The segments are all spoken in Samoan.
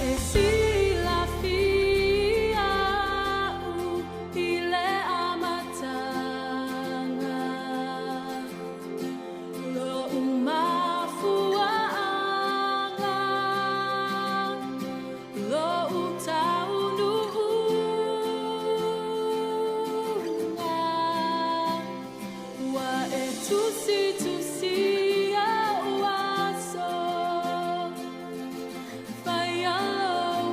e silafia au i le amataga, Lo'u mafuaaga, lo'u taunuuga, Ua e tusitusia ou aso, Faia lou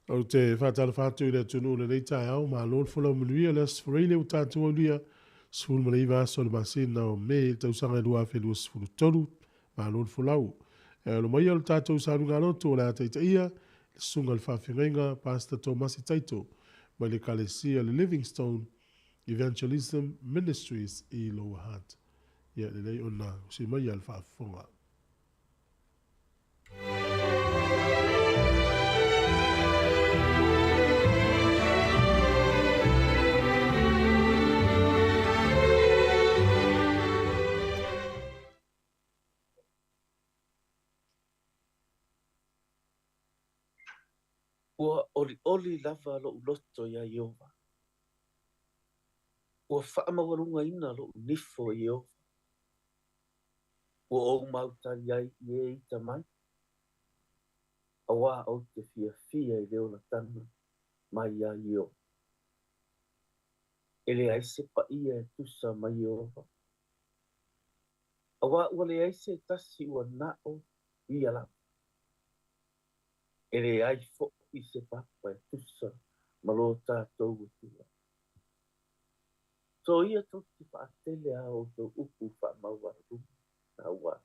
Ou te faatalofa atu i le atunuu i lenei taeao, malo le folau manuia le Aso Faraile ua tatou aulia, 19 aso o le masina o Me i le tausaga e 2023, malo le folau. E alo maia o le tatou sauniga lotu o le a taitaia le susuga i le faafeagaiga Pastor Tomasi Taito mai le Ekalesia le Livingstone Evangelism Ministries i Lower Hutt. Ia lelei ona usi maia le faafofoga. Ua olioli lava lo'u loto iā Ieova. Ua faamaualugaina lo'u nifo e Ieova. Ua ou mautali ai i e ita mai, auā ou te fiafia i le olataga mai iā Ieova. E leai se paia e tusa ma Ieova, auā ua leai se tasi ua na o ia lava. E leai foʻi se papa e tusa ma lo tatou Atua. Soia tou te faatele a outou upu faamaualuluga auā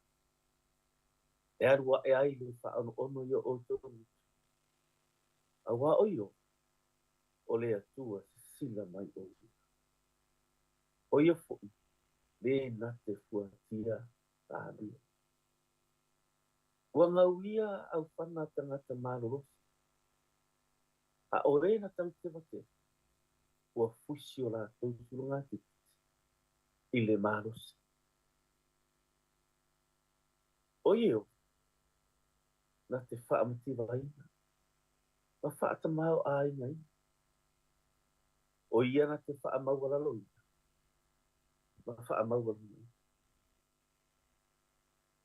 e alu aʻe ai le faaonoono i o outou gutu, auā o Ieova, o le Atua sisila mai o ia. O ia foʻi le na te fuatia talia. Ua gauia aufana tagata malolosi, a o e na tautevateva, ua fusi o latou sulugatiti i le malosi. O Ieova, na te faamativaina ma faatamaoaigaina. O ia na te faamaualaloina ma faamaualugaina.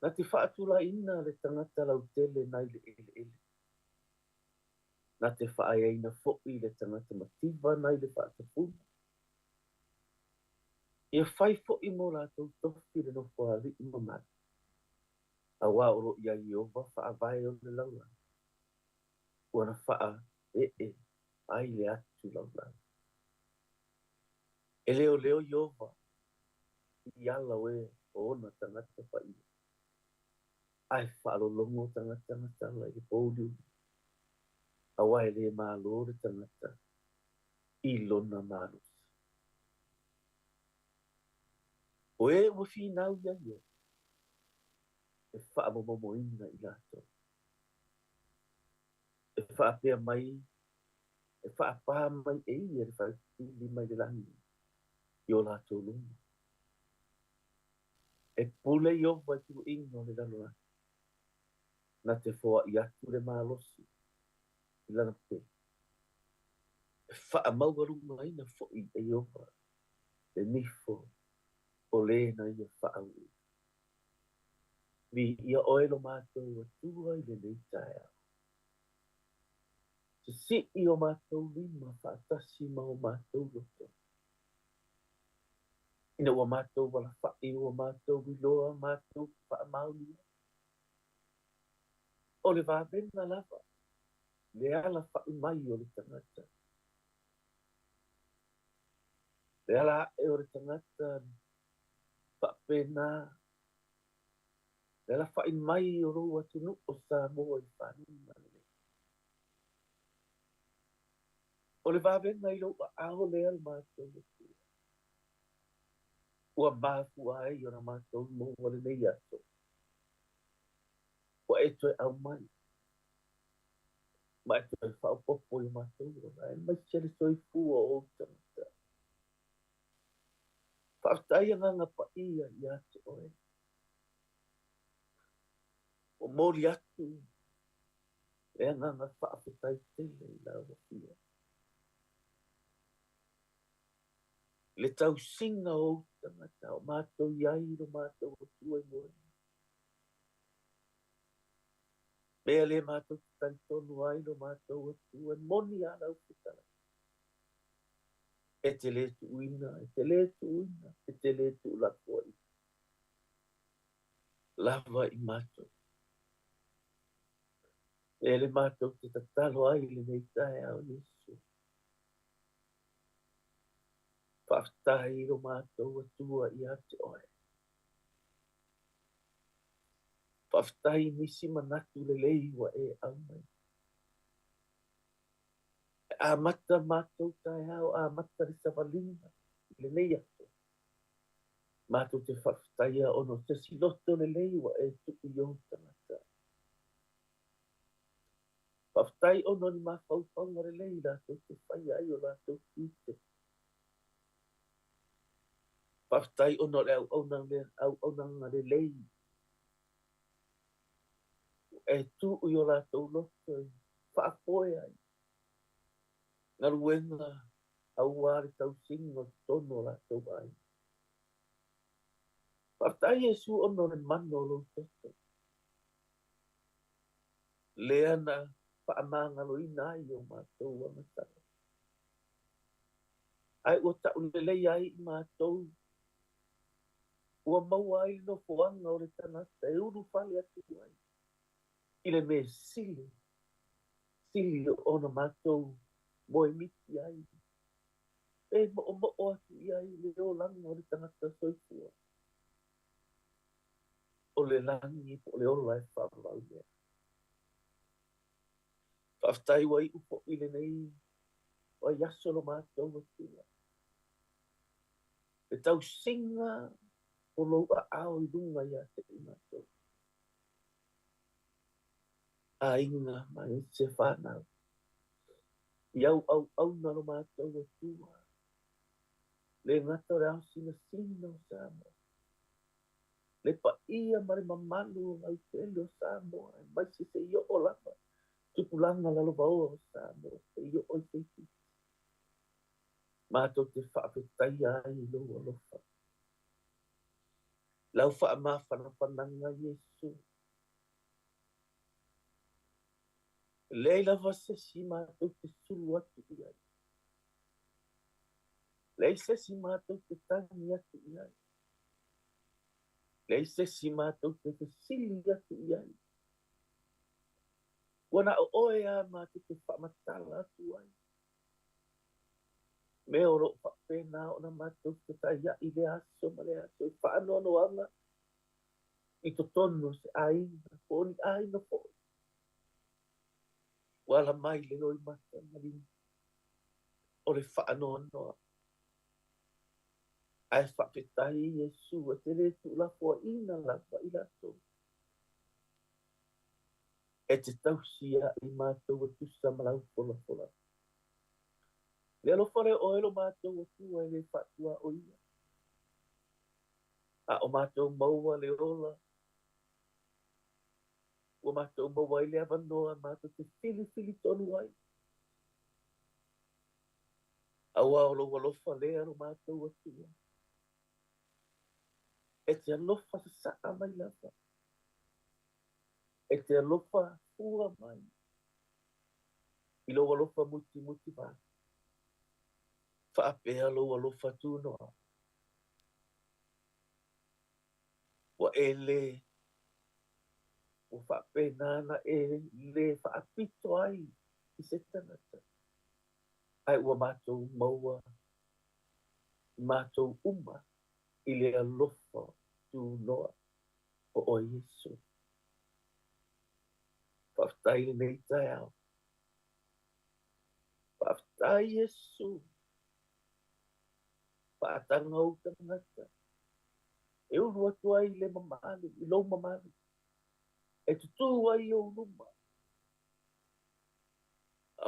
Na te faatulaina le tagata lautele nai le eleele. Na te faaeaina foʻi le tagata mativa nai le faatapuna. Ia fai foʻi mo latou tofi le nofoalii mamalu, auā o loo iā Ieova faavae o le lalolagi, ua na faaee ai le atu laulau. E leoleo Ieova i ala o e o ona tagata paia, ae faalologo tagata gatala i le pouliuli, auā e lē malo le tagata i lona malosi. O e ua finau iā Ieova, e faamomomoina i latou. E faapea mai, e faapā mai e ia le faipili mai le lagi i o latou luma. E pule Ieova i tuluiga o le lalolagi, na te foaʻi atu le malosi i lana pele. E faamaualugaina foʻi e Ieova le nifo o le na ia faauuina. Viia oe lo matou Atua i lenei taeao. Sisii o matou lima faatasi ma o matou loto. Ina ua matou alafaʻi ua matou iloa matou te faamaonia. O le vavega lava le alafaʻi mai o le tagata. Le ala aʻe o le tagata faapena le alafaʻi mai o lou atunuu o Samoa i faguga lelei. O le vavega i lou aao lea le matou Atua. Ua mafua ai ona matou maua lenei aso. Ua e toe aumai ma e toe faaopoopo i o matou ola, aemaise le soifua o ou tagata. Faafetai Agaga Paia ia te oe. Ua momoli atu le agaga faafetai tele i lau Afioga. I le tausiga o ou tagata o matou i ai i lo matou Atua i moena. Mea lea matou te talitonu ai lo matou Atua, e moni a lau fetalaiga. E te lē tuuina, e te lē tuuina, e te lē tuulafoaiina lava i matou. E le mātou te tatalo ai lenei taeao Iesu. Faafetai i lo mātou Atua ia te oe. Faafetai i nisi manatu lelei ua e aumai. E amata mātou taeao, amata le savaliga i lenei aso. Mātou te faafetaia ona o se isi loto lelei ua e tuu i ou tagata. Faafetai ona o ni mafaufauga lelei latou te faia ai o latou tiute. Faafetai ona o le auaunaga lelei ua e tuu i o latou loto e faafoe ai galuega aua le tausiga o totonu o latou aiga. Faafetai Iesu ona o le mana o lou toto, lea na faamagaloina ai o matou agatala. Ae ua taulelei ai i matou, ua maua ai le nofoaga o le tagata e ulufale atu ai i le mea sili, sili ona matou moemiti ai, e moomoo atu i ai le olaga o le tagata soifua, o le lagi po o le ola e faavavau lea. Faafetai ua iu foi lenei vaiaso lo matou Atua. Le tausiga o lou aao i luga ia te i matou. Aiga ma se whanau. I au au auna lo matou Atua. Le gata o le ao sinasina o Samoa. Le paia ma le mamalu o lautele o Samoa. E maise se i oo lava. Tupulaga lalovaoa o Samoa. Se i oo i se isi. Mātou te faafetaia ai i lou alofa. Lau faamafanafanaga Iesu. Leai lava se isi mātou te sulu atu i ai. Leai se isi mātou te tagi atu i ai. Leai se isi mātou te fesili atu i ai. Ua na o oe a mātou te faamatala atu ai. Mea o loo faapena ona mātou te taiai le aso ma le aso i faanoanoaga i totonu o se aiga po o ni aiga foi. Ua ala mai le loimata ma lima o le faanoanoa. Ae faafetai Iesu e te le tuulafoaiina lava i latou. E te tausi ai mātou e tusa ma lau folafola. Le alofa lea o oe lo mātou Atua e le faatuaoia. A o mātou maua le ola, ua mātou maua ai le avanoa mātou te filifili tonu ai. Aua o lou alofa lea lo mātou Atua. E te alofa sasaa mai lava. E te alofa fua mai. I lou alofa mutimuti vale. Faapea lou alofa tunoa. Ua e le, ua faapena na e le faapito ai i se tagata. Ae ua mātou maua i mātou uma i le alofa tunoa o oe Iesu. Faafetai lenei taeao. Faafetai Iesu. Faataga ou tagata. E ulu atu ai le mamalu, i lou mamalu. E tutū ai ou luma.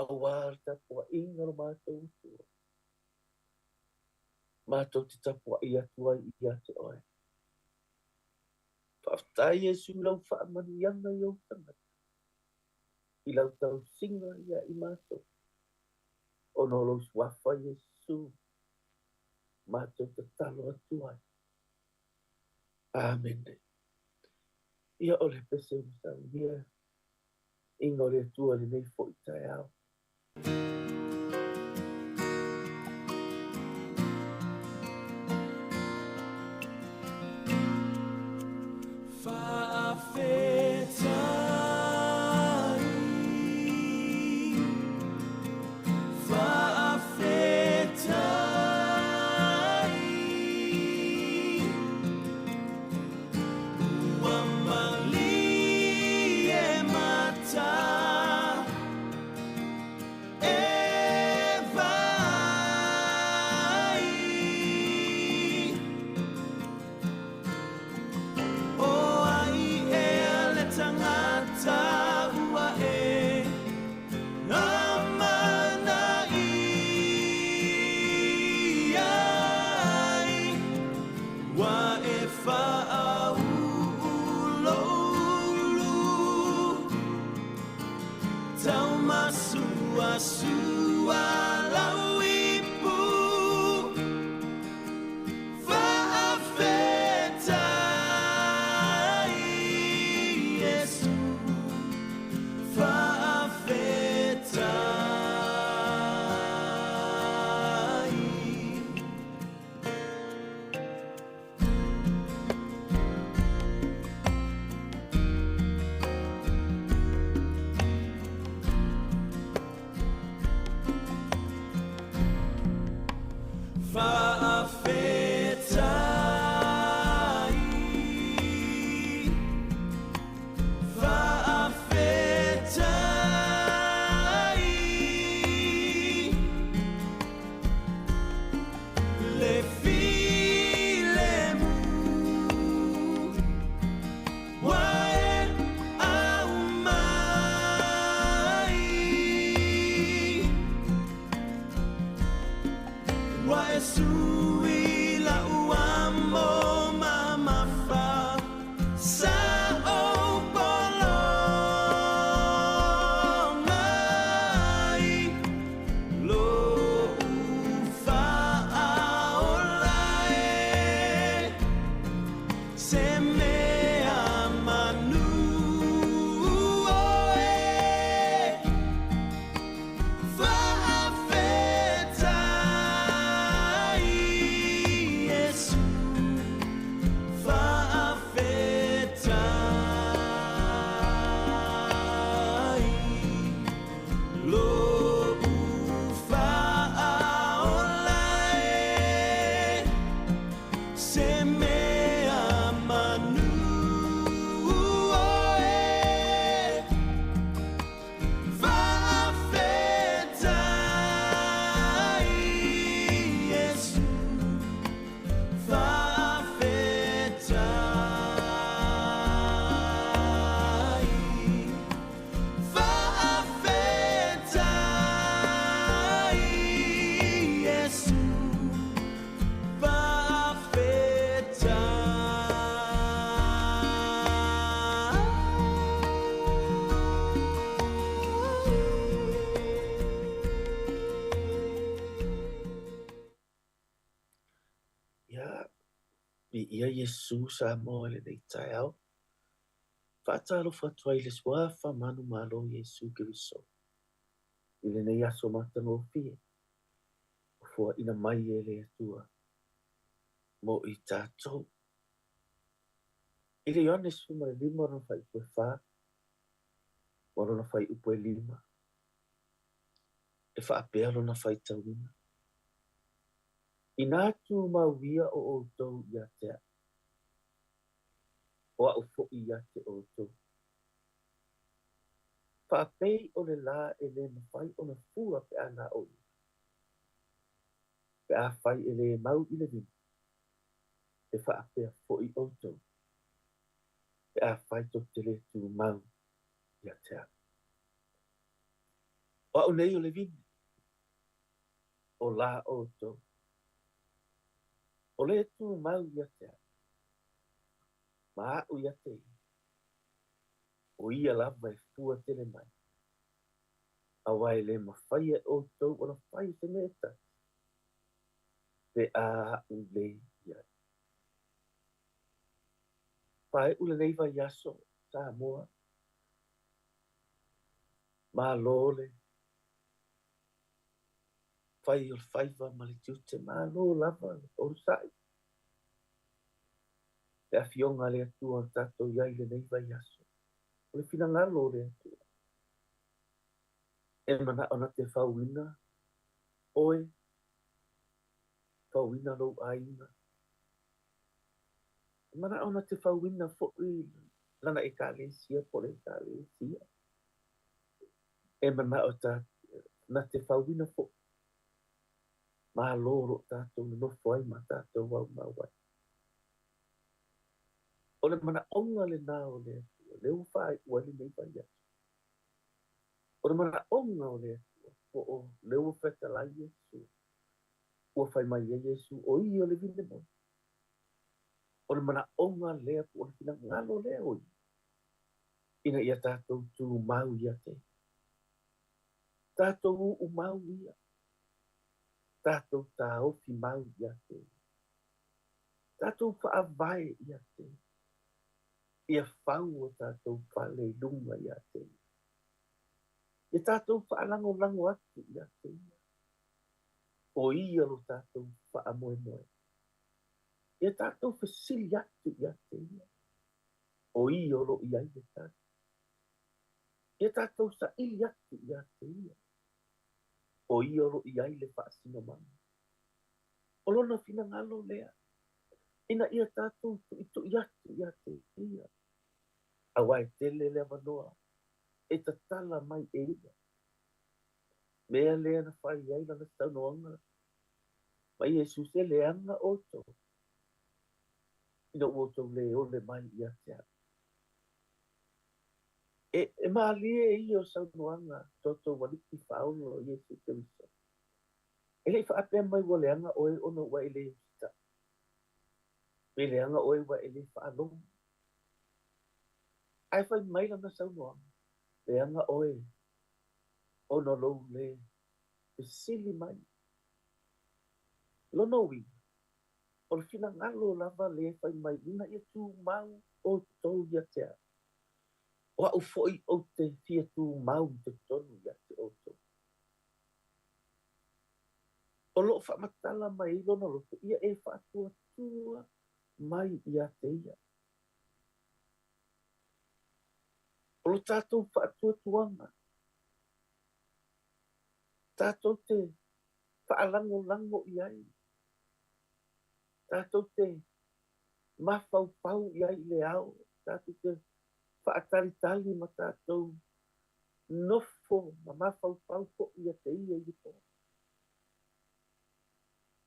Aua le tapuaiga lo mātou Atua. Mātou te tapuai atu ai ia te oe. Faafetai Iesu i lau faamanuiaga i ou tagata. I lau tausiga ia i mātou. Ona o lou suafa Iesu, mātou tatalo atu ai. Amene. Ia o le pese o saunia, inga o le Atua lenei foi taeao. Faafetai. Masuasua lau ipu. Faafetai Iesu, faafetai. Faafetai, faafetai, le filemu ua e aumai. Ua e sui lau amo mamafa sa ou polo mai lo'u faaola e se mea manu oe. Faafetai Iesu, faafetai, lo'u faaola e se mea manu oe. Faafetai Iesu, faafetai, faafetai Iesu, faafetai. Ia, viia Iesu Samoa i lenei taeao. Faatalofa atu ai i le suafa manumalo o Iesu Keriso i lenei aso matagofie ua foaina mai e le Atua mo i tatou. I le Ioane 15 lona fuaiupu e 4 ma lona fuaiupu e 5, e faapea lona faitauina. Inā tumau ia o outou ia te a'u, o a'u fo'i ia te outou. Faapei o le lā e lē mafai ona fua pe a na o ia, pe afai e lē mau i le vine, e faapea fo'i outou, pe afai tou te lē tumau ia te a'u. O a'u nei o le vine, o lā outou. O le tumau ia te a'u, ma a'u ia te ia, o ia lava e fua tele mai. Auā e lē mafai e outou ona fai se mea e tasi, pe a a'u lē i ai. Faai'u lenei vaiaso, Samoa, malo le fai o le faiva ma le tiute, malo lava le onosa'i. Le afioga a le Atua o tatou i ai lenei vaiaso. O le finagalo o le Atua. E mana'o na te fauina oe, fauina lou aiga. E mana'o na te fauina fo'i lana ekalesia po o le ekalesia. E mana'o ta na te fauina fo'i malo o lo'o tatou nonofo ai ma tatou aumau ai. O le manaʻoga lenā o le Atua, lea ua faai'u ai lenei vaiaso. O le manaʻoga o le Atua, po o lea ua fetalai Iesu, ua fai mai ai Iesu, o ia o le vine moni. O le manaʻoga lea po o le finagalo lea o ia, ina ia tatou tumau ia te. Tatou uu mau ia. Tatou taofi mau ia te ia. Tatou faavae ia te ia. Ia fau o tatou fale i luga ia te ia. Ia tatou faalagolago atu ia te ia. O ia lo tatou faamoemoe. Ia tatou fesili atu ia te ia. O ia o loo i ai le tali. Ia tatou saili atu ia te ia. O ia o loo i ai le faasinomaga. O lona finagalo lea, ina ia tatou tuitui atu ia te ia. Aua e tele le avanoa e tatala mai e ia. Mea lea na fai ai lana saunoaga ma Iesu, se leaga outou ina ua outou le ole mai ia te au. E malie ia o saunoaga toutou alii faaola o Iesu Keriso. E le i faapea mai ua leaga oe ona ua e le usitai. Pe leaga oe ua e le faalogo. Ae fai mai lana saunoaga, leaga oe ona lou le fesili mai. Lona uiga, o le finagalo lava lea fai mai ina ia tumau outou ia te au. O au foi ou te fia tumau i totonu ia te outou. O loo faamatala mai ai lona loto, ia e faatuatua mai ia te ia. O lo tatou faatuatuaga, tatou te faalagolago i ai, tatou te mafaufau i ai i le ao, tatou te faatalitali ma tatou nofo ma mafaufau fo'i ia te ia i le po.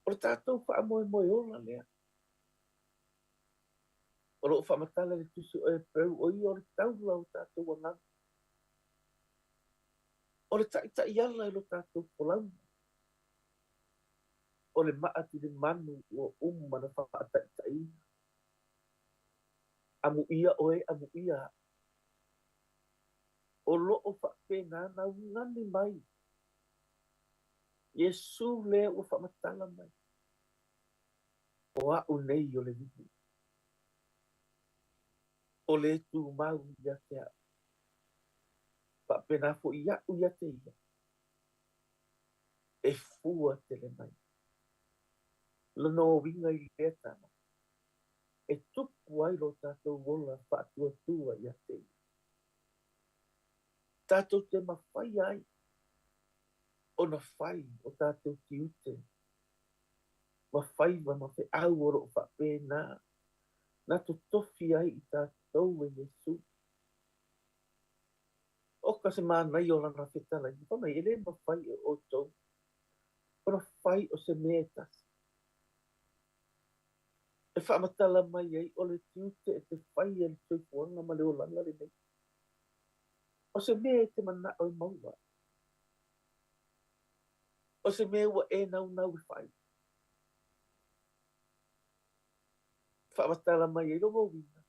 O le tatou faamoemoe ola lea. O loo faamatala le tusi o Hepereu, o ia o le taula o tatou agaga. O le taitaiala i lo tatou folauga. O le maatilimanu ua uma na faataitaiina. Amuia oe, amuia au. O loo faapena na ugani mai Iesu lea ua faamatala mai. O au nei o le vili. O le tumau ia te au. Faapena fo'i au ia te ia. E fua tele mai. Lona uiga i lea tala. E tupu ai lo tatou ola faatuatua ia te ia. Tatou te mafai ai ona fai o tatou tiute ma faiva ma feau o loo faapena na totofi ai i tatou e Iesu. O ka se manaia o lana fetalaiga, fai mai e le mafai e outou ona fai o se mea e tasi. E faamatala mai ai o le tiute e te fai e le soifuaga ma le olaga lenei. O se mea e te manao e maua. O se mea ua e naunau e fai. Faamatala mai ai lona uiga,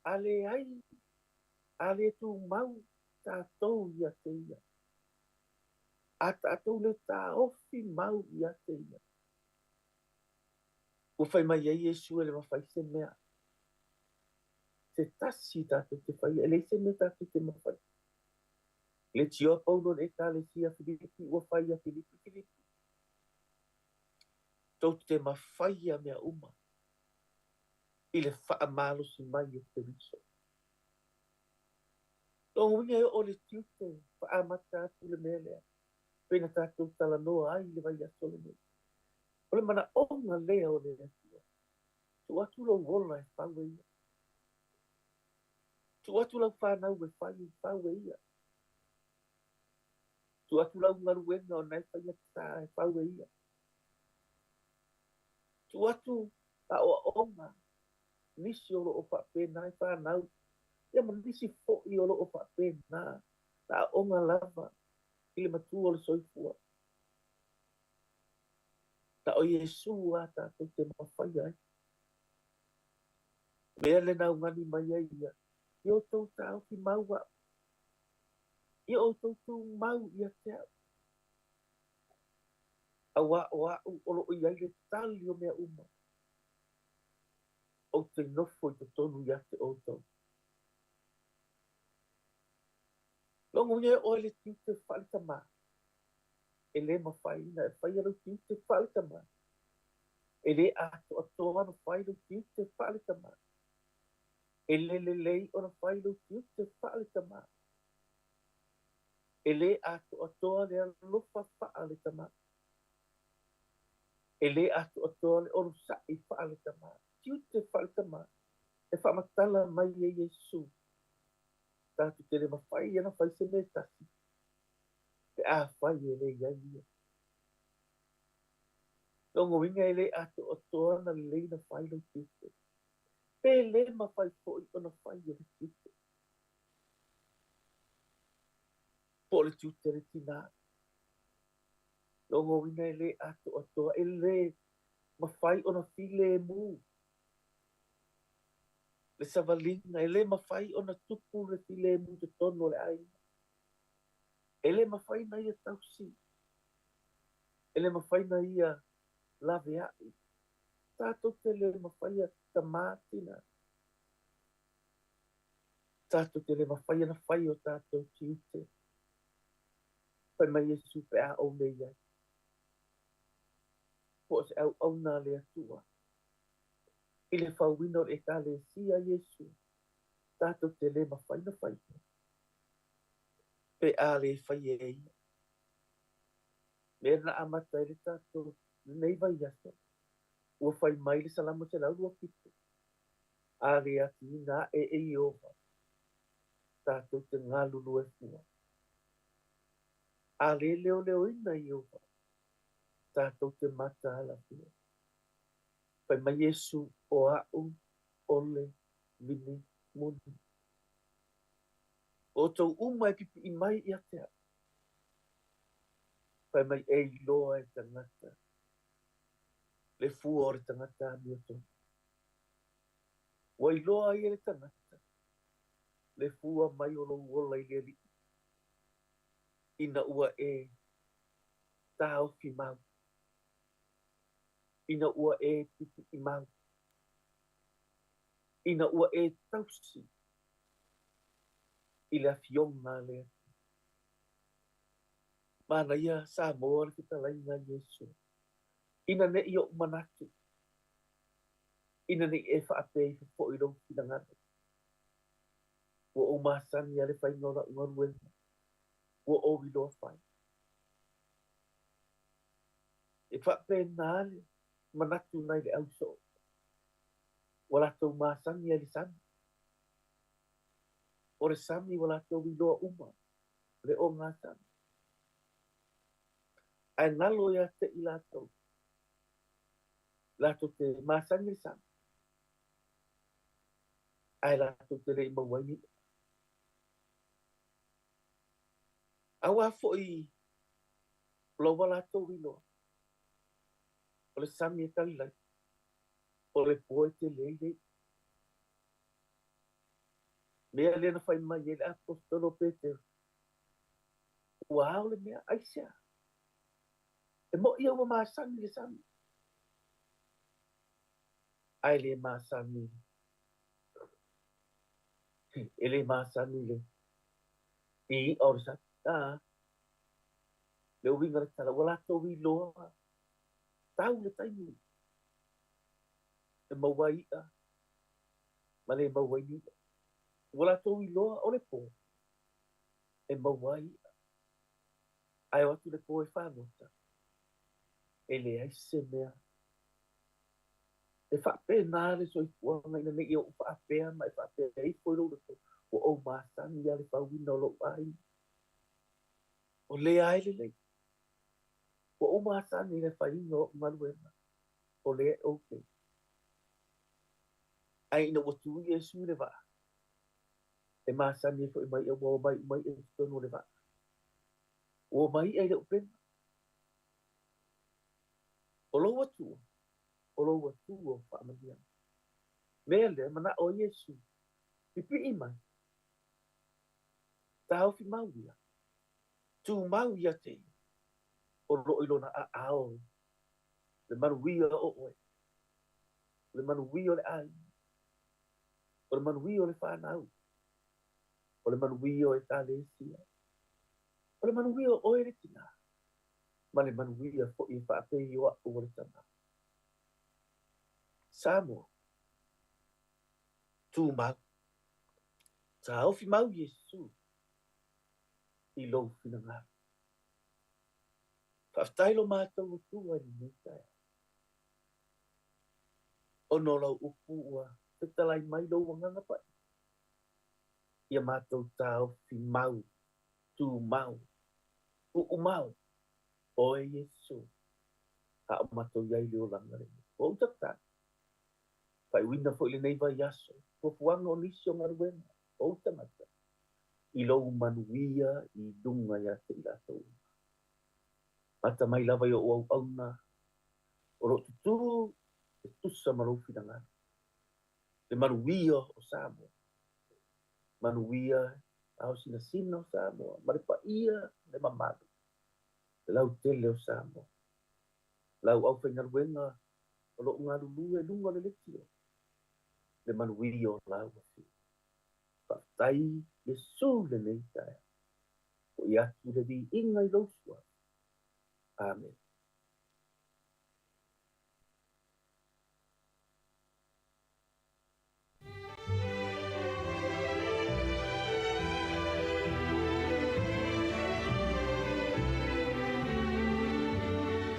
a leai, a le tumau tatou ia te ia. A tatou le taofi mau ia te ia. Ua fai mai ai Iesu e le mafai se mea. Se tasi tatou te faia, e leai se mea tatou te mafai. Le tioa Paulo le ekalesia Filipi, ua fai ia Filipi, Filipi. Tou te mafaia mea uma i le faamalosi mai o Keriso. Lona uiga e oo le tiute faaamata atu le mea lea. Pe na tatou talanoa ai le vaiaso lenei. O le manaoga lea o le Atua. Tuu atu lou ola e fau e ia. Tuu atu lau fanau e fai fau e ia. Tuu atu lau galuega ona e faigata e fau e ia. Tuu atu aoaoga nisi o loo faapena e fanau. Ia ma nisi fo'i o loo faapena na aoga lava i le matua o le soifua. Na o Iesu a tatou te mafaia ai. Mea le naugani mai ai ia. I outou taofi mau au. Ia outou tumau ia te a'u, auā o a'u o loo i ai le tali o mea uma. Ou te nofo i totonu ia te outou. Logoina e oe le tiute faale-tamā, e lē mafai ona e faia lou tiute faale-tamā. E lē atoatoa ona fai lou tiute faale-tamā. E lē lelei ona fai lou tiute faale-tamā. E lē atoatoa le alofa faale-tamā. E lē atoatoa le onosaʻi faale-tamā. Tiute faale-tamā e faamatala mai e Iesu. Tatou te le mafai ona fai se mea e tasi pe afai e le i ai ia. Lona uiga e le atoatoa ona lelei ona fai lou tiute. Pe le mafai foi ona fai e le tiute. Po o le tiute o le tinā. Lona uiga e le atoatoa, e le mafai ona filemu le savaliga, e le mafai ona tupu le filemu i totonu o le aiga. E le mafai ona ia tausi, e le mafai ona ia laveai. Tatou te le mafaia tamā tinā. Tatou te le mafai ona fai o tatou tiute. Fai mai Iesu pe a ou le i ai. Po o se auauna a le Atua. I le fauina o le Ekalesia a Iesu, tatou te le mafai ona fai pe a le fai e ia. Mea na amata ai le tatou lenei vaiaso, ua fai mai le Salamo 127, A le atiina aʻe e Ieova, tatou te galulue fua. A le leoleoina Ieova, tatou te mataala fua. Fai mai Iesu, O a'u o le vine moni. O outou uma e pipii mai ia te a'u. Fai mai e iloa e tagata le fua o le tagata amiotonu. Ua iloa ai e le tagata le fua mai o lou ola i le Alii, ina ua e taofi mau, ina ua e pipii mau, ina ua e tausi i le Afioga a le Atua. Manaia Samoa le fetalaiga a Iesu, ina ne i ou manatu, ina ne i e faapea ifo foi lou finagalo, ua ou masani a le faiga o lau galuega, ua ou iloa fai. E faapena le manatu nai le ausoo, ua latou masani ai le sami. O le sami ua latou iloa uma le ogasami. Ae galo ia te i latou, latou te masani le sami, ae latou te le i maua ai ni i'a. Auā foi o la ua latou iloa, o le sami e Kalilai, o le po e tele ai le i'a. Mea lea na fai mai ai le Aposetolo o Petero, Ua ao le mea, aisea? E moʻi ia ua masani le sami, ae le masani, e le masani le i iʻa o le sami. A, le uiga o le tala, ua latou iloa tau le taimi e maua ai iʻa ma le maua ai ni iʻa. Ua latou iloa o le po e maua ai iʻa. Ae o atu le po e fagota, e leai se mea. E faapena le soifuaga ina ne i ou faapea ma e faapea ifo i lou loto, ua ou masani ia le fauina o lou aiga. O lea e lelei. Ua ou masani i le faiga o o'u galuega, o lea e okay. Ae ina ua tu Iesu i le vaa, e masani ai foi ma i'a, ua omai uma i'a i totonu o le vaa. Ua omai i'a i le upega. O lou Atua, o lou Atua o faamanuiaga. Mea lea, mana'o ai Iesu, pipii mai, taofi mau ia. Tumau ia te ia, o loo i lona aao le manuia o oe, o le manuia o le aiga, o le manuia o le fanau, o le manuia o ekalesia, o le manuia o oe le tinā, ma le manuia foi e faapei o a'u o le tamā. Samoa, tumau, taofi mau Iesu i lou finagalo. Faafetai lo matou Atua i lenei taeao, ona o lau upu ua fetalai mai lou Agaga Paia, ia matou taofi mau, tumau, uumau, oe Iesu, a o matou i ai i le olaga lenei. Ua ou tatalo, faaiuina foi lenei vaiaso, fuafuaga o nisi o galuega o ou tagata, i lou manuia i luga ia te i latou uma. Mata mai lava i ou auauna o lo o tutū e tusa ma lou finagalo, le manuia o Samoa, manuia ao sinasina o Samoa, ma le paia le mamalu, le lautele o Samoa. Lau aufaigaluega o lo o galulue i luga o le leitio, le manuia o lau Afioga. Faafetai Iesu i lenei taeao. Foi atu le viiga i lou Suafa. Amene.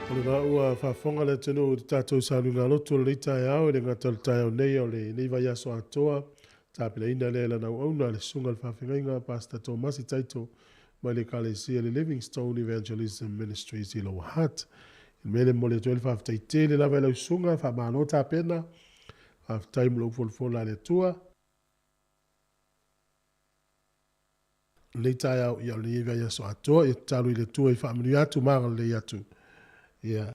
O lena ua faafofoga le atunuu i le tatou sauniga lotu o lenei taeao, e le gata o le taeao nei, o lenei vaiaso atoa, tapenaina lea e lana auauna le Susuga i le Faafeagaiga Pastor Tomasi Taito mai le Ekalesia le Livingstone Evangelism Ministries i Lower Hutt. I le mea lea e momoli atu ai le faafetai tele lava i lau susuga, faamalo tapena, faafetai mo lou folafola a le Atua. Lenei taeao, ia o lenei vaiaso atoa, ia tatalo i le Atua i faamanuia atu ma agalelei atu. Ia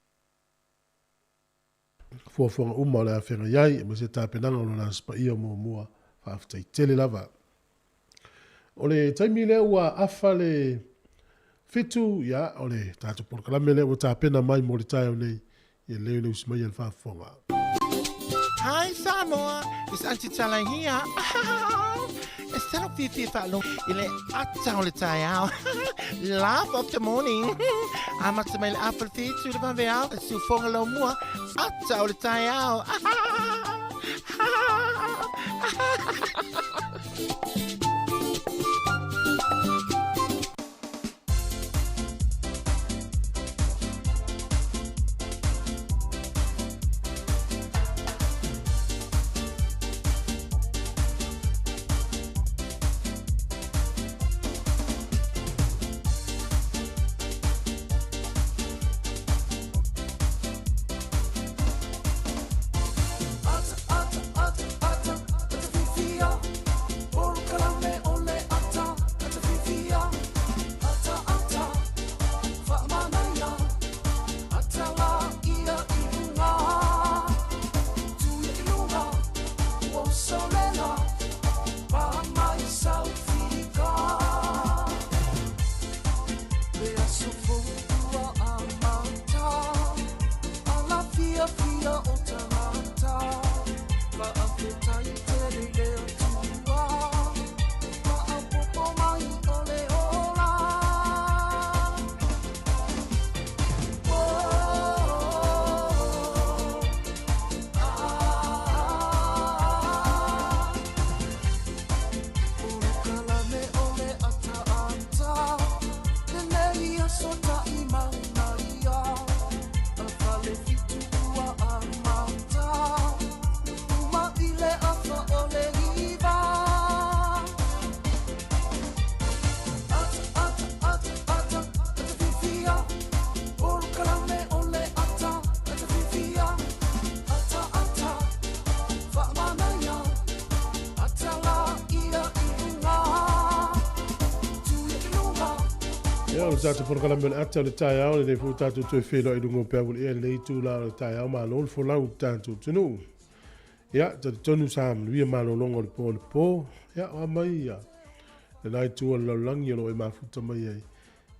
fuafuaga uma o le a feagai ai, aemaise tapenaga o lona Aso Paia o muamua. Faafetai tele lava. O le taimi lea ua afa le 7, ia, o le tatou polokalame lea ua tapena mai mo le taeao nei, ia lelei ona usi mai le faafofoga. Hi Samoa, it's Aunty Tala here. E salo fiafia faalogo i le ata o le taeao. Laugh of the morning. Amata mai le afa le 7 i le vaveao, e siufoga lau mua, ata o le taeao. Ia, o le tatou polokalame o le ata o le taeao, lenei foi ua tatou toe feiloai i luga o peau o le ea i lenei itula o le taeao, malo le folau i le tatou atunuu. Ia, talitonu sa manuia malologa o le po anapo. Ia, o a mai ia lena itu o le lalolagi o lo o e mafuta mai ai.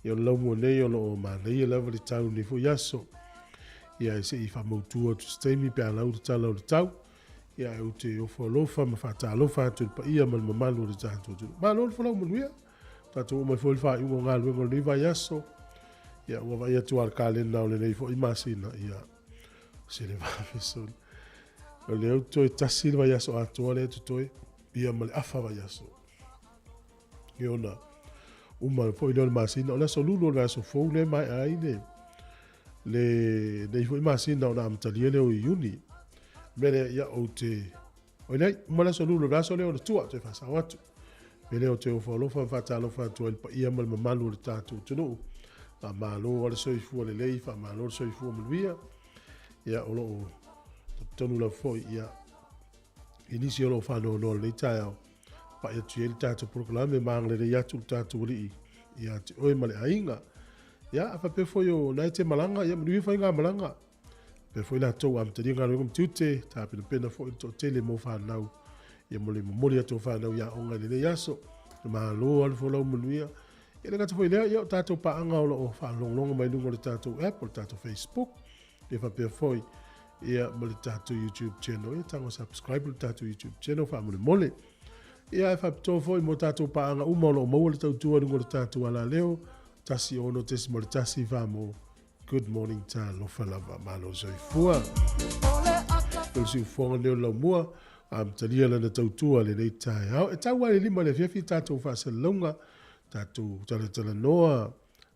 Ia o le laumua nei o lo o manaia lava le tau i lenei foi aso. Ia se i faamautu atu se taimi pe a lau le tala o le tau. Ia ae ou te ofo alofa ma faatalofa atu i le paia ma le mamalu o le tatou atunuu. Malo le folau manuia. Tatou oo mai foi i le faaiuga o galuega o lenei vaiaso. Ia ua vaai atu lava i le kalena o lenei foi masina, ia se le vave soli. O lea ua toe tasi le vaiaso atoa lea e totoe, ia ma le afa vaiaso. Ia ona uma foi lea o le masina, o le aso lulu o le vaiaso fou lea e maea ai le lenei foi masina ona amatalia lea o Iuni. O le mea lea, ia ou te Oi leai, uma le aso lulu o le vaiaso lea ona tua, toe faasao atu. O le mea lea ou te ofo alofa ma faatalofa atu ai i le paia ma le mamalu o le tatou atunuu. Faamalo lava le soifua lelei, faamalo le soifua manuia. Ia, o lo o talitonu lava foi, ia, i nisi o lo o faanoanoa i lenei taeao, pai atu i ai le tatou polokalame ma agalelei atu le tatou Alii ia te oe ma le aiga. Ia, a faapea foi o lena e te malaga, ia manuia faigamalaga. Faapea foi latou amatalia galuega ma tiute, tapenapena foi le toatele mo fanau, ia mo le momoli atu o fanau i aoga i lenei aso. Malo lava le folau manuia. E le gata foi i lea, ia o tatou paaga o lo o faalogologo mai luga o le tatou app, o le tatou Facebook, ia faapea foi ia ma le tatou YouTube channel. Ia tago subscribe le tatou YouTube channel faamolemole. Ia e faapitoa foi mo tatou paaga uma o lo o maua le tautua i luga o le tatou alaleo, 16.1 mo Good morning talofa lava malo soifua. O le siufofoga lenei o le laumua, amatalia lana tautua lenei taeao. E tau lava i le 5 i le afiafi tatou faasalalauga, tatou talatalanoa,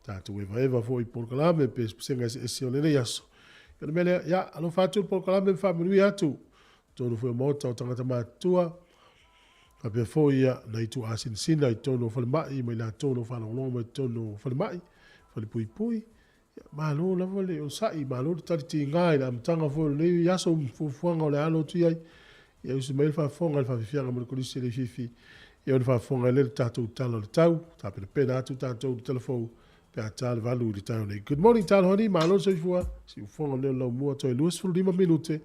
tatou evaeva foi i polokalame pe pesega eseese o lenei aso. O le mea lea, ia, alofa atu le polokalame ma faamanuia atu. Totonu foi o maota o tagata matutua, faapea foi ia nai tuaasinasina i totonu o falemai ma i latou o lo o faalogologo mai i totonu o falemai, falepuipui. Ia, malo lava le onosai, malo le tali tiga i le amataga foi o lenei aso ma fuafuaga o le a alo atu i ai. Ia usi mai le faafofoga i le faafiafiaga ma le kolisi e leififi. Ia ona faafofoga ai lea i le tatou tala o le tau, tapenapena atu tatou i le tala fou pe a ta le 8 i le taeao nei. Good morning talohani, malo le soifua, siufofoga lenei o le laumua, toe 25 minute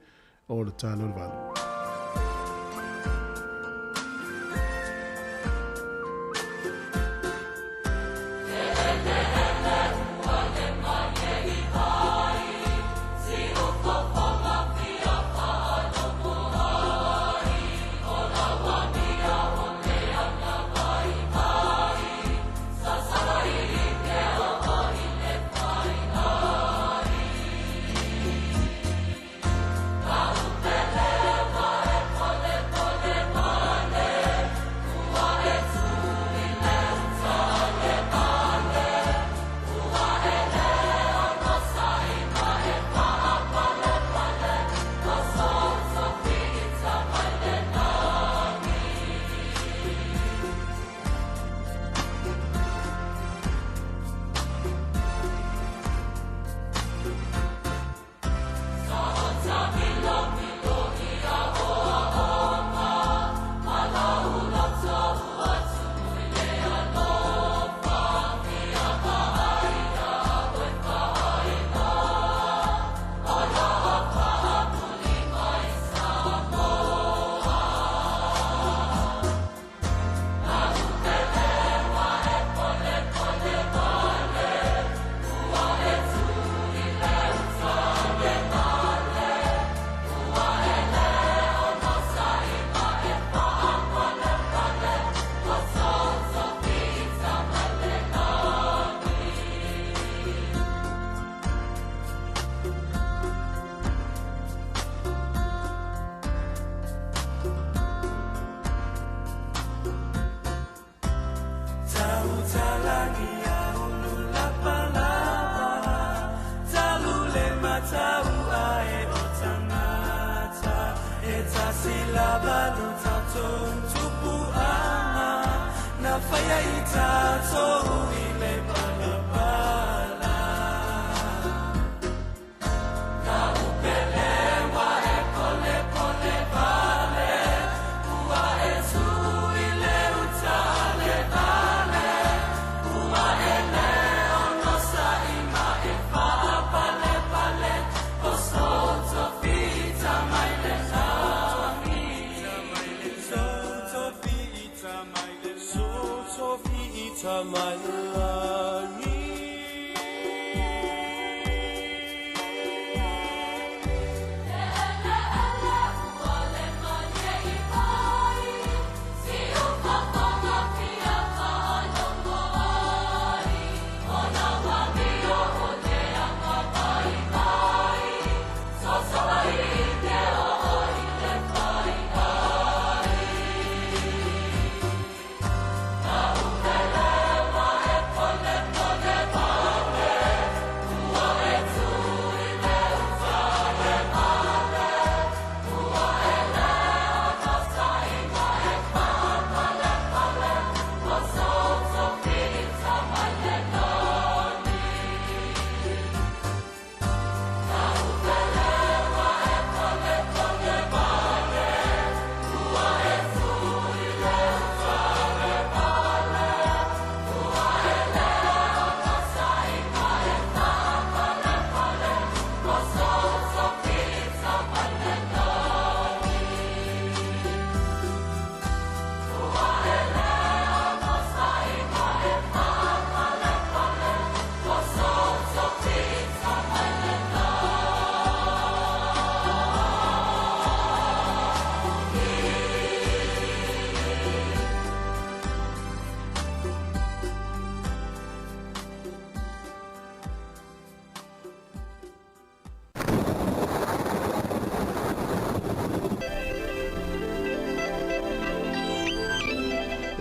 ona ta lea o le 8.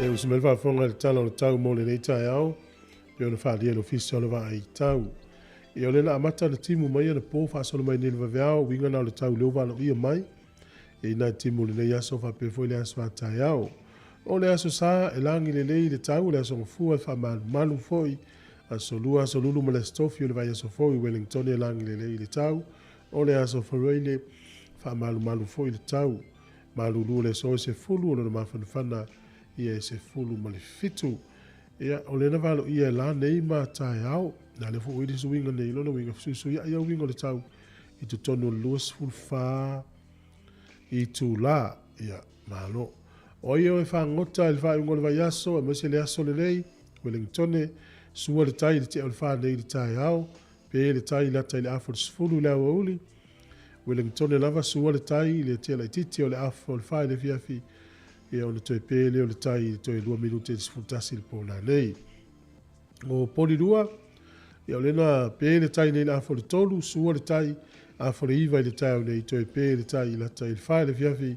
E usi mai le faafofoga i le tala o le tau mo lenei taeao, pei ona faaalia e le Ofisa o le Vaai Tau. Ia o lea na amata ona timu mai anapo faasolo mai nei i le vaveao, uiga na o le tau lea ua valoia mai. E i nai timu o lenei aso faapea foi le aso a taeao. O le aso Sa e lagi lelei le tau, o le aso Gafua e faamalumalu foi, aso Lua, aso Lulu ma le aso Tofi o le vaiaso fou i Wellington e lagi lelei le tau, o le aso Faraile faamalumalu foi le tau. Malulu o le aso e 10 o lona mafanafana ia e 17. Ia, o lena valoia e la nei ma taeao. Na le foi le suiga nei lona uiga fesuisuiai ia uiga o le tau i totonu o le 24 itula. Ia, malo. O ai o e fagota i le faaiuga o le vaiaso, aemaise le aso lenei, Wellingtone, sua le tai i le tea o le 4 nei i le taeao, pe le tai lata i le afa o le 10 i le aoauli, Wellingtone lava sua le tai i le tea laitiiti o le afa o le 4 i le afiafi, ia ona toe pe lea o le tai i le toe 2 minute i le 11 i le po nanei. O Polilua, ia o lena pe le tai nei i le afa o le 3, sua le tai afa o le 9 i le taeao nei, toe pe le tai i lata i le 4 i le afiafi,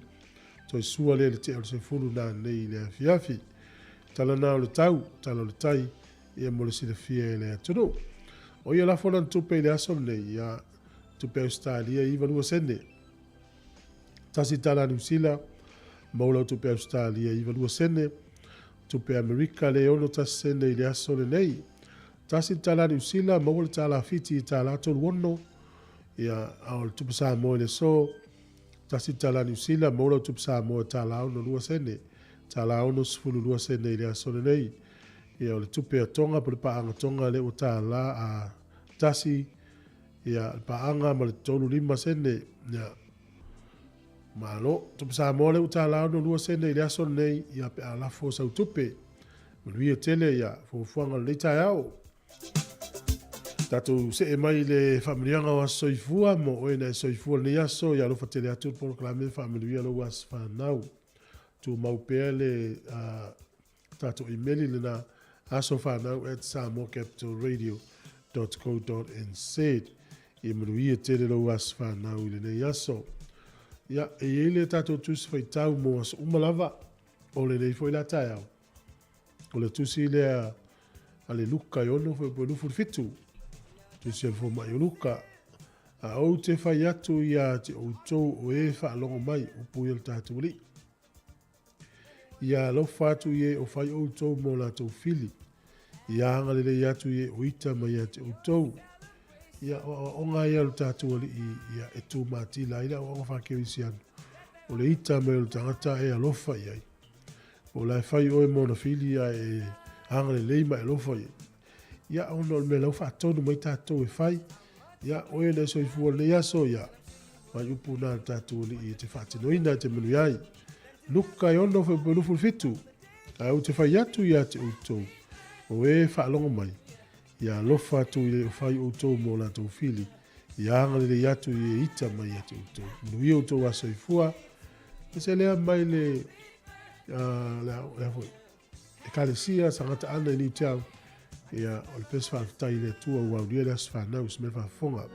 toe sua lea i le tea o le 10 nanei i le afiafi. Tala na o le tau, tala o le tai, ia mo le silafia e le atunuu. O ia lafo lana tupe i le aso lenei, ia tupe Ausetalia e 92 sene. Tasi tala Niu Sila, maua lau tupe Ausetalia e 92 sene. Tupe Amerika le 61 sene i le aso lenei. Tasi le tala Niu Sila, maua le tala Fiti i tala 36, ia, a o le tupe Samoa i le aso. Tasi le tala Niu Sila, maua lau tupe Samoa i tala 62 sene. Tala 62 sene i le aso lenei. Ia, o le tupe a Tonga po o le paaga Tonga lea ua tala a tasi, ia, le paaga ma le 35 sene. Ia, malo. Tupe Samoa lea ua tala 62 sene i le aso lenei, ia pe a lafo sau tupe. Manuia tele, ia, fuafuaga o lenei taeao. Tatou see mai i le faamanuiaga o aso soifua mo oe na e soifua lenei aso, ia alofa tele atu le polokalame faamanuia lou aso fanau. Tumau pea le tatou imeli lena asofanau@samoacapitalradio.co.nz. Ia manuia tele lou aso fanau i lenei aso. Ia, e i ai le tatou tusi faitau mo aso uma lava o lenei foi la taeao. O le tusi lea a le Luka e 6 foi po 27. Tusi a le fomai o Luka. A ou te fai atu ia te outou o e faalogo mai, upu ia le tatou Alii. Ia alofa atu i e o fai outou mo latou fili. Ia agalelei atu i e o ita mai ia te outou. Ia o aoaoga ia o le tatou Alii ia e tumatila ai le aoaoga faakerisiano. O le ita mai o le tagata e alofa i ai. O la e fai oe mo ona fili ae e agalelei ma e alofa i ai. Ia ona o le mea la ua faatonu mai tatou e fai. Ia oe na e soifua lenei aso, ia mai upu na le tatou Alii e te faatinoina e te manuia ai. Luka e 6 fuaiupu 27. Ae ou te fai atu ia te outou, o e faalogo mai, ia alofa atu i le o fai outou mo latou fili, ia agalelei atu i e ita mai ia te outou. Manuia outou aso soifua. E se lea mai le le foi Ekalesia Sagata Ana i Niu Tiao. Ia, o le pese faafetai i le Atua ua aulia le aso fanau se mea faafofoga.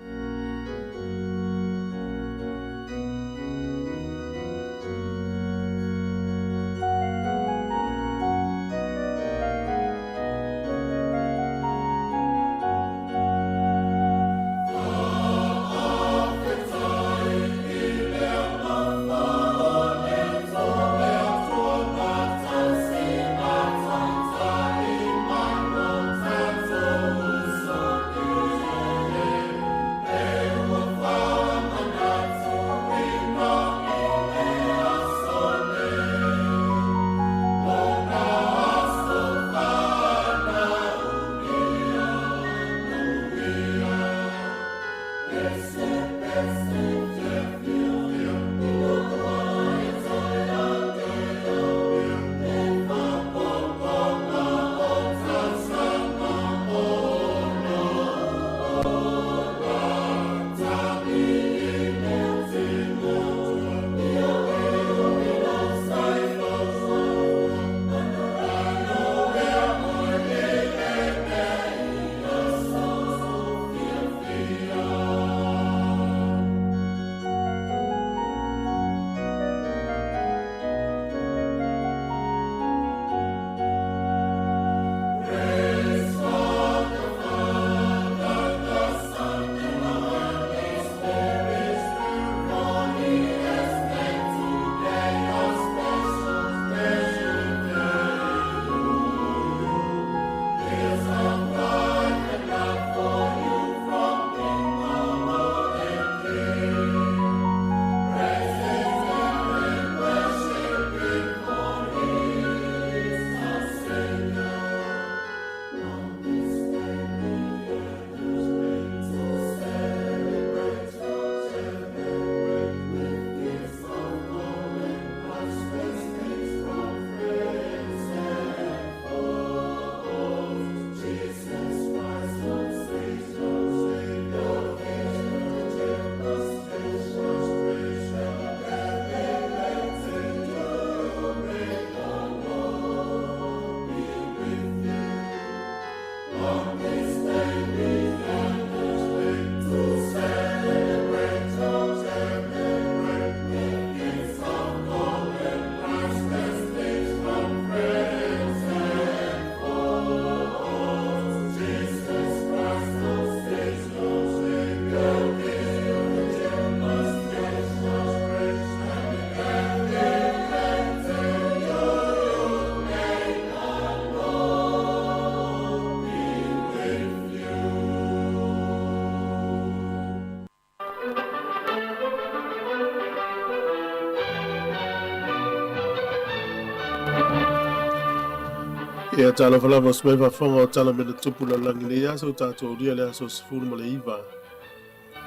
Ia talofa lava se mai faafofoga o tala mea na tupu lalolagi i lenei aso ua tatou aulia le aso 19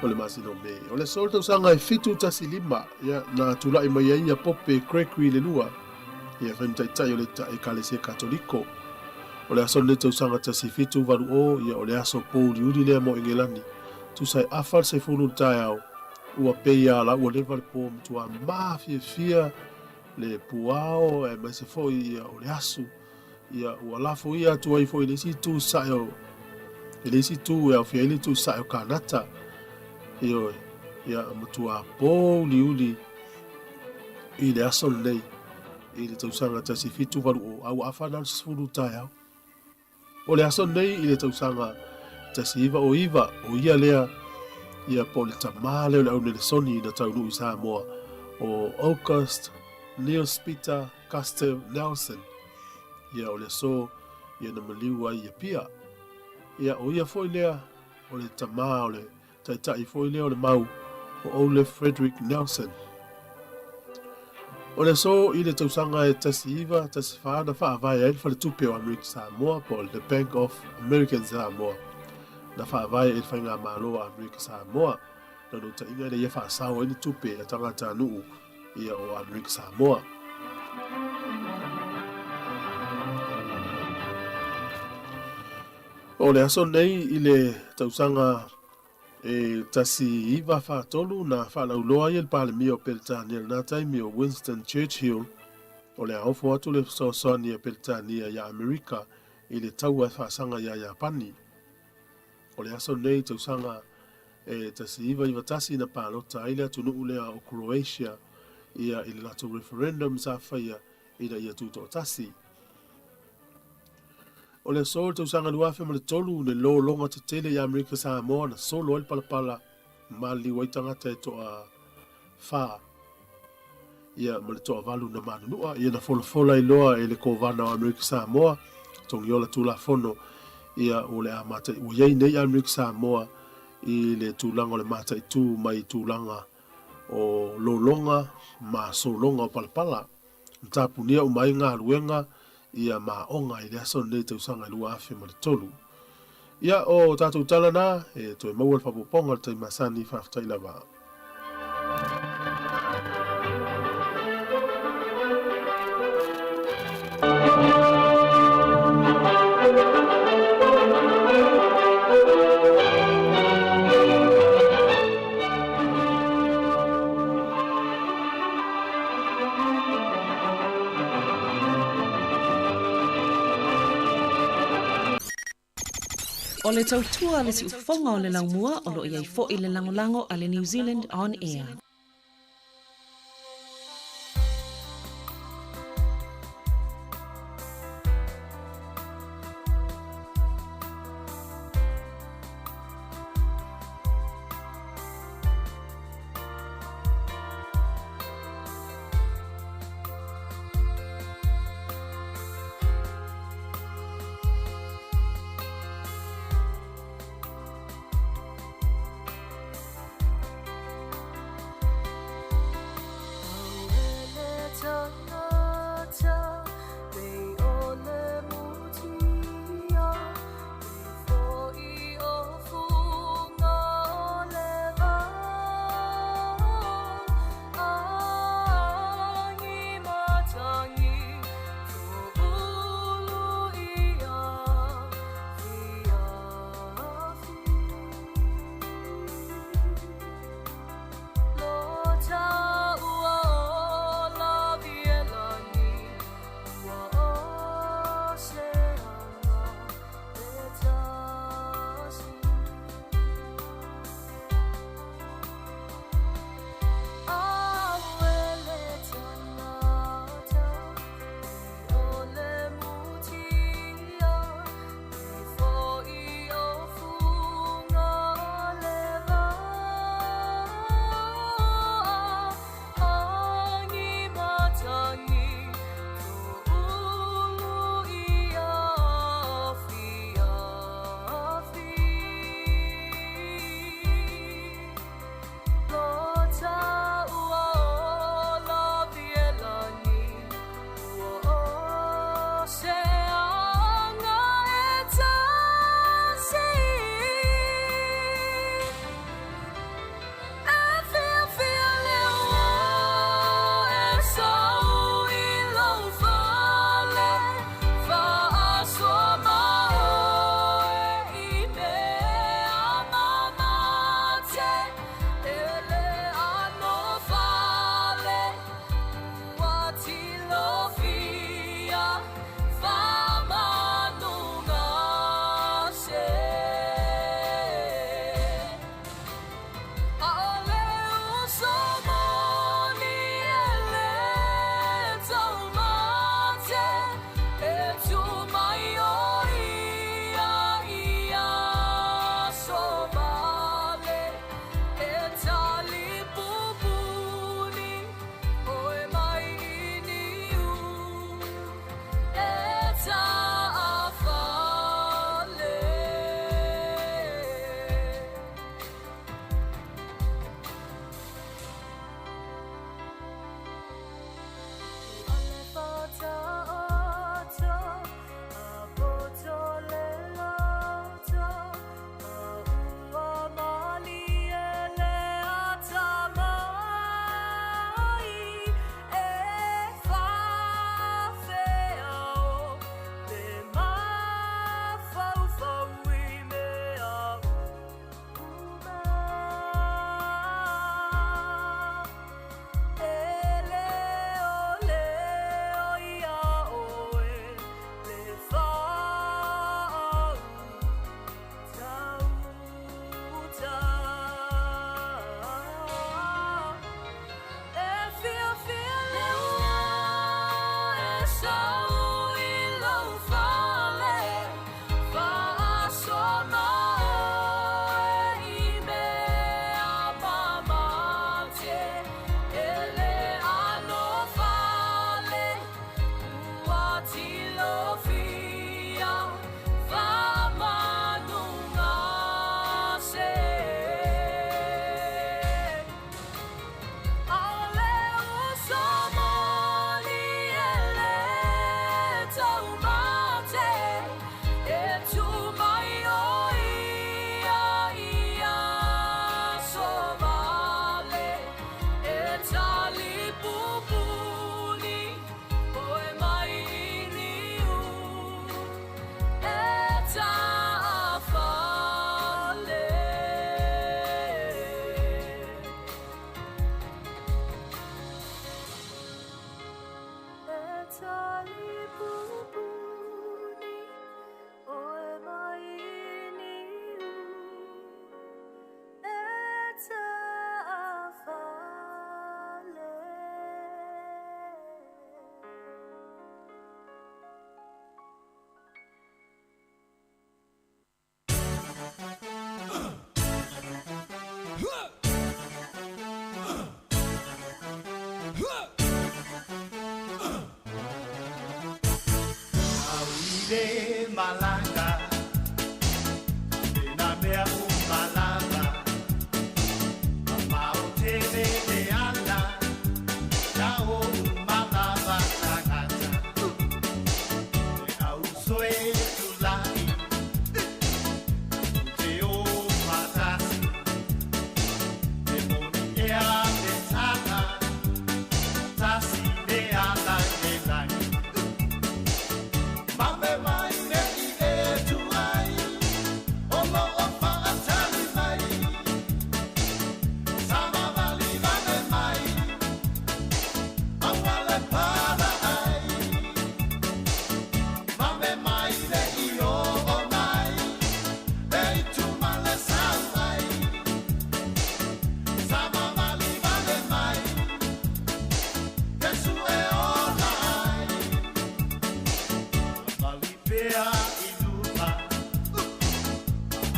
o le masina o Me. O le aso o le tausaga e 715, ia, na tulai mai ai ia Pope Gregory le Lua, ia fai ma taitai o le Ekalesia Katoliko. O le aso lenei tausaga 1780, ia o le aso pouliuli lea mo Engelani. Tusa e afa le sefulu i le taeao, ua pei a la ua leva le po matua mafiafia le puao aemaise foi ia o le asu. Ia ua lafoia atu ai foi i le isi itu sae o i le isi itu e aofia ai le itu sae o Kanata. Ioe, ia matua pouliuli i le aso lenei i le tausaga 1780 a ua afa na o le sefulu taeao. O le aso lenei i le tausaga 1909, o ia lea ia po o le tamā lea o le au Nelesoni na taunuu i Samoa, o August Niels Peter Gustav Nelson. Ia o le aso ia na maliu ai i Apia. Ia o ia foi lea o le tamā o le taitai foi lea o le mau o Olaf Frederick Nelson. O le aso i le tausaga e 1914 na faavae ai le Faletupe o Amerika Samoa po o le The Bank of American Samoa. Na faavae e le Faigamalo a Amerika Samoa. Naunautaiga ina ia faasao ai ni tupe a tagatanuu ia o Amerika Samoa. O le aso nei i le tausaga e 1943 na faalauiloa ai e le Palemia o Peretania i lena taimi o Winston Churchill o le a ofo atu le fesoasoani a Peretania iā Amerika i le taua e faasaga iā Iapani. O le aso nei i tausaga e 1991 na palota ai le atunuu lea o Croatia ia i le latou referendum sa faia ina ia tutoatasi. O le aso o le tausaga 2003 le lologa tetele i Amerika Samoa na solo ai le palapala maliliu ai tagata e toa fa ia ma le toavalu na manunua ia na folafola ai loa e le Kovana o Amerika Samoa Togiola Tulafono ia o le a matai ua iai nei Amerika Samoa i le tulaga o le mataitu mai tulaga o lologa ma sologa o palapala. Na tapunia uma ai galuega ia ma aoga i le aso lenei tausaga e 2003. Ia, o tatou tala na, e toe maua le faaopoopoga o le taimi masani, faafetai lava. O le tautua a le siufofoga o le laumua o lo o i ai foi le lagolago a le New Zealand On Air. malaga E nā mea uma lava Ma o tele le ala Ia o uma lava tagata E au soe tulai Te o matasi E moni ea te tala Tasi le ala i le lagi Mame mai nei e tu ai O lo o whaatali mai Sama vali vale mai Awale para ai Mame mai nei o o mai Ei tu male sau ai Sama vali vale mai Yesu e ola ai Malipea i luma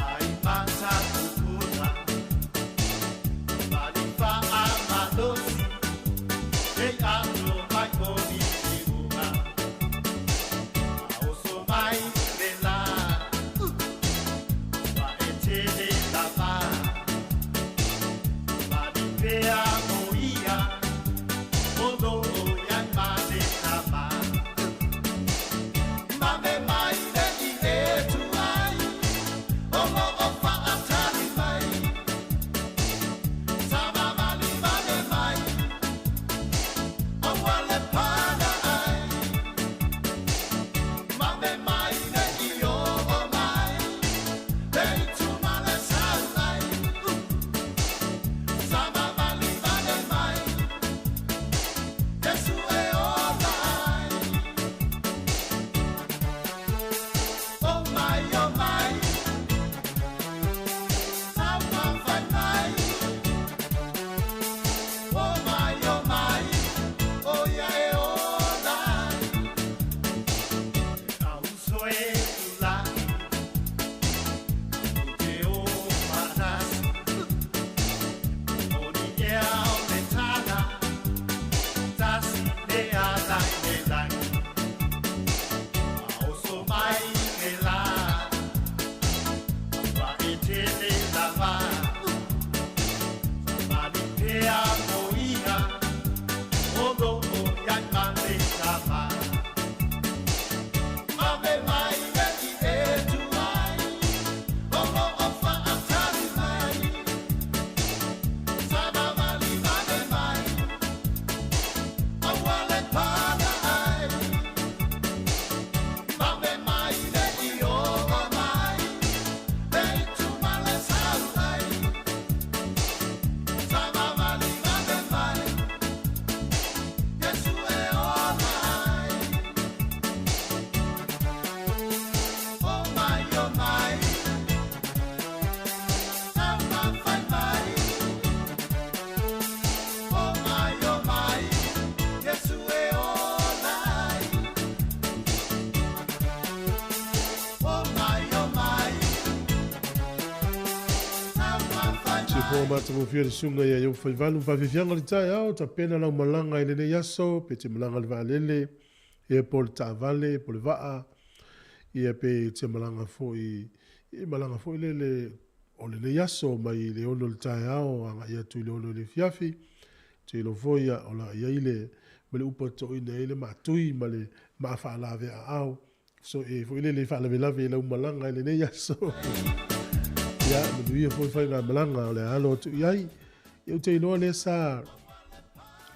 Ai mata kukuna Malifa a malosi Ei ato mai koni i unga A oso mai le la Wa e tele lava Malipea o ia Ono o iai ma le tama Mame mai nei e tu ai O lo o whaatali mai Sama vali vale mai O wale pana ai Mame mai nei o o mai Ei tu male sau ai Sama vali vale mai Yesu e ola ai Oh my, oh my, how I mai. Oh my, oh my, oh yeah, oh my. Au soe tulai, te o matasi, o ni ea o le tala, tasi le ala i le lagi. A oso mai le la, wa e tele lava. Malipea o ia, o lo o iai ma le tama. Mame mai nei e tu ai, o lo o whaatali mai. Sama mali vale mai, o wale pana ai. Mame mai nei o o mai, ei tu male sau ai. Sama mali vale mai, Yesu e ola ai. Oh my, oh my, sama fai mai. Oh my, oh my, Yesu e ola ai. Oh my, oh my, sama fai Se mai. fo mata mo fia le sunga ia iau faivalu vaafiafiaga le taeao tapena lau malaga i lenei aso pe te malaga le vaalele ia po le taavale po le vaa ia pe te malaga foʻi i malaga foʻi lele o lenei aso mai le 6 le taeao agaʻi atu i le 6 i le fiafi te ilo foi ia o la iai le ma le upu toʻoina ai le maatui ma le maafaalavea so e foʻi lele faalavelave i lau malaga i lenei aso ia manuia foi faiga malaga o le alo atu i ai ia ou te iloa lea sa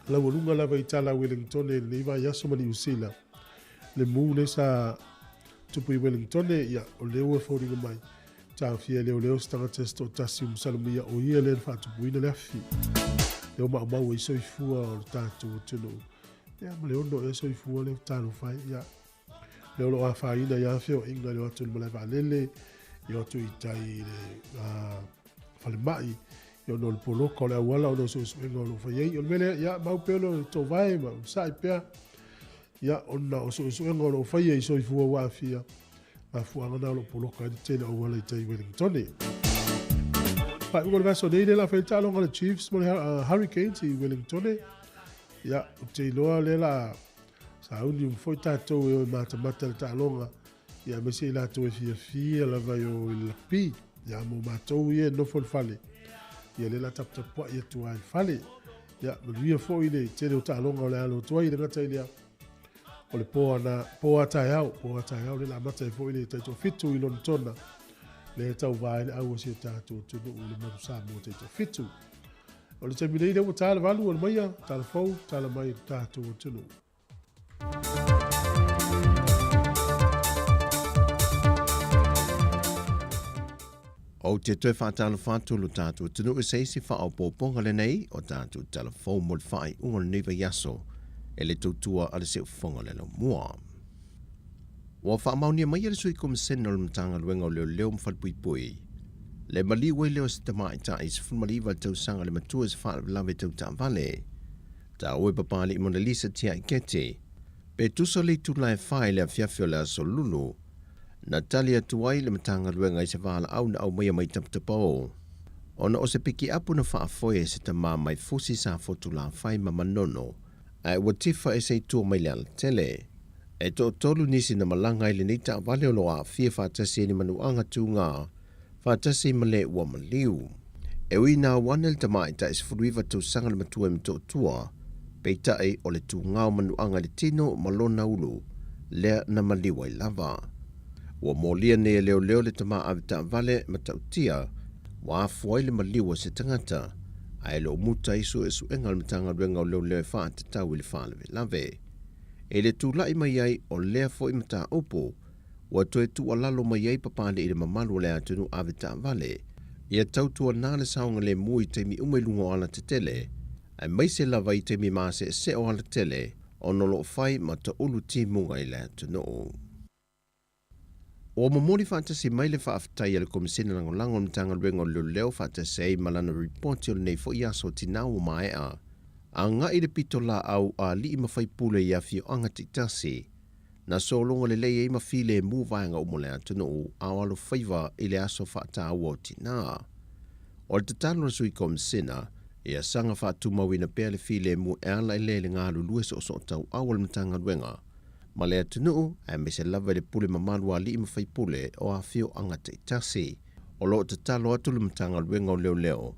laualuga lava i tala Wellingtone i lenei vaiaso ma Niusila le mu le sa tupu i Wellingtone ia o lea ua foliga mai taofia leoleo se tagata se toatasi masalomia o ia lea na faatupuina le afi lea o maumau ai soifua o le tatou atunuu ia ma le ono ea soifua le talofai ia lea o loo afaina ia feoaiga le o atu i le malae vaalele i o atu i tai i le falemai ia ona o le poloka o le auala ona o suesuega o loo fai ai o le mea lea ia mau pea o le tovae ma sa'i pea ia ona o suesuega o loo faia i soifua ua aafia mafuaaga na o loo poloka ai le tele o auala i tai Wellingtone. Faaiuga o le vaiaso nei lea la fai taaloga le Chiefs ma le Hurricanes i Wellingtone ia ou te iloa lea la sauni uma foi tatou e o e matamata le taaloga. Ia aemaise i latou e fiafia lava i o i le lakapi. Ia mo matou ia e nofo i le fale, ia lea o le a taputapuai atu lava i le fale. Ia manuia foi le tele o taaloga o le a alo atu ai, e le gata i lea, o le po ana, po a taeao, po a taeao lea o le a amata ai foi le taitoafitu i Lonetona, lea e tauva ai le au a si o tatou atunuu i le Manu Samoa taitoafitu. O le taimi nei lea ua ta le 8 o le maia, tala fou, tala mai i le tatou atunuu. Ou te toe faatalofa atu lo tatou atunuu i se isi faaopoopoga lenei o tatou tala fou mo le faaiuga o lenei vaiaso e le tautua a le Siufofoga o le Laumua. Ua faamaonia mai e le Sui Komisena o le Matagaluega o Leoleo ma Falepuipui le maliu ai lea o se tamaitai 19 tausaga le matua i se faalavelave tau taavale. Taua e Papalii Monalisa Tiaikete, pe tusa le itula e 4 i le afiafi o le aso Lulu, na tali atu ai le Matagaluega i se valaau na aumaia mai Taputapao ona o se pikiapu na faafoe e se tamā mai Fusi sa Fotulafai ma Manono ae ua tifa e se i tua mai le alatele. E toatolu nisi na malaga ai lenei taavale o lo o aafia faatasi ai ni manuaga tugā faatasi ma le ua maliu. E ui ina auane le tamaitai 19 tausaga le matua i Motootua, peitai o le tugā o manuaga i le tino ma lona ulu lea na maliu ai lava. Ua molia nei e leoleo le tama ave taavale matautia ua afua ai le maliu o se tagata, ae le o muta ai suesuega a le Matagaluega o Leoleo e faatatau i le faalavelave. I le tulai mai ai o lea foi mataupu, ua toe tuualalo mai ai Papalii i le mamalu o le atunuu ave taavale, ia tautuana le saogalemu i taimi uma i luga o alatetele, aemaise lava i taimi maseesee o alatele ona o lo o fai ma taulu timuga i le atunuu. Ua momoli faatasi mai le faafetai a le Komisena Lagolago o le Matagaluega o Leoleo faatasi ai ma lana ripoti o lenei foi aso tinā ua maea, agai le pitolaau a alii ma faipule i afioaga taitasi, na sologa lelei ai ma filemu vaega uma o le atunuu a o alofaiva i le aso faataua o tinā. O le tatalo a le Sui Komisena, ia saga faatumauina pea le filemu e ala i le le galulue soosootauau o le Matagaluega ma le atunuu, aemaise lava i le pule mamalu a alii ma faipule o afioaga taitasi. O lo o tatalo atu le Matagaluega o Leoleo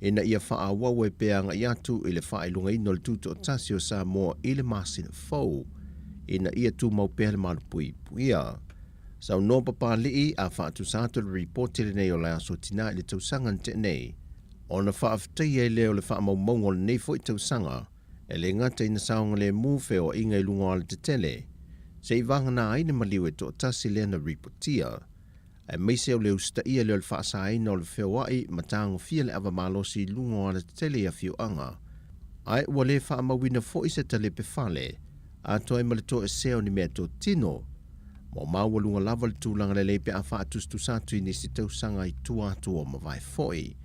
ina ia faaauau ai pea agai atu i le faailogaina o le Tutoatasi o Samoa i le masina fou, ina ia tumau pea le malupuipuia. Saunoa Papalii a faatusa atu le ripoti lenei o le Aso Tinā i le tausaga na tea nei, ona faafetaia ai lea o le faamaumauga o lenei foi tausaga, e le gata ina saogalemu feoaiga i luga o alatetele, seia vagana ai le maliu e toatasi lea na ripotia, aemaise o le usitaia lea o le faasaina o le feoai ma tagofia le ava malosi i luga o alatetele i afioaga, ae ua le faamauina foi se talepe fale atoa ai ma le toesea o ni meatotino. Ua maualuga lava le tulaga lelei pe a faatusatusa atu i nisi tausaga i tua atu o mavae foi.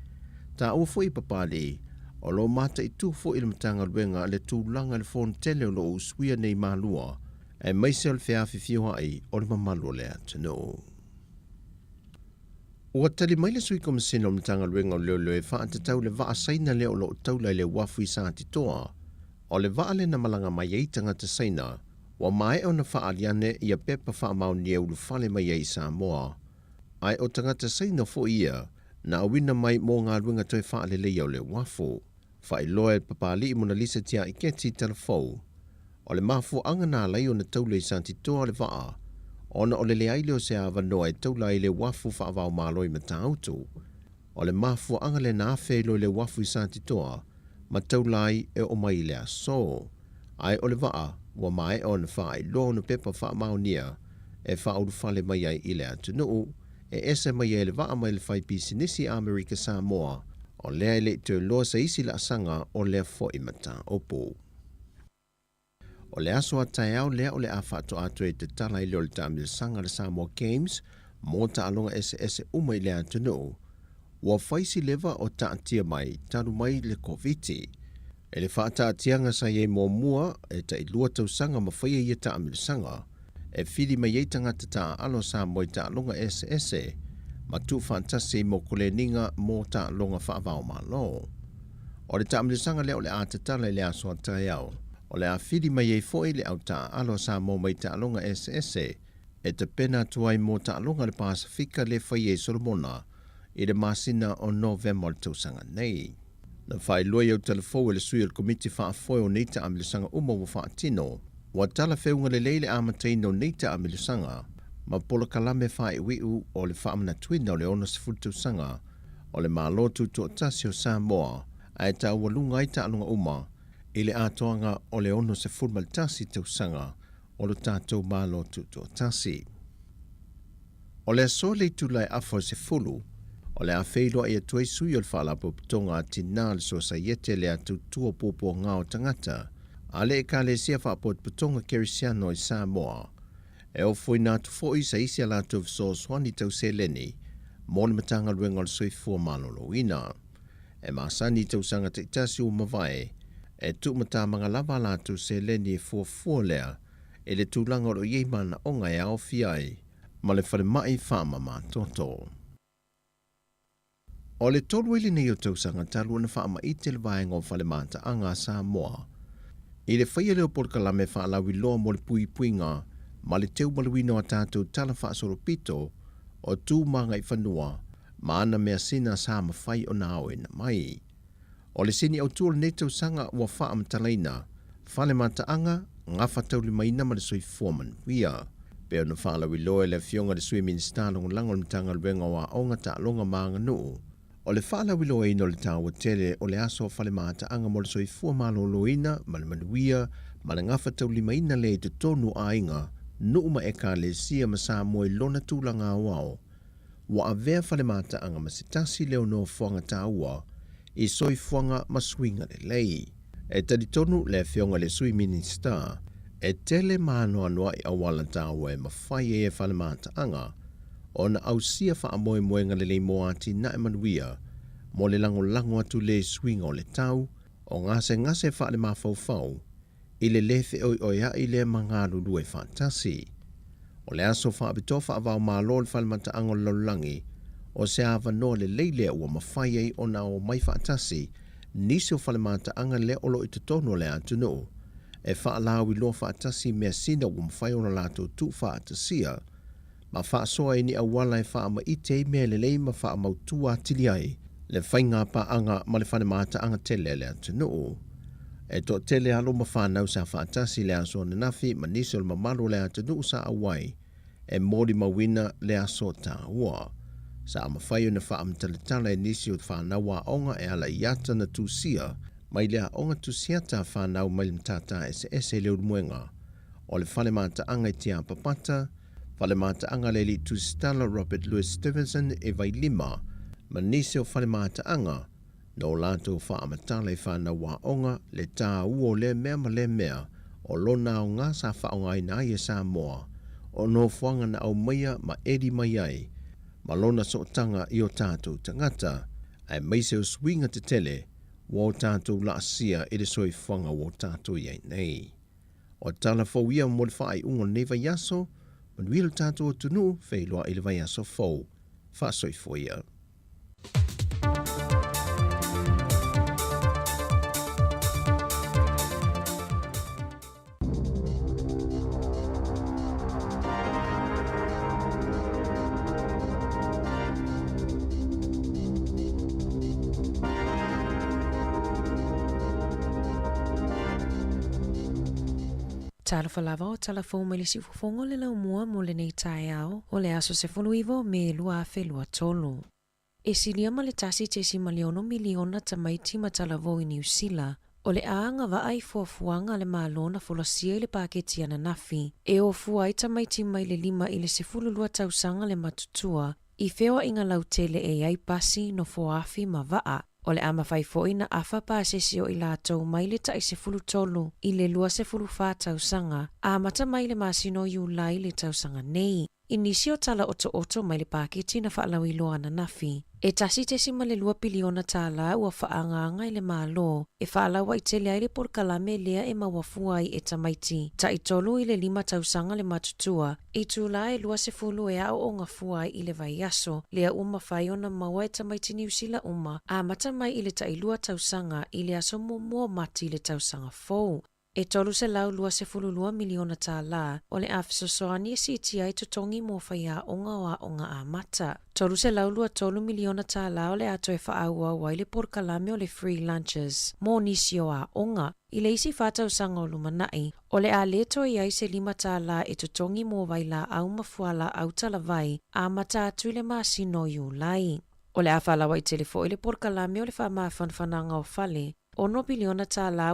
Taua foi i Papalii, o lo o mataitu foi le Matagaluega le tulaga i le fonotele o lo o usuia nei Malua, aemaise o le feafifioai o le mamalu o le atunuu. Ua tali mai le Sui Komisena o le Matagaluega o Leoleo e faatatau le vaa Saina lea o lo o taula i le uafu i Satitoa. O le vaa lea na malaga mai ai tagata Saina, ua maea ona faaali ane ia pepa faamaonia e ulufale mai ai i Samoa. Ae o tagata Saina foi ia na auina mai mo galuega toe faaleleia o le uafu. Faailoa e Papalii Monalisa Tiaiketi Talafou, o le mafuaaga na ala ai ona taula i Satitoa le vaa, ona o le leai lea o se avanoa e taula ai le uafu faava-o-Malo i Matautu. O le mafuaaga lea na afe ai loa i le uafu i Satitoa ma taula ai e oo mai i le aso. Ae o le vaa ua maea ona faailoa ona pepa faamaonia e faaulufale mai ai i le atunuu, e ese mai ai le vaa mai le faipisinisi Amerika Samoa, o lea e le i toe loa se isi laasaga o lea foi mataupu. O le aso a taeao lea o le a faatoa toe tatala ai lea o le taamilosaga a le Samoa Games mo taaloga eseese uma i le atunuu, ua fai si leva o taatia mai talu mai le Koviti. I le faataatiaga sa i ai muamua, e tailua tausaga ma faia ia taamilosaga, e fili mai ai tagata taaalo Samoa i taaloga eseese ma tuufaatasi mo koleniga mo taaloga faava-o-Malo. O le taamilosaga lea o le a tatala i le aso a taeao, o le a fili mai ai foi le au taaalo Samoa mai taaloga eseese. e tapena atu ai mo taaloga a le Pasefika lea e faia i Solomona i le masina o Novema o le tausaga nei. Na faailoa i autalavou e le sui o le Komiti Faafoe o nei taamilosaga uma ua faatino, ua talafeuga lelei le amataina o nei taamilosaga ma polokalame faaiuiu o le faamanatuina o le 60 tausaga o le Malo Tutoatasi o Samoa ae taualuga ai taaloga uma i le atoaga o le 61 tausaga o lo tatou Malo Tutoatasi. O le aso le itula e afa o le 10, o le a feiloai atu ai sui o le Faalapotopotoga a Tinā le Sosaiete le a Tautua Puapuaga o Tagata a le Ekalesia Faapotopotoga Kerisiano i Samoa e ofoina atu foi sa isi a latou fesoasoani tau seleni mo le Matagaluega o le Soifua Maloloina. E masani i tausaga taitasi ua mavae, e tuumatamaga lava a latou seleni e fuafua lea i le tulaga o lo o i ai manaoga e aofia ai ma le falemai faamamatoto. O le tolu ai lenei o tausaga talu ona faamaite le vaega o Fale Mataaga a Samoa i le faia lea o polokalame faalauiloa mo le puipuiga ma le teumaluina o a tatou tala faasolopito o tu ma agaifanua ma ana measina sa mafai ona aoina mai. O le sini autu o lenei tausaga ua faamatalaina, Fale Mataaga, Gafataulimaina ma le Soifua Manuia. Pei ona faalauiloa e le Afioga i le Sui Minisita Lagolago o le Matagaluega o Aoga, Taaloga ma Aganuu, o le faalauiloaina o le taua tele o le aso Fale Mataaga mo le soifua maloloina ma le manuia ma le gafataulimaina lea i totonu o aiga, nuu ma ekalesia ma Samoa i lona tulaga aoao. Ua avea fale mataaga ma se tasi lea o nofoaga taua i soifuaga ma suiga lelei. E talitonu le Afioga i le Sui Minisita, e tele ma anoanoai auala taua e mafai ai e fale mataaga ona ausia faamoemoega lelei mo atinae manuia mo le lagolago atu le suiga o le tau o gasegase faalemafaufau i le lē feoioeaʻi lea ma galulue faatasi. O le aso faapitoa faavaomalo o le Falemataaga o le Lalolagi, o se avanoa lelei lea ua mafai ai ona omai faatasi nisi o falemataaga lea o lo o i totonu o le atunuu e faalauiloa faatasi i measina ua mafai ona latou tuufaatasia ma faasoa ai ni auala e faamaite ai mea lelei ma faamautu atili ai le faiga paaga ma le falemataaga tele a le atunuu. E toatele alo ma fanau sa faatasi i le aso ananafi ma nisi o le mamalu o le atunuu sa auai e molimauina le aso taua. Sa mafai ona faamatalatala e nisi o fanau aoga e ala i ata na tusia mai le aoga tusiata a fanau mai le matata eseese i le Ulumuega o le fale mataaga i Tiapapata, Fale Mataaga le Alii Tusitala Robert Louis Stevenson e Vailima ma nisi o fale mataaga no latou faamatala i fanau aoga le tāua o lea mea ma lea mea o lona aoga sa faaaogaina ai e Samoa o nofoaga na aumaia ma eli mai ai ma lona sootaga i o tatou tagata aemaise o suiga tetele ua o tatou laasia i le soifuaga ua o tatou i ai nei. O tala fou ia mo le faaiuga o lenei vaiaso, manuia lo tatou atunuu, feiloai i le vaiaso fou. Faasoifua ia. Talofa lava o tala fou mai le siufofoga o le laumua mo lenei taeao o le aso 19 o Me 2023. E silia ma le 1.6 miliona tamaiti ma talavou i Niu Sila o le a agavaa i fuafuaga a le Malo na folasia i le paketi ananafi e ofua ai tamaiti mai le 5 i le 12 tausaga le matutua i feoaiga lautele e i ai pasi, nofoaafi ma vaa. O le a mafai foi na afa pasese o i latou mai le tai 13 i le 24 tausaga, amata mai le masina o Iulai le tausaga nei. I nisi o tala otooto mai le paketi na faalauiloa ananafi, e $1.2 piliona tālā ua faaagaaga i le Malo e faalauaitele ai le polokalame lea e maua fua ai e tamaiti tai tolu i le lima tausaga le matutua i itulā e 20 e aooga fua ai i le vaiaso lea ua mafai ona maua e tamaiti Niu Sila uma amata mai i le tai lua tausaga i le aso muamua o Mati i le tausaga fou. E $322 miliona tālā o le a fesoasoani e siitia ai totogi mo faiaoga o aoga amata. $323 miliona tālā o le a toe faaauau ai le polokalame o le Free Lunches mo nisi o aoga. I le isi 4 tausaga o lumanai, o le a lē toe i ai se $5 e totogi mo vailaau ma fualaau talavai amata atu i le masina o Iulai. O le a faalauaitele foʻi le polokalame o le faamafanafanaga o fale, $6 piliona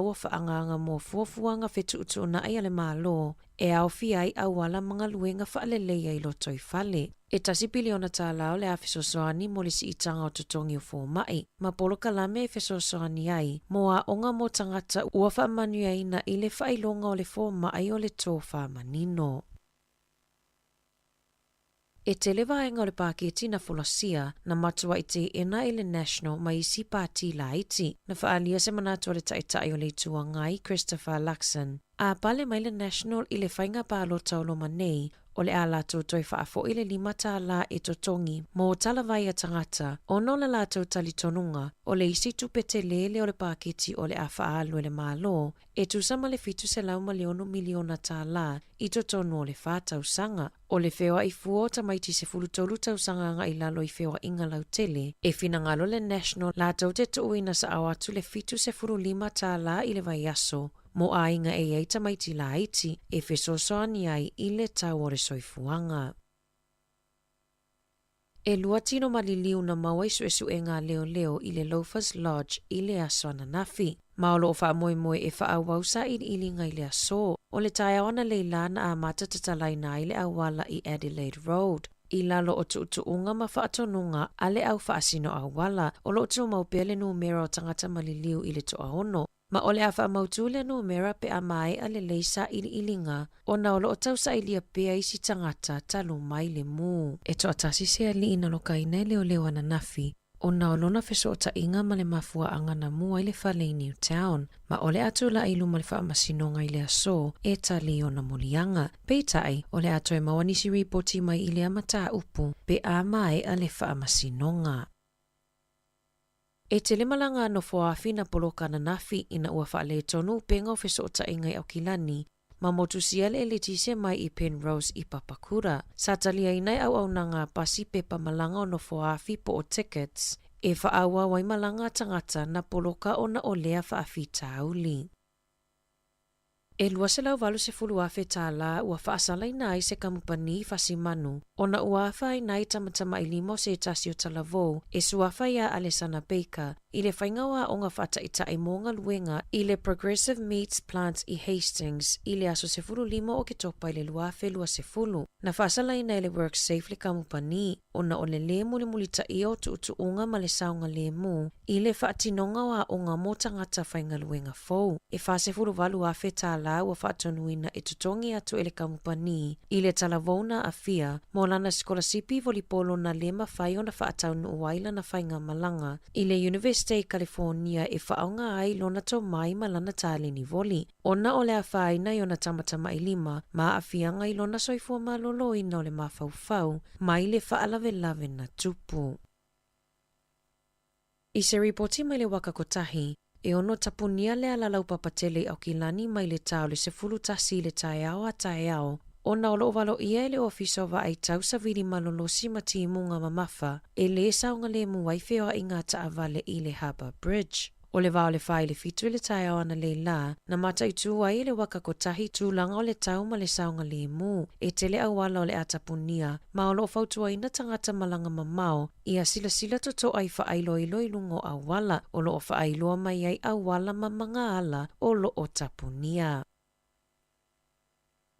ua faaagaaga mo fuafuaga fetuutuunai a le Malo e aofia ai auala ma galuega faaleleia i lotoifale. E $1 piliona o le a fesoasoani mo le siitaga o totogi o fomaʻi ma polokalame e fesoasoani ai mo aoga mo tagata ua faamanuiaina i le faailoga o le fomaʻi o le tofā manino. E tele vaega o le paketi na folasia na matuai teena e le National ma isi pati laiti. Na faaalia se manatu a le Taitai o le Itu Agai Christopher Luxon. A pale mai le National i le faiga palota o loma nei, o le a latou toe faafoʻi le $5 e totogi mo talavai a tagata ona o le latou talitonuga o le isi tupe telē lea o le paketi o le a faaalu e le Malo e tusa ma le $706 miliona i totonu o le 4 tausaga. O le feoai fua o tamaiti 13 tausaga agai i lalo i feoaiga lautele, e finagalo le National latou te tuuina saao atu le $75 i le vaiaso mo aiga e i ai tamaiti laiti e fesoasoani ai i le tau o le soifuaga. E 2 tino maliliu na maua i suesuega a leoleo i le Loafers Lodge i le aso ananafi. Ma o loo faamoemoe e faaauau sailiiliga i le aso. O le taeao analeila na amata tatalaina ai le auala i Adelaide Road i lalo o tuutuuga ma faatonuga a le au faasino auala. O loo tumau pea le numera o tagata maliliu i le 60. Ma o le a faamautū lea numera pe a maea lelei sailiiliga ona o loo tausailia pea isi tagata talu mai le mū. E toatasi se alii na lokaina e leoleo ananafi ona o lona fesootaiga ma le mafuaaga na mu ai le fale i Newtown, ma o le a tulaʻi i luma le faamasinoga i le aso e tali ona moliaga. Peitai, o le a toe maua nisi ripoti mai i lea mataupu pe a maea le faamasinoga. E tele malaga a nofoafi na poloka ananafi ina ua faaletonu upega o fesootaiga i Aukilani ma motusia le eletise mai i Penrose i Papakura. Sa taliaina e auaunaga a pasi pepa malaga o nofoafi po o tickets e faaauau ai malaga a tagata na poloka ona o lea faafitauli. E $280,000 ua faasalaina ai se kamupani fasimanu ona ua afaina ai tamatamailima o se tasi o talavou e suafa iā Alesana Baker i le faiga o aoga faataʻitaʻi mo galuega i le Progressive Meats Plant i Hastings i le aso 15 o Oketopa i le 2020. Na faasalaina e le WorkSafe le kamupani ona o le lē mulimulitaʻia o tuutuuga ma le saogalēmū i le faatinoga o aoga mo tagata faigaluega fou. E $48,000 ua faatonuina e totogi atu e le kamupani i le talavou na aafia mo lana sikolasipi volipolo na lē mafai ona faataunuu ai lana faigamalaga i le Universite i California e faaaoga ai lona tomai ma lana taleni voli ona o le afaina i ona tamatamailima ma aafiaga i lona soifua malōlōina o le mafaufau mai le faalavelave na tupu. I se ripoti mai le Waka Kotahi, e ono tapunia le ala laupapa tele i Aukilani mai le tā o le 11 i le taeao a taeao ona o loo valoia e le Ofisa o Vaai Tau Savili Malolosi ma Timuga Mamafa e lē saogalemu ai feoaiga taavale i le Harbour Bridge. O le va o le 4 i le 7 i le taeao analeila na mataitū ai e le Waka Kotahi tulaga o le tau ma le saogalēmū. E tele auala o le a tapunia ma o loo fautuaina tagata malaga mamao ia silasila totoa i faailoilo i luga o auala o loo faailoa mai ai auala ma magaala o loo tapunia.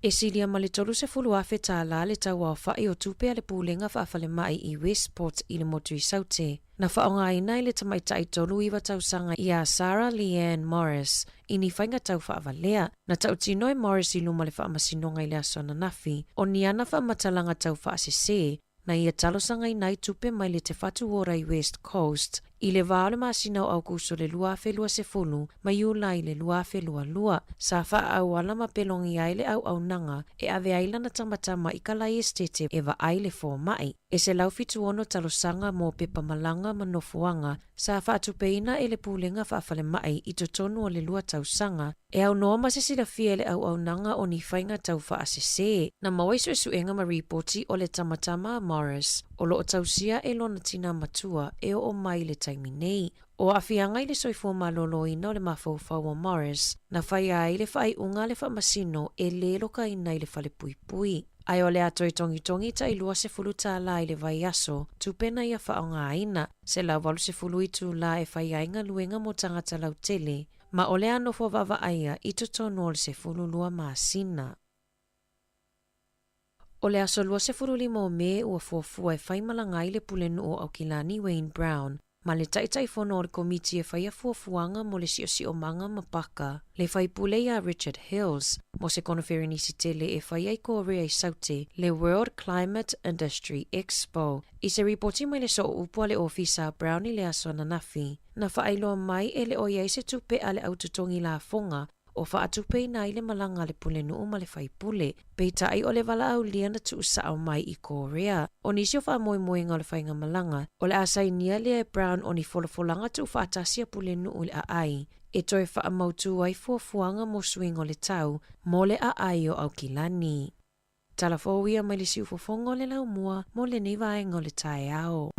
E silia ma le $30,000 le tau aofaʻi o tupe a le pulega faafalemai i Westport i le motu i Saute. Na faaaogaina e le tamaitaʻi 39 tausaga iā Sarah Leanne Morris i ni faiga tau faavalea. Na tautino e Morris i luma le faamasinoga i le aso ananafi o ni ana faamatalaga tau faasesē na ia talosagaina ai tupe mai le Te Whatu Ora i West Coast i le vā o le masina o Aukuso le 2020 ma Iulai le 2022. Sa faaauala ma pelogi ai le auaunaga e ave ai lana tamatama i Kalaesetete e vaai le fomaʻi. E 176 talosaga mo pepa malaga ma nofoaga sa faatupeina e le pulega faafalemai i totonu o le 2 tausaga. E aunoa ma se silafia e le auaunaga o ni faiga tau faasese, na maua i suesuega ma ripoti o le tamatama a Morris o lo o tausia e lona tinā matua e oo mai i le taimi nei. O aafiaga i le soifua maloloina o le mafaufau o Morris na faia ai le faaiuga a le faamasino e lē lokaina i le falepuipui. Ae o le a toe togitogi tai 20 tālā i le vaiaso, tupe na ia faaaogaina, 180 itulā e fai ai galuega mo tagata lautele, ma o le a nofo vaavaaia i totonu o le 12 masina. O le aso 25 o Me ua fuafua e faimalaga ai le Pulenuu o Aukilani Wayne Brown ma le Taitaifono o le Komiti e faia fuafuaga mo le Siosiomaga ma Paka, le faipule iā Richard Hills, mo se konoferenisi tele e fai ai Korea i Saute, le World Climate Industry Expo. I se ripoti mai le sooupu a le ofisa a Brown i le aso ananafi, na faailoa mai e le o i ai se tupe a le au totogi lafoga o faatupeina ai le malaga a le pulenuu ma le faipule. Peitai o le valaaulia na tuusao mai i Korea. O nisi o faamoemoega o le faigamalaga, o le a sainia lea e Brown o ni folafolaga tuufaatasi a pulenuu i le aai e toe faamautū ai fuafuaga mo suiga o le tau mo le aai o Aukilani. Tala fou ia mai le siufofoga o le laumua mo lenei vaega o le taeao.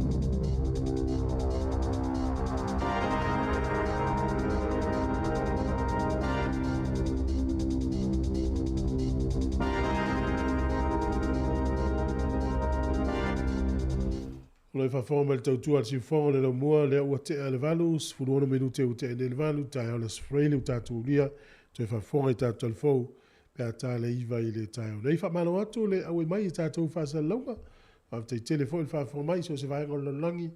O lo o faafofoga mai le tautua a le siufofoga o le laumua, lea ua tea le 8, 16 minute ua tea nei le 8, taeao le Aso Faraile ua tatou ulia, toe faafofoga i tatou talafou pe a ta le 9 i le taeao nei. Faamalo atu le auai mai i tatou faasalalauga, faafetai tele foi le faafofoga mai i so o se vaega o le lalolagi,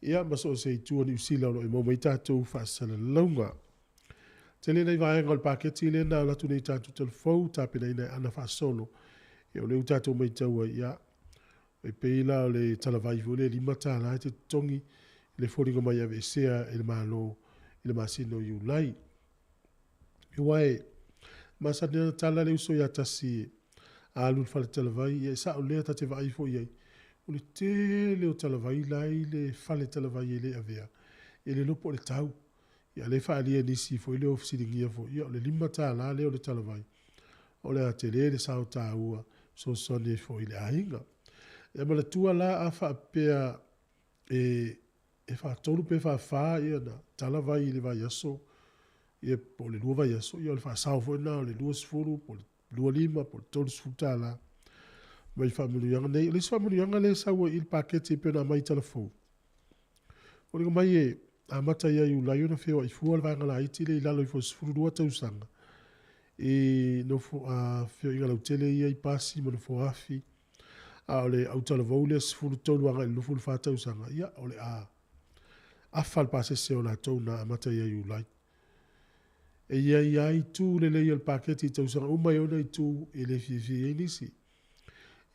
ia ma so o se itu o Niu Sila o lo o maua mai tatou faasalalauga. Tele nai vaega o le paketi lea na alu atu nei tatou talafou tapenaina e ana faasolo. Ia o lea ua tatou matau ai, ia, e pei la o le talavai foi lea $5 e te totogi i le foliga mai e aveesea e le Malo i le masina o Iulai. Aua e masani ona tala le uso ia Tasi a alu i le fale talavai, ia e sao lea ta te vaai foi i ai, o le tele o talavai la e i le fale talavai e le avea, e le iloa po o le tau. Ia lea e faaalia e nisi foi lea o fesiligia foi, ia o le $5 lea o le talavai, o le a tele le sao taua fesoasoani ai foi i le aiga. Ia manatua la a faapea e e faatolu pe faafa ia na talavai i le vaiaso, ia po o le 2 vaiaso, ia o le faasao foi lena o le 20 po o le 25 po o le $30 mai faamanuiaga nei. O le isi faamanuiaga lea e sau ai i le paketi e pei ona aumai i Talafou, foliga mai e amata ia Iulai ona feoai fua le vaega laiti lea i lalo ifo o le 12 tausaga i nofo a feoaiga lautele ia i pasi ma nofoafi, a o le autalavou lea 13 agai i le 24 tausaga, ia o le a afa le pasese o latou na amata ia Iulai. E i ai lava itu lelei o le paketi i tausaga uma e ona itu e le fiafia i ai nisi.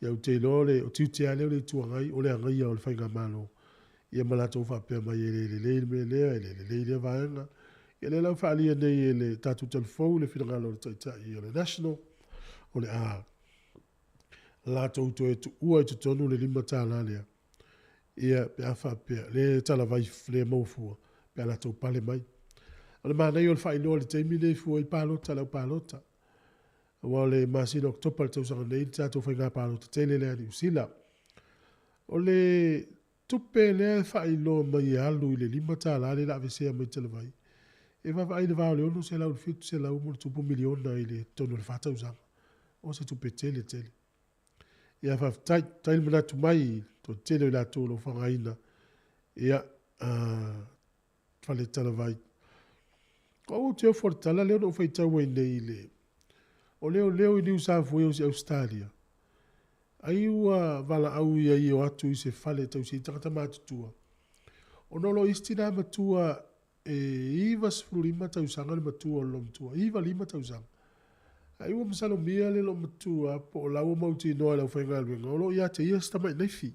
Ia ou te iloa o le o tiute lava lea o le Itu Agai o le agaia o le faigamalo ia ma latou faapea mai e le lelei le mea lea, e le lelei lea vaega. Ia lea la ua faaalia nei e le tatou talafou le finagalo o le Taitai o le National o le a latou toe tuua i totonu le $5 lea ia pe a faapea le talavai le maua fua pe a latou pale mai. O le manaia o le faailoa i le taimi lenei e fua ai palota le au palota. Aua o le masina o Oketopa i le tausaga nei le tatou faiga palota tele lea a Niu Sila. O le tupe lea e faailoa mai e alu i le $5 lea o le a aveesea mai talavai, e vaavaai i le va o le 600 i le 700 ma ona tupu miliona i le totonu o le fa tausaga. O se tupe tele tele. Ia faafetai, faafetai le manatu mai i le toatele o i latou o lo o faaaogaina ia fale talavai. O au ou te ofo i le tala lea na ou faitau ai nei i le o leoleo i Niu South Wales i Ausetalia, ai ua valaau ia i o atu i se fale e tausi ai tagata matutua, ona o lo o i ai se tina matua e 95 tausaga le matua o le loomatua, 95 tausaga. Ai ua masalomia le loomatua po o la ua mautinoa e le aufaigaluega o lo o ia te ia se tamai naifi.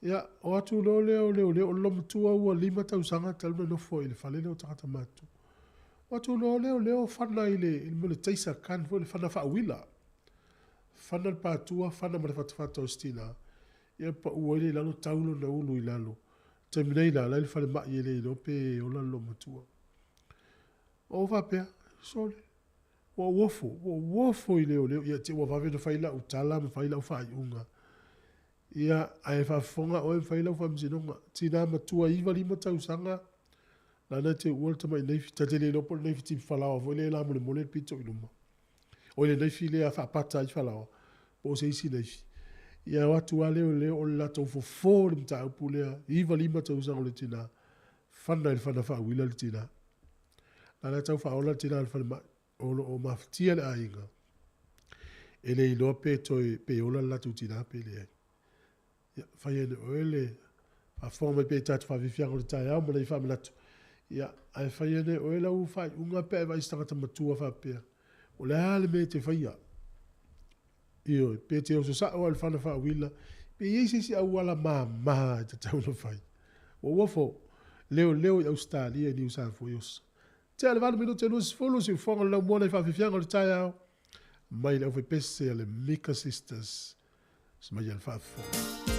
Ia, o atu loa lea o leoleo, o le loomatua ua 5 tausaga talu ona nofo i le fale lea o tagata matutua. O atu loa leoleo fana i le mea o le taser gun foi, le fana faauila. Fana le patua, fana ma le fatafata o si tina. Ia pau ai lea i lalo, tau lona ulu i lalo. Taimi nei la, la i le falemai e le iloa pe ola le loomatua. Ou faapea, Sole, ua ou ofo, ua ou ofo i leoleo, ia te ua vave ona fai lau tala ma fai lau faaiuga. Ia, ae faafofoga oe ma fai lau faamasinoga. Tina matua 95 tausaga, lana e te uua le tamai naifi, ta te le iloa po o le naifi tipi falaoa foi lea e lamolemole le pito i luma. O le naifi lea faapata ai falaoa, po o se isi naifi. Ia o atu lava leoleo o le latou fofo le mataupu lea, 95 tausaga o le tina, fana i le fana faauila le tina. La la tau faaola le tina i le falemai, o lo o mafatia le aiga, e le iloa pe toe pe ola le latou tina pe leai. Ia, fai ai le oe le faafofoga mai pea i tatou faafiafiaga o le taeao ma nei faamanatu. Ia, ae fai ane oe lau faaiuga pe a e vaai i se tagata matua faapea, o le a le mea e te faia? Ioe, pe te oso sao lava i le fana faauila, pe i ai se isi auala mama e tatau ona fai. Ua uafo, leoleo i Ausetalia i Niu Safu Ueosa. Tea le 8 minute 20, siufofoga o le laumua nai faafiafiaga o le taeao, mai le aufaipese a le Mika Sisters. Smaia le faafofoga.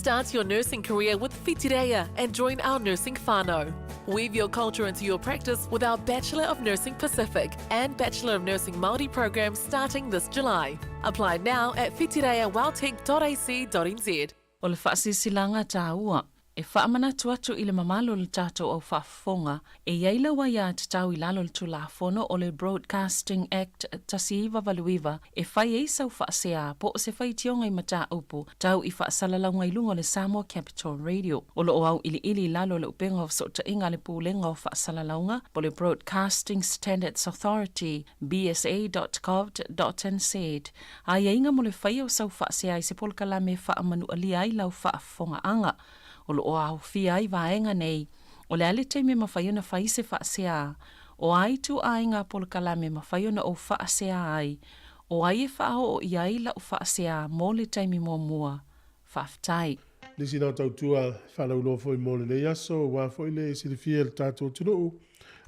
Start your nursing career with Whitireia and join our nursing whānau. Weave your culture into your practice with our Bachelor of Nursing Pacific and Bachelor of Nursing Māori programs starting this July. Apply now at whitireiaweltec.ac.nz. O le faasilasilaga taua e faamanatu atu i le mamalu o le tatou au faafofoga e i ai lau aiatatau i lalo o le Tulafono o le Broadcasting Act 1989 e fai ai sau faasea po o se faitioga i mataupu tau i faasalalauga i luga o le Samoa Capital Radio. O lo o auiliili i lalo o le Upega o Fesootaiga a le Pulega o Faasalalauga po o le Broadcasting Standards Authority, bsa.govt.nz, aiaiga mo le faia o sau faasea i se polokalame e faamanualia ai lau faafofogaaga. O lo o aofia ai vaega nei, o le a le taimi e mafai ona fai se faasea, o a ituaiga polokalame e mafai ona ou faasea ai, o ai e faaoo i ai lau faasea mo le taimi muamua. Faafetai. Nisi nao tautua faalauiloa foi mo lenei aso, aua foi le silafia e le tatou atunuu,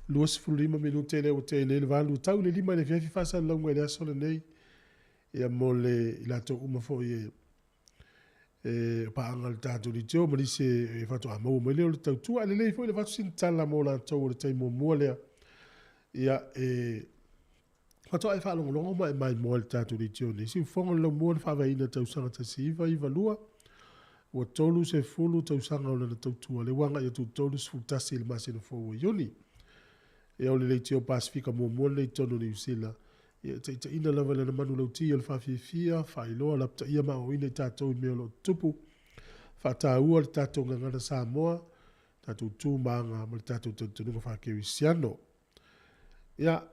25 minute lea ua tea nei le valu tau i le 5 i le afiafi faasalalauga i le aso lenei, ia mo le i latou uma foi e e paaga le tatou leitio ma nisi e faatoa maua mai lea o le tautua. Ae lelei foi le avatu sina tala mo latou o le taimi muamua lea, ia e faatoa e faalogologo ma e maimoa i le tatou leitio nei. Siufofoga o le laumua na faavaeina i le tausaga 1992, ua 30 tausaga o lana tautua, lea ua agai atu i le 31 i le masina fou o Iuni. Ia o le leitio Pasefika muamua lenei i totonu o Niu Sila, ia e taitaiina lava i lana manulauti o le faafiafia, faailoa, lapataia ma aoaoina i tatou i mea o lo o tutupu, faataua le tatou gagana Samoa, tatou tu ma aga ma le tatou talitonuga faakerisiano. Ia,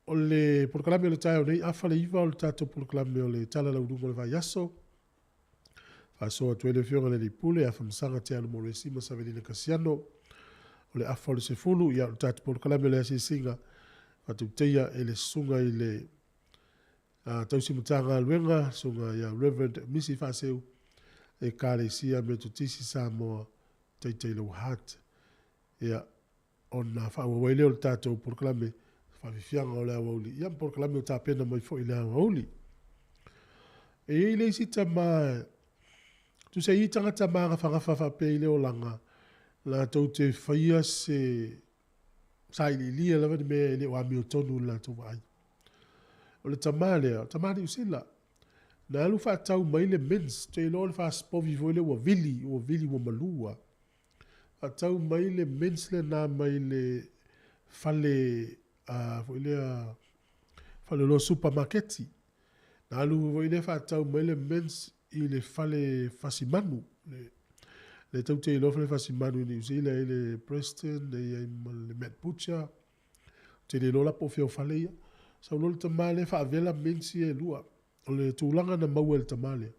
o le polokalame o le taeao nei, afa le iva o le tatou polokalame o le Tala Lauuluga o le Vaiaso, Faasoa atu ai le Afioga i le Alii Pule, Afamasaga Te Alu Moresi ma Savelina Kasiano. O le afa o le 10, ia o le tatou polokalame o le asiasiga, faatauteia e le susuga i le tausi Matagaluega, susuga ia Reverend Misi Faaseu, Ekalesia Metotisi Samoa, Taitai Lou Heart. Ia, ona faaauau ai lea o le tatou polokalame faafiafiaga o le aoauli, ia ma polokalame o tapena mai foi i le aoauli. E i ai le isi tama, tusa e i ai tagata magafagafa faapea i le olaga, latou te faia se sailiilia lava ni mea e le o amiotonu i le latou vaai. O le tama lea, o le tama Niu Sila, na alu faatau mai le mince, te iloa o le fasipovi foi lea ua vili, ua vili ua malu lava. Faatau mai le mince lena mai le fale foi lea faleoloa supamaketi. Na alu foi lea faatau mai le mince i le fale fasimanu. Le tou te iloa fale fasimanu i Niu Sila e i le Preston, e i ai ma le Mad Butcher. Ou te le iloa la po o fea o fale ia. Sau loa le tama lea faavela mince ia e lua. O le tulaga na maua e le tama lea,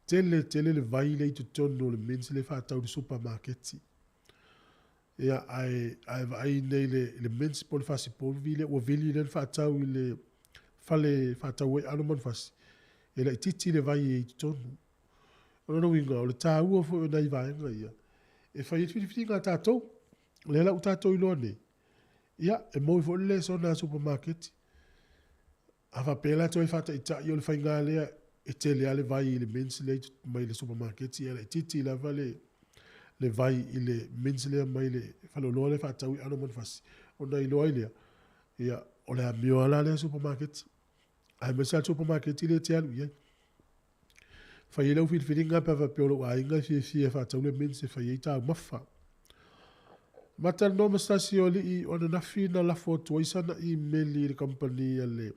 tele tele le vai lea i totonu o le mince lea e faatau i le supamaketi. Ia, ae, ae vaai nei le, le mince po o le fasipovi lea ua vili lea na faatau i le fale e faatau ai aano o manufasi, e laitiiti le vai e i totonu. O lona uiga, o le taua foi o nai vaega ia, e fai ai le filifiliga a tatou. O lea la ua tatou iloa nei, ia, e moni foi le lesona a supamaketi. A faapea la toe faataitai o le faiga lea e tele lava le vai i le mince lea mai le supamaketi ae laitiiti lava le le vai i le mince lea mai le faleoloa lea faatau i aano o manufasi ona iloa ai lea ia o le amio lava la lea supamaketi aemaise lava le supamaketi lea e te alu i ai. Fai ai lau filifiliga pe a faapea o lou aiga e fiafia e faatau le mince e fai ai taumafa. Matalanoa ma se tasi o alii o ananafi na lafo atu ai sana imeli i le kamupani a le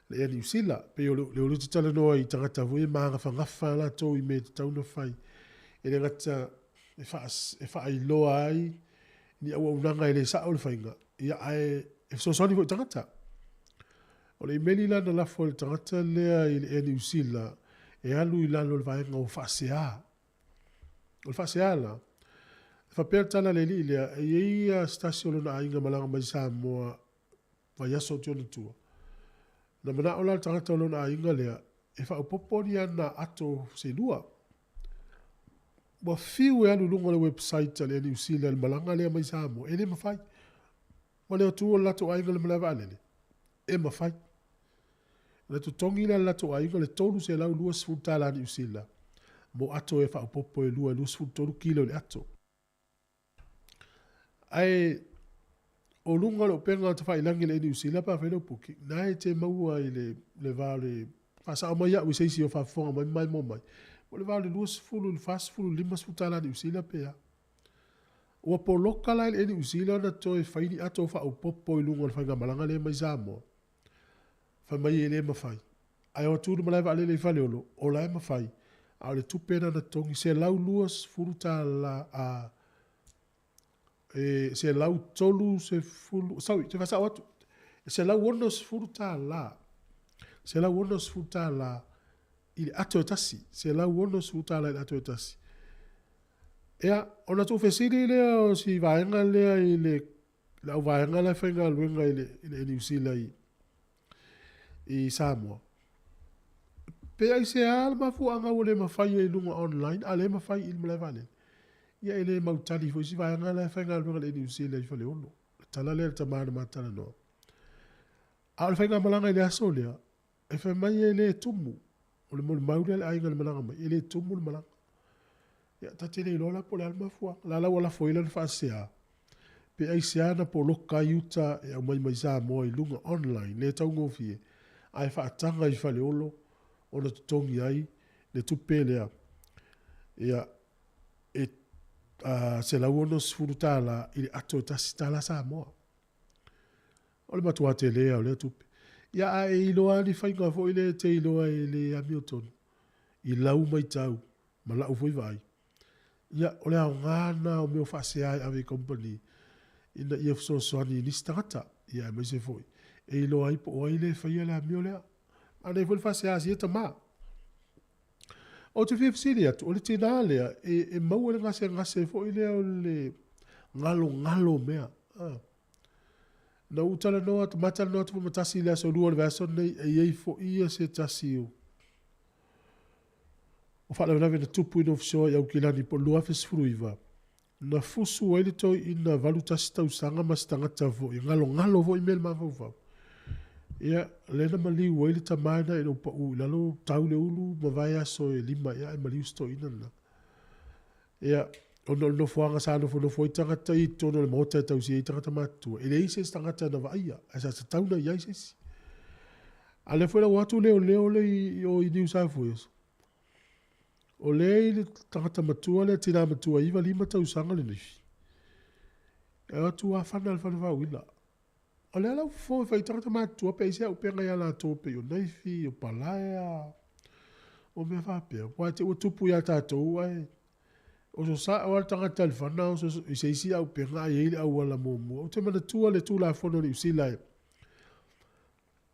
le Air Niu Sila. Pei o le o lea ou te talanoa i tagata foi e magafagafa latou i mea e tatau ona fai. E le gata e, faa, e faailoa ai ni auaunaga e le sao le faiga, ia ae e fesoasoani foi i tagata. O le imeli la na lafo e le tagata lea i le Air Niu Sila e alu i lalo o le vaega o faasea. O le faasea la, e faapea le tala a le alii lea, e i ai ia se tasi o lona aiga malaga mai Samoa vaiaso atu i ona tua. Na manao la le tagata o lona aiga lea e faaopoopo ni ana ato se lua. Ua fiu e alu i luga o le website a le Air Niu Sila i le malaga lea mai Samoa, e le mafai. Ua le o tu o le latou aiga i le malae vaalele, e mafai. Na totogi la e le latou aiga le $320 Niu Sila mo ato e faaopoopo e lua e 23 kilo i le ato. Ae o luga o le upega tafailagi a le Air New Zealand pe a fai lau booking, na e te maua i le, le va o le faasao mai au i se isi o faafofoga mai ma maimoa mai, o le va o le 20 i le 40 i le 50 tala Niu Sila pe a. Ua poloka la i le Air New Zealand ona toe fai ni ato faaopoopo i luga o le faigamalaga lea mai Samoa. Fai mai e le mafai. Ae o atu i le malae vaalele i Faleolo, o la e mafai, a o le tupe lena na totogi, $120 a e $130, sorry, te whasao atu, $160, $160 i le ato e tasi, $160 i le ato e tasi. Ea, ona tuufesili lea o si vaega lea i le le auvaega la e faigaluega i le, i le New Zealand i, i Samoa. Pe aisea le mafuaaga ua le mafai ai i luga online, a le mafai i le malae vaalele. Ia e le mautali foi si vaega la e faigaluega i le Air New Zealand i Faleolo. Le tala lea a le tama na ma talanoa. A o le faigamalaga i le aso lea, e fai mai e le tumu. O le molimau lea a le aiga i le malaga mai, e le tumu le malaga. Ia, ta te le iloa la po o le a le mafuaaga. La la ua lafo ai lana faasea, pe aisea na poloka ai uta e aumai mai Samoa i luga online, le taugofie, ae faataga i Faleolo ona totogi ai le tupe lea. Ia, e $160 i le ato e tasi tala Samoa. O le matua tele lava o lea tupe. Ia a e iloa lava ni faiga foi lea e te iloa e le amiotonu i lau matau ma lau foi vaai, ia o le aoga lena o mea o faasea e ave i kamupani ina ia fesoasoani i nisi tagata, ia aemaise foi e iloa ai po o ai le faia le amio lea. Manaia foi le faasea a sia tama. Ou te fia fesili atu, o le tinā lea, e, e maua i le gasegase foi lea o le galogalo mea. Ah. Na ou talanoa atu, ma talanoa atu foi ma tasi i le aso lua o le vaiaso lenei, e i ai foi ia se tasi o, o faalavelave na tupu i North Shore i Aukilani po o le 2019, na fusu ai le toeaina 81 tausaga ma se tagata foi, e galogalo foi mea i le mafaufau. Ia, lea na maliu ai le tama lena ina ua pau i lalo, tau le ulu, mavae aso e lima ea ae maliu si toeaina lena. Ia, ona o le nofoaga sa nofonofo ai tagata i totonu o le maota e tausia ai tagata matutua, e leai se isi tagata na vaaia, ae sa tatau ona i ai se isi. A lea foi la ua o atu leoleo lea i o i New South Wales, o lea i le tagata matua lea, tina matua 95 tausaga le nifi, e o atu afana le fana faauila. O le ala ua fofo e fai tagata matutua pe ai se auupega ia latou pei o naifi, o palaea, o mea faapea. Aua te i ua tupu ia tatou ae oso sao lava le tagata i le fana oso i se isi auupega ae i ai le auala muamua. Ou te manatua le Tulafono a Niu Sila e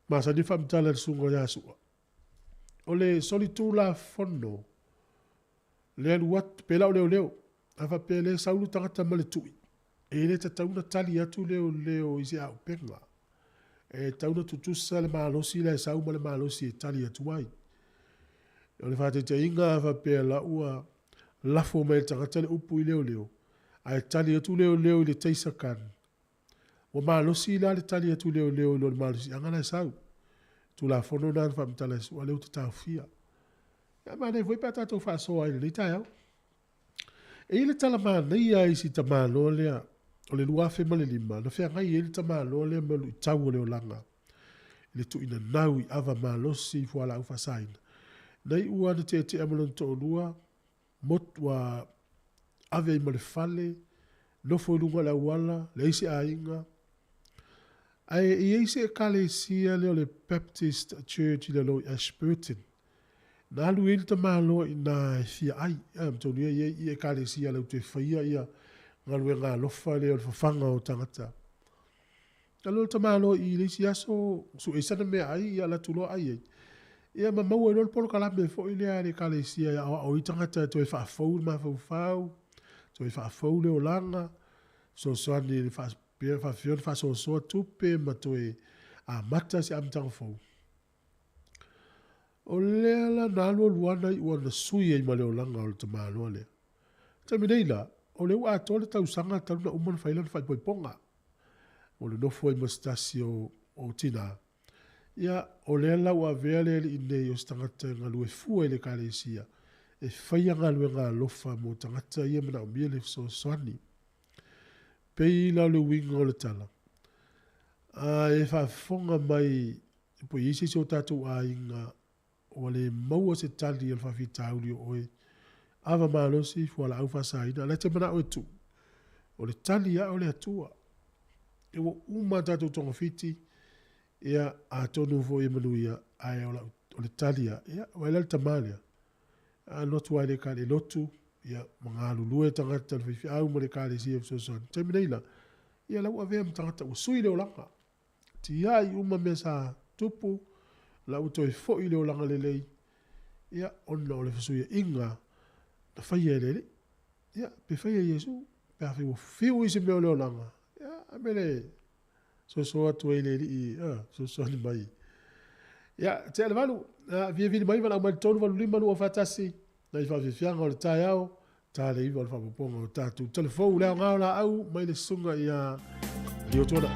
masani ona faamatala e le Susuga ia Su'a. O le solitulafono le alu atu, pei la o leoleo, a faapea le sau le tagata ma le tui, e le tatau ona tali atu leoleo i se auupega. E tatau ona tutusa le malosi la e sau ma le malosi e tali atu ai. O le faataitaiga a faapea la ua lafo mai e le tagata le upu i leoleo, ae tali atu leoleo i le taser gun, Ua malosi la le tali atu leoleo i lo le malosiaga la e sau. Tulafono lena na faamatala e Su'a lea ua ta taofia. Ia manaia foi pe a tatou faasoa ai i lenei taeao. E i ai le tala manaia i si tamaloa lea o le 2005 na feagai ai le tamaloa lea ma luitau o le olaga i le tuuina nau i ava malosi i fualaau faasaina. Na iu lava na teetea ma lona toalua motu ua ave ai ma le fale, nofo i luga o le auala, leai se aiga. Ae i ai se ekalesia lea o le Baptist Church i lalo i Ashburton. Na alu i ai le tamaloa i ina e fia ai. A, tonu ia i ai i ekalesia lau te faia ia galuega alofa lea o le fafaga o tagata. Na alu le tamaloa i le isi aso, sue sana meaai, ia alu atu loa ai ai. Ia ma maua ai loa le polokalame foi lea a le ekalesia e aoao ai tagata e toe faafou le mafaufau, toe faafou le olaga, fesoasoani i le faafefea ona faasoasoa tupe ma toe amata se amataga fou. O lea la na alualu lava na iu lava na sui ai ma le olaga o le tamaloa lea. I le taimi nei la, o lea ua atoa le tausaga talu ona uma ona fai lana faaipoipoga. Ua nonofo ai ma se tasi o, o tinā. Ia, o lea la ua avea le alii nei o se tagata e galue fua i le Ekalesia. e faia galuega alofa mo tagata ia manaomia le fesoasoani. Pei la o le uiga o le tala, a e faafofoga mai po o i ai se isi o tatou aiga ua le maua se tali a le faafitauli o oe, ava malosi, fualaau faasaina, a o la e te manao e tuu, o le tali lava o le Atua. E ua uma a tatou togafiti, ia, atonu foi e manuia, ae o, lau, o le tali lava, ia, vaai la le tama lea, a alu atu lava i le ekale, lotu, ia, ma galulue tagata le faifeau ma le ekalesia e fesoasoani. Taimi nei la, ia la ua avea ma tagata ua sui le olaga. Tiai uma mea sa tupu, la ua toe foi le olaga lelei, ia, ona o le fesuiaiga na faia e le Alii. Ia, pe faia e Iesu, pe afai ua fiu isi mea o le olaga, ia, a mea le soso atu ai i le Alii, a, fesoasoani mai. Ia, tea le valu, fia vili mai valaau mai i le 3 8 5 2 4 1, nai faafiafiaga o le taeao, ta le iva o le faaopoopoga o tatou telefou le aoga o laau mai le susuga ia Lio Tuanai.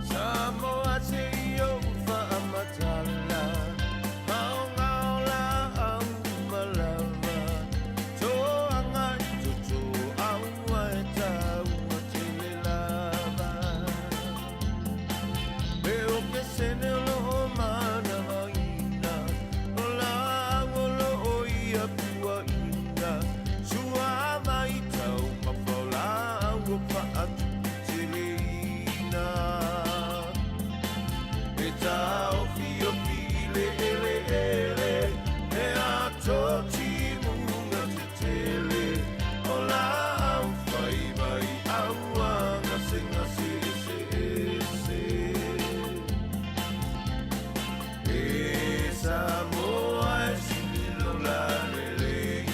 Samoa se i ou faamatala, maoga o laau malava, toaga i toto aua e taua tele lava. E o ke sene o loo manavaina, o laau o loo ia puaina, sua mai tau mafa o laau o faatupu teleina. E taofiofi i le eleele, e ato timuga tetele, o laau fai mai aua gasegase eseese. E Samoa e sili lou lalelei,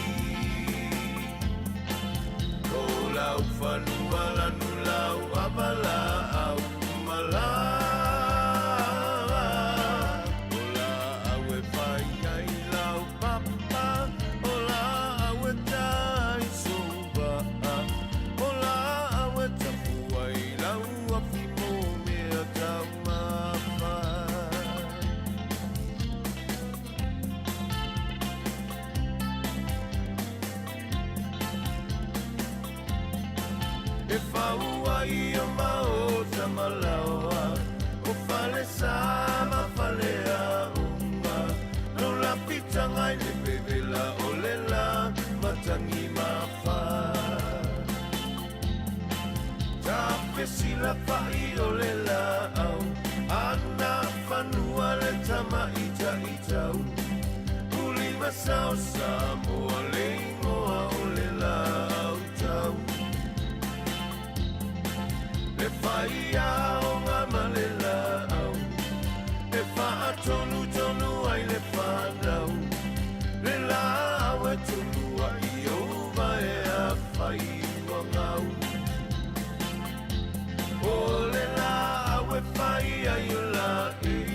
o lau fanua lanu lau ava laau malava. O laau e fai ai lau papa, o laau e tai souva'a, o laau e tapu ai lau afi mo mea taumafa. E fau ai o maota ma laoa, o fale sa ma fale aoga, no lafitaga i le vevela o le la matangi mafa. Tafesila fa'i o le laau, ana fanua le tamaitaitau, ulima sao Samoa le igoa o le laau tau. Le fai aoga ma le laau, e faatonutonu ai le fanau, le laau e tulu ai ova e afai ua gau. O le laau e fai ai o laei,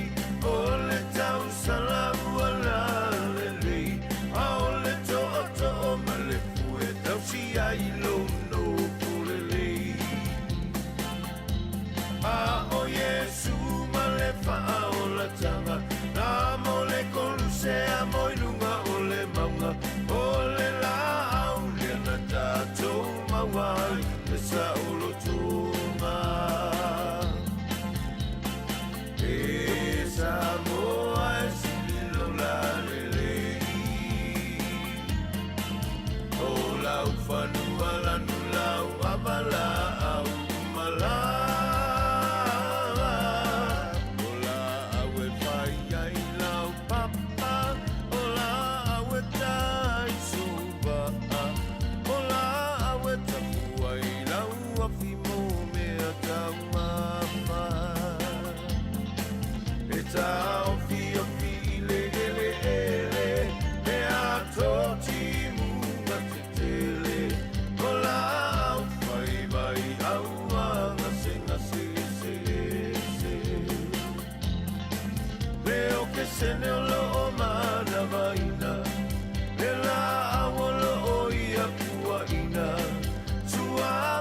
o le tausala ua lalelei, a o le tootoo ma le fue tausi ai lou nofo lelei. A o Iesu ma le faaolataga, na mo le kolusea mo i luga o le mauga, o le laau lea na tatou maua ai le saolotoga. E Samoa e sili lou lalelei, o lau fanua lanu lau ava laau malava. O laau e fai ai lau papa, o laau e tai souva'a, o laau e tapu ai lau afi mo mea taumafa. E taofiofi i le eleele, e ato timuga tetele, o laau fai mai aua gasegase eseese. Le o ke sene o loo manavaina, le laau o loo ia puaina, sua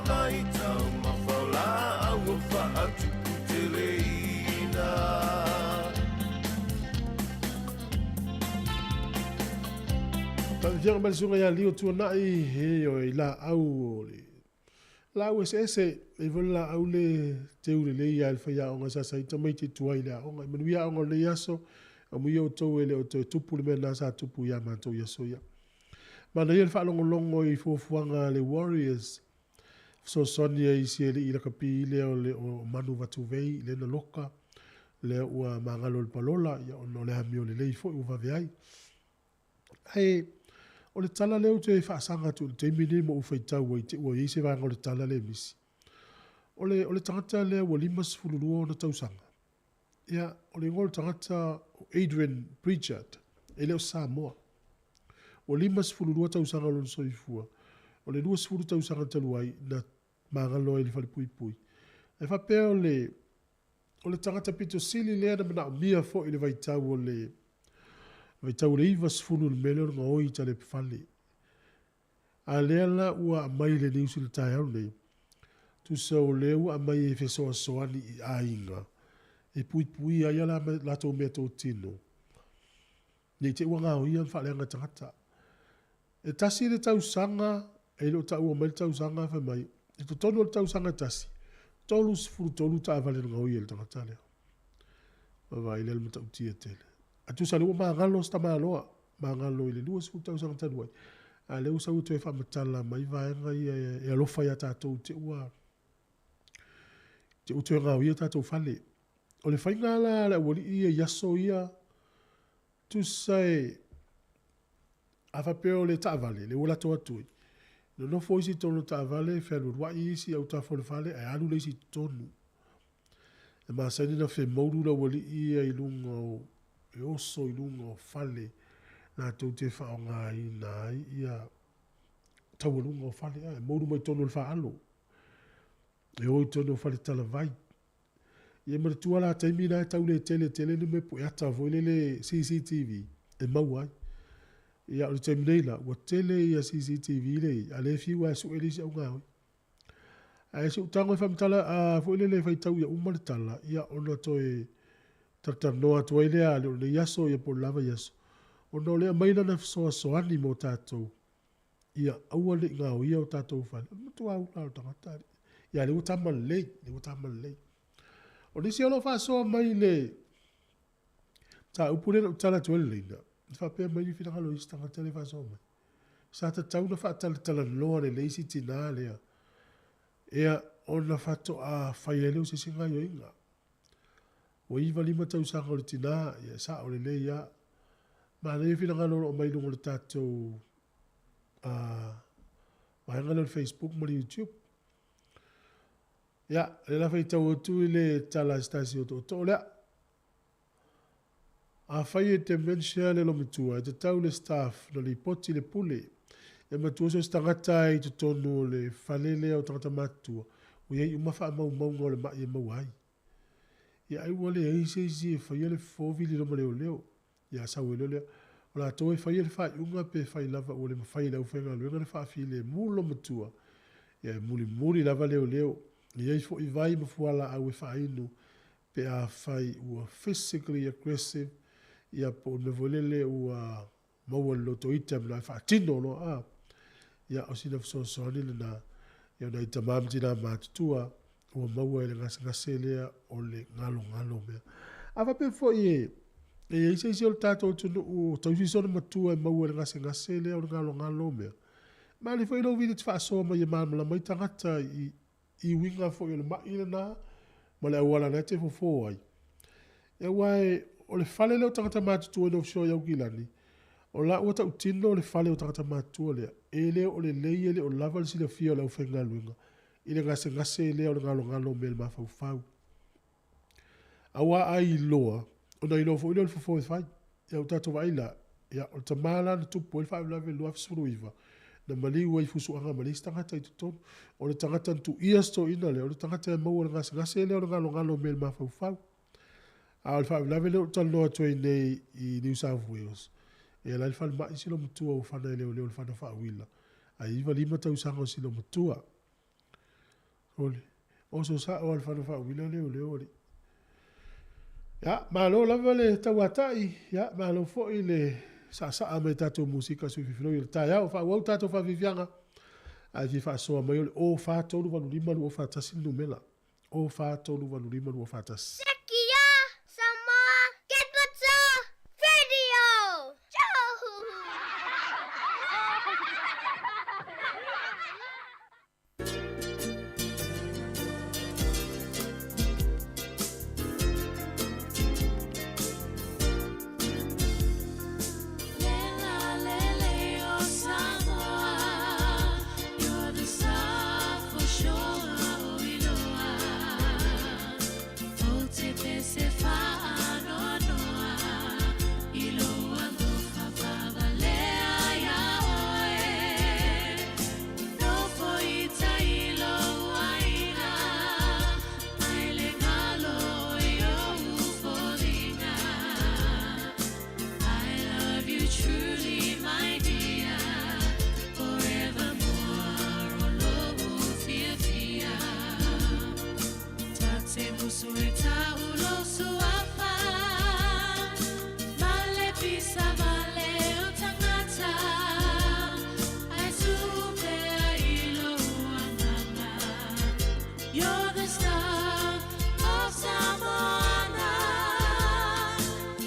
vai taumafa o laau ua faatuputeleina. Taufiaga ma le susuga ia Lio Tuanai, ioe, i laau o le laau eseese, e i ai foi le laau le teu lelei lava i le faiaoga sa sa ai tamaiti tuai i le aoga. Ia manuia aoga o lenei aso, amuia outou e le o toe tupu le mea lena sa tupu ia matou i aso ia. Manaia le faalogologo i fuafuaga a le Warriors, fesoasoani ai i si alii lakapi lea o le o Manu Vatuvei lea na loka, lea ua magalo i le palola, ia ona o le amio lelei foi ua vave ai. Ae o le tala lea ou te faasaga atu i le taimi lenei ma ou faitau ai te i ua i ai se vaega o le tala lea e misi. O le, o le tagata lea ua 52 ona tausaga. Ia, o le igoa o le tagata o Adrian Pritchard, e le o se Samoa. Ua 52 tausaga lona soifua. O le 20 tausaga talu ai na magalo ai i le falepuipui. E faapea o le, o le tagata pito sili lea na manaomia foi i le vaitau o le, vaitau o le 90 i le mea lea o le gaoi i talepafale. A lea la ua aumai i le news i le taeao lenei, tusa o lea ua aumai e fesoasoani i aiga e puipuia ai a latou meatotino ne i te i ua gaoia ma faaleaga e tagata. E tasi le tausaga, e le o taua mai le tausaga fai mai, i totonu o le tausaga e tasi, 33 taavale na gaoia e le tagata lea. Vaavaai lea i le matautia tele. Ae tusa o lea ua magalo si tamaloa, magalo i le 20 tausaga talu ai, a o lea ua sau e toe faamatala mai vaega ia e alofa ia tatou te ua te ua toe gaoia tatou fale. O le faiga la a le aualii ia i aso ia, tusa e, a faapea o le taavale, lea ua lato atu ai, nonofo isi i totonu o le taavale, fealualuai isi autafa o le fale, ae alu le isi i totonu. E masani ona femoulu le aualii ia i luga o, e oso i luga o fale latou te faaaogaina ai ia taualuga o fale, e moulu mai totonu o le faaalo, e o i totonu o fale talavai. Ia manatua la taimi na e tau le tele tele ni mea pueata foi lele CCTV e maua ai. Ia o le taimi nei la, ua tele ia CCTV lea e i ai, a o lea e fiu lava e sue le isi augaoi. Ae se i ou tago e faamatala a foi lele e faitau ia uma le tala, ia ona toe talatalanoa atu ai lea a le o lenei aso ia po o le la vaiaso, ona o lea e aumai lana fesoasoani mo tatou, ia aua ne i gaoia o tatou fale. O le matua ula lava o le tagata alii. Ia a o lea ua tama lelei, lea ua tama lelei. O nisi o lo o faasoa mai i le mataupu lea na ou tatala atu ai le laina, e faapea mai le finagalo o isi tagata lea e faasoa mai, sa tatau ona faatalatalanoa lelei si tinā lea, ia, ona faatoa fai ai lea o se isi gaoioiga. Ua 95 tausaga o le tinā, ia e sao lelei lava. Manaia finagalo o lo o aumai i luga o le tatou vaega lea o le Facebook ma le YouTube. Ia, o lea la faitau atu i le tala a se tasi o tootoo lea. Afai e dementia le lomatua, e tatau le staff na lipoti le pule. E matua so o se tagata i totonu o le fale lea o tagata matutua, ua i ai uma faamaumauga o le mai e maua ai. Ia ai ua leai se isi e faia le fofo vili loa ma leoleo. Ia sau ai loa lea. O latou e faia le faaiuga pe fai lava ua le mafai e le aufaigaluega le faafilemu lomatua. Ia e mulimuli lava leoleo. E i ai foi vai ma fualaau e faainu pe afai ua physically aggressive, ia po o le mea foi lele ua maua i le loto ita ma e faatino loa a. Ia, o sina fesoasoani lena, ia o nai tama ma tina matutua ua maua i le gasegase lea o le galogalo mea. A faapea foi e e i ai se isi o le tatou atunuu o tausi sona matua e maua i le gasegase lea o le galogalo mea, malie foi lou vili e te faasoa mai e malamalama ai tagata i i uiga foi o le mai lena ma le auala na e te fofo ai. Aua e, o le fale lea o tagata matutua i North Shore i Aukilani, o la ua tautino le fale o tagata matutua lea, e le o lelei e le o lava le silafia o le aufaigaluega i le gasegase lea o le galogalo o mea i le mafaufau. Aua a iloa, ona iloa foi lea o le fofo e fai. Ia ua tatou vaai la, ia, o le tama la na tupu ai le faalavelave i le 2019, na maliu ai i fusuaga ma le isi tagata i totonu. O le tagata na tuuia si toeaina lea, o le tagata e maua i le gasegase lea o le galogalo o mea i le mafaufau. A o le faalavelave lea ua ou talanoa atu ai nei i New South Wales, e la i le falemai si loomatua ua fana e leoleo i le fana faauila, ae 95 tausaga o si loomatua. Ole, oso sa'o a le fale faauila leoleo alii. Ia, malo lava le tauata'i, ia, malo foi le saasaa mai tatou musika suififiloi o le taeao. Faaauau tatou faafiafiaga, ae fia faasoa mai o le 0 4 3 8 5 2 4 1 le numera. 0 4 3 8 5 2 4 1. Sekia Samoa Capital Radio. Lela lele o Samoa, you're the star for sure o iloa. O te pese whaanoanoa, i lou alofa whawalea ia oe. Nofo i tai lou aiga, mai le galo i ou foliga. I love you truly, my dear, forevermore, o lou fiafia. Ta te musu e tau lou suafa, ma le pisa vale o tagata, ae suu pea i lou agaga. You're the star of Samoana,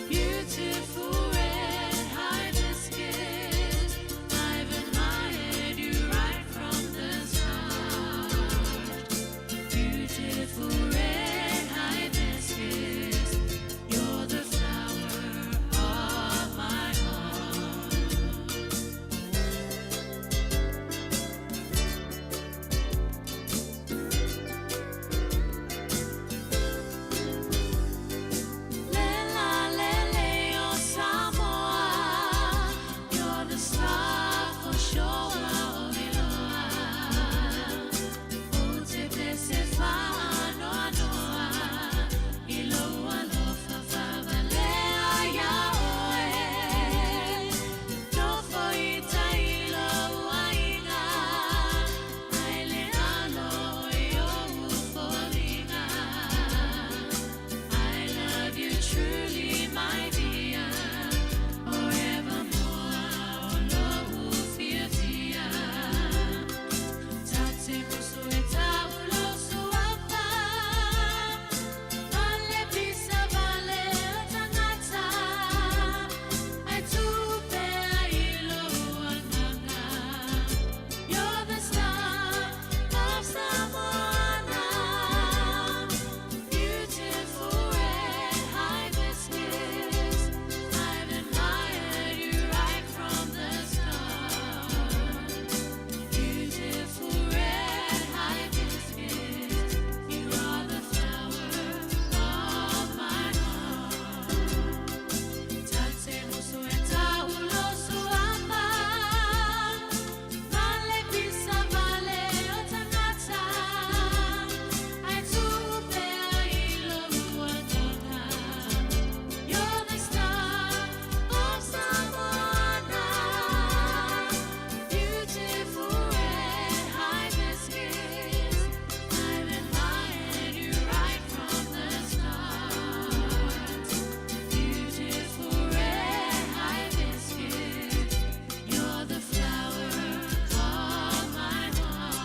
beautiful red hibiscus. I've admired you right from the start. Beautiful red hibiscus, you're the flower of my heart. Lela lele o Samoa, you're the star for sure o iloa. O te pese whaanoanoa, i lou alofa whawalea ia oe. Nofo i tai lou aiga, mai le galo i ou foliga. I love you truly, my dear, forevermore, o lou fiafia. Ta te musu e tau lou suafa, ma le pisa vale o tagata, ae tuu pea i lou agaga. You're the star of Samoana, beautiful red hibiscus. I've admired you right from the start. Beautiful red hibiscus, you are the flower of my heart. Ta te musu e tau lou suafa, ma le pisa vale o tagata, ae tuu pea i lou agaga. You're the star of Samoana, beautiful red hibiscus. I've admired you right from the start. Beautiful red hibiscus, you're the flower of my heart.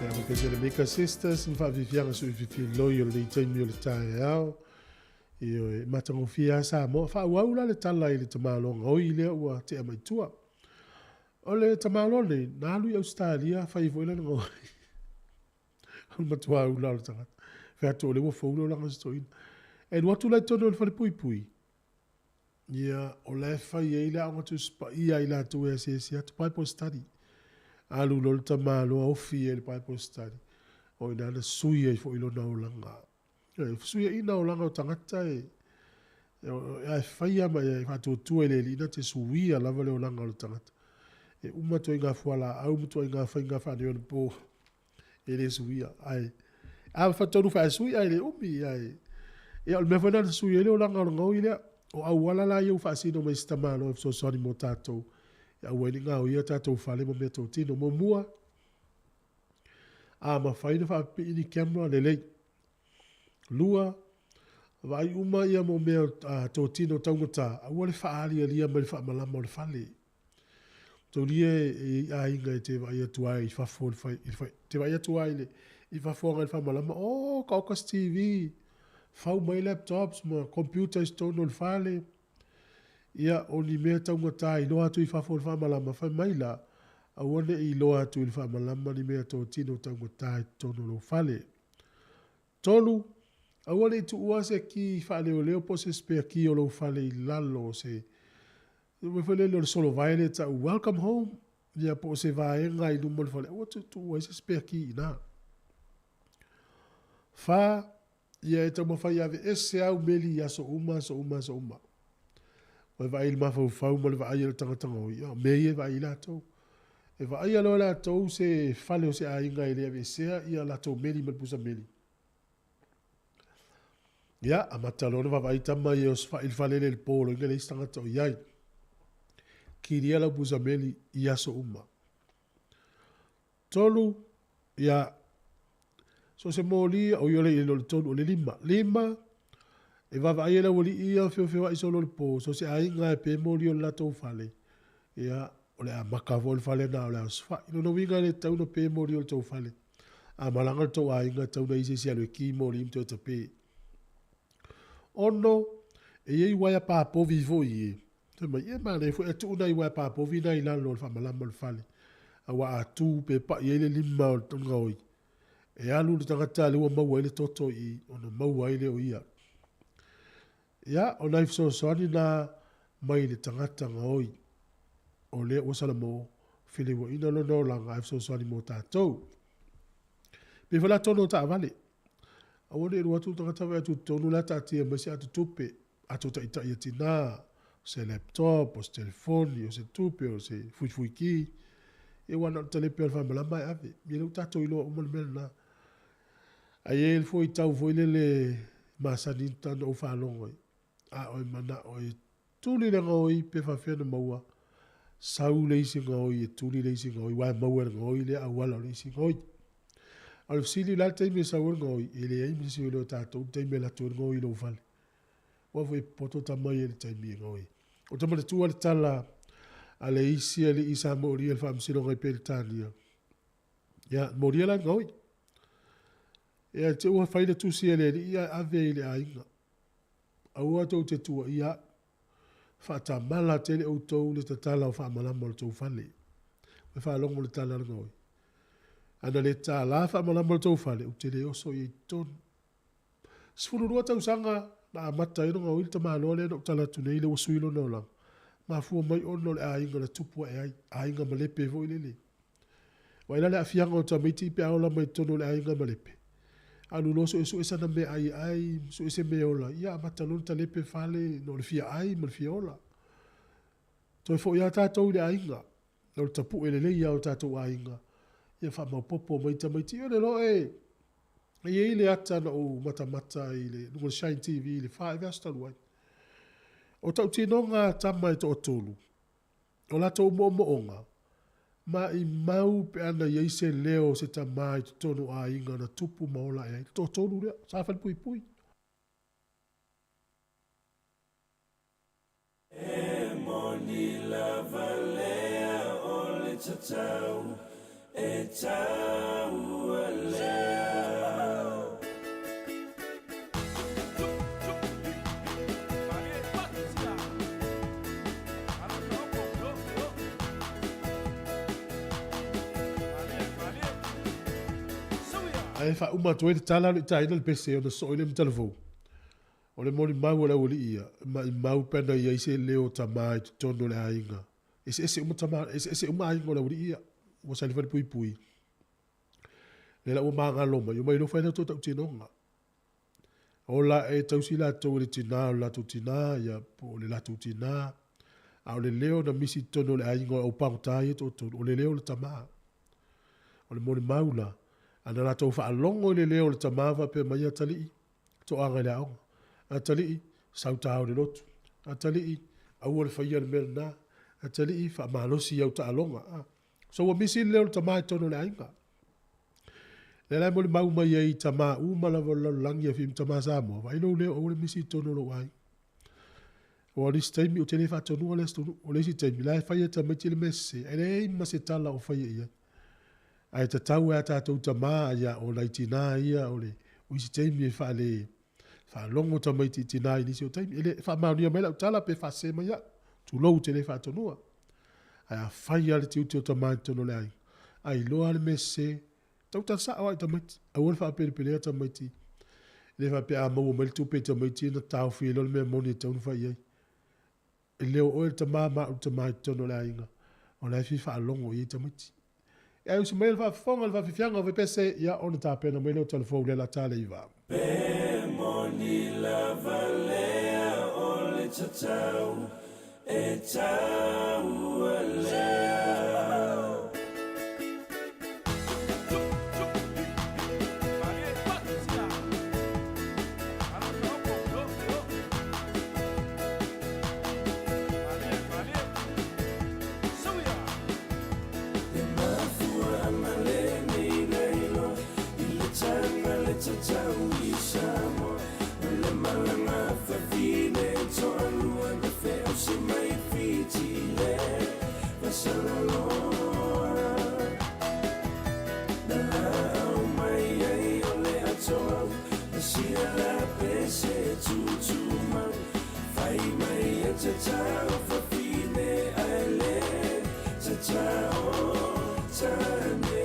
Ia, ma pese le Mika Sisters ma faafiafiaga suififiloi o lenei taimi o le taeao. Ioe, matagofie lava Samoa. Faaauau la le tala i le tamaloa gaoi lea ua tea mai tua. O le tamaloa lenei, na alu i Ausetalia fai ai foi lana gaoi. O le matua ula o le tagata. Fai atu o lea ua fou le olaga o si toeaina. E alu atu la i totonu o le falepuipui, ia, o la e fai ai le aoga Tusi Paia a i latou e asiasi atu, Bible study. Alu loa le tamaloa ofi ai i le Bible study. O i ina na sui ai foi lona olaga. Ioe, fesuiaiga olaga o tagata e, ae faia ma e faatuatua i le Alii na te suia lava le olaga o le tagata. E uma ituaiga fualaau ma ituaiga faiga faaneionapo e le suia. Ae a faataunuu faasui ae le umi ae ia o le mea foi lena na sui ai le olaga o le gaoi lea. O auala la ia ua faasino mai e si tamaloa e fesoasoani mo tatou. E aua ai ne i gaoia tatou fale ma meatotino. Muamua, a mafai ona faapipii ni camera, lelei. Lua, vaai uma ia mo mea totino taugata, aua le faaalialia mai le faamalama o le fale. Taulia e i aiga e te vaai atu ai i fafo i le fai, i le fai, te vaai atu ai i le, i fafo agai i le faamalama, oh, ka oka se TV, fau mai laptops ma computers i totonu o le fale. Ia, o ni mea taugata i iloa atu i fafo i le faamalama, fai mai la, aua ne i iloa atu i le faamalama ni mea totino taugata i totonu o lou fale. 3, Aua ne i tuua se ki faaleoleo po o se spare key o lou fale i lalo o se mea foi lele o le solovae lea e tau welcome home, ia po o se vaega i luma o le fale, aua te tuua ai se spare key i ina. 4, Ia e taumafai e aveese au meli i aso uma, aso uma, aso uma. Ua e vaai i le mafaufau ma le vaai a le tagata gaoi, ia o mea ia e vaai ai latou. E vaaia loa e latou se fale o se aiga e le aveesea ia latou meli ma le pusa meli. Ia, amata loa ona vaavaai tama ia e osofai le fale lea i le po loa ina leai se tagata o i ai. Kilia lau pusa meli i aso uma. 3, ia, so se moli, o ia le o le 3, o le 5. 5, e vaavaai e le aualii ia feofeoai solo i le po, so se aiga e pe moli o le latou fale, ia, o le a maka foi le fale na o le a osofai. Lona uiga e le tatau ona pe moli o le tou fale. A malaga le tou aiga, e tatau ona i ai se isi e alu e ki moli ma toe tape. 6, e i ai uaea papovi foi e. Fai mai, e manaia foi ae tuu nai uaea papovi na i lalo o le faamalama o le fale. Aua a tu pe pai ai le lima o le gaoi, e alu le tagata lea ua maua ai le toto i i, ona maua ai lea o ia. Ia, o nai fesoasoani na mai le tagata gaoi o lea ua salamo feleuaina lona olaga ae fesoasoani mo tatou. Pei foi la tonu o taavale. Aua ne i alu atu le tagata vaai atu i totonu la taatia mai se ato tupe, ato taitai a tina, o se laptop, o se telefoni, o se tupe, o se fuifuiki. Ia aua na o le talepe lava o le faamalama ae ave. Ia lea ua tatou iloa uma le mea lena. Ae i ai le fuaitau foi lele masani ona ou faalogo ai, a oe manao e tuli le gaoi pe faafefea ona maua, sau le isi gaoi e tuli le isi gaoi, aua e maua e le gaoi lea auala o le isi gaoi. A o le fesili, o le a le taimi e sau ai le gaoi? E leai ma se isi o iloa e tatou le taimi e alu atu ai le gaoi i lou fale. Aua foi e poto tama ia i le taimi e gaoi ai. Ou te manatua le tala a le isi alii sa molia i le faamasinoga i Peretania. Ia, molia la le gaoi. Ia, te ua fai le tusi a le alii ae ave i le aiga. Aua tou te tuuaia au. Faatamala tele outou le tatala o faamalama o le tou fale. Ua faalogo le tala a le gaoi. Ana le tala faamalama o le tou fale, ou te le oso i ai totonu. 12 tausaga na amata ai ona gaoi le tamaloa lea na ou tala atu nei lea ua sui lona olaga. Mafua mai ona o le aiga na tupu ae ai, aiga malepe foi lele. Vaai la le aafiaga o tamaiti pe a ola mai totonu o le aiga malepe. Alu loa suesue sana meaai e ai, sue se meaola, ia amata loa ona talepe fale ona o le fia ai ma le fia ola. Toe foi lava tatou i le aiga, o le tapue lelei lava o tatou aiga, ia faamaopoopo mai tamaiti. Ia o le loa e i ai le ata na ou matamata i le luga o le Shine TV i le 4 ea vaiaso talu ai. O tautinoga a tama e toatolu, O latou moomooga, maimau pe ana i ai se leo o se tama i totonu o aiga na tupu ma ola ae ai. Le toatolu lea, sa falepuipui. E moni lava lea o le tatau e taua lea. Ae faauma atu ai le tala alu i taina le pese ona sosoo ai lea ma talavou. O le molimau a le aualii ia, maimau pe ana i ai se leo tama i totonu o le aiga. Eseese uma tama, eseese uma aiga o le aualii ia. Ua saili falepuipui. Lea la ua magalo mai, omai loa fai latou tautinoga. Ola e tausi latou e le tina o le latou tina, ia, po o le latou tina. A o le leo na misi i totonu o le aiga o le aupagota ia e toatolu, o le leo o le tama. O le molimau la, ana latou faalogo i le leo o le tama faapea mai, Atalii, toaga i le aoga. Atalii, sau ta o i le lotu. Atalii, aua le faia le mea lena. Atalii, faamalosi i au taaloga. A. So ua misi le leo o le tama i totonu o le aiga. Lea la e molimau mai ai i tama uma lava o le lalolagi e fia tama Samoa, vaai lou leo aua le misi i totonu o lou aiga. Aua o le isi taimi ou te le faatonuina le atunuu, o le isi taimi la e fai e tamaiti le mea sese, ae leai ma se tala o faia i ai. Ae tatau e a tatou tama, ia o nai tinā ia o le o isi taimi e faale faalogo tamaiti i tinā i nisi o taimi. E le faamaonia mai lau tala pe faasese mai au, tulou ou te le faatonua. Ae afai lava le tiute o tama i totonu o le aiga, a iloa lava le mea sese, tautala sao lava i tamaiti. Aua le faapelepelea tamaiti. E le faapea a maua mai le tupe i tamaiti ona taofi ai loa le mea moni e tatau ona fai i ai. E le o oe le tama ma au le tama i totonu o le aiga, o la e fia faalogo i ai tamaiti. Ae usu mai le faafofoga i le faafiafiaga o Vepese, ia ona tapena mai lea o Talafou le lata le iva. Pe moni lava lea o le tatau e taua lea. Le mafuaaga lenei na iloa i le taga le tatau i Samoa o le malaga a fafine toalua na feausi mai Fiti le Vasalaloa na laau mai ai o le atoau na sia la pese tutumau fai mai e tatau fafine ae le tatau tane.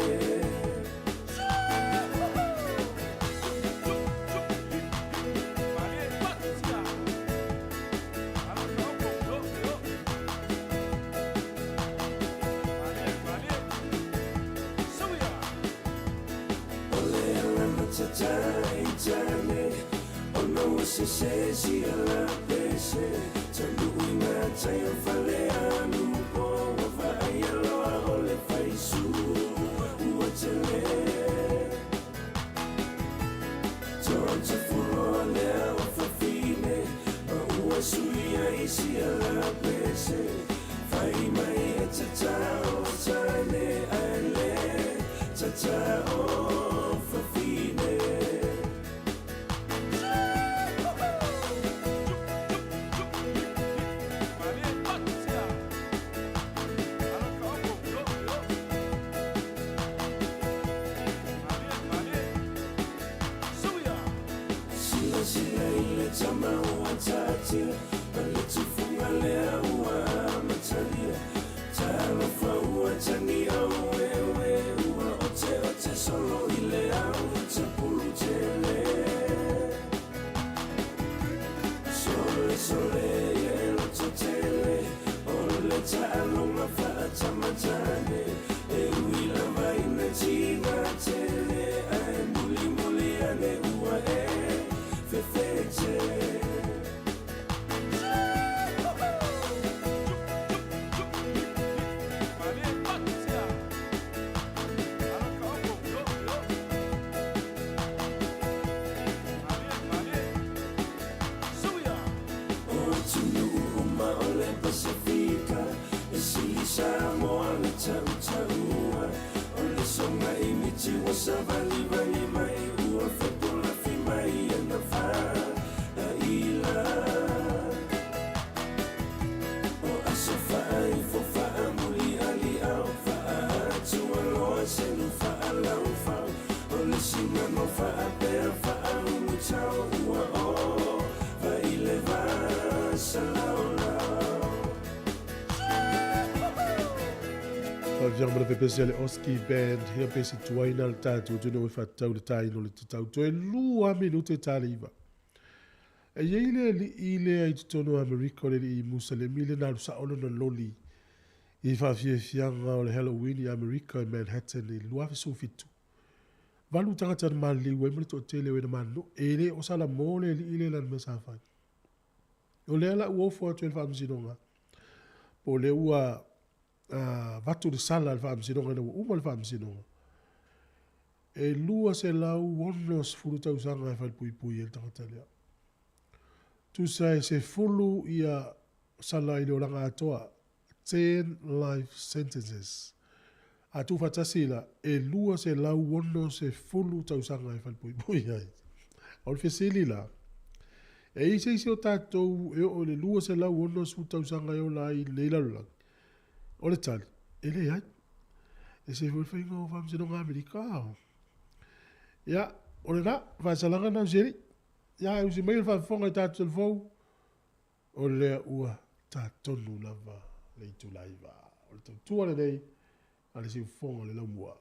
O le ala na tatai tane ona ua sese sia la pese taunuu i ngā tai o Falealupo ua vaaia loa o le faisu ua tele. Toatafuloa lea o fafine ma ua sui ai sia la pese fai mai e tatao tane ae le tatao fafine. Silasila i le tama ua taatia ma le tufuga lea ua amatalia talofa ua tagi aueue ua oteote solo i le au tapulu tele. Sole sole e loto tele o le taaloga faatamatane e ui lava ina tiga tele ae mulimuli ane ua e fefete. O atunuu uma o le Pasifika e sili Samoa le tautaua o le soga i miti ua savalivali mai ua fepulafi mai ana faaila o aso faaifo faamulialiao faaatualoa selu faalaufau o le sigano faapea faaulutau ua o vaile vasalaolau. Faafiafiaga ma le Vepese a le Oski Band, ia pe se tuaina le tatou atunuu e faatatau le taina o le tatau toe 2 minute ta le iva. E i ai le alii lea i totonu o Amerika o le alii Musalemi le na alu sao lona loli i faafiafiaga o le Halloween i Amerika i Manhattan i le 2017. Valu tagata na maliliu ai ma le toatele o e na manunuu. E le o Salamo le alii lea i lana mea sa fai. O lea la ua ofo atu ai le faamasinoga, po o lea ua avatu le sala a le faamasinoga ina ua uma le faamasinoga, e 260 tausaga e falepuipui ai le tagata lea. Tusa e 10 ia sala i le olaga atoa. 10 life sentences. A tuufaatasi la, e 260 tausaga e falepuipui ai. O le fesili la, e i ai se isi o tatou e oo i le 260 tausaga e ola ai i lenei lalolagi? O le tali, e leai. E se foi le faiga o Faamasinoga Amerika. Ia, o lena, faasalaga lena o si alii. Ia, e usi mai le faafofoga i tatou telefou, o lea ua tatonu lava le itula iva. O le tautua lenei a le siufofoga o le laumua.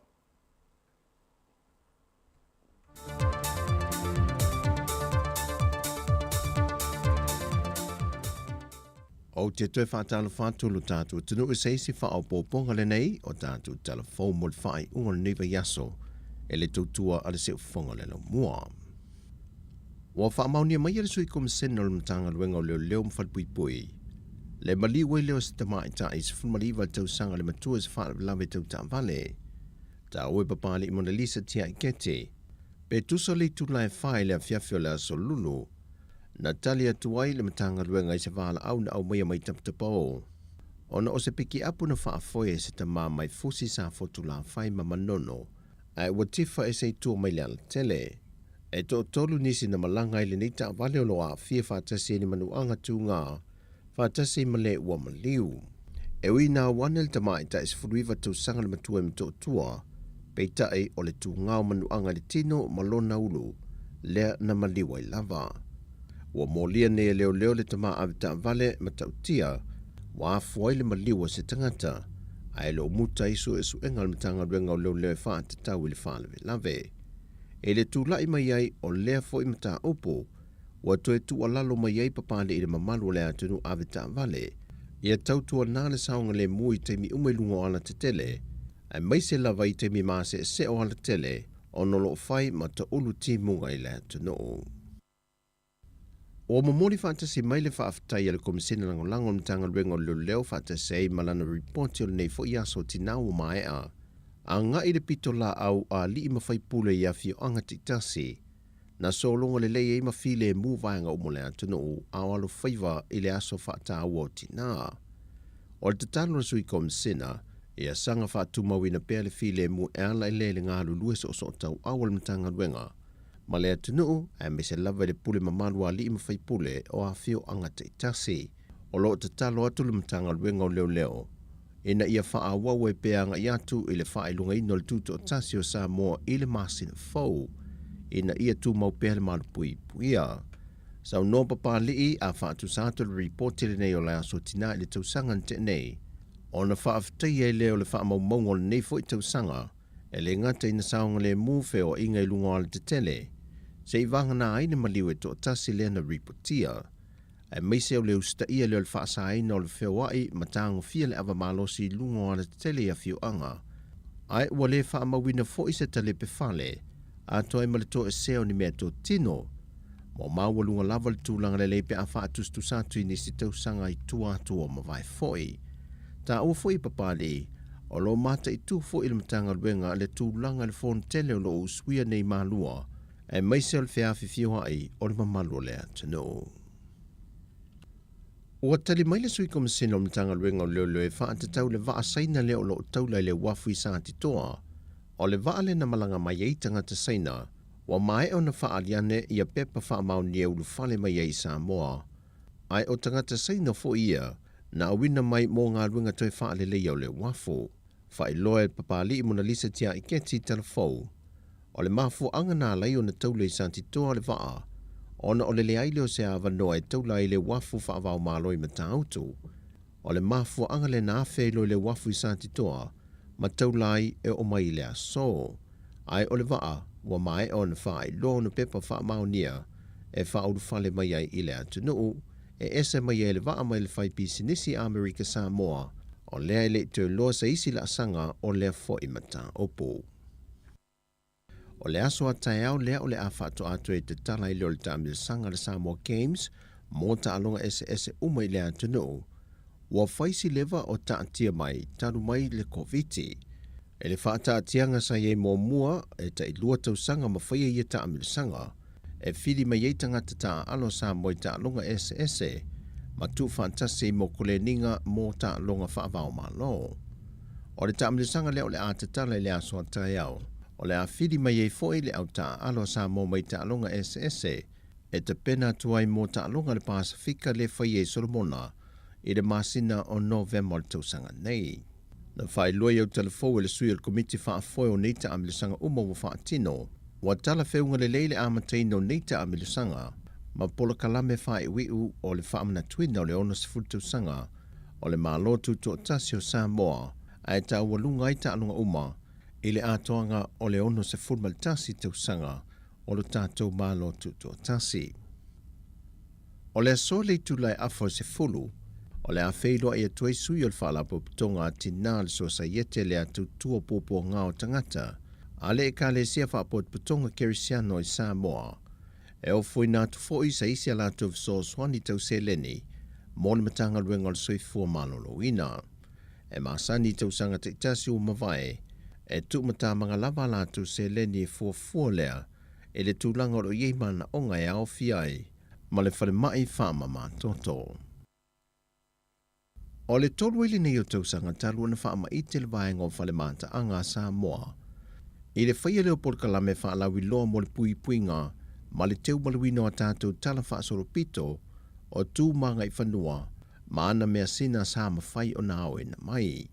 Ou te toe faatalofa atu lo tatou atunuu i se isi faaopoopoga lenei o tatou tala fou mo le faaiuga o lenei vaiaso e le tautua a le Siufofoga o le Laumua. Ua faamaonia mai e le Sui Komisena o le Matagaluega o Leoleo ma Falepuipui le maliu ai lea o se tamaitai 19 tausaga le matua i se faalavelave tau taavale. Taua e Papalii Monalisa Tiaikete pe tusa le itula e fa i le afiafi o le aso Lulu na tali atu ai le Matagaluega i se valaau na aumaia mai Taputapaō ona o se pikiapu na faafoe e se tamā mai Fusi sa Fotulafai ma Manono ae ua tifa e se i tua mai le alatele. E toatolu nisi na malaga ai lenei taavale o lo o aafia faatasi ai ni manuaga tugā faatasi ma le ua maliu. E ui ina auane le tamaitai 19 tausaga le matua i Motootua, peitai o le tugā o manuaga i le tino ma lona ulu lea na maliu ai lava. Ua molia nei e leoleo le tama ave taavale matautia ua afua ai le maliu a se tagata, ae le o muta ai suesuega a le Matagaluega o Leoleo e faatatau i le faalavelave. I le tulai mai ai o lea foi mataupu, ua toe tuualalo mai ai Papalii i le mamalu o le atunuu ave taavale, ia tautuana le saogalemu i taimi uma i luga o alatetele, aemaise lava i taimi maseesee o alatele ona o lo o fai ma taulu timuga i le atunuu. Ua momoli faatasi mai le faafetai a le Komisena Lagolago o le Matagaluega o Leoleo faatasi ai ma lana ripoti o lenei foi aso tinā ua maea, agai i le pitolaau a alii ma faipule i afioaga taitasi, na sologa lelei ai ma filemu vaega uma o le atunuu a o alofaiva i le aso faataua o tinā. O le tatalo a le Sui Komisena, ia saga faatumauina pea le filemu e ala i le le galulue soosootauau a le Matagaluega ma le atunuu, aemaise lava i le pule mamalu a alii ma faipule o afioaga taitasi. O lo o tatalo atu le Matagaluega o Leoleo ina ia faaauau ai pea agai atu i le faailogaina o le Tutoatasi o Samoa i le masina fou, ina ia tumau pea le malupuipuia. Saunoa Papalii a faatusa atu le ripoti lenei o le Aso Tinā i le tausaga na tea nei, ona faafetaia ai lea o le faamaumauga o lenei foi tausaga, e le gata ina saogalemu feoaiga i luga o alatetele, seia vagana ai le maliu e toatasi lea na ripotia, aemaise o le usitaia lea o le faasaina o le feoai ma tagofia le ava malosi i luga o alatetele i afioaga, ae ua le faamauina foi se talepe fale atoa ai ma le toesea o ni meatotino. Ua maualuga lava le tulaga lelei pe a faatusatusa atu i nisi tausaga i tua atu ua mavae foi. Taua foi i Papalii, o lo o mataitu foi le Matagaluega le tulaga i le fonotele o lo o usuia nei Malua, aemaise o le feafifioai o le mamalu o le atunuu. Ua tali mai le Sui Komisena o le Matagaluega o Leoleo e faatatau le vaa Saina lea o lo o taula i le uafu i Satitoa. O le vaa lea na malaga mai ai tagata Saina, ua maea ona faaali ane ia pepa faamaonia e ulufale mai ai i Samoa. Ae o tagata Saina foi ia na auina mai mo galuega toe faaleleia o le uafu. Faailoa e Papalii Monalisa Tiaiketi Talafou, O le mafuaaga na ala ai ona taula i Satitoa le vaa, ona o le leai lea o se avanoa e taula ai le uafu faava-o-Malo i Matautu. O le mafuaaga lea na afe ai loa i le uafu i Satitoa ma taula ai e oo mai i le aso. Ae o le vaa, ua maea ona faailoa ona pepa faamaonia e faaulufale mai ai i le atunuu, e ese mai ai le vaa mai le faipisinisi Amerika Samoa, o lea e le i toe loa se isi laasaga o lea foi mataupu. O le aso a taeao lea o le a faatoa toe tatala ai lea o le taamilosaga a le Samoa Games mo taaloga eseese uma i le atunuu, ua fai si leva o taatia mai talu mai le Koviti. I le faataatiaga sa i ai muamua, e tailua tausaga ma faia ia taamilosaga, e fili mai ai tagata taaalo Samoa i taaloga eseese, ma tuufaatasi mo koleniga mo taaloga faavaomālō. O le taamilosaga lea o le a tatala i le aso a taeao, o le a fili mai ai foʻi le autaaalo a Samoa mai taaloga eseese e tapena atu ai mo taaloga a le Pasefika lea e faia i Solomona i le masina o Novema o le tausaga nei. Na faailoa i autala fou e le sui o le Komiti Faafoe o nei taamilosaga uma ua faatino, ua talafeuga lelei le amataina o nei taamilosaga ma polokalame faaiuiu o le faamanatuina o le 60 tausaga o le Malo Tutoatasi o Samoa, ae taualuga ai taaloga uma i le atoaga o le 61 tausaga o lo tatou Malo Tutoatasi. O le aso le itula e afa o le 10, o le a feiloai atu ai sui o le Faalapotopotoga a Tinā le Sosaiete le a Tautua Puapuagā o Tagata a le Ekalesia Faapotopotoga Kerisiano i Samoa, e ofoina atu foʻi sa isi a latou fesoasoani tau seleni mo le Matagaluega o le Soifua Maloloina. E masani i tausaga taitasi ua mavae, e tuumatamaga lava a latou seleni e fuafua lea i le tulaga o lo o i ai manaoga e aofia ai ma le falemai faamamatoto. O le tolu ai lenei o tausaga talu ona faamaite le vaega o Fale Mataaga a Samoa i le faia lea o polokalame faalauiloa mo le puipuiga ma le teumaluina o a tatou tala faasolopito o tu ma agaifanua ma ana measina sa mafai ona aoina mai.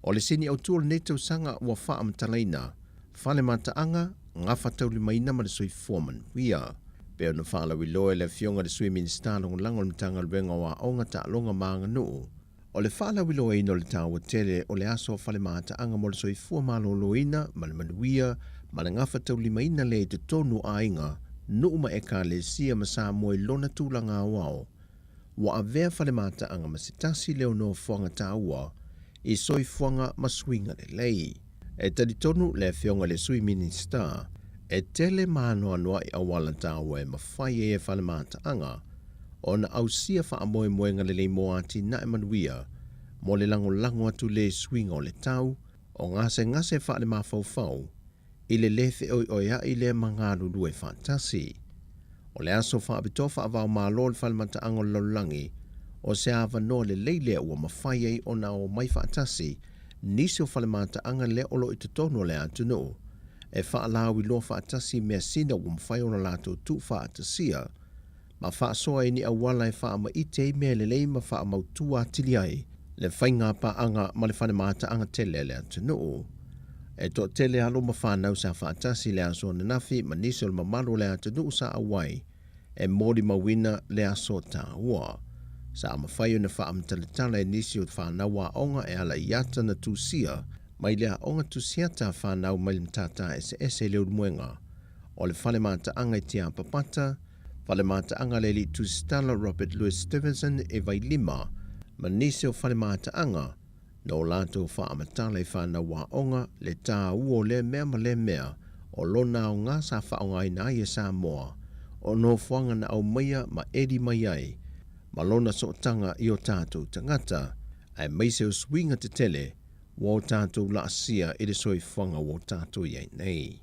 O le sini autu o lenei tausaga ua faamatalaina, Fale Mataaga, Gafataulimaina ma le Soifua Manuia. Pei ona faalauiloa e le Afioga i le Sui Minisita Lagolago o le Matagaluega o Aoga, Taaloga ma Aganuu, o le faalauiloaina o le taua tele o le aso fale mataaga mo le soifua maloloina ma le manuia ma le gafataulimaina lea i totonu o aiga, nuu ma ekalesia ma Samoa i lona tulaga aoao. Ua avea fale mataaga ma se tasi lea o nofoaga taua i soifuaga ma suiga lelei. E talitonu le Afioga i le Sui Minisita, e tele ma anoanoai auala taua e mafai ai e fale mataaga ona ausia faamoemoega lelei mo atinae manuia mo le lagolago atu le suiga o le tau o gasegase faalemafaufau i le lē feoeoeaʻi lea ma galulue faatasi. O le aso faapitoa faavaomālō o le Falemataaga o le Lalolagi, o se avanoa lelei lea ua mafai ai ona omai faatasi nisi o falemataaga lea o lo o i totonu o le atunuu e faalauiloa faatasi i measina ua mafai ona latou tuufaatasia ma faasoa i ni auala e faamaite ai mea lelei ma faamautu atili ai le faiga paaga ma le falemataaga tele a le atunuu. E toatele alo ma fanau sa faatasi i le aso ananafi ma nisi o le mamalu o le atunuu sa auai e molimauina le aso taua. Sa mafai ona faamatalatala e nisi o fanau aoga e ala i ata na tusia mai le aoga tusiata a fanau mai le matata eseese i le Ulumuega o le fale mataaga i Tiapapata, fale mataaga a le alii tusitala Robert Louis Stevenson e Vailima ma nisi o fale mataaga na o latou faamatala i fanau aoga le taua o lea mea ma lea mea o lona aoga sa faaaogaina ai e Samoa o nofoaga na aumaia ma eli mai ai ma lona sootaga i o tatou tagata aemaise o suiga tetele ua o tatou laasia i le soifuaga ua o tatou i ai nei.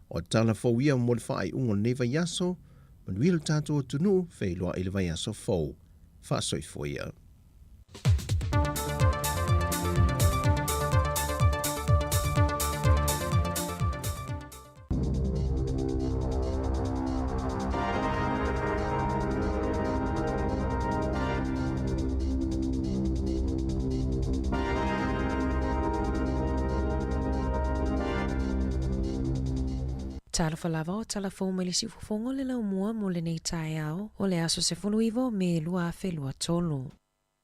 O tala fou ia mo le faaiuga o lenei vaiaso, manuia lo tatou atunuu, feiloai i le vaiaso fou. Faasoifua ia. Talofa lava o tala fou mai le siufofoga o le laumua mo lenei taeao o le aso 19 o Me 2023.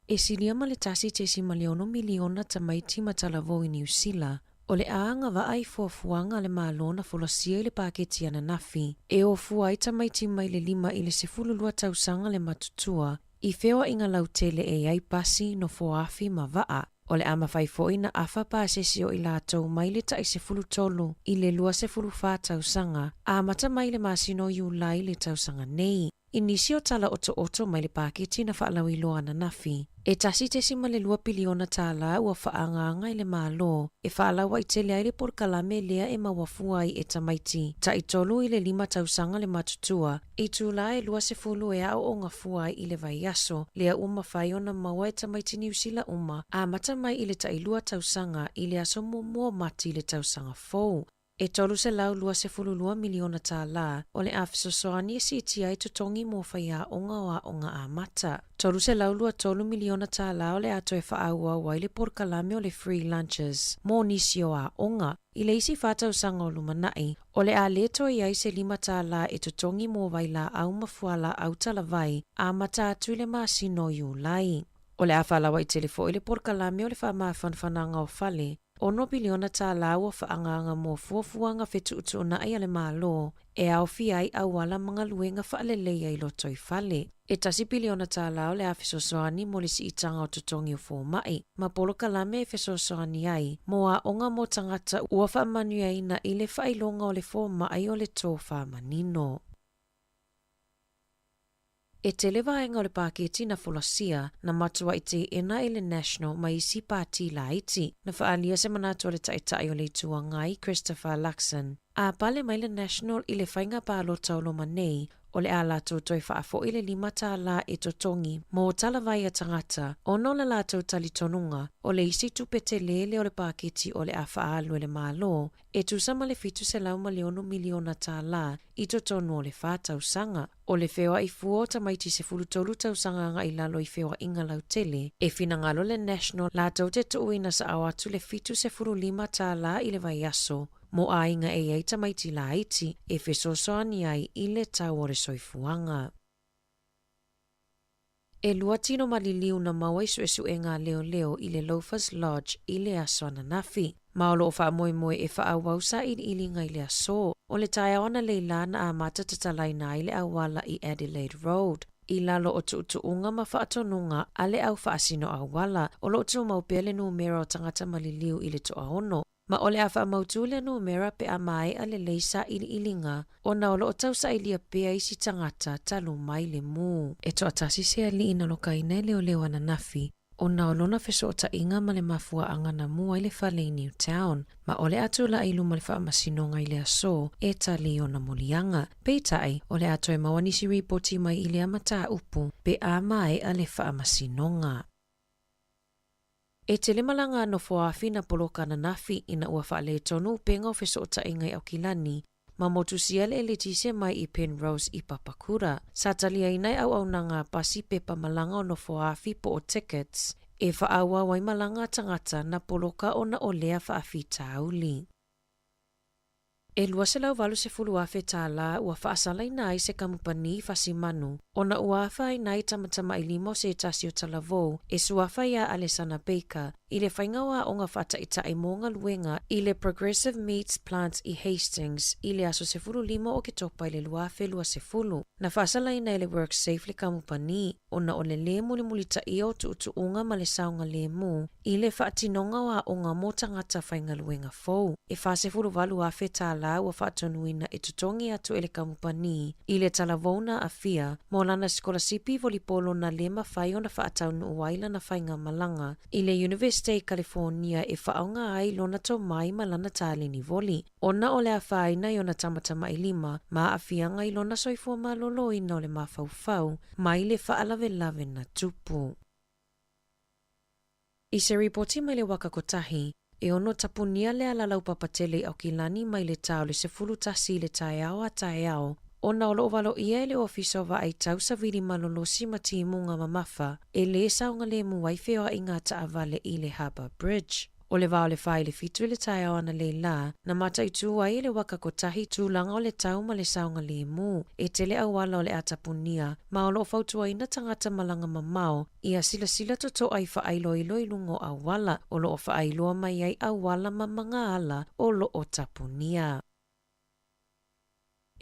E silia ma le 1.6 miliona tamaiti ma talavou i Niu Sila, o le a agavaa i fuafuaga a le Malo na folasia i le paketi ananafi, e ofua ai tamaiti mai le 5 i le 12 tausaga le matutua i feoaiga lautele e i ai pasi, nofoafi ma vaa. O le a mafai foi na afa pasese o i latou mai le tai 13 i le 24 tausaga, amata mai le masina o Iulai le tausaga nei. I nisi o tala otooto mai le paketi na faalauiloa ananafi, E $1.2 piliona tālā ua faaagaaga e le Malo e faalauaitele ai le polokalame lea e maua fua ai e tamaiti taitolu i le 5 tausaga le matutua i itulā e 20 e aooga fua ai i le vaiaso, lea ua mafai ona maua e tamaiti Niu Sila uma amata mai i le tailua tausaga i le aso muamua o Mati i le tausaga fou. E $322 miliona tālā o le a fesoasoani e siitia ai totogi mo faiaoga o aoga amata. $323 miliona tālā o le a toe faaauau ai le polokalame o le Free Lunches mo nisi o aoga. I le isi fa tausaga o lumanai, o le a le toe i ai se $5 e totogi mo vailaau ma fualaau talavai amata atu i le masina o Iulai. O le a faalauaitele foi le polokalame o le faamafanafanaga o fale $6 piliona tālā ua faaagaaga mo fuafuaga fetuutuunai a le Malo e aofia ai auala ma galuega faaleleia i lotoifale. E $1 piliona tālā o le a fesoasoani mo le siitaga o totogi o fomai ma polokalame e fesoasoani ai mo aoga mo tagata ua faamanuiaina i le faailoga o le fomai o le tofā manino. E tele vaega o le paketi na folasia na matuai teena e le National ma isi pati laiti. Na faaalia se manatu a le Taitai o le Itu Agai, Christopher Luxon, a pale mai le National i le faiga palota o loma nei, o le a latou toe faafoi le $5 e totogi mo talavai a tagata ona o le latou talitonuga o le isi tupe telē lea o le paketi o le a faaalu e le Malo e tusa ma le $706 miliona tālā i totonu o le fa tausaga. O le feoai fua o tamaiti 13 tausaga agai i lalo i feoaiga lautele, e finagalo le National latou te tuuina saao atu le $75 i le vaiaso mo aiga e i ai tamaiti laiti e fesoasoani ai i le tau o le soifuaga. E lua tino maliliu na maua i suesuega a leoleo i le Loafers Lodge i le aso ananafi. Ma o loo faamoemoe e faaauau sailiiliga i le aso. O le taeao analeila na amata tatalaina ai le auala i Adelaide Road i lalo o tuutuuga ma faatonuga a le au faasino auala. O loo tumau pea le numera o tagata maliliu i le 60. Ma o le a faamautū lea numera pe a maea lelei sailiiliga ona o loo tausailia pea isi tagata talu mai le mū. E toatasi se alii na lokaina e leoleo ananafi ona o lona fesootaiga ma le mafuaaga na mū ai le fale i Newtown, ma o le a tula'i i luma o le faamasinoga i le aso e tali i ona moliaga. Peitai, o le a toe maua nisi ripoti mai i lea mataupu pe a maea le faamasinoga. E tele malaga a nofoafi na poloka ananafi ina ua faaletonu upega o fesootaiga i Aukilani ma motusia le eletise mai i Penrose i Papakura. Sa taliaina e auaunaga a pasi pepa malaga o nofoafi po o tickets e faaauau ai malaga a tagata na poloka ona o lea faafitauli. E $280,000 tālā ua faasalaina ai se kamupani fasimanu ona ua afaina ai tamatamailima o se tasi o talavou e suafa iā Alesana Baker i le faiga o aoga faataitai mo galuega i le Progressive Meats Plant i Hastings i le aso 15 o Oketopa i le 2020. Na faasalaina e le WorkSafe le kamupani ona o le lē mulimulitaia o tuutuuga ma le saogalēmū i le faatinoga o aoga mo tagata faigaluega fou. E $48,000 tālā ua faatonuina e totogi atu e le kamupani i le talavou na aafia mo lana sikolasipi volipolo na lē mafai ona faataunuu ai lana faigamalaga i le Universite i Kalifonia e faaaoga ai lona tomai ma lana taleni voli ona o le afaina i ona tamatamailima ma aafiaga i lona soifua malōlōina o le mafaufau mai le faalavelave na tupu. I se ripoti mai le Waka Kotahi, e ono tapunia le ala laupapa tele i Aukilani mai le tā o le 11 i le taeao a taeao ona o loo valoia e le Ofisa o Vaai Tau Savili Malolosi ma Timuga Mamafa e lē saogalēmū ai feoaiga a taavale i le Harbour Bridge. O le vā o le 4 i le 7 i le taeao analeila, na mataitū ai e le Waka Kotahi tulaga o le tau ma le saogalēmū. E tele auala o le a tapunia, ma o loo fautuaina tagata malaga mamao ia silasila totoa i faailoilo i luga o auala o loo faailoa mai ai auala ma magaala o loo tapunia.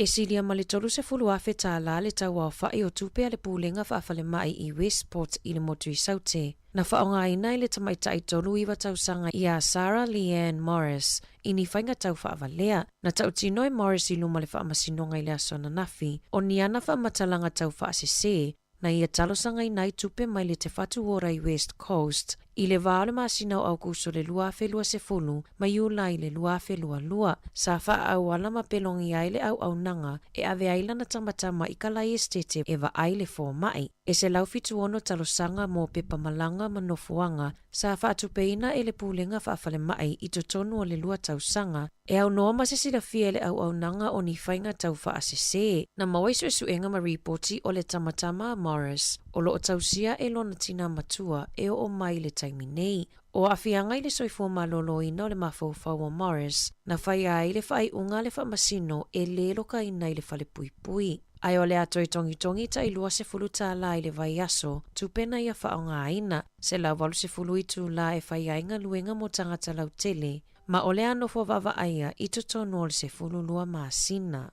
E silia ma le $30,000 tālā le tauaofa'i o tupe a le Pulega Faafalemai i Westport i le motu i Saute, na faaaogaina e le tamaitai 39 tausaga iā Sarah Leanne Morris i ni faiga tau faavalea. Na tautino e Morris i luma o le faamasinoga i le aso ananafi o ni ana faamatalaga tau faasesē. Na ia talosagaina ai tupe mai le Te Whatu Ora i West Coast i le va o le masina o Aokuso le 2020 ma Iulai le 2022, sa faaauala ma pelogia ai le auaunaga e ave ai lana tamatama i Kalaiestete e vaai le fomai. E 176 talosaga mo pepa malaga ma nofoaga sa faatupeina e le Pulega Faafalemai i totonu o le lua tausaga, e aunoa ma se silafia e le auaunaga o ni faiga tau faasese. Na maua i suesuega ma ripoti o le tamatama a Morris, o lo o tausia e lona tinā matua e oo mai i le taimi nei. O aafiaga i le soifua maloloina o le mafaufau o Morris, na faia ai le faaiuga a le faamasino e lē lokaina i le falepuipui. Ae o le a toe togitogi tai 20 tālā i le vaiaso, tupe na ia faaaogaina, 180 itulā e fai ai galuega mo tagata lautele, ma o le a nofo vaavaaia i totonu o le 12 masina.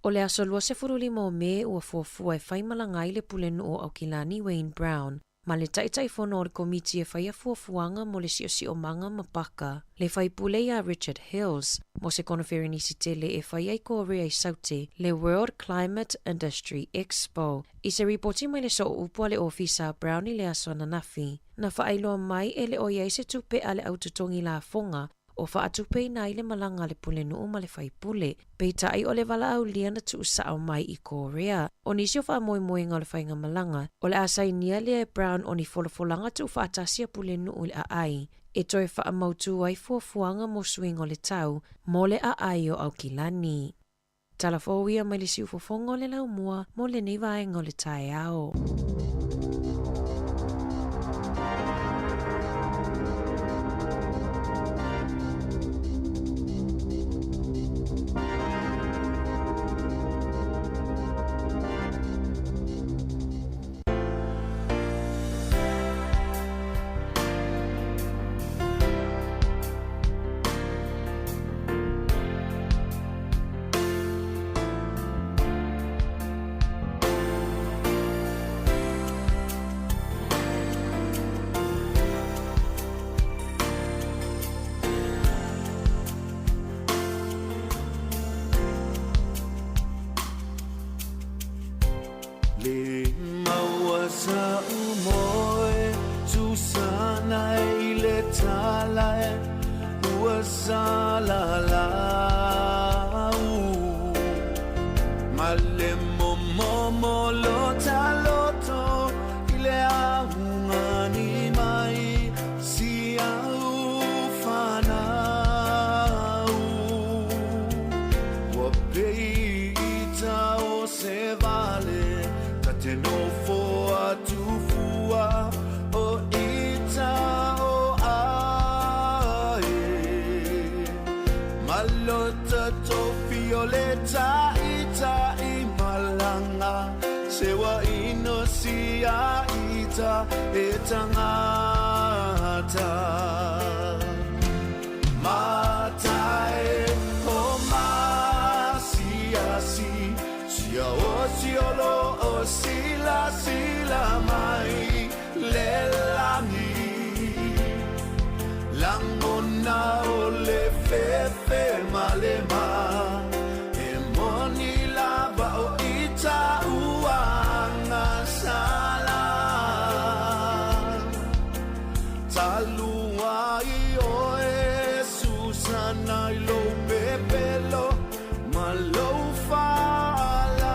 O le aso 25 o Me ua fuafua e faimalaga ai le Pulenuu o Aukilani Wayne Brown ma le Taitaifono o le Komiti e faia fuafuaga mo le siosiomaga ma paka le faipule iā Richard Hills mo se konoferenisi tele e fai ai Korea i Saute le World Climate Industry Expo. I se ripoti mai le sooupu a le Ofisa a Brown i le aso ananafi, na faailoa mai e le o i ai se tupe a le au totogi lafoga o faatupeina ai le malaga a le pulenuu ma le faipule. Peitai o le valaaulia na tuusao mai i Korea. O nisi o faamoemoega o le faigamalaga, o le a sainia lea e Brown o ni folafolaga tuufaatasi a pulenuu i le aai e toe faamautū ai fuafuaga mo suiga o le tau mo le aai o Aukilani. Tala fou ia mai le siufofoga o le laumua mo lenei vaega o le taeao. Le maua sa umoe Susana i le tala e ua salalau Ma le momomo lota loto i le augani mai si au fanau Ua pei ita o se vale ta te nofo atu fua o ita o ae Malota tofi o le ta'ita'i malaga Sewa ino sia ita e tangata Matai o masiasi Sia o siolo o sila sila mai le lagi Lagona o le fefe ma le ma E moni lava o ita ua agasala Talu ai oe Susana i lou pepelo ma lou faalata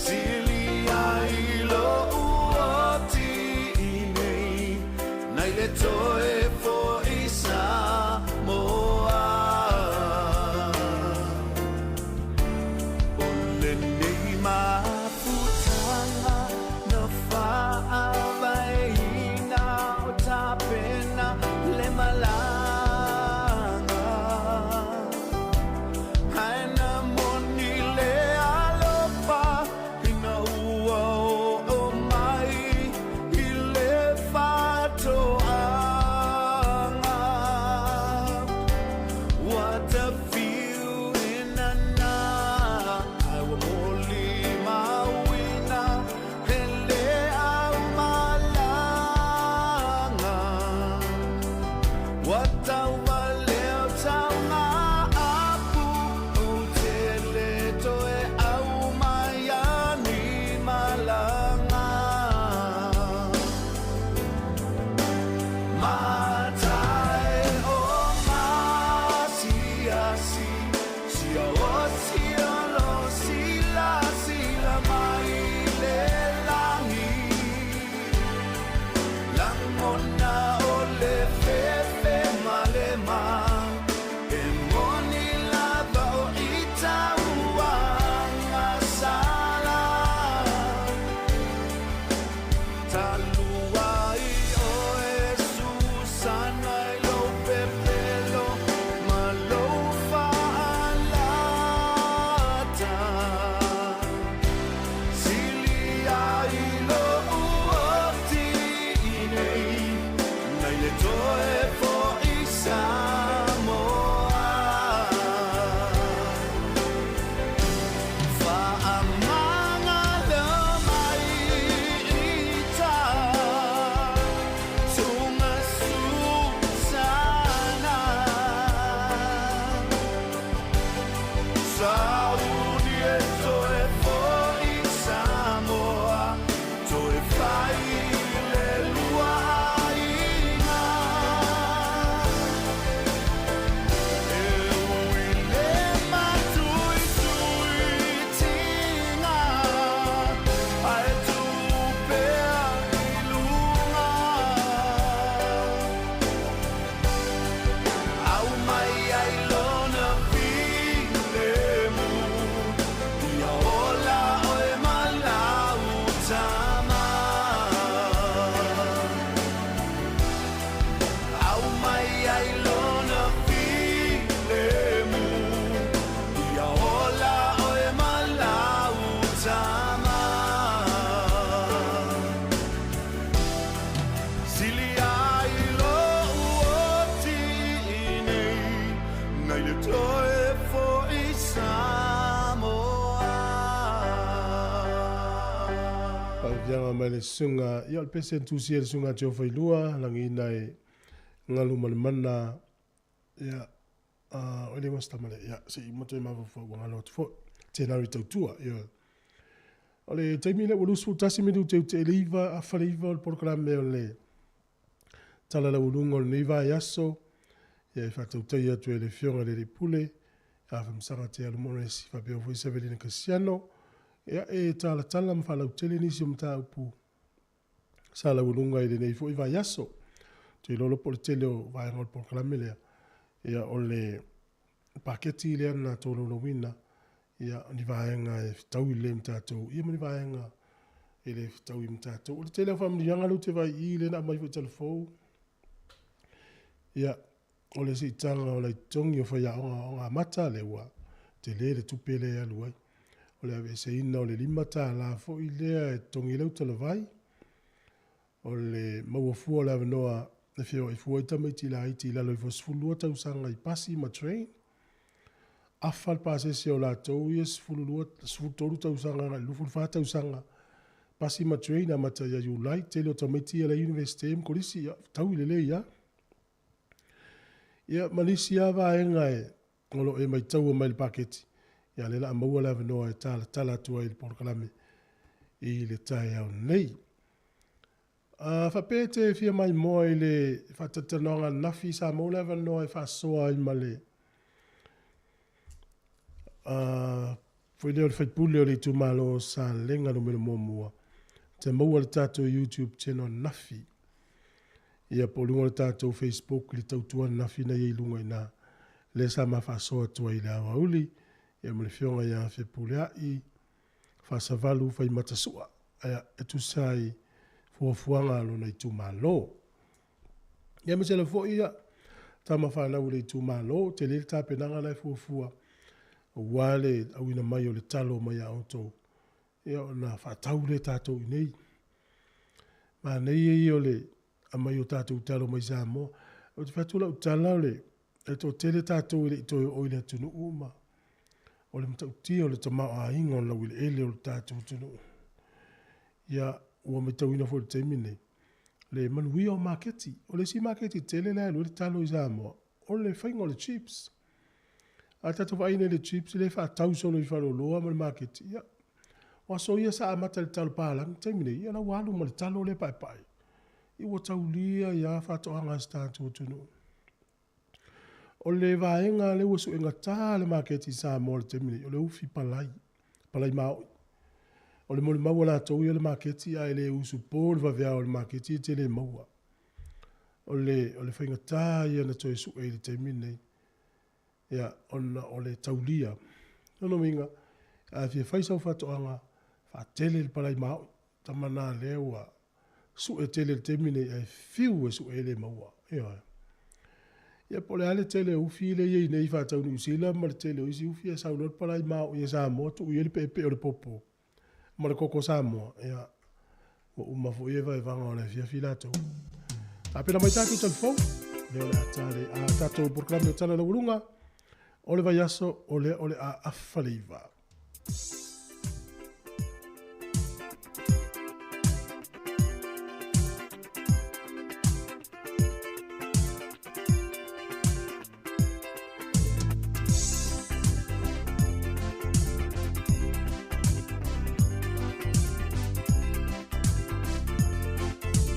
Sili ai lou oti i nei nai le toe fo'i Samoa. O lenei mafutaga na faavaeina o tapena le malaga Ae na moni le alofa ina ua oo mai i le faatoaga Ua tafiuina na ai ua molimauina e le aumalaga. toe fo'i Samoa. Fa'amagalo mai ita tunga susana. Sauni e toe fo'i Samoa, toe fai le lua aiga. E ui le matuituitiga, ae tuu pea i luga. Au mai ai lona filemu, ia ola oe ma lau tama. Au mai ai lona filemu, ia ola oe ma lau tama. Sili ai lo'u oti i inei, nai le toe fo'i Samoa. Faaviaga mai le susuga, ia o le pese na tusia e le susuga Teo Failua, lagiina e galu ma le mana, ia, o le uasa tama lea, ia, se i uma toe mafaufau ua galo atu foi. Tenari tautua, ioe. O le taimi lea ua 21 minute i te 9, afa le 9 o le polokalame o le Tala Laualuga o lenei vaiaso, ia e faatautai atu e le Afioga i le Alii Pule, ia Afamasaga Te Alu Morris, faapea foi Sevelina Kasiano, ia e talatala ma faalautele nisi o mataupu sa laualuga i lenei foi vaiaso. Ou te iloa loa po o le tele o vaega o le polokalame lea, ia o le paketi lea na tolaulauina, ia o ni vaega e fetaui lelei ma tatou, ia ma ni vaega e le fetaui ma tatou. O le tele o faamanuiaga lea ou te vaai i i lea na aumai foi i Talafou, ia o le siitaga o lai totogi o faiaoga aoga amata lea ua tele le tupe lea e alu ai. O le aveeseina o le $5 foi lea e totogi ai lau talavai, o le maua fua o le avanoa e feoai fua ai tamaiti laiti i lalo ifo o le 12 tausaga i pasi ma train, afa le pasese o latou ia 12, 13 tausaga agai i le 24 tausaga, pasi ma train amata ia Iulai, tele o tamaiti ia la i Universite ma Kolisi, ia fetaui lelei lava. Ia ma nisi lava vaega e o lo o e maitaua mai le paketi, ia lea o le a maua le avanoa e talatala atu ai i le polokalame i le taeao nei. A faapea e te fia maimoa i le faatalatalanoaga ananafi sa maua le avanoa e faasoa ai ma le foi lea o le faipule o le itumalo o Salega numera muamua, te maua le tatou YouTube channel ananafi. Ia po o luga o le tatou Facebook i le tautua ananafi na i ai i luga i ina. Lea sa ma faasoa atu ai i le aoauli, ia ma le afioga ia Fepuleai Faasavalu Faimata Sua, ia, e tusa ai fuafuaga a lona itumalo. Ia aemaise lava foi ia tama fanau i le itumalo, tele le tapenaga la e fuafua aua le auina mai o le talo mai a outou, ia ona faatau lea tatou i inei. Manaia ia o le aumai o tatou talo mai Samoa. Ou te fai atu lau tala o le e toatele tatou e le i toe oo i le atunuu ma o le matautia o le tamaoaiga o le laueleele o le tatou atunuu. Ia, ua matauina foi i le taimi lenei le manuia o maketi. O le isi maketi tele la e alu ai le talo i Samoa, o le faiga o le chips. A tatou vaai nei i le chips lea e faatau solo i faleoloa ma le maketi, ia, o aso ia sa amata i le talo palagi, taimi nei, ia la ua alu ma le talo lea paepae. Ia ua taulia ai lava faatoaga a si tatou atunuu. O le vaega lea ua suegata le maketi i Samoa i le taimi nei, o le ufi palai, palai maoi. O le molimau a latou ia le maketi ae le usupo le vaveao i le maketi e te le maua. O le, o le faigata ia na toe sue i le taimi lenei. Ia, ona o le taulia. Lona uiga, a fia fai sau faatoaga, faatele le palai maoi. Tama na lea ua sue tele i le taimi lenei ae fiu e sue e le maua. Ioe. Ia po o le a le tele o ufi lea e i ai nei faatau Niu Sila ma le tele o isi ufi ae sau loa le palai maoi e Samoa tuu i ai le peepee o le popo ma le koko Samoa, ia, ua uma foi ia vaevaga o le afiafi latou. Tapena mai tatou talifou. Lea o le a ta le a tatou polokalame o Tala i le Laualuga, o le vaiaso o lea o le a afa le 9.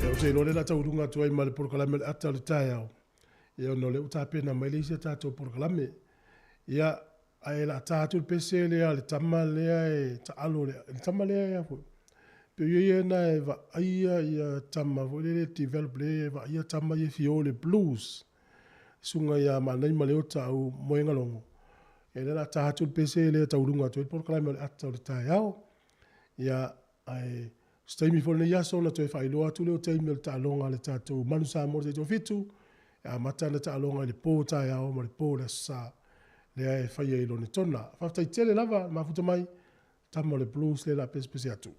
E ou te iloa lea o le a tauuluga atu ai ma le polokalame o le ata o le taeao, ia ona o lea ua tapena mai le isi a tatou polokalame. Ia, ae o le a ta atu le pese lea a le tama lea e taalo, le tama lea e a foi, pei o ia na e vaaia ia tama foi lele e develop lea e vaaia tama ia e fia o i le Blues. Susuga ia Maanai Leota au Moegalogo, ia lea o le a ta atu le pese lea e tauluga atu ai le polokalame o le ata o le taeao. Ia, ae o se taimi foi o lenei aso ona toe faailoa atu lea o taimi o le taaloga a le tatou Manu Samoa le Taitoafitu, e amata ana taaloga i le po taeao ma le po le Aso Sa, lea e faia i Lonetona. Faafetai tele lava le mafuta mai, tama o le Blues lea o le a pesepese atu.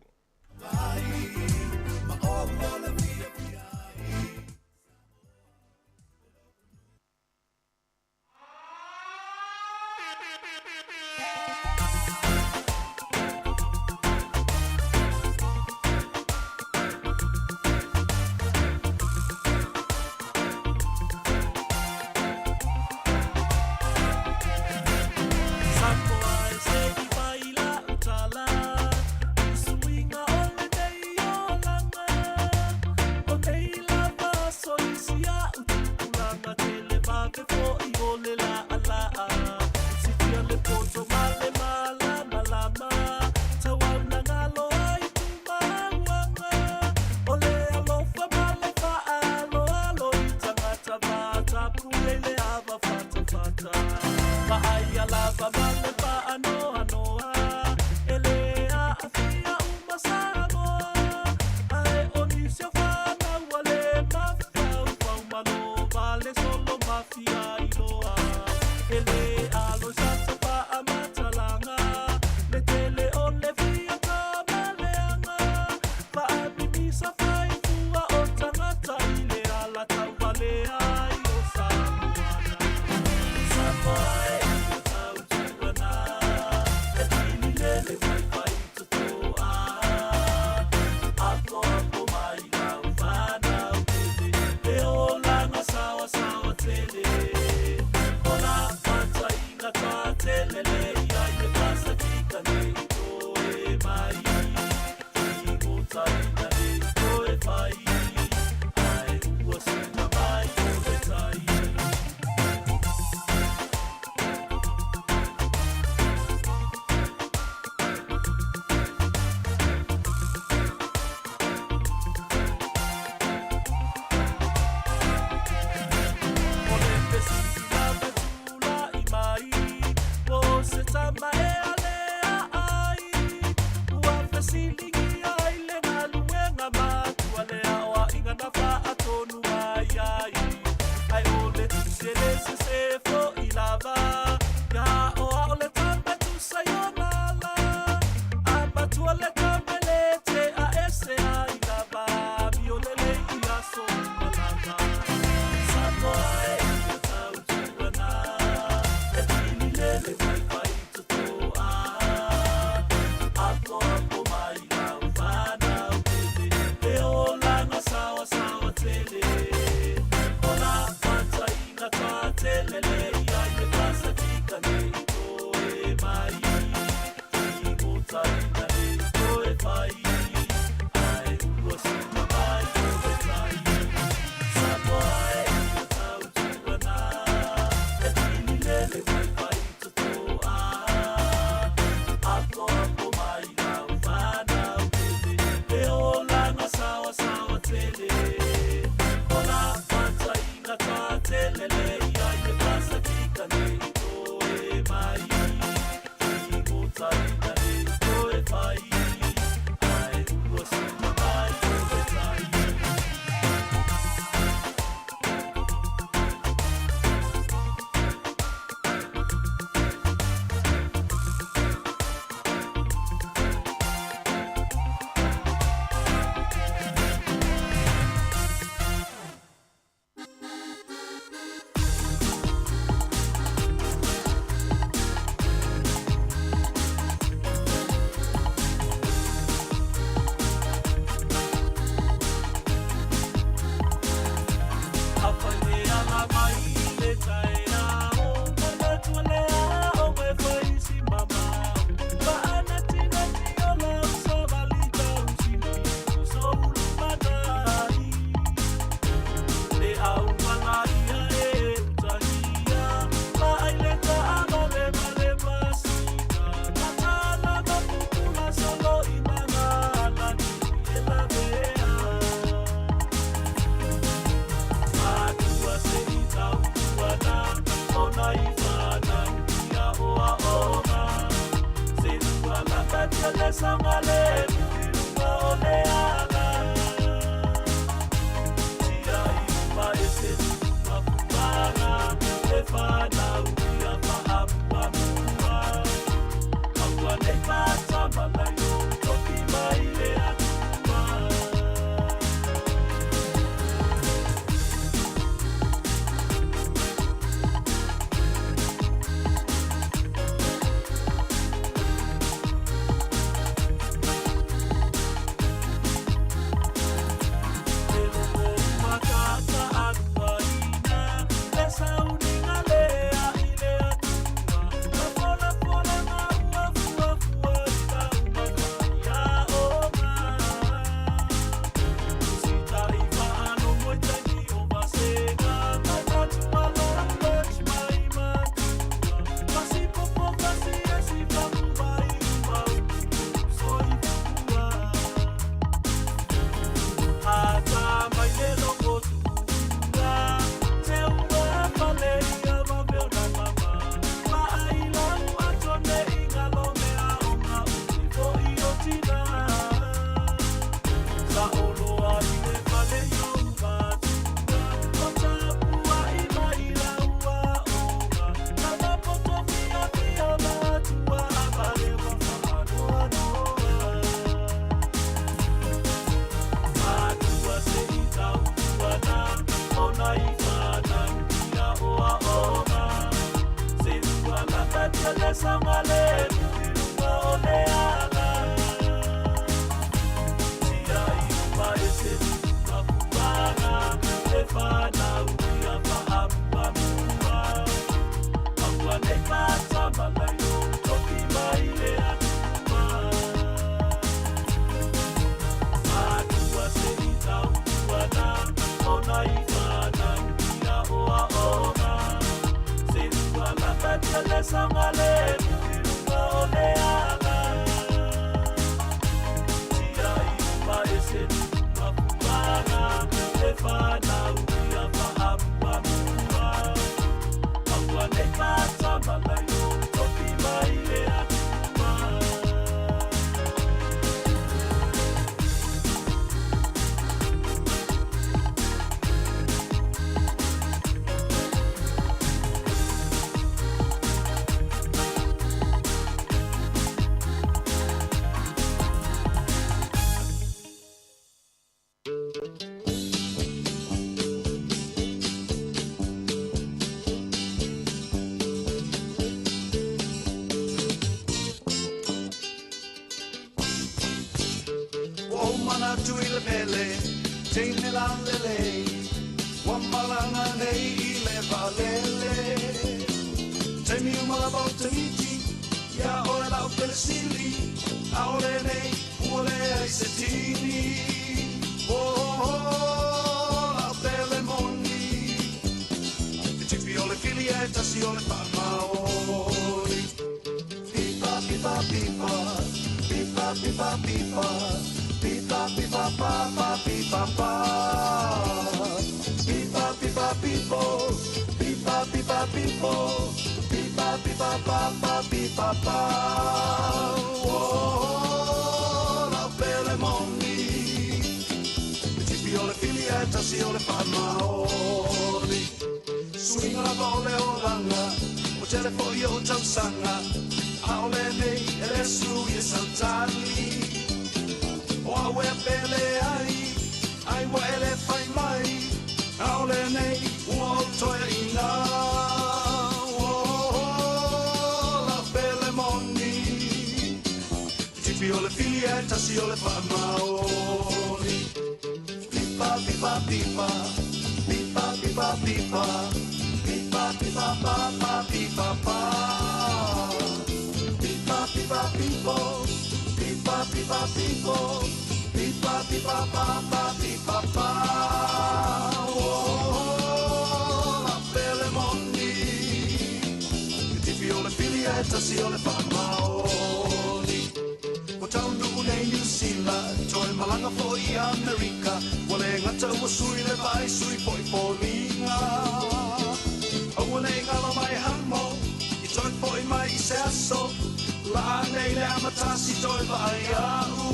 Laa nei le amatasi toe vaai a'u.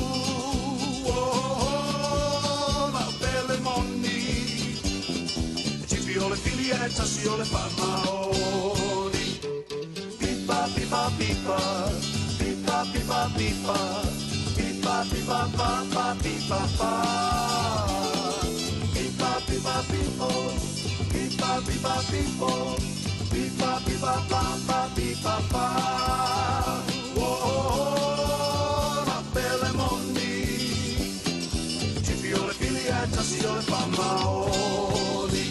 Oh, la'u pele moni. E tipi o le fili ae tasi o le faamaoni. Pipa, pipa, pipa. Pipa, pipa, pipa. Pipa, pipa, pa, pa, pipa, pa. Pipa, pipa, pipo. Pipa, pipa, pipo. Pipa, pipa, pa, pa, pipa, pa. Oh, la'u pele moni. Tipi o le fili ae tasi o le faamaoni.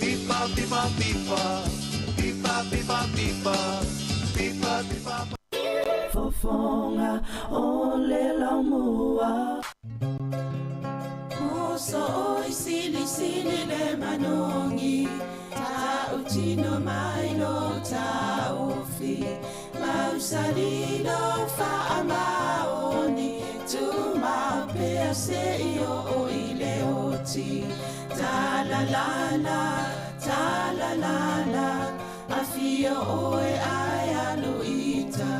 Pipa, pipa, pipa. Pipa, pipa, pipa. Pipa, pipa, pa. Fofoga o le laumua. Moso oi sili sili le manongi. Ta utino mai lo taufi. Mausali lo faamaoni. Tu maupea se i o i le oti. Ta la la la, ta la la la. Afio oe ai aluita.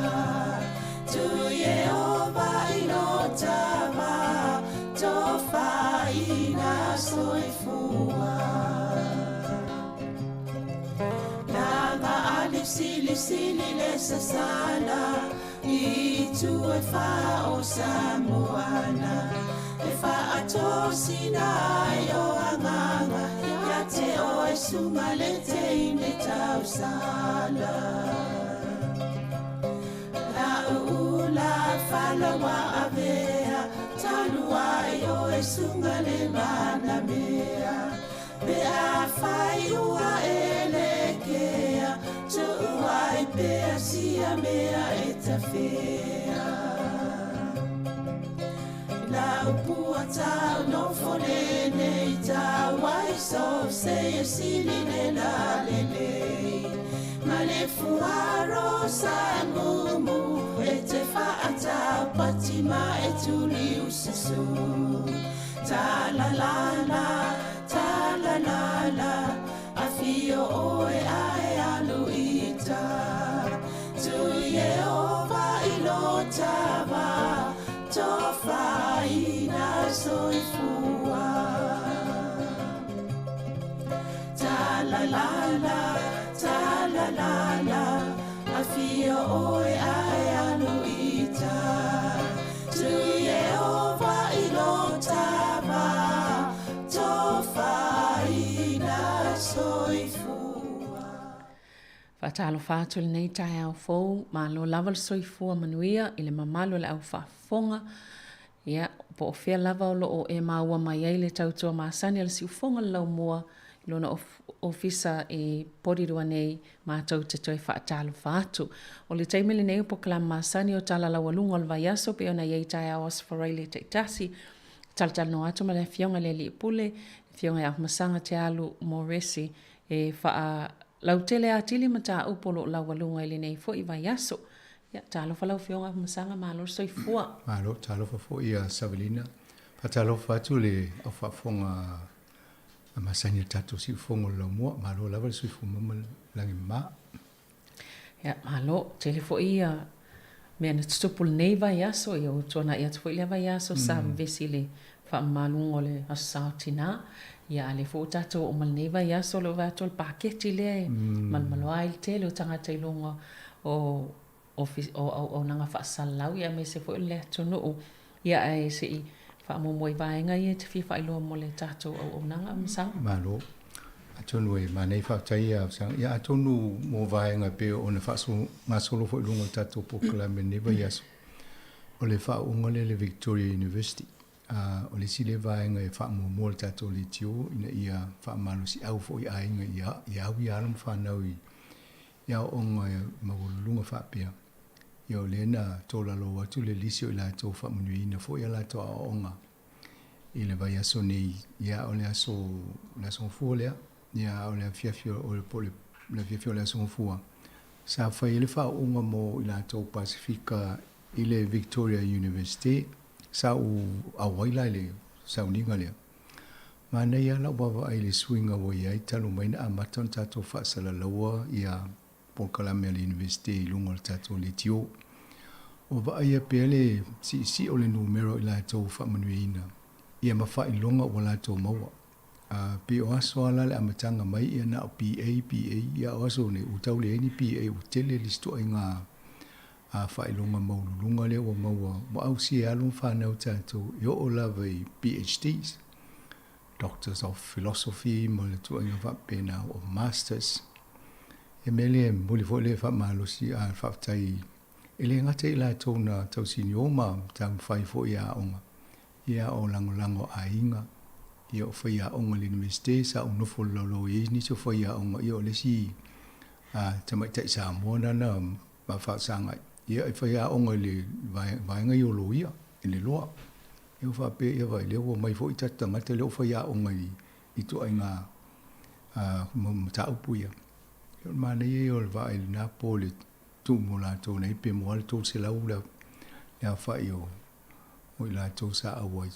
Tu Yehova i lo tava. Tofaina soifua. Langa ali sili sili le sasala. I tu e fa o Samoana. E fa atosina ai o anganga. Ia te o e sunga le te ine tausala. La uula falawa avea. Talu ai o e sunga le manamea. Pe a fai ua e le kea. Tu'uai pea sia mea e tafea. La upua tau no fole nei tau ai so se e sili le la le le. Ma le fuaro sa mumu e te whaatau patima e tuli ususu. Ta la la la, ta la la la, afio oe ae aluita. Tu Yehova i lo tava, tofaina soifua. Ta la la la, ta la la la, afio oe ae aluita. Tu Yehova i lo tava, tofaina soifua. Faatalofa atu i lenei taeao fou, malo lava le soifua manuia i le mamalu o le aufaafofoga. Ia, po o fea lava o loo e maua mai ai le tautua masani a le siufoga o le laumua i lona ofisa i Porirua nei, matou te toe faatalofa atu. O le taimi lenei o polokalame masani o tala laualuga o le vaiaso pei ona i ai taeao Aso Faraile taitasi. Talatalanoa atu ma le afioga i le Alii Pule, le afioga ia Afamasaga Te Alu Moresi, e faalautele atili mataupu o loo laualuga i lenei foi vaiaso. Ia, talofa lau afioga Afamasaga, malo le soifua. Malo, talofa foi ia Savelina. Faatalofa atu le aufaafofoga a masani o le tatou siufogo o le laumua. Malo lava le soifua maua ma le lagi mama. Ia, malo, tele foi ia mea na tutupu lenei vaiaso, ia ua tuanai atu foi lea vaiaso sa vevesi i le faamamaluga o le Aso Sa o Tinā. Ia, a o lea foi ua tatou oo mai lenei vaiaso, o lea ua vaai atu o le paketi lea e malomaloa ai le tele o tagata i luga o o auaunaga faasalalau, ia aemaise foi o le atunuu. Ia, ae se i faamuamua i vaega ia e te fia faailoa mo le tatou auaunaga, Afamasaga. Malo. Atonu e manaia faafetai ia Afamasaga. Ia atonu mo vaega e pei ona faagasolo foi i luga o le tatou polokalame i lenei vaiaso, o le faauuga lea i le Victoria University. O le isi lea vaega e faamuamua le tatou leitio ina ia faamalosiau foi i aiga ia au i alo ma fanau i aoaoga maualuluga faapea. Ia o lea na tolalo atu le lisi o i latou faamanuiaina foi a latou aoaoga. i le vaiaso nei, ia o le aso le aso Gafua lea, ia o le afiafi o le po o le afiafi o le aso Gafua, sa fai ai le faauuga mo i latou Pasefika i le Victoria University. Sa ou auai la i le sauniga lea. Manaia lava lau vaavaai i le suiga ua i ai talu mai na amata ona tatou faasalalaua ia polokalame a le Iunivesite i luga o le tatou leitio. Ua vaaia pea le siisii o le numera o i latou ua faamanuiaina ia ma faailoga ua latou maua. A pei o aso lava la le amataga mai ia na o BA, BA, ia a o aso nei ua tau leai ni BA ua tele le isi ituaiga a faailoga maualuluga lea ua maua ua ausia e alo ma fanau tatou e oo lava i PhDs, Doctors of Philosophy ma le ituaiga faapena o Masters. E mea lea e momoli foi le faamalosi a le faafetai e le gata i latou na tausinio ma taumafai foi i aoga, ia o lagolago aiga, ia o faiaoga i le Iunivesite sa ou nofo laulau ai nisi o faiaoga, ia o le isi tamaitai Samoa lana ma faasagai, ia e faiaoga i le vaega ia o loia, i le loa. Ia ua faapea, ia vaai, lea ua omai foi tatou tagata lea ua faiaoga i ituaiga mataupu ia. Ia o le manaia ia o le vaai i lena po o le tuu mo latou nei pe maua lava le 300 le aofai o i latou sa auai.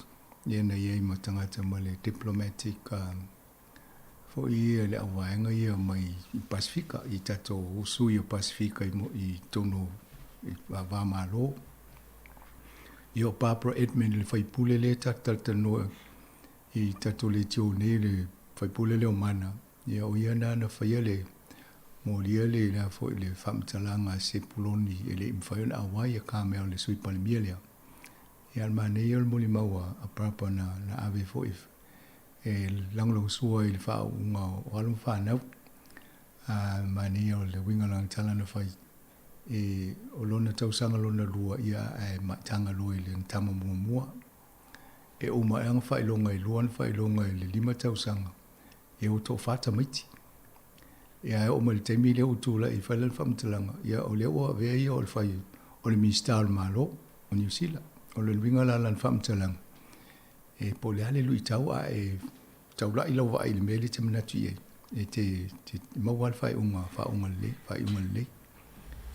Ia na i ai ma tagata ma le diplomatic foi ia le auvaega ia mai i Pasefika, i tatou sui o Pasefika i totonu i va Malo. Ia o Barbara Edmund le faipule lea ta te talatalanoa i tatou leitio nei le faipule lea o Mana, ia o ia na na faia le molia le la foi le faamatalaga a Sepuloni e le i mafai ona auai ia ka mea o le Sui Palemia lea. Ia a o le manaia o le molimau a Barbara na ave foi e lagolagosua i le faauuga o alo ma fanau. A manaia o le uiga o lana tala na fai, e, o lona tausaga lona lua ia ae maitaga loa i lana tama muamua. E uma ae ana faailoga e lua ana faailoga i le 5 tausaga, ia ua toafa tamaiti. Ia ae oo mai i le taimi lea ua tulai e fai lana faamatalaga, ia o lea ua avea ia o le fai o le Minisita o le Malo o Niu Sila. O le uiga la o lana faamatalaga, E po o le a le luitau a e taulai lau vaai i le mea lea e te manatu i ai, e te, te maua lava le faaiuga, faauuga lelei, faaiuga lelei.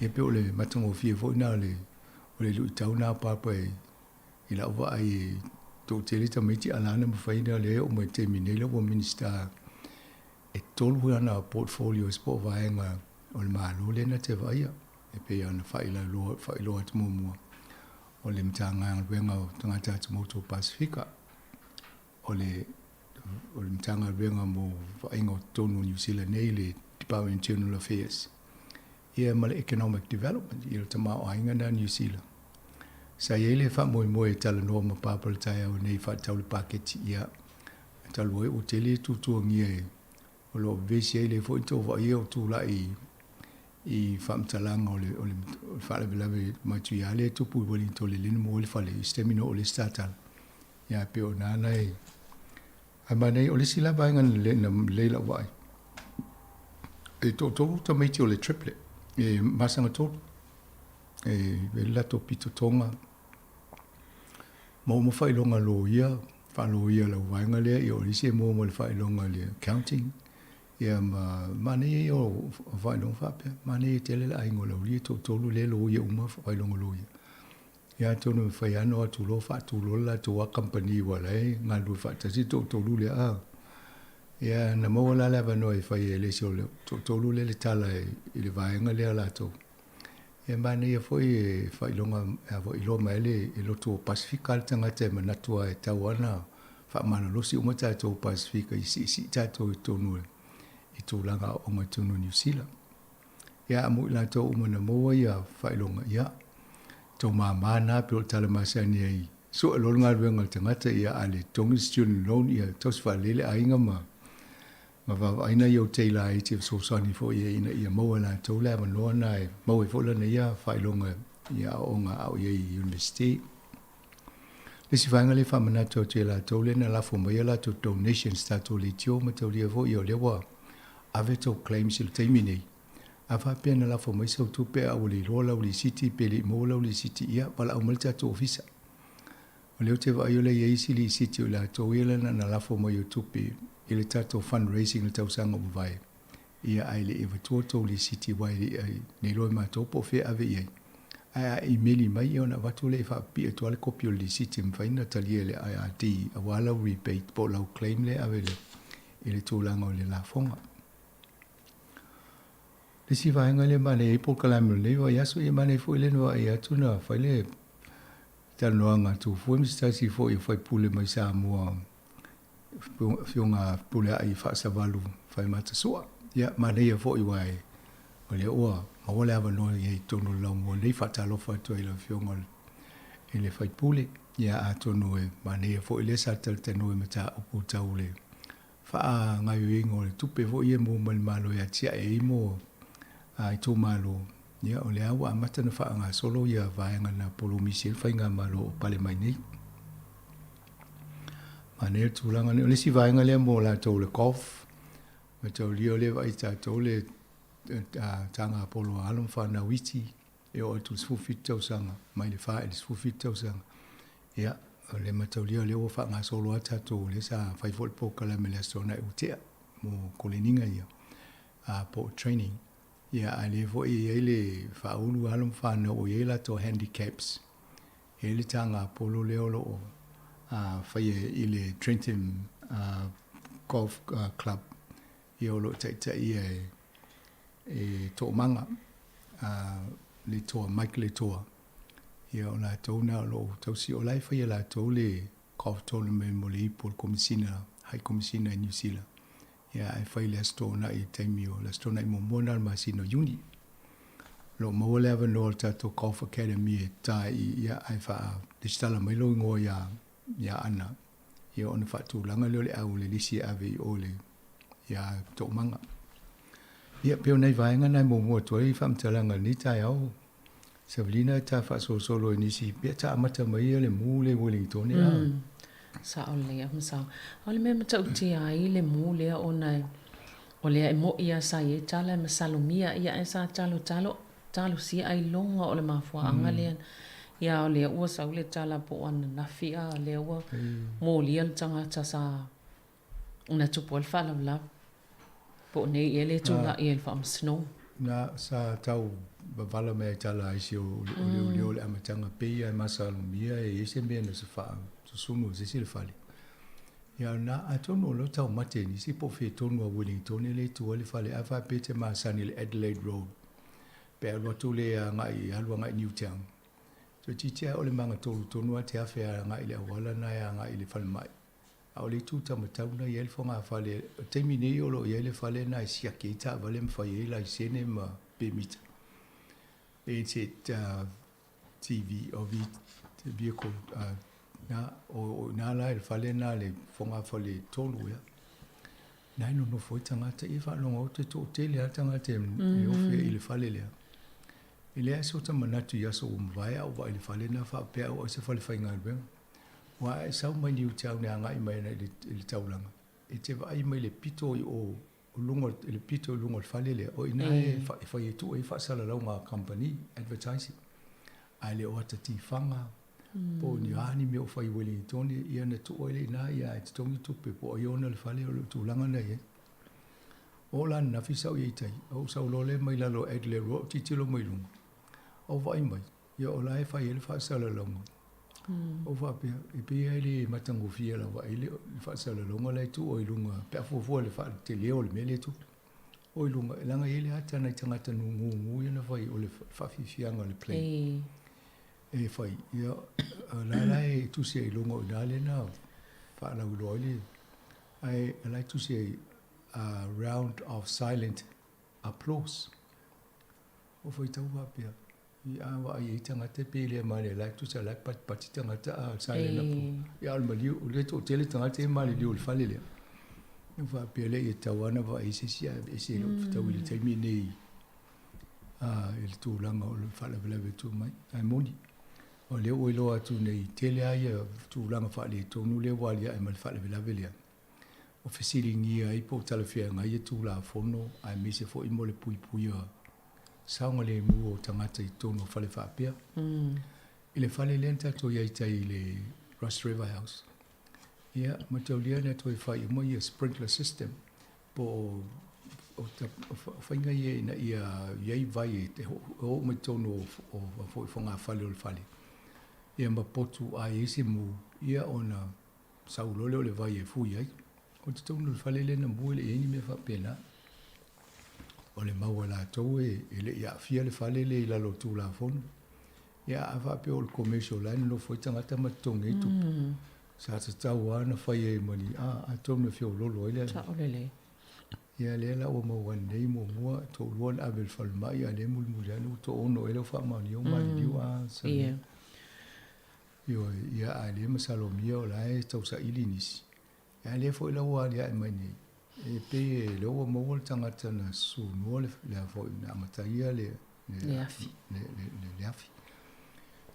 Ia pei o le matagofie foi lena o le, o le luitau lena a Papa e, i lau vaai e toatele tamaiti a la na mafai ona lea e oo mai i le taimi nei lea ua Minisita e tolu ana portfolios po o vaega o le Malo lea na te vaaia. E pei ona faailoa, faailoa atu muamua o le Matagaluega o Tagata Atumotu o Pasefika, o le o le Matagaluega mo Vaaiga o Totonu o Niu Sila nei, le Department of Internal Affairs, ia ma le Economic Development, ia le tamaoaiga lena o Niu Sila. Sa i ai le faamoemoe e talanoa ma Papa i le taeao nei faatatau i le paketi, ia, talu ai ua tele tuatuagia e o lo o vevesi ai lea foi na tou vaaia o tulai i faamatalaga o le o le faalavelave matuia lea e tupu i Wellington le lena maua ai le fale i se taimi na oo le isi tatala. Ia pei o na la e ae manaia o le isi la vaega na le na lelei lau vaai e toatolu tamaiti o le triplet e masaga tolu e e le latou pito toga maua ma faailoga loia faaloia lau vaega lea ia o le isi e maua ma le faailoga i le accounting ia ma manaia ia o faailoga faapea manaia tele le aiga o Laulia toatolu lea loia uma faailoga loia ia atonu e mafai lava ona o atu loa faatu loa le latou lava kamupani aua o la e galulue faatasi le toatolu lea a ia na maua la le avanoa e fai ai e le isi o le toatolu lea le tala i le vaega lea latou E manaia foi e faailoga e iloa mai ai le lotu o Pasefika le tagata e manatu lava e tatau lava ona faamalolosi uma tatou Pasefika i siisii tatou i totonu i tulaga aoaoga i totonu o Niu Sila. Ia a mo i latou uma na maua ia faailoga, ia, tou mama na pei o le tala masani ai, sue loa le galuega a le tagata, ia a le totogi le student loan, ia tausi faalelei le aiga ma Ma vaavaai nai ou teila e te fesoasoani foi i ai ina ia maua e latou le avanoa lena e maua ai foi lana ia faailoga i aoaoga a o i ai i University. Le isi vaega lea e faamanatu atu ia latou lea na lafo mai a latou donations tatou leitio ma taulia foi ia o lea ua ave tou claims i le taimi nei. A faapea na lafo mai sau tupe a ua le iloa lau lisiti pe le i maua lau lisiti, ia valaau mai le tatou ofisa. O lea ou te vaai o la e i ai isi lisiti o i latou ia lana na lafo mai o tupe i le tatou fundraising i le tausaga ua mavae. Ia ae le i avatua tou lisiti aua e le i iloa e matou po o fea e ave i ai. Ae a imeli mai ia ona avatu lea e faapipii atu lava le kopi o le lisiti e mafai ona talia e le IRD aua lau rebate po o lau claim lea e ave i le tulaga o le lafoga. Le isi vaega lea e manaia ai polokalame o lenei vaiaso, ia e manaia foi lea na vaai atu na fai le talanoaga a Tufue ma se tasi foi o faipule mai Samoa, Afioga Fepuleai Faasavalu Faimata Sua. Ia, manaia foi aua o lea ua maua le avanoa i ai i totonu o le laumua nei, faatalofa atu ai i lau Afioga i le faipule. Ia, atonu e manaia foi lea sa talatalanoa i mataupu tau le faagaoioiga o le tupe foi ia maua mai le Malo e atiae ai mo itumalo, ia o lea ua amata ona faagasolo ia vaega na polomisi ai le faigamalo o pale mai nei. Manaia le tulaga lea. O le isi vaega lea mo latou le golf, mataulia o lea e vaai tatou le taga polo a alo ma fanau iti e oo atu i le 17 tausaga, mai le 4 i le 17 tausaga. Ia, o le mataulia o lea ua faagasolo lava tatou, lea sa fai foi le polokalame i le Aso Toonai ua tea mo koleniga ia, po o training. Ia, a o lea foi e i ai le faaulu alo ma fanau o i ai latou handicaps, e i ai le taga polo lea o lo o faia i le Trentham Golf Club, ia o lo o taitaia e Toomaga Letoa, Mike Letoa. Ia o latou na o lo o tausi, o la e faia e latou le golf tournament mo le ipu o le Komesina, High Komesina i Niu Sila. Ia ae fai i le Aso Toonai i le taimi o le Aso Toonai muamua na o le masina o Iuni. O lo o maua le avanoa o le tatou Golf Academy e ta i, ia ae faa-resitala mai lou igoa ia ia Ana, ia ona faatulaga lea o le au o le lisi e ave i o i le ia Toomaga. Ia pei o nai vaega na e muamua atu ai faamatalaga i lenei taeao. Savalina e ta faasolosolo i nisi pea ta amata mai ia le mu le Wellingtone a. Sao lelei a masao. O le mea matautia ai le mu lea ona o lea e mo'i a sa i ai tala e masalomia ia ae sa talotalo talosia ailoga o le mafuaaga lea ia o lea ua sau le tala po o ananafi a lea ua molia le tagata sa na tupu ai le faalavelave. Po o nei ea le tulai ai i le faamasinoga. Na sa tau wavala mai ai tala a isi o leoleo o le amataga pei ia e masalomia e i ai se mea na faasusunu e se isi le fale. Ia na atonu o lea taumate e nisi po o fea tonu a Wellington e le tu ai le fale a faapea e te masani i le Adelaide Road pe alu atu le agai alu agai Newtown. Toeitiiti lava o le magatolu tonu lava te afe agai i le auala na e agai i le falemai. A o le itu taumatau na i ai le fogafale, o le taimi nei o lo o i ai le fale na e siaki ai taavale ma fai ai laisene ma pemita. NZ TV o vehicle na, o i ina la i le fale na le fogafale e tolu ea. Na e nonofo ai tagata, ia faalogo atu e toatele lava tagata e ofe i le fale lea. E leai se ota manatu i aso ua mavae a ou vaai i le fale na faapea au ai se fale faigaluega. Ua a e sau mai Newtown e agai mai ana i le taulaga, e te vaai mai i le pito i o luga, i le pito i luga o le fale lea, o i ina e fai ai tuu ai faasalalauga a kamupani, advertising. Ae le o ata tifaga, po o ni a ni mea o fai i Wellingtone, ia na tuu ai lea i ina, ia ae totogi tupe po o ai e ona le fale, o le tulaga lena e i ai. Oo la ananafi sau i ai i tai, ou sau loa lea mai lalo o Adelaide Road, tilotilo mai i luga, ou vaai mai, Ia o la e fai ai le faasalalauga. Ou faapea, e pei lava e le matagofie lava ai le faasalalauga la e tuu ai i luga pe a fuafua i le faaletele o le mea lea e tupu. O i luga, leaga e i ai le ata a nai tagata gugu ia na fai o le faafiafiaga o le plane e fai. Ia, o la la e tusi ai i luga o i ina lea na faalauiloa ai le, ae o la e tusi ai, a round of silent applause. Ou faitau faapea, I a vaai ai tagata pe le male la tusa la patipati tagata a sa le na ia o le maliu o le toatele tagata e maliliu o le fale lea. E faapea lea ia tatau lava ona vaai se isi ae aveese i lou fetaui i le taimi lenei i le tulaga o le faalavelave e tu mai. Ae moni, o lea ua iloa atu nei, tele lava ia tulaga faaletonu lea ua aliae mai le faalavelave lea. O fesiligia ai po o talafeagai ia Tulafono aemaise foi mo le puipuia saogalemu o tagata i totonu o fale faapea. I le fale lea na tatou i ai i tai i le Rostrevor House. Ia, mataulia na toe fai uma ia sprinkler system po o o o faiga ia ina ia i ai vai e te oo mai totonu o o foi fogafale o le fale. Ia ma potu a i ai se mu, ia ona sau loa lea o le vai e fui ai. O totonu o le fale lea na mu e le i ai ni mea faapena. O le mau a latou e e le i aafia le fale lea i lalo o Tulafono. Ia a faapea o le commercial la e nonofo ai tagata ma totogi ai tupe, sa tatau lava ona fai ai ma ni, a, atonu e feoloolo ai le. Sao lelei. Ia lea la ua maua nei muamua, toalua na ave i le falemai, a o lea e mulimuli ane ua toaono ea lea ua faamaonia ua maliliu a sa. Ia. Ioe, ia a o lea e masalomia o la e tausaili nisi. A lea foi la ua aliae mai nei, e pei e lea ua maua le tagata na sunua le, le a foi, na amataia le, le, le afi. Le, le, le, le afi.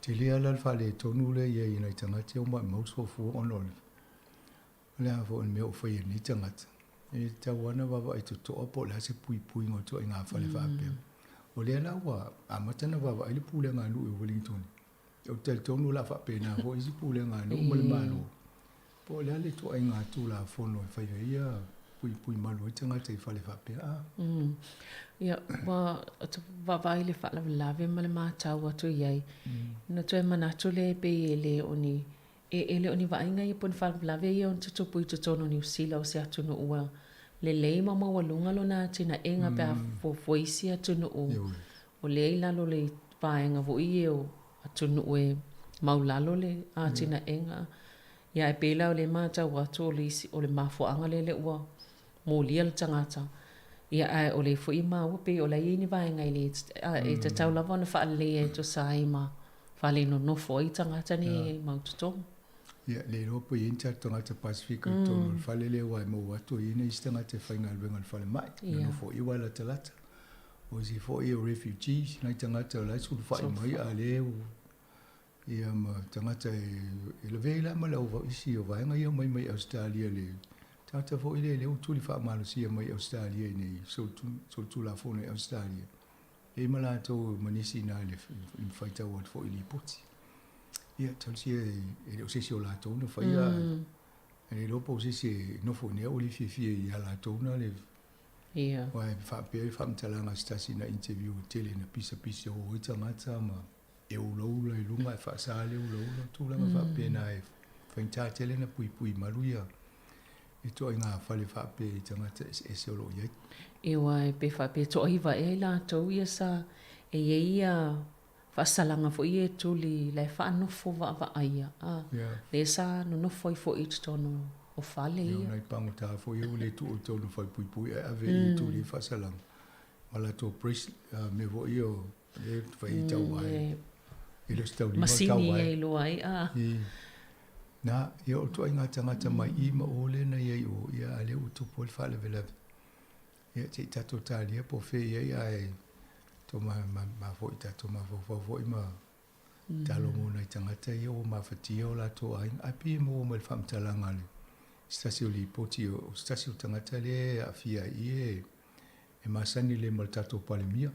Tele lava la le faaletonu lea i ai i nai tagata ia ua maumau le soifua ona o le, o le a foi le mea o faia e lenei tagata. E tatau lava ona vaavaai totoa po o le a se puipuiga o ituaiga fale faapea. O lea la ua amata ona vaavaai le pulega a nuu i Wellington. Ou te talitonu o le a faapena foi isi pulega a nuu ma le Malo. Po o le a le ituaiga Tulafono e fai ai ia puipui malu ai tagata i fale faapea a? Ia, ua vaavaai i le faalavelave ma le matau atu i ai, ona toe manatu lea e pei e le o ni, e le o ni vaaiga ia po o ni faalavelave ia ona tutupu i totonu o Niu Sila o se atunuu ua lelei ma maualuga lona atinaega pe a fuafua i isi atunuu o lea i lalo o le vaega foi ia o atunuu e maulalo le atinaega. Ia ae pei la o lea e matau atu o le isi o le mafuaaga lea lea ua molia le tagata. Ia ae o lea foi e maua pei o la e i ai ni vaega e le e tatau lava ona faaleleia e tusa ai ma fale nonofo ai tagata nei e mau totonu. Ia, le iloa po i ai ni tatou tagata Pasefika i totonu o le fale lea aua e maua atu e i ai nai isi tagata e faigaluega i le falemai, nonofo i aua e latalata. O isi foi o refugees, nai tagata o la e sulufai mai a o lea ua Ia ma tagata e lavea ai la ma le au isi o vaega ia omai mai Ausetalia le tagata foi lea lea ua tuli faamalosia mai Ausetalia i nei solitulafono i Ausetalia. E i ai ma latou ma nisi i ina i le faitau atu foi i lipoti. Ia talosia e le o se isi o latou na faia e le iloa po o se isi e nofo i inei ae ua le fiafia ia latou na le Ia. Aua e faapea le faamatalaga a se tasi na interview e tele ina pisapisa o ai tagata ma e ulaula i luga ae faasa le ulaula, tulaga faapena e faigata tele ona puipui malu ia ituaiga fale faapea i tagata eseese o lo o i ai. Ewa, pe faapea toaiva ea i latou ia sa e i ai ia faasalaga foi ia e tuli la e faanofo vaavaaia, a, lea sa nonofo ai foi i totonu o fale ia. Ia, o nai pagota foi ia ua le tuu i totonu o fale puipui ae ave i e tuli ai faasalaga ma latou bracelet, mea foi ia o E fai i tau ai. E le o se taulima o Masini tau ai. ia iloa ai a. I. Na, ia o ituaiga tagata mai i ma o lea na i ai o, ia a lea ua tupu ai le faalavelave. Ia se i tatou talia po o fea i ai ae to ma, ma, ma foi tatou mafaufau foi ma talo mo nai tagata ia ua mafatia o latou aiga. Ae pei e maua mai le faamatalaga a le se tasi o lipoti o se tasi o tagata lea e aafia ai i e, e masani lelei ma le tatou Palemia.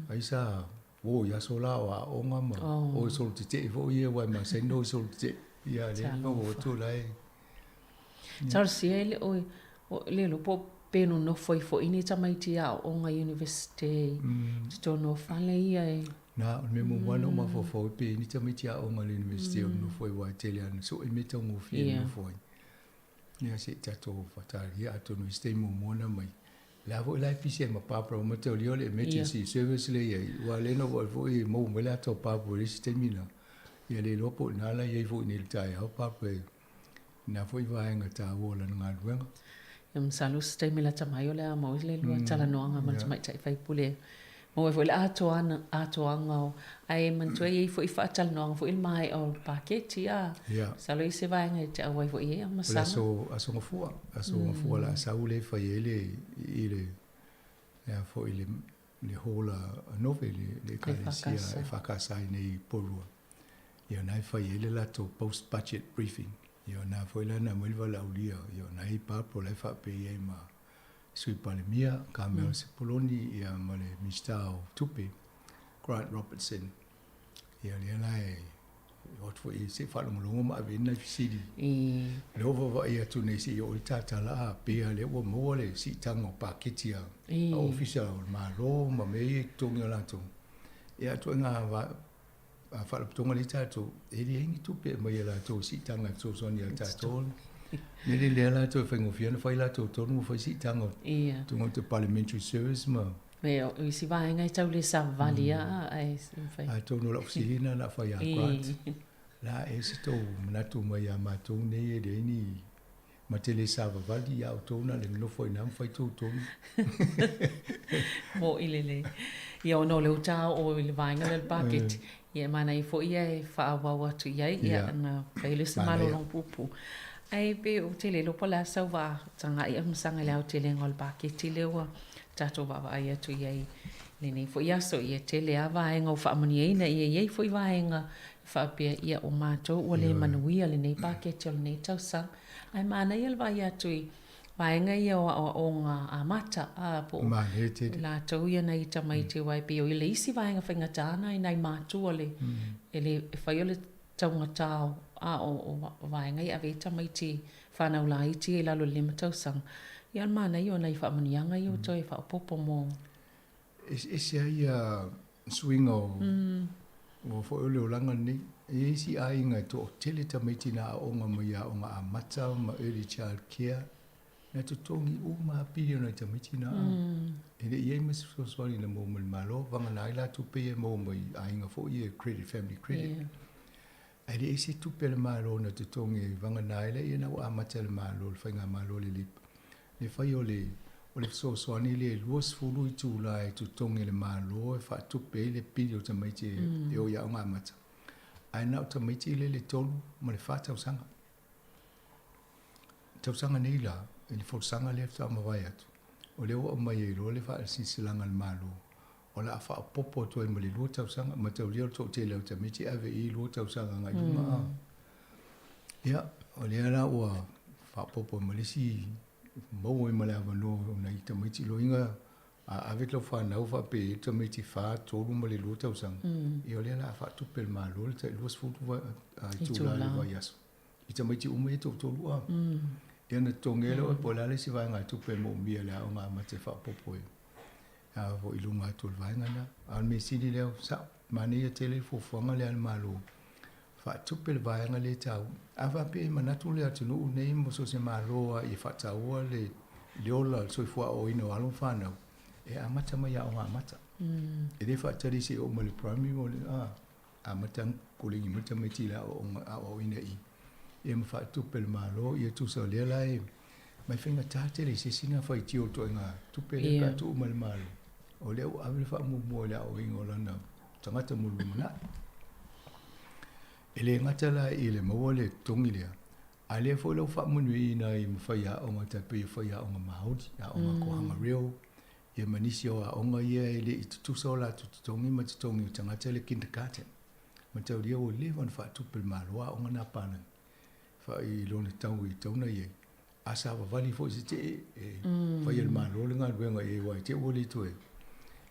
Ai sa o i aso la o aoga ma o solo tetee foi ia aua e masani ona o solo tetee. Ia lea e maua atu o la e. Talosia e le o le iloa po o pe nonofo ai foi ni tamaiti aoga Universite i totonu o fale ia e. Na, o le mea muamua na ou mafaufau ai pe i ai ni tamaiti aoga i le Universite o nonofo ai aua e tele lava ina sue mea taugofie e nonofo ai. Ia se i tatou faatalia atonu i se taimi muamua na mai. La foi la e pisi ai ma Barbara ua mataulia o le emergency service lea i ai, aua lea na ou vaai foi e maua mai le ata o Barbara i le isi taimi la. Ia le iloa po o ina la i ai foi i nei i le taeao Barbara i lena foi vaega taua o lana galuega. Ia masalo se taimi lata mai o le a maua le lua talanoaga ma le tamaitai faipule. Maua ai foi le atoana, atoaga o, ae manatua e i ai foi faatalanoaga foi i le maea o le paketi, a. Ia. Masalo e i ai se vaega e te auai foi i ai, a O le masalo. aso, aso Gafua, aso Gafua o le a sau lea e fai ai le, i le, le a foi le, le hall a Nove, le, le ekalesia EFKS. EFKS i nei i Porirua. Ia o na e fai ai le latou post budget briefing. Ia o na foi la na aumai le valaaulia, ia o na e i Barbara la e faapea i ai ma Sui Palemia, Carmel Sepuloni ia ma le Minisita o Tupe, Grant Robertson. Ia lea la e O atu foi seʻi faalogologo ma ave ai nai fesili. Lea ua vaavaai atu nei seia oo i le tatala a pea lea ua maua le siitaga o paketi a ofisa o le Malo ma mea ia i totogi o latou. Ia a ituaiga faalapotopotoga lea tatou, e leai ni tupe e aumai e latou i siitaga e fesoasoani ia tatou. Mea lea lea latou e faigofie ona fai latou tonu ma fai siitaga o tuga o te Parliamentary Service ma O isi vaega e tau le savavali a ae mafai. Atonu o lau fesili lena na fai ia Grant. La e se tou manatu mai ia matou nei e leai ni ma te le savavali ia outou na le nonofo i ina ma fai tou tonu. Moʻi lelei. Ia ona o lea ua ta oo i le vaega lea o le paketi, ia e manaia foi ia e faaauau atu i ai, ia ona fai lea o se malologa puupuu. Ae pei ou te le iloa po o le a sau vaa tagai masaga i le aotelega o le paketi lea ua tatou vaavaai atu i ai i lenei foi aso. Ia tele lava vaega ua faamanuiaina, ia i ai foi vaega e faapea, ia o matou ua le manuia lenei paketi o lenei tausaga. Ae manaia le vaai atu i vaega ia o aoaoga amata, a, po o latou ia nai tamaiti aua e pei o le isi vaega faigata lena i nai matua le, e le, e fai o le taugata o, a o vaega ia e ave ai tamaiti fanau laiti ia i lalo o le 5 tausaga. Ia o le manaia o nai faamanuiaga ia ua toe faaopoopo mo. Eseese ai ia suiga o o foi o le olaga lenei. E i ai isi aiga e toatele tamaiti na aooga mai i aoga amata ma early child care, na totogi uma lava pili o nai tamaiti na. E le i i ai ma se fesoasoani na maua mai le Malo, vagana ai la tupe ia e maua mai aiga foi ia credit, family credit. Ae leai se tupe a le Malo na totogi ai, vagana ai laia na ua amata e le Malo, le Faigamalo a le Labour, le fai o le o le fesoasoani lea e 20 itula e totogi e le Malo e faatupe ai le pili o tamaiti e o i aoga amata, ae na o tamaiti lea le 3 ma le 4 tausaga. Tausaga nei la, i le folasaga lea faatoa mavae atu, o lea ua aumai ai loa le faasilasilaga a le Malo, o le a faaopoopo atu ai ma le 2 tausaga, mataulia o le toatele o tamaiti e ave i i 2 tausaga agai i luma. Ia, o lea la ua faaopoopo ai ma le isi, maua ai ma le avanoa o nai tamaiti loiga a ave lau fanau faapea e i ai tamaiti 4, 3 ma le 2 tausaga, ia o lea o le a faatupe e le Malo le tai 20 itula i le vaiaso. I tamaiti uma ia toatolu a. Ia ona totogi ai lea oe po o le a le isi vaegatupe e moomia e le aoga amata e faaopoopo ai a foi i luga atu o le vaega lena. A o le mea sili lea, sao, manaia tele le fuafuaga lea a le Malo, faatupe le vaega lea e taua. A faapea e manatu le atunuu nei ma so o se Malo lava ia faataua le le ola, le soifua aoaoina o alo ma fanau, e amata mai i aoga amata. E le faatali se i oo mai i le primary mo le, a. Amata ona koleni mai tamaiti i le aoaoga aoaoina i ia ma faatupe le Malo ia tusa o lea la e mai faigata tele i se isi na faitio o ituaiga tupe lea pe a tuu mai le Malo o lea ua ave le faamuamua i le aoaoina o lana tagata mo le lumanai. E le gata la i le maua le totogi lea, a lea foi la ua faamanuiaina ai ma faiaoga tai pei o faiaoga Māori, aoga kohanga reo, ia ma nisi o aoga ia e le i tutusa o latou totogi ma totogi o tagata i le kindergarten. Mataulia ua leva ona faatupe e le Malo aoga na palagi i lona tau i tauna i ai. A savavali foi se tee e fai e le Malo le galuega i ai aua i te i ua le toe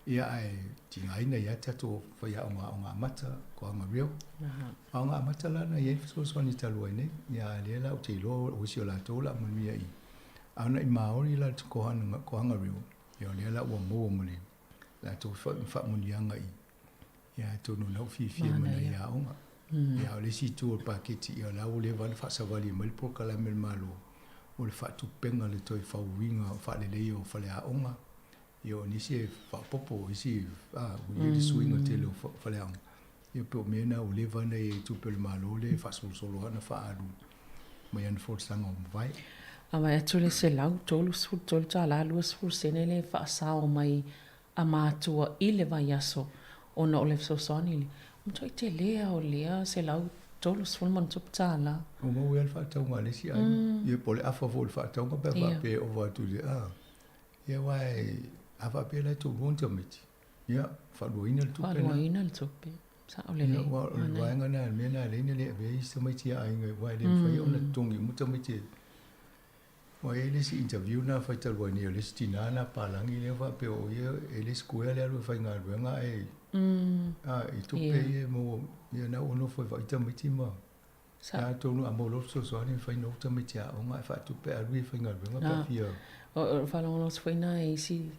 ia ae tigaina ai lava tatou faiaoga aoga amata, kohanga reo. Aoga amata la na i ai le fesoasoani talu ai nei. Ia a lea la ou te iloa o isi o latou o le a manuia i A ona i Māori la te kohanga, kohanga reo, ia o lea la ua maua ma le latou faamanuiaga i, ia atonu o lena ua fiafia ma nai aoga. Ia a o le isi itu o le paketi, ia o la ua leva ona faasavali mai le polokalame a le Malo mo le faatupega le toe fauina faaleleia o faleaoga, ia o nisi e faaopoopo, o isi a, ua i ai le suiga tele o faleaoga. Ia pei o mea na ua leva ona i ai i tupe a le Malo lea e faasolosolo lava ona faaalu mai ana folasaga ua mavae. A vaai atu le $133 20 sene lea e faasao mai a matua i le vaiaso ona o le fesoasoani lea, ua matuai tele lava o lea $130+. Ua maua ai le faatauga a le isi aiga. Ia po o le afa foi o le faatauga pe a faapea e ova atu i le a. Ia aua a faapea la e toalua ni tamaiti, Ia, faaluaina le tupe lena. Faaluaina le tupe. Sao lelei. Ia, aua o le vaega lena, le mea lena e ala ai ona le avea isi tamaiti a aiga, aua e le mafai ona totogi uma tamaiti. Aua e i ai le isi interview na fai talu ai nei o le isi tinā na palagi lea faapea o ia e le sikuea le alu e faigaluega ae A, i tupe ia e maua, ia na ua nofo e vaai tamaiti ma Sa. Atonu a maua loa le fesoasoani e fai nou tamaiti aoga ae faatupe alu ia e faigaluega pe a fia. O le faalogologo atu foi na i isi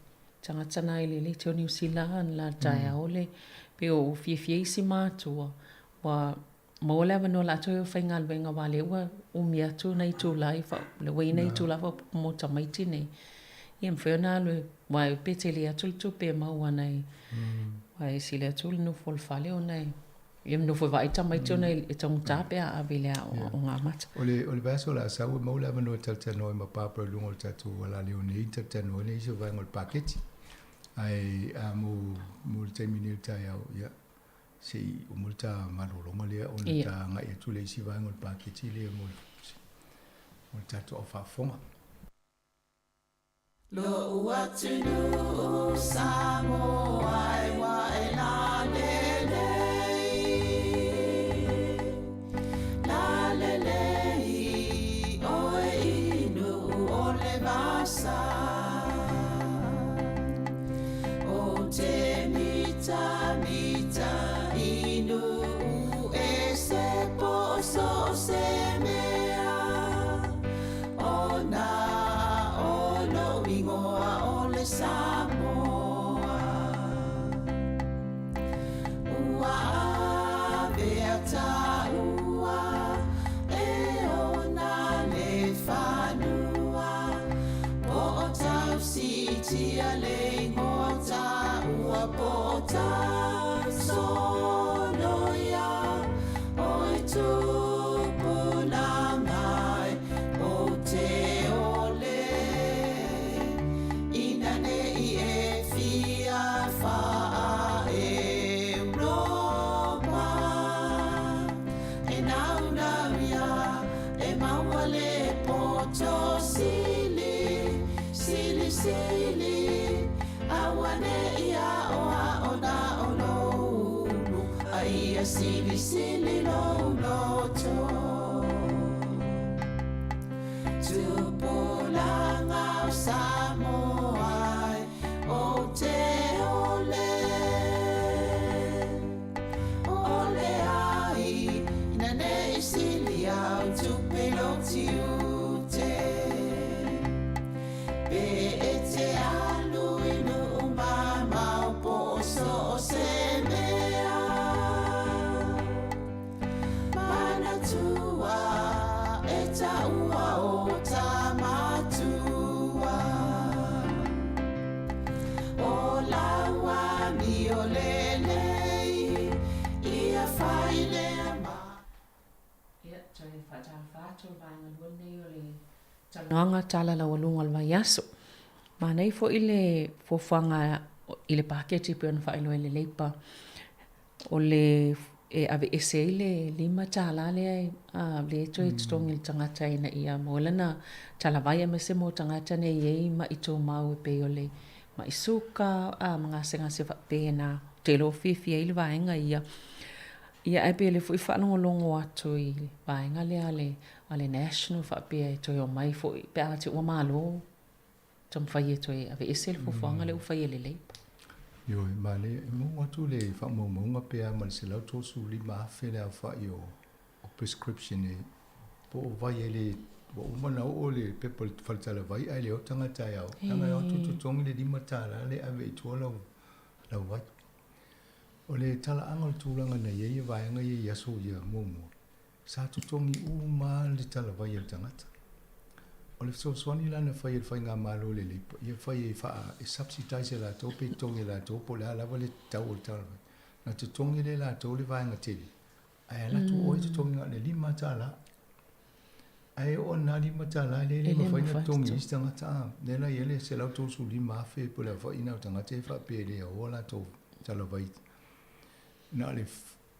tagata na i le leitio Niu Sila la le taeao le pei o fiafia isi matua ua maua le avanoa latou e o e faigaluega aua lea ua umi atu nai itula i lea ua i ai nai itula faaopoopo mo tamaiti nei. Ia mafai ona alu e aua pe tele atu le tupe e maua nei aua e sili atu le nofo i le fale ona e Ia nofo e vaai tamaiti ona e taugata pe a ave i le aoaoga amata. O le, o le vaiaso o le a sau e maua le avanoa e talatalanoa ai ma Barbara i luga o le tatou alaleo nei, talatalanoa ai nisi o vaega o le paketi. Ae a mo, mo le taimi nei o le taeao, ia, se i uma le ta malologa lea ona ta agai atu i le isi vaega o le paketi lea mo le, mo le tatou au faafofoga. Lo'u atunuu Samoa e ua e lalelei, lalelei oe i nuu o le vasa. O te mitamita i nuu ese po o so o se mea. Ona o lo'u igoa o le Samoa. Ua avea taua e ona le fanua Po o tausiitia le igoa taua Po o tausoloia Oi tupulaga e ou te ole Ina ne i e fia faa-Europa E naunau ia e maua le poto sili Sili sili Auane'i aoao na o lou ulu A ia silisili lou loto Tupulaga o Samoa e ou te ole Ole ai ina ne i sili au tupe i lou tiute Pe e te alu i nuu mamao po o so o se mea Manatua e taua o Tamatua O lau amio lelei ia fai lea ma. Ia, toe faatalofa atu le vaega lua lenei o le talanoaga tala laualuga o le vaiaso. Manaia foi le fuafuaga i le paketi e pei ona faailoa e le Leipa, o le e aveese ai le $5 lea lea e toe totogi e le tagata ina ia maua ai lana talavai aemaise mo tagata nei e i ai ma'i tumau e pei o le ma'i suka ma gasegase faapena. Ou te iloa ua fiafia ai le vaega ia. Ia ae pei o lea foi e faalogologo atu i le vaega lea a le a le National faapea e toe omai foi pe a te i ua malo taumafai e toe aveese le fuafuaga lea ua fai e le Labour. Ioe, manaia, e maua atu le faamaumauga pe a ma le $135,000 le aofai o prescription e po o vai e le ua uma ona oo le pepa i le faletalavai ae le o tagata e ao. Leaga e o atu totogi le $5 lea e ave i tua lau lau vai. O le talaaga o le tulaga na i ai vaega ia i aso ia muamua, sa totogi uma lava le talavai a le tagata. O le fesoasoani la na fai e le Faigamalo lelei, ia fai e faa, e subsidise e latou pe totogi e latou po o le a lava le tau o le talavai. Na totogi lea e latou le vaega tele, ae alu atu oe totogi na o le $5. Ae oo ina $5 lea e le mafai ona totogi e isi tagata a. Lea la e i ai le $135,000 po o le aofaiga o tagata ia faapea e le aoa latou talavai. Na o le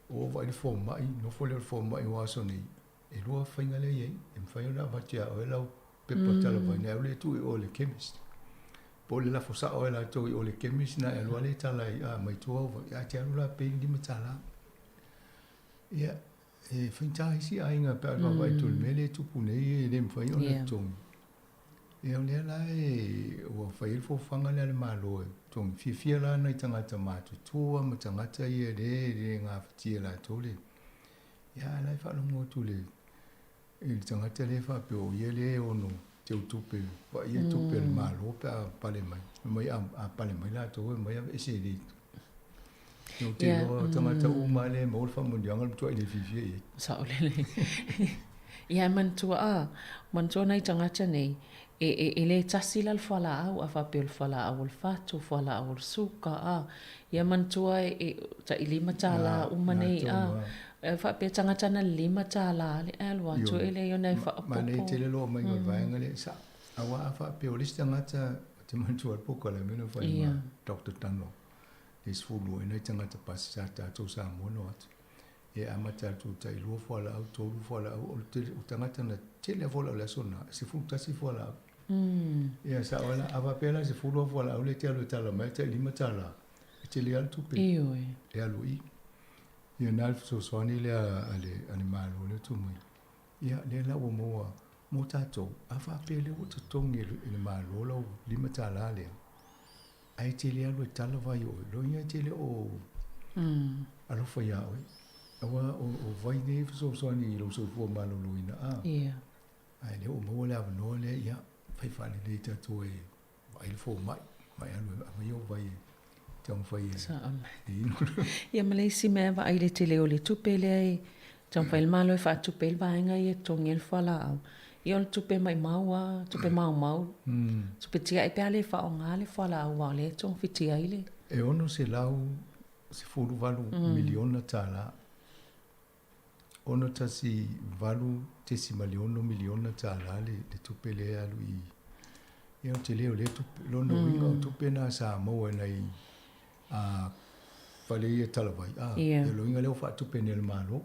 o vaai le fomai, nofo lea o le fomai o aso nei, e lua faiga lea e i ai. E mafai ona avatu ia oe lau pepa talavai ona e alu lea e tuu i o i le chemist. Po o le lafo sao e latou i o i le chemist ona e alu lava lea e tala ai mai tua au vai, ae te alu la pay le $5. Ia, E faigata isi aiga pe a vaavaai atu i le mea lea e tupu nei e le mafai ona totogi. Ia o lea la e ua fai ai le fofofaga lea a le Malo e totogi fiafia la nai tagata matutua ma tagata ia lea e le gafatia e latou le ia ae la e faalogo atu i le i le tagata lea e faapea o ia lea e ono teu tupe vaaia tupe a le Malo pe a pale mai. Fai mai a pale mai latou e omai aveese e le Ou te iloa o tagata uma lava lea e maua le faamanuiaga le matuai le fiafia i ai. Saolele. Ia e manatua a, manatua nai tagata nei, e, e, e le tasi la le fualaau, a faapea o le fualaau o le fatu, fualaau o le suka, a. Ia manatua e, e tailima tālā uma nei, a. E faapea tagata na $5 le alu atu e leai ona e faaopoopo. Manaia tele lou aumaiga o le vaega lea, sa, aua a faapea o le isi tagata, ou te manatua le polokalame na fai ma Doctor Dunlop, le 12 ai nai tagata pasi sa tatou Samoa na o atu. E amata atu i tai lua fualaau, tolu fualaau, o le tele, o tagata na tele lava fualaau i le aso lena, e 11 fualaau. Ia sao ai la, a faapea la e 10 au fualaau lea e te alu e tala mai e tai $5, e tele lava le tupe e alu i i. Ia na le fesoasoani lea a le, a le Malo lea tuu mai. Ia lea la ua maua mo tatou, a faapea lea ua totogi e le Malo lau $5 lea, Ae te le alu e tala vai oe, loia e te le o alofa iā oe. Aua o vai nei e fesoasoani i lou soifua maloloina a. Ia. Ae lea ua maua le avanoa lea, ia, fai faalelei tatou e vaai le fomai, ma e alu e aumai ou vai e taumafai e Sao mai. e inu. Ia ma le isi mea e vaai i le tele o le tupe lea e taumafai le Malo e faatupe ai le vaega ia e totogi ai le fualaau. Ia o le tupe maimau lava, tupe maumau, tupe tiai pe a le faaaoga le fualaau aua o lea e togafiti ai le. E $618 miliona tālā. $68.6 miliona tālā le tupe lea e alu i Ia o le tele o lea tupe. Lona uiga o tupe na sa maua e nai fale ia talavai, ia lona uiga lea ua faatupe nei e le Malo.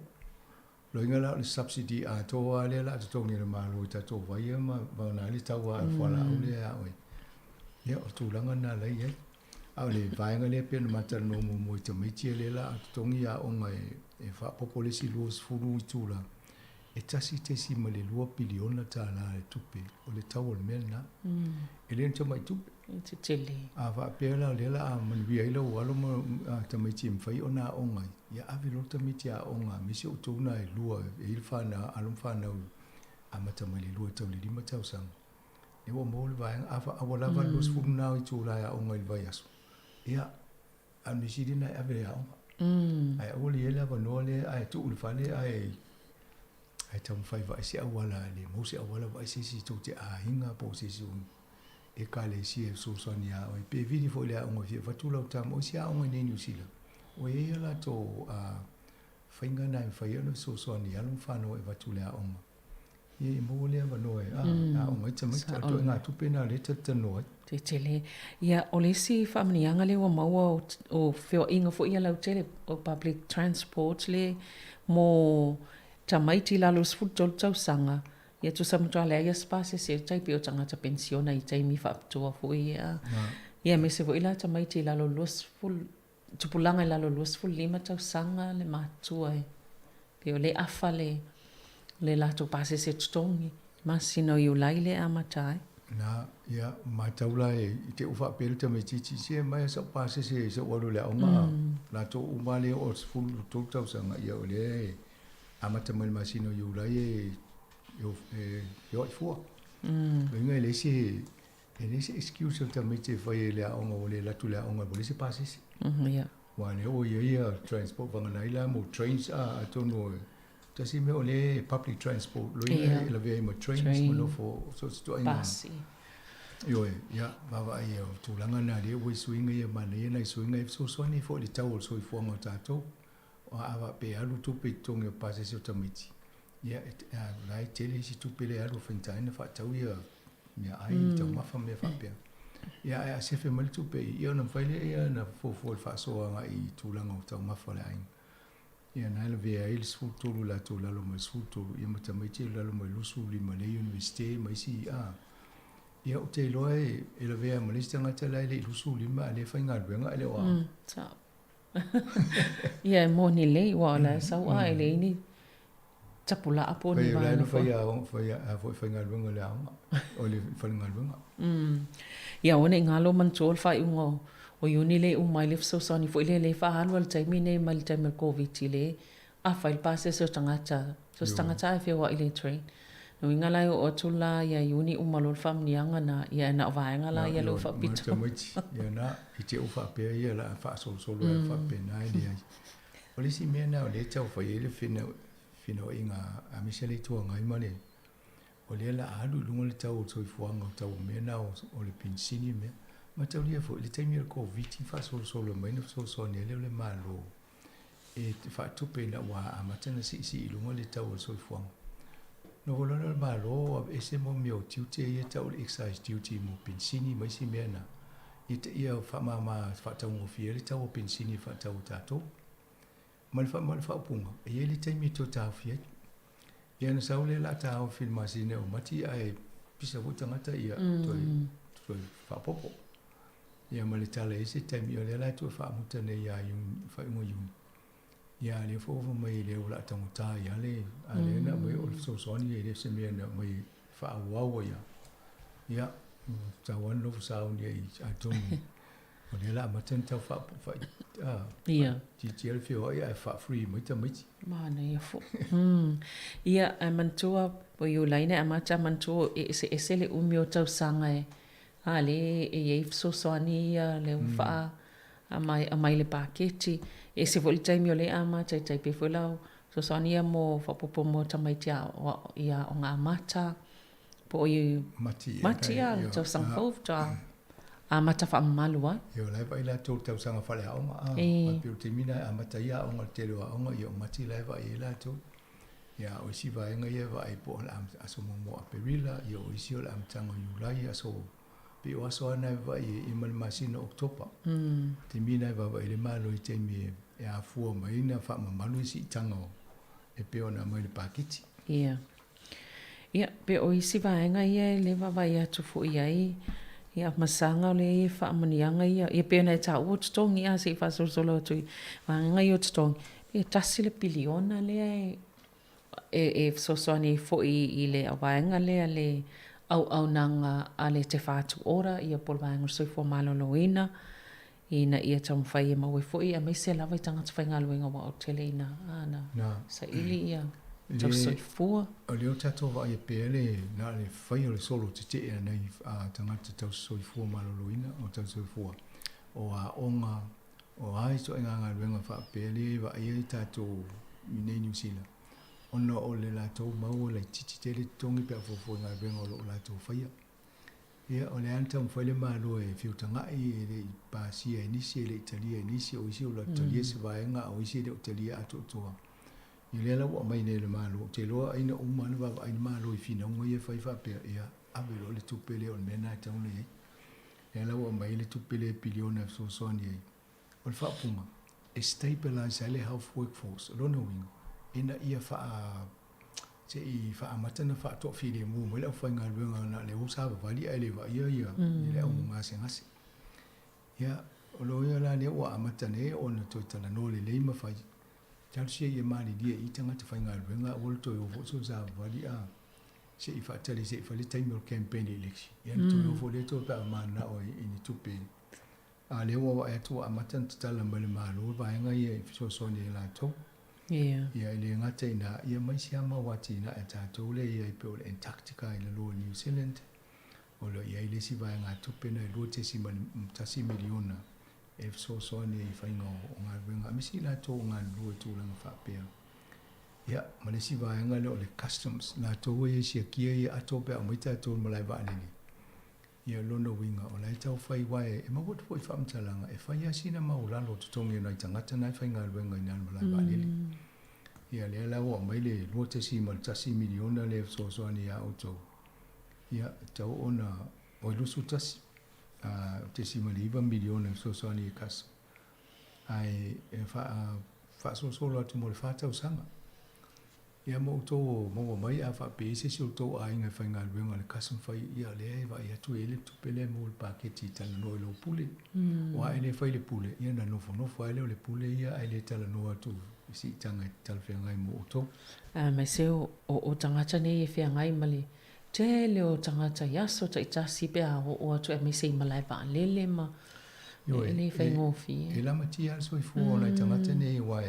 Loiga la o le subsidy atoa lava lea o le a totogi e le Malo i tatou vai ia ma vagana ai le tau a le fualaau lea e a oe. Ia, o le tulaga lena la e i ai. A o le vaega lea pei ona ma talanoa muamua i tamaiti ia lea o le a totogi aoga e faaopoopo le isi 20 itula, e $1.2 piliona le tupe o le tau o le mea lena. E le o ni tamai tupe. E tetele. A faapea la o lea o le a manuia ai lou alo ma tamaiti e mafai ona aoga ai, ia ave loa le tamaiti e aoga aemaise outou na e lua e i ai le fanau, alo ma fanau amata mai le lua e tau i le lima tausaga. Lea ua maua le vaega, a ua lava le 20 na o itula e aoga ai i le vaiaso, ia, a o le mea sili lena e ave e aoga. Ae aua le i ai le avanoa lea ae tuu i le fale ae ae taumafai vaai se auala e le maua se auala vaai se isi tou te aiga po o se isi o Ekalesia e fesoasoani iā oe. Pe vili foi i le aoga e fia avatu lau tama, o isi aoga i nei Niu Sila, ua i ai a latou faiga na e mafai ai ona fesoasoani i alo ma fanau e avatu i le aoga. Ia e maua le avanoa e aoga ai tamaiti, a o le ituaiga tupe lena o lea e talatalanoa ai. Tetele. Ia, o le isi faamanuiaga lea ua maua o feoaiga foi ia lautele, o public transport le mo tamaiti i lalo o le 13 tausaga, Ia tusa matua leai ia se pasese e tai pei o tagata penisiona i taimi faapitoa foi ia. Ia aemaise foi la tamaiti i lalo o 20, tupulaga i lalo o 25 tausaga le matua e pei o lea e afa le le latou pasese totogi masina o Iulai lea e amata ai. Na, ia, matau la i te i ua faapea le tamaitiiti, se aumai lava sau pasese se i ou alu i le aoga a latou uma lea e oo i le 13 tausaga, ia o lea e amata mai le masina o Iulai e feoai fua. Loiga e leai se e leai se excuse a le tamaiti e fai ai i le aoga ua le alu atu i le aoga ua leai se pasese. Aua o lea ua i ai ia transport vagana ai la mo trains a atonu o tasi mea o lea e public transport loiga e lavea ai ma trains ma nofo so o se ituaiga Pasi. Ioe, ia, vaavaai o tulaga na lea ua i suiga ia manaia nai suiga e fesoasoani ai foi i le tau o le soifuaga o tatou. A faapea e alu tupe i totogi o pasese o tamaiti, ia, o la e tele isi tupe lea e alu e faigata ai ona faatau ia meaai, taumafa ma mea faapea. Ia, ae a sefe mai le tupe i i, ia ona mafai lea ona fuafua i le faasoa agai i tulaga o taumafa o le aiga. Ia, na e lavea ai le 13 latou i lalo mai le 13, ia ma tamaiti i lalo mai le 25 lea i Iunivesite ma isi, a. Ia, ou te iloa e lavea ma le isi tagata la e le i 25 a o lea e faigaluega ae le o aoga. Ia e moni lelei, aua o la e sau a e leai ni Tapulaa po o ni Fai o la vaega na foi. fai aoga fai a foi faigaluega i le aoga o le falegaluega. Ia aua ne i galo manatua le faaiuga o Iuni lea i uma ai le fesoasoani foi lea lea e faaalu lava i le taimi nei mai le taimi o le Koviti lea a fai le pasese o tagata so o se tagata lava e feoai i le train. Lona uiga la e oo atu la ia Iuni uma loa le faamanuiaga na ia e na o vaega la ia lea ua faapito. Tamaiti ia na i te u faapea ia la faasolosolo ai faapena e leai. O le isi mea na o lea e tau fai ai le finauaiga a aemaise le Itu Agai ma le o lea la alu i luga le tau o le soifuaga o tau o mea na o le penisini mea. Mataulia foi le taimi o le Koviti faasolosolo mai na fesoasoani ai lea o le Malo e faatupe ina ua amata ona siisii i luga le tau o le soifuaga. Nofo loa lea o le Malo aveese mo mea o tiute ia e tau o le excise duty mo penisini ma isi mea na ia faamama faataugofie ai le tau o penisini e faatau e tatou. Ma le ma le faaupuga, e i ai le taimi e toe taofi ai. Ia ona sau lea o le a taofi i le masina o Mati ae pisa foi tagata ia toe toe faaopoopo. Ia ma le tala e i ai se taimi, o lea la e toe faamuta nei ia Iuni, faaiuga o Iuni. Ia a o lea foi ua fai mai o lea o le a taugata ai lava le, a o lea na aumai o le fesoasoani e le o se mea na aumai e faaauau ai lava. Ia, tatau lava ona nofo sauni ai atonu o lea o le a amata ona tau faatiatia le feoai ae faa-free mai tamaiti. Manaia foi. Ia, ae manatua po o Iulai na e amata, manatua e eseese le umi o tausaga e A lea e i ai fesoasoani ia lea ua faa aumai i le paketi. E ese foi le taimi o lea e amata ai tai pei foi la o fesoasoani ia mo faaopoopo mo tamaiti i aoga amata po o i Mati Mati ia le tausaga fou faatoa amata faamamalu ai. Ia o la e vaai latou i le tausaga faaleaoga a, e pei o le taimi lena e amata ai aoga i le tele o aoga, ia o Mati la e vaai ai latou. Ia, o isi vaega ia e vaai po o le aso muamua o Aperila, ia o isi o le amataga o Iulai, aso, pei o aso lava na e vaai ai ma le masina o Oketopa. Taimi na e vaavaai ai le Malo i taimi e afua mai na faamamalu i siitaga o e pei ona aumai i le paketi. Ia. Ia, pei o isi vaega ia e le vaavaai atu foi i ai, ia, masaga o lea e i ai faamanuiaga ia, ia pei ona e taua o totogi, a se i faasolosolo atu i vaega ia o totogi, E tasi le piliona lea e fesoasoani ai foi i le vaega lea le auaunaga a le Te Whatu Ora ia po o le vaega o le soifua maloloina ina ia taumafai e maua ai foi aemaise lava i tagata faigaluega aua ua tele ina saili ia tausisoifua. O lea ua tatou vaaia pea le na o le fai o le solo tetee a nai tagata tausisoifua maloloina o tausisoifua o aoga O a ituaiga galuega faapea lea e vaaia ai tatou i inei i Niu Sila, ona o le latou mau ua laitiiti tele totogi pe a fuafua i galuega o lo o latou faia. Ia, o le a na taumafai le Malo e feutagai, e le i pasia e nisi, e le i talia e nisi, o isi ua talia se vaega a o isi e le o talia atoatoa. Ia lea la ua aumai nei e le Malo, ou te iloa ai na uma ona vaavaai le Malo i finauga ia e fai faapea, ia, ave loa le tupe lea o le mea lena e tatau ona i ai. Lea la ua aumai ai le tupe lea piliona e fesoasoani ai. O le faaupuga, e stabilise ai le health workforce. O lona uiga, ina ia faa se i faaamata ona faatoafilemu mai le aufaigaluega na o le o savavali ae le vaaia ia le au gasegase. Ia, o lo ia la lea ua amata nei ona toe talanoa lelei ma fai. Talosia ia malilie i tagata faigaluega aua le toe o foi so savavali a se i faatali se i fai le taimi o le campaign election. Ia ona toe o foi lea toe pe a mananao ai i ni tupe. A o lea ua vaai atu ua amata ona tatala mai e le Malo vaega ia e fesoasoani ai latou. Ia e le gata i ina, ia ma isi lava mau atinae a tatou lea e i ai pei o le Antarctica i lalo o New Zealand, o lo o i ai le isi vaegatupe na e $2.1 miliona e fesoasoani ai i faiga o galuega aemaise i latou o galulue i tulaga faapea. Ia, ma le isi vaega lea o le Customs, latou e siakia ia ato pe a aumai tatou i le malae vaalele. Ia, lona uiga, o la e tau fai aua e maua atu foi i faamatalaga, e fai lava sina maualalo o totogi o nai tagata na e faigaluega i ina i le malae vaalele. Ia, lea la ua aumai le $2.1 miliona lea e fesoasoani ia outou, ia, e tatau ona, oi, $21.9 miliona e fesoasoani i Customs. Ae e faasolosolo atu mo le fa tausaga. Ia ma outou o maua mai a faapea e i ai se isi o outou aiga e faigaluega i le custom fai, ia lea e vaai atu e i ai le tupe lea e maua i le paketi e talanoa i lou pule. Aua a e le fai i le pule, ia ona nofonofo lava lea o le pule ia ae le talanoa atu siitaga e talafeagai mo outou. Aemaise o tagata nei e feagai ma le tele o tagata i aso taitasi pe a oo atu aemaise i malae vaalele ma e le faigofie. E lamatia le soifua o nai tagata nei aua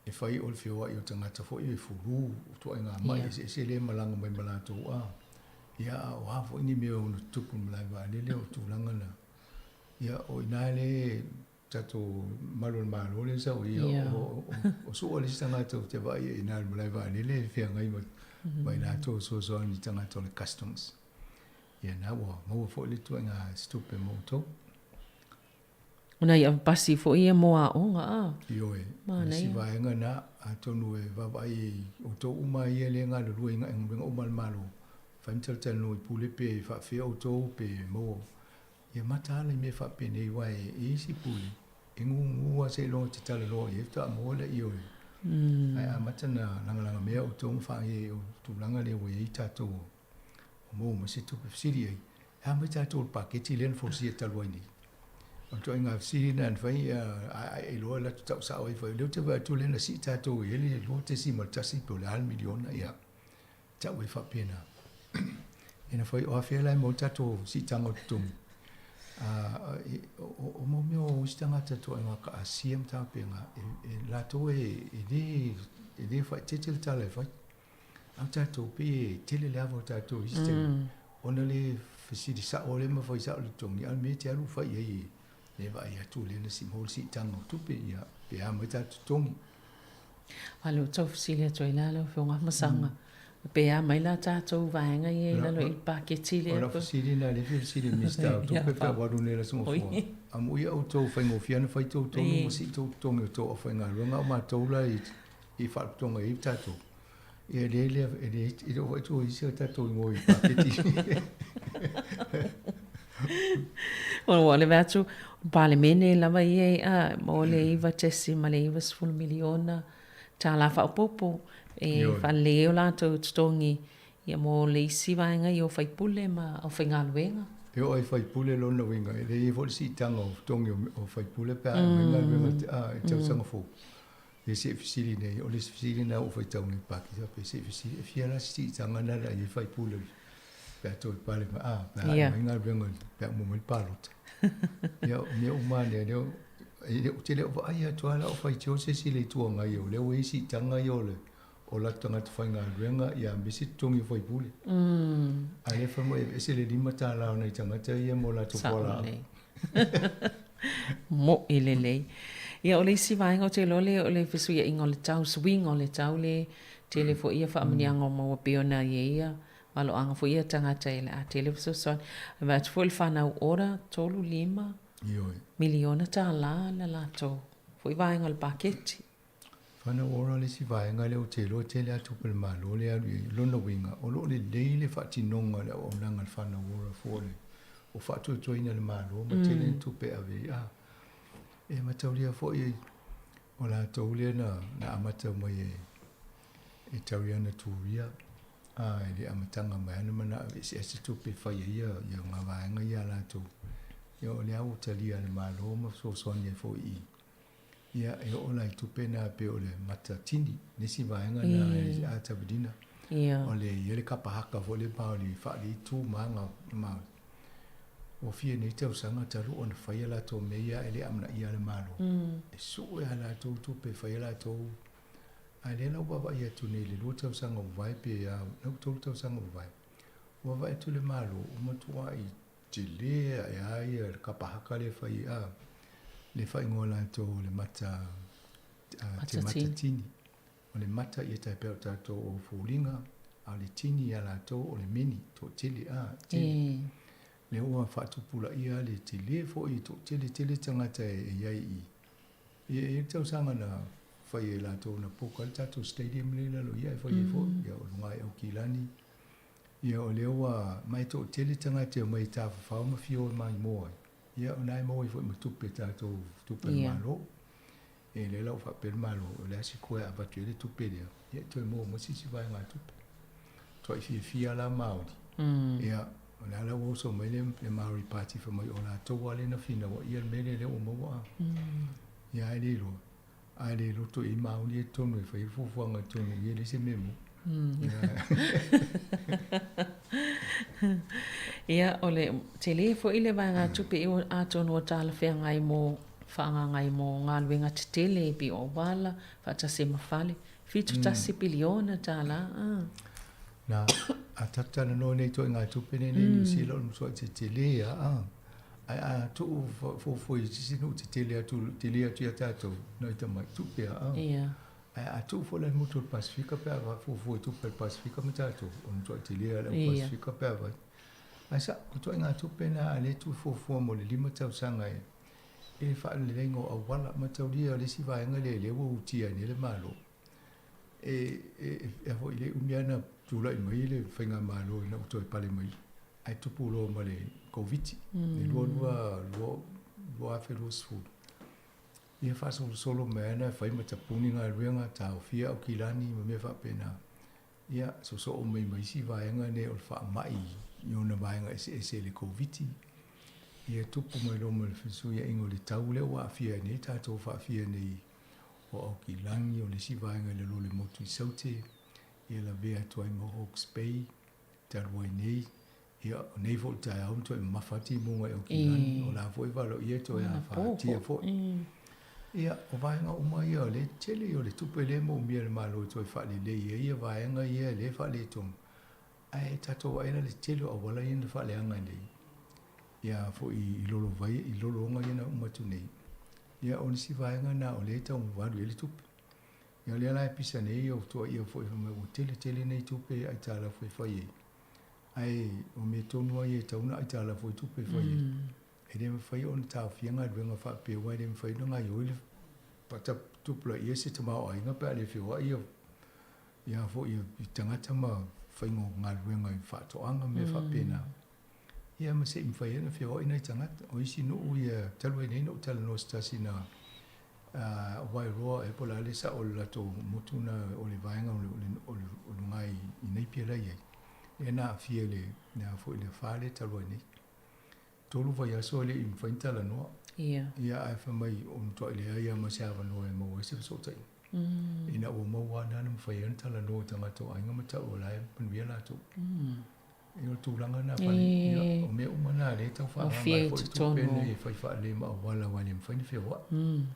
e fai o le feoai o tagata foi e fulu, o ituaiga mai eseese lea e malaga mai ma latou a. Ia, a o a foi ni mea e ono tutupu i le malae vaalele o tulaga na. Ia, o i ina le tatou malu o le Malo lea sa o ia, o sua le isi tagata ou te vaai ai i ina i le malae vaalele e feagai ma i latou e fesoasoani i tagata o le Customs. Ia na ua maua foi le ituaiga se tupe mo outou. O nai avapasi foi ia mo aoga a. Ioe, o le isi vaega na, atonu e vaavaai ai outou uma ia lea e galulue i galuega uma a le Malo, fai ma talatalanoa i pule pe faapefea outou pe maua Ia mataala i mea faapenei aua e i ai isi pule e gugu lava seiloga e te talanoa i ai faatoa maua lea o le Ae amata ona lagalagamea outou ma faaee o le tulaga lea ua i ai tatou o maua mai se tupe fesili ai, e a mai tatou i le paketi lea na folasia talu ai nei? O le ituaiga fesili lena na fai ae iloa latou tau sao ai fai, o lea ou te vaai atu lea na sii tatou i ai le 2.1 po o le a le miliona, ia Tau e faapena. Ina fai o afea la e maua tatou siitaga o totogi. O mau mea o isi tagata ituaiga kaasia ma tapenga, e latou e le faaeteete le tala e fai. A o tatou pei e tele le ava o tatou i isi taimi, ona le fesili sao lea ma fai sao le totogi, a o le mea e te alu fai i ai e vaai atu lea na maua le siitaga o tupe, ia pe a mai tatou totogi. A lea ua tau fesili atu ai la lau Afioga Afamasaga, pe a mai la tatou vaega ia i lalo i le paketi lea. O lau fesili lena, lea e fia fesili i le Minisita o Tupe pe a ua alu nei i le aso Gafua. Amuia outou faigofie ona fai tou tonu ma sii tou totogi o tou aufaigaluega, a o matou la i faalapotopotoga e i ai tatou, ia e le, e le, e le o vaai atu o i ai se tatou igoa i paketi. Ua le vaai atu, Palemene lava ia e a mo le $9.90 miliona tālā faaopoopo e faalelei ai o latou totogi ia mo le isi vaega ia o faipule ma aufaigaluega. E oo i faipule lona uiga, e le i ai foi le siitaga o totogi o faipule pe a aumai galuega i le tausaga fou. E se i fesili nei, o le isi fesili lena ua ou faitau nei i le Pakisa, pe se i fesili, e fia la se siitaga lena o le a i ai faipule pe a toe pale mai, a, pe a ae mai galuega pe a uma mai le palota. Ia, o mea uma lava nei, ou te le o vaai atu lava la o faitio se isi i le Itu Agai, o lea ua i ai siitaga ia o le o latou tagata faigaluega ia aemaise totogi o faipule. A lea fai mai e aveese le $5 o nai tagata ia mo latou fualaau. Mo'i lelei. Ia o le isi vaega ou te iloa le o le fesuiaiga o le tau, suiga o le tau le tele foi ia faamanuiaga o maua pei ona i ai ia valoaga foi ia tagata e le a tele fesoasoani. Ae vaai atu foi le Whānau Ora, 3 5 miliona tālā le latou foi vaega o le paketi. Whānau Ora le isi vaega lea ou te iloa e tele atu tupe a le Malo lea e alu i ai. O lona uiga, o lo o lelei le faatinoga o le auaunaga a le Whānau Ora fua o le o faatuatuaina e le Malo ma tele ni tupe e ave ai. A, e mataulia foi o latou lea na, na amata mai e, e Tariana Turia, a, i le amataga mai lava na manao e eseese tupe e fai ai ia, ia ngā vaega ia a latou. Ia o lea ua talia e le Malo ma fesoasoani ai foi i Ia, e oo la i tupe na pei o le mata tini, le isi vaega na e a Tavelina. O le i ai le kapa haka foi lea Maori faaliitu ma aga Maori. Ua fia nei tausaga talu ona fai a latou mea ia ae le amanaia e le Malo. E sue a latou tupe e fai a latou. Ae lea la ua vaavaai atu nei i le 2 tausaga ua vae pe a, lau 3 tausaga ua vae. Ua vaavaai atu le Malo ua matuai Tele ae a ia le kapa haka lea e fai a le faaigoa latou o le mata te mata tini. O le mata ia tai pea o tatou o foliga, a o le tini ia latou o le meni, toatele a, tele. Lea ua faatupulaia le tele foi toatele tele tagata e i ai i ia e i ai le tausaga na fai e latou na book ai le tatou stadium lea i lalo ia e fai ai foi ia o luga i Aukilani. Ia o lea ua ma e toatele tagata e omai e tafafao ma fia o e maimoa ai, ia o na e maua ai foi ma tupe tatou tupe a le Malo. E lea la ua faapea le Malo, o le a se koe e avatu ai le tupe lea, ia e toe maua mai se isi vaegatupe. Matuai fiafia la Maori, ia o lea la ua oso mai le Maori Party fai mai o latou lava lea na finauaia le mea lea, lea ua maua a. Ia ae le iloa. Ae le loto i maoli e tonu e fai ai fuafuaga i totonu i e leai se mea e maua. Ia, o le tele foi le vaegatupe atonu ua talafeagai mo faaagaaga ai mo galuega tetele e pei o auala, faatasi ai ma fale, $71 piliona. Na, a tatou talanoa nei i ituaiga tupe nei nei Niu Sila o le masua'i tetele lava a. Ae a tuu fuafua i se isi nuu tetele atu, tele atu ia tatou, nai tamai tupe lava a. Ae a tuu foi la i le motu o le Pasefika pe a fuafua i tupe a le Pasefika ma tatou, o le matuai tele lava le au Pasefika pe a vaai. Ae sa'o, o ituaiga tupe na a lea e tuu fuafua mo le 5 tausaga e i le faaleleiga o auala. Mataulia o le isi vaega lea lea ua utia ai nei le Malo. E, e, e foi le umi lava na tulai mai le faigamalo ina ua toe pale mai, ae tupu loa ma le Koviti, le 2020. Ia faasolosolo mai ana fai ma tapuni galuega, taofia Aukilani ma mea faapena. Ia sosoo mai ma isi vaega nei o le faamai i ona vaega eseese i le Koviti. Ia tupu mai loa ma le fesuiaiga o le tau lea ua aafia ai nei tatou faafia nei o Aukilani, o le isi vaega i lalo o le motu i Saute, ia lavea atu ai ma Hawke's Bay talu ai nei. Ia, o nei foi taeao na toe mamafa lava timuga i Aukilani, o la foi e valoia e toe afatia foi. Ia, o vaega uma ia, o le tele o le tupe lea e moomia e le Malo e toe faalelei ai ia vaega ia lea e faaletonu, ae tatou vaai la i le tele o auala ia na faaleaga nei, ia foi i lolovai, i lologa ia na uma atu nei. Ia, o nisi vaega na o lea e tau alu i ai le tupe. Ia, o lea la e pisa nei o tuuaia foi fai mai ua tele tele nei tupe aitalafu e fai ai. Ae o mea tonu lava ia e tatau ona aitalafu ai tupe e fai ai. E le mafai ona taofia galuega faapea aua e le mafai ona gaoioi le faatupulaia se tamaoaiga pe a le feoai ia ia foi i tagata ma faiga o galuega i faatoaga ma mea faapena. Ia ma se i mafai ai ona feoai nai tagata. O isi nuu ia talu ai nei na ou talanoa se tasi na o Wairoa ea po o le a le sao o le latou motu na o le vaega o luga i Napier la e i ai, lea na aafia i le a foi le afa lea talu ai nei. 3 vaiaso e le i mafai ona talanoa. Ia ae fai mai ua matuai leai lava ma se avanoa e maua ai se fesootaiga. Ina ua maua lava na mafai ai ona talanoa i tagata o aiga ma tau o la e manuia latou. Ia o le tulaga lena Pale, ia o mea uma na lea e tau faaagaaga ai foi tupe nei e fai faalelei ma auala aua e le mafai ona feoai.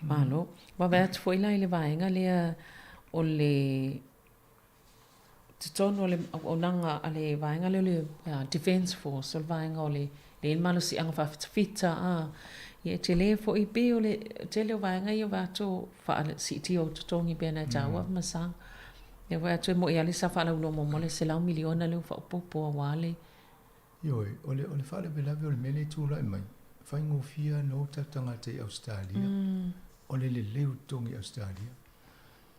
Malo. Vaavaai atu foi la i le vaega lea o le totonu o le auaunaga a le vaega lea o le Defence Force, o le vaega o le lea i le malosiaga faafitafita a. Ia e tele foi pei o le tele o vaega ia vaai atu faasiitia o totogi pei ona e taua ma sa. Lea foi atu e moi lava le sa faalauiloa muamua le $100 miliona lea ua faaopoopo aua le. Ioe, o le, o le faalavelave o le mea lea e tulai mai, faigofie lava ona o tatou tagata i Ausetalia, o le lelei o totogi i Ausetalia.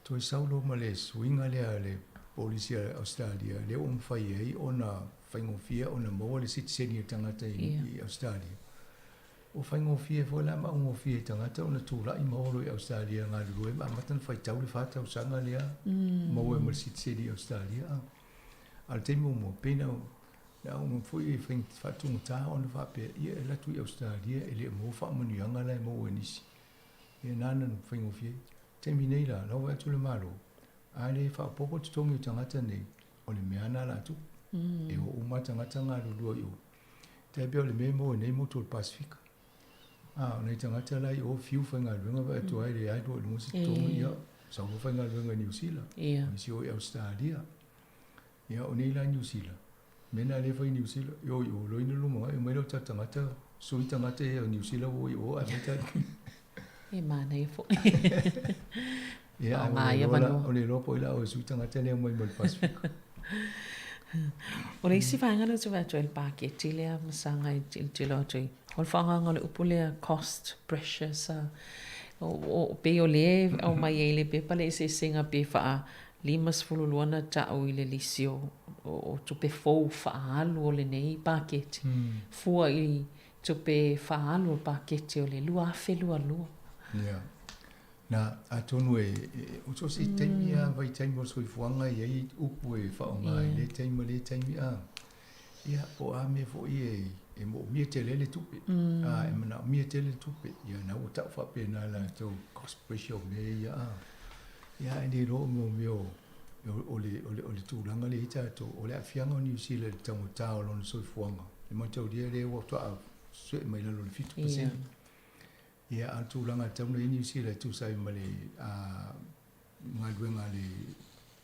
Toe sau loa ma le suiga lea a le polisi a Ausetalia, lea ua mafai ai ona faigofie ona maua le sitiseni a le tagata i, i Ausetalia. Ua faigofie foi la ma augofie i tagata ona tulai ma o loa i Ausetalia e galulue ma amata ona faitau le fa tausaga lea maua ai ma le sitiseni i Ausetalia. A o le taimi muamua, pei na auga foi e faatugata ona faapea, ia e alu atu i Ausetalia e le o maua faamanuiaga la e maua e nisi. Ia na ona faigofie. Taimi nei la, la ua vaai atu le Malo, a le faaopoopo totogi o tagata nei, o le mea lava na la tupu. E o uma tagata galulue i o. Tai pei o le mea e maua nei motu o le Pasefika. A, o nai tagata la i o fiu faigaluega vaai atu ai le alu i luga se totogi, ia, sau loa faigaluega i Niu Sila. O nisi o i Ausetalia. Ia, o nei la i Niu Sila, mea na lea e fai i Niu Sila, e o i o loa ina luma mai, omai lea o tatou tagata, sui tagata ia o Niu Sila ua o i o ae aumai tatou. E manaia foi. Ia, ae o le iloa po o ai la o e sui tagata lea mai le Pasefika. O le isi vaega lea ou te vaai atu ai i le paketi lea ma saga e tilotilo atu ai, o le faaaogaina o le upu lea cost pressure sa o pei o lea e aumai ai i le pepa le eseesega pe faa 52 na tau i le lisi o tupe fou faaalu o lenei paketi fua i tupe faaalu o le paketi o le 2022. Ia. Na, atonu e, o so o se taimi lava, vaitaimi o le soifuaga e i ai upu e faaaoga i lea taimi ma lea taimi, a. Ia, po o a mea foi e, e moomia tele ai le tupe. A e manaomia tele le tupe, ia na ua tau faapena i latou cost pressure o mea ia a. Ia ae le iloa mo mea o o le o le o le tulaga lea i ai tatou, o le aafiaga o Niu Sila i le taugata o lona soifuaga, e mataulia lea ua faatoa su'e mai lalo o le 7%. Ia a o le tulaga e tatau ona i ai Niu Sila e tusa ai ma le galuega a le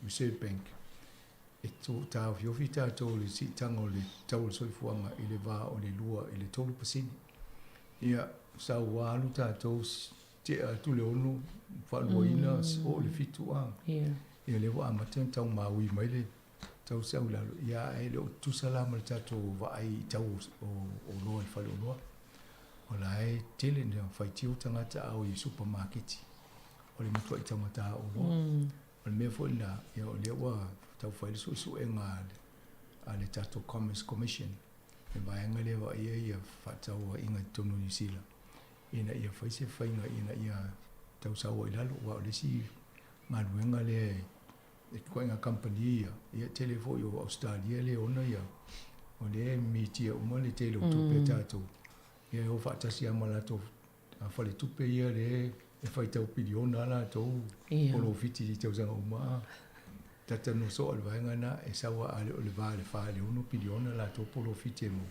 Reserve Bank, e taofiofi tatou i le siitaga o le tau o le soifuaga i le va o le 2 i le 3%. Ia, sau ua alu tatou tea atu le 6, faaluaina, oo i le 7 a. Ia lea ua amata ona tau maui mai le tau sau i lalo, ia ae le o tutusa la ma le tatou vaai i tau o oloa i faleoloa. O la e tele ina faitio tagata a o i supamaketi, o le matuai taugata o oloa. O le mea foi lena, ia o lea ua tau fai le suesuega a le tatou Commerce Commission, le vaega lea e vaaia ia fefaatauaiga i totonu o Niu Sila, ina ia fai se faiga ina ia tau sau ai i lalo, aua o le isi galuega lea e ituaiga kamupani ia, ia tele foi o Ausetalia lea e ona ia, o lea e mitia uma le tele o tupe a tatou, ia e o faatasi lava ma latou faletupe ia lea e faitau piliona lava latou polofiti i tausaga uma a. Talatalanoa soo i le vaega lena, e sau lava a le o le va i le 4 i le 6 piliona latou polofiti e maua.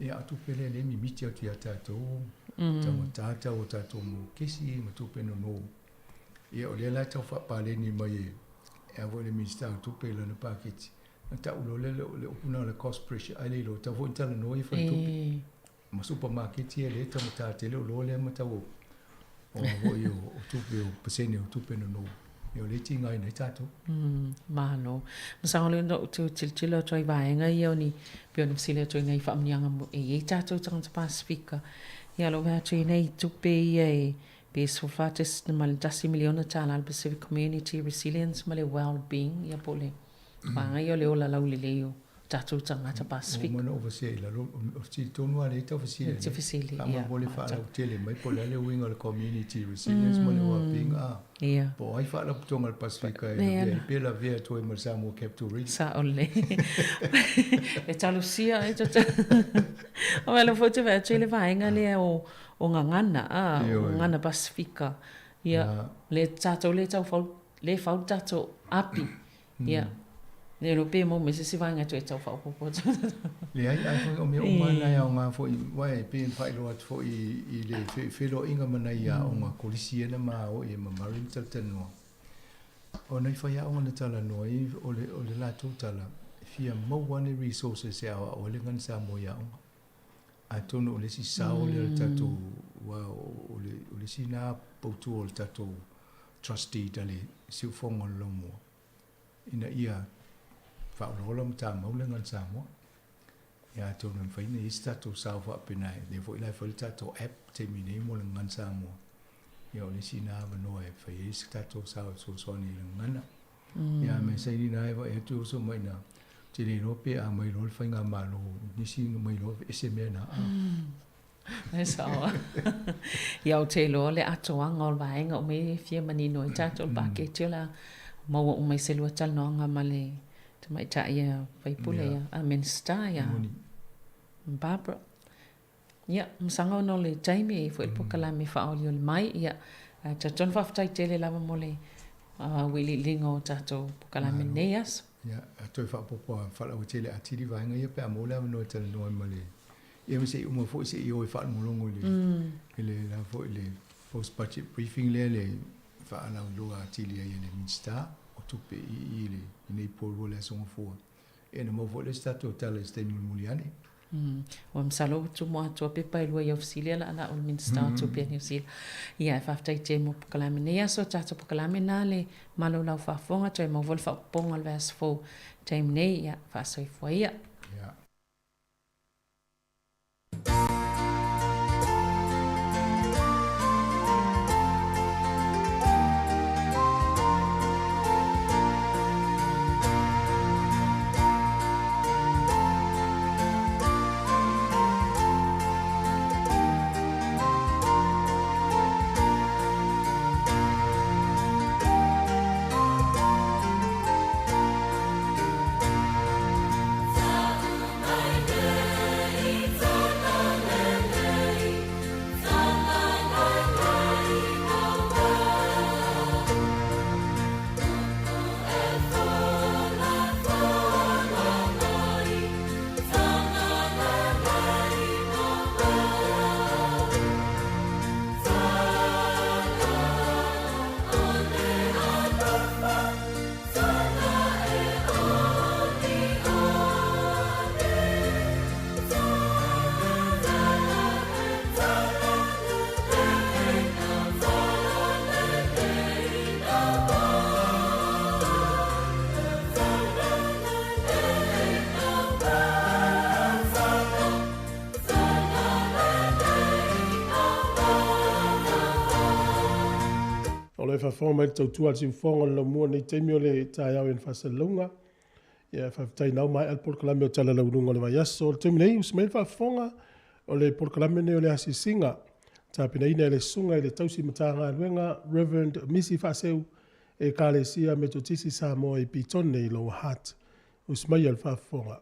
Ia a o tupe lea lea e mimiti atu ia tatou, taugata tau o tatou mokesi ma tupe nono. Ia o lea la e tau faapaleni mai e a foi le Minisita o Tupe i lana paketi, ona tau loa lea o le upu lena o le cost pressure, ae le iloa tatau foi ona talanoa ia faletupe ma supamaketi ia lea e taugata tele oloa lea ma tau o foi o tupe o pasene o tupe nono. Ia o lea e tigaina ai tatou. Malo. Masalo lea na ou toe tilotilo atu ai i vaega ia o ni, pei ona fesili atu ai nai faamanuiaga e i ai tatou tagata Pasefika. Ia o lo o vaai atu i ai nai tupe ia e pe $14.1 miliona tala le Pacific Community Resilience ma le Wellbeing, ia po o le vaega ia o le ola laulelei o tatou tagata Pasefika. Ua uma ona ou vasia i lalo, o fesili tonu lava lea e tau fesili ai nei. Fesili, ia. Faamolemole faalautele mai po o le a le uiga o le Community Resilience ma le Wellbeing, a. Ia. Po o ai faalapotopotoga a le Pasefika e lavea ai pe lavea atu ai ma le Samoa Capital Region. Sao lelei. E talosia e te. O lea foi ou te vaai atu i le vaega lea o o gagana, a, o gagana Pasefika, ia, le tatou le tau fau, le fau le tatou api, ia, le iloa pe maua mai se isi vaega e toe tau faaopoopo atu. Leai, ae foi o mea uma na e aoga foi, aua e pei ona faailoa atu foi i le feiloaiga ma nai aoga kolisi ia na ma o i ma Murray ma talatalanoa. O nai faiaoga na talanoa ai, o le, o le latou tala, e fia maua ane resources e aoao ai le gagana Samoa i aoga. Atonu o le isi sao lea o le tatou, aua o le, o le isi na poutu o le tatou trustee i le siufofoga o le laumua, ina ia faaolaola ma tamau le gagana Samoa. Ia atonu e mafai ona i ai se tatou sao faapena, lea foi la e fai le tatou app taimi nei mo le gagana Samoa. Ia o le isi na avanoa e fai ai se tatou sao e fesoasoani i le gagana. Ia me saini na e vaai atu uso mai na te le iloa pe a mai loa le faigamalo nisi mai loa ese mea na a. E sao. Ia ou te iloa le atoaga o le vaega uma ia e fia manino ai tatou le paketi o le a maua uma i se lua talanoaga ma le tamaitai ia faipule ia a Minister ia Barbara. Ia, masaga ona o le taimi e i ai foi le polokalame faaolioli mai, ia, ae talitonu faafetai tele lava mo le auiliiliga o tatou polokalame i lenei aso. Ia, a toe faaopoopo lava, faalauaitele atili vaega ia pe a maua le avanoa e talanoa ai ma le, ia ma se i uma foi se i o e faalogologo i le, i le la foi le post budget briefing lea le faalauiloa atili ai e le Minisita o Tupe i i le, i nei po lua le Aso Gafua. Ia na maua foi le isi tatou tala i se taimi mulimuli ane. Ua masalo ua tumu atoa pepa e lua i au fesili a laalaa o le Minisita o Tupe a Niu Sila. Ia, e faafetai tele mo polokalame nei aso, o tatou polokalame na le malo lau faafofoga, toe maua foi le faaopoopoga o le vaiaso fou taimi nei, ia, faasoifua ia. Ia. faafofoga mai le tautua a le siufofoga o le laumua i lenei taimi o le taeao i ona faasalalauga. Ia, faafetai na maea le polokalame o Tala Lauluga o le Vaiaso. O le taimi nei, usi mai le faafofoga o le polokalame nei o le asiasiga. Tapenaina e le Susuga i le Tausi Matagaluega Reverend Misi Faaseu, Ekalesia Metotisi Samoa i Petone i Lower Hutt. Usi maia le faafofoga.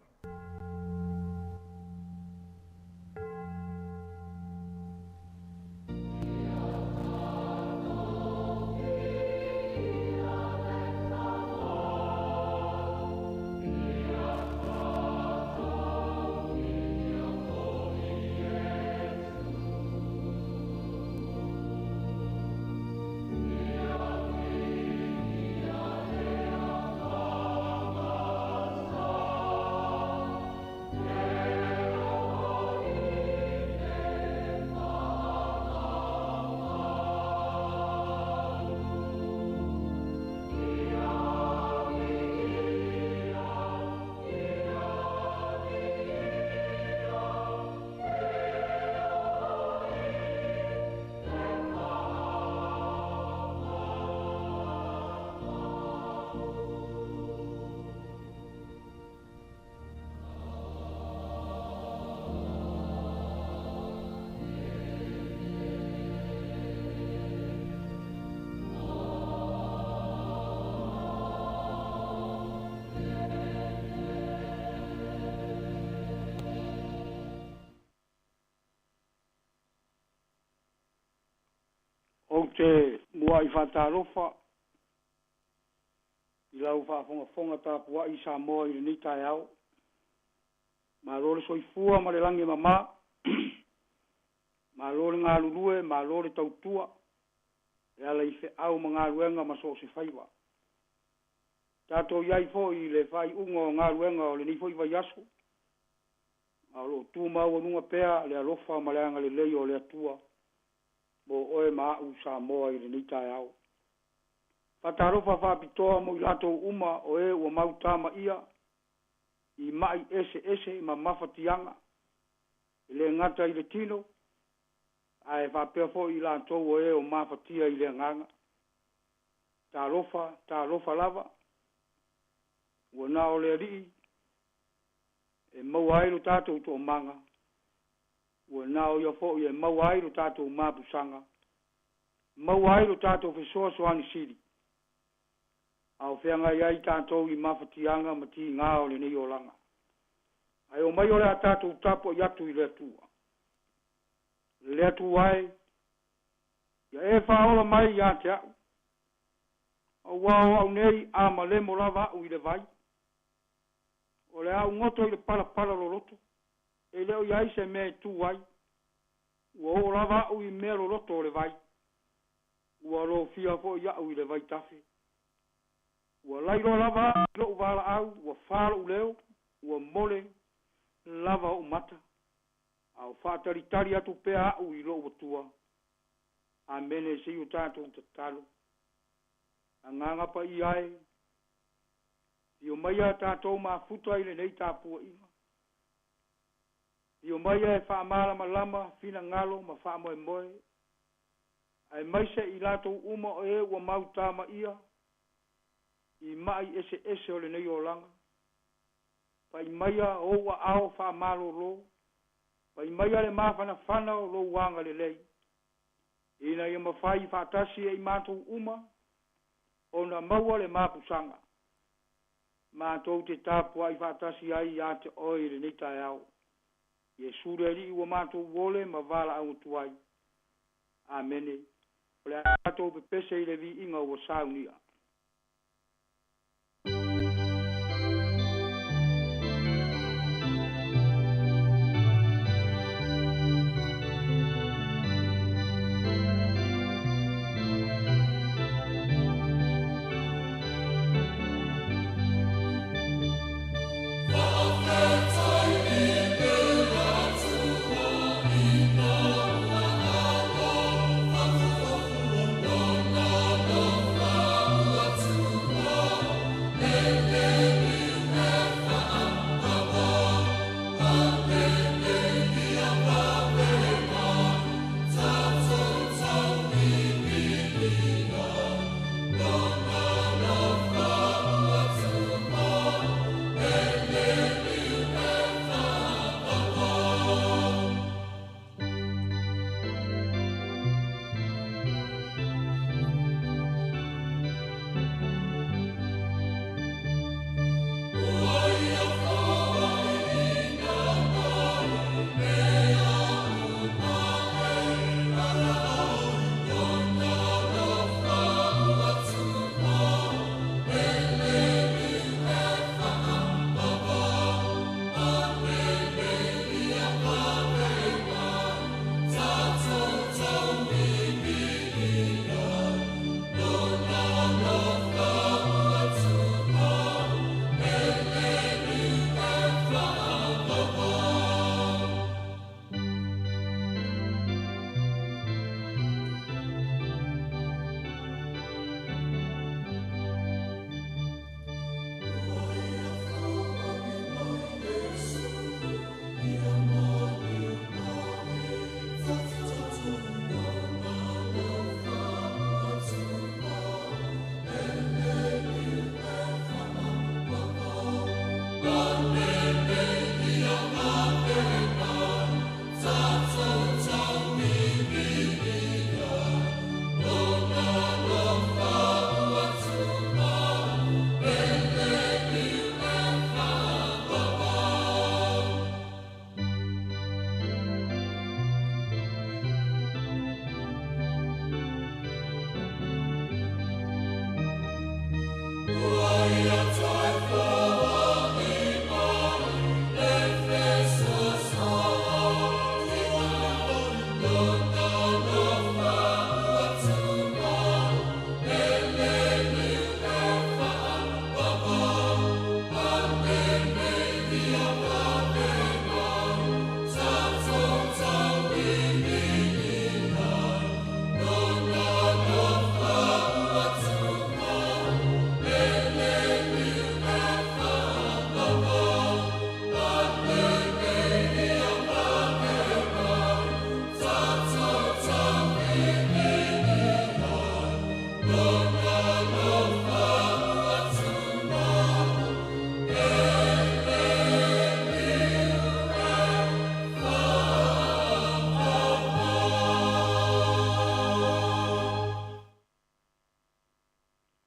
Ou te muai faatalofa i lau faafogafoga tapuai Samoa i lenei taeao. Malo le soifua ma le lagi e mama, malo le galulue, malo le tautua e ala i feau ma galuega ma so o se faiva. Tatou i ai foi i le faaiuga o galuega o lenei foi vaiaso, a o lo o tu maualuga pea le alofa ma le agalelei o le Atua mo oe ma a'u Samoa i lenei taeao. Faatalofa faapitoa mo i latou uma o e ua mautamaia i ma'i eseese ma mafatiaga e lē gata i le tino ae faapea fo'i i latou o e o mafatia i le agaga. Talofa, talofa lava, ua na o le Alii e maua ai lo tatou toomaga, ua na o ia fo'i e maua ai lo tatou mapusaga, maua ai lo tatou fesoasoani sili a o feagai ai tatou i mafatiaga ma tigā o lenei olaga. Ae omai o le a tatou tapuai atu i le Atua. Le Atua e, ia e faaola mai ia te a'u, auā o a'u nei a malemo lava a'u i le vai. O le a'u goto i le palapala loloto, e le o i ai se mea e tu ai. Ua oo lava a'u i mea loloto o le vai, ua lofia fo'i a'u i le vaitafe. Ua lailoa lava a'u i lo'u valaau, ua fa lo'u leo, ua mole lava o'u mata, a o faatalitali atu pea a'u i lo'u Atua. Amene. Se i o tatou tatalo. Agaga Paia e, afio maia tatou mafuta i lenei tapua'iga. Afio maia e faamalamalama finagalo ma faamoemoe, aemaise i latou uma o e ua mautamaia i ma'i eseese o lenei olaga. Pai maia ou aao faamalōlō, pai maia le mafanafana o lou agalelei, ina ia mafai faatasi e i matou uma ona maua le mapusaga matou te tapua'i faatasi ai iā te Oe i lenei taeao. Iesu le Alii ua matou ole ma valaau atu ai. Amene. O le a tatou pepese i le viiga ua saunia.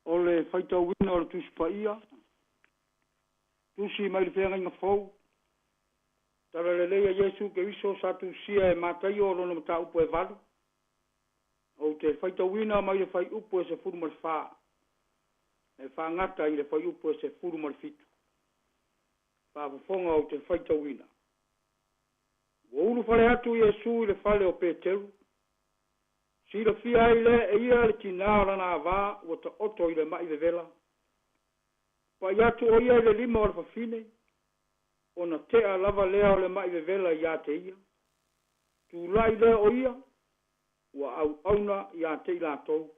O le faitauina o le Tusi Paia, tusi mai le Feagaiga Fou, Talalelei a Iesu Keriso sa tusia e Mataio lona mataupu e 8, ou te faitauina mai le fuaiupu e 14, e faagata i le fuaiupu e 17. Faafofoga ou te faitauina. Ua ulufale atu Iesu i le fale o Peteru, silafia ai lea e ia le tinā o lana avā ua taoto i le ma'i vevela. Pa'i atu o ia i le lima o le fafine, ona te'a lava lea o le ma'i vevela iā te ia. Tula'i lea o ia, ua auauna iā te i latou.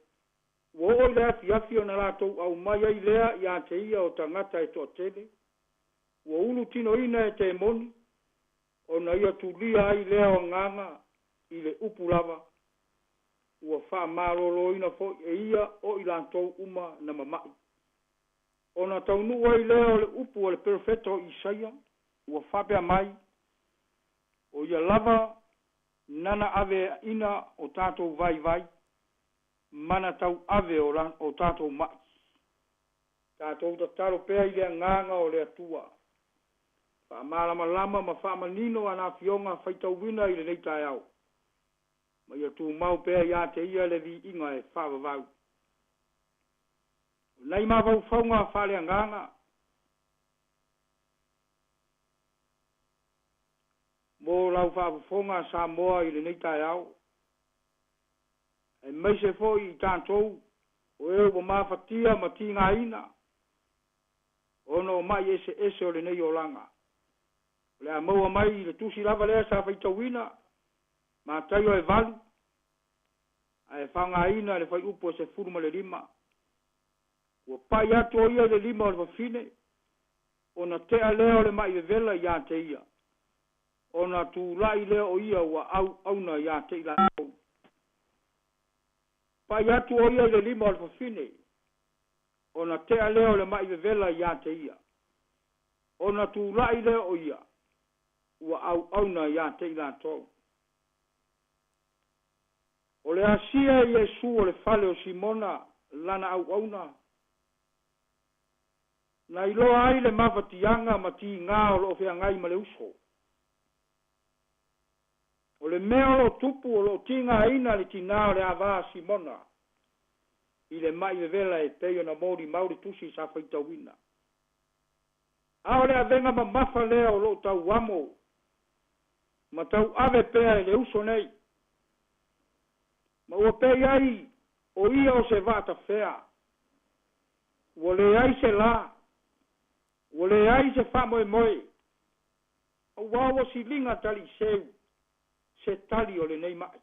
Ua oo i le afiafi ona latou aumai ai lea iā te ia o tagata e toatele, ua ulutinoina e temoni, ona ia tulia ai lea o agaga i le upu lava, ua faamalōlōina foi e ia o i latou uma na mama'i. Ona taunuu ai lea o le upu a le perofeta o Isaia, ua faapea mai, o ia lava nana aveaʻina o tatou vaivai, ma na tauave o tatou ma'i. Tatou tatalo pea i le agaga o le Atua. Faamalamalama ma faamanino ana afioga faitauina i lenei taeao. Ma ia tumau pea iā te ia le viiga e faavavau. O nai mafaufauga faaleagaga mo lau faafofoga Samoa i lenei taeao, aemaise foi i tatou o e ua mafatia ma tigaina ona o ma'i eseese o lenei olaga. O le a maua mai i le tusi lava lea sa faitauina, Mataio e 8, ae faaaogaina le fuaiupu e 15. Ua pa'i atu o ia i le lima o le fafine, ona te'a lea o le ma'i vevela iā te ia. Ona tula'i lea o ia ua auauna iā te i latou. Pa'i atu o ia i le lima o le fafine, ona te'a lea o le ma'i vevela iā te ia. Ona tula'i lea o ia ua auauna iā te i latou. O le asia e Iesu o le fale o Simona lana auauna, na iloa ai le mafatiaga ma tigā o loo feagai ma le uso. O le mea o loo tupu o loo tigaina le tinā o le avā a Simona i le ma'i vevela e pei ona molimau le tusi sa faitauina. A o le avega mamafa lea o loo tauamo ma tauave pea e le uso nei. Ma ua pei ai o ia o se vaatafea. Ua leai se lā, ua leai se faamoemoe, auā ua siliga taliiseu se tali o lenei ma'i.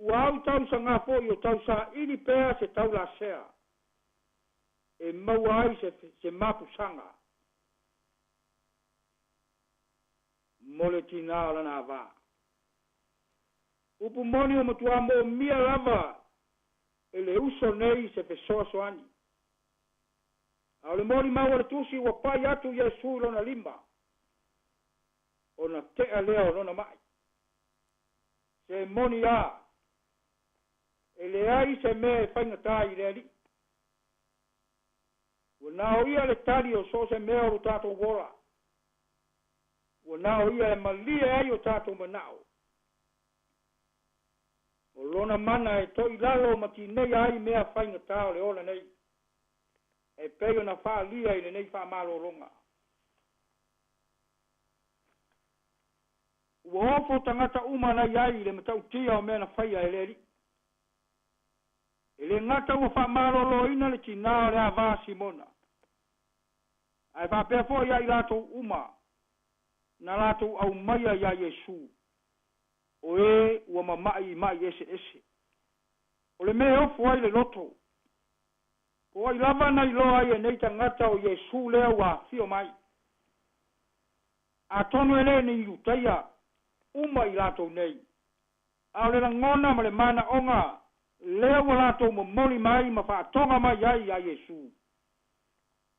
Ua au tausagā foi o tausaili pea se taulasea e maua ai se mapusaga mo le tinā o lana avā. Upu moni ua matuā moomia lava e le uso nei se fesoasoani. A o le molimau a le Tusi ua pai atu Iesu i lona lima, ona te'a lea o lona ma'i. Se moni a, e leai se mea e faigatā i le Alii. Ua na o ia le tali o so o se mea o lo tatou ola. Ua na o ia e malie ai o tatou mana'o. O lona mana e to'ilalo ma tineia ai mea faigatā o le ola nei, e pei ona fa'alia i lenei fa'amalōloga. Ua ofo tagata uma na i ai i le matautia o mea na faia e le Alii. E lē gata ua fa'amalōlōina le tinā o le avā Simona, ae faapea fo'i ia i latou uma na latou aumaia iā Iesu, o ē ua mama'i i ma'i eseese. O le mea e ofo ai le loto, po o ai lava na iloa ai e nei tagata o Iesu lea ua afio mai. Atonu e lē ni Iutaia uma i latou nei, a o le lagona ma le manaʻoga lea ua latou momoli mai ma faatoga mai ai iā Iesu,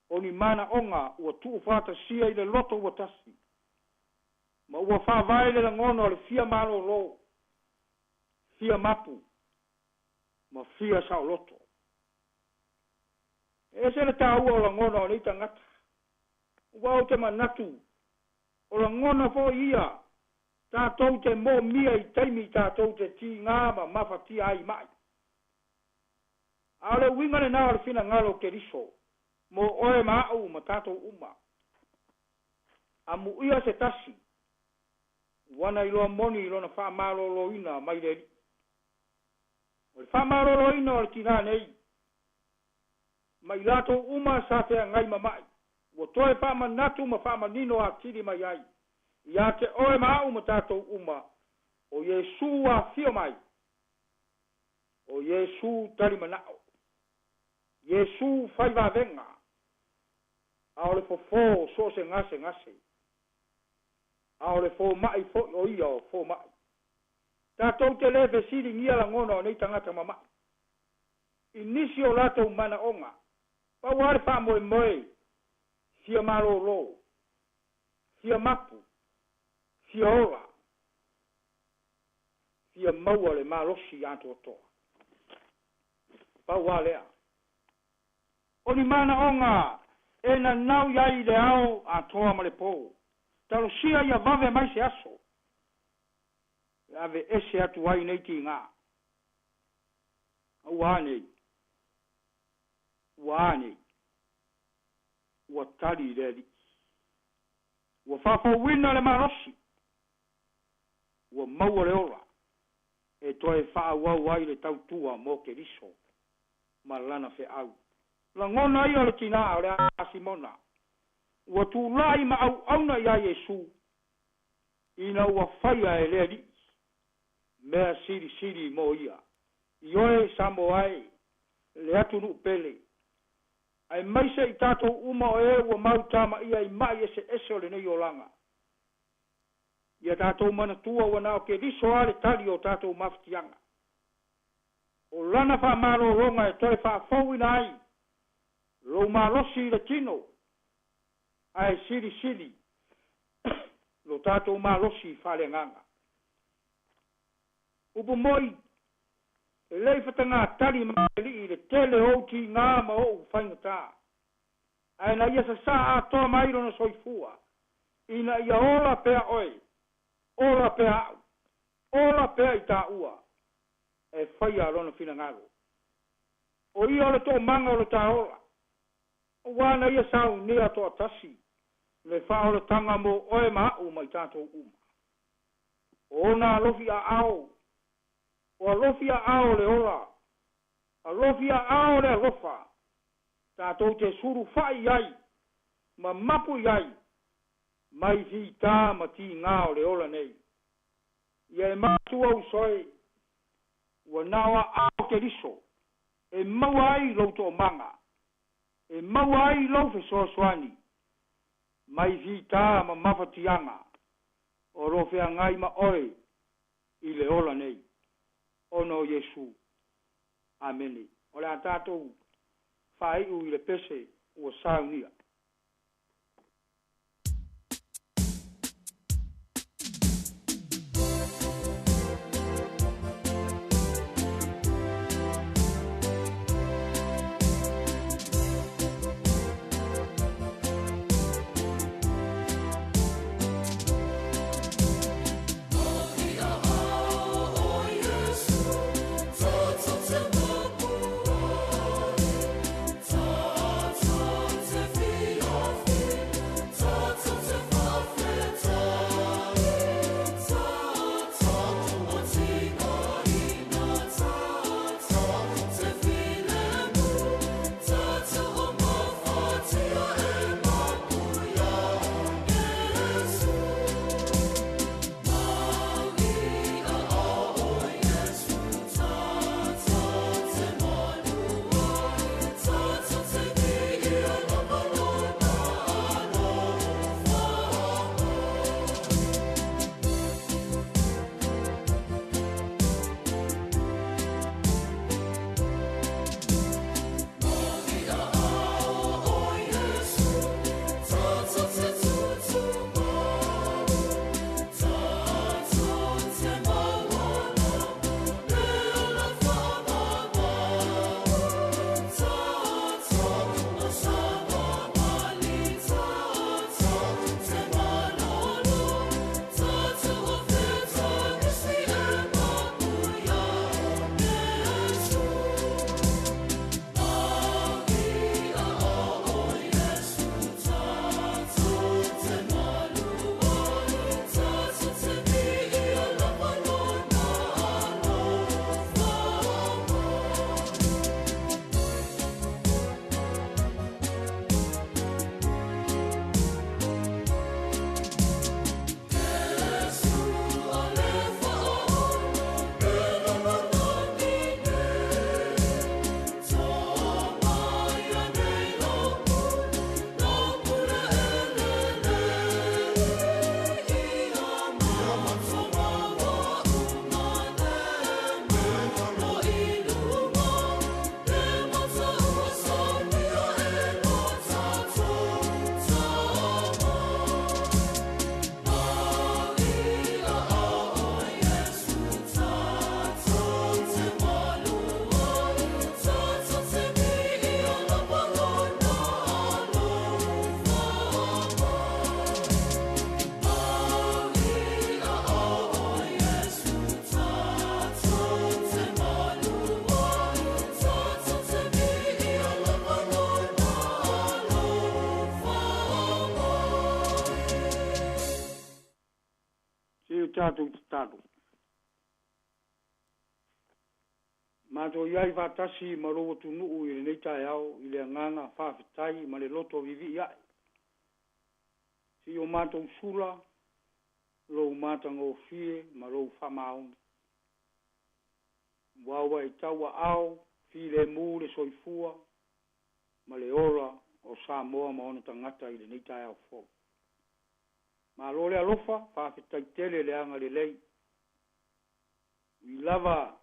o ni manaʻoga ua tuufaatasia i le loto ua tasi, ma ua faavae le lagona o le fia malōlō, fia mapu, ma fia saoloto. E ese le tāua o lagona o nei tagata, ua ou te manatu, o lagona fo'i ia tatou te mo'omia i taimi tatou te tigā ma mafatia ai ma'i. A o le uiga lenā o le finagalo o Keriso mo oe ma a'u ma tatou uma. Amuia se tasi, ua na iloa moni i lona fa'amalōlōina mai le Alii. O le fa'amalōlōina o le tinā nei, ma i latou uma sa feagai ma ma'i, ua toe fa'amanatu ma fa'amanino atili mai ai, iā te oe ma a'u ma tatou uma, o Iesu ua afio mai, o Iesu talimana'o, Iesu faivavega, a o le fofō o so o se gasegase, a o le foma'i fo'i o ia o foma'i. Tatou te lē fesiligia lagona o nei tagata mama'i i nisi o latou manaʻoga, pau lava le fa'amoemoe, fia malōlō, fia mapu, fia ola, fia maua le malosi atoatoa. Pau lava lea. O ni manaʻoga e nanau i ai i le ao atoa ma le pō. Talosia ia vave mai se aso e aveese atu ai nei tigā. A ua a nei? Ua a nei? Ua tali le Alii. Ua faafouina le malosi. Ua maua le ola e toe fa'aauau ai le tautua mo Keriso ma lana fe'au. Lagona ia o le tinā o le a Simona, ua tula'i ma au'auna iā Iesu, ina ua faia e le Alii mea silisili mo ia. Ioe Samoa e, le atunu'u pele, aemaise i tatou uma o ē ua mautamaia i ma'i eseese o lenei olaga. Ia tatou manatua ua na o Keriso a le tali o tatou mafatiaga. O lana fa'amalōloga e toe fa'afouina ai lou malosi i le tino, ae silisili lo tatou malosi fa'aleagaga. Upu mo'i, e lē i fatagā tali mai le Alii i le tele o ou tigā ma o'u faigatā, ae na ia sasā atoa mai lona soifua, ina ia ola pea oe, ola pea a'u, ola pea i tāua, e faia lona finagalo. O ia o le to'omaga o le tāola, auā na ia saunia to'atasi le fa'aolataga mo oe ma a'u ma i tatou uma. O ona alofi a'ao, o alofi a'ao o le ola, alofi a'ao o le alofa, tatou te sulufa'i ai ma mapu i ai mai fitā ma tigā o le ola nei. Ia e matua uso e, ua na o aao Keriso e maua ai lou to'omaga, e maua ai lou fesoasoani mai fitā ma mafatiaga o lo feagai ma oe i le ola nei, ona o Iesu. Amene. O le a tatou faai'u i le pese. ua saunia. Tatou tatalo. Matou i ai faatasi ma lou atunuu i lenei taeao i le agaga faafetai ma le loto viivii ae. Seia o matou sula lou matagofie ma lou faamaoni. Ua ua e tauaao filemu le soifua ma le ola o Samoa ma ona tagata i lenei taeao fou. Malo le alofa, faafetai tele le agalelei. Ui lava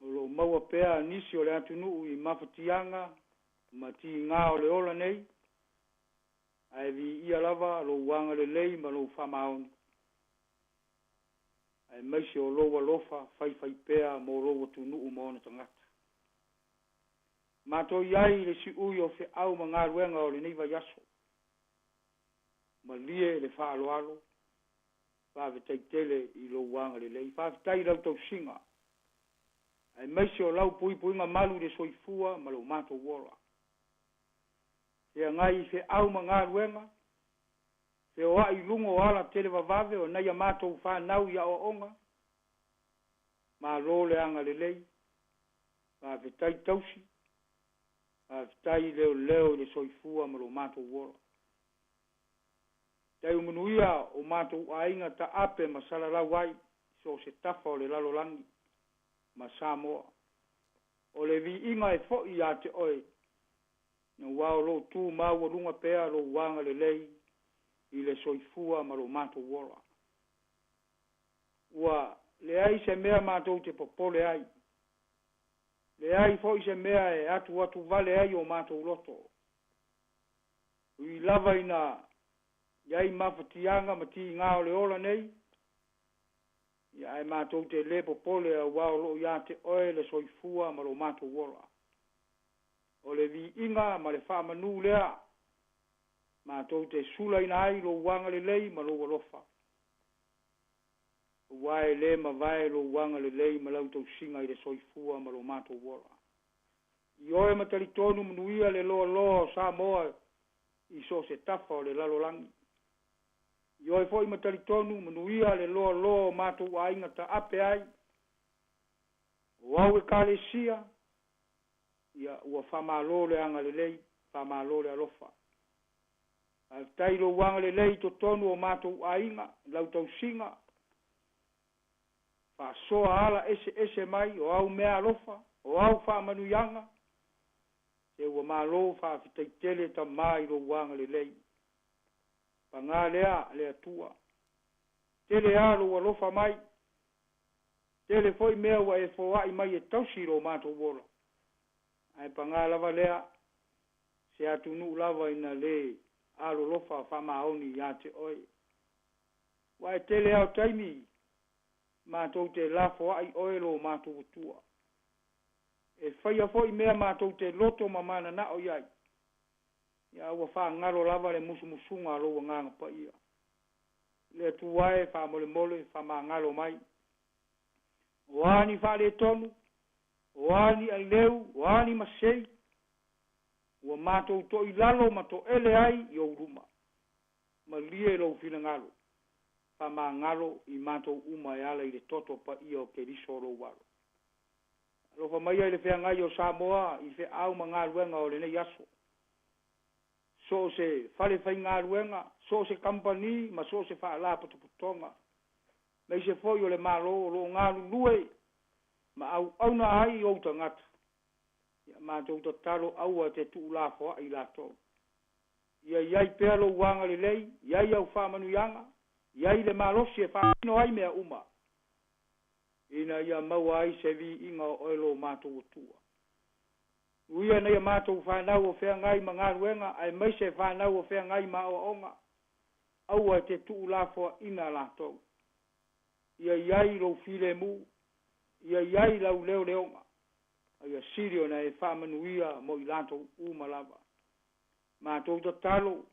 o lo o maua pea nisi o le atunuu i mafatiaga ma tiga o le ola nei, ae viia lava lou agalelei ma lou faamaoni, aemaise o lou alofa faifaipea mo lou atunuu ma ona tagata. Matou i ai i le siui o feau ma galuega o lenei vaiaso, malie le faaaloalo, faafetai tele i lou agalelei. Faafetai i lau tausiga, aemaise o lau puipuiga malu i le soifua ma lo matou ola. Feagai i feau ma galuega, feoai i luga o ala televavave o nai a matou fanau i aoaoga, malo le agalelei, faafetai tausi, faafetai leoleo i le soifua ma lo matou ola. Tai manuia o matou aiga taape ma salalau ai, so o se tafa o le lalolagi ma Samoa. O le viiga e foi ia te oe, na ua o lou tu maualuga pea lou agalelei i le soifua ma lo matou ola. Ua leai se mea matou te popole ai, Leai foi se mea e atuatuvale ai o matou loto. Ui lava ina i ai mafatiaga ma tigā o le ola nei, ia ae matou te lē popole auā o loo iā te Oe le soifua ma lo matou ola. O le viiga ma le faamanū lea matou te sulaina ai Lou agalelei ma Lou alofa, auā e lē mavae Lou agalelei ma Lau tausiga i le soifua ma lo matou ola. Ioe ma talitonu manuia le loaloa o Samoa i so o se tafa o le lalolagi. Ioe foi ma talitonu manuia le loaloa o matou aiga taape ai, o au Ekalesia, ia ua faamalo le agalelei, faamalo le alofa. Faafetai i Lou agalelei i totonu o matou aiga, Lau tausiga, faasoa ala eseese mai o Au meaalofa, o Au faamanuiaga, se ua malo faafetai tele Tamā i Lou agalelei. Pagā lea, le Atua, tele lava Lou alofa mai, tele foi mea ua E foai mai e tausi lo matou ola, ae pagā lava lea, se atunuu lava ina lē alolofa faamaoni iā te Oe. Ua e tele lava o taimi matou te lafoai Oe lo matou Atua. E faia foi mea matou te loto ma mananao i ai, ia ua faagalo lava le musumusuga a Lou Agaga Paia. Le Atua e, faamolemole, faamagalo mai. O a ni faaletonu, o a ni aileu, o a ni masei, ua matou toilalo ma toele ai i Ou luma. Malie Lou finagalo, faamagalo i matou uma e ala i le toto paia o Keriso Lou Alo. Alofa maia i le feagai o Samoa i feau ma galuega o lenei aso. So o se fale faigaluega, so o se kamupani ma so o se faalapotopotoga, aemaise foi o le Malo o lo o galulue ma auauna ai i ou tagata, ia matou tatalo aua e te tuulafoai i latou. Ia i ai pea Lou agalelei, i ai Au faamanuiaga, i ai le malosi e faatino ai mea uma, ina ia maua ai se viiga o Oe lo matou Atua. Uia nei a matou fanau o feagai ma galuega aemaise fanau o feagai ma aoaoga, aua e te tuulafoaina latou. Ia i ai Lou filemu, ia i ai Lau leoleoga, a ia sili ona E faamanuia mo i latou uma lava. Matou tatalo,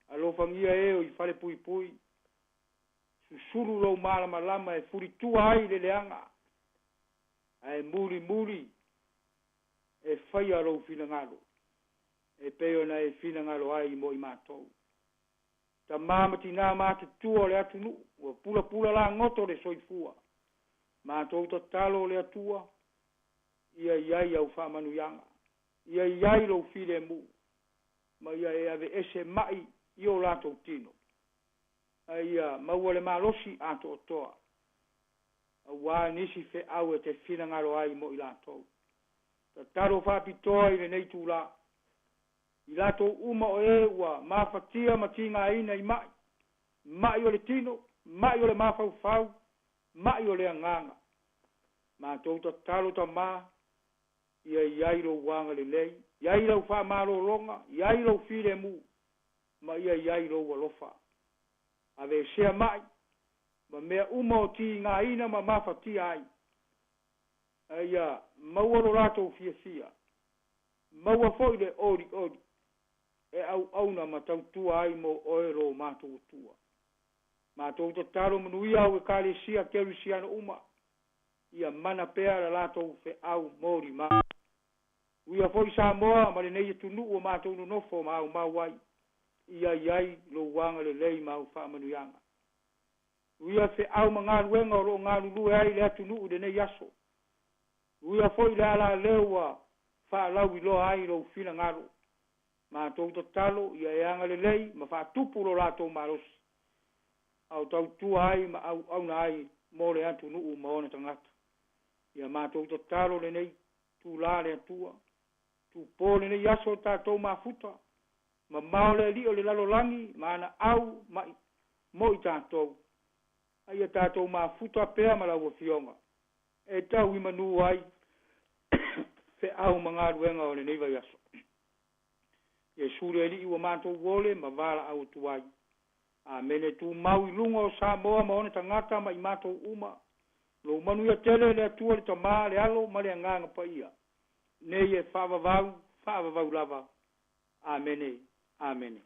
alofagia e o i falepuipui, susulu Lou malamalama e fulitua ai le leaga, ae mulimuli e faia Lou finagalo, e pei ona E finagalo ai mo i matou. Tamā ma tinā matutua o le atunuu, ua pulapula lagoto le soifua. Matou tatalo le Atua, ia i ai Au faamanuiaga, ia i ai Lou filemu, ma ia E aveese mai i o latou tino, a ia maua le malosi atoatoa, auā nisi feau e te finagalo ai mo i latou. Tatalo faapitoa i lenei itulā, i latou uma o e ua mafatia ma tigaina i mai, mai o le tino, mai o le mafaufau, mai o le agaga. Matou tatalo Tamā, ia i ai Lou agalelei, i ai Lau faamalologa, i ai Lou filemu, ma ia i ai Lou alofa. Aveesea mai ma mea uma o tigaina ma mafatia ai, a ia maua lo latou fiafia, maua foi le olioli e auauna ma tautua ai mo Oe lo matou Atua. Matou tatalo manuia au Ekalesia Kerisiano uma, ia mana pea la latou feau molimau. Uia foi Samoa ma lenei atunuu o matou nonofo ma aumau ai, ia i ai Lou agalelei ma Au faamanuiaga. Uia feau ma galuega o lo o galulue ai le atunuu i lenei aso. Uia foi le alaleo ua faalauiloa ai Lou finagalo. Matou tatalo ia E agalelei ma faatupu lo latou malosi, a o tautua ai ma auauna ai mo le atunuu ma ona tagata. Ia matou tatalo lenei itulā le Atua, tupō lenei aso o tatou mafuta, mamao le Alii o le lalolagi ma ana au mai mo i tatou, a ia tatou mafuta pea ma Lau Afioga e tau i manū ai. feau ma galuega o lenei vaiaso. Iesu le Alii ua matou ole ma valaau atu ai. Amene tumau i luga o Samoa ma ona tagata ma i matou uma. Lou manuia tele le Atua le Tamā, le Alo ma le Agaga Paia, nei e faavavau, faavavau lava. Amene. Amene.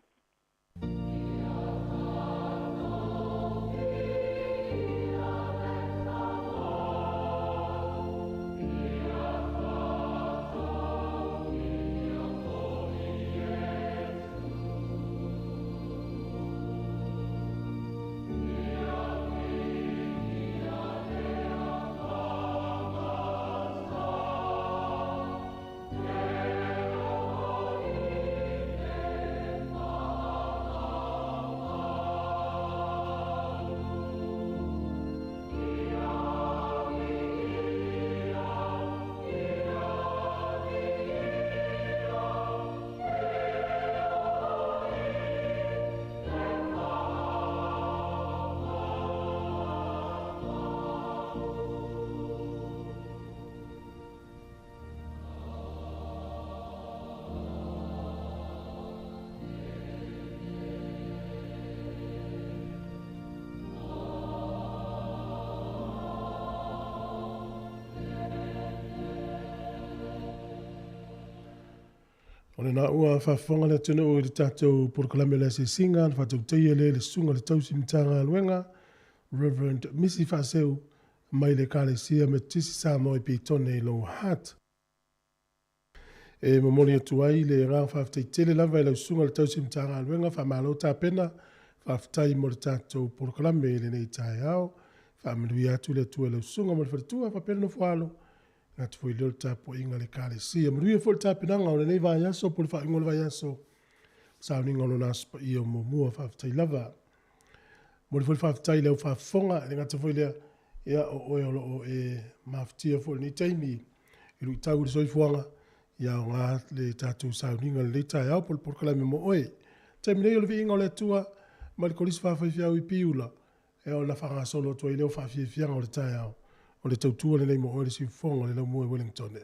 O lena ua faafofoga le atunuu i le tatou polokalame o le asiasiga na faatautaia lea i le Susuga i le Tausi Matagaluega, Reverend Misi Faaseu, mai le Ekalesia Metotisi Samoa i Petone i Lower Hutt. E momoli atu ai le agaga faafetai tele lava i lau Susuga i le Tausi Matagaluega, faamalo tapena, faafetai mo le tatou polokalame i lenei taeao. Faamanuia atu le Atua i lau Susuga ma le faletua faapea le nofo-alo, gata foi lea o le tapuaiga a le Ekalesia. Manuia foi le tapenaga o lenei vaiaso po o le faaiuga o le vaiaso, sauniga o lona Aso Paia o muamua. Faafetai lava. Momoli foi le faafetai i le au faafofoga, e le gata foi lea, ia o oe o lo o e mafatia foi i lenei taimi i luitau o le soifuaga, ia aoga le tatou sauniga i lenei taeao po o le polokalame mo oe. Taimi nei o le viiga o le Atua mai le Kolisi Faafaifeau i Piula, ia ona faagasolo atu ai lea o faafiafiaga o le taeao, o le tautua lenei mo oe le siufofoga o le laumua i Wellington.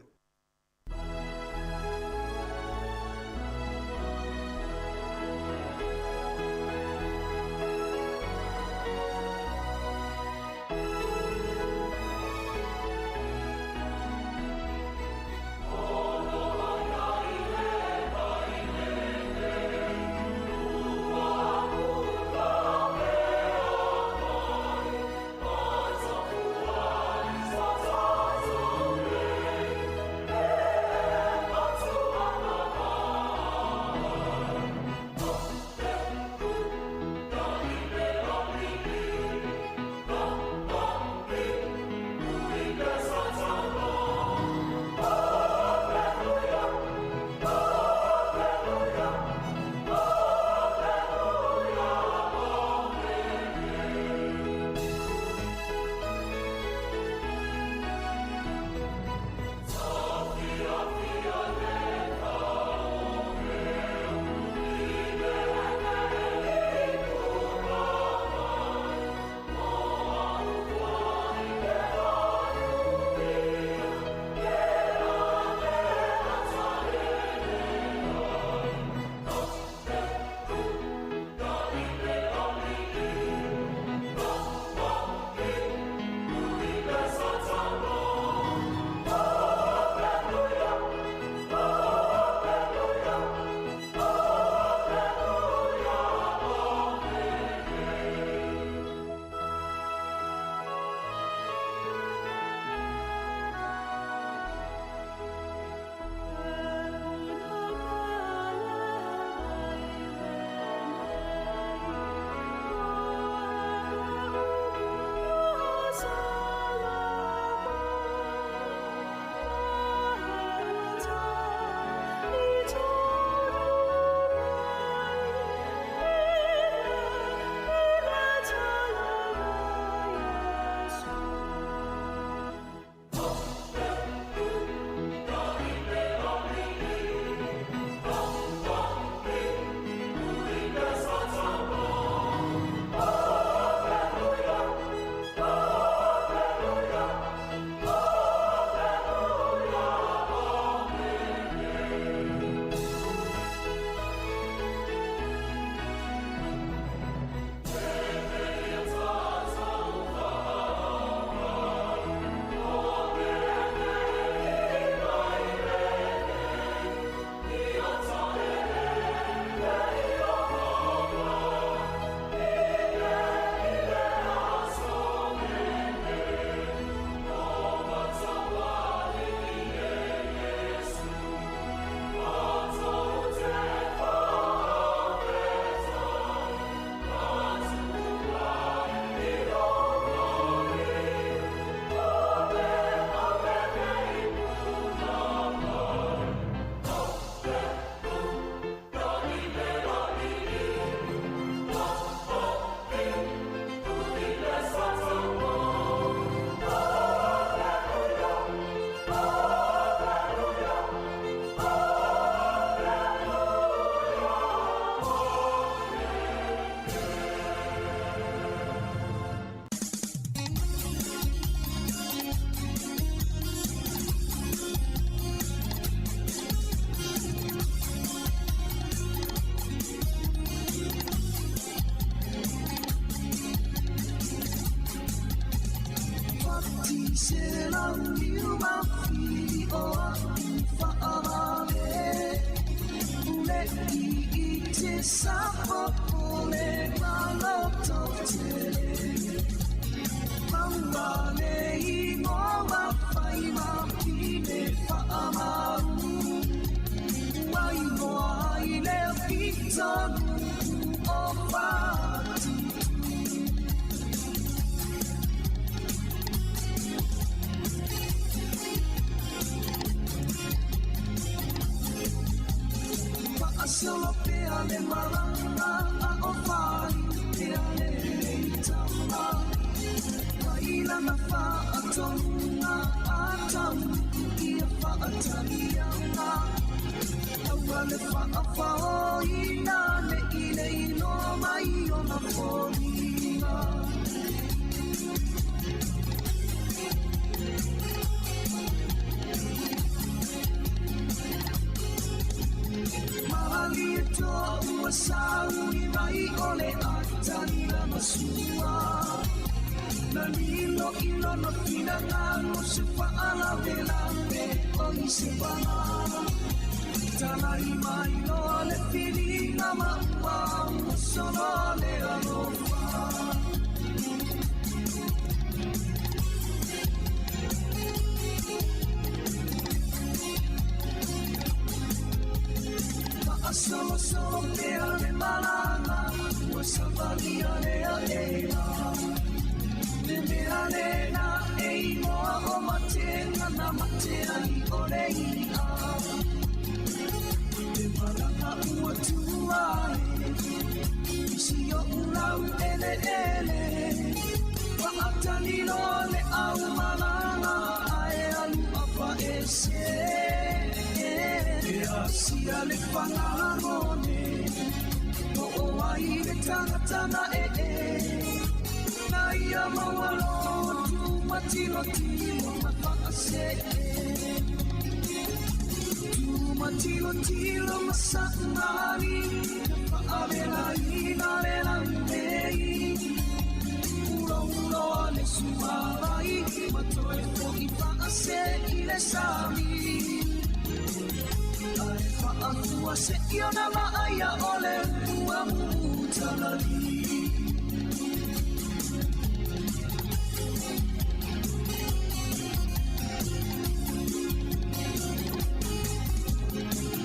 Solo pea le malanga a o fai pea le tama Mai lana whaatonga a tau ia whaatalianga Aua le whaawhaoina le ile inoa mai o na foliga Mahali e toa ua saui mai o le atani la masua. Na lilo ilo no fina ngalo se whaalawe lawe o i se pala. Talai mai loa le whiringa maua ua solo le alofa. Solo solo pea le malanga ua savalia lea ea. Le mea lena e inoa o matenga na matea i ole ia. Le malanga ua tuae, isi o ulau ele ele. Wa'atali loa le au malanga ae alu apa ese. E asia le whangarone, o o ai le tangata na e e. Na ia maualo tu matilo tilo na whaase e. Tu matilo tilo masangari, na whaavela i na le langei. Ulo ulo le suarai, matoe fo i whaase i le sami. Ai whaafua se i ona maaia o le ua mutalali.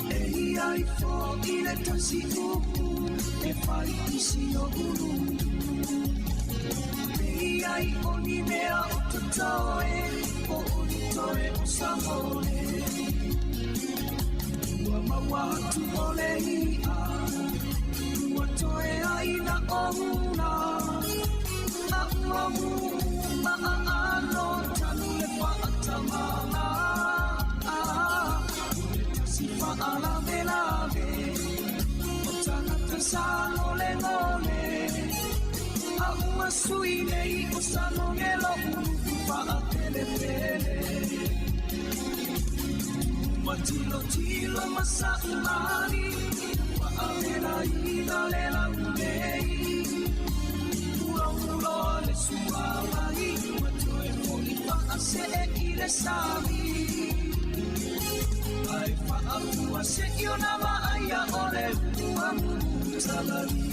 E ia i fo i le tasi upu, e whai isi o ulu. E ia i oni mea o tatoe, o oni toe o samole. Ua maua atu o le ia, ua toe ai na o una. A ua mu ma a ano tanu le whaatamana. O le tasi whaalave lave, o tangata sa ngole ngole. A ua sui nei o sa ngongelo ulu whaatele pele. Matilo tilo masaumani, waavela ina le launei. Ulo ulo le suamai, matoe fo i waase e i le sami. Ai whaafua se i ona maaia o le ua mutalali.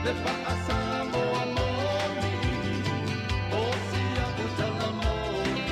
Le faasamoa moni o sia utala moni.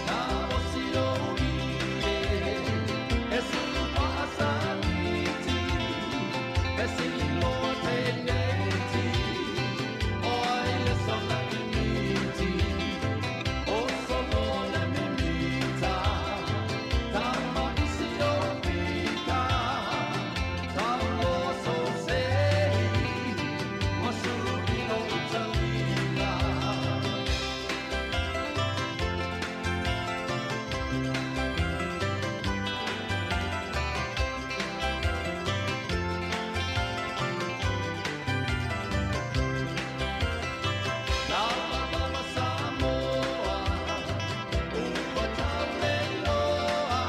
Na osi lou ie e sulu faasaliti e sililoa teneti o ai le sona imiti o solo le mimita tama isi o pita tauloa sosei masulu i lou utalila. Lava lava Samoa, ua tauleloa,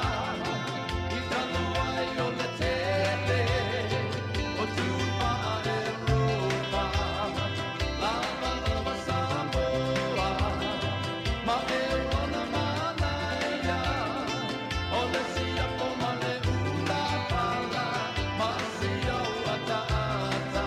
i talu ai o le tele, o tupa e Roma. Lava lava Samoa, ma e ona manaia, o le siapo ma le ula pala, ma sia ua ta'ata.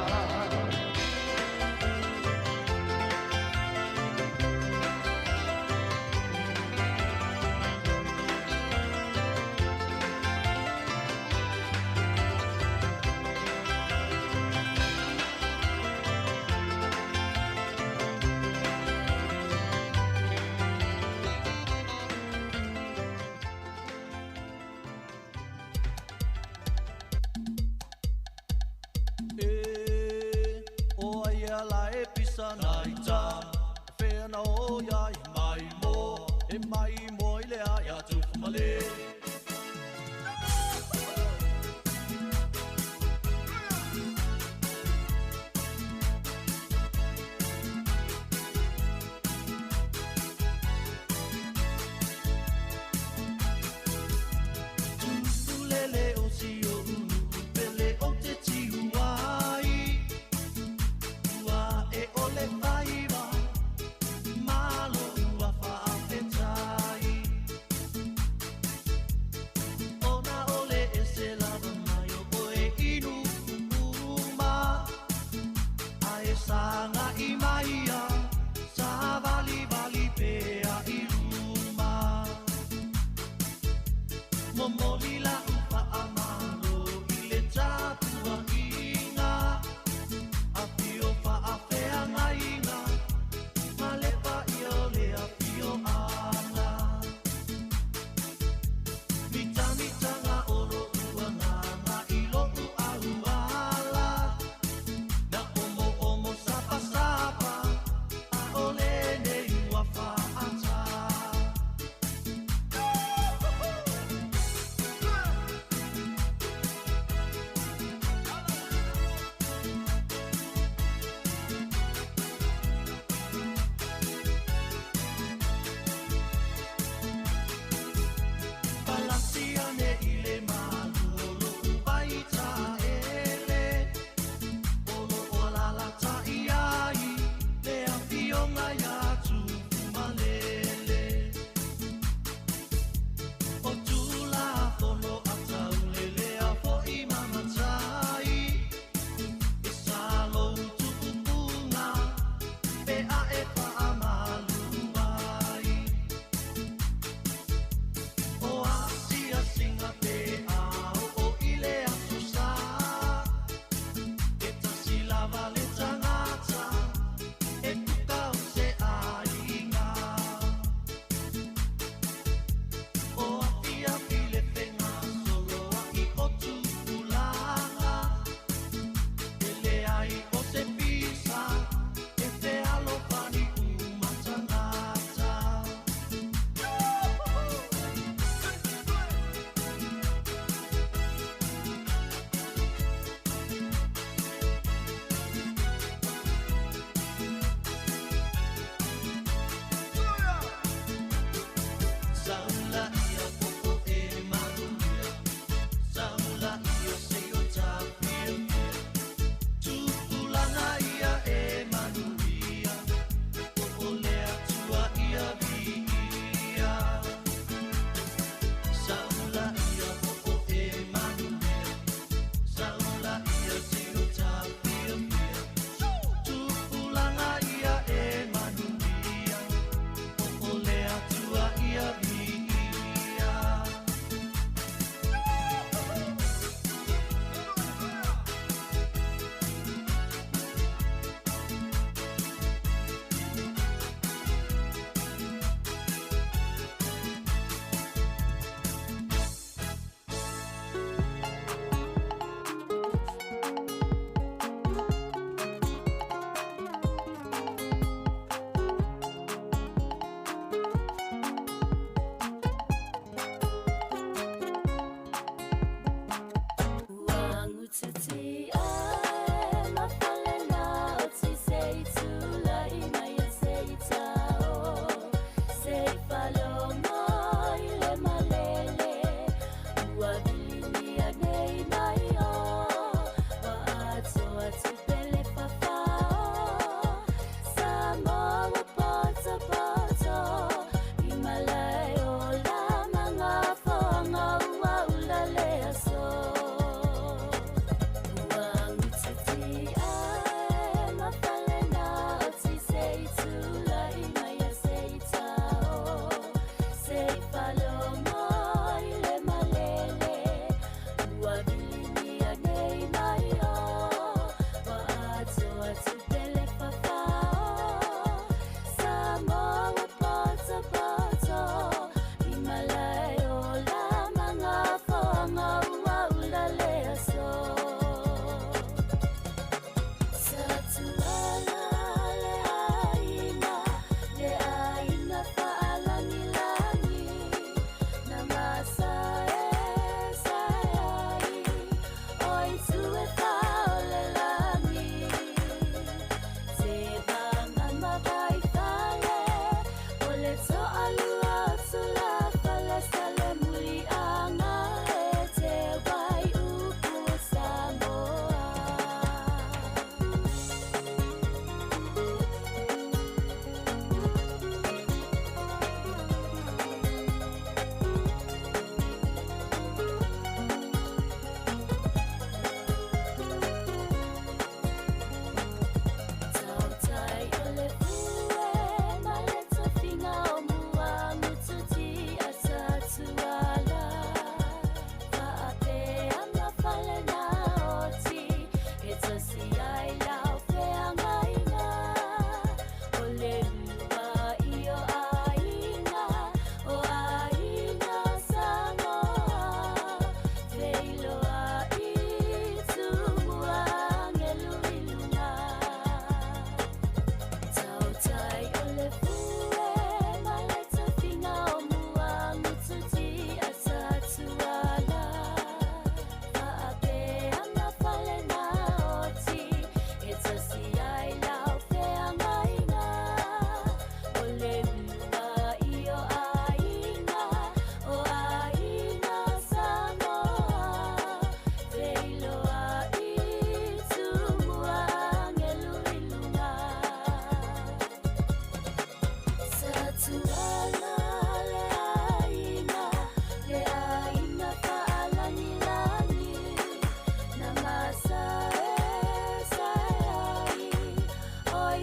E o ai ala e pisa nai ta Whena o ia e mai mo E mai mo i le ai a tufumale. Tulele o si o unu pele o te tiuai Ua e ole faiva malo ua faafetai Ona ole e se lava mai o oe inu uma Ae saga i maia sa vali vali pea i luma Momoli la ufa a malo i le tapuaiga Afio faafeagaiga ma le paia o le afioaga Mitamitaga o lo'u agaga i lo'u auala Na omoomo sapasapa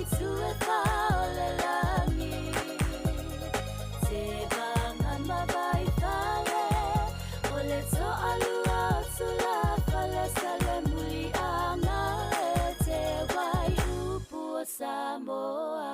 itu e whao le langi. Te vanga mawai whale, o le toa lua o tula whale sa le muli anga e te wai upu o Samoa.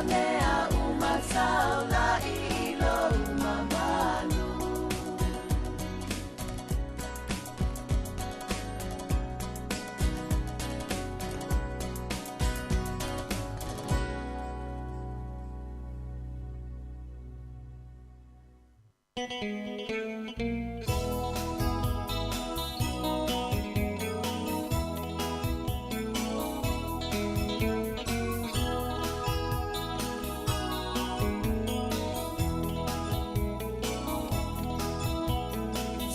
mea uma taulai i lou mamalu.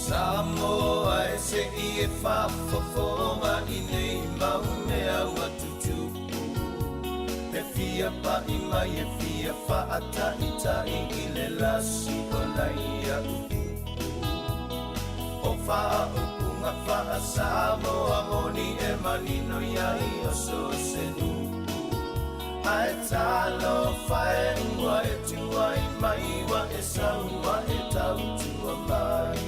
Samoa e se i e whafofonga i nei mau mea ua tutupu. E fia pa'i mai e fia whaataitai i le lasi o laia upu. O whaaupunga whaa Samoa moni e manino iai o so se nupu. Ae talo whae ua e tuai mai wa e saua e tautua mai.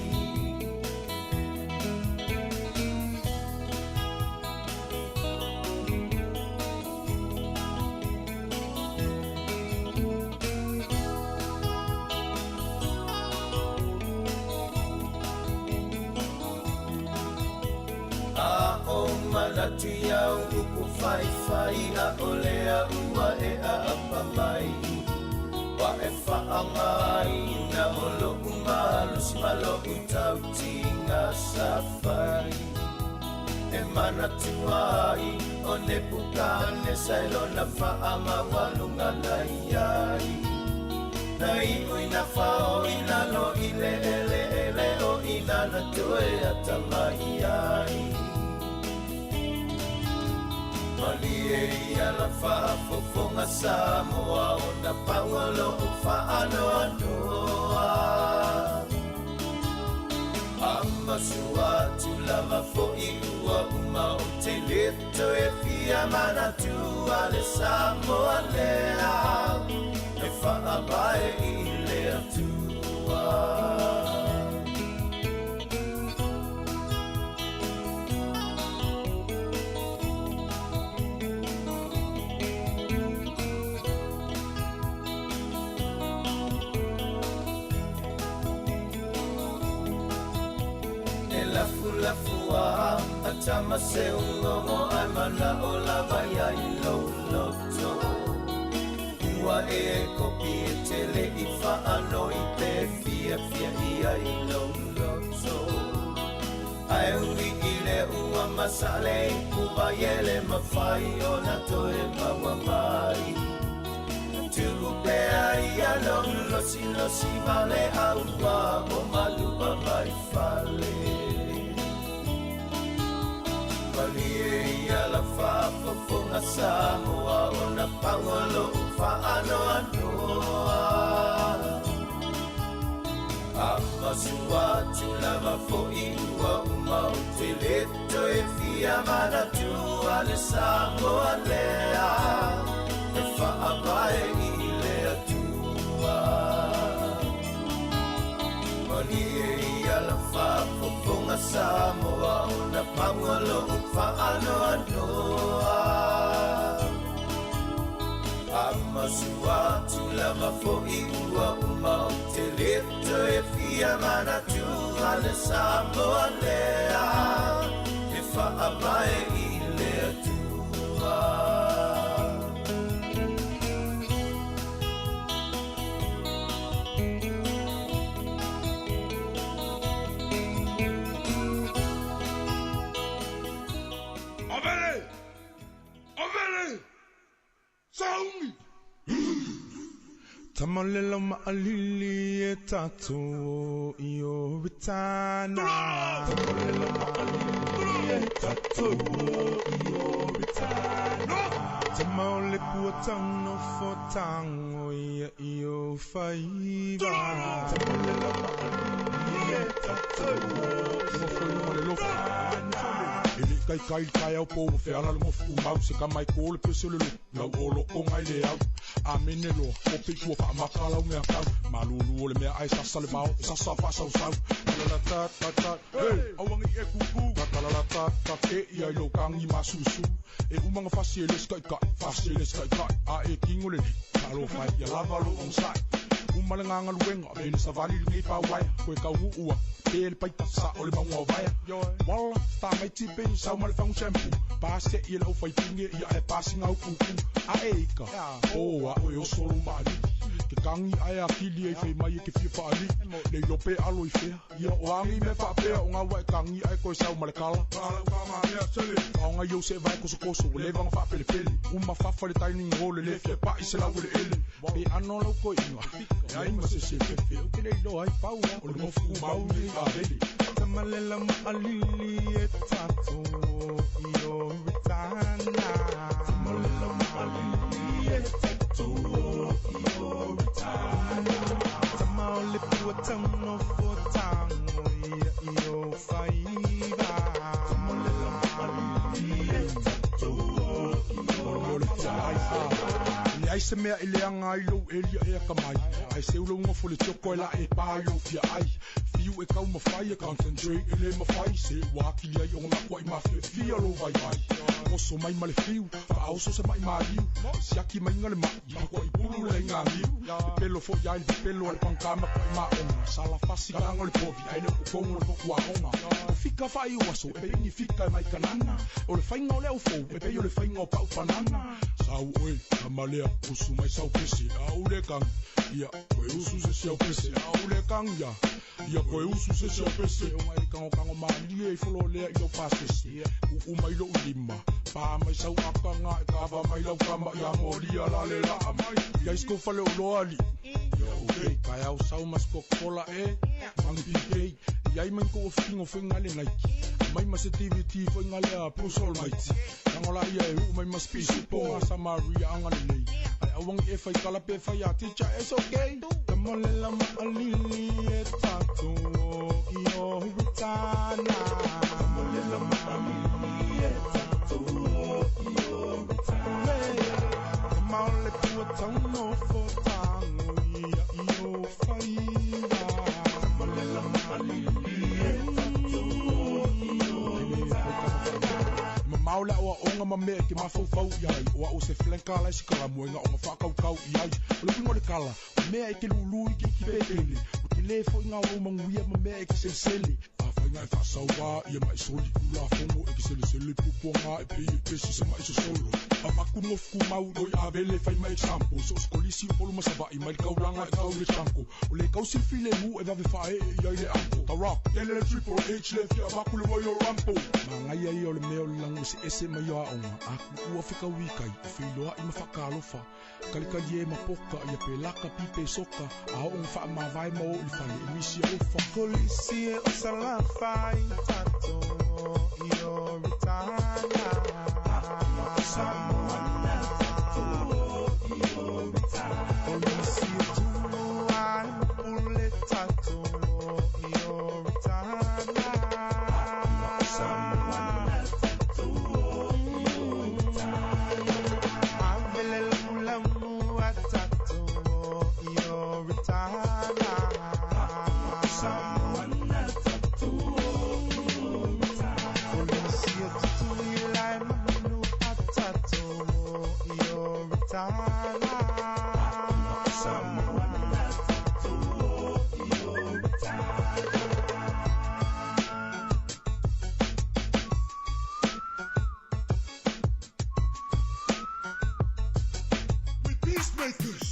A o manatu iau upu whai whai a o lea ua e a apa mai. Wa e whaangai na o lo umalu si malo utautinga sa whai. E manatu ai o ne pukane sa ilona whaama walunga lai ai. Na i ui na whao i lalo i le ele ele o i nana toe atamai ai. Malie ia la whaafofonga Samoa o na pangolo o whaanoanoa. Amasua tūlava fo'i ua uma o te leto e fia manatua le Samoa lea. E whaabae i le atua. E lafu lafu a tama se ungongo ai mana o lava ia i lou loto. Ua e kopi e tele i whaano i te fia fia ia i lou loto. Ai ui i le ua masale i kuva iele mawhai o na toe maua mai. Tu'u pea ia lou losi losi vale au ua o malua mai fale. Malie ia la whaafofonga Samoa o na pangolo o whaanoanoa. Amasua tūlava fo'i ua uma o te leto e fia manatua le Samoa lea. E whaabae i le atua. Malie ia la whaafofonga Samoa o na pangolo o whaanoanoa. Amasua tūlava fo'i ua uma o te leto e fia manatua le Samoa lea. E whaabae i le atua. Avele! Avele! Saumi! Tamalelo ma'alili e tatou i o ritana. Tamalelo ma'alili e tatou i o ritana. Tamaole pua tauno fo tango ia i o faiva. Tamalelo ma'alili e tatou i o ritana. E le kaikai le taeao po ua feala le gofu tumau se kama e kō le pese o le lotu lau olokoga i le au. Amene loa, o pei ua faamata lau mea tau. Malulu o le mea ae sasa le vao, e sasa faasausau. Talala ta ta ta, hey, auagi e kuku. Talala ta ta, e ia i lou kagi masusu. E umaga fasi e le sikaika'i, fasi e le sikaika'i. A e kigo le lii, talofa e ia lava lou onosai. Uma le gagaluega, avea le savali lenei pauaea. Koe taunuu atu, pe le paita sa'o le mauga o vaea. Wala, tamaiti pe sau ma le fagu shampoo. Pase'i e le aufaipine ia ae pasiga au pupu. A e ika, o a'o e oso lou maalii. Ke kagi ae akili ai fai mai e ke fia faalii. Le iloa pe alo i fea, ia o agi mea faapea o gaua e kagi ae koe sau ma le kala. Faoga i ou seevae kosokoso ua leva ona faapelepele. Uma fafa le dining hall e le fia pa'i se laueleele. Pe ano lau koiga, leai ma se isi e fefe ou te le iloa ai pau o le gofu tumau lenei avele. Tamalela maalili e tatou i o Ritana. Tamalela maalili e tatou i o Ritana. Tama o le pua taunofo tago ia i o faiva. Tamalela maalili e tatou i o Ritana. Leai se mea e leaga ai lou elia e akamai, ae seu lou gofo le tioko e lae e pa i lou fiaai. Fiu e taumafai e concentrate e le mafai, se ua atili ai ona makuaʻi mafiafia lou vaivai. Oso mai ma le fiu, faaoso se maʻi maliu, siaki maiga le maʻi, makuaʻi pulu le aiga niu. Pepelo foʻi ai le pepelo a le pagā makuaʻi maʻoga, sala fasi kalaga o le povi ae le o totonu o le motu aoga. O fika faaiu aso e pei ni fika e mai kanana, o le faiga o le aufou e pei o le faiga o pau panana. Sau oe, tama lea, usu mai sau pese, a ou le kagi, ia, koe usu se isi au pese, a ou le kagi ia, ia koe usu se isi au pese. Ona e kagokago malie i fololea i lau pasese, uu mai lou lima, pa mai sau akaga e kava mai lau kama ia molia la le laa mai. Ia i se fale o loa alii, ia okay, taeao sau ma se Coca-Cola e, magi PK, iai mai kou ofikigo foiga le Nike, mai ma se DVD foiga lea Bruce Almighty. Tago laia e uu mai ma se pisupo ga Samaria agalelei, ae auagi e faikala pe fai a teacher it's okay. Tamalela maalili e tatou i o Ritana. Tamalela maalili e tatou i o Ritana. Tama o le pua taunofo tago ia i o faiva. Tamalela maalili e tatou i o Ritana. Mamao le aoaoga ma mea e ke mafaufau i ai, o a'o se flanka la i se kalamuega ona faakaukau i ai. O le uiga o le kala, o mea e ke lulu i ke iki pepele, o ke lē foiga o lou manuia ma mea e ke selesele. Afaiga e faasauā ia maʻi soli tulafono e ke selesele puapuaga e pei e pesi se maʻi sosolo. Avaku gofu tumau loi avele fai ma example, so o se kolisi o Upolu ma Savaʻi mai le taulaga e tau i le tango. O le tausi le filemu e vave faaee i ai le anko. The Rock, tele le Triple H le fia avaku le Royal Rumble. Magaia ia o le mea o le lago eseese mai o aoga, a kuʻua fekauikai, o feiloaʻi ma faakaalofa. Kalikali e ma poka ia pe laka pipe soka, a oo ona faamavae ma o i le fale e misi alofa. Kolisi e o salafai tatou i o Ritana. Samoana tatou i o Ritana. Kolisi e tumu ai pule tatou i o Ritana. Samoana tatou i o Ritana. Avele lamu a tatou i o Ritana. Samoana tatou i o Ritana. Kolisi e tutuila e manu a tatou i o Ritana. Samoana tatou i o Ritana. We peacemakers.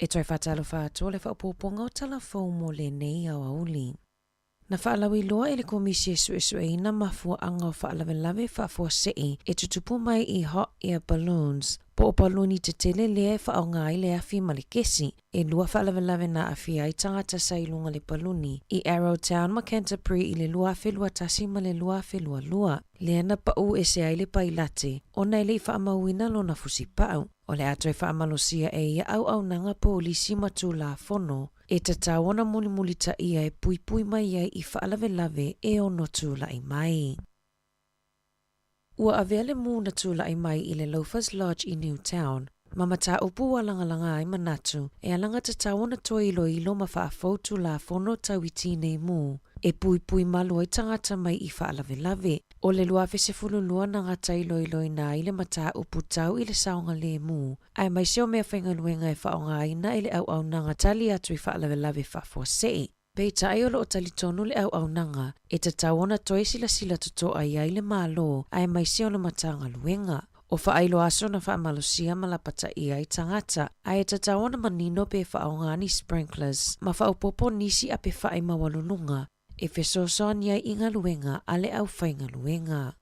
E toe faatalofa atu o le faaopoopoga o Tala Fou mo lenei aoauli. Na faalauiloa e le Komisi e Suesueina mafuaaga o faalavelave faafuasei e tutupu mai i hot air balloons, po o paluni tetele lea e faaaoga ai le afi ma le kesi. E lua faalavelave na aafia ai tagata sa i luga le paluni i Arrowtown ma Canterbury i le 2021 ma le 2022, lea na pau ese ai le pailate ona e le i faamauina lona fusipau. O le a toe faamalosia e ia auaunaga polisi ma tulafono e tatau ona mulimulitaia e puipui mai ai i faalavelave e ono tulai mai. Ua avea le mū na tulai mai i le Loafers Lodge i Newtown Ma mataupu ua lagalaga ai manatu e alagatatau ona toe iloilo ma faafou Tulafono Tau i Tinei Mu e puipui malu ai tagata mai i faalavelave. O le 2012 na gata iloiloina ai le mataupu tau i le saogalemu, aemaise o meafaigaluega e faaaogaina e le auaunaga tali atu i faalavelave faafuasei. Peitai o loo talitonu le auaunaga e tatau ona toe silasila totoa i ai le Malo aemaise o le Matagaluega. O faailoa aso na faamalosia ma lapataia ai tagata, ae tatau ona manino pe faaaoga ni sprinklers ma faaopoopo nisi apefai maualuluga e fesoasoani ai i galuega a le aufaigaluega.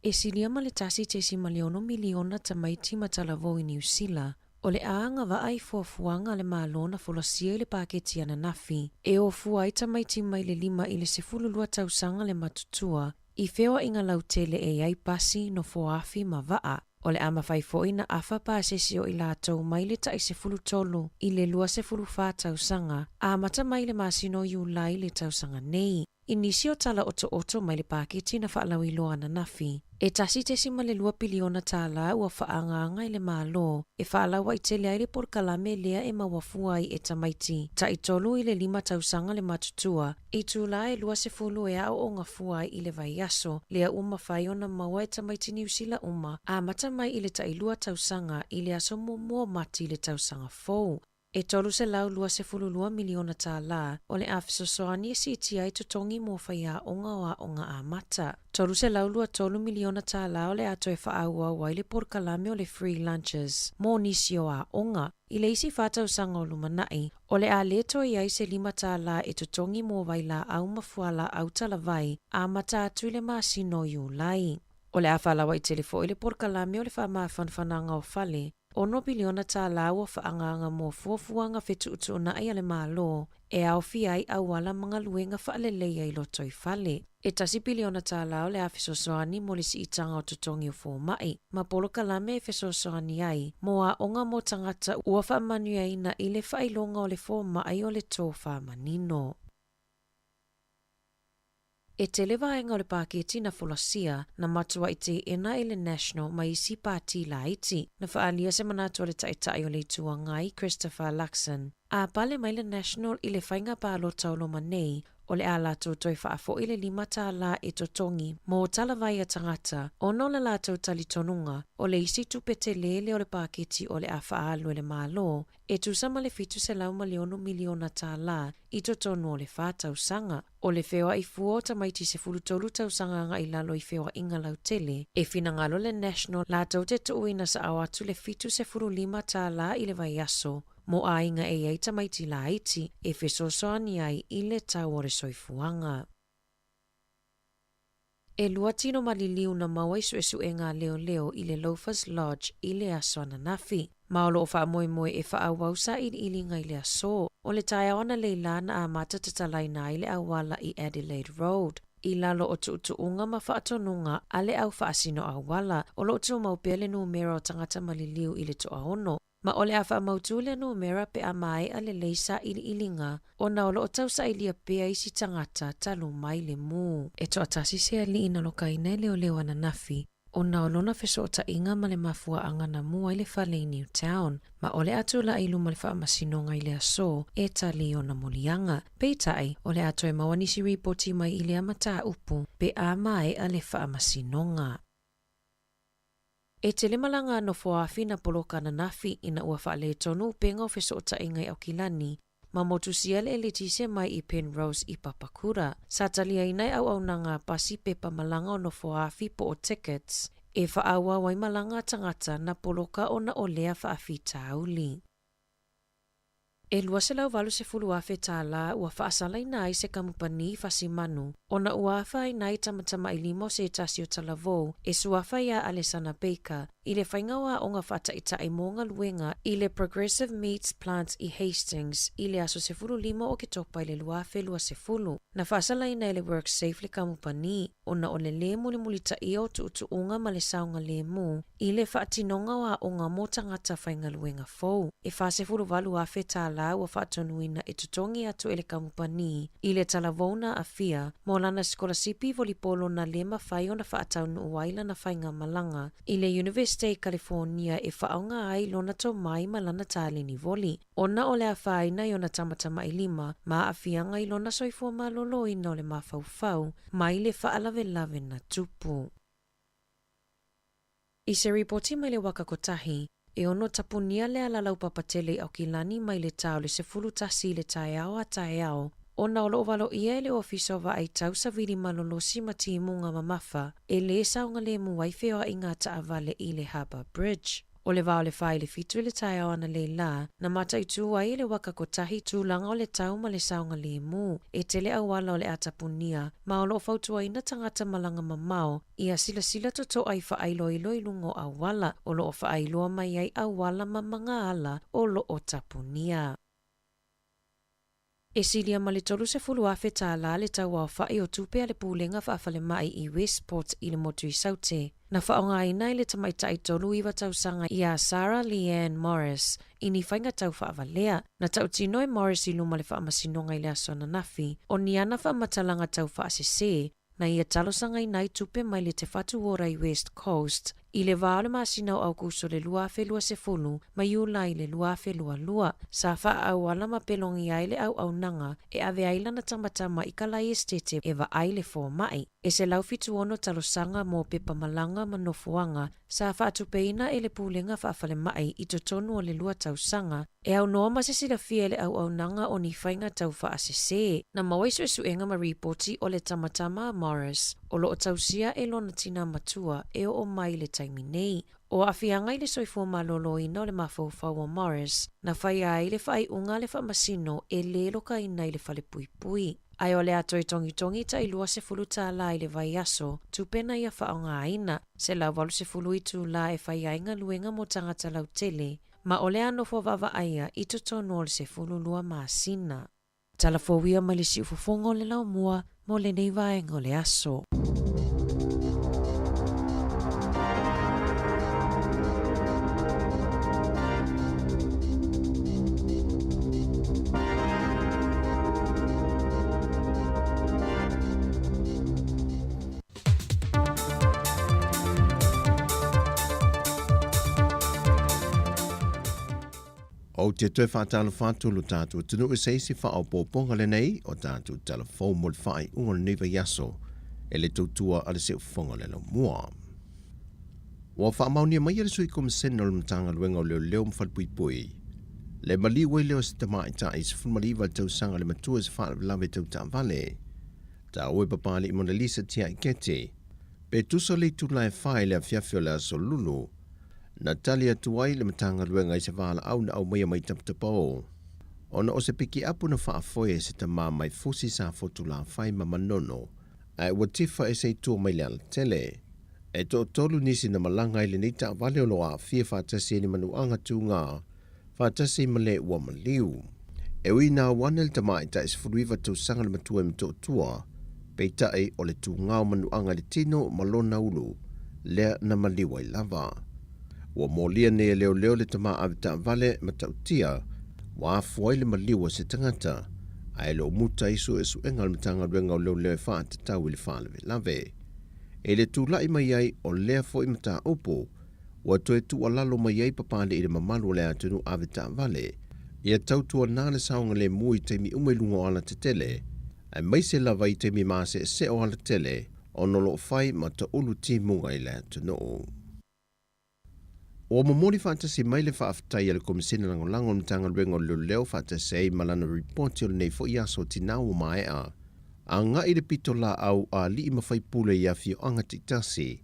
E silia ma le 1.6 miliona tamaiti ma talavou i Niu Sila, o le a agavaa i fuafuaga a le Malo na folasia i le paketi ananafi, e o fua ai tamaiti mai le 5 i le 12 tausaga le matutua i feoaiga lautele e i ai pasi, nofoafi ma vaa. O le a mafai foi ona afa pasese o i latou mai le tai 13 i le 24 tausaga, amata mai le masina o Iulai le tausaga nei. I nisi o tala otooto mai le paketi na faalauiloa ananafi, e $1.2 piliona tālā ua faaagaaga e le Malo e faalauaitele ai le polokalame lea e maua fua ai e tamaiti tai 3 i le 5 tausaga le matutua i itulā e 20 e aooga fua ai i le vaiaso, lea ua mafai ona maua e tamaiti Niu Sila uma amata mai i le tai 2 tausaga i le aso 1 o Mati i le tausaga fou. E $322 miliona tālā o le a fesoasoani e siitia ai totogi mo faiaoga o aoga amata. $323 miliona tālā o le a toe faaauau ai le polokalame o le Free Lunches mo nisi o aoga. I le isi 4 tausaga o lumanai, o le a le toe i ai se $5 e totogi mo vailaau ma fualaau talavai amata atu i le masina o Iulai. O le a faalauaitele foi le polokalame o le faamafanafanaga o fale, $6 piliona tālā ua faaagaaga mo fuafuaga fetuutuunai a le Malo e aofia ai auala ma galuega faaleleia i lotoifale. E $1 piliona tālā o le a fesoasoani mo le siitaga o totogi o fomai ma polokalame e fesoasoani ai mo aoga mo tagata ua faamanuiaina i le faailoga o le fomai o le tofa manino. E tele vaega o le paketi na folasia na matuai teena e le National ma isi pati laiti. Na faaalia se manatu a le Taitai o le Itu Agai, Christopher Luxon, a pale mai le National i le faiga palota o loma nei, o le a latou toe faafoi le $5 e totogi mo talavai a tagata ona o le latou talitonuga o le isi tupe telē lea o le paketi o le a faaalu e le Malo e tusa ma le $706 miliona tālā i totonu o le 4 tausaga. O le feoai fua o tamaiti 13 tausaga agai i lalo i feoaiga lautele, e finagalo le National latou te tuuina saao atu le $75 i le vaiaso mo aiga e i ai tamaiti laiti e fesoasoani ai i le tau o le soifuaga. E 2 tino maliliu na maua i suesuega a leoleo i le Loafers Lodge i le aso ananafi. Ma o loo faamoemoe e faaauau sailiiliga i le aso. O le taeao analeila na amata tatalaina ai le auala i Adelaide Road i lalo o tuutuuga ma faatonuga a le au faasino auala. O loo tumau pea le numera o tagata maliliu i le 60. Ma o le a faamautū lea numera pe a maea lelei sailiiliga ona o loo tausailia pea isi tagata talu mai le mū. E toatasi se alii na lokaina e leoleo ananafi ona o lona fesootaiga ma le mafuaaga na mu ai le fale i Newtown, ma o le a tula'i i luma o le faamasinoga i le aso e tali ona moliaga. Peitai, o le a toe maua nisi ripoti mai i lea mataupu pe a maea le faamasinoga. E tele malaga a nofoafi na poloka ananafi ina ua faaletonu upega o fesootaiga i Aukilani ma motusia le eletise mai i Penrose i Papakura. Sa taliaina e auaunaga a pasi pepa malaga o nofoafi po o tickets e faaauau ai malaga a tagata na poloka ona o lea faafitauli. E $280,000 tālā ua faasalaina ai se kamupani fasimanu ona ua afaina ai tamatamailima o se tasi o talavou e suafa iā Alesana Baker i le faiga o aoga faataitai mo galuega i le Progressive Meats Plant i Hastings i le aso 15 o Oketopa i le 2020. Na faasalaina e le WorkSafe le kamupani ona o le lē mulimulitaia o tuutuuga ma le saogalemu i le faatinoga o aoga mo tagata faigaluega fou. E $48,000 tālā ua faatonuina e totogi atu e le kamupani i le talavou na aafia mo lana sikolasipi volipolo na lē mafai ona faataunuu ai lana faigamalaga i le University Iunivesite i Kalifonia e faaaoga ai lona tomai ma lana taleni voli, ona o le afaina i ona tamatamailima ma aafiaga i lona soifua maloloina o le mafaufau mai le faalavelave na tupu. I se ripoti mai le Waka Kotahi, e ono tapunia le ala laupapa tele i Aukilani mai le ta o le 11 i le taeao a taeao, ona o loo valoia e le Ofisa o Vaai Tau Savili Malolosi ma Timuga Mamafa e lē saogalemu ai feoaiga taavale i le Harbour Bridge. O le va o le 4 i le 7 i le taeao analeila, na mataitū ai e le Waka Kotahi tulaga o le tau ma le saogalemu, e tele auala o le a tapunia, ma o loo fautuaina tagata malaga mamao ia silasila totoa i faailoilo i luga o auala o loo faailoa mai ai auala ma magaala o loo tapunia. E silia ma le $30,000 tālā le tauaofa'i o tupe a le Pulega Faafalemai i Westport i le motu i Saute, na faaaogaina e le tamaita'i 39 tausaga iā Sarah Leanne Morris i ni faiga tau faavalea. Na tautino e Morris i luma o le Faamasinoga i le aso ananafi o ni ana faamatalaga tau faasesē na ia talosagaina ai tupe mai le Te Whatu Ora i West Coast i le va o le masina o Aukuso le 2020 ma Iulai le 2022, sa faaauala ma pelogia ai le auaunaga e ave ai lana tamatama i kalai esitete e vaai le foma'i. E 176 talosaga mo pepa malaga ma nofoaga sa faatupeina e le Pulega Faafalemai i totonu o le lua tausaga, e aunoa ma se silafia i le auaunaga o ni faiga tau faasesē. Na maua i suesuega ma ripoti o le tamatama a Morris, o loo tausia e lona tinā matua e oo mai i le taimi nei. O aafiaga i le soifua maloloina o le mafaufau o Morris, na faia ai le faaiuga a le faamasino e lē lokaina i le falepuipui. Ae o le a toe togitogi tai $20 i le vaiaso, tupe na ia faaaogaina, 180 itulā e fai ai galuega mo tagata lautele, ma o le a nofo vaavaaia i totonu o le 12 masina. Tala fou ia mai le siufofoga o le laumua mo lenei vaega o le aso. Ou te toe faatalofa atu lo tatou atunuu i se isi faaopoopoga lenei o tatou tala fou mo le faaiuga o lenei vaiaso e le tautua a le Siufofoga o le Laumua. Ua faamaonia mai e le Sui Komisena o le Matagaluega o Leoleo ma Falepuipui le maliu ai lea o se tamaitai 19 tausaga le matua i se faalavelave tau taavale. Taua e Papali'i Monalisa Tiaikete pe tusa le itula e 4 i le afiafi o le aso Lulu na tali atu ai le Matagaluega i se valaau na aumaia mai tapatapao ona o se pikiapu na faafoe e se tamā mai Fusi sa Fotulafai ma Manono ae ua tifa e se i tua mai le alatele. E toatolu nisi na malaga i lenei taavale o lo o aafia faatasi ai ni manuaga tugā faatasi ma le ua maliu. E ui na auana le tamaitai 19 tausaga le matua i Motootua, peitai o le tugā o manuaga i le tino ma lona ulu lea na maliu ai lava. Ua molia nei e leoleo le tamā ave taavale matautia ua afua ai le maliu o se tagata, ae le o muta ai suesuega a le Matagaluega o Leoleo e faatatau i le faalavelave. E le tula'i mai ai o lea fo'i mataupu ua toe tuualalo mai ai Papali'i i le mamalu o le atunuu ave taavale, ia tautuanā le saogalemu i taimi uma i luga o alatetele, aemaise lava i taimi maseesee o alatele ona o lo o fai ma taulu timuga i le atunuu. Ua momoli faatasi mai le faafetai a le Komisena Lagolago o le Matagaluega o Leoleo faatasi ai ma lana ripoti o lenei foi aso tinā ua maea, aga'i le pitolaau a alii ma faipule i afioaga taitasi,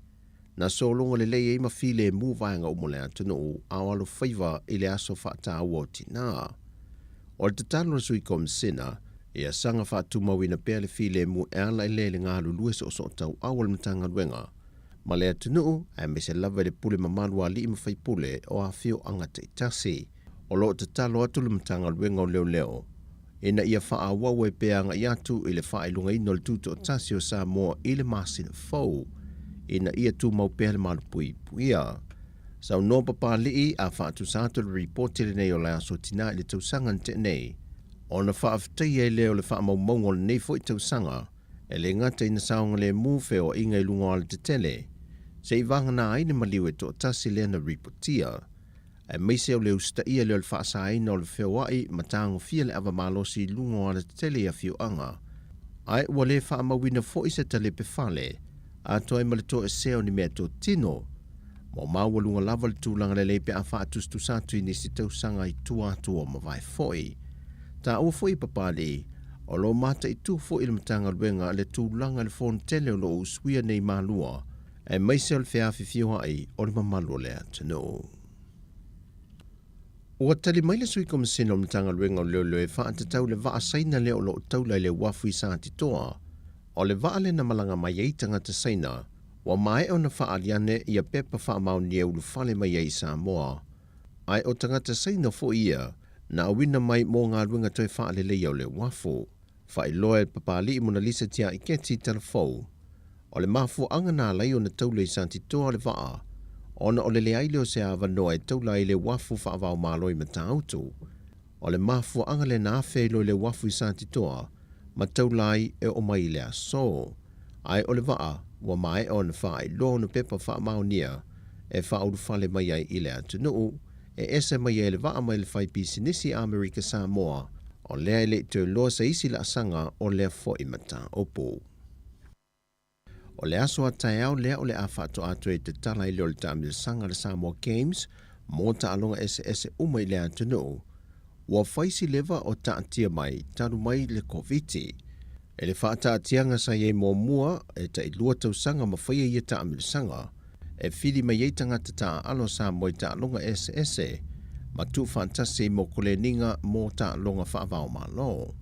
na sologa lelei ai ma filemu vaega uma o le atunuu a o alofaiva i le aso faataua o tinā. O le tatalo a le Sui Komisena, ia saga faatumauina pea le filemu e ala i le le galulue soosootauau a le Matagaluega ma le atunuu, aemaise lava i le pule mamalu a alii ma faipule o afioaga taitasi. O lo o tatalo atu le Matagaluega o Leoleo ina ia faaauau ai pea aga'i atu i le faailogaina o le Tutoatasi o Samoa i le masina fou, ina ia tumau pea le malupuipuia. Saunoa Papali'i a faatusa atu le ripoti lenei o le aso tinā i le tausaga na tea nei, ona faafetaia ai lea o le faamaumauga o lenei foi tausaga, e le gata ina saogalemu feoaiga i luga o alatetele, Sei'avagana ai le maliu e to'atasi lea na ripotia, aemaise o le usitaia lea o le fa'asaina o le feoa'i ma tagofia le ava malosi i luga o alatetele i afio'aga, ae ua lē fa'amauina fo'i se talepe fale atoa ai ma le to'esea o ni meatotino. Ma ua maualuga lava le tulaga lelei pe a fa'atusatusa atu i nisi tausaga i tua atu o mavae fo'i. Taua fo'i i Papali'i, o lo o mata'itū fo'i le Matagaluega le tulaga i le fonotele o lo o usuia nei Malua, aemaise o le feafifioa'i o le mamalu o le atunuu. Ua tali mai le Sui Komasina o le Matagaluega o Leoleo e faatatau le vaa Saina lea o lo o taula i le uafu i Satitoa. O le vaa lea na malaga mai ai tagata Saina, ua maea ona faaali ane ia pepa faamaonia e ulufale mai ai i Samoa. Ae o tagata Saina foi ia na auina mai mo galuega toe faaleleia o le uafu. Faailoa e le Papali'i Monalisa Tiaiketi Talafou, O le mafuaaga na ala ai ona taula i Satitoa le vaa, ona o le leai lea o se avanoa e taula ai le uafu faava-o-Malo i Matautu. O le mafuaaga lea na afe ai loa i le uafu i Satitoa ma taula ai e oo mai i le aso. Ae o le vaa, ua maea ona faailoa ona pepa faamaonia e faaulufale mai ai i le atunuu, e ese mai ai le vaa mai le faipisinisi Amerika Samoa, o lea e le i toe loa se isi laasaga o lea foi mataupu. O le aso a taeao lea o le a faatoa atu ai tatala ai lea o le taamilosaga a le Samoa Games mo taaloga eseese uma i le atunuu. Ua fai si leva o taatia mai talu mai le Koviti. I le faataatiaga sa i ai muamua, e tailua tausaga ma faia ia taamilosaga, e fili mai ai tagata taaalo Samoa i taaloga eseese ma tuufaatasi ai mo koleniga mo taaloga faava-o-Malo.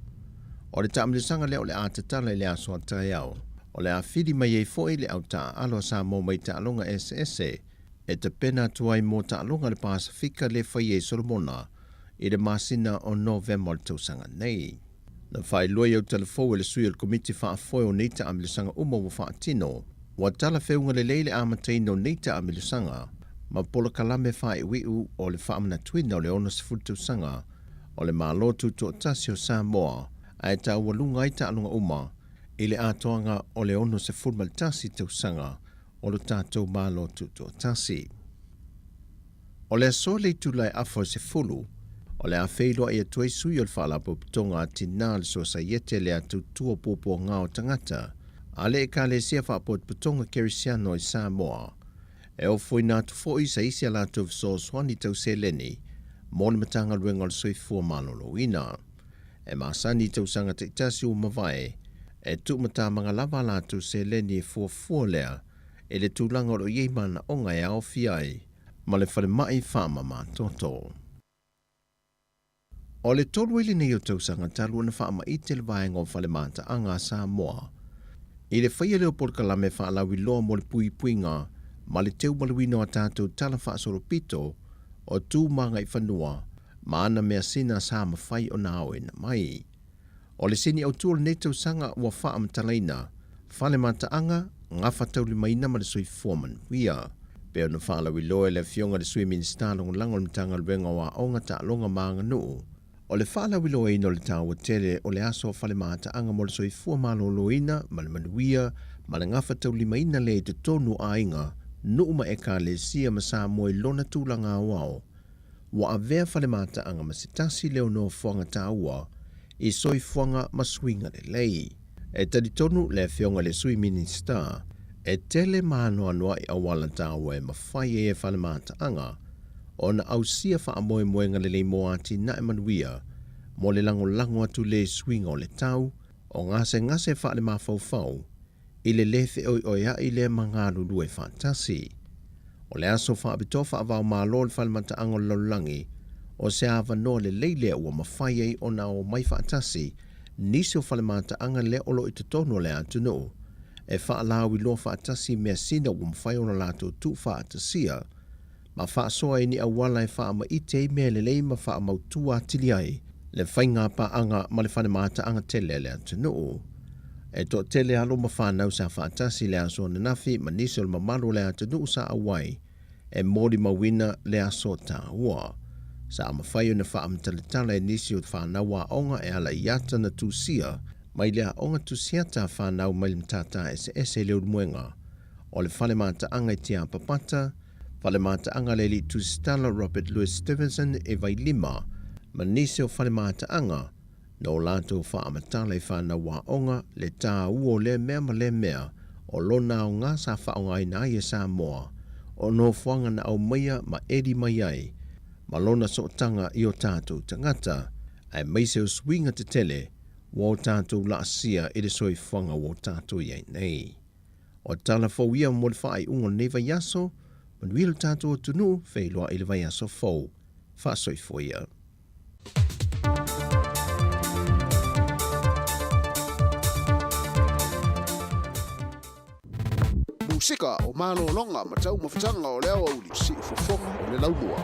O le taamilosaga lea o le a tatala i le aso a taeao, o le a fili mai ai foi le au taaalo a Samoa mai taaloga eseese e tapena atu ai mo taaloga a le Pasefika le faia i Solomona i le masina o Novema o le tausaga nei. Na faailoa i Autalafou e le sui o le Komiti Faafoe o nei taamilosaga uma ua faatino, ua talafeuga lelei le amataina o nei taamilosaga ma polokalame faaiuiu o le faamanatuina o le 60 tausaga o le Malo Tutoatasi o Samoa ae taualuga ai taaloga uma i le atoaga o le 61 tausaga o lo tatou Malo Tutoatasi. O le aso le itula e afa o le 10, o le a feiloai atu ai sui o le Faalapotopotoga a Tinā le Sosaiete le Tautua Puapuaga o Tagata a le Ekalesia Faapotopotoga Kerisiano i Samoa. E ofoina atu foi sa isi a latou fesoasoani tau seleni mo le Matagaluega o le Soifua Maloloina. E masani i tausaga taitasi ua mavae, e tuumatamaga lava a latou seleni e fuafua lea i le tulaga o lo o i ai manaoga e aofia ai ma le falemai faamamatoto. O le tolu ai lenei o tausaga talu ona faamaite le vaega o Fale Mataaga a Samoa i le faia lea o polokalame faalauiloa mo le puipuiga ma le teumaluina o a tatou tala faasolopito o tu ma agaifanua ma ana measina sa mafai ona aoina mai. O le sini autu o lenei tausaga ua faamatalaina, Fale Mataaga, Gafataulimaina ma le Soifua Manuia. Pei ona faalauiloa e le Afioga i le Sui Minisita Lagolago o le Matagaluega o Aoga, Taaloga ma Aganuu, o le faalauiloaina o le taua tele o le aso Fale Mataaga mo le soifua maloloina ma le manuia ma le gafataulimaina lea i totonu o aiga, nuu ma Ekalesia ma Samoa i lona tulaga aoao. Ua avea Fale Mataaga ma se tasi lea o nofoaga taua i soifuaga ma suiga lelei. E talitonu le Afioga i le Sui Minisita, e tele ma anoanoai auala taua e mafai ai e Fale Mataaga ona ausia faamoemoega lelei mo atinae manuia mo le lagolago atu le suiga o le tau o gasegase faalemafaufau i le lē feoeoea'i lea ma galulue faatasi. O le aso faapitoa faava-o-Malo o le Fale Mataaga o le Lalolagi, o se avanoa lelei lea ua mafai ai ona omai faatasi nisi o fale mataaga lea o lo o i totonu o le atunuu e faalauiloa faatasi i measina ua mafai ona latou tuufaatasia ma faasoa ai ni auala e faamaite ai mea lelei ma faamautu atili ai le faiga paaga ma le fale mataaga tele a le atunuu. E toatele alo ma fanau sa faatasi i le aso ananafi ma nisi o le mamalu o le atunuu sa auai e molimauina le aso taua. Sa mafai ona faamatalatala e nisi o fanau aoga e ala i ata na tusia mai le aoga tusiata a fanau mai le matata eseese i Leulumoega. o le fale mataaga i Tiapapata, fale mataaga a le alii tusitala Robert Louis Stevenson i Vailima, ma nisi o fale mataaga na o latou faamatala i fanau aoga le tāua o lea mea ma lea mea o lona aoga sa faaaogaina ai e Samoa o nofoaga na aumaia ma eli mai ai ma lona sootaga i o tatou tagata aemaise o suiga tetele ua o tatou laasia i le soifuaga ua o tatou i ai nei. O tala fou ia mo le faaiuga o lenei vaiaso, manuia lo tatou atunuu, feiloai i le vaiaso fou. Faasoifua ia. Musika o malologa ma taumafataga o le aoauli, siufofoga o le laumua.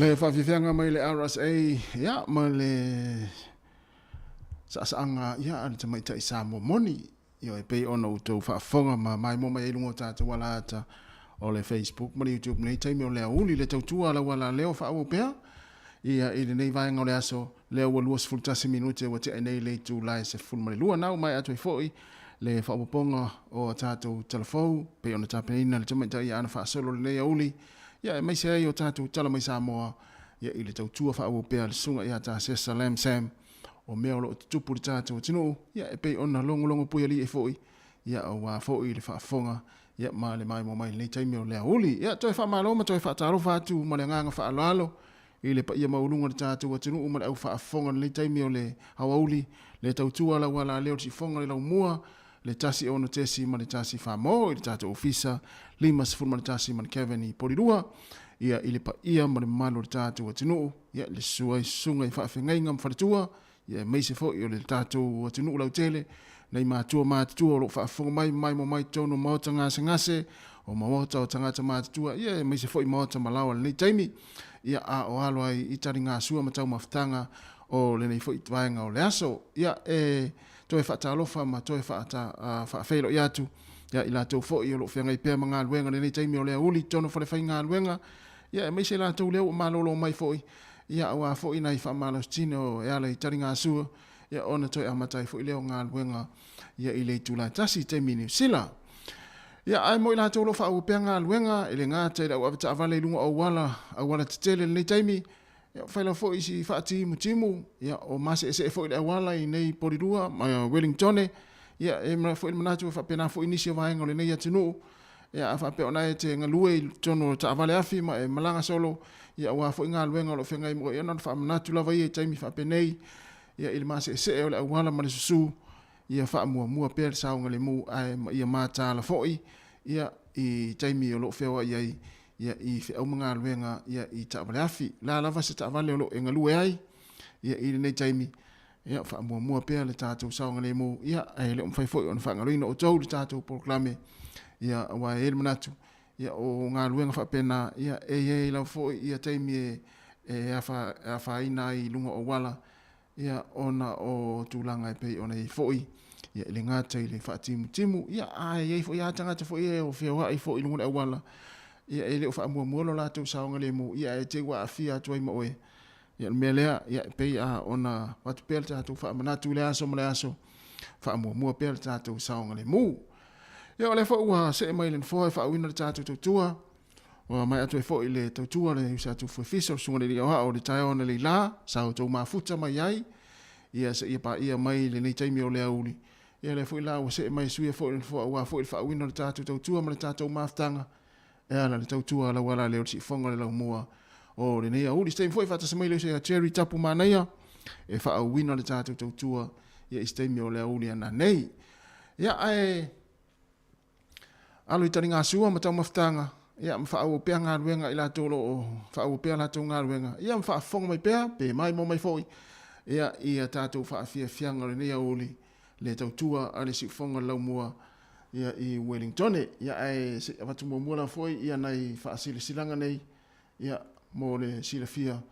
Le faafiafiaga mai le RSA ia ma le saasaaga ia a le tamaitai Samoa moni ia e pei ona outou faafofoga ma maimoa mai ai luga o tatou alaata o le Facebook ma le YouTube nei taimi o le aoauli le tautua a lau leo faaauau pea ia i lenei vaega o le aso lea ua 21 minute ua tea nei le itula e 12 nau mai atu ai foi le faaopoopoga o a tatou talafou pei ona tapenaina le tamaitai ia ana faasolo lenei aoauli ia aemaise ai o tatou tala mai Samoa ia i le tautua faaauau pea le susuga ia Tasesa Lam Sam o mea o loo tutupu le tatou atunuu ia e pei ona logologo puialii ai foi ia aua foi le faafofoga ia ma le maimoa mai lenei taimi o le aoauli. Ia toe faamalo ma toe faatalofa atu ma le agaga faaaloalo i le paia maualuga o le tatou atunuu ma le au faafofoga lenei taimi o le aoauli le tautua lau ala leo le sifoga le laumua le 16 tesi ma le 14 mo i le tatou ofisa 51 ma le Kevin i Polilua ia i le paia ma le mamalu o le tatou atunuu ia le susu ai susuga i faafeagaiga ma faletua ia aemaise foi o le tatou atunuu lautele nei matua matutua o loo faafofoga mai maimoa mai totonu o maota gasegase o maota o tagata matutua ia aemaise foi maota malaoa lenei taimi ia a o alo ai i taligasua ma taumafataga o lenei foi vaega o le aso ia e toe faatalofa ma toe faafeiloai atu ia i latou foi o loo feagai pea ma galuega lenei taimi o le aoauli totonu o falefaigaluega ia aemaise latou lea ua malolo mai foi ia aua foi nai faamalositino e ala i taligasua ia ona toe amata ai foi lea o galuega ia i le itula e tasi i taimi i Niu Sila. Ia ae mo i latou o lo o faaauau pea galuega e le gata i le au avetaavale i luga o auala, auala tetele i lenei taimi, ia fai lava foi si faatimutimu, ia o maseesee foi le auala i nei Polilua ma Wellingtone, ia e foi le manatu e faapena foi nisi o vaega o lenei atunuu, ia a faapea ona e te galue i totonu o taavale afi ma e malaga solo, ia aua foi galuega o lo o feagai ma oe, ia na ona faamanatu lava ia i taimi faapenei, ia i le maseesee o le auala ma le susu, ia faamuamua pea le saogalemu ae ma ia mataala foi, ia i taimi o lo o feoai ai, ia i feau ma galuega ia i taavale afi. La lava se taavale o lo o e galue ai, ia i lenei taimi, ia faamuamua pea le tatou saogalemu, ia ae le o mafai foi ona faagaloina outou le tatou polokalame, ia aua e i ai le manatu, ia o galuega faapena, ia e i ai lava foi ia taimi e e afaina ai i luga o auala, ia ona o tulaga e pei ona i ai foi, ia e le gata i le faatimutimu, ia ae i ai foi lava tagata foi e o feoai foi i luga o le auala, ia e le o faamuamua lo latou saogalemu, ia ae te i ua aafia atu ai ma oe. Ia o le mea lea, ia e pei lava ona avatu pea le tatou faamanatu i le aso ma le aso, faamuamua pea le tatou saogalemu. Ia o lea foi ua see mai le nofoa e faauuina le tatou tautua, ua mai atu ai foi le tautua le usa atu fuefisa o le susuga i le alii aoao o le taeao analeila, sa outou mafuta mai ai, ia seia paia mai lenei taimi o le aoauli. Ia lea foi la ua see mai suia foi le nofoa aua foi le faauuina o le tatou tautua ma le tatou mafutaga e ala i le tautua a lau ala lea o le siufofoga o le laumua o lenei aoauli. Se taimi foi faatasi mai le uso ia Jerry Tapu Manaia e faauuina le tatou tautua ia i se taimi o le aoauli ana nei. Ia ae alo i taligasua ma taumafataga ia ma faaauau pea galuega i latou o lo o faaauau pea latou galuega ia ma faafofoga mai pea pe maimoa mai foi ia i a tatou faafiafiaga o lenei aoauli le tautua a le siufofoga o le laumua ia i Wellingtone. Ia ae se i avatu muamua lava foi ia nai faasilasilaga nei ia mo le silafia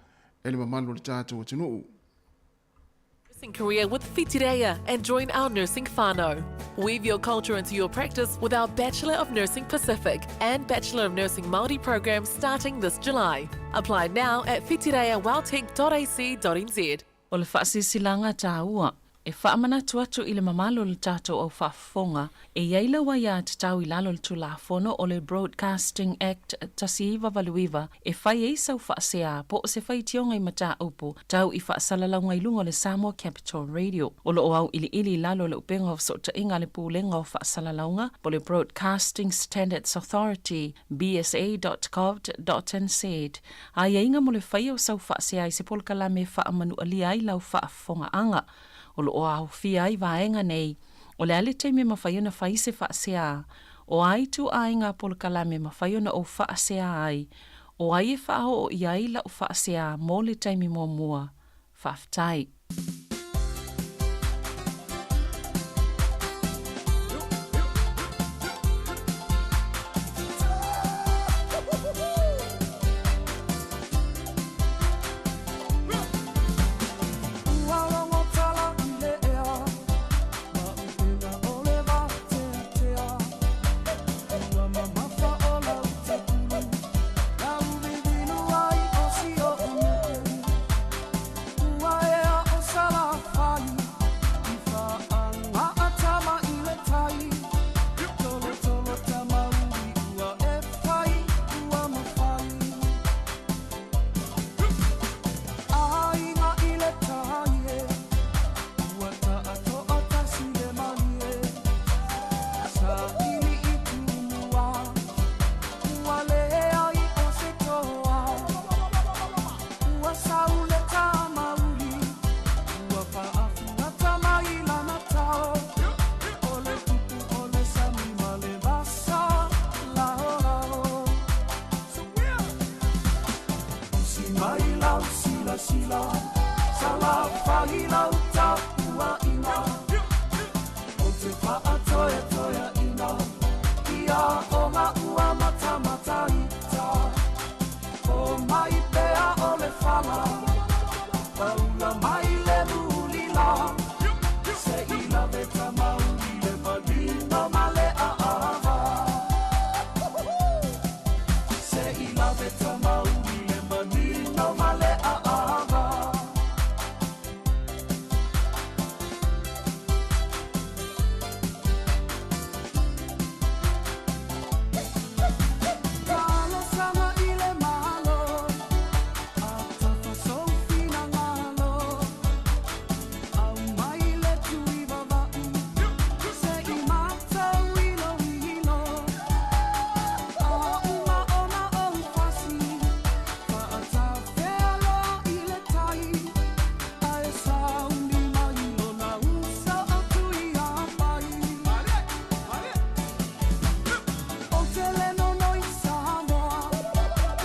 e le mamalu o le tatou atunuu. Nursing career with Whitireia and join our nursing whānau. Weave your culture into your practice with our Bachelor of Nursing Pacific and Bachelor of Nursing Māori programs starting this July. Apply now at whitireiaweltec.ac.nz. O le faasilasilaga taua e faamanatu atu i le mamalu o le tatou au faafofoga e i ai lau aiatatau i lalo o le Tulafono o le Broadcasting Act 1989 e fai ai sau faasea po o se faitioga i mataupu tau i faasalalauga i luga o le Samoa Capital Radio. O lo o auiliili i lalo o le upega o fesootaiga a le Pulega o Faasalalauga po o le Broadcasting Standards Authority, bsa.govt.nz, aiaiga mo le faia o sau faasea i se polokalame e faamanualia ai lau faafofogaaga. O lo o aofia ai vaega nei, o le a le taimi e mafai ona fai se faasea, o a ituaiga polokalame e mafai ona ou faasea ai, o ai e faaoo i ai lau faasea mo le taimi muamua. Faafetai. silasila Salafai lau tapuaʻiga O te faatoetoeaʻina Ia o ua matamataita O mai pea o le fala Paula mai le mulila Se i lave tamauli le manino ma le aava Se i lave tamauli le manino ma le aava. Talosaga i le Malo, atafasofinagalo, au mai le tuivava'u, se i matau iloilo. Auma ona ou fasi, faatafea loa i le tai, ae sauni mai lona uso o Tuiapai. O te le nonoi Samoa,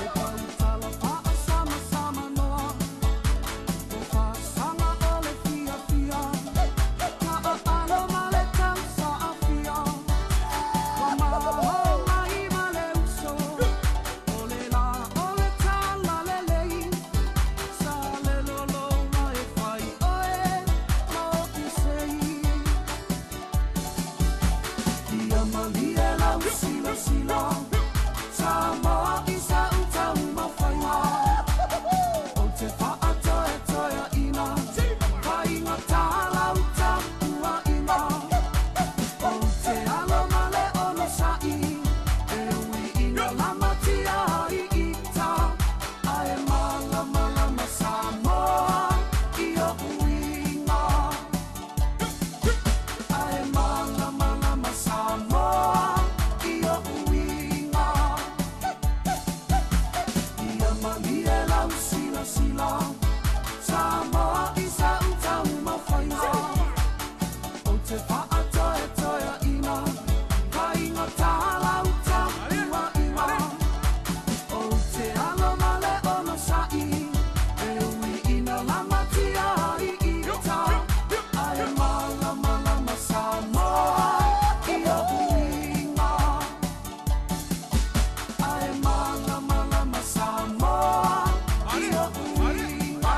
e pautala faasamsamanoa. O fasaga o le fiafia, taaalo ma le tausaafia. Ua maho mai ma le uso, o le la o le talalelei. Sa le lologa e fai oe ma opisei. Ia malie lau silasila, Samoa i sa utaumafaiga. O te faatoetoeaʻina, faigata lau tapuaʻiga. O te alo ma le onosaʻi, e ui ina lamatia ai ita. Ae malamalama Samoa i oʻu iga. Ae malamalama Samoa i oʻu iga. Ia malie lau silasila, Samoa i sa utaumafaiga. O te faatoetoeaʻina, faigata lau tapuaʻiga. O te alo ma le onosaʻi, e ui ina lamatia ai ita. Ae malamalama Samoa i oʻu iga. Ae malamalama Samoa i oʻu iga.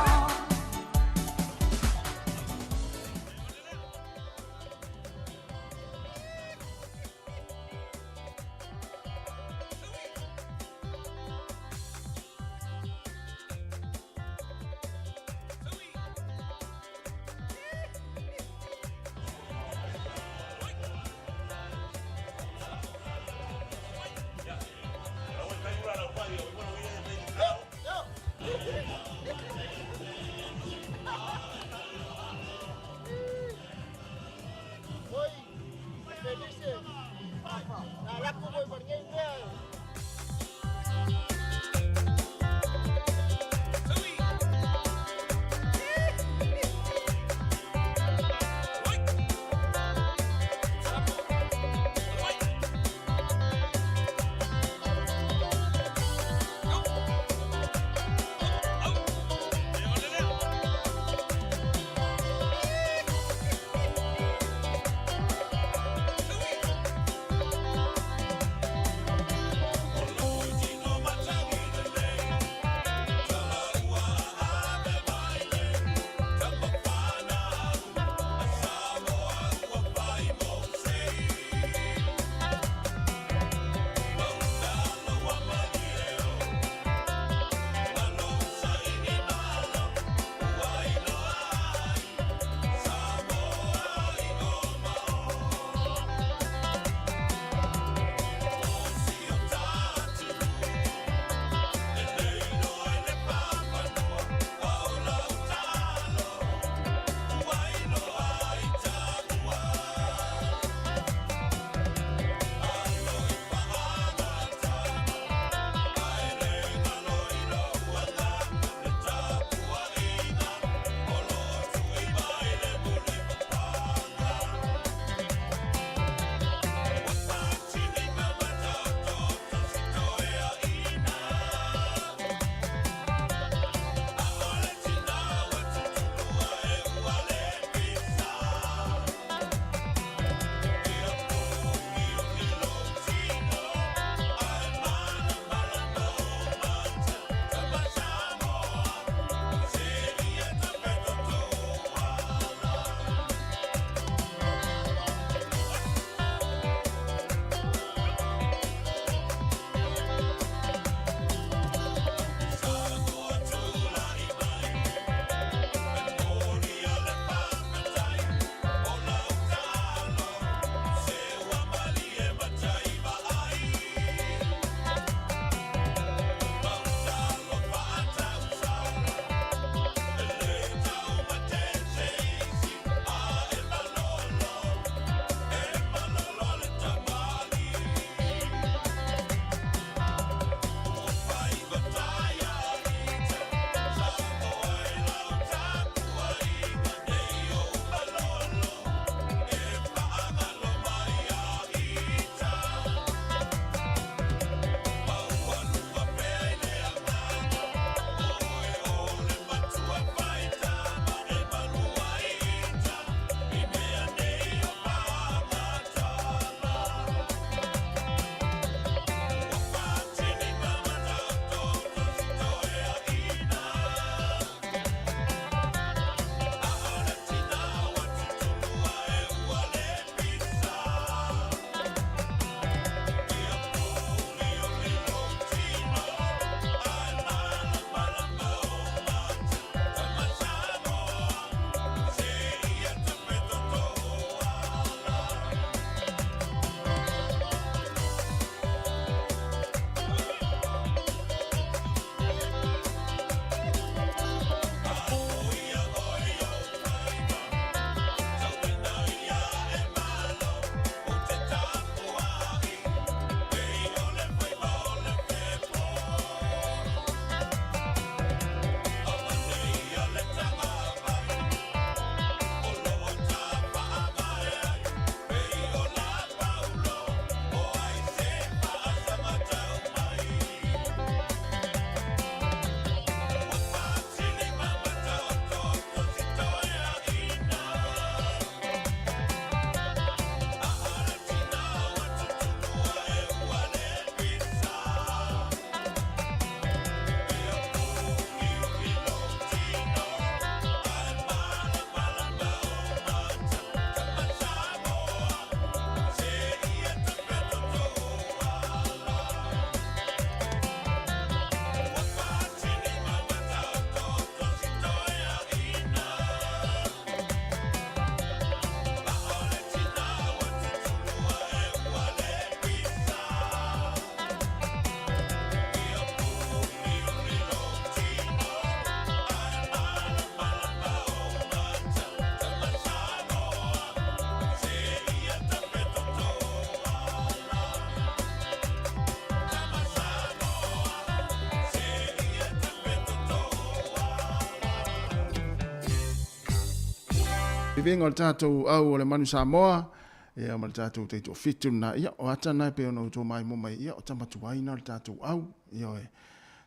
Vivega o le tatou au o le Manu Samoa, ia ma le tatou taitoafitu lena. Ia, o ata na e pei ona outou maimoa mai, ia o tama tuai na o le tatou au. Ioe.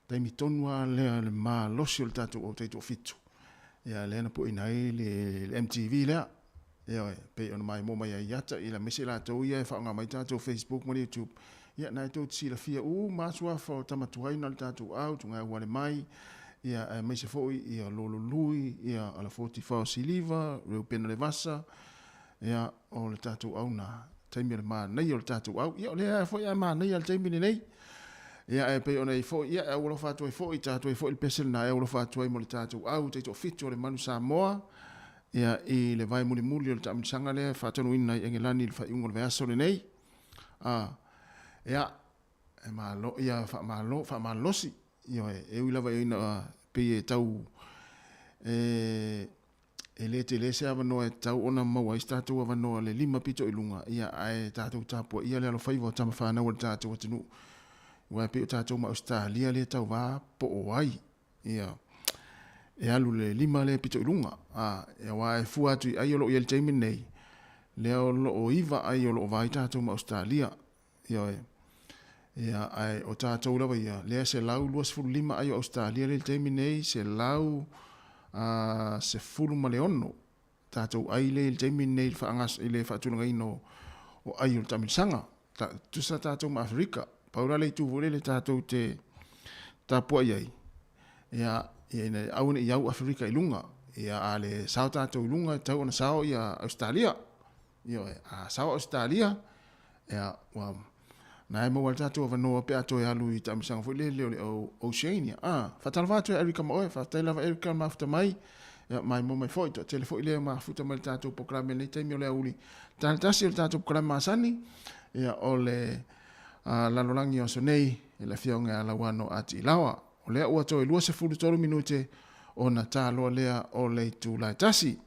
Taimi tonu lava lea le malosi o le tatou au taitoafitu. Ia lea na pueina ai le, le MTV lea. Ioe, pei ona maimoa mai ai ata, ia aemaise latou ia e faaaoga mai tatou Facebook ma le YouTube. Ia na e tou te silafia uma lava suafa o tama tuai na o le tatou au, Tugauale mai, ia aemaise foi ia Lolo Lui, ia Alafoti Fao Siliva, Reupena Levasa, ia o le tatou au na. Taimi o le manaia o le tatou au. Ia o lea foi a manaia le taimi lenei. Ia ae pei ona i foi, ia e aualofa atu ai foi, tatou ai foi le pese lena e aualofa atu ai mo le tatou au, taitoafitu o le Manu Samoa. Ia, i le vae mulimuli o le taamilosaga lea e faatonuina i Engelani i le faaiuga o le vaiaso lenei. A, ia, e malo, ia faamalo, faamalolosi. Ioe, e ui lava ina pei e tau, e, e le tele se avanoa e tatau ona maua ai se tatou avanoa le lima pito i luga, ia, ae tatou tapuaia le alofaiva o tama fanau a le tatou atunuu. Aua e pei o tatou ma Ausetalia lea e tauva po o ai. Ia, e alu le lima lea pito i luga. A, aua e fua atu i ai o lo o i ai i le taimi lenei, lea o lo o iva ai o lo o va ai tatou ma Ausetalia. Ioe. Ia, ae o tatou lava ia, lea 125 ai o Ausetalia lea i le taimi lenei, 116 tatou ai lea i le taimi lenei i le faagas, i le faatulagaina o, o ai o le taamilosaga. Ta, tusa tatou ma Aferika. Pau la le itu foi lele tatou te tapuai ai, ia, ia ina ia aua ne i au Aferika i luga. Ia, a le sao tatou i luga, e tatau ona sao ia Ausetalia. Ioe, a sao Ausetalia, ia, ua, na e maua ai le tatou avanoa pe a toe alu i taamilosaga foi lele o le Oceania. A, faatalofa atu e Erica ma oe, faafetai lava Erica le mafuta mai. Ia, maimoa mai foi, toatele foi lea mafuta mai le tatou polokalame i lenei taimi o le aoauli. Tala tasi o le tatou polokalame masani, ia, o le a, lalolagi o aso nei, i le afioga ia Lauano a Tiilawa. O lea ua toe 23 minute ona taloa lea o le itula e tasi.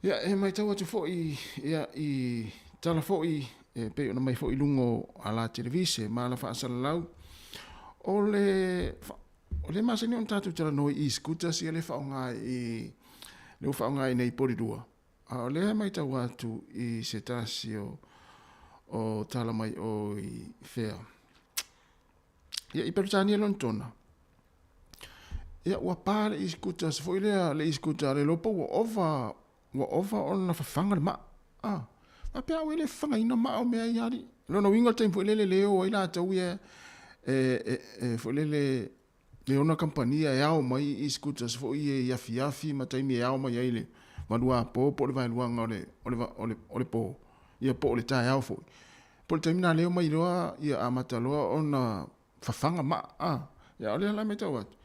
Ia, e matau atu foi ia, i tala foi e pei ona mai foi i luga o ala televise ma ala faasalalau, o le, o le masani ona tatou talanoa i e-scooters ia le faaaoga i, le ua faaaoga i nei i Porirua. A o lea e matau atu i se tasi o, o tala mai o i fea. Ia, i Peretania Lonetona, Ia, ua pa le e-scooters foi lea, le e-scooter a le iloa po ua ova, ua ova ona fafaga le maa. Ah, faapea au e le fafagaina maa o mea ia alii. O lona uiga o le taimi foi lele le o ai latou ia e, e, e foi lele le ona kamupani e ao mai e-scooters foi ia i afiafi ma taimi e ao mai ai le valuapo po o le vaeluaga o le, o le, o le, o le po, ia po o le taeao foi. Po o le taimi lena lea omai loa ia amata loa ona fafaga maa a. Ia o lea la e matau atu,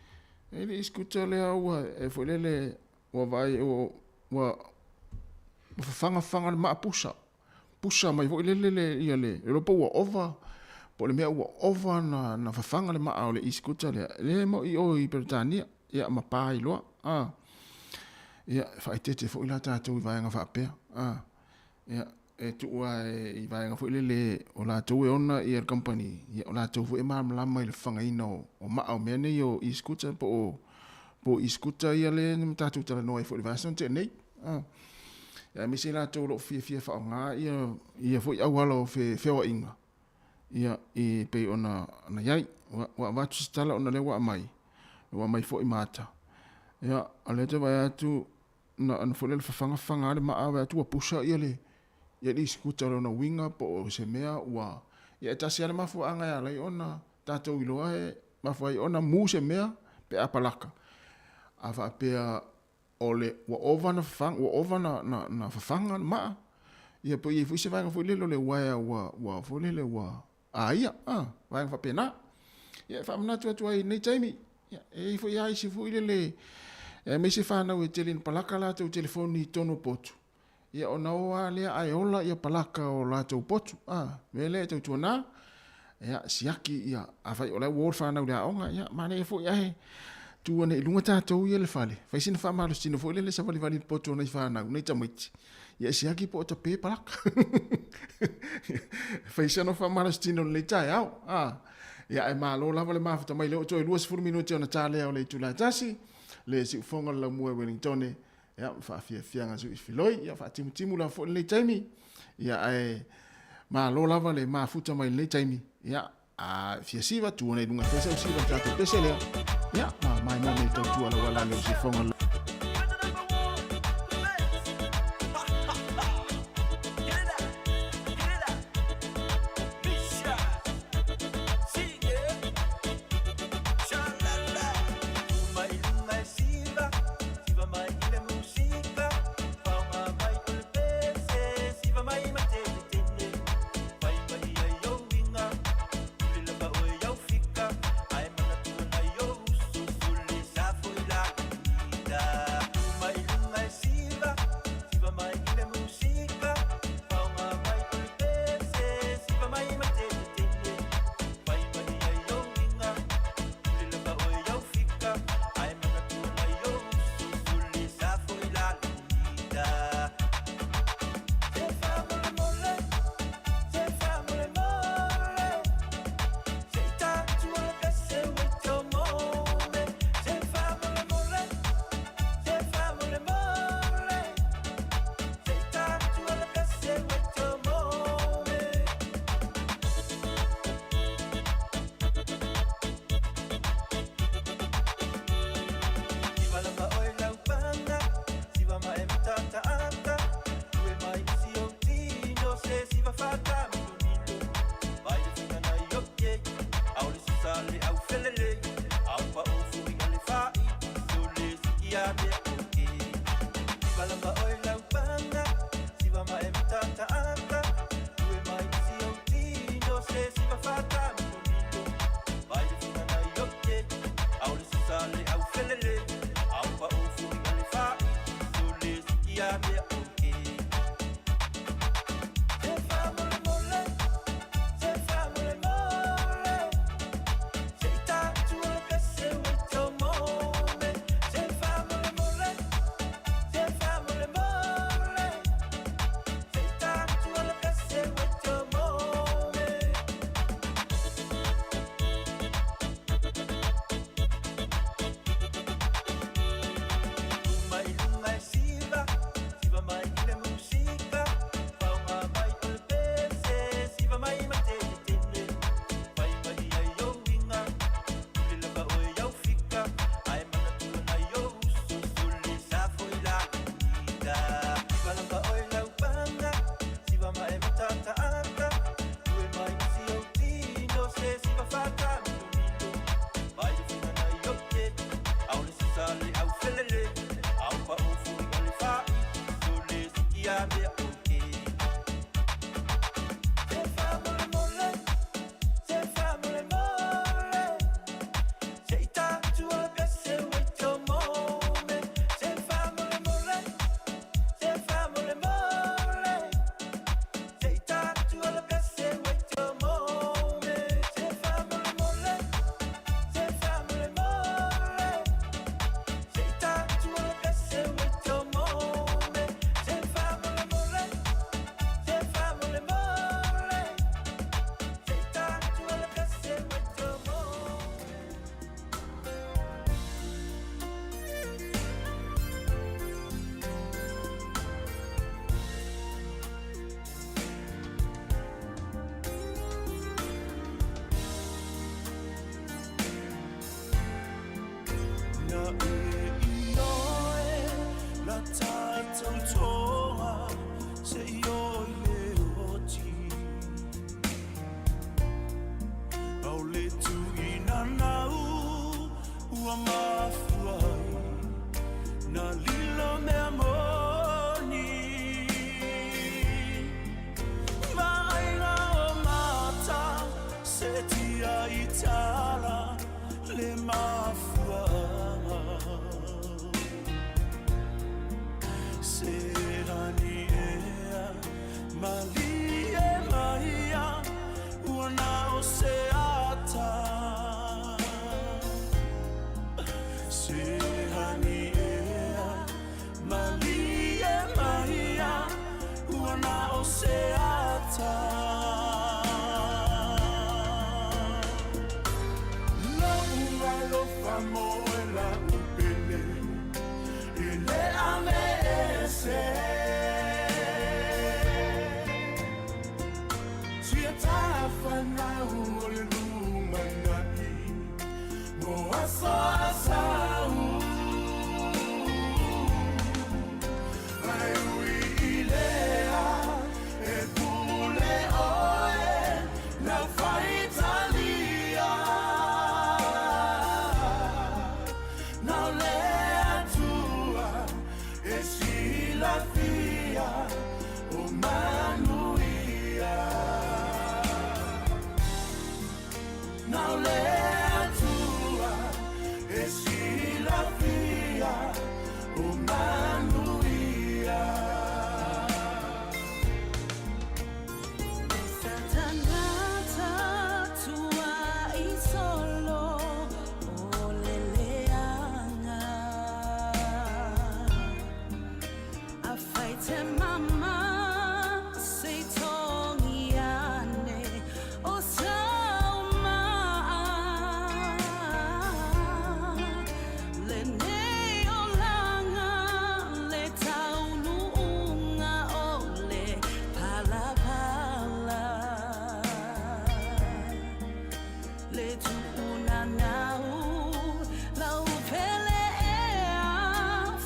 e le e-scooter lea ua e foi lele ua vaai ua ua fafaga fafaga le maa pusa. Pusa mai foi lele le ia le iloa po ua ova po o le mea ua ova na na fafaga le maa o le e-scooter lea. Lea e moi i o i Peretania ia ma pa ai loa a. Ia e faaeteete foi la tatou i vaega faapea a. Ia e tuu lava i vaega foi lele o latou e ona ia le kamupani, ia o latou foi e malamalama i le fafagaina o, o maa o mea nei o e-scooter po o, po o e-scooter ia lea na tatou talanoa ai foi i le vaiaso na tea nei. Ah. Ia, aemaise i latou o lo o fiafia faaaoga ia, ia foi auala o fe, feoaiga, ia, e pei ona, ona i ai. Ua, ua avatu se tala ona lea ua aumai, ua aumai foi ma ata. Ia, o lea ou te vaai atu, na ona foi lea le fafaga fafaga lava le maa vaai atu ua pusa ia le ia le e-scooter lona uiga po o se mea ua ia e tasi lava le mafuaaga e ala ai ona tatou iloa e mafua ai ona mu se mea pe a palaka a faapea o le ua ova na fafaga ua ova na na, na fafaga le maa ia po i ai foi se vaega foi lele o le uaea ua ua foi lele ua a ia, a, vaega faapena. Ia, e faamanatu atu ai i lenei taimi, ia, e i ai foi lava isi foi lele, aemaise fanau e tele ina palaka latou telefoni i totonu o potu, ia ona o lava lea ae ola ia palaka o latou potu. A, mea lea e tautuana, ia, siaki ia, afai o la ua o le fanau i le aoga, ia, manaia foi ae tuu ane i luga tatou ia le fale, fai sina faamalositino foi lele savalivali i le potu o nai fanau, nai tamaiti, Ia e siaki po o tape palaka. Fai sana faamalositino i lenei taeao. Ah. Ia ae malo lava le mafuta mai lea ua toe 20 minute ona ta lea o le itula e tasi, le siufofoga o le laumua i Wellingtone. Ia, ma faafiafiaga sui filoi, ia faatimutimu lava foi lenei taimi. Ia, ae malo lava le mafuta mai lenei taimi. Ia, a fia siva, tu ana i luga pese au siva tatou pese lea. Ia, ma mai mo me tautua lau ala leo sifonga. Mo e la upele, e le ame. ese Tia tafanau o le lumanai Mo aso asau Ai ui i lea e pule oe Lau faitalia Nau le Atua e silafia o manuia Nau le Atua e silafia o manuia Satangata tua i solo o le leanga A fai te mama se tongi ane o saumaa Le nei o langa le taunuunga o le palapala Le tuunanau lau pele ea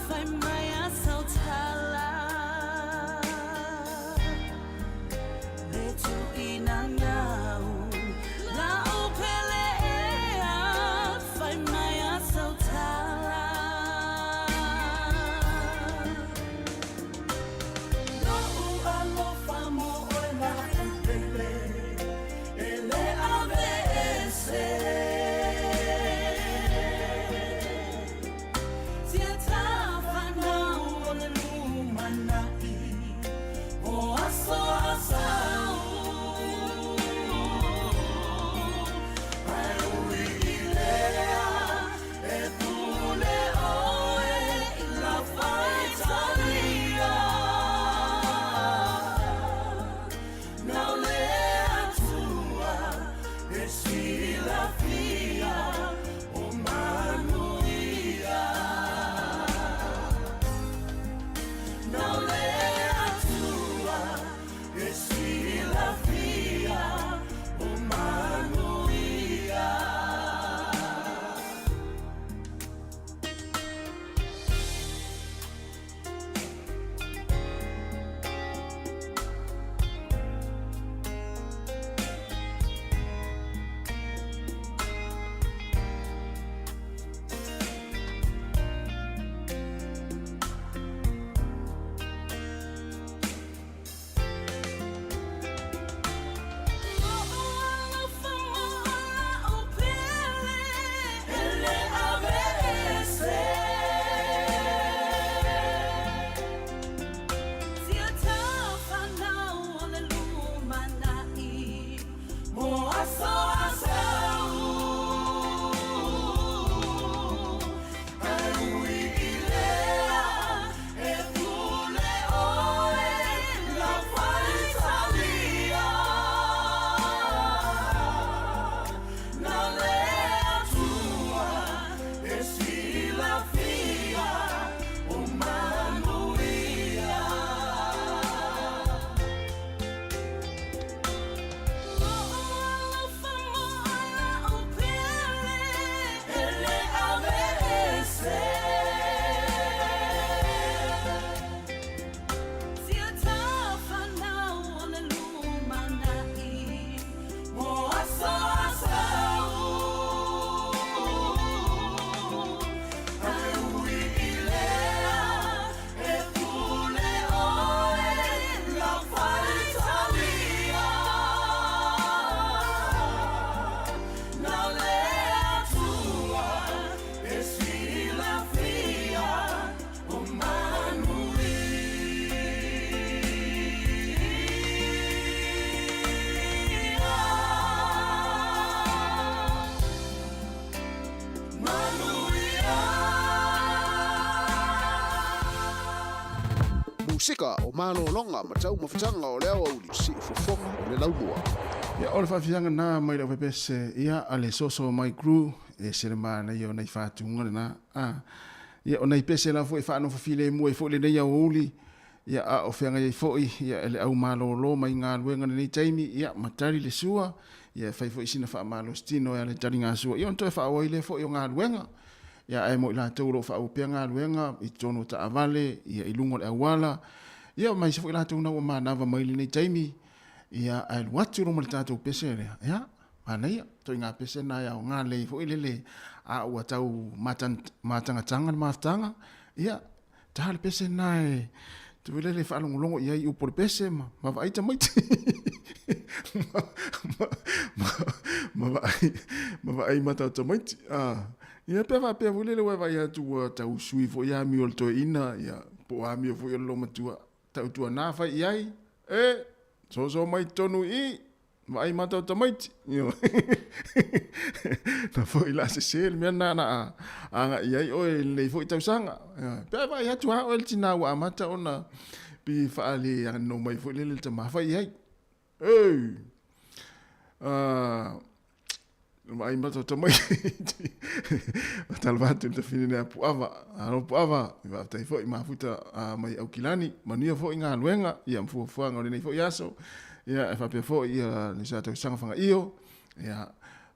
fai mai a sautala Le tuinanau lau pele ea fai mai a sautala Lo'u alofa mo oe la upele E le ave ese Tia tafanau o le lumanai O aso asau Ai ui i lea e pule oe i la faitalia Nau le Atua e silafia o manuia Nau le Atua e silafia o manuia E le ave ese Tia tafanau o le lumanai Mo aso asau Ai ui i lea e pule oe lau faitalia Na le Atua e silafia o manuia E le ave ese Tia tafanau o le lumanai Mo aso asau Ai ui i lea e pule oe lau faitalia Na le Atua e silafia o manuia Manuia Musika o malōloga ma taumafataga o le aoauli siufofoga o le laumua. Ia o le faafiaga na mai lau pepese ia a le soso mai crew e se le manaia o nai faatuga lenā a. Ia o nai pese la fo'i faanofo filemu ai fo'i lenei aoauli. Ia, a o feagai ai foi, ia, e le au malōlō mai galuega i lenei taimi, ia, ma tali le sua, ia, e fai foi sina faamalositino e ala i taligasua, ia, ona toe faaauau ai lea foi o galuega. Ia, ae mo i latou o lo o faaauau pea galuega i totonu o taavale, ia, i luga o le auala, ia, ma isi foi latou na ua manava mai i lenei taimi, ia, ae alu atu loa ma le tatou pese lea, ia, manaia, ituaiga pese na e aoga lelei foi lele, a ua tau matagataga le mafutaga, ia, Ta le pese lena e tu le le faalogologo i ai i upu o le pese ma, ma vaai tamaiti. ma, ma, ma, ma vaai, ma vaai mata o tamaiti. Ah, ia pe faapea foi lele ua vaai atu ua tau sui foi amio o le toeaina, ia, po o amio foi o le loumatua. Tautuana fai i ai, e, soso mai totonu i i, Vaai mata o tamaiti. Na foi la sese le mea na na agai i ai oe i lenei foi tausaga. Pe a vaai atu lava oe i le tina ua amata ona pei faale ano mai foi lele le tama fai i ai. Ei! Vaai mata o tamaiti. Faatalofa atu i le tafine nei a Puava. Alo Puava, faafetai foi mafuta mai Aukilani. Manuia foi galuega ia ma fuafuaga o lenei foi aso. Ia e faapea foi ia le sa tausaga fagaio. Ia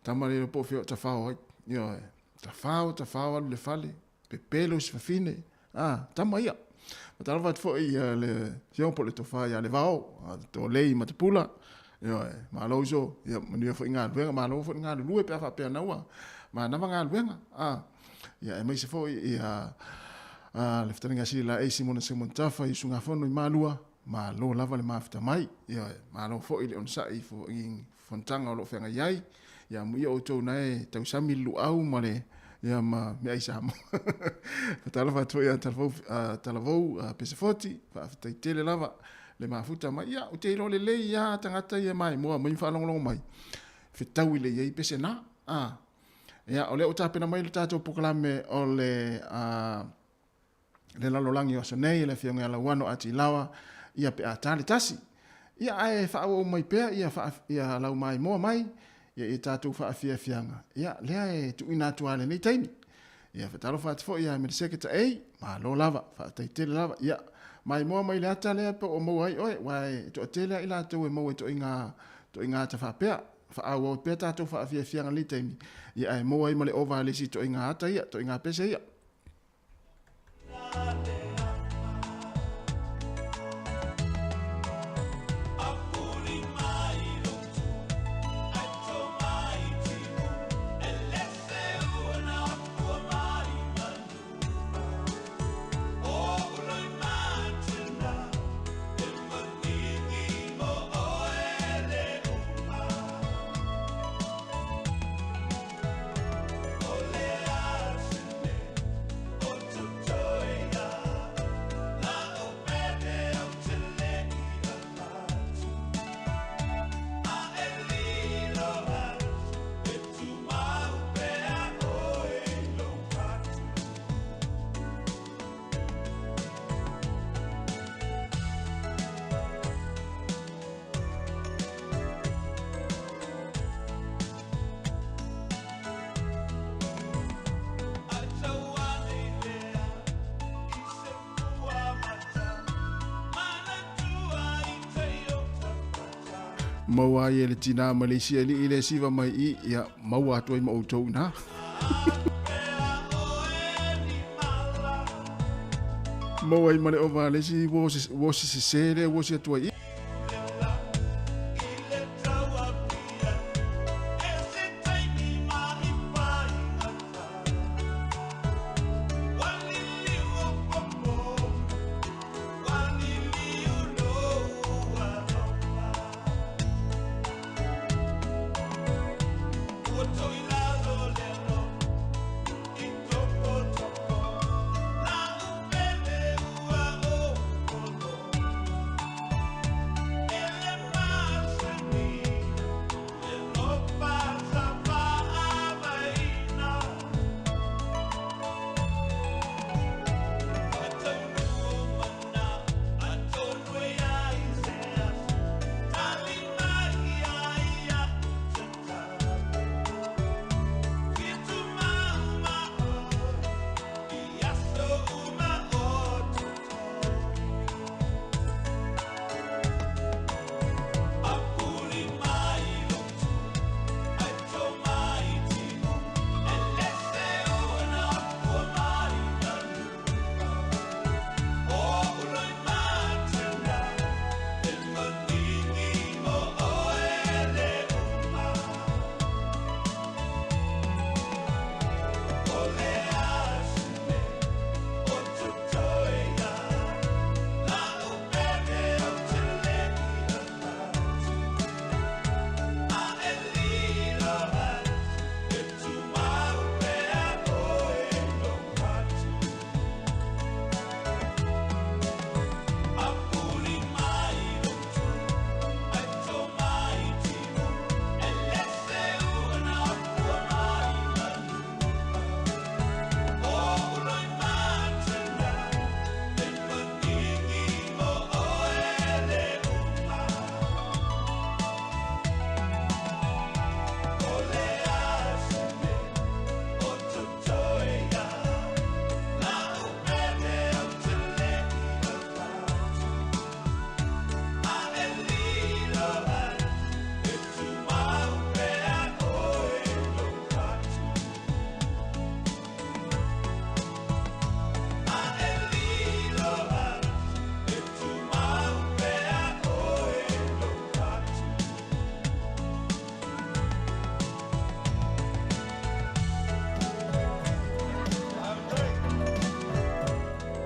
tama le po fea o tafao ai. Ioe, tafao, tafao alu le fale, pepelo i si fafine. Ah, tama ia. Faatalofa atu foi ia le afioga po o le tofa ia Levao, Tolei Matapula. Ioe, malo uso, ia manuia foi galuega, malo foi le galulue pe a faapea na ua manava galuega. Ah, ia aemaise foi ia le fetalaiga sili laei Simona Simon Tafa i usugafono i Malua, malo lava le mafuta mai. Ioe, malo foi le onosai i fonotaga o lo o feagai ai. Ia amuia outou na e tausami le luau ma le ia ma meaai Samoa. Faatalofa atu foi ia Talavou, Talavou Pesefoti, faafetai tele lava le mafuta mai. Ia, ou te iloa lelei lava tagata ia e maimoa mai ma faalogologo mai, fetaui lelei ai pese na. A, ia, o lea ua tapena mai le tatou polokalame o le le lalolagi o aso nei, le Afioga ia Lauano Atilawa, ia pe a ta le tasi. Ia ae faaauau mai pea ia faa, ia lau maimoa mai, ia i tatou faafiafiaga, ia lea e tuuina atu lava i lenei taimi. Ia faatalofa atu foi ia Meliseke Taei, malo lava, faafetai tele lava. Ia maimoa mai le ata lea po o maua ai oe, aua e toatele lava i latou e maua i toaiga, toaiga ata faapea. Faaauau pea tatou faafiafiaga i lenei taimi, ia ae maua ai ma le ova a le isi toaiga ata ia, toaiga pese ia. Maua ai e le tinā ma le isi alii le siva mai i, ia maua atu ai ma outou inā. Maua ai ma le ova a le isi uo se sese lea ua si atu ai i.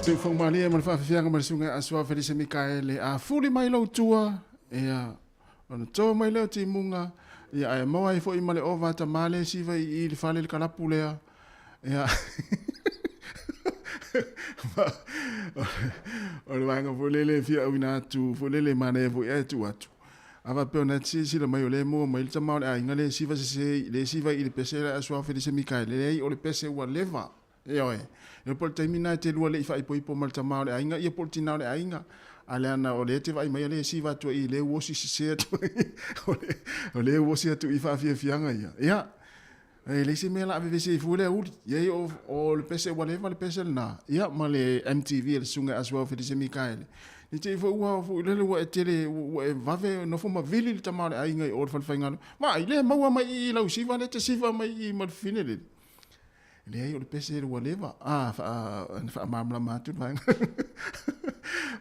Seufagumalie ma le faafiafiaga ma le suga asoa Felise Mikaele a fuli mai lou tua ia ona to mai lea o timuga ia ae maua ai foʻi ma le ova tamā le siva i i le fale le kalapu lea ia o le vaega foi lele e fia auina atu foi lele e manaia foi ae tuu atu a faapea ona e silasila mai o lea e maua mai le tama o le aiga le siva sese le siva i le pese le asoa Felise Mikaele leai o le pese ua leva. Ioe. Ioe po o le taimi lena e te lua le i faaipoipo ma le tama o le aiga, ia po o le tina o le aiga. A leana o lea e te vaai mai a lea e siva atu ai i lea ua osi sese atu ai. O lea ua osi atu i faafiafiaga ia. Ia, e leai se mea o le a vevesi ai fua le auli. Ia, o le pese ua leva le pese lena. Ia, ma le MTV a le Susuga ia Asuao Felise Mikaele. Ne i te i foi ua foi lele ua e tele, ua e vave nofo ma vili le tama o le aiga i o le falefaigaluega. Vaai, lea e maua mai i i lau siva lea e te siva mai i i ma le fine lele. Leai o le pese ua leva. Ah, fa, faamalamalama atu le vaega.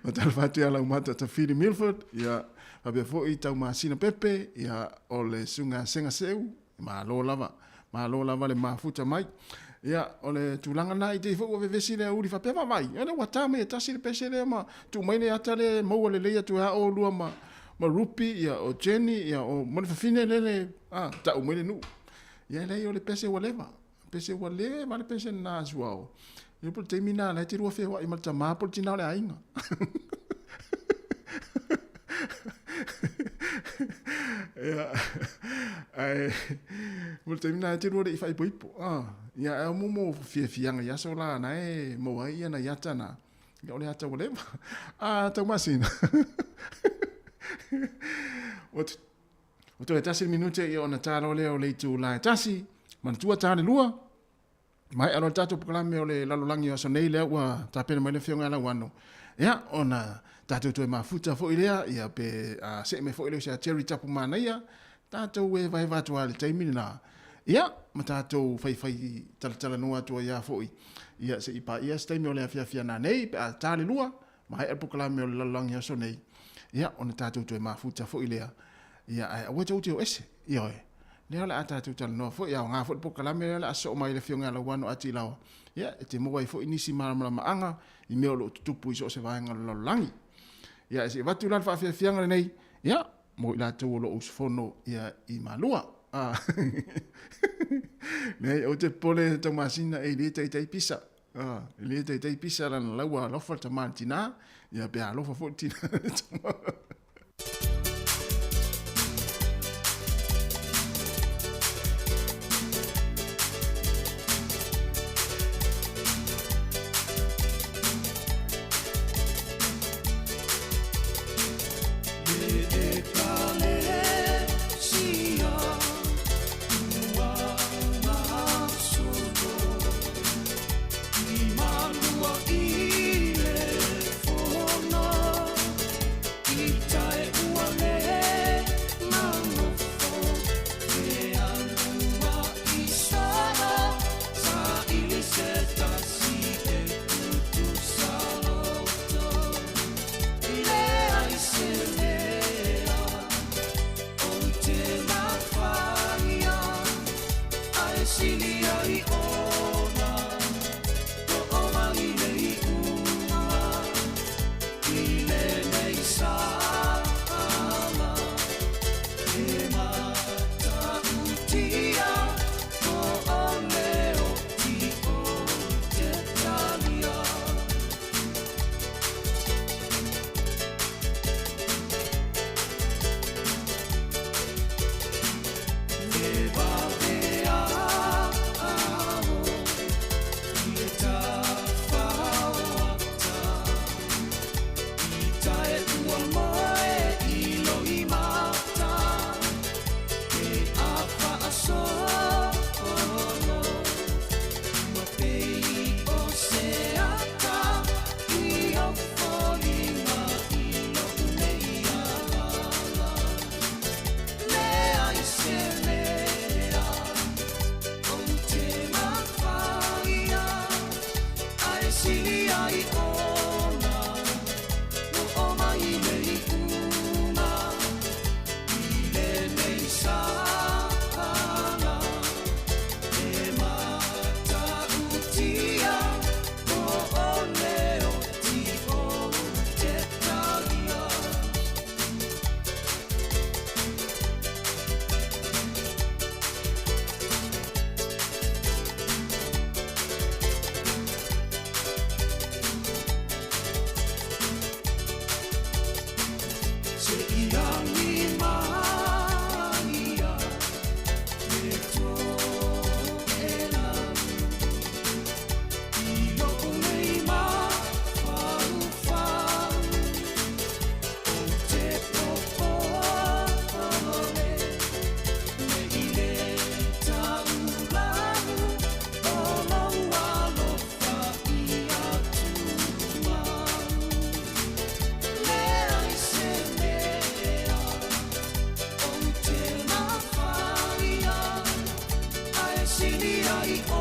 Faatalofa atu ia Laumata Tafili Milford, ia, faapea foi Taumasina Pepe, ia, o le susuga Sega Seu, malo lava, malo lava le mafuta mai. Ia, o le tulaga lena i te i foi ua vevesi le auli faapea vaavaai, o lea ua ta mai e tasi le pese lea ma tuu mai le ata lea e maua lelei atu e a oulua ma, ma Rupi, ia, o Jenny, ia, o, ma le fafine lele, ah, tau mai le nuu. Ia leai o le pese ua leva. Pese ua leva le pese lena suao. Ia po le taimi lena la e te lua feoai ma le tamā po le tinā o le aiga. Ia, ae mo le taimi lena e te lua le i faaipoipo. Ah, ia ae o mo fiafiaga i aso la na e maua ai ia nai ata na. Ia o le ata ua leva. Ah, Taumasina. Ua Ua toe tasi le minute ia ona ta loa lea o le itula e tasi, manatua ta le lua, maea loa le tatou polokalame o le lalolagi o aso nei lea ua tapena mai le Afioga ia Lauano, ia ona tatou toe mafuta foi lea, ia pe a see mai foi le uso ia Jerry Tapumanaia, tatou evaeva atu lava i le taimi lena, ia ma tatou faifai talatalanoa atu ai lava foi, ia se i paia se taimi o le afiafi a nanei pe a ta le lua, Maea le polokalame o le lalolagi aso nei, ia, ona tatou toe mafuta foi lea, ia, ae aua tou te o ese, ioe. Lea o le a tatou talanoa foi, aoga foi le polokalame lea o le a sosoo mai le Afioga ia Lauano Atilaoa, ia, e te maua ai foi nisi malamalamaaga i mea o lo o tutupu i so o se vaega o le lalolagi. Ia, ae se i avatu la le faafiafiaga lenei, ia, mo i latou o lo o usufono ia, i Malua. Ah. Leai, ou te popole Taumasina e le taitai pisa. Ah, e le taitai pisa lana lau alofa le tama le tinā, ia pe alofa foi le tinā le tama.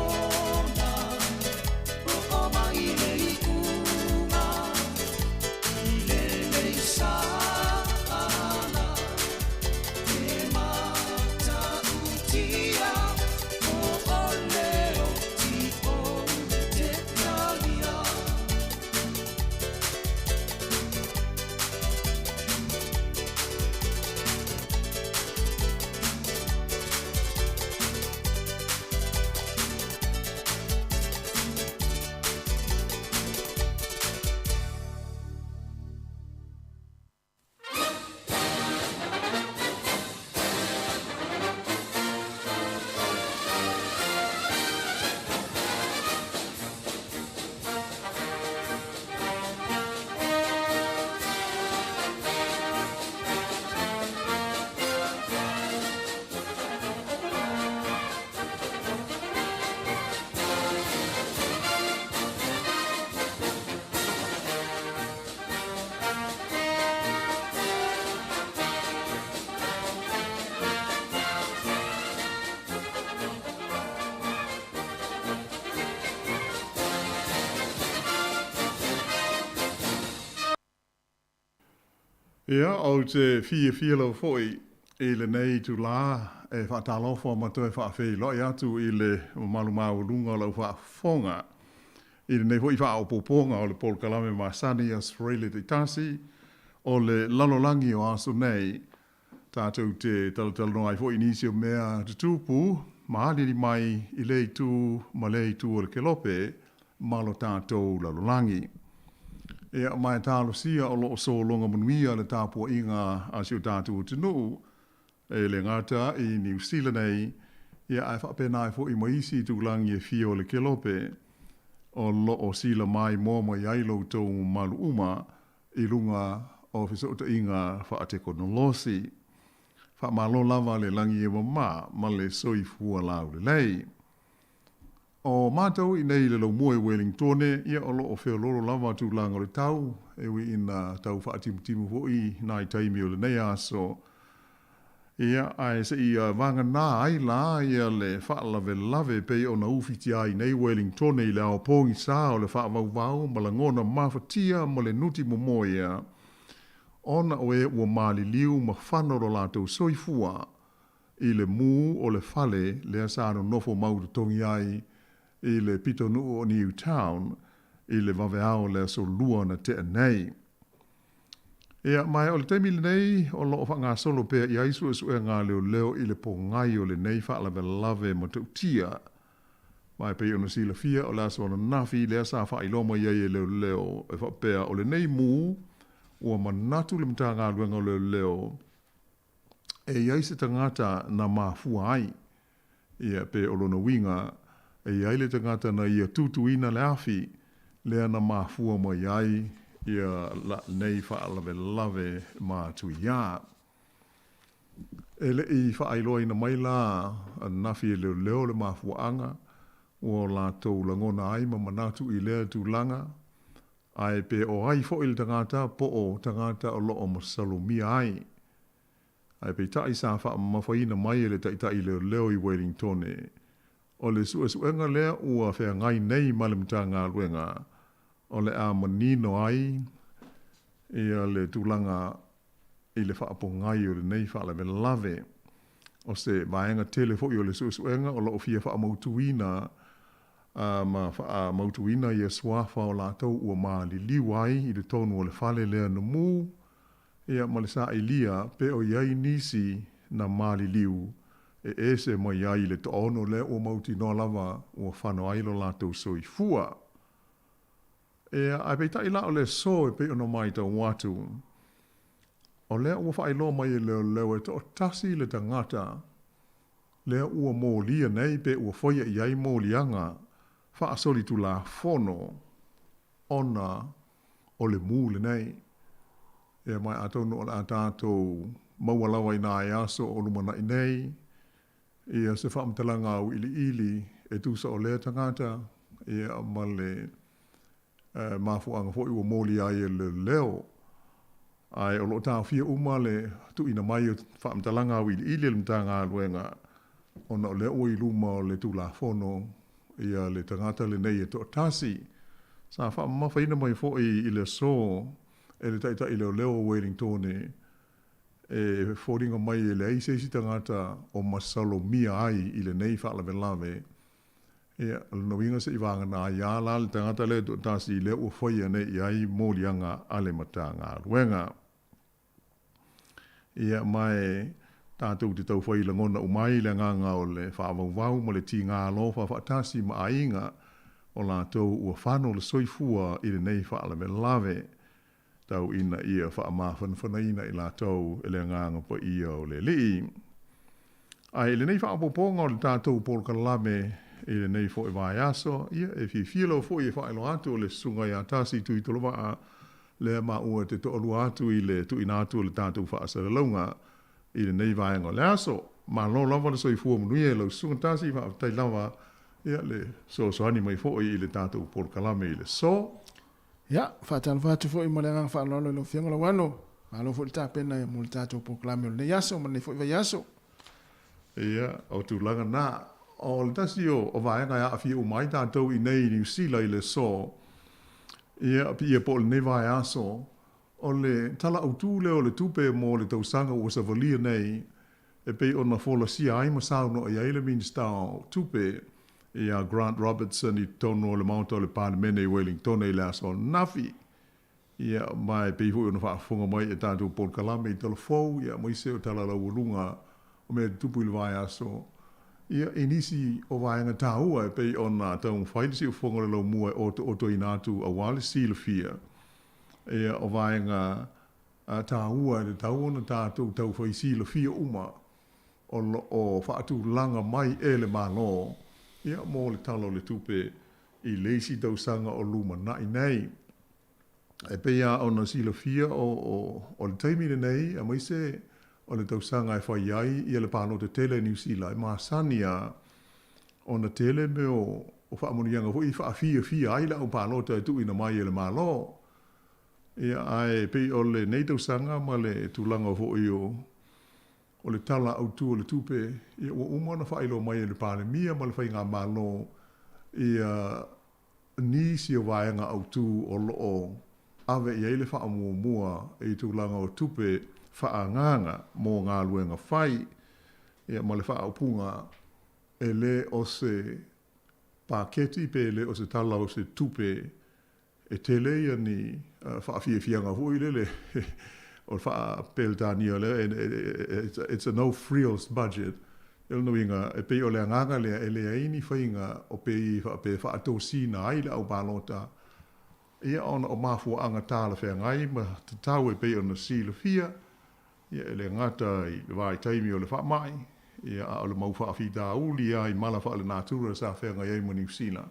ona Oo mai le iuga I lenei sala E matautia Po o le oti ou te talia. Ia, ou te fiafia lava foi i lenei itulā e faatalofa ma toe faafeiloai atu i le mamalu maualuga o lau faafofoga i lenei foi faaopoopoga o le polokalame masani a Australia Taitasi o le lalolagi o aso nei. Tatou te talatalanoa ai foi i nisi o mea tutupu ma aliali mai i lea itu ma lea itu o le kelope ma lo tatou lalolagi. Ia, ma e talosia o lo o sologa manuia le tapuaiga a si o tatou atunuu, e le gata i Niu Sila nei, ia ae faapena ai foi ma isi itulagi e fia o le kelope, o lo o sila maimoa mai ai lo outou mamalu uma i luga o fesootaiga faatekonolosi. Faamalo lava le lagi e mama ma le soifua laulelei. O matou i nei i le laumua i Welingtone, ia o lo o feoloolo lava tulaga o le tau, e ui ina tau faatimutimu foi nai taimi o lenei aso. Ia, ae se i vagana ai la ia le faalavelave e pei ona ufitia ai nei Welingtone i le ao pogisa o le faavauvau ma lagona mafatia ma le nuti momoia, ona o e ua maliliu ma fano lo latou soifua i le mū o le fale lea sa nonofo mau totogi ai i le pitonuu o Newtown i le vaveao o le aso Lua na tea nei. Ia, ma o le taimi lenei o lo o faagasolo pea i ai suesuega a leoleo i le pogai o lenei faalavelave matautia. Ma e pei ona silafia o le aso ananafi lea sa faailoa mai ai e leoleo e faapea o lenei mū ua manatu le Matagaluega o Leoleo e i ai se tagata na mafua ai, ia, pe o lona uiga, e i ai le tagata na ia tutuina le afi lea na mafua mai ai ia lenei faalavelave matuia. E le i faailoaina mai la ananafi e leoleo le mafuaaga ua latou lagona ai ma manatu i lea tulaga, ae pe o ai foi le tagata po o tagata o lo o masalomia ai. Ae peitai sa faamamafaina mai e le taitai leoleo i Welingtone, o le suesuega lea ua feagai nei ma le Matagaluega o le a manino ai ia le tulaga i le faapogai o lenei faalavelave. O se vaega tele foi o le suesuega o lo o fia faamautuina ma faamautuina ia suafa o latou ua maliliu ai i totonu o le fale lea na mū, ia ma le sailia pe o i ai nisi na maliliu e ese mai ai i le toaono lea ua mautinoa lava ua fano ai lo latou soifua. Ia, ae peitai la o le aso e pei ona matau atu, o lea ua faailoa mai e leoleo e toatasi le tagata lea ua molia nei pe ua faia i ai moliaga faasolitulafono ona o le mū lenei. Ia, ma atonu o le a tatou maua lava i nai aso o lumanai nei, ia se faamatalaga auiliili e tusa o lea tagata, ia, ma le mafuaaga foi ua molia ai e leoleo. Ae o lo o taofia uma le tuuina mai o faamatalaga auiliili a le Matagaluega ona o lea ua i luma o le Tulafono ia le tagata lenei e toʻatasi. Sa faamamafaina mai foʻi i le aso e le taʻitaʻi leoleo o Welingtone e foliga mai e leai se isi tagata o masalomia ai i lenei faalavelave. Ia, o lona uiga seʻi vagana ai lava la le tagata lea e toʻatasi lea ua faia nei i ai moliaga a le Matagaluega. Ia, ma e tatou te taufai lagona uma ai le agaga o le faavauvau ma le tiga alofa faatasi ma aiga o latou ua fano le soifua i lenei faalavelave, tau ina ia faamafanafanaina i latou e le Agaga Paia o le Alii. Ae i lenei faaopoopoga o le tatou polokalame i lenei foi vaiaso, ia, e fiafia lava foi e faailoa atu o le Susuga ia Tasi Tuitolovaa lea maua te toalua atu i le tuuina atu o le tatou faasalalauga i lenei vaega o le aso. Malo lava le soifua manuia i lau Susuga Tasi, faafetai lava ia le fesoasoani mai foi i le tatou polokalame i le aso. Ia, faatalofa atu foi ma le agaga faaaloalo i lau Afioga Lauano. Malo foi le tapena mo le tatou polokalame o lenei aso ma lenei foi vaiaso. Ia, o tulaga na. O le tasi o vaega e aafia uma ai tatou i nei i Niu Sila i le aso, ia, ia po o lenei vaiaso, o le Tala Autu lea o le Tupe mo le tausaga ua savalia nei, e pei ona folasia ai ma saunoa i ai le Minisita o Tupe, ia Grant Robertson i totonu o le Maota o le Palemene i Wellingtone i le aso ananafi. Ia, ma e pei foi ona faafofoga mai i a tatou polokalame i tala fou, ia, aemaise o tala laualuga o mea e tutupu i le vaiaso, ia, i nisi o vaega taua e pei ona taumafai le siufofoga o le laumua e otootoina atu aua le silafia, ia, o vaega taua e tatau ona tatou taufai silafia uma o lo o faatulaga mai e le Malo, ia, mo le Tala o le Tupe i le isi tausaga o lumanai nei. E pei lava ona silafia o le taimi lenei aemaise o le tausaga e fai ai ia le palota tele a Niu Sila, e masani lava ona tele mea o faamanuiaga foi e faafiafia ai le au palota e tuuina mai e le Malo. Ia, ae pei o lenei tausaga ma le tulaga foi o le Tala Autu o le Tupe, ia ua uma ona faailoa mai e le Palemia ma le Faigamalo ia nisi o vaega autu o lo o ave i ai le faamuamua i tulaga o tupe faaagaaga mo galuega fai, ia ma le faaupuga e le o se paketi pe le o se tala o se tupe E tele ia ni faafiafiaga foi lele o le faa-Peretania lea, it's a no frills budget. O lona uiga, e pei o le agaga lea e leai ni faiga o pei faapea e faatosina ai le au palota, ia ona o mafuaaga talafeagai ma tatau e pei ona silafia, ia e le gata i le vaitaimi o le faamai, ia a o le mau faafitauli lava i mala faalenatura sa feagai ai ma Niu Sila.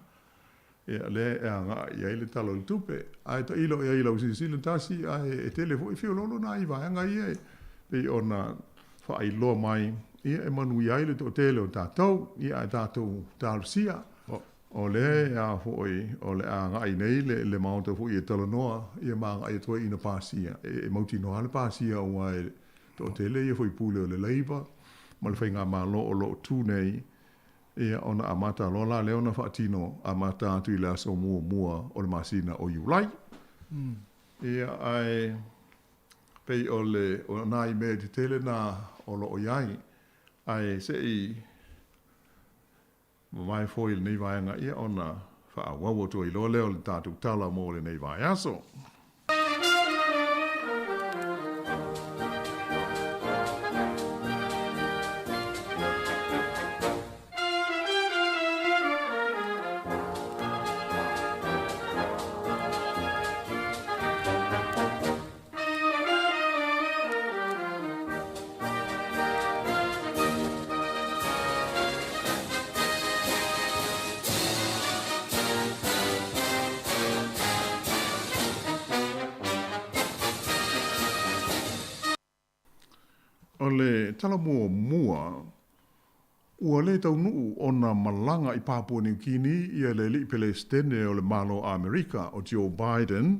Ia, lea e agai i ai le Tala o le Tupe. Ae tailo i ai i lau silasila tasi, ae e tele foi feoloolo nai vaega ia e pei ona faailoa mai, ia e manuia ai le toatele o tatou, ia ae tatou talosia. O lea a foi o le a agai nei le Maota foi e talanoa ia ma agai atu ai ina pasia. E mautinoa lava le pasia aua e toatele ia faipule o le Labour ma le Faigamalo o lo o tu nei, Ia, ona amata loa la lea ona faatino amata atu i le aso muamua o le masina o Iulai. Ia, ae pei o le, o nai mea tetele na o lo o i ai, ae se i mavae foi lenei vaega, ia ona faaauau atu ai loa lea o le tatou tala mo lenei vaiaso. O le tala muamua, ua le taunuu ona malaga i Papua Niu Kini ia le alii Pelesitene o le Malo Amerika o Joe Biden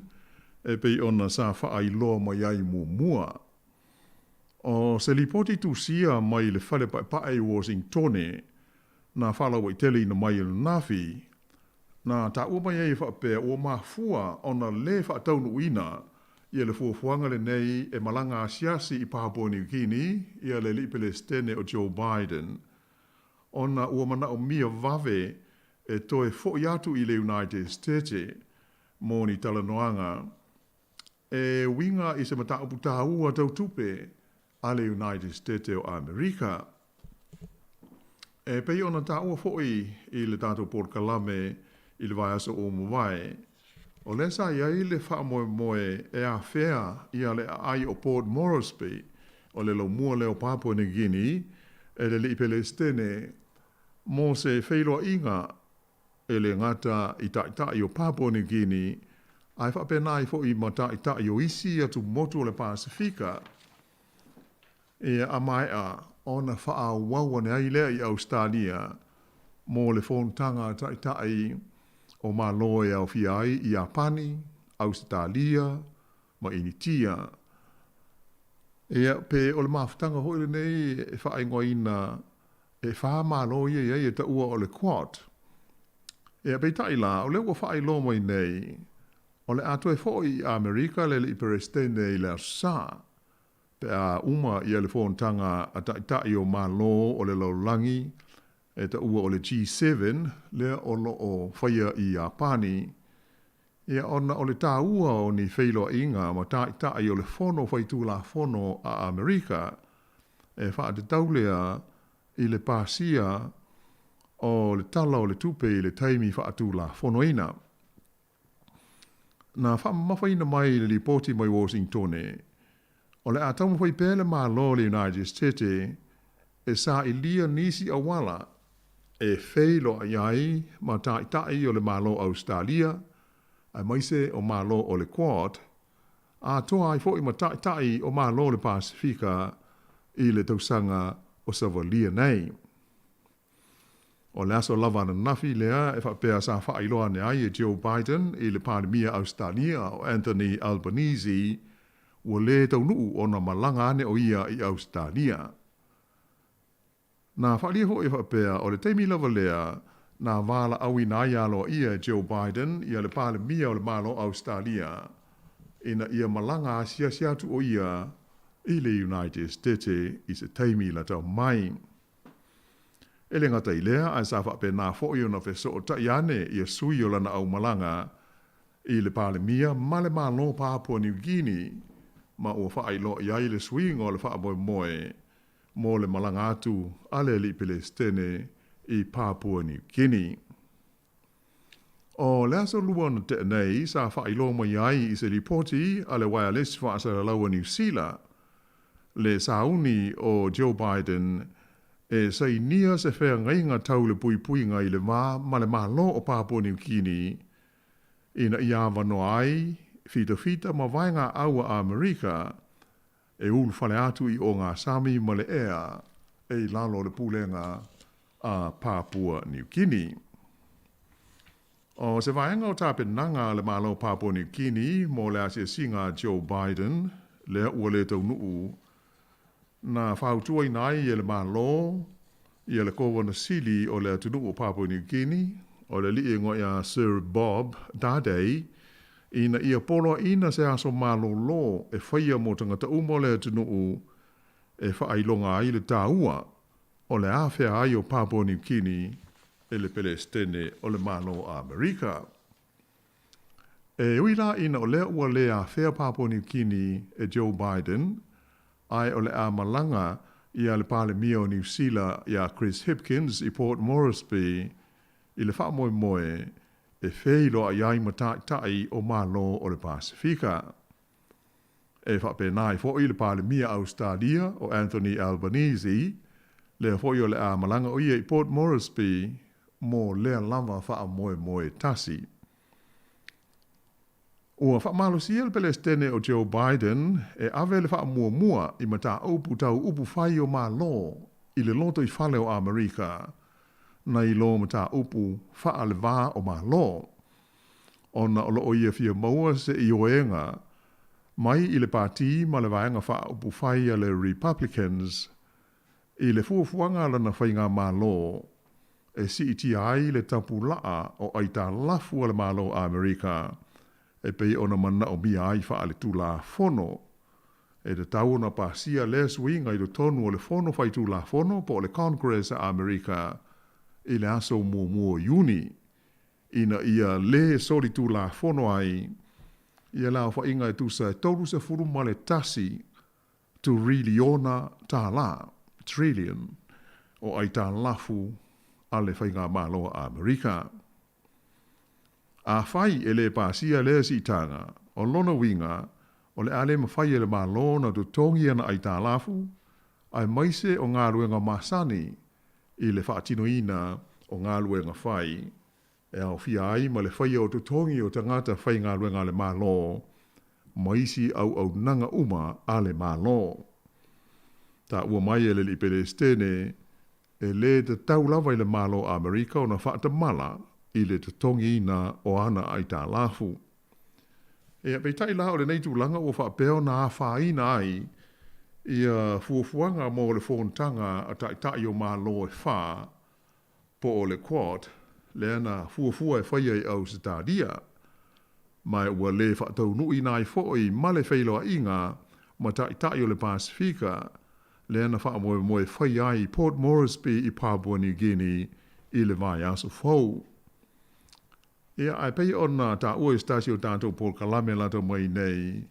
e pei ona sa faailoa mai ai muamua. O se lipoti tusia mai le fale paepae i Washingtone, na faalauaiteleina mai ananafi, na taua mai ai e faapea ua mafua ona lē faataunuuina ia le fuafuaga lenei e malaga asiasi i Papua Niu Kini ia le aliʻi Pelesitene o Joe Biden ona ua manaʻomia vave e toe foʻi atu i le United States mo ni talanoaga e uiga i se mataupu tāua tau tupe a le United States o Amerika. E pei ona taua foʻi i le tatou polokalame i le vaiaso ua mavae, o lea sa i ai le faamoemoe e afea ia le aai o Port Moresby o le laumua lea o Papua New Guinea e le Alii Pelesitene mo se feiloaiga e lē gata i Taitai o Papua New Guinea ae faapena ai foʻi ma Taitai o isi atumotu o le Pasefika. Ia, a maea ona faaauau ane ai lea i Ausetalia mo le fonotaga a Taitai o Malo e aofia ai Iapani, Ausetalia ma Initia. Ia, pe o le mafutaga foi lenei e faaigoaina e fā Malo ia i ai e taua o le Quad. Ia, peitai la, o lea ua faailoa mai nei, o le a toe foi i Amerika le Alii Peresetene i le Aso Sa, pe a uma ia le fonotaga a Taitai o Malo o le Lalolagi e taua o le G7 lea o lo o faia i Iapani, ia ona o le tāua o ni feiloaiga ma Taitai o le Fono Faitulafono a Amerika e faatatau lea i le pasia o le Tala o le Tupe i le taimi faatulafonoina. Na faamamafaina mai i le lipoti mai Washingtone, o le a taumafai pea le Malo o le United States e sailia nisi auala e feiloai ai ma Taitai o le Malo Ausetalia aemaise o Malo o le Quad, atoa ai foi ma Taitai o Malo o le Pasefika i le tausaga o savalia nei. O le aso lava ananafi lea e faapea sa faailoa ane ai e Joe Biden i le Palemia Ausetalia o Anthony Albanese ua lē taunuu ona malaga ane o ia i Ausetalia. Na faaalia foi e faapea o le taimi lava lea na valaauina ai aloaia e Joe Biden ia le Palemia o le Malo Ausetalia ina ia malaga asiasi atu o ia i le United States i se taimi latau mai. E le gata i lea, ae sa faapena foi ona fesootai ane ia sui o lana aumalaga i le Palemia ma le Malo Papua Niu Kini, ma ua faailoa i ai le suiga o le faamoemoe mo le malaga atu a le Alii Pelesitene i Papua Niu Kini. O le aso lua na tea nei sa faailoa mai ai i se lipoti a le Waialesi Faasalalau a Niu Sila le sauni o Joe Biden e sainia se feagaiga tau le puipuiga i le va ma le Malo o Papua Niu Kini ina ia avanoa ai fitafita ma vaegaau a Amerika e ulufale atu i ogasami ma le ea e i lalo o le pulega a Papua Niu Kini. O se vaega o tapenaga a le Malo o Papua Niu Kini mo le asiasiga a Joe Biden, lea ua lē taunuu, na fautuaina ai e le Malo ia le Kovana Sili o le atunuu o Papua Niu Kini, o le alii e igoa ia Sir Bob Dadae, ina ia poloaiina se aso malōlō e faia mo tagata uma o le atunuu e faailoga ai le tāua o le afea ai o Papua Niu Kini e le Pelesitene o le Malo o Amerika. E ui la ina o lea ua lē afea Papua Niu Kini e Joe Biden, ae o le a malaga ia le Palemia o Niu Sila iā Chris Hipkins i Port Moresby i le faamoemoe e feiloai ai ma Taitai o Malo o le Pasefika. E faapena ai foi le Palemia Ausetalia o Anthony Albanese, lea foi o le a malaga o ia i Port Moresby mo lea lava faamoemoe tasi. Ua faamalosia le Pelesitene o Joe Biden e ave le faamuamua i mataupu tau upu fai o Malo i le lotoifale o Amerika nai lo mataupu faa-le-va o Malo, ona o lo o ia fia maua se ioega mai i le pati ma le vaega faaupufai a le Republicans i le fuafuaga a lana faigamalo. e siitia ai le tapulaa o aitalafu a le Malo o Amerika e pei ona manaomia ai faaletulafono. E tatau ona pasia lea suiga i totonu o le Fono Faitulafono po o le Congress a Amerika i le aso 1 o Iuni, ina ia lē solitulafono ai ia le aofaiga e tusa e 31 turiliona tālā, trillion, o aitalafu a le Faigamalo a Amerika. Afai e lē pasia lea siitaga, o lona uiga o le a le mafai e le Malo ona totogi ana aitalafu, aemaise o galuega masani i le faatinoina o galuega fai e aofia ai ma le faia o totogi o tagata faigaluega a le Malo ma isi auaunaga uma a le Malo. Taua mai e le Alii Pelesitene, e lē tatau lava i le Malo o Amerika ona faatamala i le totogiina o ana aitalafu. Ia, peitai la o lenei tulaga ua faapea ona afaina ai ia fuafuaga mo le fonotaga a Taitai o Malo e fa, po o le Quad, lea na fuafua e faia i Ausetalia, ma ua lē faataunuuina ai foi ma le feiloaiga ma Taitai o le Pasefika, lea na faamoemoe e faia ai i Port Moresby i Papua New Guinea i le vaiaso fou. Ia, ae pei ona taua i se tasi o tatou polokalame lata mai nei,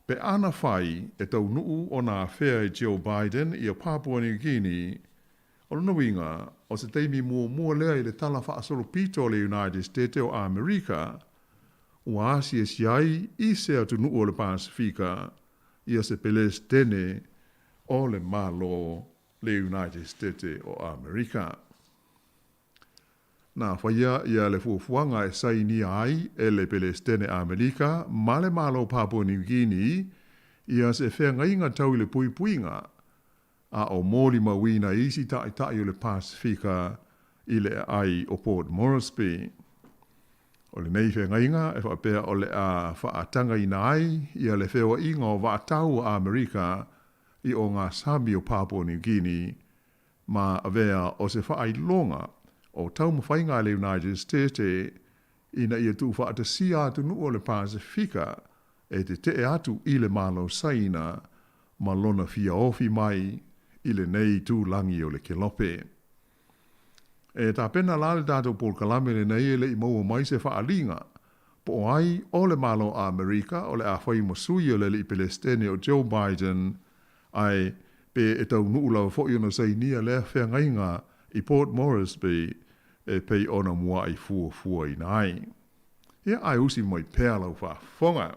pe ana fai e taunuu ona afea e Joe Biden ia Papua New Guinea, O lona uiga, o se taimi muamua lea i le tala faasolopito o le United State o Amerika ua asiasi ai i se atunuu o le Pasefika ia se Pelesitene o le Malo le United State o Amerika. Na faia ia le fuafuaga e sainia ai e le Pelesitene Amerika ma le Malo Papua New Guinea ia se feagaiga tau i le puipuiga a o molimauina isi taitai o le Pasefika i le aai o Port Moresby. O lenei feagaiga e faapea o le a faatagaina ai ia le feoaiga o vaatau a Amerika i ogasami o Papua New Guinea ma avea o se faailoga o taumafaiga a le United States ina ia tuufaatasia atunuu o le Pasefika e tetee atu i le Malo Saina ma lona fia ofi mai i lenei itulagi o le Kelope. E tapena la le tatou polokalame lenei e le i maua mai se faaliga po o ai o le Malo Amerika o le a fai ma sui o le Alii Pelesitene o Joe Biden ae pe e taunuu lava foi ona sainia lea feagaiga i Port Moresby e pei ona mua'i fuafuaina ai. Ia ae usi mai pea lau faafofoga.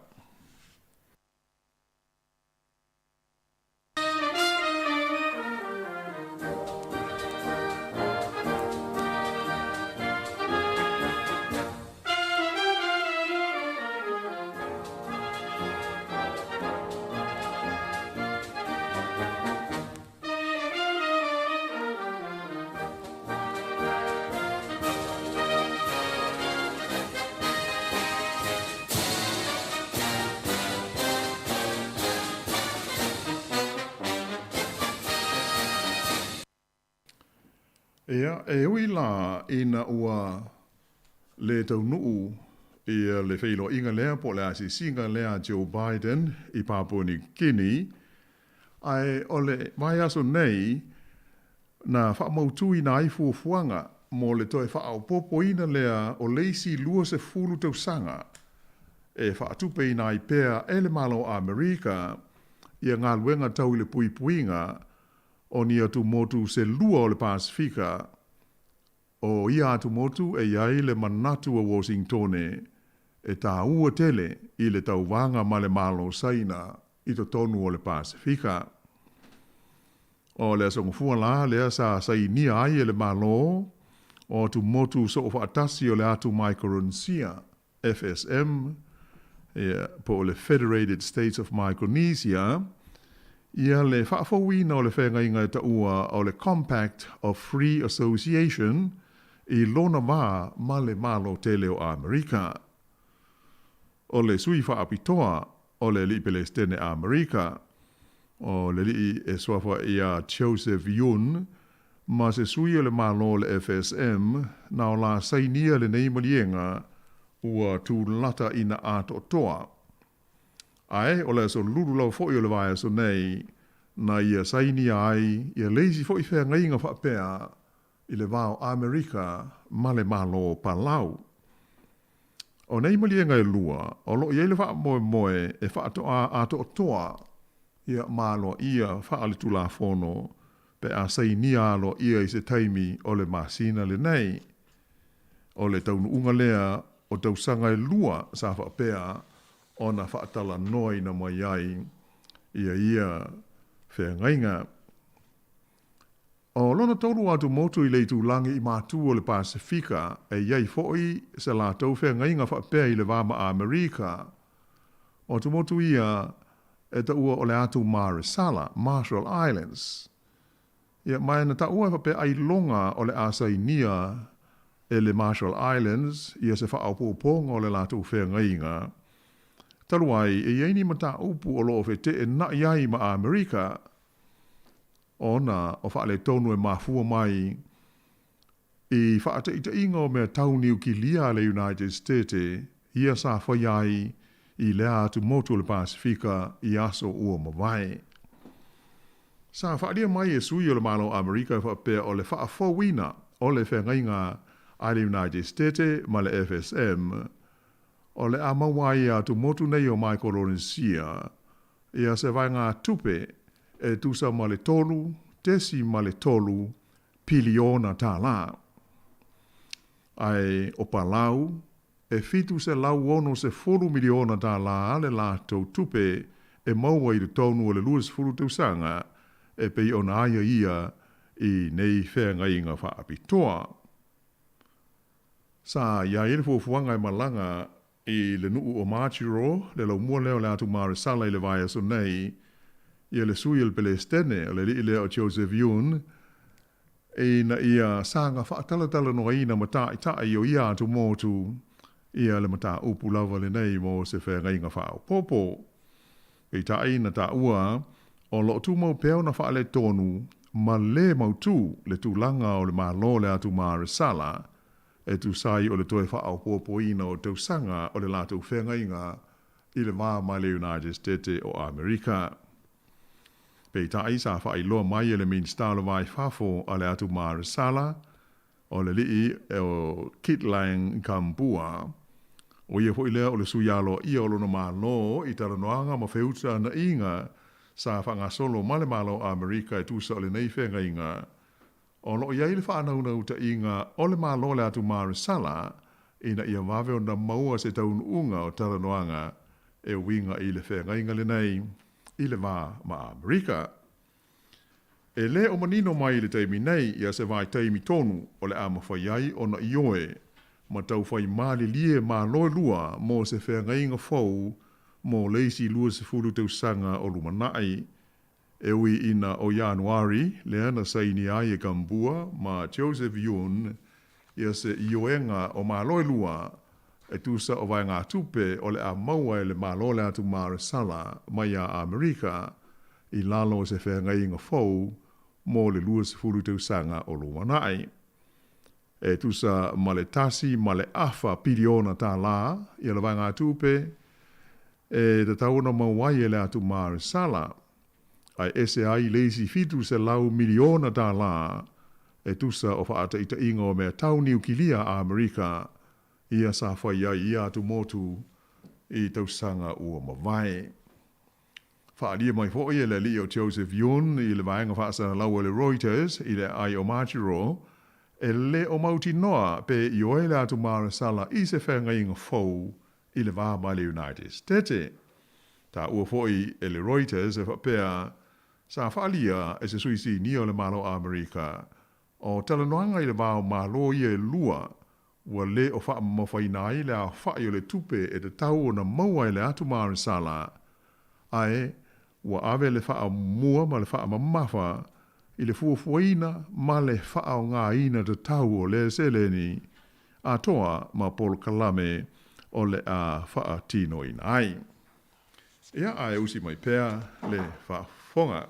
Ia, e ui la ina ua lē taunuu ia le feiloaiga lea po o le asiasiga lea a Joe Biden i Papua New Guinea, ae o le vaiaso nei na faamautuina ai fuafuaga mo le toe faaopoopoina lea o le isi 20 tausaga e faatupeina ai pea e le Malo o Amerika ia galuega tau i le puipuiga o ni atumotu se lua o le Pasefika. O ia atumotu e i ai le manatu a Washingtone e tāua tele i le tauvaga ma le Malo Saina i totonu o le Pasefika. O le aso gafua la lea sa sainia ai e le Malo o atumotu soofaatasi o le atu Maikoronisia, FSM, ia, po o le Federated States of Micronesia, ia le faafouina o le feagaiga e taua o le Compact of Free Association i lona va ma le Malo tele o Amerika. O le sui faapitoa o le Alii Pelesitene Amerika, o le alii e suafa ia Joseph Yun, ma se sui o le Malo o le FSM na o la sainia lenei maliega ua tulata ina atoatoa. Ae o le aso lulu lava foi o le vaiaso nei na ia sainia ai ia le isi foi feagaiga faapea i le va o Amerika ma le Malo o Palau. O nei maliega e lua, o lo o i ai le faamoemoe e faatoa atoatoa ia ma aloaia faaletulafono pe a sainia aloaia i se taimi o le masina lenei. O le taunuuga lea o tausaga e lua sa faapea ona faatalanoaina mai ai ia ia feagaiga. O lona tolu atumotu i le itulagi i matu o le Pasefika e i ai foi se latou feagaiga faapea i le va ma Amerika. O atumotu ia e taua o le atu Maresala, Marshall Islands. Ia, ma na taua e faapea ailoga o le a sainia e le Marshall Islands ia se faaopoopoga o le latou feagaiga. Talu ai, e i ai ni mataupu o lo o feteenai ai ma Amerika, ona o faaletonu e mafua mai i faataitaiga o mea tau niukilia a le United State ia sa faia ai i lea atumotu o le Pasefika i aso ua mavae. Sa faaalia mai e sui o le Malo o Amerika e faapea o le faafouina o le feagaiga a le United State ma le FSM o le a maua ai e atumotu nei o Maikolonesia ia se vaegatupe e tusa ma le 3.3 piliona tālā. Ae o Palau, e $760 miliona tālā le latou tupe e maua i totonu o le 20 tausaga e pei ona aiaia i nei feagaiga faapitoa. Sa i ai le fuafuaga e malaga i le nuu o Majuro, le laumua lea o le atu Maresala i le vaiaso nei, ia le sui o le Pelestene, o le alii lea o Joseph Yun, ina ia saga faatalatalanoaina ma taitai o ia atumotu ia le mataupu lava lenei mo se feagaiga faaopoopo. Peitai na taua o lo o tumau pea ona faaletonu ma lē mautū le tulaga o le Malo o le atu Maresala e tusa ai o le toe faaopoopoina o tausaga o le latou feagaiga i le va ma le United State o Amerika. Peitai sa faailoa mai e le Minisita o le Va i Fafo a le atu Maresala, o le alii o Kitlang Kambua, o ia foi lea o le sui aloaia o lona Malo i talanoaga ma feutagaiga sa faagasolo ma le Malo o Amerika e tusa o lenei feagaiga. O lo o i ai le faanaunautaiga o le Malo o le atu Maresala ina ia vave ona maua se taunuuga o talanoaga e uiga i le feagaiga lenei i le va ma Amerika. E lē o manino mai i le taimi nei ia se vaitaimi tonu o le a mafai ai ona ioe ma taufai malilie Malo e lua mo se feagaiga fou mo le isi 20 tausaga o lumanai. E ui ina o Ianuari lea na saini ai e Kambua ma Joseph Yun ia se ioega o Malo e lua e tusa o vaegatupe o le a maua e le Malo o le atu Maresala mai iā Amerika i lalo o se feagaiga fou mo le 20 tausaga o lumanai. E tusa ma le 1.5 piliona tālā ia le vaegatupe e tatau ona maua ai e le atu Maresala, ae ese ai le isi $700 miliona tālā e tusa o faataitaiga o mea tau niukilia a Amerika ia sa fai ai ia atumotu i tausaga ua mavae. Faaalia mai foi e le alii o Joseph Yun i le vaega faasalalau a le Reuters i le aai o Majuro, e lē o mautinoa pe ioe le atu Maresala i se feagaiga fou i le va ma le United State. Taua foi e le Reuters e faapea sa faaalia e se sui sinia o le Malo o Amerika o talanoaga i le va o Malo ia e lua ua lē o faamamafaina ai le aofa'i o le tupe e tatau ona maua e le atu Maresala, ae ua ave le faamuamua ma le faamamafa i le fuafuaina ma le faaaogaina tatau o lea seleni atoa ma polokalame o le a faatinoina ai. Ia, ae usi mai pea le faafofoga.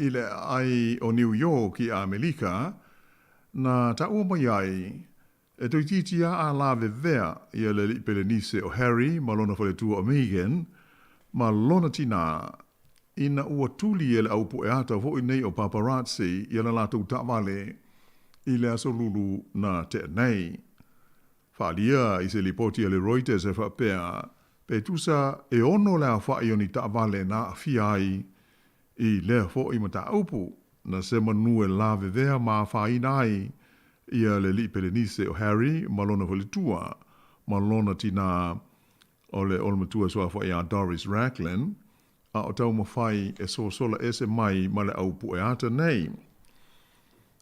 i le aai o New York i Amelika, na taua mai ai, e toeitiiti lava a lavevea ia le alii Pelenise o Harry ma lona faletua o Meghan ma lona tinā, ina ua tuli e le au pueata foi nei o paparazzi ia le latou taavale i le aso Lulu na tea nei. Faaalia i se lipoti a le Reuters e faapea, pe tusa e ono le aofai o ni taavale na aafia ai i lea foi mataupu, na se manu e lavevea ma afaina ai ia le alii Pelenise o Harry ma lona faletua ma lona tinā o le olomatua suafa ia Doris Rachlin, a o taumafai e sosola ese mai ma le au pueata nei.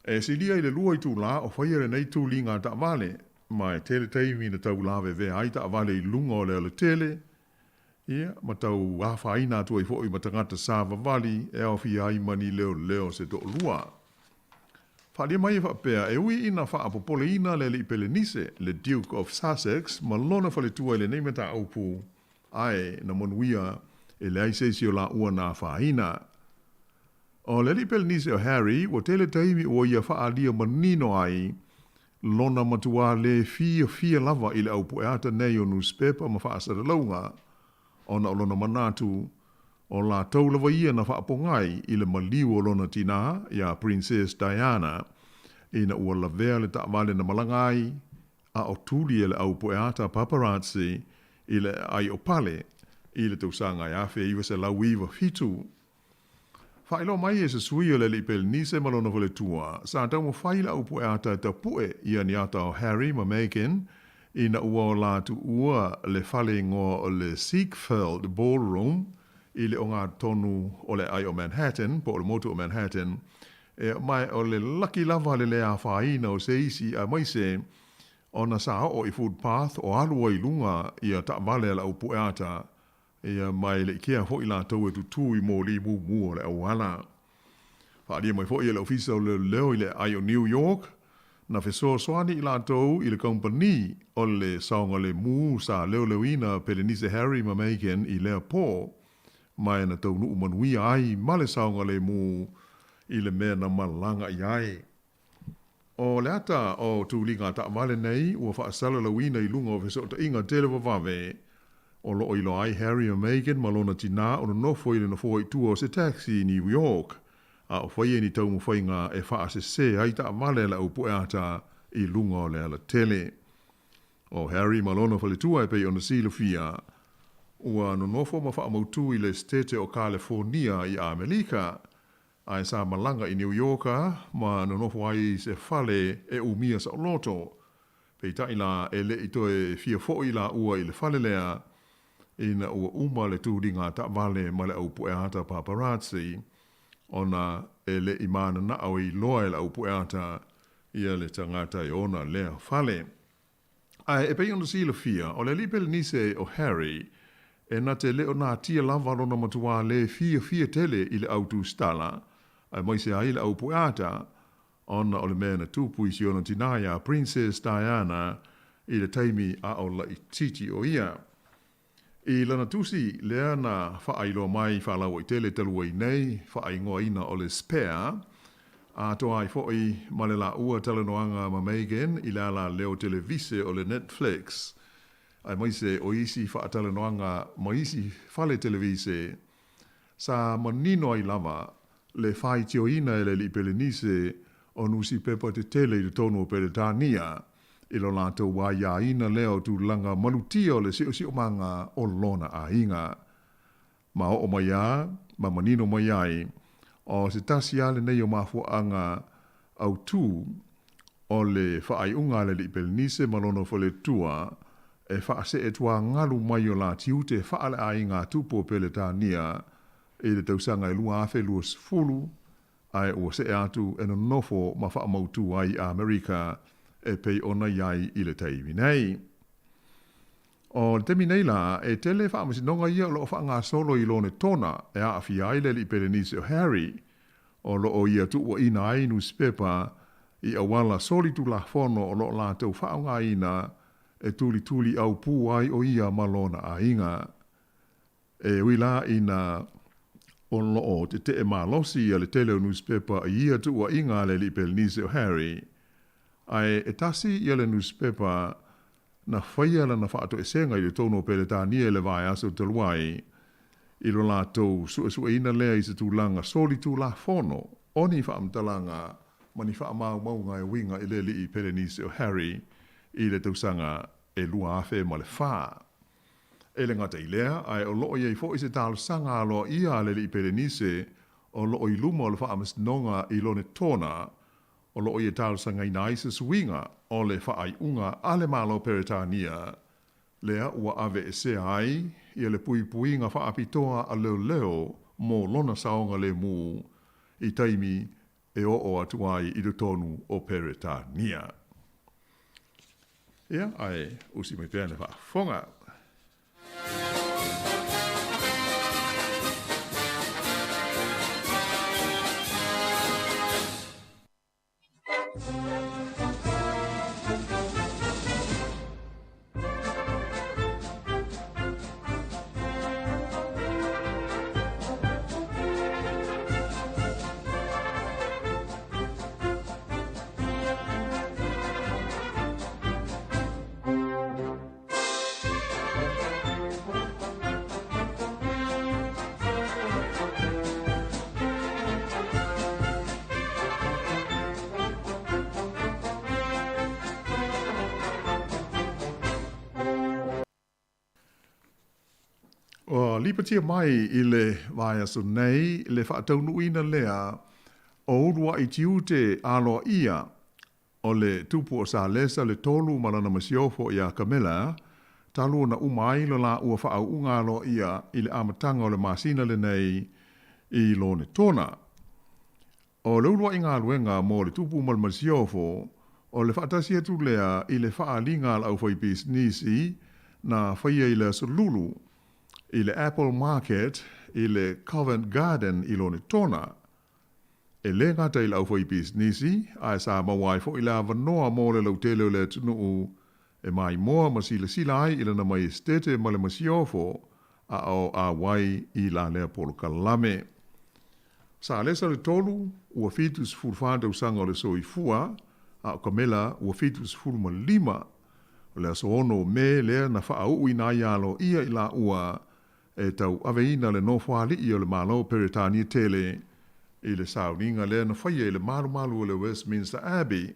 E silia i le 2 itulā o faia lenei tuliga taavale, ma e tele taimi na tau lavevea ai taavale i luga o le alatele, ia, ma tau afaina atu ai foi ma tagata savavali e aofia ai ma ni leoleo se toalua. Faaalia mai e faapea, e ui ina faapopoleina le alii Pelenise, le Duke of Sussex, ma lona faletua i lenei mataupu, ae na manuia e leai se isi o laua na afaina. O le alii Pelenise o Harry, ua tele taimi ua ia faaalia manino ai lona matuā lē fiafia lava i le au pueata nei o nusipepa ma faasalalauga, ona o lona manatu, o latou lava ia na faapogai i le maliu o lona tinā, iā Princess Diana, ina ua lavea le taavale na malaga ai, a o tuli e le au pueata paparazzi i le aai o Pale i le tausaga e 1997. Faailoa mai e se sui o le alii Pelenise ma lona faletua, sa taumafai le au pueata e tapue ia ni ata o Harry ma Meghan ina ua o la tuua le fale igoa o le Ziegfeld Ballroom i le ogatotonu o le aai o Manhattan, po o le motu o Manhattan, e ma o le laki lava le lē afaina o se isi aemaise ona sa oo i footpath o alu ai i luga ia taavale a le au pueata, ia ma e le i kea foi latou e tutū i moli mumu o le auala. Faaalia mai foi e le Ofisa o Leoleo i le aai o New York, na fesoasoani i latou i le kamupani o le saogalemu sa leoleoina Pelenise Harry ma Meghan i lea pō, ma e na taunuu manuia ai ma le saogalemu i le mea na malaga i ai. O le ata o tuliga taavale nei ua faasalalauina i luga o fesootaiga televavave o loo iloa ai Harry ma Meghan ma lona tinā o nonofo i le nofoa i tua o se taxi i New York, a o faia ni taumafaiga e faasesē ai taavale a le au pueata i luga o le alatele. O Harry ma lona faletua e pei ona silafia, ua nonofo ma faamautū i le Setete o Kalefonia i Amelika, ae sa malaga i Niu Ioka ma nonofo ai i se fale e umia saoloto. Peitai la e le i toe fia foʻi laua i le fale lea ina ua uma le tuliga taavale ma le au pueata paparazzi, ona e le i mananao e iloa e le au pueata ia le tagata e ona lea fale. Ae e pei ona silafia, o le alii Pelenise o Harry, e na te le o natia lava lona matuā lē fiafia tele i le au tusitala, aemaise ai le au pueata, ona o le mea na tupu i si ona tinā iā Princess Diana i le taimi a o laitiiti o ia. I lana tusi lea na faailoa mai faalauaitele talu ai nei, faaigoaina o le Spare, atoa ai foi ma le laua talanoaga ma Meghan i le ala leo televise o le Netflix, aemaise o isi faatalanoaga ma isi fale televise, sa manino ai lava le faitioina e le alii Pelenise o nusipepa tetele i totonu o Peretania i lo latou aiaina lea o tulaga malutia o le siosiomaga o lona aiga. Ma oo mai a ma manino mai ai, o se tasi a lenei o mafuaaga autū o le faaiuga a le alii Pelenise ma lona faletua e faasee tuagalu mai o la tiute faaleaiga tupu o Peretania i le tausaga e 2020, ae ua see atu e nonofo ma faamautū ai i Amerika e pei ona i ai i le taimi nei. O le taimi nei la, e tele faamasinoga ia o loo faagasolo i Lonetona e aafia ai le alii Pelenise o Harry, o loo ia tuuaina ai nusipepa i auala solitulafono o loo latou faaaogaina e tulituli aupū ai o ia ma lona aiga. E ui la ina O loo teteʻe malosi ia le tele o nusipepa i ia tuuaiga a le alii Pelenise o Harry, ae e tasi ia le nusipepa na faia lana faatoesega i totonu o Peletania i le vaiaso talu ai, i lo latou suesueina lea i se tulaga solitulafono o ni faamatalaga ma ni faamaumauga e uiga i le alii Pelenise o Harry i le tausaga e 2004. E le gata i lea, ae o loo i ai foi se talosaga aloaia a le alii Pelenise o loo i luma o le Faamasinoga i Lonetona, o loo ia talosagaina ai se suiga o le faaiuga a le Malo Peretania lea ua aveesea ai ia le puipuiga faapitoa a leoleo mo lona saogalemu i taimi e oo atu ai i totonu o Peretania. Ia, ae usi mai pea le faafofoga. Ua lipotia mai i le vaiaso nei le faataunuuina lea o uluai tiute aloaia o le tupu o Salesa le Tolu ma lana masiofo iā Kamela, talu ona uma ai lo laua faauuga aloaia i le amataga o le masina lenei i Lonetona. O le uluai galuega mo le tupu ma le masiofo, o le faatasi atu lea i le faaaliga a le aufaipisinisi na faia i le Aso Lulu i le Apple Market i le Covent Garden i Lonetona. E lē gata i le aufaipisinisi, ae sa maua ai foi le avanoa mo le lautele o le atunuu e maimoa ma silasila ai i lana Maiesetete ma le Masiofo a o auai i la lea polokalame. Sa alesa le tolu, ua 74 tausaga o le soifua, a o Kamela ua 75. O le aso 6 o Me lea na faauuina ai aloaia i laua e tauaveina le nofoalii o le Malo Peretania tele i le sauniga lea na faia i le malumalu o le Westminster Abbey,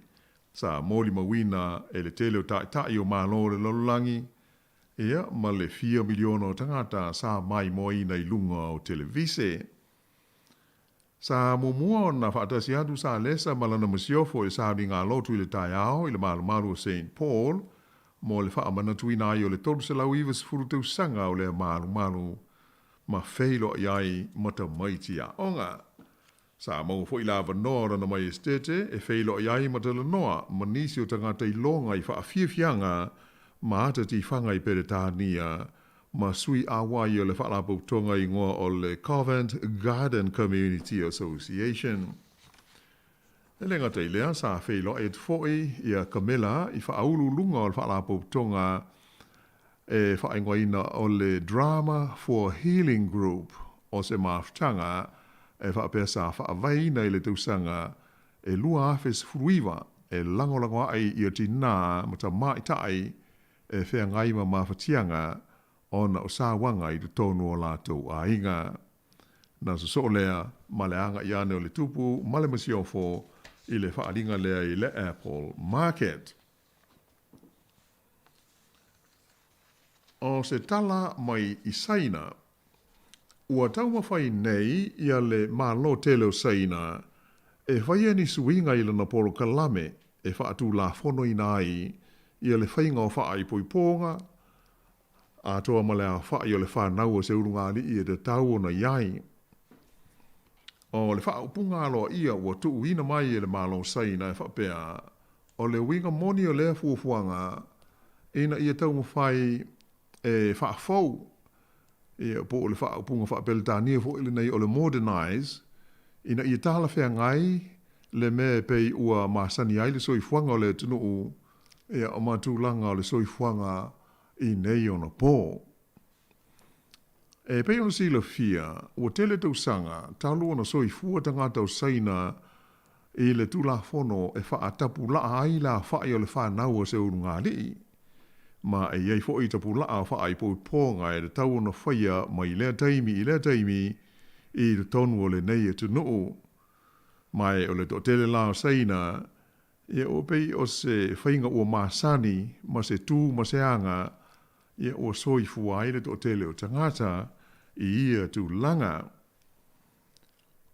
sa molimauina e le tele o taitai o Malo o le lalolagi, ia, ma le fia miliona o tagata sa maimoaina i luga o televise. Sa muamua ona faatasi atu Salesa ma lana masiofo i le sauniga lotu i le taeao i le malumalu o Saint Paul mo le faamanatuina ai o le 390 tausaga o lea malumalu ma feiloai ai ma tamaiti aoga. Sa maua foi le avanoa o Lana Maiesetete e feiloai ai ma talanoa ma nisi o tagata iloga i faafiafiaga ma ata tifaga i Peretania ma sui auai o le Faalapotopotoga igoa o le Covent Garden Community Association. E le gata i lea, sa feiloai atu foi ia Kamela i faauluuluga o le Faalapotopotoga e faaigoaina o le Drama for Healing Group o se mafutaga e faapea sa faavaeina i le tausaga e 2019 e lagolago ai ia tinā ma tamaitai e feagai ma mafatiaga ona o sauaga i totonu o latou aiga. Na sosoo lea ma le agai ane o le tupu ma le masiofo i le faaaliga lea i le Apple Market. O se tala mai i Saina, ua taumafai nei ia le Malo tele o Saina e faia ni suiga i lana polokalame e faatulafonoina ai ia le faiga o faaipoipoga atoa ma le aofai o le fanau o se ulugalii e tatau ona i ai. O le faaupuga aloaia ua tuuina mai e le Malo o Saina e faapea, o le uiga moni o lea fuafuaga ina ia taumafai e faafou, ia, po o le faaupuga faa-Peretania foi lenei o le modernize, ina ia talafeagai le mea e pei ua masani ai le soifuaga o le atunuu, ia, ma tulaga o le soifuaga i nei ona pō. E pei ona silafia, ua tele tausaga talu ona soifua tagata o Saina i le tulafono e faatapulaa ai le afa'i o le fanau a se ulugalii. Ma e i ai fo'i tapulaa faaipoipoga e tatau ona faia mai lea taimi i lea taimi i totonu o lenei atunuu. Ma e o le toatele la o Saina, ia ua pei o se faiga ua masani ma se tu ma se aga, ia ua soifua ai le toatele o tagata i ia tulaga.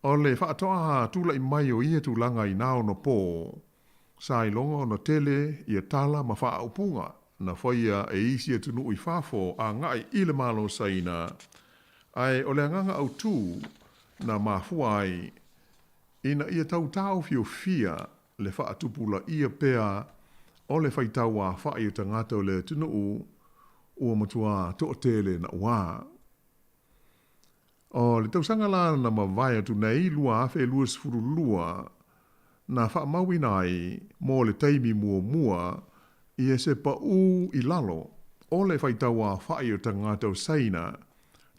O le faatoa tula'i mai o ia tulaga i na ona pō, sa iloga ona tele ia tala ma faaupuga na faia e isi atunuu i fafo aga'i i le Malo o Saina, ae o le agaga autū na mafua ai ina ia tau taofiofia le faatupulaia pea o le faitau afa'i o tagata o le atunuu ua matuā toatele naʻuā. O le tausaga la na mavae atu nei 2022, na faamauina ai mo le taimi muamua ia se paʻū i lalo o le faitau afa'i o tagata o Saina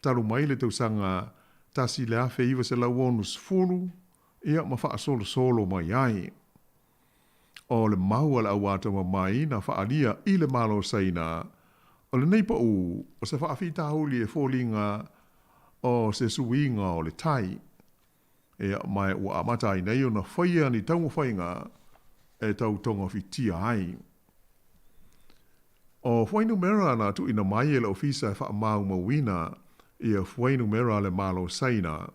talu mai le tausaga 1960 ia ma faasolosolo mai ai. O le mau a le au atamamai na faaalia i le Malo o Saina, o lenei paʻū o se faafitauli e foliga o se suiga o le tai. Ia, ma ua amata ai nei ona faia ni taumafaiga e tau togafitia ai. O fuainumera na tuuina mai e le Ofisa e Faamaumauina ia Fuainumera a le Malo o Saina,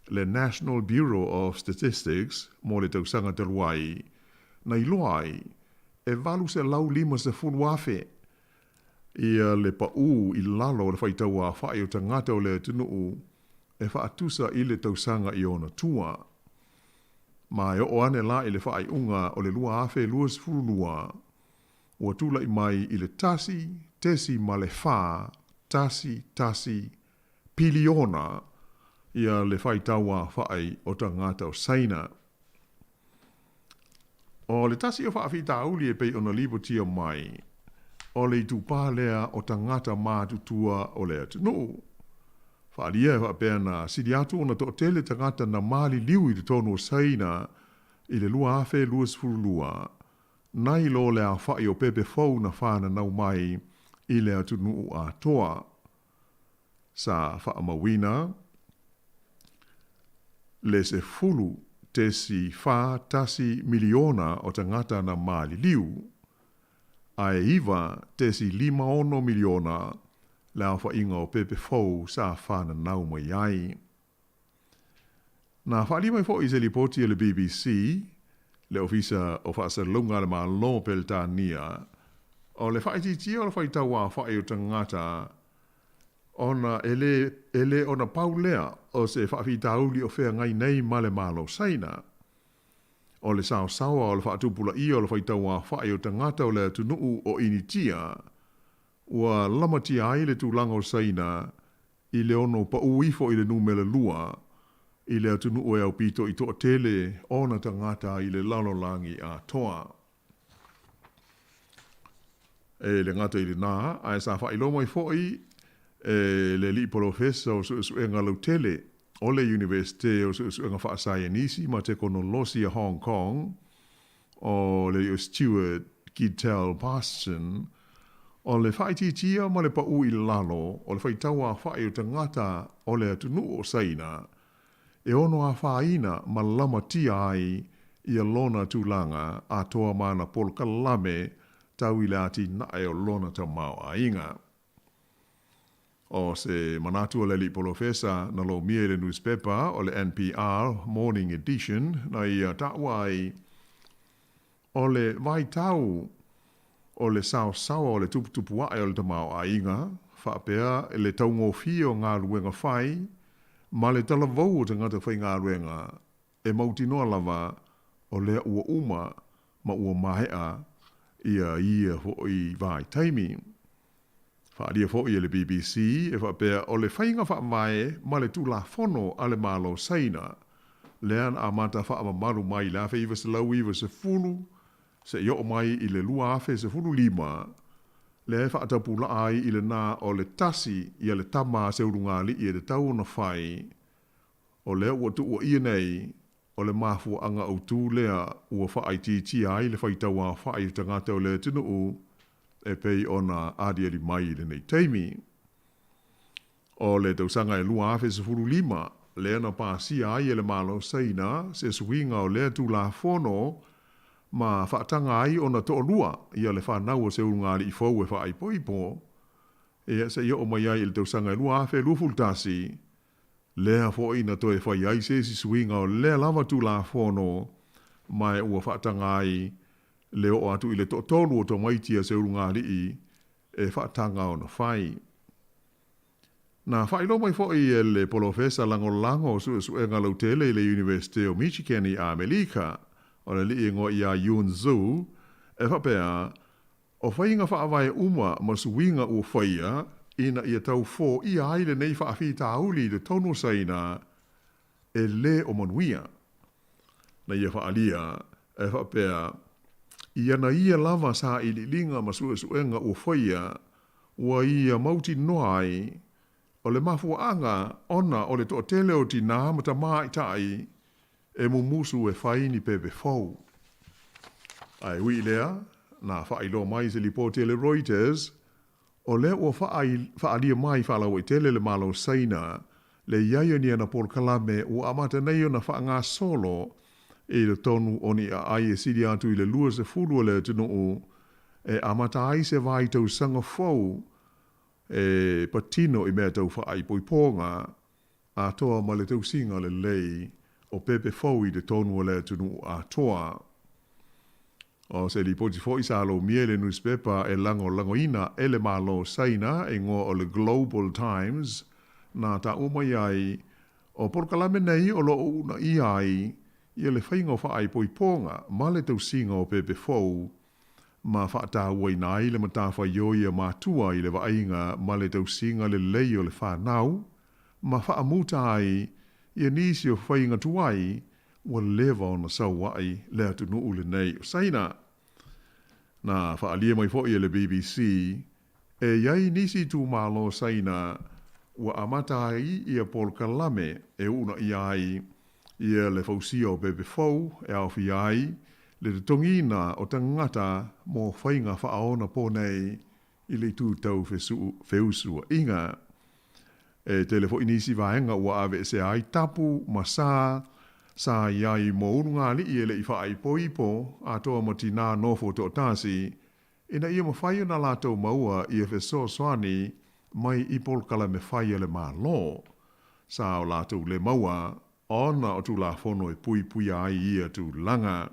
le National Bureau of Statistics, mo le tausaga talu ai, na iloa ai, e 850,000 ia le paʻū i lalo o le faitau afa'i o tagata o le atunuu e faatusa i le tausaga i ona tua. Ma e oo ane la i le faaiuga o le 2022, ua tula'i mai i le 1.411 piliona ia le faitau afa'i o tagata o Saina. O le tasi o faafitauli e pei ona lipotia mai, o le itupā lea o tagata matutua o le atunuu. Faaalia e faapea na sili atu ona toatele tagata na maliliu i totonu o Saina i le 2022, nai lo le aofa'i o pepe fou na fananau mai i le atunuu atoa. Sa faamauina le 10.41 miliona o tagata na maliliu, ae 9.56 miliona le aofaiga o pepe fou sa fananau mai ai. Na faalia mai fo'i i se lipoti a le BBC, le Ofisa o Faasalalauga a le Malo o Peretania, o le faaitiitia o le faitau aofa'i o tagata ona e lē e le ona pau lea o se faafitauli o feagai nei ma le Malo o Saina. O le saosaoa o le faatupulaia o le faitau aofa'i o tagata o le atunuu o Initia, ua lamatia ai le tulaga o Saina i le ono paʻū ifo i le numera lua i le atunuu e aupito i toatele ona tagata i le lalolagi atoa. E le gata i lenā, ae sa faailoa mai foʻi e le alii polofesa o suesuega lautele o le Iunivesite o Suesuega Faasaienisi ma Tekonolosi a Hong Kong, o le alii o Stuart Gidtell Parston, o le faaitiitia ma le paʻū i lalo o le faitau afaʻi o tagata o le atunuu o Saina e ono afaina ma lamatia ai ia lona tulaga atoa ma ana polokalame tau i le atinae o lona tamaoaiga. O se manatu o le alii polofesa na lomia i le nusipepa o le NPR Morning Edition na ia taua ai, o le vaitau o le saosaoa o le tuputupu aʻe o le tamaoaiga, faapea le taugofie o galuega fai ma le talavou o tagata faigaluega e mautinoa lava o lea ua uma ma ua maea ia ia foʻi vaitaimi. Faaalia foʻi e le BBC e faapea o le faiga faavae ma le tulafono a le Malo o Saina lea na amata faamamalu mai i le 1990 seia oo mai i le 2015. lea e faatapulaa ai i lenā o le tasi ia le tama a se ulugalii e tatau ona fai, o lea ua tuuaia nei o le mafuaaga autū lea ua faaitiitia ai le faitauaofa'i o tagata o le atunuu e pei ona aliali mai i lenei taimi. O le tausaga e 2015 lea na pasia ai e le Malo o Saina se suiga o lea Tulafono ma faataga ai ona toalua ia le fanau o se ulugalii fou e faaipoipo, ia seia oo mai ai i le tausaga e 2021, lea foi na toe fai ai se isi suiga o lea lava Tulafono ma e ua faataga ai le oo atu i le toatolu o tamaiti a se ulugalii e faataga ona fai. Na faailoa mai foi e le polofesa lagolago o suesuega lautele i le Iunivesite o Michigan i Amelika, o le alii e igoa ia Yun Zhu, e faapea, O faiga faavae uma ma suiga ua faia ina ia tau foia ai lenei faafitauli i totonu o Saina, e lē o manuia. Na ia faaalia, e faapea, I ana ia lava sailiiliga ma suesuega ua faia, ua ia mautinoa ai, o le mafuaaga ona o le toatele o tinā ma tamaitai e mumusu e fai ni pepe fou. Ae ui i lea, na faailoa mai i se lipoti a le Reuters, o lea ua faaalia mai faalauaitele le Malo o Saina le i ai o ni ana polokalame ua amata nei ona faagasolo i totonu o ni aai e sili atu i le 20 o le atunuu e amata ai se vaitausaga fou e patino i mea tau faaipoipoga atoa ma le tausiga lelei o pepe fou i totonu o le atunuu atoa. O se lipoti foi sa lomia i le nusipepa e lagolagoina e le Malo o Saina e igoa o le Global Times na taua mai ai, o polokalame nei o lo o uunaia ai ia le faiga o faaipoipoga ma le tausiga o pepe fou ma faatauaina ai le matafaioi a matua i le vaaiga ma le tausiga lelei o le fanau ma faamuta ai ia nisi o faiga tuai ua leva ona saua'i le atunuu lenei o Saina. Na faaalia mai foi e le BBC, e i ai nisi itumalo Saina ua amata ai ia polokalame e uunaia ai ia le fausia o pepe fou e aofia ai le totogiina o tagata mo faiga faaonaponei i le itu tau feusuaiga. E tele foi nisi vaega ua aveesea ai tapu ma sa sa i ai mo ulugalii e le i faaipoipo atoa ma tinā nofo toatasi, ina ia mafai ona latou maua ia fesoasoani mai i polokalame fai a le Malo. Sa o latou le maua ona o Tulafono e puipuia ai ia tulaga.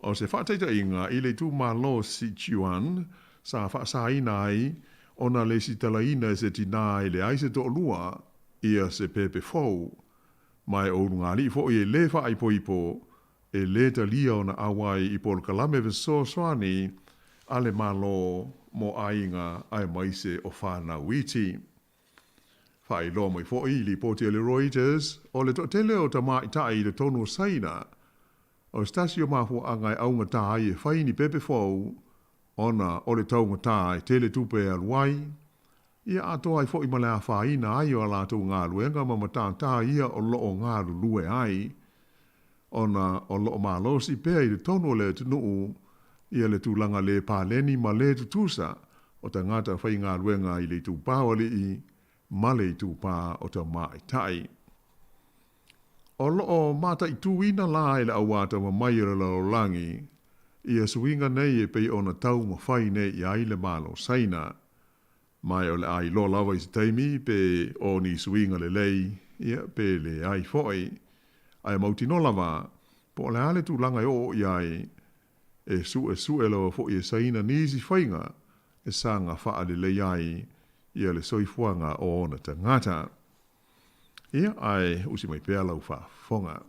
O se faataitaiga i le itumalo Sichuan sa faasaina ai ona lesitalaina e se tinā e leai se toalua ia se pepe fou. Ma e o ulugalii foi e lē faaipoipo e lē talia ona auai i polokalame fesoasoani a le Malo mo aiga aemaise o fanau iti. Faailoa mai foi i lipoti a le Reuters, o le toatele o tamaitai i totonu o Saina, o se tasi o mafuaaga e augatā ai e fai ni pepe fou, ona o le taugatā e tele tupe e alu ai, ia atoa ai foi ma le afaina ai o a latou galuega ma matātā ia o lo o galulue ai, ona o lo o malosi pea i totonu o le atunuu ia le tulaga lē paleni ma lē tutusa o tagata faigaluega i le itupā o alii ma le itupā o tamaitai. O lo o mataituina la e le auatamamai o le lalolagi ia suiga nei e pei ona taumafai nei i ai le Malo o Saina. Ma e o le a iloa lava i se taimi pe o ni suiga lelei, ia, pe leai foi. Ae mautinoa lava, po o le a le tulaga e oo i ai, e suesue lava foi e Saina nisi faiga e saga faalelei ai ia le soifuaga o ona tagata. Ia, ae usi mai pea lau faafofoga.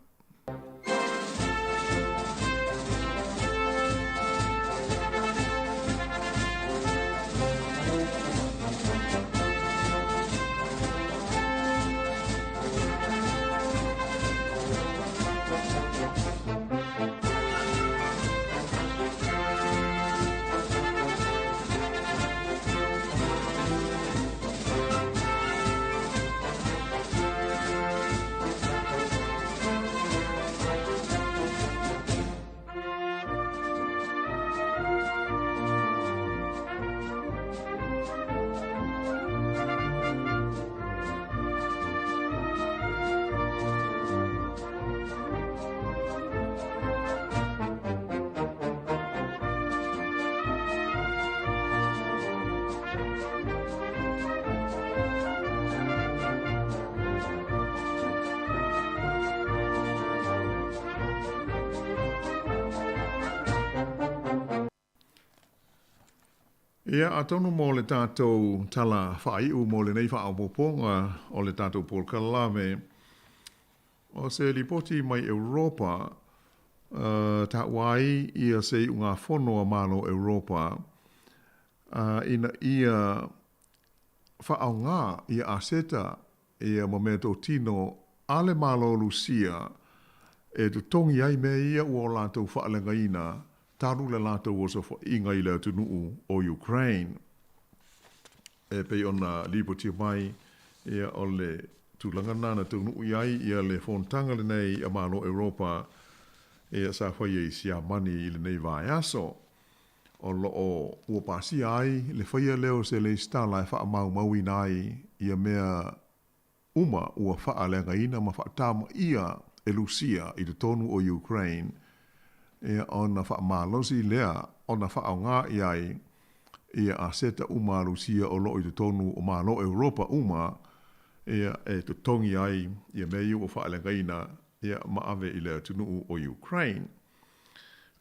Ia, atonu mo le tātou tala faaiu mo lenei faaopoopoga o le tātou polokalame, o se lipoti mai Europa, taua ai ia se iugafono a Malo o Europa, ina ia faaaoga ia aseta ia ma meatotino a le Malo o Lusia e totogi ai mea ia ua o latou faaleagaina talu le latou osofaʻiga i le atunuu o Ukraine. E pei ona lipotia mai, ia, o le tulaga lena na taunuu i ai ia le fonotaga lenei a Malo o Europa, ia, sa faia i Siamani i lenei vaiaso. O lo o ua pasia ai le faia lea o se lesitala e faamaumauina ai ia mea uma ua faaleagaina ma faatamaia e Lusia i totonu o Ukraine, ia ona faamalosi lea ona faaaoga i ai ia aseta uma a Lusia o lo o i totonu o Malo o Europa uma, ia e totogi ai ia mea ia ua faaleagaina ia ma ave i le atunuu o Ukraine.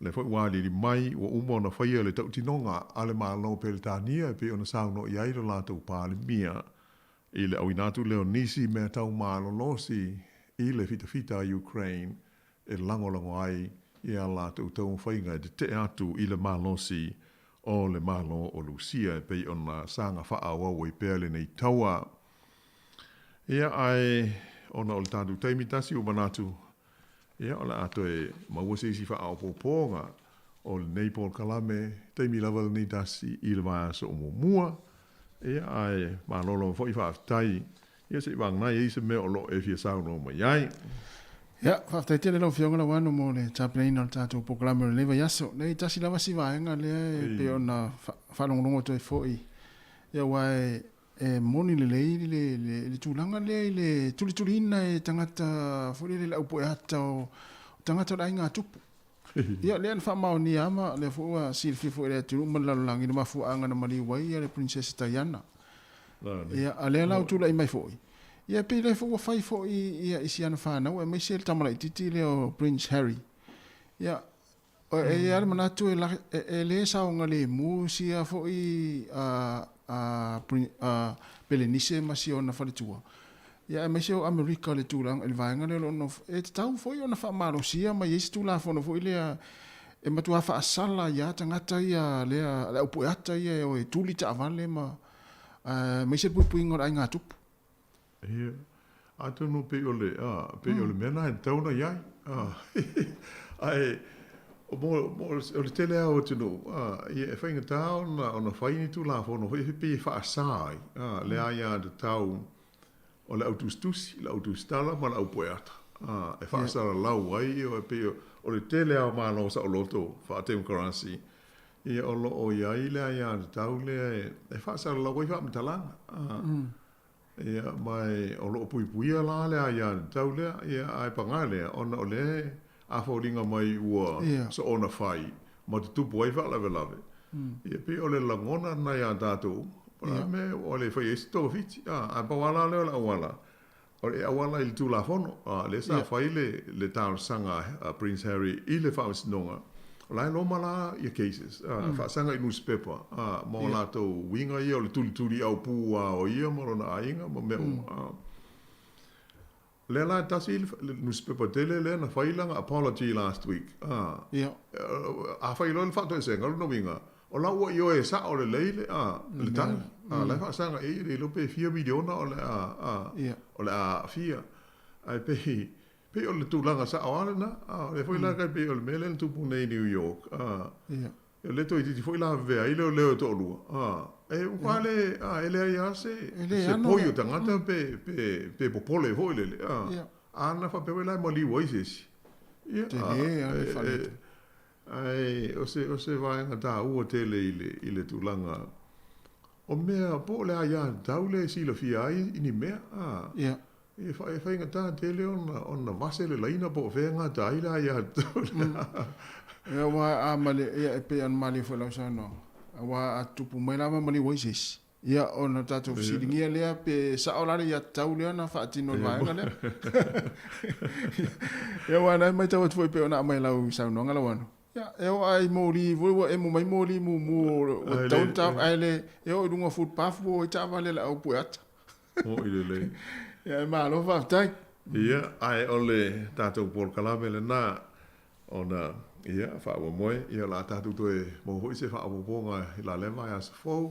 Lea foi ua aliali mai ua uma ona faia le tautinoga a le Malo o Peretania e pei ona saunoa i ai lo latou Palemia i le auina atu lea o nisi mea tau malolosi i le fitafita a Ukraine e lagolago ai i a latou taumafaiga e tetee atu i le malosi o le Malo o Lusia e pei ona saga faaauau ai pea lenei taua. Ia, ae ona o le tatou taimi tasi ua manatu, ia, o le a toe maua se isi faaopoopoga o lenei polokalame, taimi lava lenei tasi i le vaiaso o muamua. Ia, ae malo lava foi faafetai. Ia, se i vagana ai se mea o lo o e fia saunoa mai ai. Ia, faafetai tele lau Afioga Lauano mo le tapenaina o le tatou polokalame o lenei vaiaso. Nei, tasi lava si vaega lea e pei ona faalogologo atu ai foi, ia, aua e E moni lelei le, le, le tulaga lea i le tulituliina e tagata foi lele le aupueata o tagata o le aiga tupu. Ia, lea na faamaonia ma lea foi ua silafia foi e le atunuu ma le lalolagi le mafuaaga na maliu ai ia le Princess Diana. Ia, a lea la ua tulai mai foi. Ia, pei lea foi ua fai foi ia i si ana fanau aemaise le tama laitiiti lea o Prince Harry. Ia, E i ai le manatu e le saogalemu sia foi a Pelenise ma si ona faletua, ia aemaise o Amerika i le tulaga i le vaega lea o lo o nofo, e tatau foi ona faamalosia ma i ai se Tulafono foi lea e matua faasala ai lava tagata ia lea, le aupueata ia e o e tuli taavale ma aemaise le puipuiga o le aiga tupu. Ia, atonu pei o le, a, pei o le mea lena e tatau ona i ai. A, ae, mo, mo, o le tele lava o atunuu, a, ia, e faigata ona, ona fai ni Tulafono foi e pei e faasa ai, a, le aiatatau o le au tusitusi, le au tusitala ma le au pueata, a, e faasalalau ai, e pei o le tele lava o Malo saoloto faatemokarasi, ia, o lo o i ai le aiatatau lea e faasalalau ai faamatalaga, a. Ia, ma e, o lo o puipuia la le aiatatau lea, ia, ae paga lea, ona o lea a foliga mai ua soona fai ma tutupu ai faalavelave, ia, pei o le lagona lena iā tatou, o le a le mea ua le fai ai se togafiti, a, ae pau lava la lea o le auala, o le auala i le Tulafono, a, lea sa fai le, le talosaga a Prince Harry i le Faamasinoga, O la e loma la ia cases, faasaga i nusipepa, ma o latou uiga ia o le tulituli aupū lava o ia ma lona aiga ma mea uma. Lea la e tasi le nusipepa tele lea na fai lana apology last week. A fai loa le faatoesega, o lona uiga, o la ua ioe sao lelei le, le tagi. La e faasaga i ai, e le iloa pe fia miliona o le a, o le a aafia. Ae pei, Pei o le tulaga sao lava lena. O lea foi la e pei o le mea lea na tupu nei i New York. O lea toeitiiti foi lavevea ai leoleo e toalua. E ua le, e leai lava se, se poi o tagata pe popole foi lele. A na faapea foi la e maliu ai se isi. Ia, ae o se vaega taua tele i le tulaga o mea po o le aiatatau lea e silafia ai i ni mea. E faigata tele ona vase le laina po o fea e gata ai le aiatatau lea. Ia aua a male, ia e pei ona malie foi i lau saunoaga, aua a tupu mai lava maliu ai se isi, ia ona tatou fesiligia lea pe sao la le aiatatau lea na faatino i le vaega lea. Ia aua o lena e matau atu foi pei ona aumai i lau saunoaga Lauano. Ia, e o ai moli foi ua emo mai moli mumu ua tau ta ai le e o i luga footpath ua i taavale le au pue ata. Mo'i lelei. Ia, e malo faafetai. Ia, ae o le tatou polokalame lenā, ona, ia, faamoemoe, ia, o le a tatou toe maua foi se faaopoopoga i la lea vaiaso fou,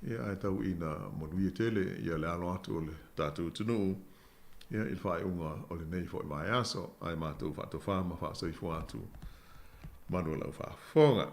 ia, ae tau ina manuia tele, ia, le alo atu o le tatou atunuu, ia, i le faaiuga o lenei foi vaiaso, ae matou faatofā ma faasoifua atu manu o lau faafofoga.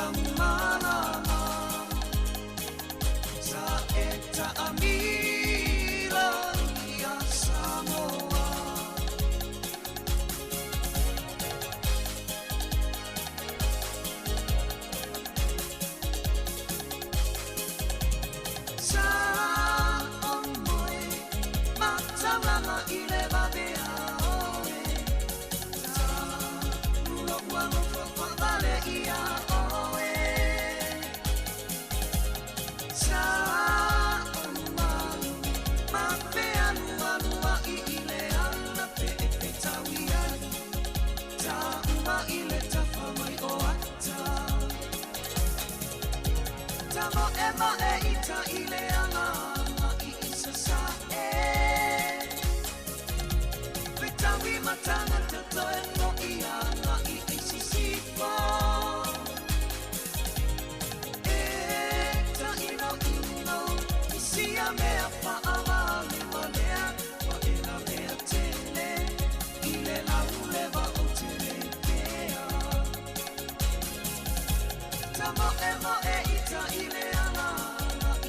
Tamalala Sa e ta'amilo ia Samoa. Sa o moe mataulanga i le vavea oe. Ta ulo ua lofo whaavale ia oe. Sa o malu ma fealualua i i le ala pe e fetaui ai. Ta uma i le tafa mai o ata. Ta mo e ma e ita i le ala i i sa e. Fetaui matangata toe mo i anga i i sisipo. E ta ino ino i sia mea whaavale walea wa e la mea tele i le laulewa o tele pea. Ta mo e mo e ita i le ala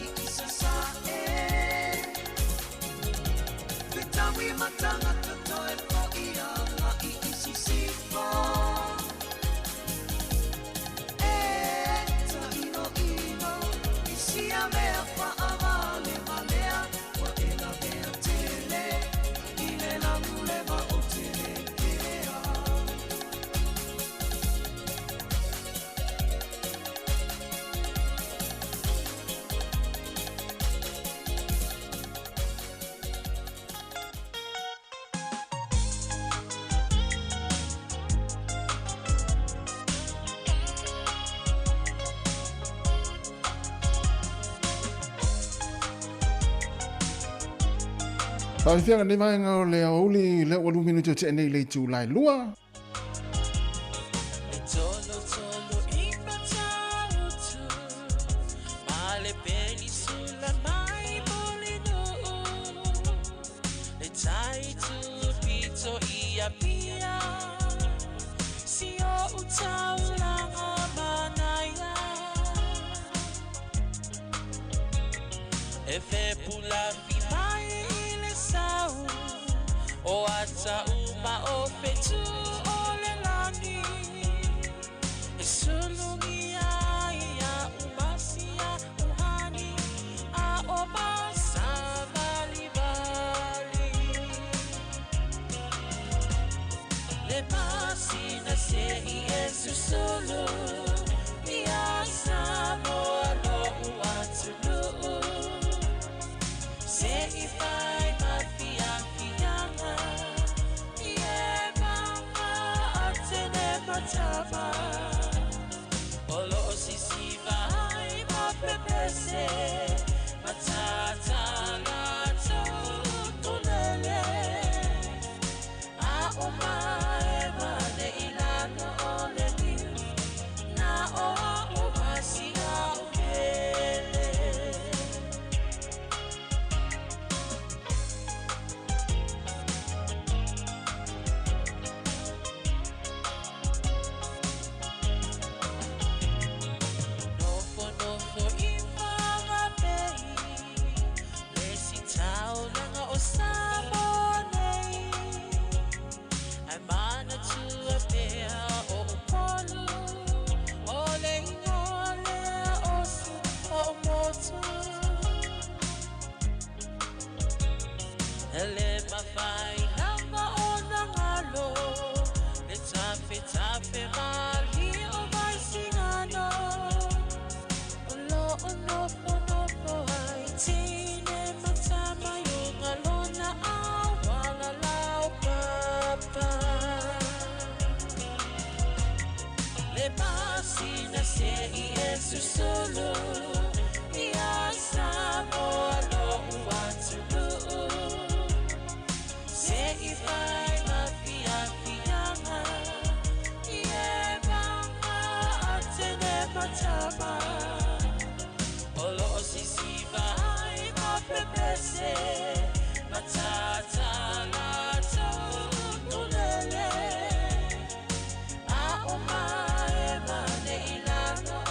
i i sa e. Fetaui matangata toe mo i anga i i sisipo. E ta ino ino i sia mea whaavale walea wa e la mea tele i le laulewa o tele pea. Faafiaga nei vaega o le aoauli le ua 2 minute o te'e nei le itulā e 2. E tolo tolo i matautu Ma le penisula mai mo le nuu Le tai tu pito i Apia Si o utaulanga manaia E fepula fi mai i le sau O ata uma o fetu o le lani E sulungi ai ia umasia uhani A o masavali vali Le masina se i e susulu Ia Samoa lo uatunuu Se i fai ma fiafiaga I e mama a tene matama O lo o sisiva ai ma pepese Matata latou tulele A o mae mane i lalo o le niu Na o a o masia o pele. Nofo nofo i whangapei Le si taulanga o Samoa nei Ai mana tua pea o Upolu O le ingoa lea o si o motu Ele mawhai lava o nangalo Le tafe tafe mali o mai singano O lo o nofo nofo ai tine matama i o ngalona a wala lau papa Le masina se i e susulu Ia Samoa lo uatunuu Se i fai ma fiafiaga I e mama a tene matama O lo o sisiva ai ma pepese Matata latou tulele A o mae mane i lalo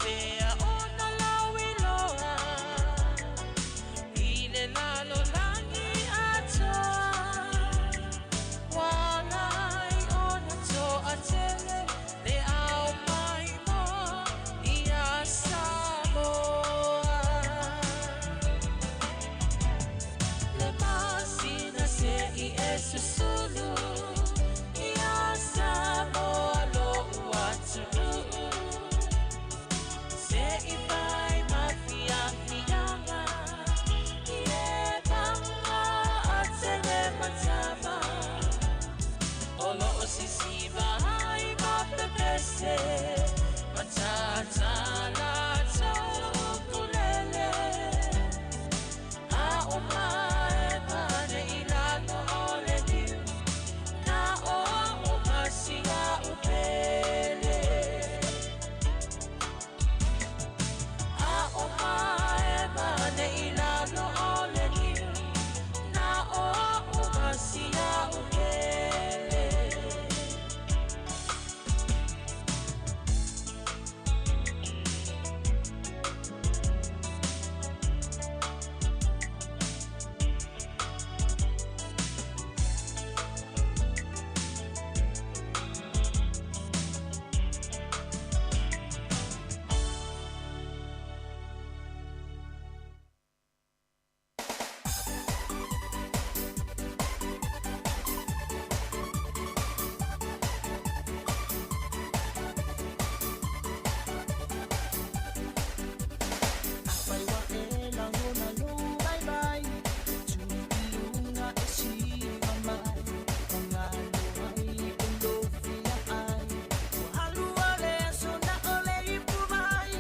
faapea ona lauiloa i le lalolagi atoa. Ua ala ai ona toatele le ao maimoa ia Samoa. Le masina se i e susulu ia Samoa lo'u atunuu. Se i fai ma fiafiaga i e paga a tele matava. O loo sisiva ai ma pepese ma tātā latou ukulele. A o mae pane i lalo o le liu, na o au ma si a'u pele. A o mae pane i lalo o le liu, na o au ma si a'u pele. Afai ua e lagona lou vaivai, tu i luga e siva mai, ua galo ai e lou fia ai. Ua alu o le aso na o le ipu mai,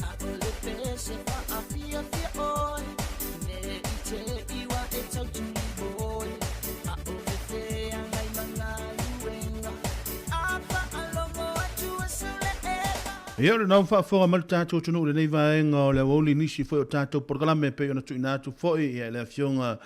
a o le pese faafiafia oe. Ne i te i ua e tautuli oe, a o fefeagai ma galuega. A faalogo atu e suleʻega. Ia, o lena ua faafofoga mai le tatou atunuu i lenei vaega o le aoauli i nisi foi o tatou polokalame e pei ona tuuina atu foi ia i le Afioga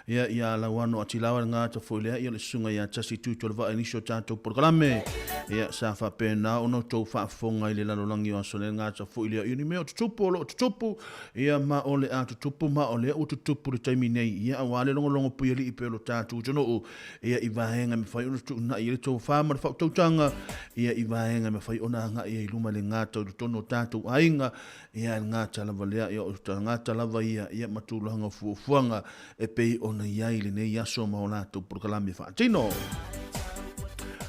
ia ia Lauano Atilawa le gata foi lea ia o le Susuga ia Tasi Tuitolovaa i nisi o tatou polokalame ia sa faapena ona outou faafofoga i le lalolagi o aso nei le gata foi lea ia ni mea o tutupu o lo o tutupu ia ma o le a tutupu ma o lea ua tutupu i le taimi nei ia aua le logologo puialii pei o lo tatou atunuu ia i vaega e mafai ona tuunai ai le tofa ma le faautautaga, ia i vaega e mafai ona agai ai i luma le gata o totonu o tatou aiga, ia le gata lava lea, ia o tagata lava ia, ia ma tulaga o fuafuaga e pei ona i ai lenei aso ma o latou polokalame faatino.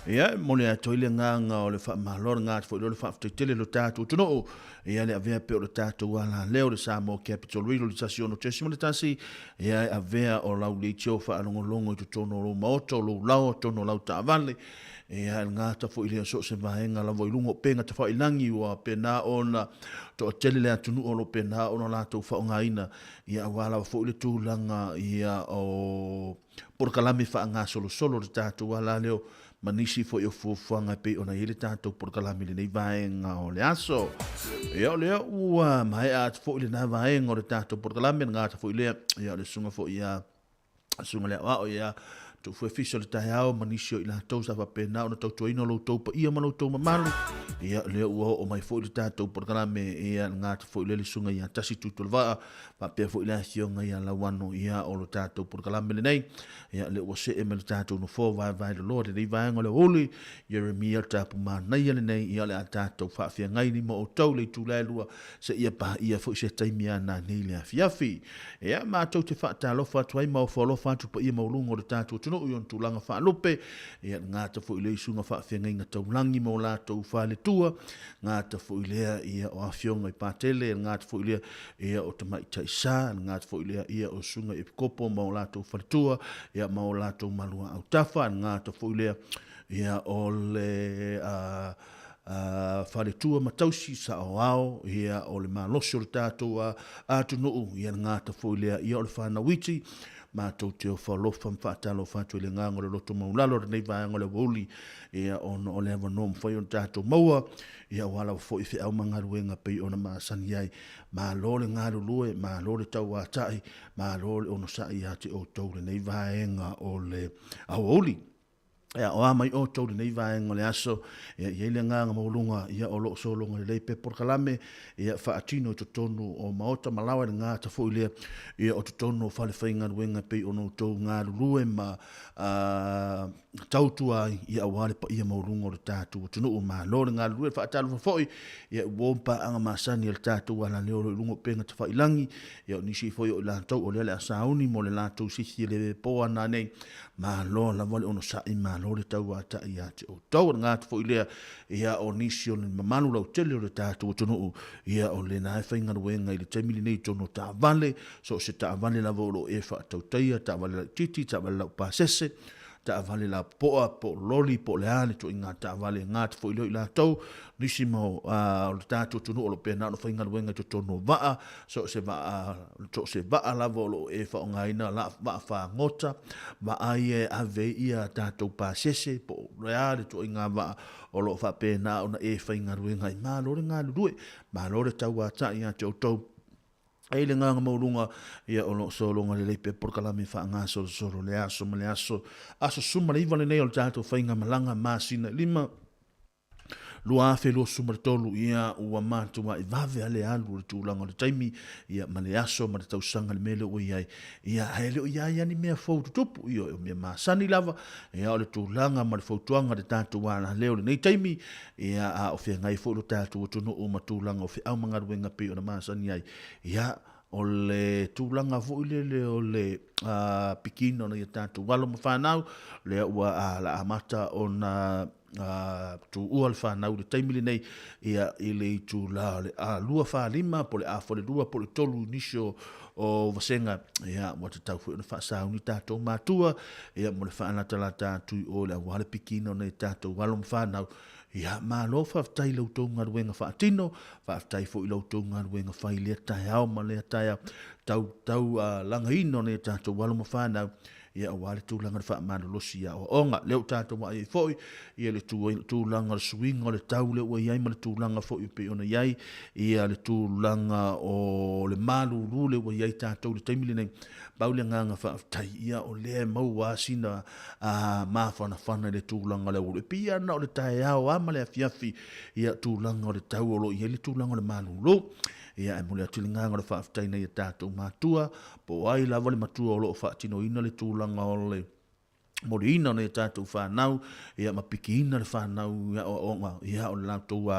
Ia, e momoli atu ai le agaga o le faamalo, le agaga foi lea o le faafetai tele i lo tatou atunuu, Ia le avea pea o le tatou alaleo le Samoa Capital Radio le 16.1, ia e avea o lau leitio faalogologo i totonu o lou maota, o lou laoa, totonu o lau taavale, ia e gata foi lea so o se vaega lava i luga o upega tafailagi ua pena ona toatele le atunuu o lo o pena ona latou faaaogaina, ia aua lava foi le tulaga ia o polokalame faagasolosolo o le tatou alaleo ma nisi foi o fuafuaga e pei ona i ai le tatou polokalame i lenei vaega o le aso. Ia o lea ua maea atu foi lena vaega o le tatou polokalame, le gata foi lea, ia o le susuga foi ia susuga le aoao ia Tuufue Fiso le taeao ma nisi o i latou sa faapena ona tautuaina lo outou paia ma lo outou mamalu. Ia lea ua oo mai foi le tatou polokalame, ia le gata foi lea le susuga ia Tasi Tuitolovaa faapea foi le afioga ia Lauano ia o lo tatou polokalame lenei. Ia, lea ua see mai le tatou nofoa vaevae loloa lenei vaega o le aoauli, Ieremia tapu manaia lenei, ia o le a tatou faafeagai nei ma outou le itula e lua, seia paia foi se taimi a nanei le afiafi. Ia, matou te faatalofa atu ai ma ofo alofa atu paia maualuga o le tatou atunuu i ona tulaga faalupe, ia, le gata foi lea i susuga faafeagaiga taulagi ma o latou faletua, gata foi lea ia o afioga i Patele, le gata foi lea ia o Tamaitai Sa, le gata foi lea ia o Susuga i Epikopo ma o latou faletua, ia ma o latou malua autafa, le gata foi lea ia o le faletua ma tausi saoao, ia o le malosi o le tatou atunuu, ia le gata foi lea ia o le fanau iti, matou te ofo alofa ma faatalofa atu i le agaga o le loto maualalo o lenei vaega o le aoauli, ia ona o le avanoa mafai ona tatou maua, ia aua lava foi feau ma galuega pei ona masani ai. Malo le galulue, malo le tauatai, malo le onosai ia te outou lenei vaega o le aoauli. Ia, o a mai outou i lenei vaega o le aso, ia, i ai le agaga maualuga, ia, o lo o sologa lelei pea polokalame, ia, faatino i totonu o maota ma laoa i le gata foi lea, ia, o totonu o fale faigaluega e pei ona outou galulue ma tautua ai, ia, aua le paia maualuga o le tatou atunuu. Malo le galulue, faatalofa foi, ia, ua paaga masani a le tatou alaleo o lo o i luga o upega tafailagi, ia, o nisi foi o i latou o lea o le a sauni mo le latou sifi e le po ana nei, Malo lava le onosai, malo le tauatai ia te outou. O le gata foi lea, ia, o nisi o le mamalu lautele o le tatou atunuu, ia, o lena e faigaluega i le taimi lenei i totonu o taavale, so o se taavale lava o lo o e faatautaia, taavale laitiiti, taavale laupasese, taavale lapopoa, po o loli, po o le a le ituaiga taavale, e gata foi lea o i latou, nisi ma o le tatou atunuu o lo o pena ona faigaluega i totonu o vaa, so o se vaa, so o se vaa lava o lo o e faaaogaina, la, vaa fagota, vaa ia e ave ai ia tatou pasese, po o le a le ituaiga vaa o lo o faapena ona e faigaluega ai. Malo le galulue, malo le tauatai ia te outou. E i ai le agaga maualuga, ia o lo o sologa lelei pea polokalame faagasolosolo le aso ma le aso. Aso 19 lenei o le tatou faigamalaga masina e 5. 2023, ia ua matuai vave a le alu o le tulaga o le taimi, ia ma le aso ma le tausaga le mea lea ua i ai, ia ae le o i ai lava ni mea fou tutupu, ia o mea masani lava, ia o le tulaga ma le fautuaga a le tatou alaleo i lenei taimi, ia a o feagai foi lo tatou atunuu ma tulaga o feau ma galuega e pei ona masani ai, ia o le tulaga foi lele o le pikiina o nai a tatou alo ma fanau, lea ua la amata ona tuua le fanau i le taimi lenei, ia, i le itula o le A2 45 po o le A42 po o le 3 i nisi o vasega, ia, ua tatau foi ona faasauni tatou matua, ia, mo le faalatalata atu i o i le aua le pikiina o nai a tatou alo ma fanau. Ia, malo faafetai i la outou galuega faatino, faafetai foi i la outou galuega fai i lea taeao ma lea taeao, tau, tau lagaina o nai a tatou alo ma fanau, ia aua le tulaga o le faamalolosi i aoaoga. Lea ua tatou vaai ai foi ia le tulaga o le suiga o le tau lea ua i ai ma le tulaga foi e pei ona i ai ia le tulaga o le malulu lea ua i ai tatou i le taimi lenei. Pau le agaga faafetai, ia o lea e maua lava sina mafanafana i le tulaga o le auaulu. E pei lava na o le taeao lava ma le afiafi ia tulaga o le tau o lo o i ai le tulaga o le malulu. Ia e momoli atu le agaga o le faafetai i nai a tatou matua, po o ai lava le matua o lo o faatinoina le tulaga o le moliina o nai a tatou fanau, ia ma pikiina le fanau i aoaoga, ia o le latou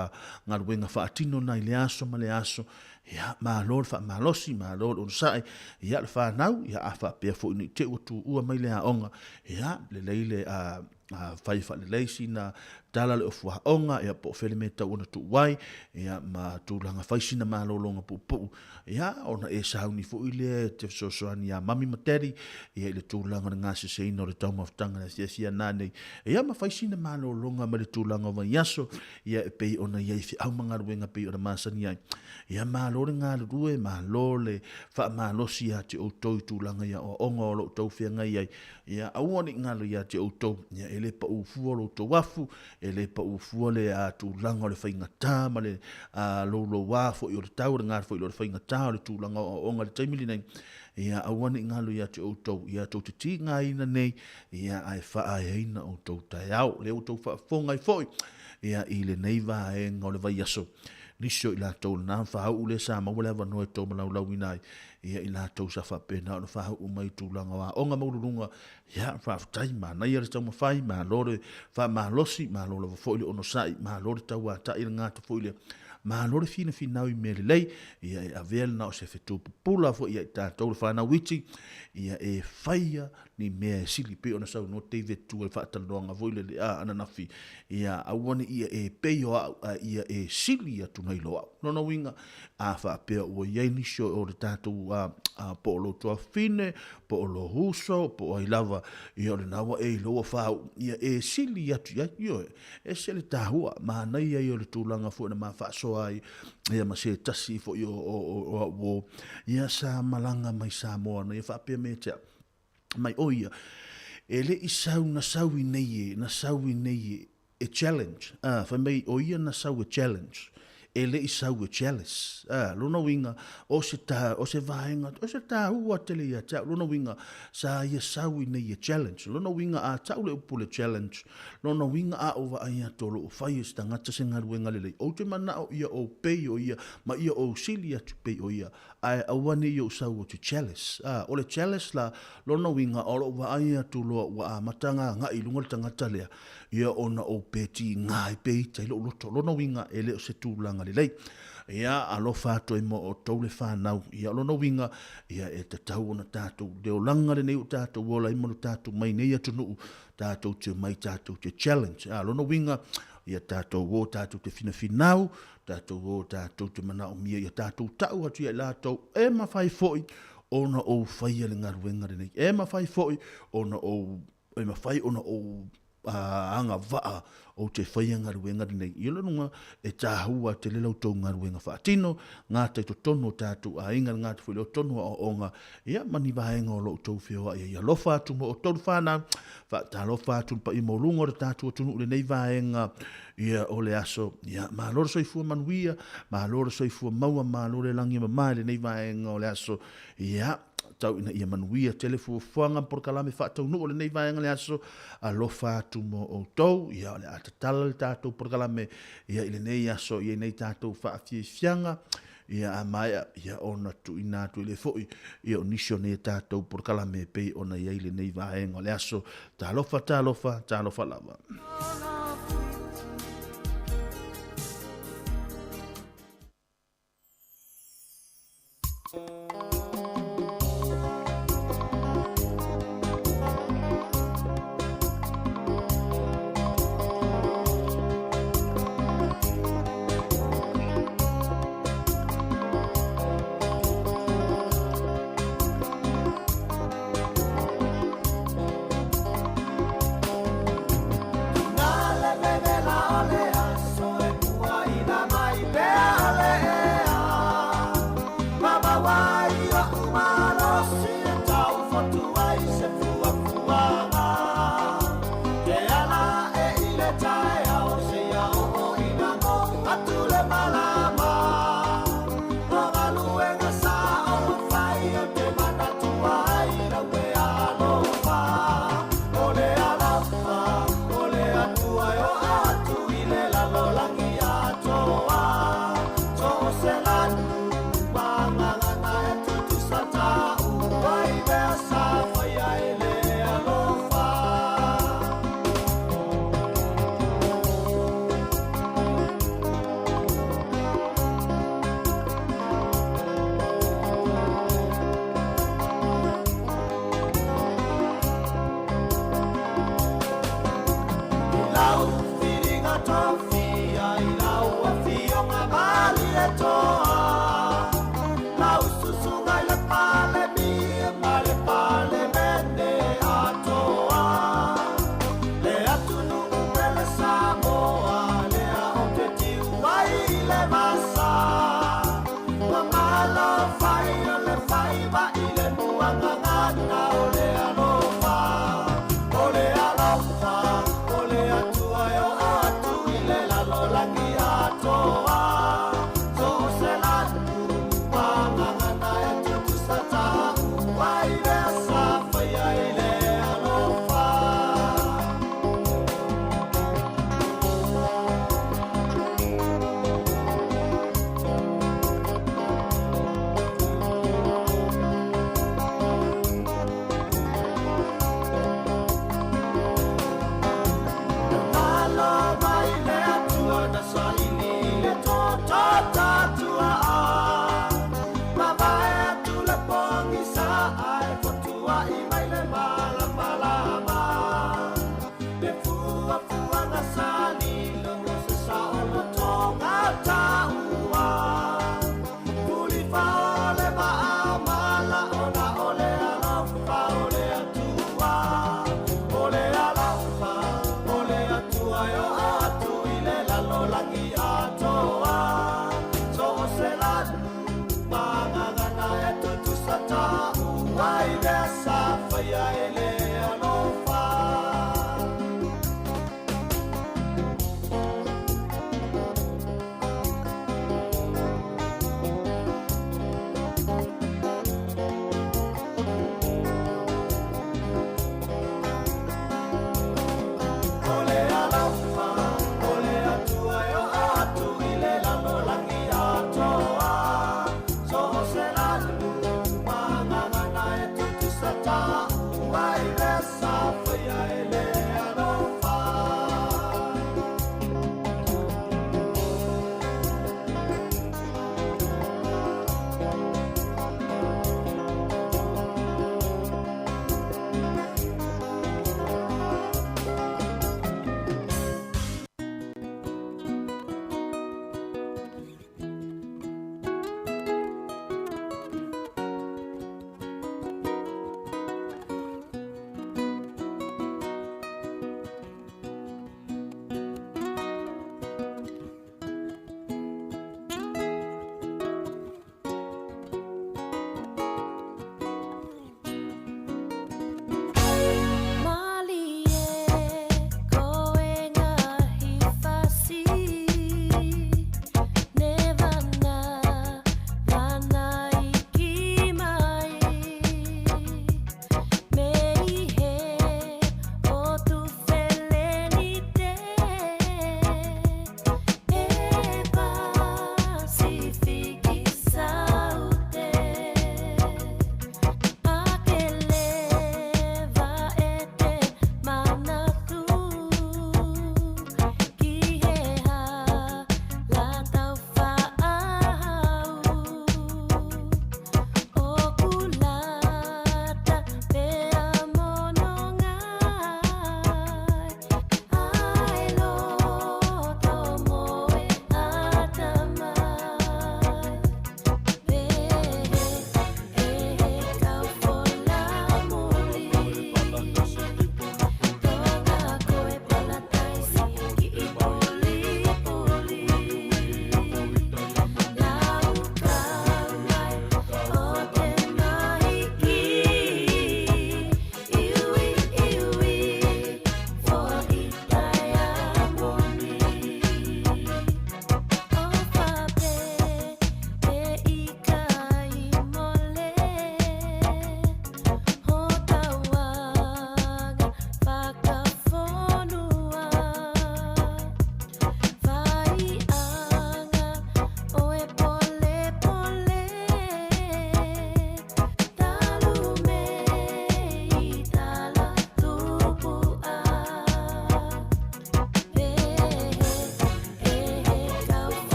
galuega faatino lena i lea aso ma lea aso. Ia, malo le faamalosi, malo le onosai, ia le fanau, ia a faapea foi ne i te i ua tuua mai le aoga, ia lelei le fai faalelei sina tala le ofu aoga, ia po o fea le mea e tatau ona tuu ai, ia ma tulaga fai sina malologa puupuu, ia ona e sauni foi lea e te fesoasoani ia mami ma daddy, ia i le tulaga o le gaseseina o le taumafataga i le afiafi a nanei, ia ma fai sina malologa ma le tulaga o vaiaso, ia e pei ona i ai feau ma galuega e pei ona masani ai. Ia malo le galulue, malo le faamalosi ia te outou i tulaga i aoaoga o lo o outou feagai ai. Ia aua ne i galo ia te outou, ia e le pau fua lo outou afu, e le pau fua le tulaga o le faigata ma le louloua foi o le tau, le galo foi o le faigata o le tulaga o aoaoga i le taimi lenei. Ia aua ne i galo ia te outou, ia tou te tigaina nei, ia ae faaeaina outou taeao. O lea ua outou faafofoga ai foi, ia i lenei vaega o le vaiaso, nisi o i latou lena faauu lea sa maua le avanoa e tou malaulauina ai, ia i latou sa faapena ona faauu mai i tulaga o aoga maualuluga, ia faafetai, manaia le taumafai, malo le faamalosi, malo lava foi le onosai, malo le tauatai le gata foi lea, malo le finafinau i mea lelei, ia e avea lena o se fetu pupula foi ia i tatou le fanau iti, ia e faia ni mea e sili pei ona saunoa David Tua i le faatalanoaga foi lele a ananafi, ia aua ne i ia e pei o au a ia e sili atu nai lo au. Lona uiga, a faapea ua i ai nisi o le tatou po o lou tuafafine, po o lou uso, po o ai lava, ia o lena ua e iloa ua faauu, ia e sili atu i ai. Ioe, ese le tahua, manaia ia o le tulaga foi na ma faasoa ai ia ma se tasi foi o au uo, ia sa malaga mai Samoa na ia faapea mai ia te au, mai o ia, e le i sau na sau i nei e, na sau i nei e, e challenge, a, fai mai o ia na sau e challenge, e le i sau e jealous. A, lona uiga, o se ta, o se vaega, o se tāua tele ia te au. Lona uiga, sa ia sau ina ia challenge. Lona uiga, a tau le upu le challenge, lona uiga a ou vaai atu o lo o fai e se tagata se galuega lelei, ou te manao ia ou pei o ia, ma ia ou sili atu pei o ia, ae aua ne i ou sau ou te jealous. A, o le jealous la, lona uiga, o lou vaai atu loa ua amata gagai i luga le tagata lea, ia ona ou pe tiga ai pe ita i lou loto. Lona uiga, e le o se tulaga lelei. Ia, alofa atu ai ma outou le fanau. Ia, o lona uiga, ia e tatau ona tatou, le olaga lenei ua tatou ola ai ma lo tatou mai nei atunuu, tatou te omai tatou te challenge. A, lona uiga, ia tatou o tatou te finafinau, tatou o tatou te manaomia, ia tatou tau atu ia i latou, e mafai foi ona ou faia le galuega lenei. E mafai foi ona ou, e mafai ona ou agavaa ou te faia galuega lenei. I lona uiga, e tāua tele la outou galuega faatino, gata i totonu o tatou aiga, le gata foi i le totonu o aoaoga, ia ma ni vaega o lo outou feoai ai. Alofa atu mo outou le fanau, faatalofa atu i le paia maualuga o le tatou atunuu i lenei vaega, ia o le aso, ia malo le soifua manuia, malo le soifua maua, malo le lagi e mama i lenei vaega o le aso, ia tau ina ia manuia tele fuafuaga ma polokalame faataunuu o lenei vaega le aso, alofa atu mo outou, ia o le a tatala le tatou polokalame ia i lenei aso i nei tatou faafiafiaga, ia a maea ia ona tuuina atu ai lea foi ia o nisi o nei tatou polokalame e pei ona i ai lenei vaega o le aso. Talofa, talofa, talofa lava.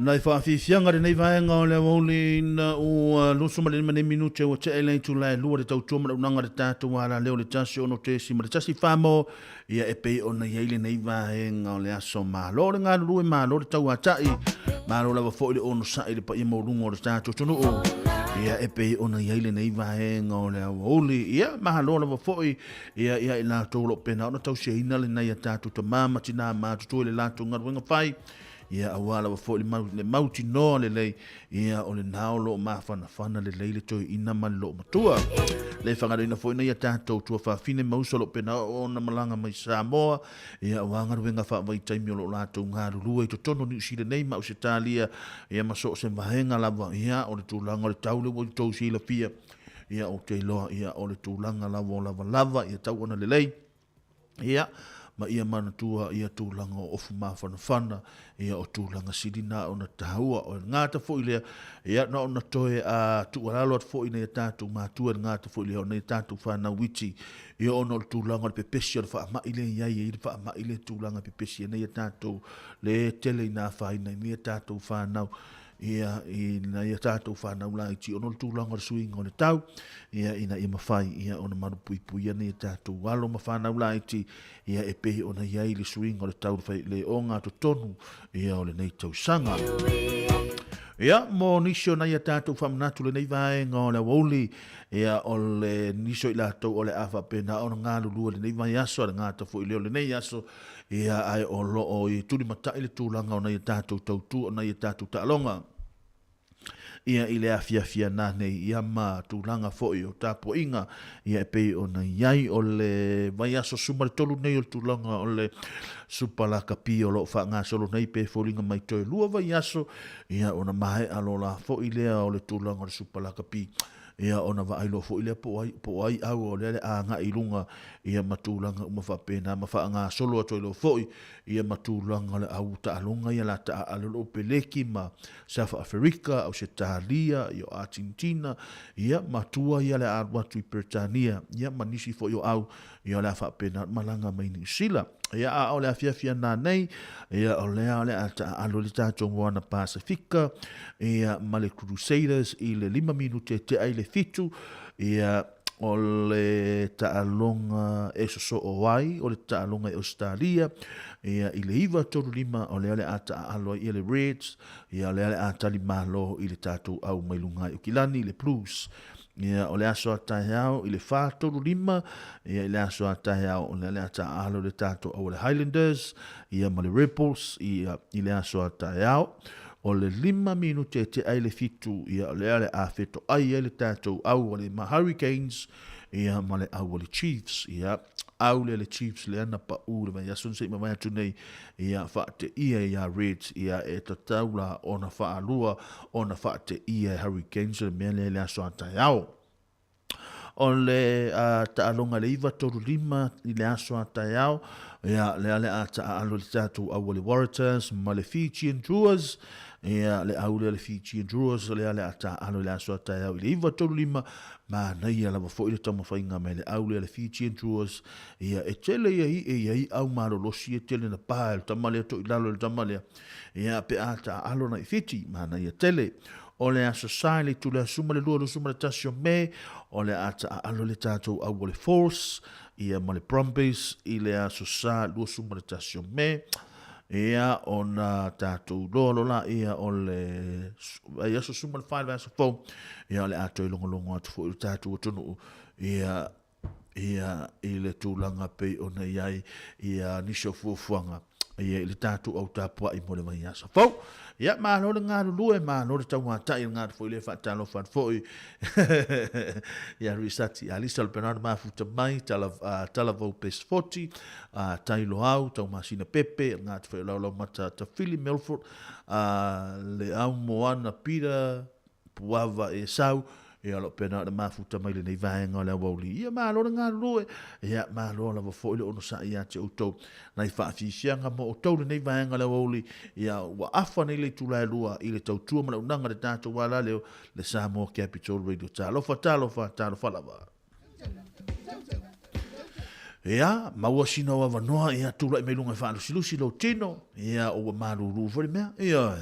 Nai faafiafiaga lenei vaega o le aoauli ina ua 25 nei minute ua tea i le itula e 2 le tautua ma le auaunaga a le tatou alaleo le 1 6.1 mo ia e pei ona i ai lenei vaega o le aso. Malo le galulue, malo le tauatai, malo lava foi le onosai i le paia maualuga o le tatou atunuu ia e pei ona i ai lenei vaega o le aoauli. Ia malo lava foi ia ia i latou o lo o pena ona tausiaina lenei a tatou tama ma tina matutua i le latou galuega fai ia aua lava foi le mau, le mautinoa lelei ia o lena o lo o mafanafana lelei le toeaina ma le loomatua. Le fagaloina foi nei a tatou tuafafine ma uso o lo o pena ona malaga mai Samoa ia aua galuega faavaitaimi o lo o latou galulue i totonu o Niu Sila nei ma Ausetalia ia ma so o se vaega lava ia o le tulaga o le tau lea ua outou silafia ia ou te iloa ia o le tulaga lava o lavalava ia tau ona lelei ia ma ia manatua ia tulaga o ofu mafanafana ia o tulaga sili na ona taua o le gata foi lea ia na ona toe a tuualalo atu foi nei tatou matua le gata foi lea o nei tatou whanau iti ia ona o le tulaga o le pepesi o le faamai le iai ai le faamai le tulaga pepesi nei tatou le tele ina afaina i nei tatou whanau ia i nai a tātou whānau laiti ona o le tulaga o le suiga o le tau, ia ina ia mawhai ia ona malupuipuia nei a tātou alo ma whānau laiti, ia e pei ona i ai le suiga o le tau le le onga totonu ia o lenei tausaga. Ia, mo nisi o nai a tātou whamanatu lenei vaega o le aoauli, ia o le nisi o i latou o le a faapena ona galulue lenei vaiaso, a le gata foi lea o lenei aso, Ia, ae o lo o i tulimatai le tulaga o nai a tatou tautu, o nai a tatou taaloga, ia i le afiafi ana nei, ia ma tulaga foi o tapuaiga, ia e pei ona i ai o le vaiaso 13 nei o le tulaga o le Supa Lakapi o lo o faagasolo nei pe foliga mai toe 2 vaiaso, ia ona maea loa la foi lea o le tulaga o le Supa Lakapi. Ia ona vaai loa foi lea po o ai, po o ai au o lea le agai i luga, ia ma tulaga uma faapena ma faagasolo atu ai loa foi, ia ma tulaga o le au taaloga ia la taaalo loa peleki ma South Aferika, Ausetalia, ia o Argentina, ia ma tua ia le alu atu i Peretania, ia ma nisi foi o au, ia o le a faapena ona malaga mai Niu Sila. Ia a o le afiafi ana nei, ia o lea o le a taaalo le tatou Moana Pasifika, ia ma le Crusaders i le 5 minute e tea i le 7, ia o le taaloga e sosoo ai, o le taaloga i Ausetalia, ia i le 9:35 o lea o le a taaalo ai ia le Reds, ia o lea o le a tali malo i le tatou au mai luga i Ukilani, le Blues. Ia, o le aso a taeao i le 4:35, ia i le aso a taeao o lea le a taaalo le tatou au le Highlanders, ia ma le Rebels, ia i le aso a taeao. O le 5 minute e tea ai le 7, ia o lea le a fetoai ai le tatou au a le Hurricanes, ia ma le au a le Chiefs, ia au lea le Chiefs lea na pau le vaiaso na se i mavae atu nei, ia faateia ia Reds, ia e tatau la ona faalua ona faateia e Hurricanes le mea lea i le aso a taeao. O le taaloga i le 9:35 i le aso a taeao, ia lea le a taaalo i le tatou au a le Waratahs ma le Fijian Druas, ia le au lea le Fijian Druas lea le a taaalo i le aso a taeao i le 9:35, manaia lava foi le taumafaiga mai le au lea le Fijian Druas, ia e tele ia i e ia i au malolosi e tele na pa e le tama lea toi lalo le tama lea, ia pe a taaalo na i Fiti, manaia tele. O le Aso Sa i le itula 12 21 o Me, o le a taaalo le tatou au o le Force, ia ma le Brumbies i le Aso Sa 21 o Me. Ia, ona tatou loa loa la ia o le vaiaso 14 le vaiaso fou, ia o le a toe logologo atu foi le tatou atunuu, ia, ia i le tulaga pei ona i ai ia nisi o fuafuaga ia i le tatou au tapuai mo le vaiaso fou. Ia, malo le galulue, malo le tauatai, le galu foi le faatalofa atu foi ia Risati Alisa o le Penana Mafuta mai, tala, Talavou Pesfoti, Tailoau, Taumasina Pepe, le galu foi o Laulau Mata Tafili Milford, le au Moana Peter, Puava Esau, ia o lo o pena o le mafuta mai lenei vaega o le aoauli. Ia malo le galulue, ia malo lava foi le onosai ia te outou. Nai faafiafiaga mo outou lenei vaega o le aoauli, ia ua afa nei le itula e 2 i le tautua ma le auaunaga a le tatou alaleo, le Samoa Capital Radio. Talofa, talofa, talofa lava. Ia, maua sina o avanoa, ia tulai mai luga e faalusilusi lou tino, ia ua malulu foi le mea, ia.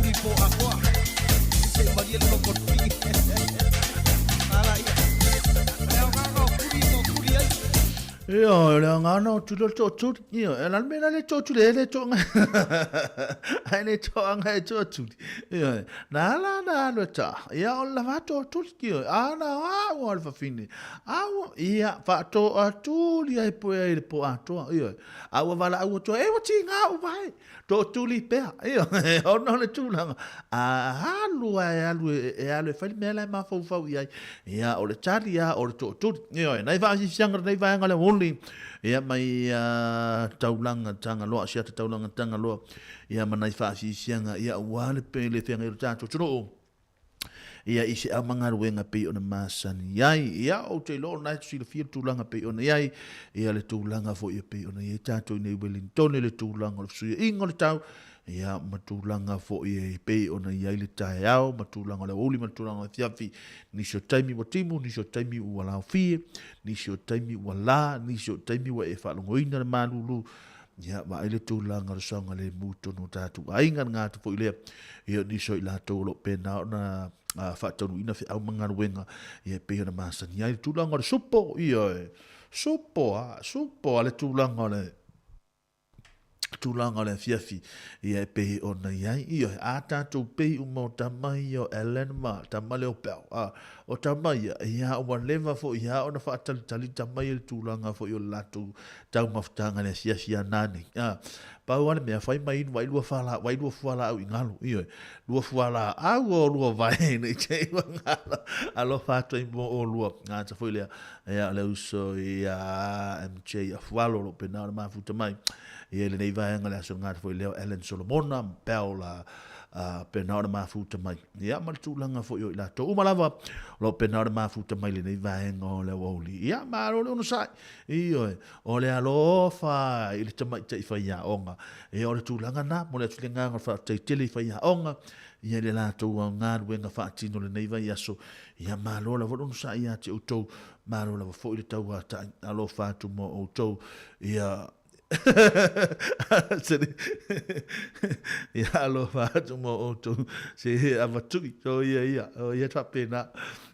tuli po atoa. Se malie le loko tuli. Ala ia. Le agaga o tuli to tuli ai. Ia, le agaga o tuli o le tootuli. Ia, e la le mea la le tootuli e le toanga. Ai le toanga e tootuli. Ia, na ala na alu e taa. Ia, o le lava tootuli. Ia, a na a ua le fafine. A ua, ia, faatoatuli ai po ai le po atoa. Ia, a ua valaau atu ai, e ua tiga u vae. Tootuli pea. Ia, ona o le tulaga. A alu a e alu e, e alu e fai le mea la e mafaufau i ai. Ia, o le tali a o le tootuli. Ia, nai faasiasiaga lenei vaega le aoauli. Ia, mai uh, taulaga Tagaloa, siata taulaga Tagaloa. Ia, ma nai faasiasiaga, ia, ua le pe le feagai o le tatou atunuu. Ia, i se au ma galuega pei ona masani ai. Ia, ou te iloa o lena e silafia le tulaga pei ona i ai, ia le tulaga foi e pei ona i ai tatou i nei Wellington, le tulaga o le fesuiaiga o le tau, ia, ma tulaga foi e pei ona i ai le taeao, ma tulaga o le aoauli ma le tulaga o le afiafi. Nisi o taimi ua timu, nisi o taimi ua laofie, nisi o taimi ua la, nisi o taimi ua e faalogoina le malulu, Ia, vaai le tulaga o le saogalemu i totonu o tatou aiga, le gata foi lea, ia o nisi o i latou o lo o pena ona faataunuuina feau ma galuega, ia e pei ona masani ai le tulaga o le supo, ia e supo a, supo a le tulaga o le tulaga o le afiafi, ia e pei ona i ai, ia a tatou pei uma o tama ia o Ellen ma tama lea o Bell, a, o tama ia, ia ua leva foi ia ona faatalitali tama ia i le tulaga foi o le latou taumafataga i le asiasi ia nanei. A, pau lava le mea, fai mai inu ai lua fala, vai lua fualaau i galu, ioe, lua fualaau o lua vae nei te i ua galo. Alofa atu ai mo olua. Gata foi lea, ia, o le uso ia MJ Afualo o lo o pena o le mafuta mai. Ia i lenei vaega le aso gata foi lea o Ellen Solomona, Bell, a, pena o le mafuta mai. Ia, ma le tulaga foi o i latou uma lava, o lo o pena o le mafuta mai lenei vaega o le aoauli. Ia, malo le onosai. Ioe, o le alofa i le tamaitai faiaoga. Ia, o le tulaga lena, momoli atu le agaga o le faafetai tele i faiaoga, ia i le latou galuega faatino i lenei vaiaso. Ia, malo lava le onosai ia te outou, malo lava foi le tauatai, alofa atu mo outou. Ia, ia alofa atu mo outou, se avatui, o ia ia, o ia faapena,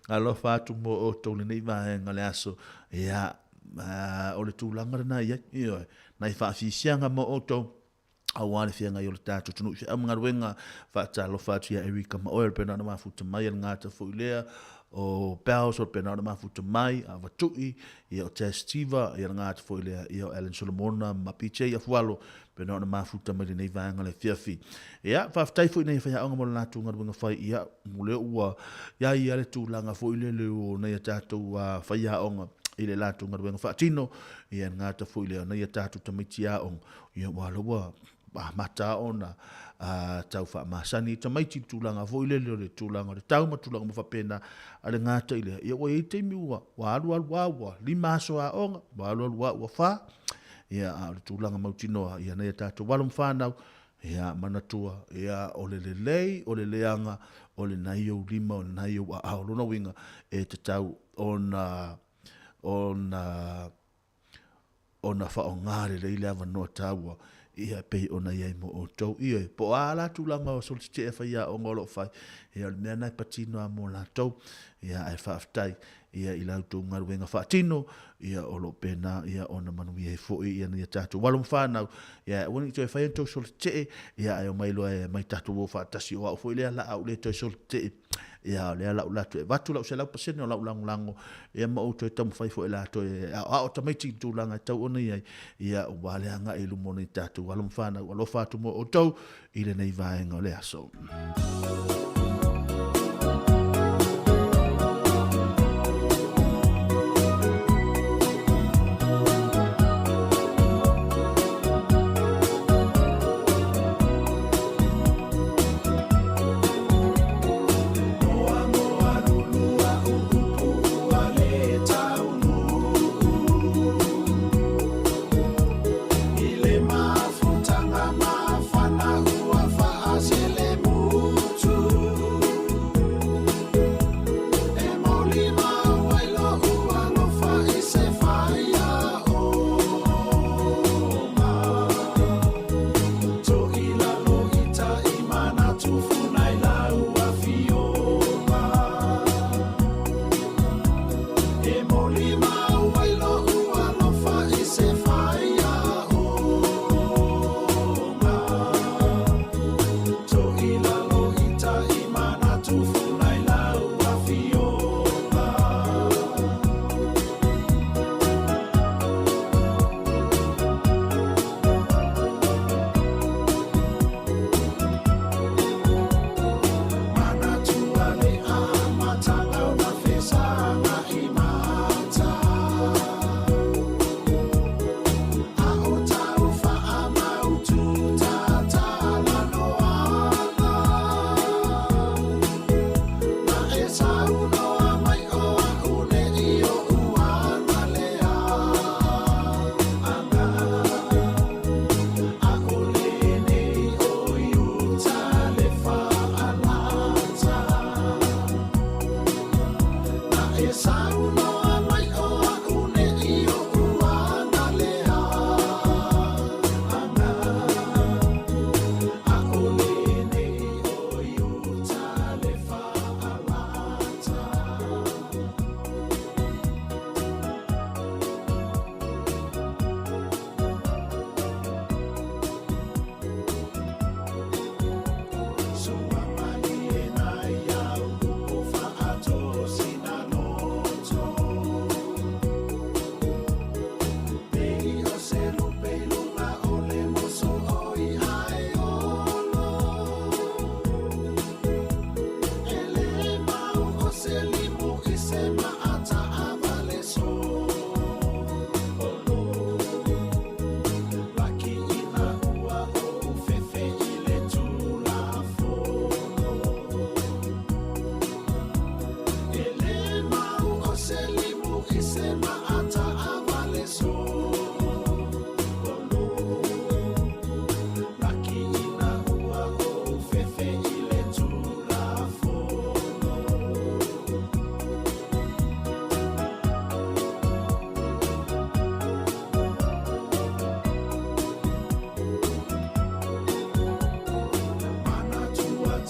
alofa atu mo outou lenei vaega o le aso. Ia, o le tulaga lena e i ai, ioe, nai faafisiaga mo outou, aua le feagai o le tatou atunuu i feau ma galuega. Faatalofa atu ia Erika ma oe, o le pena ona mafuta mai, a le gata foi lea o Bells, o le pena ona mafuta mai, a Vatui, ia o Tess Tiva, ia le gata foi lea, ia o Alan Solomona ma PJ Afualo, pena ona mafuta mai lenei vaega le afiafi. Ia, faafetai foi nei faiaoga mo le latou galuega fai, ia, mo lea ua ia ia le tulaga foi lele o nai a tatou faiaoga i le latou galuega faatino, ia le gata foi lea o nai a tatou tamaiti aoga, ia ua ala ua amata ona tau faamasani i tamaiti i le tulaga foi lele o le tulaga o le tau ma tulaga uma faapena, a le gata i lea, ia ua i ai taimi ua ua alu alu lava ua 5 aso aoga, ua alu alu lava ua 4, ia a o le tulaga mautinoa, ia nai a tatou alo ma fanau, ia manatua, ia o le lelei, o le leaga, o lena i ou lima, o lena i ou aao. Lona uiga, e tatau ona ona ona faaaoga lelei le avanoa taua ia e pei ona i ai mo outou. Ioe, po o a la tulaga o solosite'e faiaoga o lo o fai, ia o le mea lena e patino lava mo latou, ia ae faafetai ia i la outou galuega faatino, ia o lo o pena ia ona manuia ai foi ia nai a tatou alo ma fanau, ia aua ne i toe faia ni tou solosite'e, ia ae omai loa e aumai tatou o faatasi, o au foi lea la a ou le toe solosite'e. Ia, o lea la ou alu atu e avatu lau 100% o lau lagolago, ia ma ou toe taumafai foi la toe aoao tamaiti i le tulaga e tau ona i ai, ia aua le agai i luma o nai tatou alo ma fanau. Alofa atu mo outou i lenei vaega o le aso.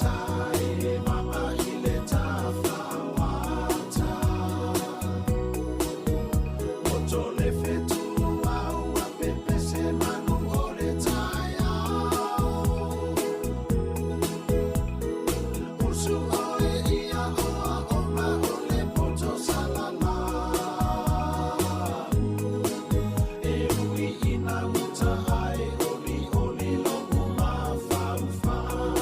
tai mama i le tafauata. Moto le fetua ua pepese manu o le taeao. Usu oe ia oa oma o le poto salala. E ui ina uta ai oli oli lo'u mafaufau.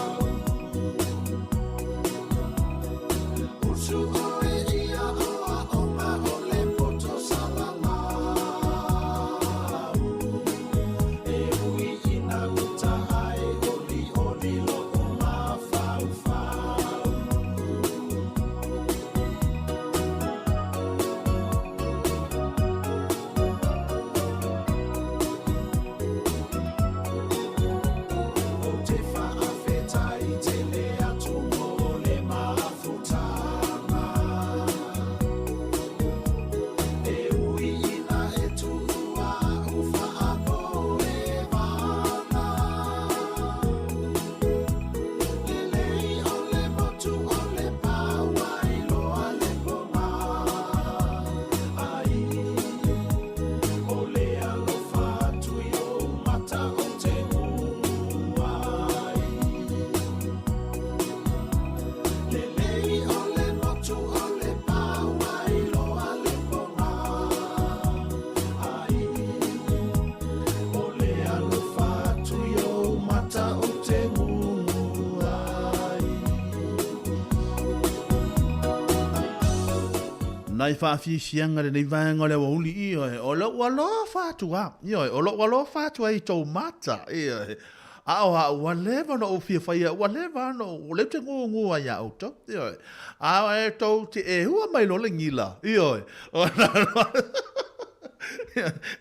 Usu oe ia oa oma o le poto salala. E ui ina uta ai oli oli lo'u mafaufau. O te faafetai tele atu mo le mafutaga. E ui ina e tuua a'u faapoevaga. Lelei o le motu o le paua iloa le poga. Ai, o le alofa atu i ou mata ou te gugu ai. Lelei o le motu o le paua iloa le poga. Ai, o le alofa atu i ou mata ou te gugu ai. Nai faafiafiaga lenei vaega o le aoauli, ioe, o lou alofa atu lava, ioe, o lou alofa atu ai i tou mata, ioe, a o au ua leva ona ou fia faia, ua leva ona ou, o lea ou te gugu ai iā outou, ioe, a e tou te ehua mai loa le gila, ioe,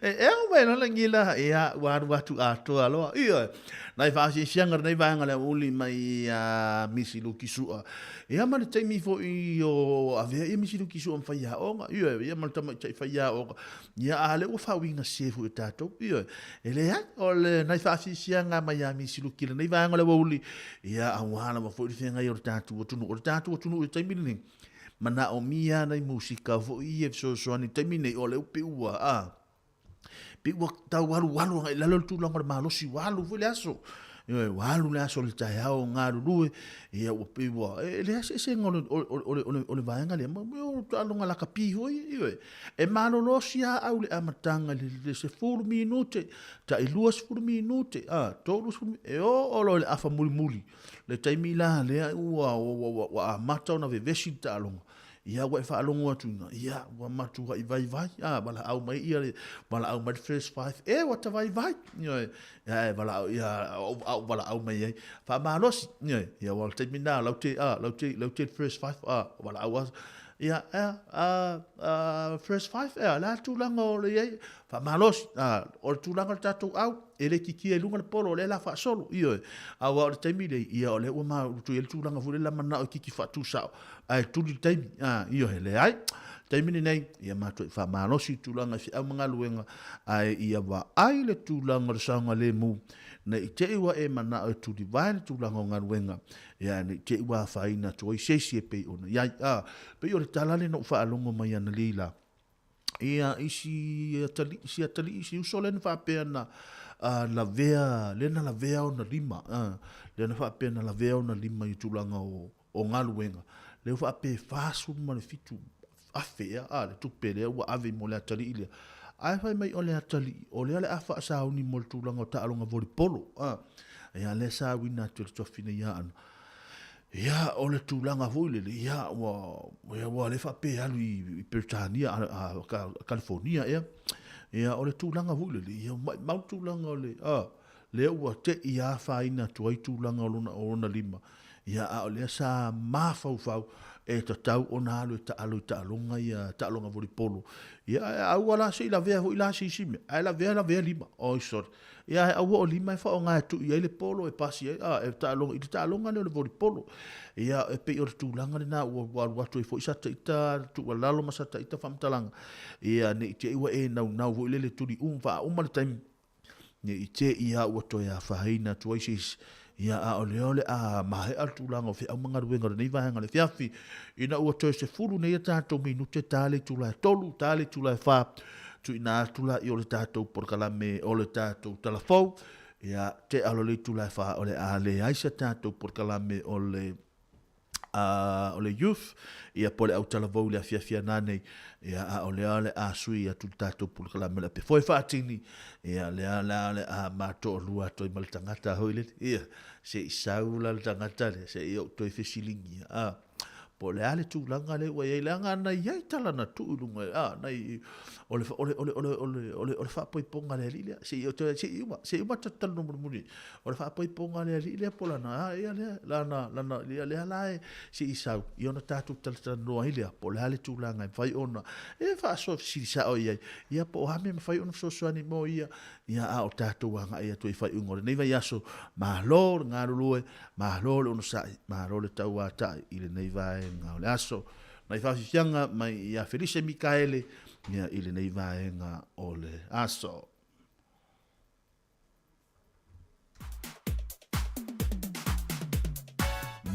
e eo mai loa le gila, ia, ua alu atu atoa loa, ioe. Nai faafiafiaga lenei vaega o le aoauli mai iā Misi Luki Su'a. Ia ma le taimi foi o avea ia Misi Luki Su'a ma faiaoga, ioe, ia ma le tamaitai faiaoga, ia a lea ua faauiga sese foi e tatou, ioe. E leai, o le nai faafiafiaga mai ia Misi Luki lenei vaega o le aoauli, ia aua lava foi le feagai o le tatou atunuu. O le tatou atunuu i le taimi lenei, manaomia nai musika foi ia e fesoasoani i le taimi lenei, o lea ua pei ua, a, pei ua tau alualu agai i lalo le tulaga o le malosi, ua alu foi le aso. Ioe, ua alu le aso i le taeao o galulue, ia ua pei ua, e leai se eseesega o le, o, o, o, le, o le vaega lea, ma o taaloga lakapi foi, ioe. E malolosi lava au i le amataga i le, le 10 minute, tai 20 minute, a, 30, e oo loa i le afa mulimuli, le taimi la lea ua, ua, ua, ua amata ona vevesi le taaloga. Ia ua e faalogo atu ina, ia ua matuai vaivai, a valaau mai ia le valaau mai le first five, e ua ta vaivai, ioe, ia e valaau, ia a ou valaau mai ai, faamalosi, ioe, ia aua o le taimi lena lau te, a, lau te, lau te first five, a, valaau a, ia, ea, a, a, first five, ea, o le a le tulaga o le i ai, faamalosi, a, o le tulaga o le tatou au, e le kikia i luga le polo, o lea la faasolo, ioe, aua o le taimi lea, ia o lea ua ma, ua i ai le tulaga foi lea manao e kiki faatusao, ae tuli le taimi, a, ioe, leai. Taimi lenei, ia matuai faamalosi i tulaga i feau ma galuega, ae ia vaai le tulaga o le saogalemu, ne i te i ua e manao e tulivae le tulaga o galuega, ia ne i te i ua afaina atu ai se isi e pei ona i ai. A, pei o le tala lea na ou faalogo mai analeila la, ia i si atalii, si atalii, si uso lea na faapea na lavea, lea na lavea ona lima, lea na faapea na lavea ona lima i tulaga o, o galuega, lea ua faapea e 47 afe ea a le tupe lea ua ave mo le atalii lea. Ae fai mai o le atalii, o lea o le a faasauni mo le tulaga o taaloga volipolo. A, ia lea sa uina atu e le tuafafine ia Ana. Ia, o le tulaga foi lele, ia, ua, ia, ua le faapea e alu i, i Peretania, a, a, a California ea. Ia, o le tulaga foi lele, ia, maimau le tulaga o le, a, lea ua te i afaina atu ai tulaga o lona, o lona lima, ia, a o lea sa mafaufau e tatau ona alu e taalo i taaloga ia, taaloga volipolo. Ia, ae aua la se i lavea foi la se isi mea, ae lavea, lavea lima. Oi, sorry. Ia, ae aua o lima e faaaoga e tui ai le polo e pasi ai, a, e taaloga, i le taaloga lea o le volipolo. Ia, e pei o le tulaga lena ua, ua alu atu ai foi sa ita tuualalo ma sa ita faamatalaga. Ia, ne i te i ua e naunau foi lele tuli uma, faauma le taimi, ne i te i a ua toe afaina atu ai se isi. Ia, a o lea o le a maea le tulaga o feau ma galuega o lenei vaega o le afiafi, ina ua toe 10 nei a tatou minute ta le itula e 3, ta le itula e 4, tuuina atu laia o le tatou polokalame o le tatou Tala Fou, ia, te alo le itula e 4 o le a leai se tatou polokalame o le o le youth, ia po o le autalavou i le afiafi ana nei, ia a o lea o le a sui atu le tatou polokalame o le ape foe faatini, ia lea la o le a matoolua atu ai ma le tagata hoi lele, ia se i sau la le tagata lea, se i ou toe fesiligia, a po o le a le tulaga lea ua i ai, leaga na i ai tala na tuu i luga, a na i, o le, o le, o le, o le, o le, o le, o le faapoipoga a le alii lea, se i, se i uma, se i uma talanoa mulimuli, O le faapoipoga a le alii lea po o lana, a ia lea, lana, lana, ia lea la e se i sau, ia ona tatou talatalanoa ai lea, po o le a le tulaga e mafai ona e faasoa fesili sao i ai, ia po o a mea e mafai ona fesoasoani mo ia, ia a o tatou agai atu ai i faaiuga o lenei vaiaso, malo le galulue, malo le onosai, malo le tauatai i lenei vaega o le aso. Nai faafiafiaga mai ia Felise Mikaele ia i lenei vaega o le aso.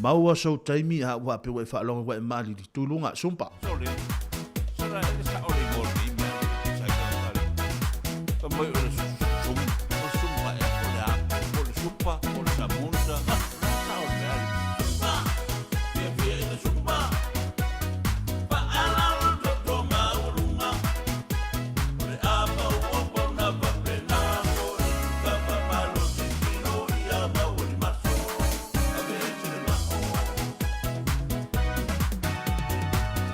Maua sou taimi a ua ape ua e faalogo ua e maalili. Tu luga, sumpa. Sole, sala e sa ole mo ni mea sa ka kale. Ka mai o le sum, o sumpa e o le a, o le supa, o le samunta, sa o le mea. Sumpa, fia fia i le sumpa. Pa ala o toto maualunga. O le a pa ua pa una pa pena mo i ka pa pa lo si tino i a mau ni maso. A ve se le mao.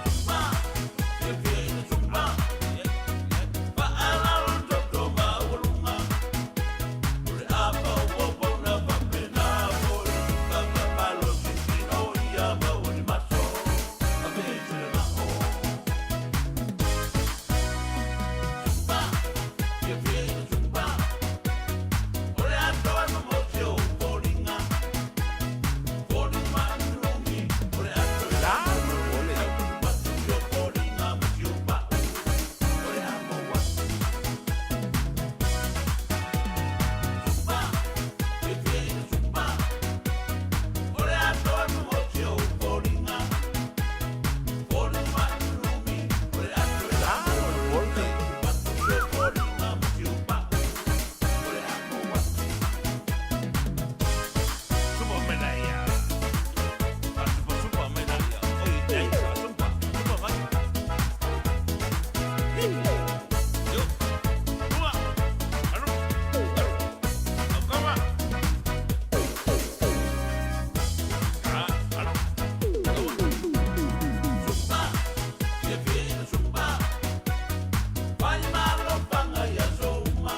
Sumpa, fia fia i le sumpa. Pa ala o toto maualunga. O le a pa ua pa una pa pena mo i ka pa pa lo si tino i a mau ni maso. A ve se le mao. Sumpa, fia fia i le sumpa. O le atoa no mo se o foliga. Foliga lumi. O le atoa la o le atu o foliga mo se o pa'u. O le a mo atu. Sumpa, fia fia i le sumpa. O le atoa no mo se o foliga. Foliga lumi. O le atoa la o le atu o foliga mo se o pa'u. O le a mo atu. Supa medalla. Ah, supa, supa medalla. Oi, ei, supa, supa mai. Yo. Ua. Alu. Alu. Akama. Ah, alu. Supa. Fia fia i le supa. Vai malo panga ia soma.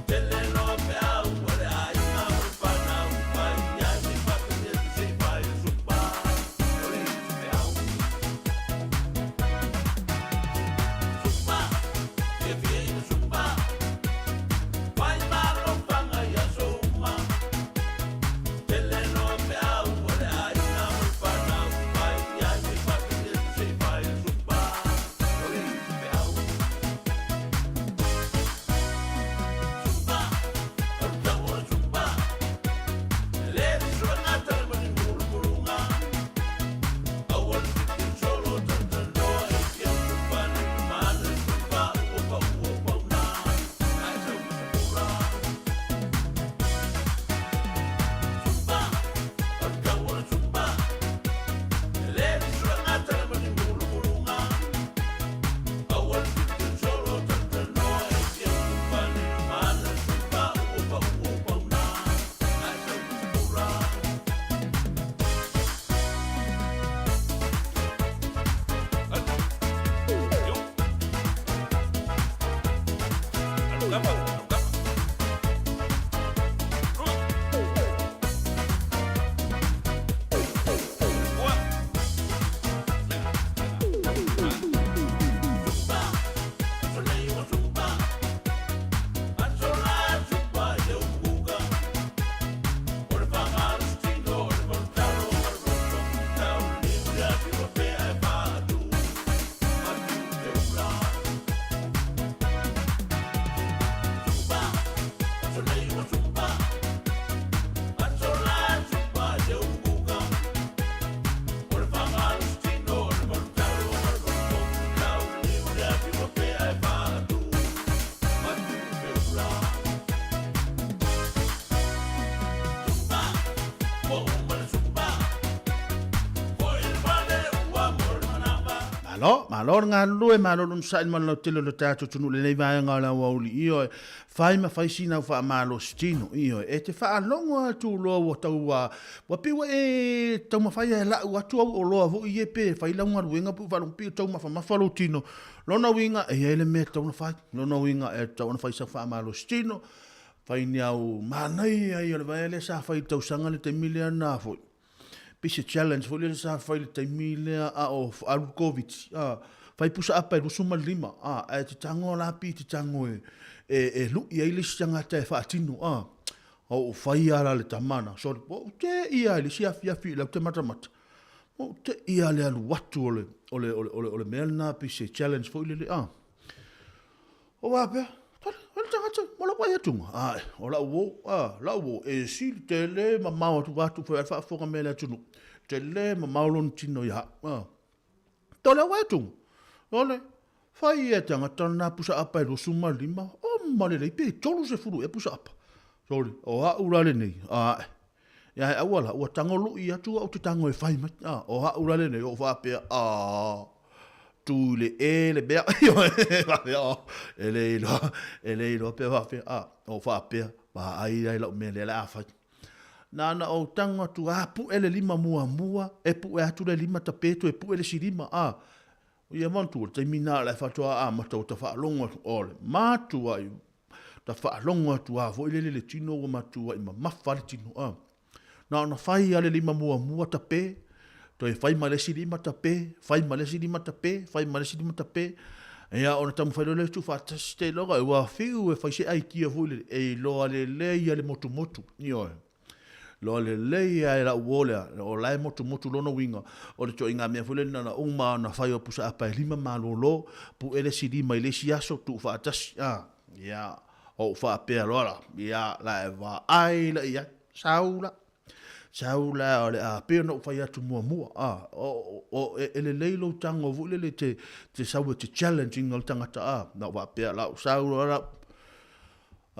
Tele no pe au o le aiga o le whanau pai ia se whapene tu se pai le supa. O le isi pe au. Supa, fia fia i le supa. Vai malo panga ia soma. Tele no pe au o le aiga o le whanau pai ia se whapene tu se pai le supa. O le isi pe au. Supa, alu tau o le supa. Le suanga tale mani mulumulunga. Aua le fiti solo tantanoa e tia supa ni mana supa ua pa ua pa una. Ai sau masapura. Supa, alu tau o le supa. Le suanga tale mani mulumulunga. Aua le fiti solo tantanoa e tia supa ni mana supa ua pa ua pa una. Ai sau masapura. Alu kapa, alu kapa. Ua. Supa, solei o supa. Asola supa e uga. O le whangarustino, o le voltaro, o le roto, tau le ura, piwa pea e whātu. Matu te ura. Malo, malo le galulue, malo le onosai ma le lautele o le tatou atunuu i lenei vaega o le aoauli, ioe, fai ma fai sina au faamalosi tino, ioe, e te faalogo atu loa ua tau ua, ua pei ua e taumafai e lau atu au oloa foi ia pe fai lau galuega pe ua faalogo pei ua tau mafamafa lou tino, lona uiga e i ai le mea e tatau ona fai, lona uiga e tatau ona fai sau faamalosi tino, fai ni au manaia ia o le vaea lea sa fai i le tausaga le taimi lea na foi, pei se challenge foi lea sa fai i le taimi lea a o alu le Koviti, a, fai pusa apa e 25, a, ae te tago la pi te tago e, e, e lui ai le isi tagata e faatino, a, o ou fai lava la le tama na, sorry, ua ou te'i lava i le isi afiafi i lau te matamata, ua ou te'i lava i le alu atu o le, o le, o le, o le, o le mea lena pei se challenge foi lele, a. O faapea, Tole, o le tagata, ma lou vaai atuga. Ae, o lau uo, a, lau uo, e sili tele mamao atu atu foi a le faafofoga mai a le atunuu. Tele mamao lona tino ia au. A. Tole au vaai atuga. Tole, fai e tagata lena pusa apa e 25, o ma lelei pe 30 ea pusa apa. Tole, o au la lenei, ae. Ia e aua la, ua tago lui atu au te tago e fai mai. A, o au la lenei, o faapea, a, tu i le e le mea, faapea, o, e le iloa, e le iloa pe faapea, a, o faapea, vaai ai lau mea lea le a fai. Na ona ou tago atu, a, pue le lima muamua, e pue atu le lima tape toe pue le isi lima, a, ia manatua, le taimi na o le faatoa amata ua ta faalogo atu, o le matuai Ta faalogo atu a foi lele le tino ua matuai mamafa le tino a. Na ona fai a le lima muamua tape, toe fai ma le isi lima tape, fai ma le isi lima tape, fai ma le isi lima tape. Ia ona taumafai loa lea e tuufaatasi te iloga ua fiu e fai se aikia foi lele e iloa lelei a le motumotu. Ioe. Loa lelei a e lau uo lea, o la e motumotu lona uiga, o le ituaiga mea foi lea na ona uma ona fai o pusa apa e lima malolo, pue le isi lima i le isi aso, tuufaatasi, a, ia, ou faapea loa la, ia, la e vaai la i ai, sau la, sau la o le a pei ona ou fai atu muamua, a, o, o, e, e lelei lou tago foi lele te, te sau e te challenge ina le tagata, a, na ou faapea la, ou sau loa la,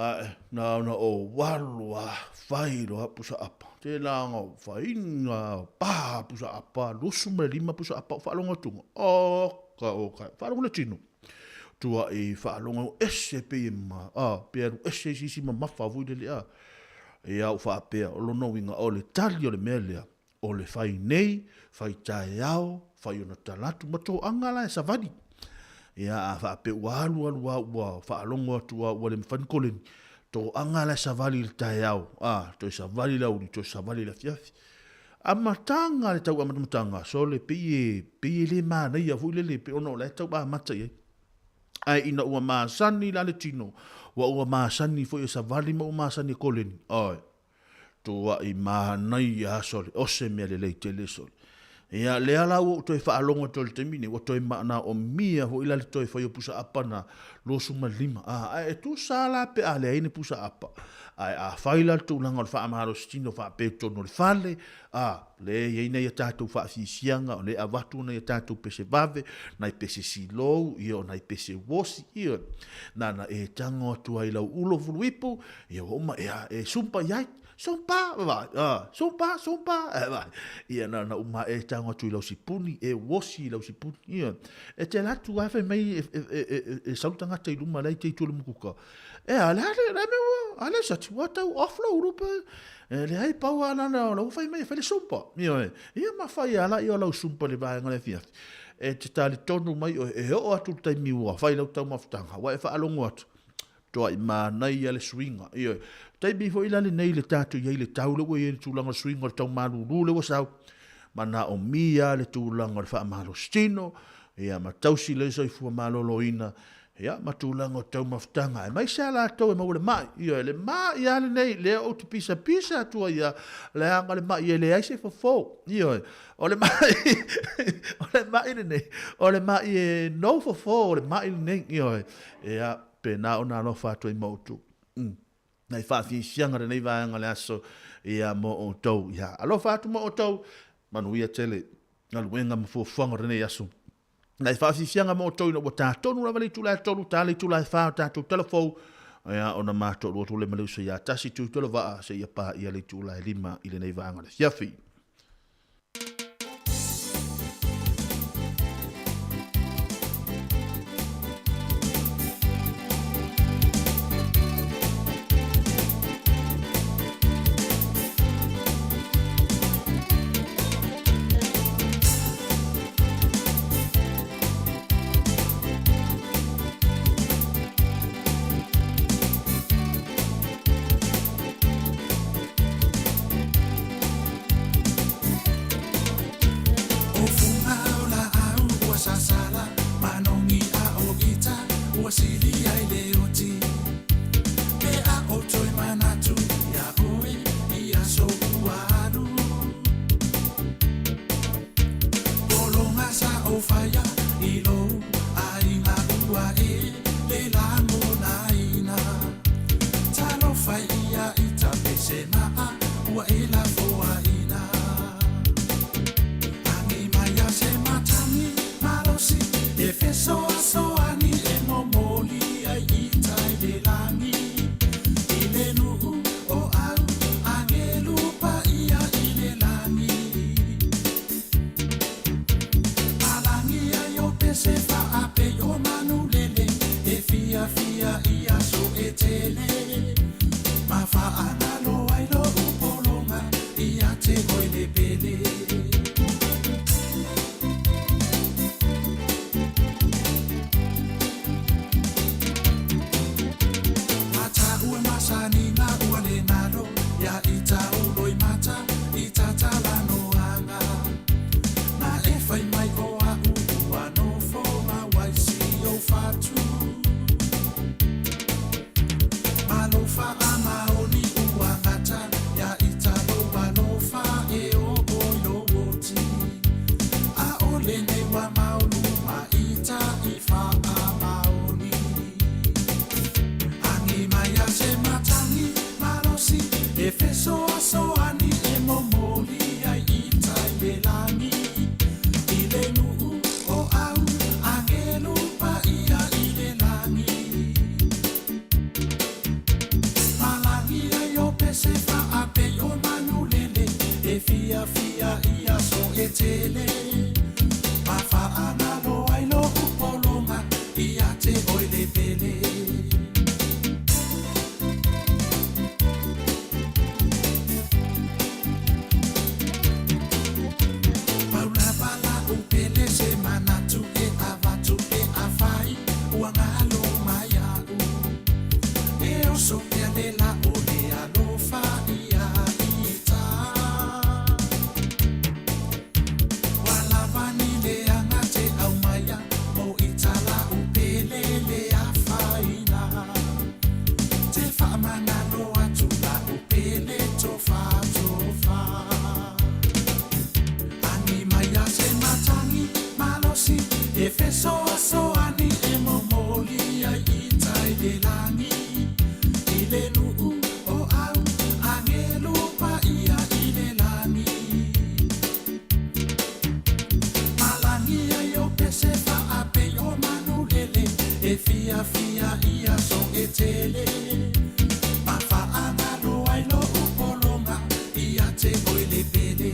Ae na ona ou alu a fai loa pusa apa. Tēnā nga ou whainga pā pusa apa, 25 pusa apa o whaalongo atunga. O ka o ka, whaalongo le tino. Tua i whaalongo ese pe e ma, a, pe alu ese isi isi mamafa vui lele a. E au whaapea, o lona uiga o le tali o le mea lea, o le fai nei, fai taeao, fai ona talatu ma toaga la e savali. Ia, a faapea ua alu alu a ua faalogo atu a ua le mafai ni koleni, toaga la e savali i le taeao, a, toe savali i le aoauli, toe savali i le afiafi. Amataga le tau amatamataga, sole, pei e, pei e le manaia foi lele, pei ona o la e tau amata i ai. Ae ina ua masani la le tino, ua ua masani foi e savali ma ua masani e koleni, oi. Tuaʻi manaia a sole, o se mea lelei tele sole. Ia, lea la ua ou toe faalogo atu i le taimi nei, ua toe manaomia foi la le toe fai o pusa apa na 25. A, ae e tusa la pe a leai ni pusa apa. Ae a fai la le tulaga o le faamalositino faapea i totonu o le fale, a, lea e i ai nai a tatou faafiafiaga, o lea e avatu nai a tatou pese vave, nai pese silou, ia o nai pese uosi, ia, na ona e tago atu ai i lau ulo fuluipu, Ia ua uma, ia, e sumpa i ai, sumpa, vai, a, sumpa, sumpa, e vai. Ia na na uma e tago atu i lau sipuni, e uosi i lau sipuni, ia. E te alu atu lava fai mai e, e, e, e, e sau le tagata i luma la e te itu o le mukuka. E a, le a le, le mea ua, a le sati, ua tau off lou ulu pe. E leai pau a nana o lau fai mai e fai le sumpa. Ia, ia ma fai a la ia o lau sumpa le vaega le afiafi. E te talitonu mai oe, e oo atu le taimi ua fai lau taumafataga, ua e faalogo atu. Toai manaia le suiga. Ioe. Taimi foi la lenei le tatou i ai le tau lea ua i ai le tulaga o le suiga o le tau malulu lea ua sau, manaomia le tulaga o le faamalositino, ia ma tausi le soifua maloloina, ia ma tulaga o taumafataga, aemaise lava latou e maua le mai. Ioe, le mai lava lenei lea ou te pisapisa atu ai lava, leaga le mai e leai se fofo. Ioe, o le mai, o le mai lenei, o le mai e no fofo o le mai lenei. Ioe, ia, Pēnā ona alofa atu ai ma outou. Nai faafiafiaga lenei vaega o le aso ia mo outou. Ia alofa atu ma outou, manuia tele galuega ma fuafuaga o lenei aso. Nai faafiafiaga mo outou ina ua tā tonu lava le itula e 3, tā le itula e 4 o tatou talafou, ia ona matou atu le ma le uso ia tasi Tuitolovaa seia paia le itula e 5 i lenei vaega o le afiafi. Ua sili ai le oti Pe a o toi manatu ia oe I aso ua alu Polonga sa o whaia i lou Aiga ua e le lagonaina Talofa ia i ta pese maa ua e lafoaina Agi mai a se matagi malosi E fesoasoani e momoli ai i tai le lagi I le nuu o au agelu paia i le lagi Palangi ai o pese faapei o manulele E fiafia i aso e tele Ma faagalo ai lou pologa ia te oe le pele. Mata ua masani ngā ua le nalo Ia i taulo i mata i tatala noaga Na e whai mai o a u ua nofo ma waisi o fatu Malofa a maoni ua ngata Ia i talo alofa e o o i lo oti A o le nei wa maolu ma ita i wha a maoni Agi mai a se matangi malosi E fesoasoani e momoli ai i tai le lagi I le nuu o au angelu paia i le lagi Malagi ai o pese faapei o manulele E fiafia i aso e tele Ma faagalo ai lou pologa ia te oe le pele. Paula pala u pele se manatu e avatu e afai ua ngalo mai au E oso pea le la o le alofa ia ita Wa lava ni le anga te au maia mo ita la u pele le afaina Te whaamangalo atu la u pele tofa tofa Agi mai a se matangi malosi E fesoasoani e momoli ai i tai le lagi I le nuu o au angelu paia i le lagi Malangi ai o pese faapei o manulele E fiafia i aso e tele Ma faagalo ai lou pologa ia te oe le pele.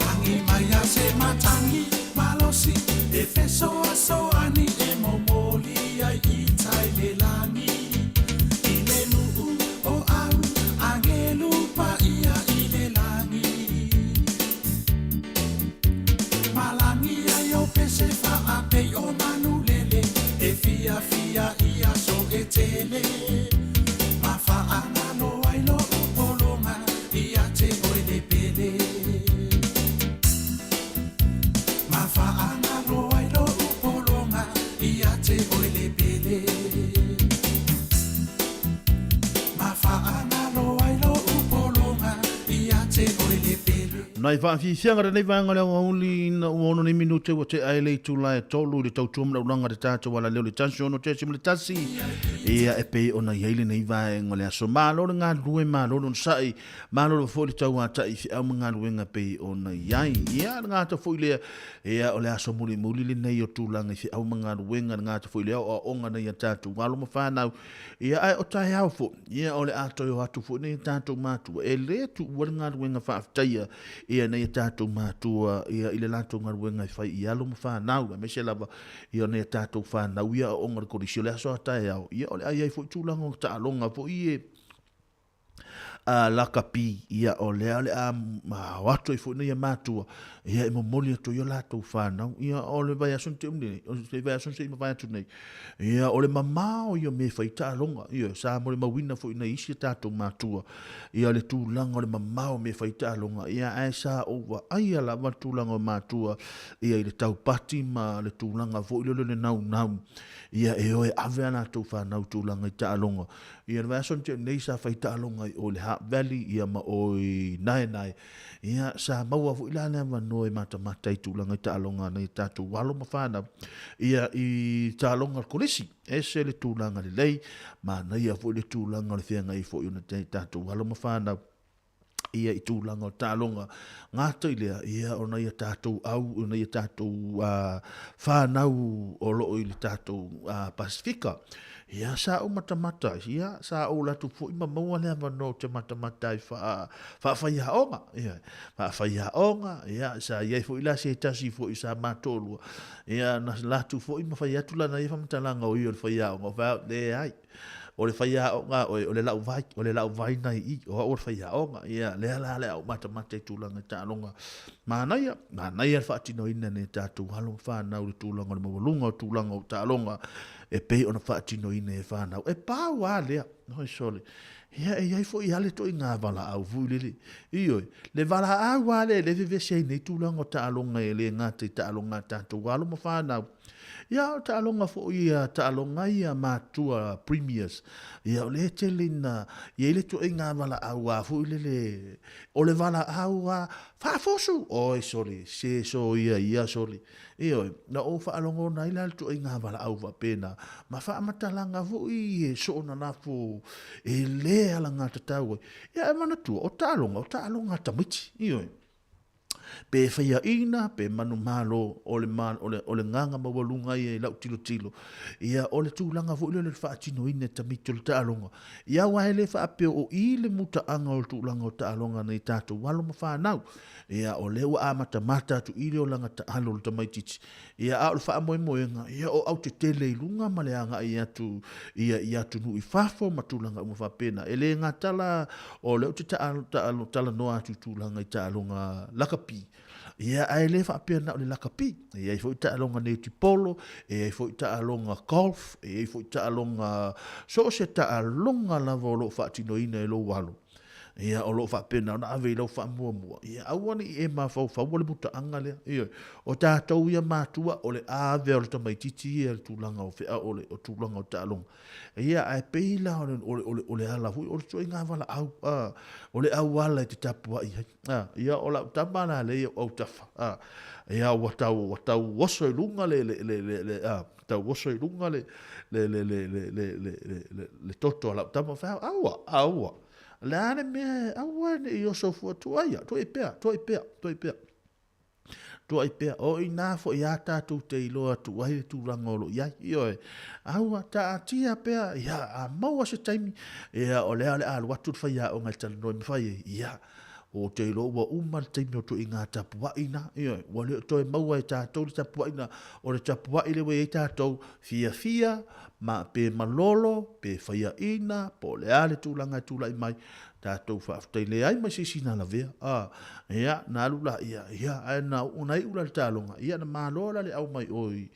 Agi mai a se matangi malosi E fesoasoani e momoli ai i tai le lagi I le nuu o au angelu paia i le lagi Malangi ai o pese faapei o manulele E fiafia i aso e tele Ma faagalo ai lou pologa ia te oe le pele. Ma faagalo ai lou pologa ia te oe le pele. Ma faagalo ai lou pologa ia te oe le pele. Nai whaafifianga re nei vaenga le aoauli na ua ono nei minute ua te ae le itu lae tolu i le tautua ma laulanga te tātou ala leo le tasi ono te simu le tasi. Ia e pei ona iai le nei vaenga le aso. Malo le galue, malo le onosai, malo le foi le tau atai i whiau ma galuega pei ona iai. Ia le ngata foi lea, ia o le aso muli muli le nei o tūlanga i whiau ma galuega le ngata foi lea o aoga nei a tātou alo ma whanau. Ia ae o taeao foi, ia o le a toe o atu foi nei tātou mātua. E le tuua le galuega faafetaia, ia nai a tatou matua ia i le latou galuega e fai i alo ma fanau, aemaise lava ia nai a tatou fanau ia aooga i le kolisi o le aso a taeao, ia o le a i ai foi tulaga o taaloga foi e a lakapi, ia o lea o le a o atu ai foi nai matua ia e momoli atu ai o latou fanau. Ia o le vaiaso na tea nei, o le vaiaso na se i mavae atu nei, ia o le mamao ia o mea e fai taaloga, ia sa molimauina foi nai isi a tatou matua, ia le tulaga o le mamao o mea e fai taaloga, ia ae sa ou vaaia lava le tulaga o matua ia i le taupati ma le tulaga foi lele o le naunau, ia e o e ave a latou fanau i tulaga i taaloga. Ia le vaiaso na tea nei sa fai taaloga i o i le Heart Valley ia ma o i Naenae, ia sa maua foi la le avanoa e matamata i tulaga i taaloga a nai a tatou alo ma fanau ia i taaloga a le kolisi. E ese le tulaga lelei, manaia foi le tulaga o le feagai foi o nai tatou alo ma fanau ia i tulaga o taaloga gata i lea, ia o nai a tatou au, o nai a tatou whānau o loo i le tatou Pasifika. Ia sa ou matamata, ia sa ou latu foi ma maua le avanoa ou te matamata ai faafaiaoga, ia faafaiaoga, ia sa i ai foi la se tasi foi sa matolua, ia na latu foi ma fai atu lana ia faamatalaga o ia o le faiaoga, fai atu, leai. O le faiaoga oe, o le lau vai, o le lau vai nai i, o au o le faiaoga. Ia, lea la le au matamata i tulaga i taaloga. Manaia, manaia le faatinoina nei tatou alo ma fanau i le tulaga o le maualuga o tulaga o taaloga e pei ona faatinoina e fanau. E pau lava lea, oi sole. Ia, e i ai foi lava le ituaiga valaau foi lele. Ioe, le valaau lava lea e le vevesi ai nei tulaga o taaloga e le gata i taaloga a tatou alo ma fanau. Ia, o taaloga foi ia, taaloga ia matua premiers, ia o lea e tele ina i ai le ituaiga valaau a foi lele, o le valaau a faafusu, oi sole, se soia ia sole. Ioe, na ou faalogona ai la le ituaiga valaau faapena, ma faamatalaga foi e soona lafo e le alagatatau ai. Ia, e manatua, o taaloga, o taaloga a tamaiti, ioe. Pe faiaina, pe manumalo, o le, o le, o le gaga maualuga ia i lau tilotilo, ia, o le tulaga foi lea o le faatinoina e tamaiti o le taaloga. Ia, aua e le faapea o i le mutaaga o le tulaga o taaloga nei tatou alo ma fanau. Ia, o lea ua amatamata atu i le olaga taalo o le tamaitiiti. Ia, a o le faamoemoega, ia, o autetele i luga ma le agai atu ia i atunuu i fafo ma tulaga uma faapena. E le gata la o lea ou te talanoa atu i tulaga i taaloga lakapi, ia, ae le faapea na o le lakapi. E i ai foi taaloga netipolo, e i ai foi taaloga golf, e i ai foi taaloga, so o se taaloga lava o lo o faatinoina e lou alo. Ia, o lo o faapena ona ave i lau faamuamua, ia aua ne i e mafaufaua le mutaaga lea. Ioe. O tatou ia matua, o le ave o le tamaitiiti ia i le tulaga o feau, o le o tulaga o taaloga. Ia, ae pei la o le, o le, o le, o le ala foi, o le ituaiga valaau, a, o le auala e te tapuai ai. A, ia, o lau tama la lea i ou autafa, a, ia, ua tau, ua tau oso i luga le, le, le, le, le, a, tau oso i luga le, le, le, le, le, le, le, le, le, le toto a lau tama, fai, aua, aua. Le a le mea, aua ne i oso fua, tuai, tuai pea, tuai pea, tuai pea. Tuai pea, o inā foi a tātou te iloa atu ai le tulaga o lo o i ai. Ioe, aua, taatia pea, ia, a maua se taimi, ia, o lea o le a alu atu le faiaoga e talanoa ma fai ai, ia, ou te iloa ua uma le taimi o ituaiga tapuai na, ioe, ua le o toe maua e tātou le tapuai na, o le tapuai lea ua i ai tātou, fiafia, ma, pe malolo, pe faiaina, po o le a le tulaga e tulai mai, tātou faafetai leai mai se isi na lavea, a, ia, na alu la, ia, ia, ae na, na iu la le taaloga, ia, na malo la le au mai o i,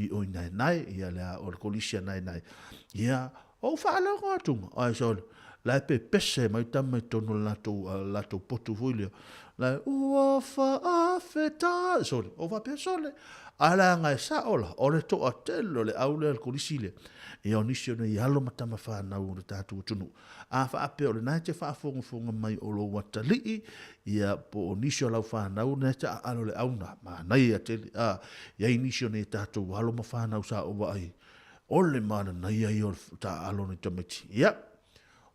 i o i Naenae, ia, le a, o le kolisi a Naenae, ia, Ou faalogo atu, ai sole, la e pepese mai tama i totonu o le latou, latou potu foi lea. La e, ua faafetai, sole, ou faapea, sole, a leaga e sao la, o le toatele o le au lea, le kolisi lea. Ia o nisi o nei alo ma tama fanau o le tatou atunuu. A faapea o lena e te faafogafoga mai o lou atalii, ia po o nisi o lau fanau lena e te aalo le au na, manaia tele, a, i ai nisi o nei tatou alo ma fanau sa ou vaai, O le mananaia ia o le taaalo nei tamaiti. Ia,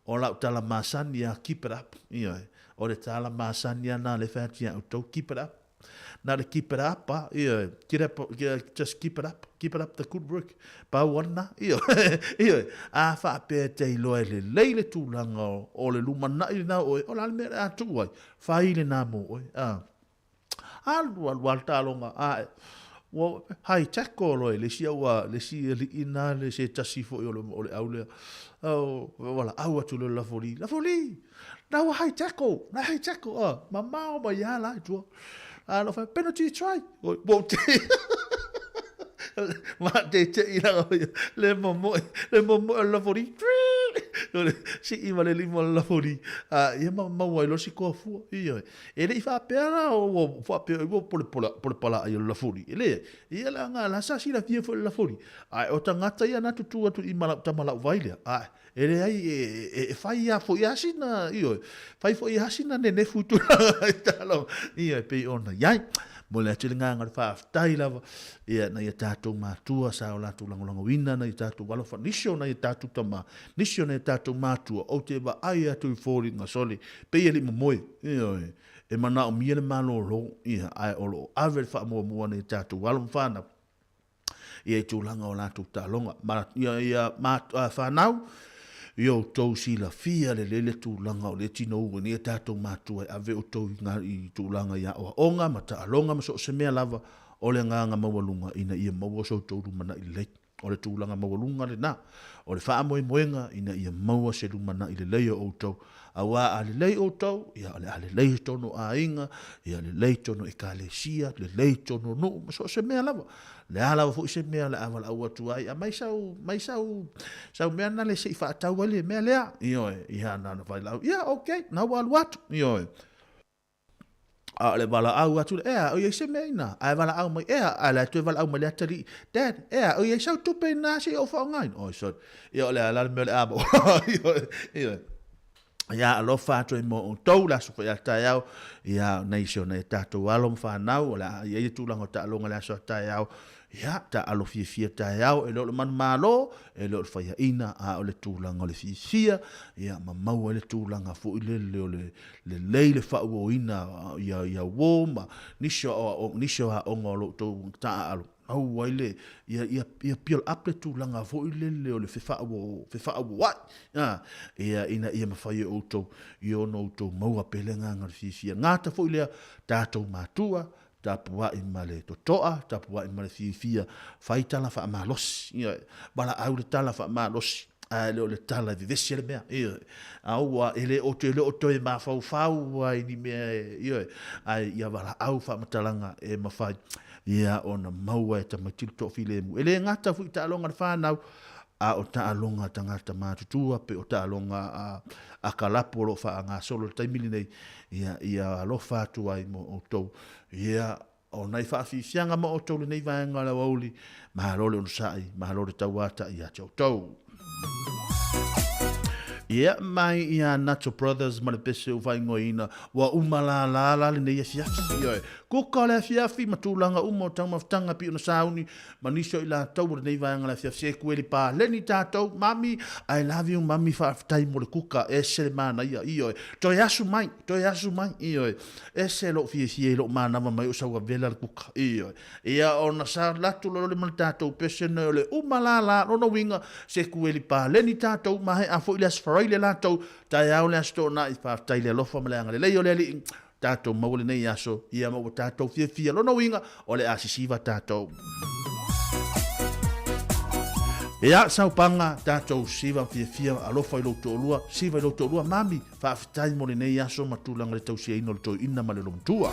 o lau tala masani a keep it up. Ioe, o le tala masani a na le whai atu ia outou, keep it up. Na le keep it up a, ioe, get up, just keep it up, keep it up the good work. Pau ana, ioe, ioe, a whaapea te iloa e lelei le tulaga o le lumanai lena o oe, o la le mea le a tuu ai, whai le nā mō oe. A. Alu alu lava le taaloga ae ua high tackle loa e le isi au a le isi alii na le se tasi foi o le o le au lea. Oh, valaau atu loa i le lafoli, Lafoli, na ua high tackle, na high tackle, ah, mamao mai lava la i tua. A lo fai, penalty try. Oi, ua ou te ma te te i langa le momoe, le momoe o le lafoli. Sii ma le lima o le lafoli. A, ia ma maua ai loa si koafua. Ioe. E le i faapea la ua faapea ua pole palaai o le lafoli. E leai. Ia la nga la sa silafia foi le lafoli. Ae o tagata ia na tutu atu i ma lau tama lau vai lea. Ae, e leai e fai lava foi lava sina, ioe, fai foi lava sina nenefu i tulaga i talo, ioe, pei ona i ai. Momoli atu le agaga o le faafetai lava, ia, nai a tatou matua sa o latou lagolagoina nai a tatou alofa, nisi o nai a tatou tama, nisi o nai a tatou matua, ou te vaai atu i foliga sole, pei e le i momoe, ioe, e manaomia le malolo, ia, ae o lo o ave le faamuamua nai a tatou alo ma fanau, ia i tulaga o latou taaloga. Ma, ia, ia, ma, fanau, ia outou silafia lelei le tulaga o lea tinou ai nei a tatou matua e ave outou i, ngā, i tulaga i aoaoga ma taaloga ma so o se mea lava o le agaga maualuga ina ia maua so outou lumanai lelei. O le tulaga maualuga lena, o le faamoemoega ina ia maua se lumanai lelei o outou. Aua a lelei outou, ia o le a lelei tonu aiga, ia lelei tonu ekalesia, lelei tonu nuu, ma so o se mea lava. Le a lava foi se mea o le a valaau atu ai, aumai sau, mai sau, sau mea na le se i faatau ai le mea lea. Ioe, ia na ona failaau, ia okay, na ua alu atu. Ioe. A o le valaau atu lea, ea, o i ai se mea inā? Ae valaau mai, ea, ae la e toe valaau mai le atalii, Dad, ea, o i ai sau tupe inā se i ou faaaogaina? Oi, sorry. Ia, o le a la le mea o le a maua. Ioe. Ia, alofa atu ai mo outou le aso foi a taeao, ia, nai si o nai a tatou alo ma fanau, o le a i ai le tulaga o taaloga le aso a taeao, Ia, taaalo fiafia taeao, e le o le manumalo, e le o le faiaina, a o le tulaga o le fiafia, ia, ma maua ai le tulaga foi lele o le lelei le faauoina ia, ia uo ma nisi o aoaoga, nisi o aoga o lo outou taaalo, maua ai le, ia, ia, ia build up le tulaga foi lele o le fefaauo, fefaauoai, a, ia, ina ia mafai e outou, ia ona outou maua pea le agaga o le fiafia. Gata foi lea, tatou matua, Tapuai ma le totoa, tapuai ma le fiafia, fai tala faamalosi, ioe, valaau le tala faamalosi, ae le o le tala e vevesi ai le mea, ioe. Aua, e le o e le o toe mafaufau lava i ni mea e, ioe, ae ia valaau faamatalaga e mafai, ia, ona maua e tamaiti le toafilemu. E le gata foi i taaloga a le fanau, a o taaloga a tagata matutua, pe o taaloga a, a kalapu o lo o faagasolo i le taimi lenei, ia, ia alofa atu ai mo outou. Ia, o nai faafiafiaga mo outou lenei vaega o le aoauli, malo le onosai, malo le tauata ia te outou. Ia, mai ia Nacho Brothers ma le pese ua faaigoaina, ua uma lālā la lenei afiafi. Ioe, kuka o le afiafi ma tulaga uma o taumafataga pei ona sauni ma nisi o i latou o lenei vaega o le afiafi se kueli paleni tatou mami I love you mami faafetai mo le kuka ese le manaia ioe toe asu mai toe asu mai ioe ese lou fiafia i lou manava mai o sau avela le kuka ioe ia ona sa latu loa le ma le tatou pese nei o le uma lala lona uiga se kueli paleni tatou maea foi le aso Faraile latou taeao le aso Toonai faafetai le alofa ma le agalelei o le Alii tatou maua lenei aso, ia ma ua tatou fiafia. Lona uiga, o le a sisiva tatou. Ia, saupaga, tatou siva fiafia, alofa i lou toalua, siva i lou toalua, mami, faafetai mo lenei aso ma tulaga le tausiaina o le toeaina ma le lomatua.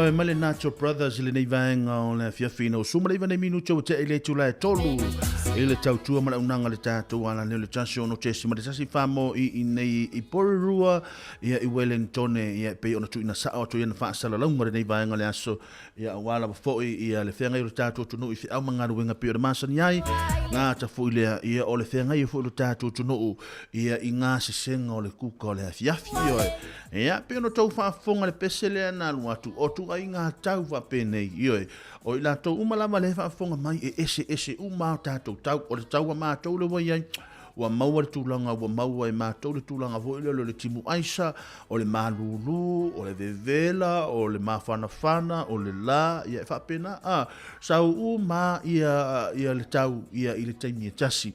Ioe ma le Nacho Brothers i lenei vaega o le afiafi ina ua suma le 9 nei minute ua tea i le itula e 3 i le tautua ma le auaunaga le tatou alaleo le 1 6.1 mo i inei i Porirua ia i Wellingtone ia e pei ona tuuina sao atu i ana faasalalauga lenei vaega o le aso ia aua lava foi ia le feagai o le tatou atunuu i feau ma galuega pei ona masani ai gata foi lea ia o le feagai foi o le tatou atunuu ia i gasesega o le kuka o le afiafi ioe. Ia pei ona outou faafofoga le pese lea na alu atu o tuaiga tau faapenei ioe. O i latou uma lava lea e faafofoga mai e eseese uma a tatou tau. O le tau a matou lea ua i ai ua maua le tulaga ua maua e matou le tulaga foi lea o le timu aisa, o le malulu, o le vevela, o le mafanafana, o le la, ia e faapena a sau uma ia ia le tau ia i le taimi e tasi.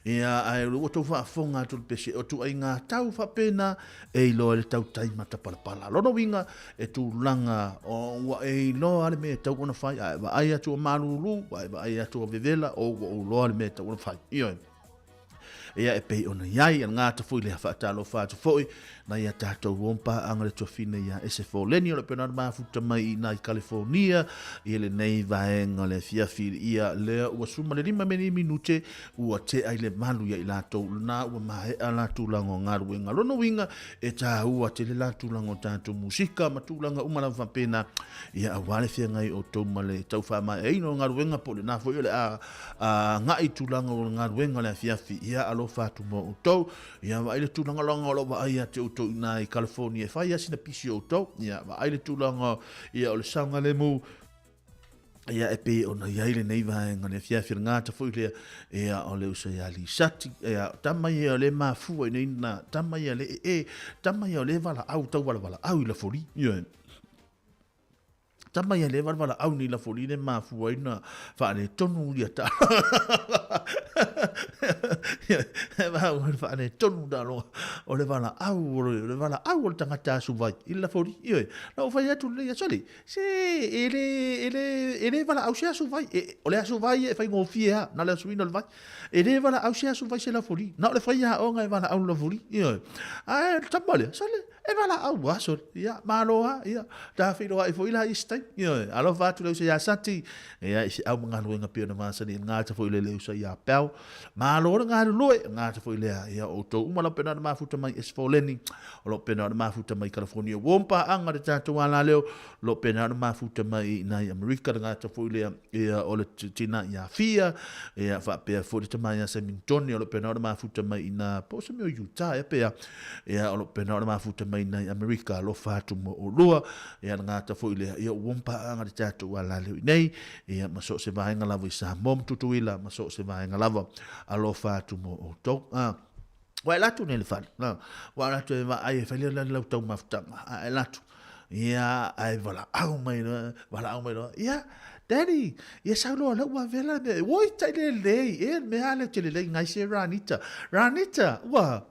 Ia, ae ua outou faafofoga atu le pese, o tuaiga tau faapena e iloa e le tautai matapalapala. Lona uiga, e tulaga o, ua e iloa le mea e tau ona fai, a e vaai atu o malulu, a e vaai atu o vevela, o ua ou iloa le mea e tau ona fai. Ioe. Ia, e pei ona i ai, e gata foi lea faatalofa atu foi, nai a tatou uo ma paaga le tuafine ia Ese Foleni o lo o pena mafuta mai i ina i California i lenei vaega o le afiafi ia lea ua suma le 5 meni minute ua tea i le malu ia i latou lena ua maea la tulaga o galuega. Lona uiga e taua tele la tulaga o tatou musika ma tulaga uma lava faapena ia aua le feagai o outou ma le tau faamaeaina o galuega po o lena foi o le a agai tulaga o galuega o le afiafi ia alofa atu mo outou. Ia vaai le tulaga loga o lo o vaai ia te outou i ina i California e fai lava sina pisi o outou. Ia vaai le tulaga ia o le saogalemu ia e pei ona i ai lenei vaega le afiafi o le gata foi lea ia o le uso ia Lisati ia tama ia o le mafua i nei na tama ia le e tama ia o le valaau tau valaau i lafoli ia Tama ia le valaau nei lafoli le mafua ai na faaletonu ia ta. E vau le faaletonu ta loa o le valaau o le valaau o le tagata asu vai i le lafoli. Ioe, na ou fai atu lelei sole, se e le e le e le valaau se asu vai. E, o le asu vai e faigofie lava, na o le asuina o le vai. E le valaau se asu vai se lafoli. Na o le faiaoga e valaau le lafoli. Ioe. Ae o le tama lea, sole, E valaau a sole. Ia, malo lava, ia, ta feiloai foi la i isi taimi. Ioe, alofa atu le uso ia Sati, ia, i se au ma galuega pei ona masani i le gata foi lea le uso ia Pau. Malo le galulue, gata foi lea, ia, o outou uma lau pena ona mafuta mai Esfoleni, o lou pena ona mafuta mai California, ua paaga le tatou alaleo, lou pena ona mafuta mai i nai Amerika, le gata foi lea, ia, o le tina ia Fia, ia, faapea foi le tama ia Semingtoni, o lou pena ona mafuta mai i na, po o se mea o Utah, ia, pea, Ia, o lo o pena ona mafuta mai nai Amerika, alofa atu mo oulua. Ia, le gata foi lea, ia ua paaga le tatou alaleo i nei, ia, ma so o se vaega lava i Samoa ma Tutuila, ma so o se vaega lava, alofa atu mo outou. Ah, ua e latu nei le fale, ah, ua latu e vaai e fai lea lau tau mafutaga, a e latu, ia, ae valaau mai loa, valaau mai loa, ia, Daddy, ia sau loa lau ua vela mea, oi, tai lelei, e, mea ale te lelei ngai se Ranita, Ranita, ua,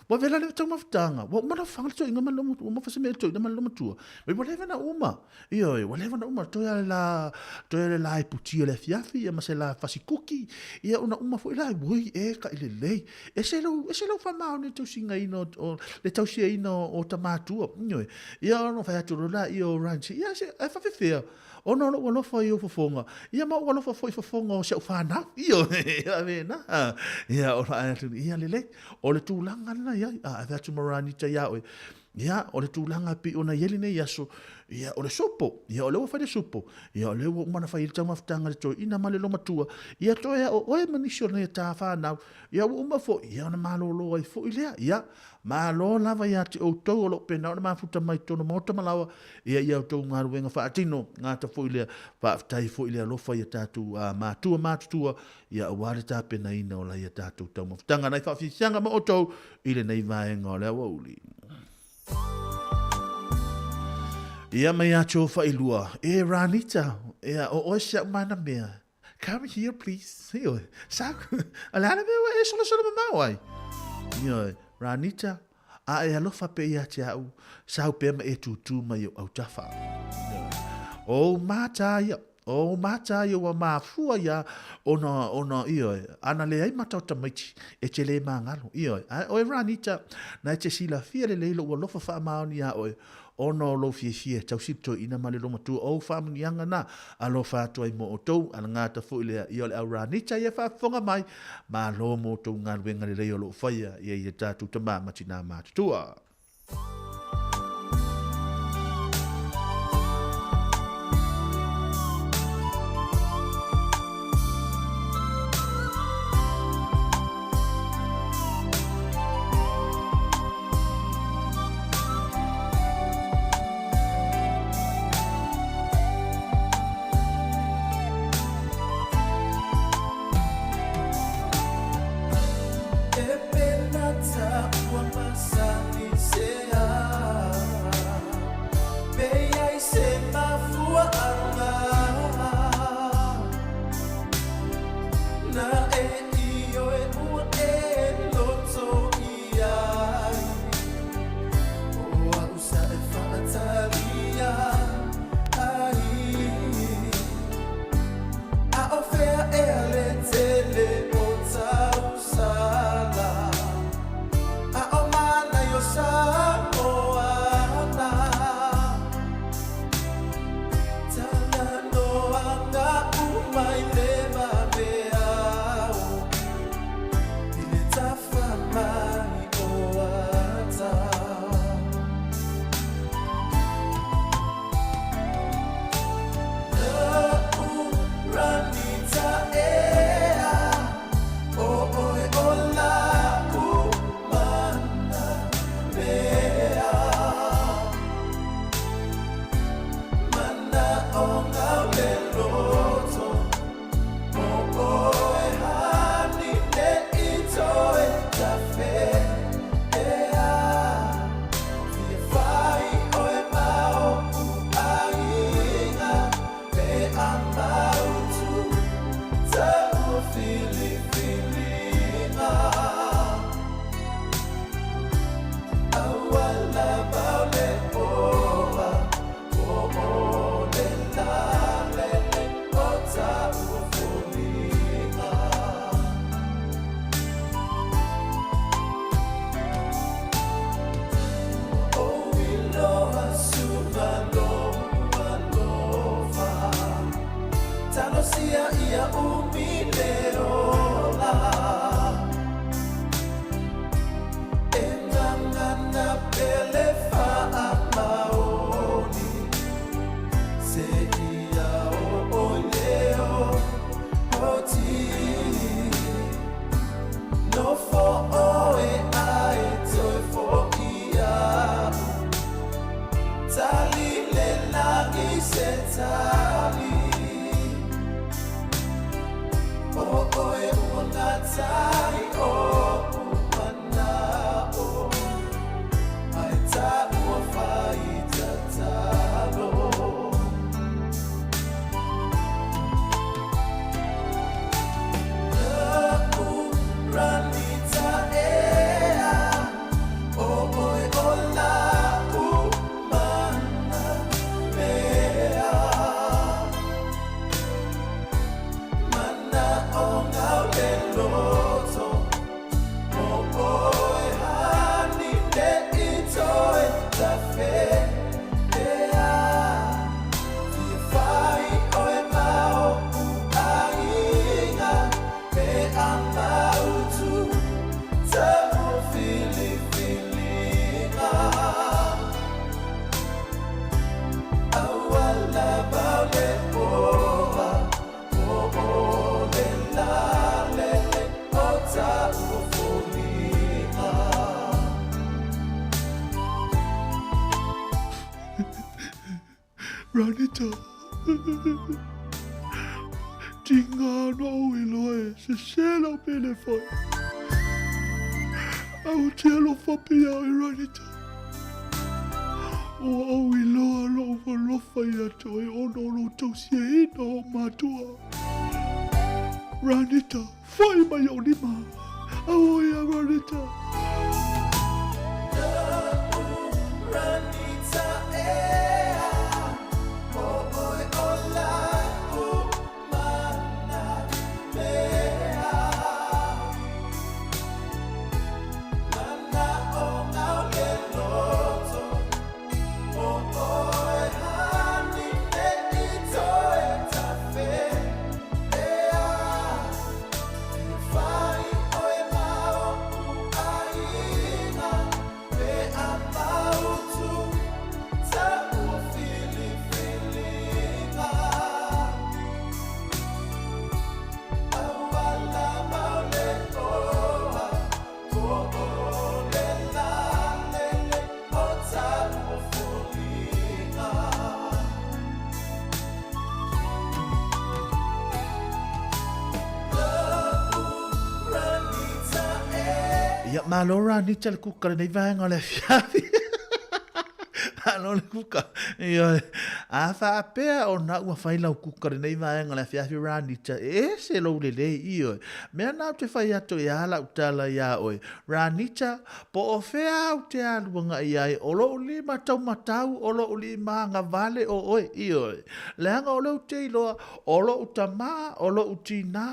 Ua vela le taumafataga, ua uma na faga le toeaina ma le ua mafa se mea i le toeaina ma le matua. Mai ua leva na uma. Ioe, ua leva na uma toe a le la toe a le la e puti o le afiafi ia ma se la fasi kuki. Ia ona uma foi la ui e ka i lelei. E se lau e se lau faamaoni le tausigaina o, o le tausiaina o, o tamatua. Ioe. Ia ona fai atu loa la ia o Ranchi. Ia se e faafefea. Ona o lou alofa i ou fofoga, ia ma ou alofa foi i fofoga o si au fanau. Ioe, avena. Ia, o la atu, ia lelei. O le tulaga lena i ai. A, ave atu ma Ranita iā oe. Ia, o le tulaga e pei ona i ai lenei aso, ia, o le sopo. Ia, o lea ua fai le sopo. Ia, o lea ua uma ona fai ai le taumafataga a le toeaina ma le olomatua. Ia, toe a o oe ma nisi o nai ta fanau. Ia, ua uma foi, ia, ona malolo ai foi lea. Ia, Malo lava ia te outou o lo o pena ona mafuta mai totonu maota ma laoa, ia ia outou galuega faatino, gata foi lea, faafetai foi le alofa ia tatou matua matutua, ia aua le tapenaina o laia tatou taumafataga. Nai faafiafiaga ma outou i lenei vaega o le aoauli. Ia mai atu o Failua, e Ranita, ia o oe si au mana mea. Come here, please. Ioe, sa, o le a le mea ua e solosolo mamao ai? Ioe, Ranita, a e alofa pe ia te au, sau pea ma e tūtū mai o autafa. Ioe, o mata ia, o mata ia ua mafua ia ona, ona, ioe, ana leai mata o tamaiti, e te le māgalo. Ioe, ae oe Ranita, na e te silafia lelei lou alofa faamaoni iā oe, ona o lou fiafia e tausi le toeaina ma le loomatua. O faamanuiaga na, alofa atu ai mo outou, a le gata foi lea, ia o le au ranita ia faafofoga mai, malo mo outou galuega lelei o lo o faia ia i a tatou tama ma tinā matutua. Ranita. Tiga no au i loa e sese lau pele foi. Au te alofa pea e Ranita. O au i loa lou alofa ia te oe ona o lou tausiaina o matua. Ranita, foi mai au lima. Au ia Ranita. Ia, malo Ranita le kuka lenei vaega o le afiafi. Malo le kuka. Ioe. A faapea ona ua fai lau kuka lenei vaega o le afiafi Ranita, e ese lou lelei, ioe. Mea na ou te fai atu i a lau tala iā oe, Ranita, po o fea au te alu agai ai, o lou lima taumatau, o lou lima agavale o oe, ioe. Leaga o lea ou te iloa, o lou tamā, o lou tinā,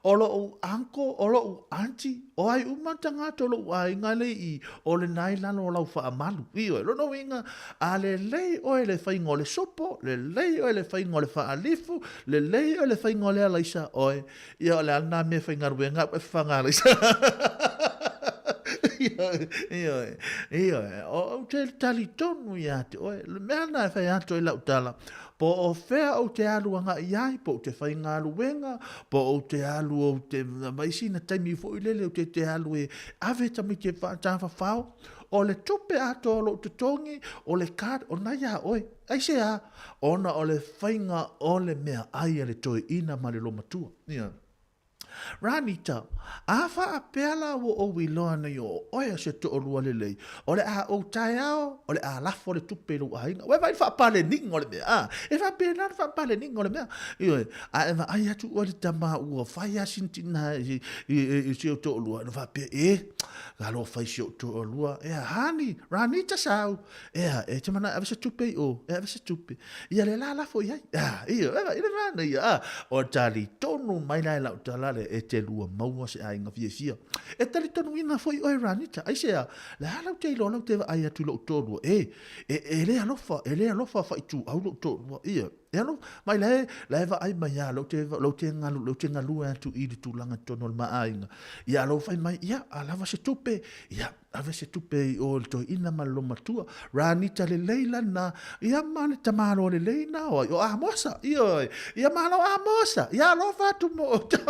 O loʻu uncle, o loʻu aunty, o ai uma tagata o loʻu aiga le i o lena i lalo o lau faamalu. Ioe, lona uiga, a lelei oe le faiga o le sopo, lelei oe le faiga o le faalifu, lelei oe le faiga o le alaisa, oe, ia o le a lena mea e faigaluega au e fafaga alaisa. Ioe, ioe, ioe, ou te talitonu ia te oe, le mea lena e fai atu ai lau tala, Po o fea ou te alu agai ai, po ou te faigaluega, po ou te alu ou te, ma isi na taimi foi lele ou te te alu e ave tamaiti e faatafafao, o le tupe atoa o lou totogi, o le card, o na iā oe. Aisea? Ona o le faiga o le meaai a le toeaina ma le lomatua. Ia. Ranita, A faapea la ua ou iloa nei o oe o se toalua lelei, o le a ou taeao, o le a lafo le tupe i lou aiga. Ua e vaai i le faapaleniga o le mea, a? E faapena le faapaleniga o le mea. Ioe, a e vaai atu oe i le tama ua fai lava sina tina i si ou toalua, ona faapea, e, alo fai si ou toalua, ea, honey, Ranita sau, Ea, e te mana e ave se tupe i o, e ave se tupe. Ia le la lafo i ai. Ah, ia, e vai, le mana ia. Ah, o tali tonu mai la e lau tala le e te lua maua se aiga fiafia. E tali tonu ina foi oe Ranita. Ai se a, le a lau te iloa lau te vaai atu i lou toalua. E, e, e le alofa, e le alofa faaituau lou toalua. Ia, e alofa, mai la e, la e vaai mai a, lau te, lau te galu, lau te galue atu i le tulaga i totonu o le maaiga. Ia, lau fai mai, ia, a lava se tupe, ia, Ave se tupe i o i le toeaina ma le lomatua. Ranita lelei lana, ia ma le tamaloa lelei na o ai, o Amosa, ioe, ia malo Amosa, ia alofa atu mo outou.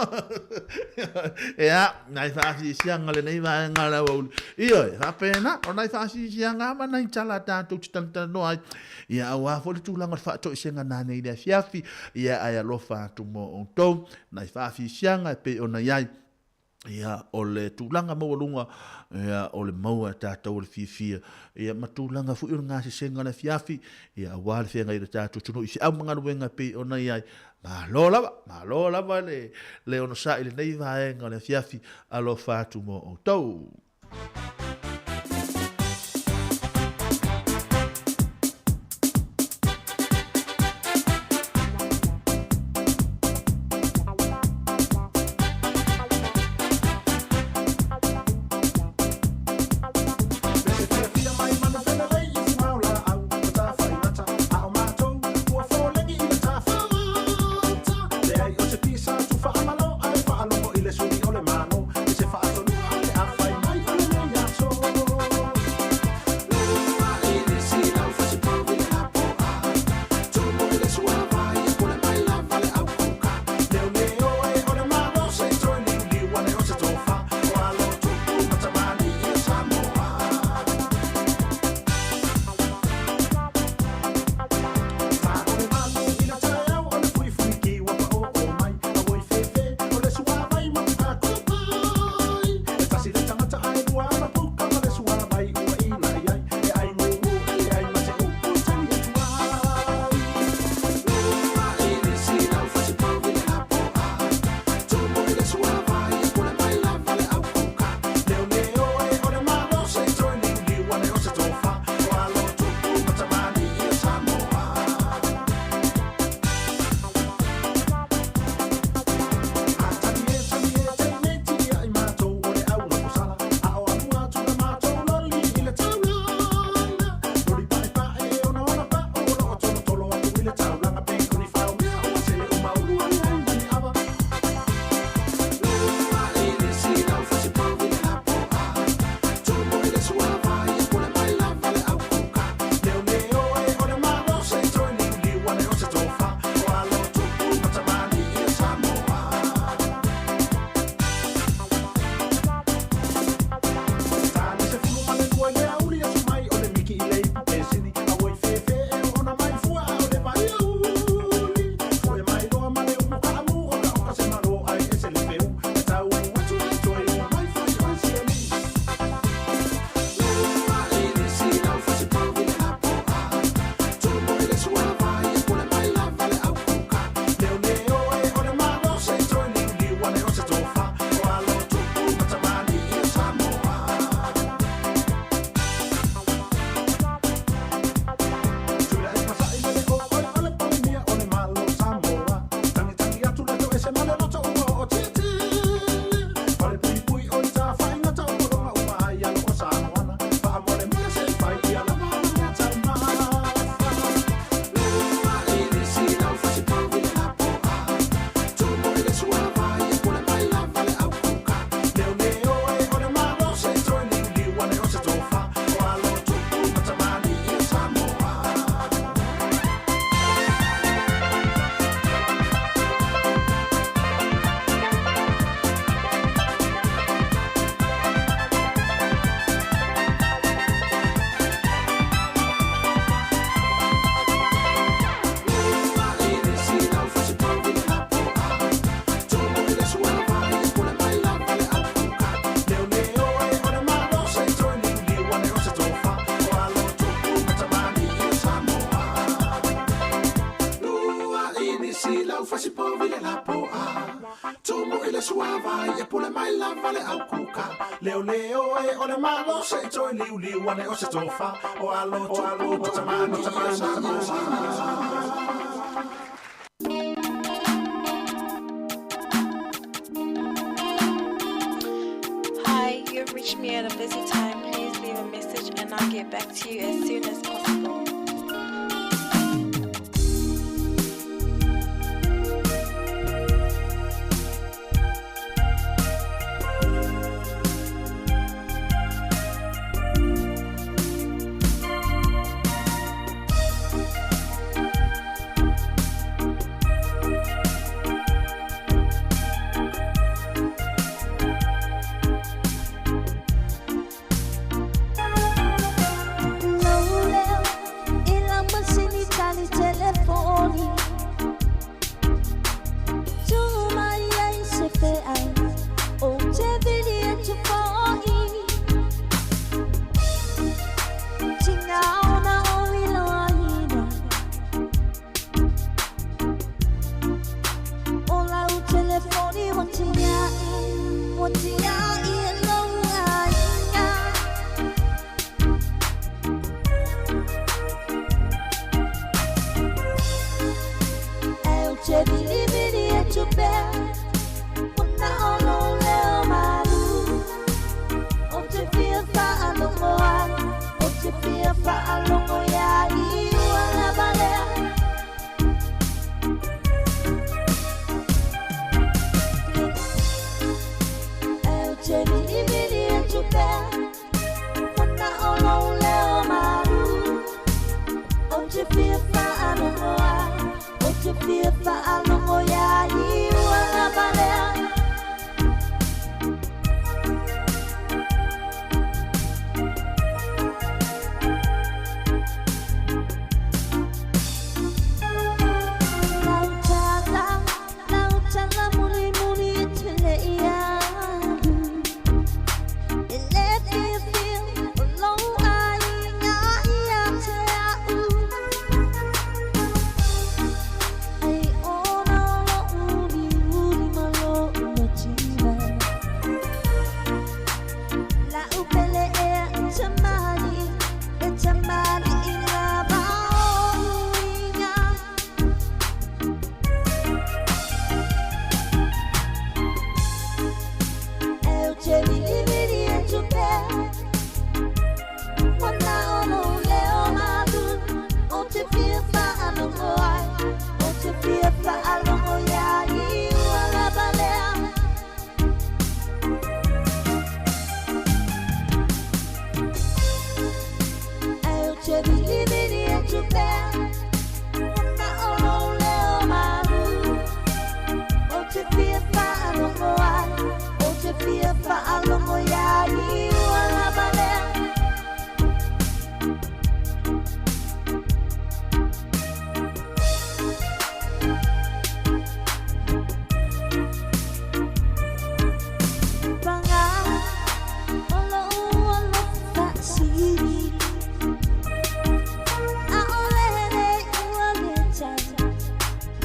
Ea, nai faasiasiaga lenei vaega o le aoauli. Ioe, faapena, o nai faasiasiaga ma nai tala tatou te talatalanoa ai. Ia, aua foi le tulaga o le faatoesega nanei i le afiafi, ia ae alofa atu mo outou, nai faasiasiaga e pei ona i ai. Ia, o le tulaga maualuga, ia, o le maua e tatou o le fiafia, ia, ma tulaga foi o le gasesega o le afiafi, ia, aua le feagai o le tatou atunuu i feau ma galuega e pei ona i ai. Malo lava, malo lava le, le onosai i lenei vaega o le afiafi, alofa atu mo outou. suavai e pule mai lava le au kuka. Leo leo e o le malo se i toi liu liu ane o se tofa. O alo tupu o tamani o Samoa. Hi, you've reached me at a busy time. Please leave a message and I'll get back to you as soon as possible. Loleo, ilang masinitali telefoni. Tumaya isefea, o te vili e tufoi. Tinga ona o iloaina. Ola u telefoni wa tinga i e loaina. Eu te vili vili e tu pé Una olo leo malu O te fia fa alongo ai O te fia fa alongo ya i ua la balea. Eu te vili vili e tu pé Una olo leo malu O te fia fa alongo ai O te fia fa alongo ya i ua la balea. Lautala, lautala muli muli tele ialu. Ele fia fia, o lou ai ngā ia te au. Ai ona o uri uri ma lo mativa. La upele e tamali, e tamali i ngā vaoinga. Eu te vili vili e tu pē Wana ono leo malu O te fia fa alongo ai O te fia fa alongo ia i ua la balea. Eu te vili vili e tu pē Wana ono leo malu O te fia fa alongo ai O te fia fa alongo ia i ua la balea. Panga, olo olo fa siri. A ole le ua le tau,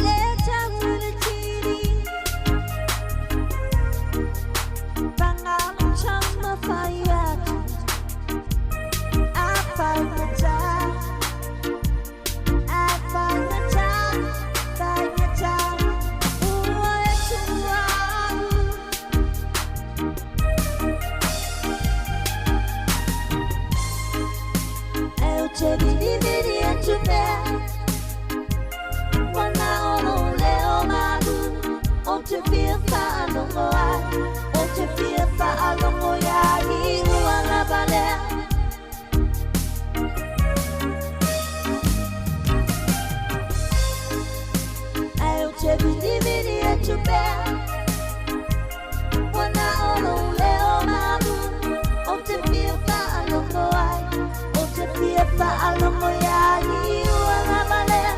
le tau le tiri. Panga lo chama fai atu, a fai ngata, a fai ngata, fai ngata. Ua e tua. Eu te vili vili e tu pē Wana ono leo malu O te fia fa alongo ai O te fia fa alongo ia i ua la balea. Eu te vili vili e tu pē Wana ono leo malu O te fia fa alongo ai O te fia fa alongo ia i ua la balea.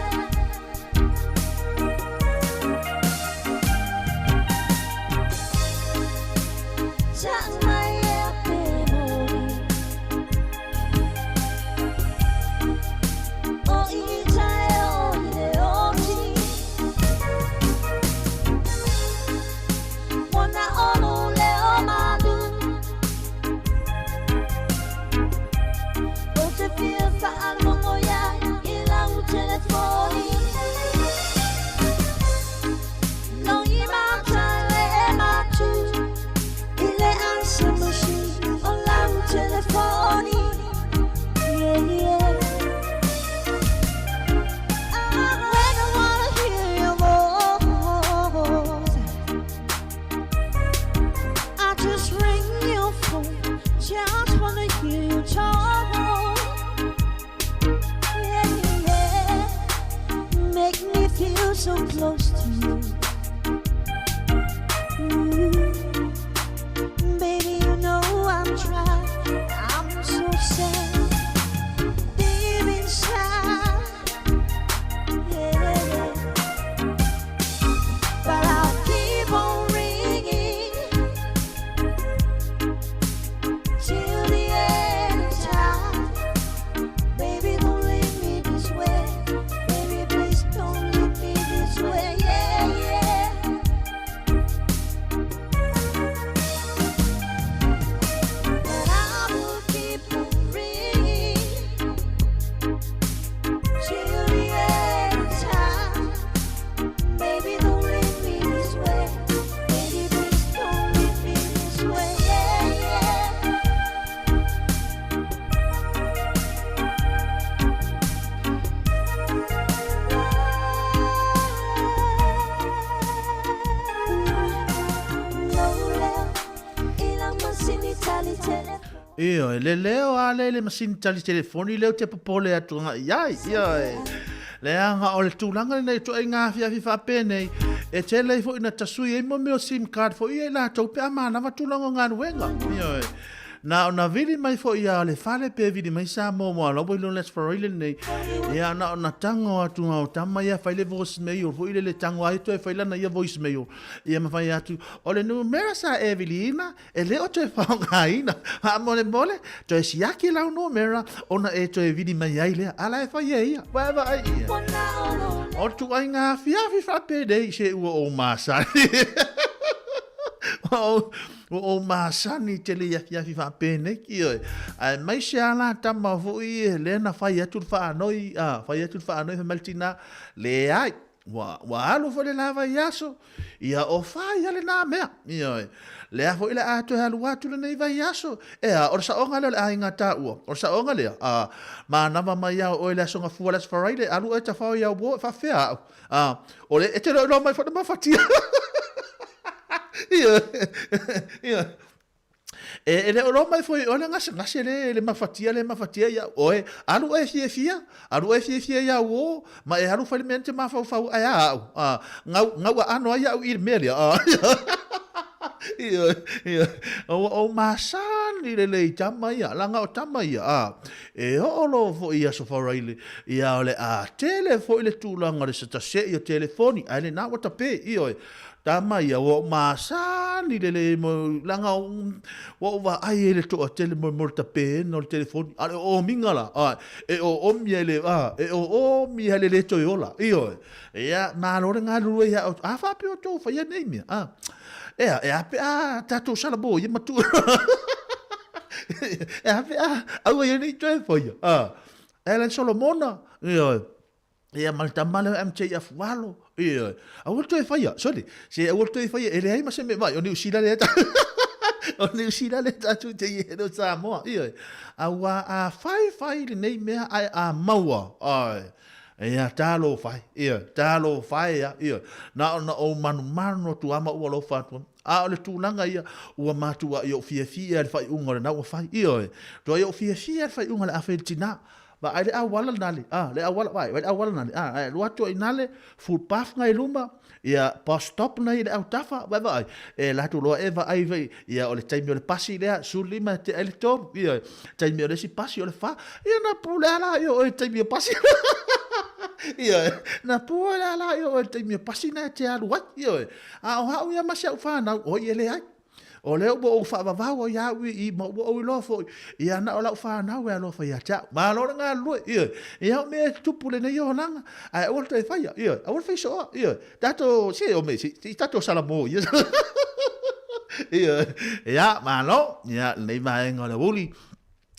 Chang mai close to you. Ooh, baby, you know I'm trying. I'm so sad deep inside. Yeah. But I'll keep on ringing till the end of time. Baby, don't leave me this way. Baby, please don't leave me this way. Yeah, yeah. But I will keep on ringing till the end of time. Baby, don't leave me this way. Baby, please don't leave me this way. Yeah, yeah. Ioe, le leo a le le masini tali telefoni leo te popole atu nga iai, ioe. Leaga o le tulaga lenei ituaiga afiafi faapenei, e tele ai foi ina tasui ai mo mea o sim card foi ia i latou pe a manava tulaga o galuega. Ioe. Na ona vili mai foi ia o le fale pe vili mai Samoa mo ala ua iloa le Aso Faraile lenei. Ia na ona tago atu o tama ia fai le voice mail foi lele tago ai toe fai lana ia voice mail. Ia ma fai atu o le numera sa e viliina e le o toe faaaogaina. Faamolemole toe siaki lau numera ona e toe vili mai ai lea. A la e fai e ia. Vaevaai ia. O le ituaiga afiafi faapenei se ua ou masani. Ua ou masani i te lei afiafi faapenei, ioe. Aemaise lava la tama foi lea na fai atu le faanoi, a, fai atu le faanoi fai mai le tina, leai, ua, ua alu foi le la vaiaso, ia o fai lava lena mea, ioe. Lea foi o le a toe alu atu lenei vaiaso, ea, o le saoga lea o le aiga taua, o le saoga lea, a, manava mai lava o oe i le Aso Gafua, le Aso Faraile, alu oe tafao i au uo, e faafefea au. A, o le, e te iloa mai foi na mafatia. Ia, ia. E, e le o iloa mai foi o le gasegase le, le mafatia, le mafatia ia oe. Alu oe fiafia, alu oe fiafia ia uo, ma e alu fai le mea na te mafaufau ae a au. A, gau, gau aano ai au i le mea lea. A, ia, ia. Ua ou masani lelei i tama ia, leaga o tama ia, a, E oo loa foi i Aso Faraile, ia o le a tele foi le tulaga o le satase'i o telefoni, ae lena ua tape, ioe. Tama ia, ua ou masani lelei mo, leaga ua ou vaai ai i le toatele mo, mo le tapena o le telefoni, a o le oomiga la, a, e oomi ai le, a, e oomi ai le le toe ola, ioe. Ia, malo le galulue ia outou, a faapea outou faia nei mea, a. Ea, e a pe a tatou salamo ia matua. E a pe a, aua ia nei toe faia. A, e le Solomona, ioe. Ia ma le tama lea MJ Afualo, ioe. Aua le toe faia, sorry, se aua le toe faia, e leai ma se mea vai, o Niu Sila lea, o Niu Sila lea tatou te i e o Samoa, ioe. Aua a fai fai lenei mea ae a maua, ae. Ia, talofa e, ioe, talofa e a, ioe. Na ona ou manumanu atu lava ma ou alofa atu, a o le tulaga ia, ua matuai ou fiafia i le faaiuga o lena ua fai, ioe. Tuai ou fiafia i le faaiuga o le a fai e le tina. Vaai le auala lena le, a, le auala, vaai, vaai le auala lena le, a, ae alu atu ai i ina le footpath na i luma, ia, bus stop na i le autafa, vaai, vaai, e alu atu loa e vaai, vaai, ia, o le taimi o le pasi lea, 15 e tea ai le tolu, ioe, taimi o le isi pasi o le fa, ia na pule a la ia oe i le taimi o pasi. Ioe, na pule a la ia oe i le taimi o pasi na e te alu ai, ioe. A o au ia ma si au whanau, oi e leai. O lea ua ou faavavau ai au i i, ma ua ou iloa foi, ia na o lau whanau e alofa ia te au. Malo le galulue, ioe. Ia o mea e tutupu lenei olaga, ae aua le toe faia, ioe. Aua le faisoa, ioe. Tatou, se o me, se, se tatou salamo, ia. Ioe. Ia, malo, ia, lenei vaega o le aoauli.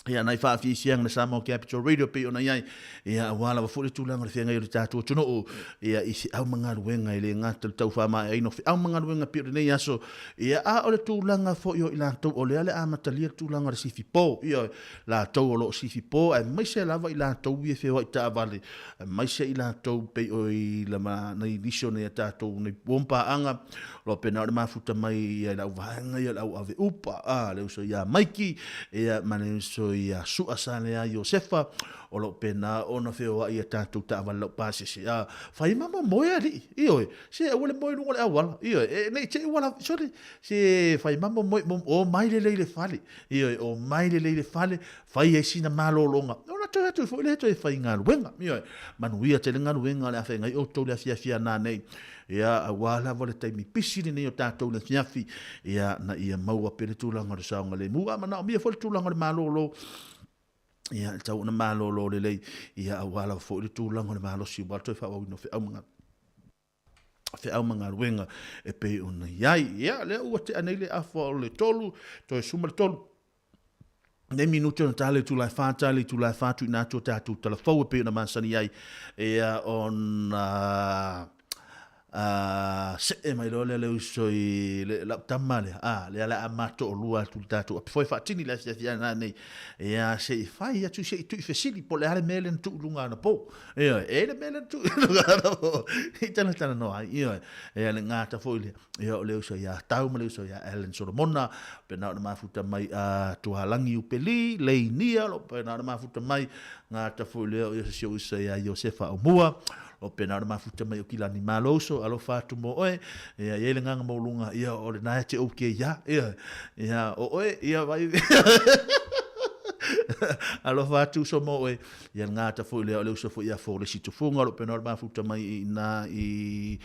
Ia, nai faafiafiaga le Samoa Capital Radio pei ona i ai, ia, aua lava foi le tulaga o le feagai o le tatou atunuu, ia, i feau ma galuega, e le gata i le tau faamaeaina o feau ma galuega pei o lenei aso, ia, a o le tulaga foi o i latou o lea o le a amatalia le tulaga o le sifi po, ia, latou o lo o sifi po, aemaise lava i latou ia e feoai taavale, aemaise i latou pei o i lama, nai nisi o nai a tatou nei uompaaga, O lo o pena o le mafuta mai ia i lau vaega ia o le au ave upa, a, le uso ia Maiki, ia ma le uso ia Su'a Salea Iosefa, o lo o pena ona feoai i a tatou taavale laupasese. A, fai ma momoe alii, ioe, se aua le moe i luga o le auala, ioe, e, ne i te i ua la, sole, se fai ma momoe, mom, omai lelei i le fale, ioe, omai lelei i le fale, fai ai sina malologa, ona toe atu ai foi lea toe faigaluega. Ioe, manuia tele galuega o le a feagai outou i le afiafi a nanei, ia, aua lava le taimi pisi lenei o tatou i le afiafi, ia, na ia maua pea le tulaga o le saogalemu, a manaomia foi le tulaga o le malolo, ia, e tatau ona malolo lelei, ia, aua lava foi le tulaga o le malosi aua le toe faaauauina o feau ma feau ma galuega e pei ona i ai. Ia, lea ua tea nei le afa o le 3, toe 13 nei minute ona tala i tulae 4, tala i tulae 4 tuuina atu o tatou talafou e pei ona masani ai, ia ona see mai loa lea le uso i le lau tama lea, a, lea le a matoolua atu le tatou api foi faatini le afiafi ana nei, ia se i fai atu se i tui fesili po le a le mea lea na tuu i luga anapo. Ioe, e le mea lea na tuu i luga anapo i talatalanoa ai, ioe, ia le gata foi lea. Ia o le uso ia Tau ma le uso ia Alan Solomona, pena ona mafuta mai a Tualangi Upeli, Leinia, lo pena ona mafuta mai gata foi lea o ia se uso ia Iosefa Aumua, lo pena ona mafuta mai o Kilani Malouso, alofa atu mo oe, ia i ai le agaga maualuga, ia o lena e te ou ke ia, ia, ia o oe, ia vai, alofa atu uso mo oe, ia le gata foi lea o le uso foi ia Foresi Tufunga, lo pena ona mafuta mai i ina i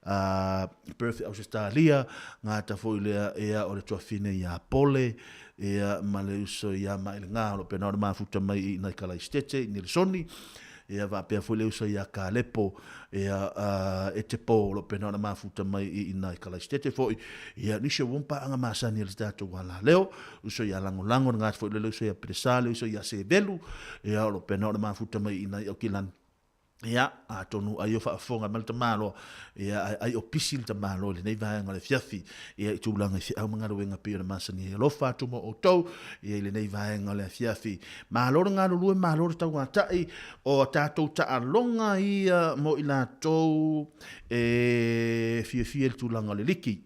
a Perth i Ausetalia, gata foi lea ia o le tuafine ia Pole, ia ma le uso ia Maelega o lo o pena ona mafuta mai i nai Kalaisitete i Nelesoni, ia faapea foi le uso ia Kalepo ia e te po o lo o pena ona mafuta mai i nai Kalaisitete foi, ia nisi o paaga masani a le tatou alaleo, uso ia Lagolago, le gata foi le uso ia Peresa, le uso ia Sevelu, ia o lo o pena ona mafuta mai i nai Aukilani. Ia, atonu ai o faafofoga mai le tamaloa, ia, ai, ai o pisi le tamaloa i lenei vaega o le afiafi, ia, i tulaga i feau ma galuega pei ona masani ai. Alofa atu mo outou, ia, i lenei vaega o le afiafi. Malo le galulue, malo le tauatai, o a tatou taaloga ia mo i latou e fiafia i le tulaga o le liki.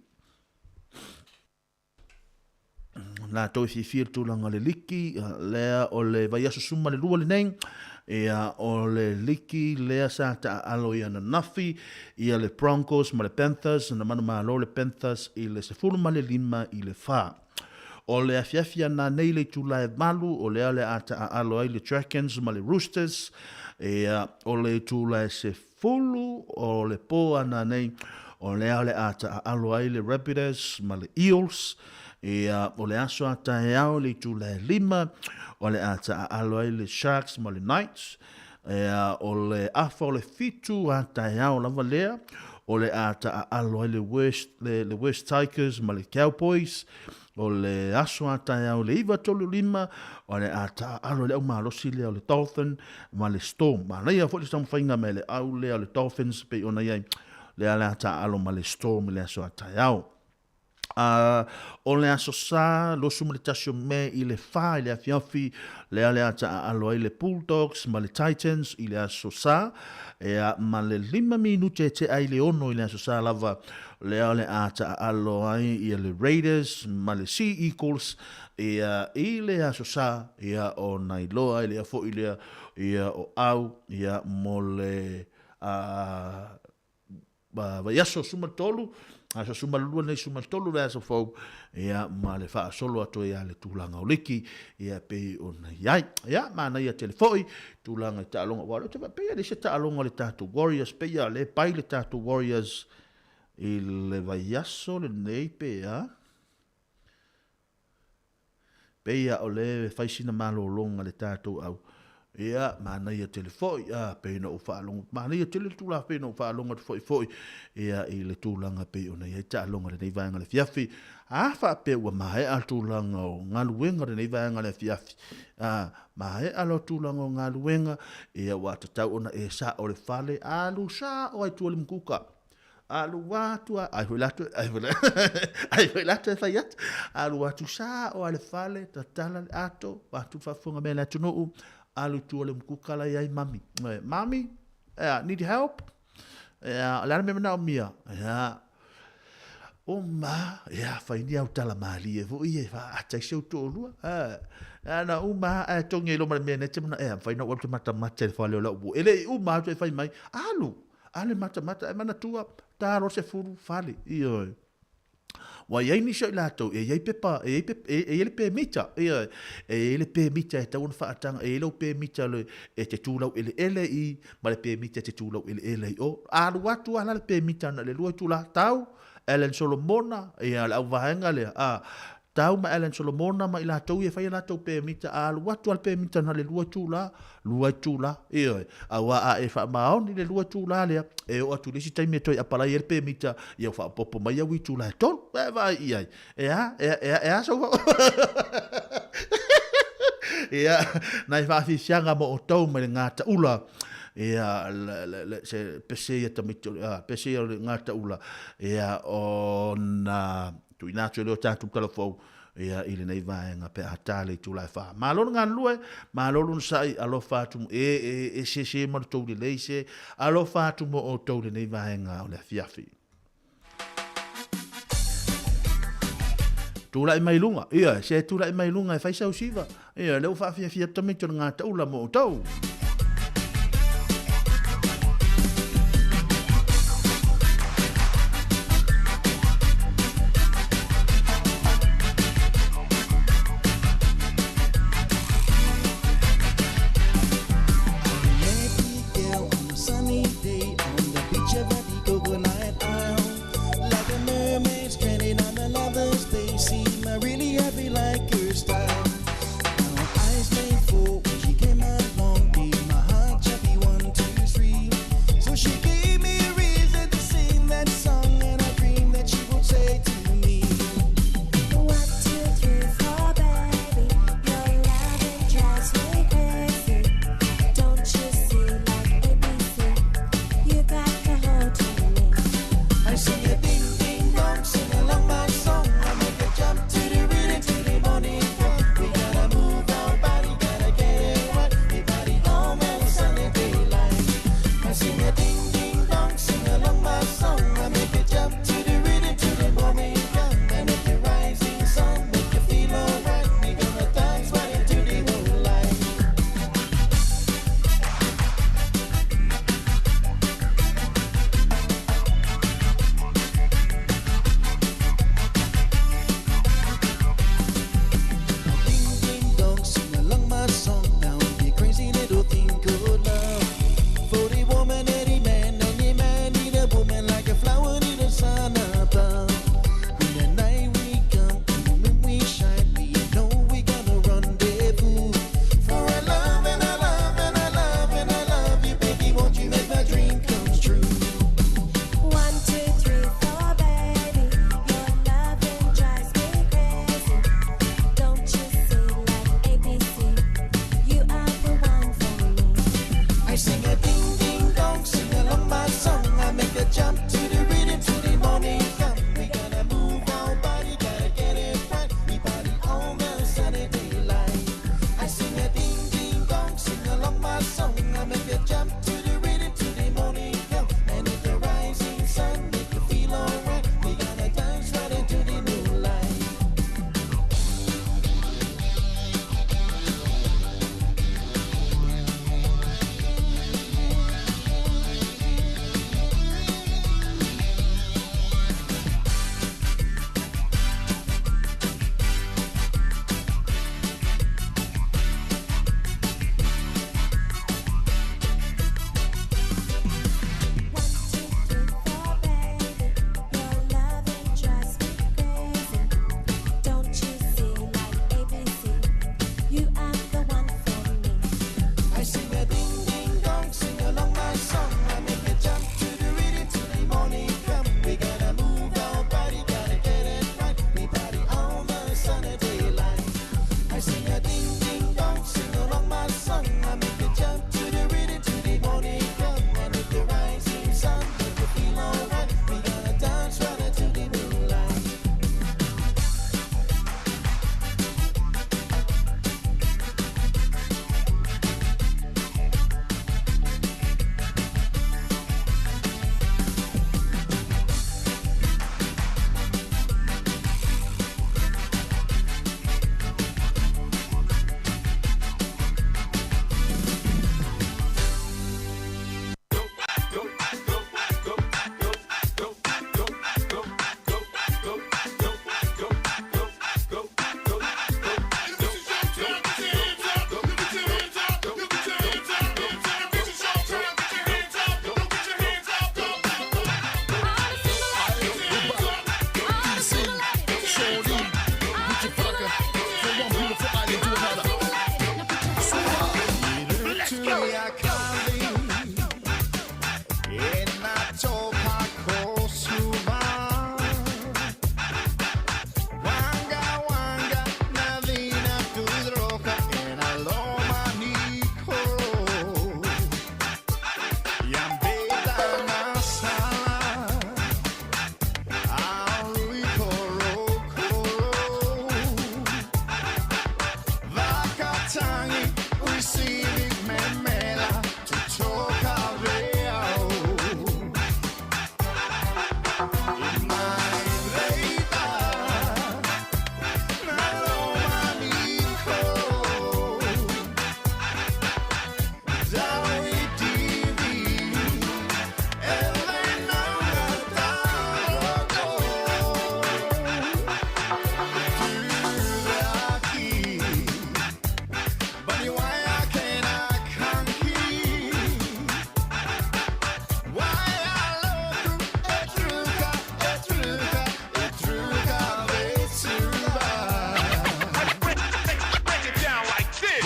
Latou e fiafia i le tulaga o le liki, lea o le vaiaso 12 lenei, ia o le liki lea sa taaalo i ananafi, ia le Broncos ma le Panthers, na manumalo le Panthers i le 15 i le 4. O le afiafi ana nei le itula e 8, o lea le a taaalo ai le Dragons ma le Roosters, ia o le itula e 10 o le po ana nei, o lea o le a taaalo ai le Rabbitohs ma le Eels, ia, o le aso a taeao i le itula e 5, o le a taaalo ai le Sharks ma le Knights, ia, o le afa o le 7 a taeao lava lea, o le a taaalo ai le West, le, le West Tigers ma le Cowboys, O le aso a taeao i le 9:35, o le a taaalo i le au malosi lea o le Dolphin ma le Storm. Manaia foi le taumafaiga mai le au lea o le Dolphins pei ona i ai lea le a taaalo ma le Storm i le aso a taeao. O le aso Sa, 21 o Me i le 4 i le afiafi, lea le a taaalo ai le Bulldogs ma le Titans i le aso Sa, ea, ma le 5 minute e tea i le 6 i le aso Sa lava, Lea o le a taaalo ai ia le Raiders ma le Sea Eagles ia i le aso Sa ia ona iloa ai lea foi lea ia o au ia mo le vaiaso 13, aso 12 nei 13 le aso fou ia ma le faasolo atu ai le tulaga o liki ia pei ona i ai. Ia manaia tele foi tulaga i taaloga aua o lea ou te vaai pei e leai se taaloga a le tatou Warriors pei a le pai le tatou Warriors i le vaiaso lenei pe a pei a o le fai sina malologa le tatou au ia manaia tele foi a pei na ou faalogo manaia tele le tulaga pei na ou faalogo atu foi foi ia i le tulaga pei ona i ai taaloga lenei vaega le afiafi a faapea ua maea le tulaga o galuega lenei vaega le afiafi a maea lo tulaga o galuega ia ua tatau ona e sao le fale alu sao ai tua le mukuka Alu atu a, ai foi latou, ai foi ai foi latou e fai atu. Alu atu sao a le fale, tatala le ato, atu le faafofoga mai a le atunuu, alu i tua le mukuka la i ai mami. Mami, yeah, need help? Yeah, o le a le mea manaomia? Yeah. O ma, ia, fai ni au tala malie foʻi e faaata ai si ou toalua. A, na uma lava ae togi ai loa ma le mea nei te mana, ea, mafai ona ou alu ou te matamata i le fale o lau uo. E le i uma atu e fai mai, alu, alu e matamata, ae manatua, ta loa le 10, fale, ioe. Ua i ai nisi o i latou, e i ai pepa, e i ai pepa, e i ai le pemita, ioe, e i ai le pemita e tatau ona faataga, e i ai lau pemita le, e te tu laueleele i, ma le pemita e te tu laueleele i o. Alu atu lava la le pemita na le lua itula, tau, Allen Solomona, ia, le auvaega lea, a, Tau ma Allen Solomona ma i latou ia e fai a latou pemita, a alu atu lava le pemita na le lua itula, lua itula, ioe, aua a e faamaoni le lua itula lea, e oo atu i le isi taimi e toe apalai ai le pemita, ia ua faaopoopo mai au itula e tolu. E vaai i ai. E a, e, e, e a sou Ia, nai faafiafiaga mo outou mai le gataula, ia, le, le, le, se pese ia tamaiti o le, a, pese ia o le gataula, ia, ona Tuuina atu e lea o tatou talafou ia i lenei vaega pe a ta le itula e fa. Malo le galulue, malo le onosai, alofa atu e, e, e sese ma le tou lelei se, alofa atu mo outou lenei vaega o le afiafi. Tulai mai luga, ia, se tulai mai luga e fai sau siva, ia, lea ua faafiafia atu tamaiti o le gataula mo outou.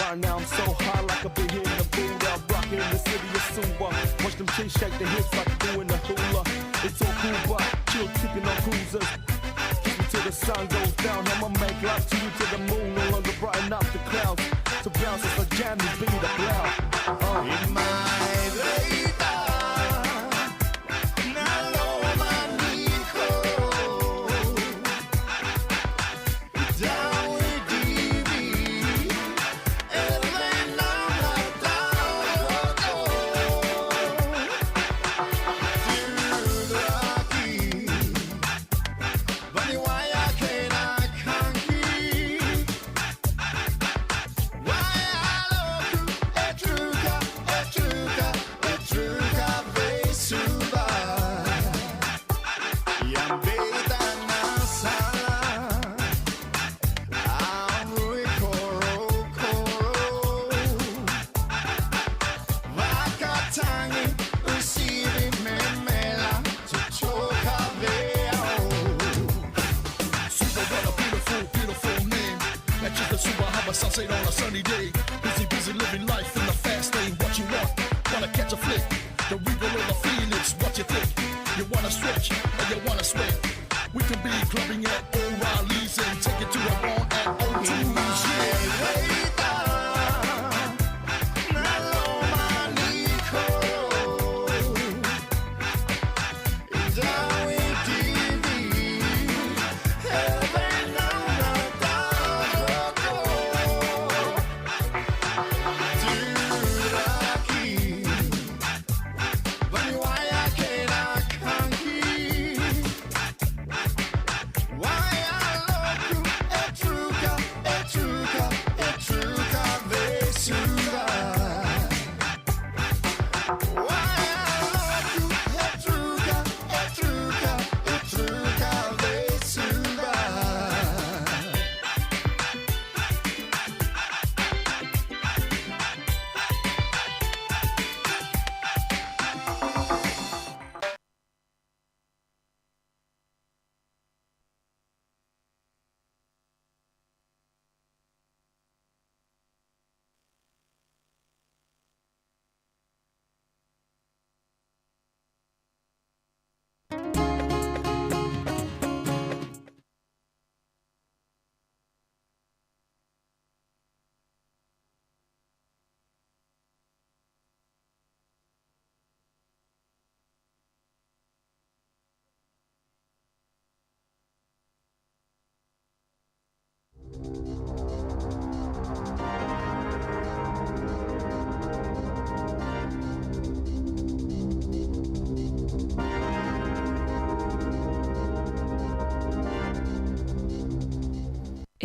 Right now I'm so high like I've been hitting the Buddha. I'm rocking the city of Suva. Watch them chicks shake their hips like they're doing the hula. It's all cool, but chill tipping on cruisers. Kiss me till the sun goes down. I'ma make love to you to the moon. No longer brighten up the clouds. So bounce as I jam this beat up loud. In my Super, what a beautiful, beautiful name. That's just a super have a sunset on a sunny day. Busy, busy living life in the fast lane. What you want? Wanna catch a flick? The regal or the Phoenix? What you think? You wanna stretch or you wanna sweat? We can be clubbing at O'Reilly's and take it to the barn at O2's. Yeah.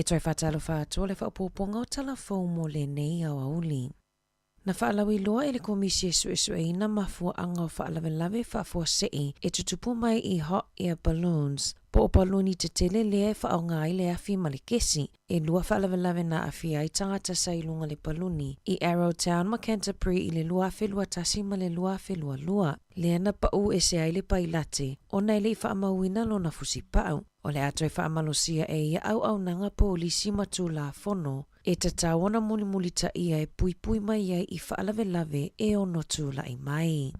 E toe whātalofa atu o le whaopopoga o tala fou mo lenei aoauli. Na whaalauiloa e le komisi e suesueina mafuaʻaga o faalavelave faafuaseʻi e tutupu mai i hot air balloons po o paluni tetele lea e faaaoga ai le afi ma le kesi. E lua faalavelave na aafia ai tagata sa i luga le paluni i Arrowtown ma Canterbury i le 2021 ma le 2022, lea na paʻu ese ai le pailate ona e le i faamauina lona fusipau. O le a toe faamalosia e ia auaunaga polisi ma tulafono e tatau ona mulimulitaʻia e puipui mai ai i faalavelave e ono tulaʻi mai.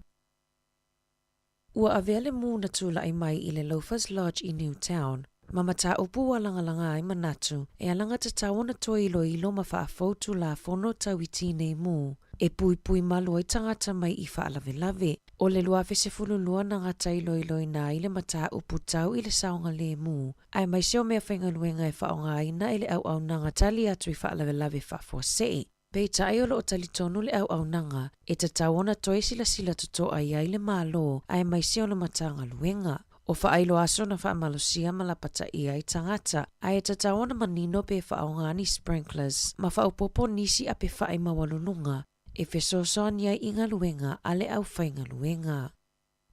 Ua avea le mū na tulaʻi mai i le Loafers Lodge i Newtown ma mataupu ua lagalaga ai manatu e alagatatau ona toe iloilo ma faafou tulafono tau i tinei mū e puipui malu ai tagata mai i faalavelave. O le 2012 na gata iloiloina ai le mataupu tau i le saogalemu, aemaise o meafaigaluega e faaaogaina e le auaunaga tali atu i faalavelave faafuasei. Peitai o loo talitonu le auaunaga e tatau ona toe silasila totoa i ai le Malo aemaise o le Matagaluega. O faailoa aso na faamalosia ma lapataia ai tagata, ae e tatau ona manino pe faaaoga ni sprinklers ma faaopoopo nisi apefaʻi maualuluga e fesoasoani ai i galuega a le aufaigaluega.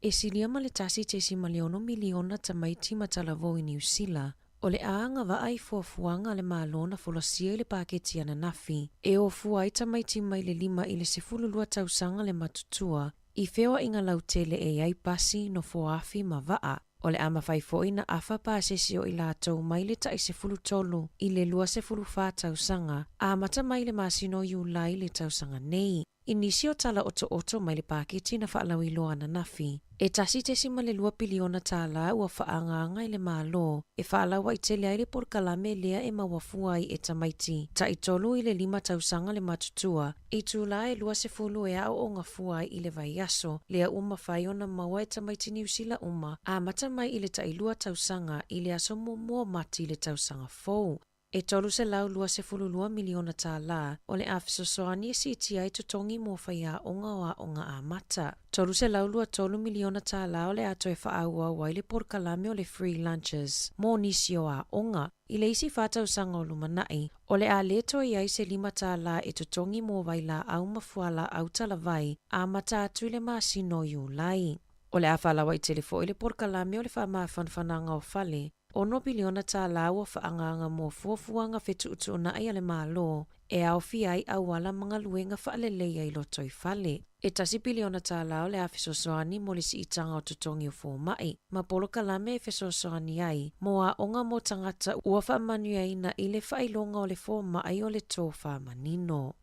E silia ma le 1.6 miliona tamaiti ma talavou i Niu Sila, o le a agavaa i fuafuaga a le Malo na folasia i le paketi ananafi, e o fua ai tamaiti mai le 5 i le 12 tausaga le matutua i feoaiga lautele e i ai pasi, nofoa afi ma vaa. O le a mafai foi na afa pasese o i latou mai le tai 13 i le 24 tausaga, amata mai le masina o Iulai le tausaga nei. I nisi o tala otooto mai le paketi na faalauiloa ananafi, e $1.2 piliona tālā ua faaagaaga e le Malo e faalauaitele ai le polokalame lea e maua fua ai e tamaiti tai 3 i le 5 tausaga le matutua i itulā e 20 e aooga fua ai i le vaiaso, lea ua mafai ona maua e tamaiti Niu Sila uma amata mai i le tai 2 tausaga i le aso 1 o Mati i le tausaga fou. E $322 miliona tālā o le a fesoasoani e siitia ai totogi mo faiaoga o aoga amata. $323 miliona tālā o le a toe faaauau ai le polokalame o le Free Lunches mo nisi o aoga. I le isi 4 tausaga o lumanai, o le a le toe i ai se $5 e totogi mo vailaau ma fualaau talavai amata atu i le masina o Iulai. O le a faalauaitele foi le polokalame o le faamafanafanaga o fale, $6 piliona tālā ua faaagaaga mo fuafuaga fetuutuunai a le Malo e aofia ai auala ma galuega faaleleia i lotoifale. E $1 piliona tālā o le a fesoasoani mo le siitaga o totogi o fomai ma polokalame e fesoasoani ai mo aoga mo tagata ua faamanuiaina i le faailoga o le fomai o le tofā manino.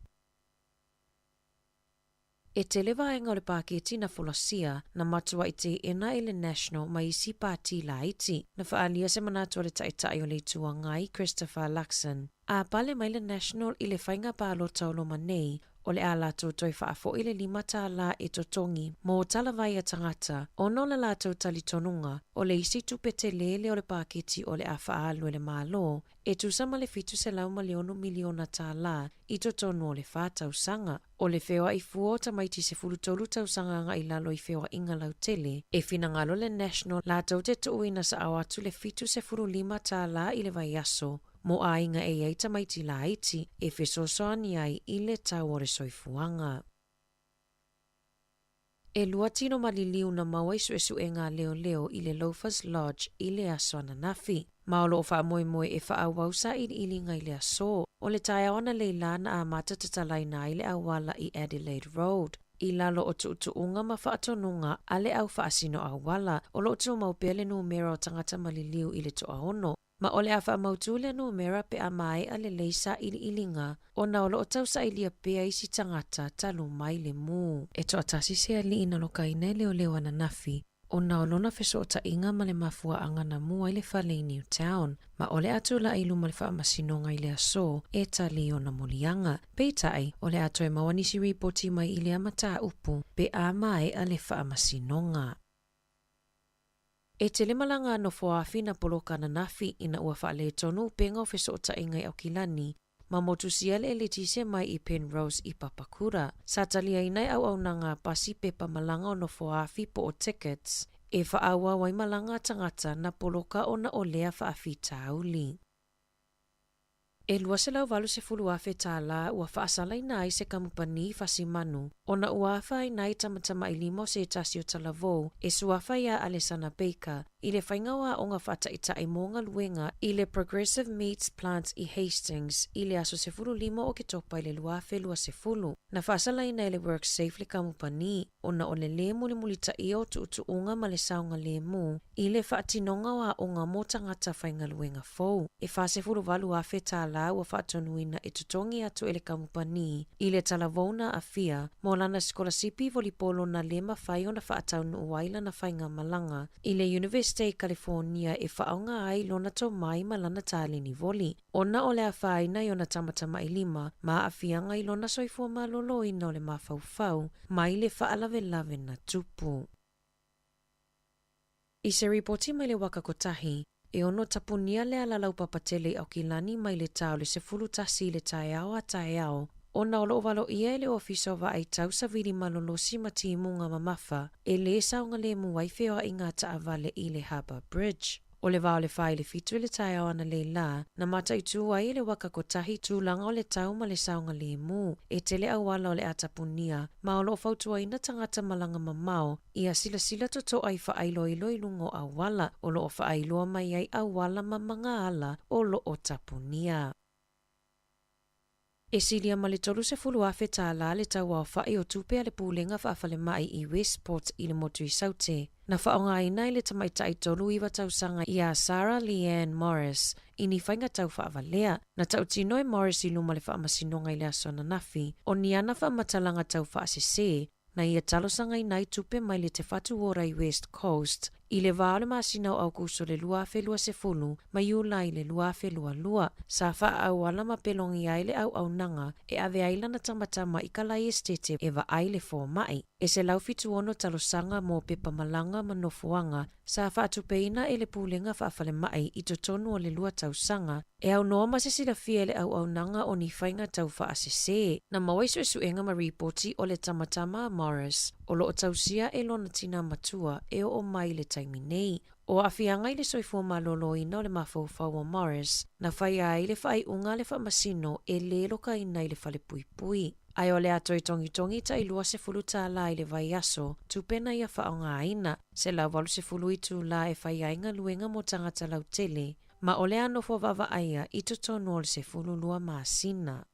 E tele vaega o le paketi na folasia na matuai teena e le National ma isi pati laiti. Na faaalia se manatu a le Taitai o le Itu Agai, Christopher Luxon, a pale mai le National i le faiga palota o loma nei, o le a latou toe faafoi le $5 e totogi mo talavai a tagata ona o le latou talitonuga o le isi tupe telē lea o le paketi o le a faaalu e le Malo e tusa ma le $706 miliona tālā i totonu o le 4 tausaga. O le feoai fua o tamaiti 13 tausaga agai i lalo i feoaiga lautele, e finagalo le National latou te tuuina saao atu le $75 i le vaiaso mo aiga e i ai tamaiti laiti e fesoasoani ai i le tau o le soifuaga. E 2 tino maliliu na maua i suesuega a leoleo i le Loafers Lodge i le aso ananafi. Ma o loo faamoemoe e faaauau sailiiliga i le aso. O le taeao analeila na amata tatalaina ai le auala i Adelaide Road, i lalo o tuutuuga ma faatonuga a le au faasino auala, o loo tumau pea le numera o tagata maliliu i le 60. Ma o le a faamautu lea numera pe a maea lelei sailiiliga, ona o loo tausailia pea isi tagata talu mai le mū. E toatasi se alii na lokaina e leoleo ananafi, ona o lona fesootaiga ma le mafuaaga na mu ai le fale i Newtown, ma o le a tula'i i luma o le faamasinoga i le aso e tali ona moliaga. Peitai, o le a toe maua nisi ripoti mai i lea mataupu pe a maea le faamasinoga. E tele malaga a nofoafi na poloka ananafi ina ua faaletonu upega o fesootaiga i Aukilani ma motusia le eletise mai i Penrose i Papakura. Sa taliaina e auaunaga a pasi pepa malaga o nofoafi po o tickets e faaauau ai malaga a tagata na poloka ona o lea faafitauli. E $280,000 tālā ua faasalaina ai se kamupani fasimanu ona ua afaina ai tamatamailima o se tasi o talavou e suafa iā Alesana Baker i le faiga o aoga faataitai mo galuega i le Progressive Meats Plant i Hastings i le aso 15 o Oketopa i le 2020. Na faasalaina e le WorkSafe le kamupani ona o le lē mulimulitaia o tuutuuga ma le saogalēmū i le faatinoga o aoga mo tagata faigaluega fou. E $48,000 tālā ua faatonuina e totogi atu e le kamupani i le talavou na aafia mo lana sikolasipi volipolo na lē mafai ona faataunuu ai lana faigamalaga i le Universite i Kalifonia e faaaoga ai lona tomai ma lana taleni voli, ona o le afaina i ona tamatamailima ma aafiaga i lona soifua malōlōina o le mafaufau mai le faalavelave na tupu. I se ripoti mai le Waka Kotahi, e ono tapunia le ala laupapa tele i Aukilani mai le tā o le 11 i le taeao a taeao, ona o loo valoia e le Ofisa o Vaai Tau Savili Malolosi ma Timuga Mamafa e lē saogalemu ai feoaiga a taavale i le Harbour Bridge. O le va o le 4 i le 7 i le taeao analeila, na mataitū ai e le Waka Kotahi tulaga o le tau ma le saogalemu e tele auala o le a tapunia, ma o loo fautuaina tagata malaga mamao ia silasila totoa i faailoilo i luga o auala o loo faailoa mai ai auala ma magaala o loo tapunia. E silia ma le $30,000 tālā le tauaofa'i o tupe a le Pulega Faafalemai i Westport i le motu i Saute, na faaaogaina e le tamaitai 39 tausaga ia Sarah Leanne Morris i ni faiga tau faavalea. Na tautino e Morris i luma o le Faamasinoga i le aso ananafi, o ni ana faamatalaga tau faasese na ia talosagaina ai tupe mai le Te Whatu Ora i West Coast i le va o le masina o Aokuso le 2020 ma Iulai le 2022, sa faaauala ma pelogia ai le auaunaga e ave ai lana tamatama i kalai esitete e vaai le foma'i. E 176 talosaga mo pepa malaga ma nofoaga sa faatupeina e le Pulega Faafalemai i totonu o le lua tausaga, e aunoa ma se silafia e le auaunaga o ni faiga tau faasese. Na maua i suesuega ma ripoti o le tamatama a Morris, o lo o tausia e lona tinā matua e oo mai i le taimi nei. O aafiaga i le soifua malōlōina o le mafaufau o Morris, na faia ai le faaiuga a le faamasino e lē lokaina i le falepuipui. Ae o le a toe togitogi tai $20 i le vaiaso, tupe na ia faaaogaina, 180 itulā e fai ai galuega mo tagata lautele, ma o le a nofo vaavaaia i totonu o le 12 masina.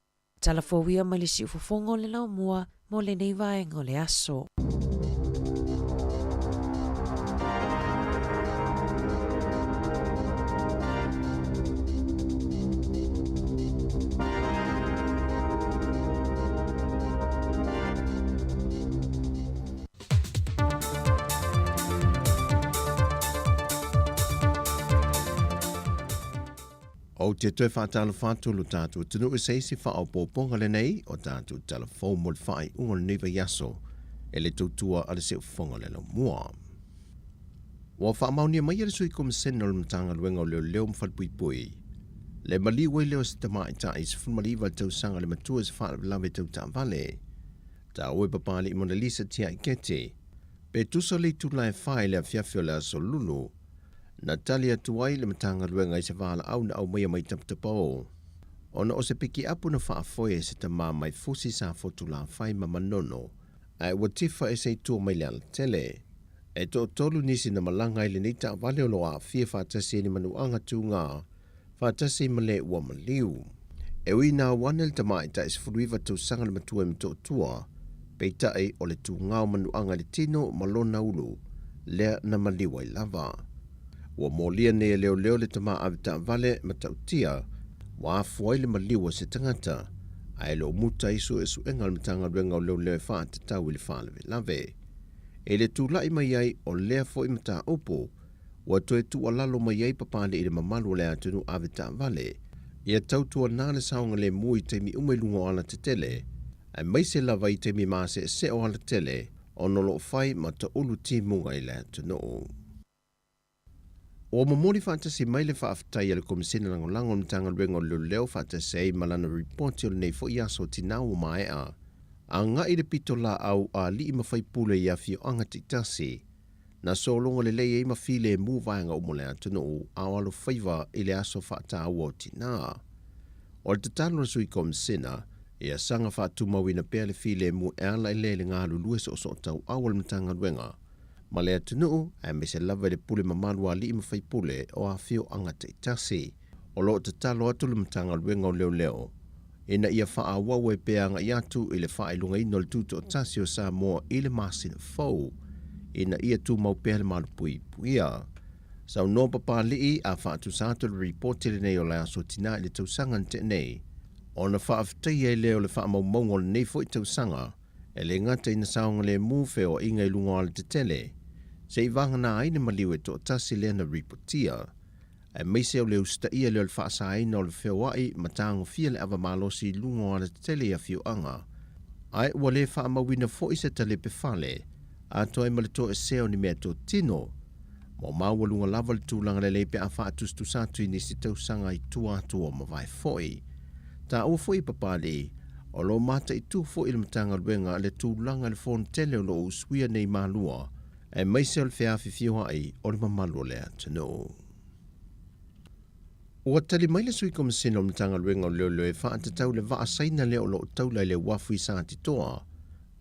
Tala fou ia mai le siufofoga o le laumua mo lenei vaega o le aso. Ou te toe faatalofa atu lo tatou atunuu i se isi faaopoopoga lenei o tatou tala fou mo le faaiuga o lenei vaiaso e le tautua a le Siufofoga o le Laumua. Ua faamaonia mai e le Sui Komisene o le Matagaluega o Leoleo ma Falepuipui le maliu ai lea o se tamaitai 19 tausaga le matua i se faalavelave tau taavale. Taua e Papali'i Monalisa Tiaikete, pe tusa le itula e 4 i le afiafi o le aso Lulu, na tali atu ai le Matagaluega i se valaau na aumaia mai Tapatapao ona o se pikiapu na faafoe e se tamā mai Fusi sa Fotulafai ma Manono ae ua tifa e se i tua mai le alatele. E toatolu nisi na malaga i lenei taavale o lo o aafia faatasi ai ni manuaga tugā faatasi ma le ua maliu. E ui ina auane le tamaitai 19 tausaga le matua i Motootua, peitai o le tugā o manuaga i le tino ma lona ulu lea na maliu ai lava. Ua molia nei e leoleo le tamā avetaavale matautia ua afua ai le maliu o se tagata, ae le o muta ai suesuega a le Matagaluega o Leoleo e faatatau i le faalavelave. E le tula'i mai ai o lea foi mataupu ua toe tuualalo mai ai Papali'i i le mamalu o le atunuu ave taavale, ia tautuanā le saogalemu i taimi uma i luga o alatetele, aemaise lava i taimi maseesee o alatele ona o lo o fai ma taulu timuga i le atunuu. Ua momoli faatasi mai le faafetai a le Komisene Lagolago o le Matagaluega o Leoleo faatasi ai ma lana ripoti o lenei foi aso tinā ua maea, agai i le pitolaau a alii ma faipule i afioaga taitasi, na sologa lelei ai ma filemu vaega uma o le atunuu a o alofaiva i le aso faataua o tinā. O le tatalo a le Sui Komisena, ia saga faatumauina pea le filemu e ala i le le galulue soosootauau a le Matagaluega ma le atunuu, aemaise lava i le pule mamalu a alii ma faipule o afioaga taitasi. O lo o tatalo atu le Matagaluega o Leoleo ina ia faaauau ai pea agai atu i le faailogaina o le Tutoatasi o Samoa i le masina fou, ina ia tumau pea le malupuipuia. Saunoa Papali'i a faatusa atu le ripoti lenei o le aso Tinā i le tausaga na tea nei, ona faafetaia ai lea o le faamaumauga o lenei foi tausaga, e le gata ina saogalemu feoaiga i luga o alatetele, seivagana ai le maliu e toatasi lea na ripotia, aemaise o le usitaia lea o le faasaina o le feoai ma tagofia le ava malosi i luga o alatetele i afioaga, ae ua le faamauina foi se talepe fale, atoa ai ma le toesea o ni meatotino. Ua maualuga lava le tulaga lelei pe a faatusatusa atu i nisi tausaga i tua atu o mavae foi. Taua foi i Papali'i, o lo o mataitu foi le Matagaluega le tulaga i le fonotele o lo o usuia nei Malua, aemaise o le feafifioai o le mamalu o le atunuu. Ua tali mai le Sui Komisene o le Matagaluega o Leoleo e faatatau le vaa Saina lea o lo o taula i le uafu i Satitoa.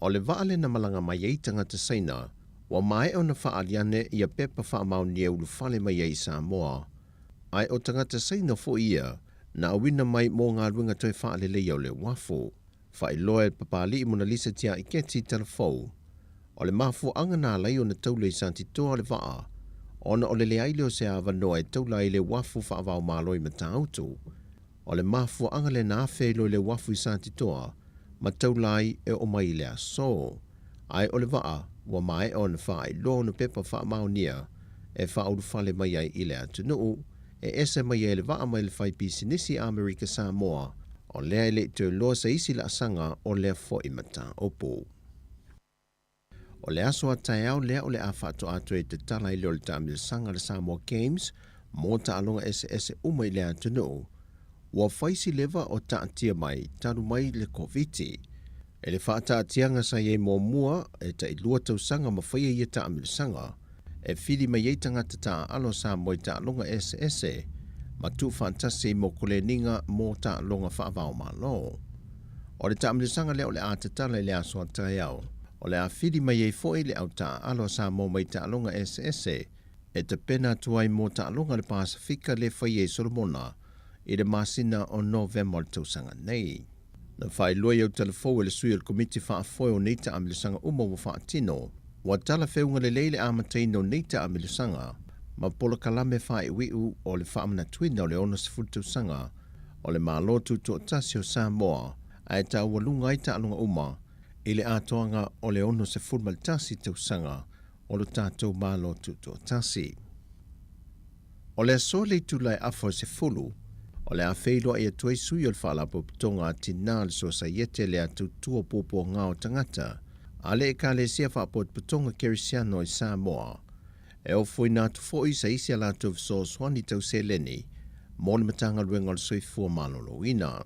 O le vaa lea na malaga mai ai tagata Saina, ua maea ona faaali ane ia pepa faamaonia e ulufale mai ai i Samoa. Ae o tagata Saina foi ia na auina mai mo galuega toe faaleleia o le uafu. Faailoa e le Papali'i Monalisa Tiaiketi Talafou, o le mafuaaga na ala ai ona taula i Satitoa le vaa, ona o le leai lea o se avanoa e taula ai i le uafu faava-o-Malo i Matautu. O le mafuaaga lea na afe ai loa i le uafu i Satitoa ma taula ai e oo mai i le aso. Ae o le vaa ua maea ona faailoa ona pepa faamaonia e faaulufale mai ai i le atunuu, e ese mai ai le vaa mai le faipisinisi Amerika Samoa, o lea e le i toe loa se isi laasaga o lea foi mataupu. O le aso a taeao lea o le a faatoa toe tatala ai lea o le taamilosaga a le Samoa Games mo taaloga eseese uma i le atunuu, ua fai si leva o taatia mai talu mai le Koviti. I le faataatiaga sa i ai muamua e tailua tausaga ma faia ia taamilosaga, e fili mai ai tagata taaalo o Samoa i taaloga eseese ma tuufaatasi ai mo koleniga mo taaloga faava-o-Malo. O le taamilosaga lea o le a tatala i le aso a taeao, o le a fili mai ai foi le au taaalo a Samoa mai taaloga eseese e tapena atu ai mo taaloga a le Pasefika le faia i Solomona i le masina o Novema o le tausaga nei. Na faailoa i Autalafou e le sui o le Komiti Faafoe o nei taamilosaga uma ua faatino, ua talafeuga lelei le amataina o nei taamilosaga ma polokalame faaiuiu o le faamanatuina o le 60 tausaga o le Malo Tutoatasi o Samoa ae taualuga ai taaloga uma i le atoaga o le 61 tausaga o lo tatou Malo Tutoatasi. O le aso le itula e afa o le 10, o le a feiloai atu ai sui o le Faalapotopotoga a Tinā le Sosaiete le a tautua puapuaga o tagata a le Ekalesia Faapotopotoga Kerisiano i Samoa. E ofoina atu foi sa isi a latou fesoasoani tau seleni mo le Matagaluega o le Soifua Maloloina.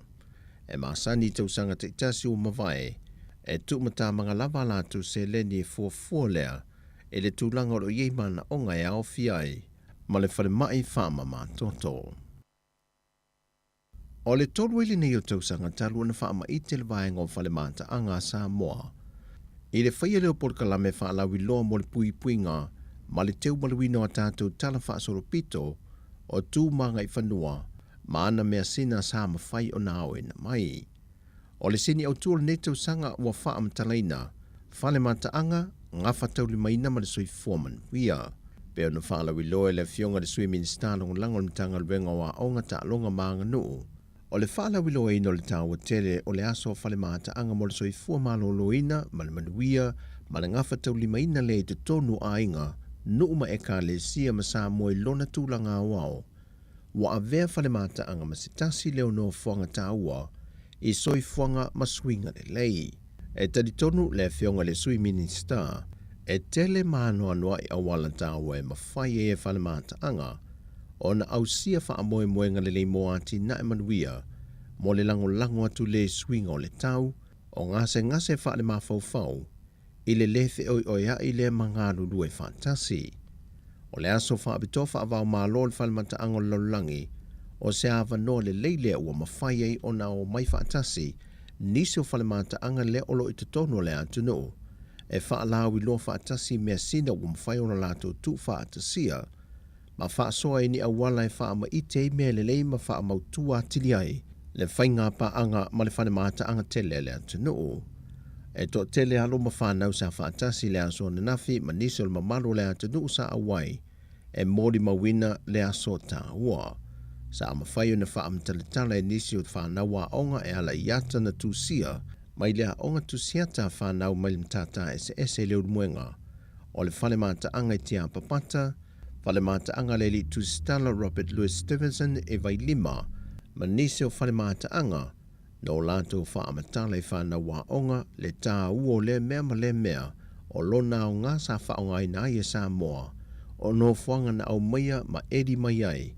E masani i tausaga taitasi ua mavae, e tuumatamaga lava a latou seleni e fuafua lea i le tulaga o lo o i ai manaoga e aofia ai ma le falemai faamamatoto. O le tolu ai lenei o tausaga talu ona faamaite le vaega o Fale Mataaga a Samoa i le faia lea o polokalame faalauiloa mo le puipuiga ma le teumaluina o a tatou tala faasolopito o tu ma agaifanua ma ana measina sa mafai ona aoina mai. O le sini autu o lenei tausaga ua faamatalaina, Fale Mataaga, Gafataulimaina ma le Soifua Manuia. Pei ona faalauiloa e le Afioga i le Sui Minisita Lagolago o le Matagaluega o Aoga, Taaloga ma Aganuu, o le faalauiloaina o le taua tele o le aso fale mataaga mo le soifua maloloina ma le manuia ma le gafataulimaina lea i totonu o aiga, nuu ma ekalesia ma Samoa i lona tulaga aoao. Ua avea fale mataaga ma se tasi lea o nofoaga taua i soifuaga ma suiga lelei. E talitonu le Afioga i le Sui Minisita, e tele ma anoanoai auala taua e mafai ai e fale mataaga ona ausia faamoemoega lelei mo atinae manuia mo le lagolago atu le suiga o le tau o gasegase faalemafaufau i le lē feoeoeaʻi lea ma galulue faatasi. O le aso faapitoa faava-o-Malo o le Falemataaga o le Lalolagi, o se avanoa lelei lea ua mafai ai ona omai faatasi nisi o falemataaga lea o lo o i totonu o le atunuu e faalauiloa faatasi i measina ua mafai ona latou tuufaatasia ma faasoa i ni auala e faamaite ai mea lelei ma faamautu atili ai le faigapaaga ma le falemataaga tele a le atunuu. E toatele alo ma fanau sa faatasi i le aso ananafi ma nisi o le mamalu o le atunuu sa auai e molimauina le aso taua. Sa mafai ona faamatalatala e nisi o fanau aoga e ala i ata na tusia mai le aoga tusiata a fanau mai le matata eseese i le Ulumuega o le fale mataaga i Tiapapata, fale mataaga a le alii tusitala Robert Louis Stevenson i Vailima ma nisi o fale mataaga na o latou faamatala i fanau aoga le taua o lea mea ma lea mea o lona aoga sa faaaogaina ai e Samoa o nofoaga na aumaia ma eli mai ai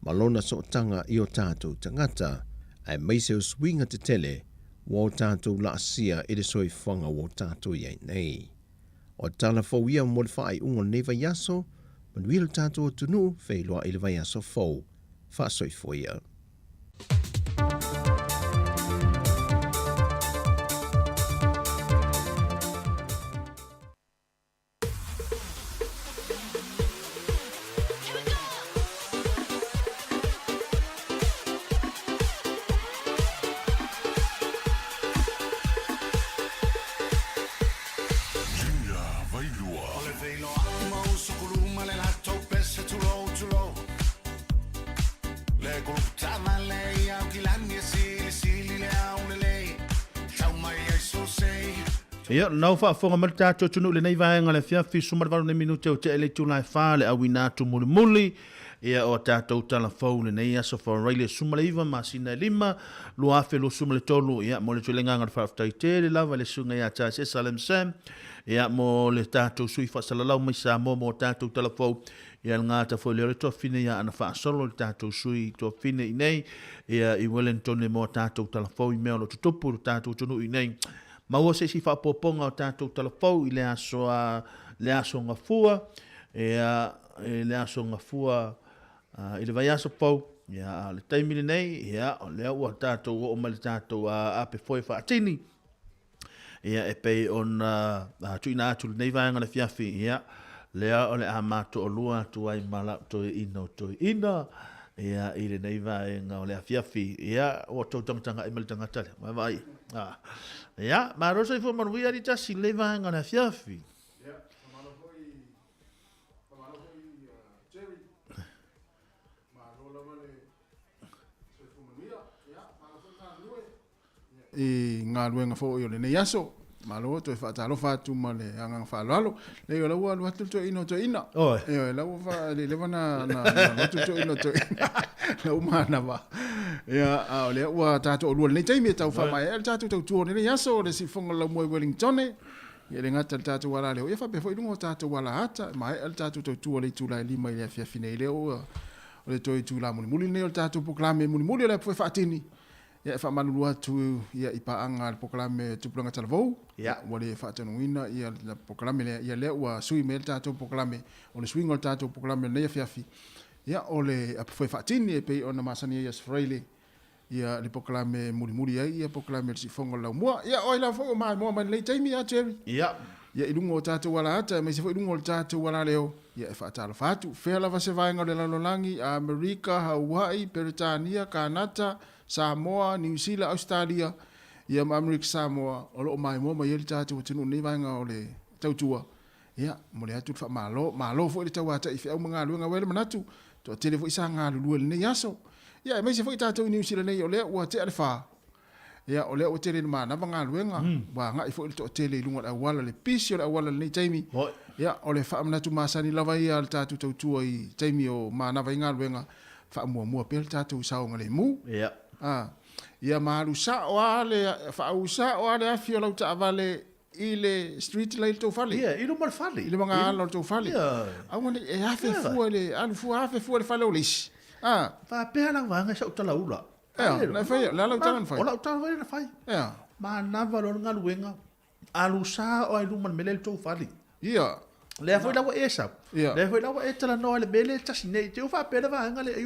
ma lona sootaga i o tatou tagata aemaise o suiga tetele ua o tatou laasia i le soifuaga ua o tatou i ai nei. O tala fou ia mo le faaiuga o lenei vaiaso, manuia lo tatou atunuu, feiloai i le vaiaso fou. Faasoifua ia. Ia, lena ua faafofoga mai le tatou atunuu i lenei vaega o le afiafi, 18 nei minute o tea i le itula e 4 le auina atu mulimuli ia o a tatou tala fou i lenei aso Faraile 19 masina e 5, 2023. Ia, momoli atu ai le agaga o le faafetai tele lava i le susuga ia Charles SLM Sam, ia, mo le tatou sui faasalalau mai Samoa mo a tatou tala fou. Ia, le gata foi lea o le tuafine ia ana faasolo i le tatou sui tuafine i nei, ia, i Wellington mo a tatou tala fou i mea o lo o tutupu i le tatou atunuu i nei. Maua se isi faaopoopoga o tatou talafou i le aso a le aso Gafua, ia, i le aso Gafua i le vaiaso fou, ia, a o le taimi lenei, ia, o lea ua tatou oo mai le tatou ape foe faatini, ia, e pei ona tuuina atu lenei vaega o le afiafi, ia, lea o le a matoolua atu ai ma lau toeaina o toeaina, ia, i lenei vaega o le afiafi, ia, ua tou tagatagai mai le tagata lea, vaavaai. Ah. Ia, malo soifua manuia ali tasi i lenei vaega o le afiafi. Ia, faamalo foi, faamalo foi Jerry. Malo lava le soifua manuia. Ia, malo foi galulue i galuega foi o lenei aso. Malo toe faatalofa atu ma le agaga faaaloalo. Leai o la ua alu atu le toeaina o toeaina. Oi. Ioe, la ua fa, le leva na, na, na alu atu le toeaina o toeaina. La ua manava. Ia, a o lea ua tatou olua lenei taimi e tau faamaea le tatou tautua o lenei aso, le siufofoga o le laumua i Wellingtone. Ia e le gata i le tatou ala leo, ia faapea foi i luga o tatou ala ata, e maea le tatou tautua i le itula e 5 i le afiafi nei lea ua, o le toe itula mulimuli lenei o le tatou polokalame mulimuli o le apu e faatini. Ia, e faamalulu atu ia i paaga a le polokalame Tupulaga Talavou, Ia. ua le faatonuina ia le polokalame lea, ia lea ua sui mai ai le tatou polokalame. O le suiga o le tatou polokalame o lenei afiafi, ia o le apufoe faatini e pei ona masani ai Aso Faraile, ia le polokalame e mulimuli ai ia polokalame o le siufofoga o le laumua. Ia, o ai lava foi o maimoa mai lenei taimi, a Jerry? Ia. Ia, i luga o tatou alaata, aemaise foi i luga o le tatou alaleo, ia e faatalofa atu. Fea lava se vaega o le lalolagi, Amerika, Hawaii, Peretania, Kanata, Samoa, Niu Sila, Ausetalia, ia ma Amerika Samoa, o lo o maimoa mai ai le tatou atunuu i lenei vaega o le tautua. Ia, momoli atu le faamalo. Malo foi le tauata'i i feau ma galuega ua i ai le manatu, toatele foi sa galulue i lenei aso. Ia, aemaise foi tatou i Niu Sila nei, o lea ua tea le fa. Ia, o lea ua tele ina manava galuega, ua agai foi le toatele i luga o le auala, le pisi o le auala i lenei taimi. Ia, o le faamanatu masani lava ia a le tatou tautua i taimi o manava ai galuega, faamuamua pea le tatou saogalemu. Ia. A, ia ma alu sao lava le, faauu sao lava le afi o lau taavale i le street la i le tou fale. Ia, i luma o le fale. I le magaala o le tou fale. Ia. Aua ne i e afe fua i le, alu fua afe fua i le fale o le isi. A. Faapea la vaega i sau talaula. Ea, na e faia, le a lau tala na fai? O lau tala foi na fai. Ea. Manava loa le galuega, alu sao lava i luma o le mea lea i le tou fale. Ia. Lea foi la ua e sau. Ia. Lea foi la ua e talanoa i le mea lea e tasi nei, te i ua faapea le vaega lea,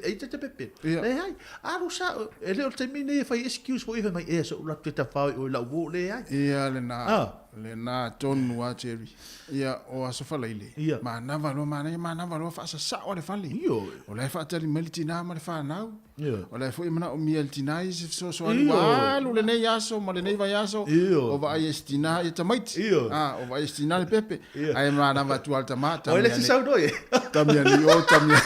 e te pepe. Ia. Leai, alu sao, e le o le taimi lenei e fai excuse foi fai mai, ea se ou alu atu e tafao i o i lau uo, leai. Ia lena. Ah. Lena tonu lava Jerry. Ia, o Aso Faraile, Ia. manava loa, manaia manava loa faasasao lava le fale. Ioe. O la e faatali mai le tina ma le fanau. Ioe. O la e foi e manaomia e le tina ia se fesoasoani. Ioe. Ua alu lenei aso ma lenei vaiaso, Ioe. o vaai e si tina ia tamaiti. Ioe. Ah, o vaai e si tina le pepe. Ioe. Ae manava atu lava le tama, O le tamia si nei. saunoa ia. Tamia nei o, tamia.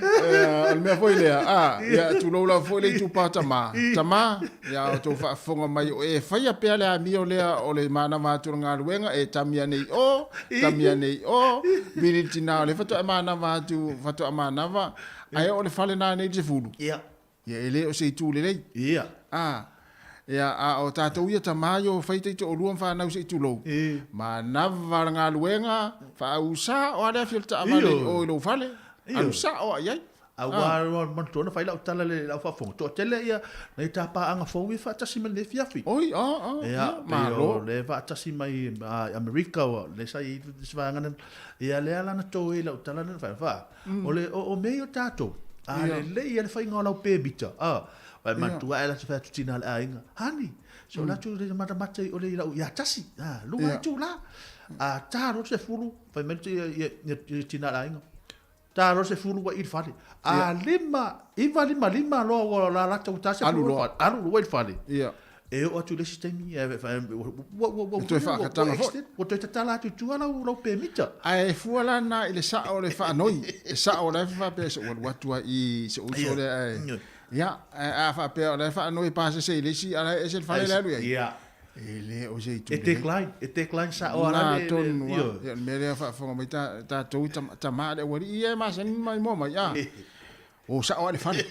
O le mea foi lea, a, ia, tulou lava foi le itupa o tama. Tama, ia outou faafofoga mai o e faia pea le amio lea o le manava atu o le galuega, e tamia nei o, tamia nei o, vili le tina o lea faatoa manava atu, faatoa manava, ae o le fale na nei le 10. Ia. Ia, e le o se itu lelei. Ia. A, ia, a o tatou ia tama ia o fai taitoalua ma fanau se i tulou. Manava le galuega, faausa o a le afi o le taavale i o i lou fale, alu sao lava i ai. Aua ah. manatua na fai lau tala le lau faafofoga. Toatele ia nai tapaaga fou ia faatasi mai lenei afiafi. Oi, ah, ah, ia, malo. Le faatasi mai Amerika o le sa i se vaega na. Ia lea la na toe lau tala na fai fa. O le o mea ia o tatou. A lelei ia le faiga o lau pemita. Ah, vai manatua ela se fai atu tina le aiga. Hani, so la tu le matamata o le i lau ia tasi. Ah, luga i tu la. A ta ro se fulu, fai mai ia ia tina le aiga. Ta loa 10 ua i le fale. A 5, 9 5 5 loa ua lalata ua ta 10 Alu loa. Alu loa i le fale. Ia. E oo atu i le isi taimi, ua, ua, ua, E toe faakataga foi. Ua toe tatala atu i tua lau, lau pemita. Ae fua la na i le sao o le faanoi. E sao la e faapea se ua alu atu ai i se uso lea ae. Ia, a faapea o la e faanoi pasese i le isi, a la e ese le fale le alu i ai. Ia. E le o se itu E decline, e decline sa'o ala Na le tonu lava. Ioe. Ia, o le mea lea faafofoga mai tatou i tamā le aualii ia e masani ma maimoa mai. A. O sa'o lava le fale.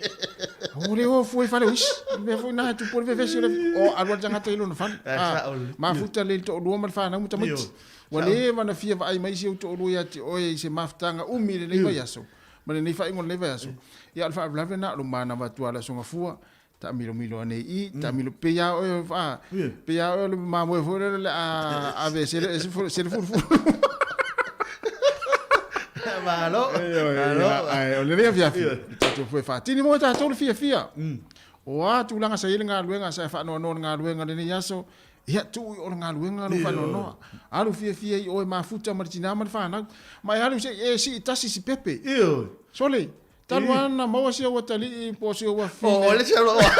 O le o fua i fale o isi. O le mea foi lena e tupu ai le vevesi o le o alu lava le tagata i lona fale. Eh, A. sa'o le. Mafuta le toalua ma le fanau ma tamaiti. Ioe. Ua Sa'o. leva ona fia vaai mai si ou toalua ia te oe i se mafutaga umi i lenei Ioe. vaiaso ma lenei faaiuga o lenei vaiaso. Ia, o le faalavelave lena o lo manava atu lava i le aso Gafua, taamilomilo ane i i, taamilo pei lava oe a, pei lava oe o le mamoe foi lele o le a ave e se le fulufulu. Malo. Malo. Ae o lenei afiafi, le tatou foe faatini mo tatou le fiafia. O a tulaga sa i ai le galuega, sa e faanoanoa i le galuega i lenei aso, ia tuu i o le galuega lou faanoanoa. Alu fiafia i o e mafuta ma le tinā ma le fanau. Ma e alu se i e sii tasi si pepe. Sole, talu lava ona maua si ou atalii po o si ou afafine. O le se loa.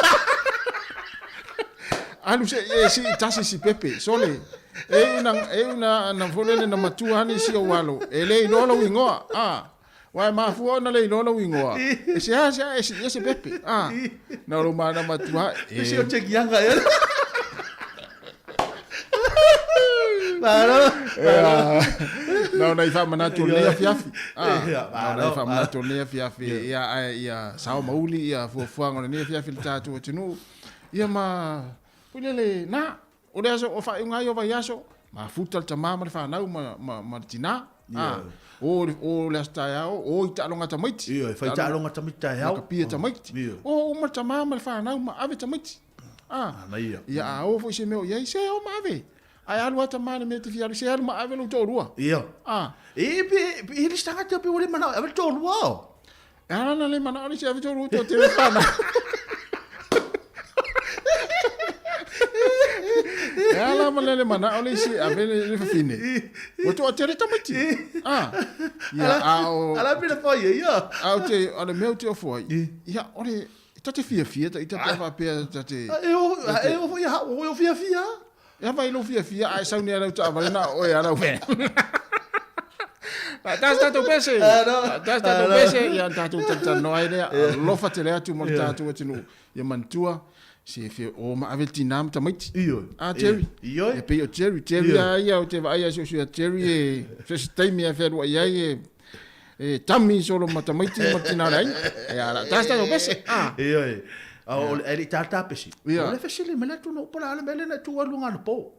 Alu se i e sii tasi si pepe. Sole, e una, e una, na foi lele na matua ani si ou alo. E le iloa lou igoa. A. Uae mafua ona le iloa lou igoa. E se a se a e sii e se pepe. A. Na o lou mana matua. E se o chekianga e. Malo. Na ona i faamanatu o lenei afiafi. Ah, Ia, na ona i malo, faamanatu o lenei afiafi. Ia, ae ia sao mauli ia fuafuaga o lenei afiafi i le tatou atunuu. Ia ma foi lele na o le aso o faaiuga ai o vaiaso, mafuta le tamā ma le fanau ma, ma, ma le tinā. Ah, o, o le aso taeao, o i taaloga tamaiti. Ia, e fai taaloga tamaiti taeao. Kapia tamaiti. O uma le tamā ma le fanau ma ave tamaiti. Ah, Manaia. ia a oo foi se mea o i ai, se o ma ave. Ae alu lava tamā i le mea e te fia alu, se alu ma ave lou toalua. Ia. Ah. E pe pe le tagata pe ua le manao ave le toalua o. E ala na le manao le se ave toalua toatele fanau. E ala ma le manao le isi ave le fafine. Ua toatele tamaiti. Ah. Ia a o Ala pe le fai e ia. A o te o le mea ou te ofo ai. Ia o le ta te fiafia ta ita pe faapea ta te E o e o foi ha o fiafia. Ia vai lou fiafia ae sau nei a lau taavale na o oe a lau fea. Taasi tatou pese. Taasi tatou pese. Ia na tatou talatalanoa ai lea. Alofa tele atu mo le tatou atunuu. Ia manatua se fia o ma ave le tinā ma tamaiti. A Jerry. E pei o Jerry. Jerry a ia o te vaai a si o sui a Jerry e so se taimi a fealuai ai e e tami solo ma tamaiti ma le tinā o le aiga. Ia la taasi tatou pese. A. Ioe. A o le e tata pesi. Ia. O le fesili me le tu no pola ale mele na tu alu ngana po.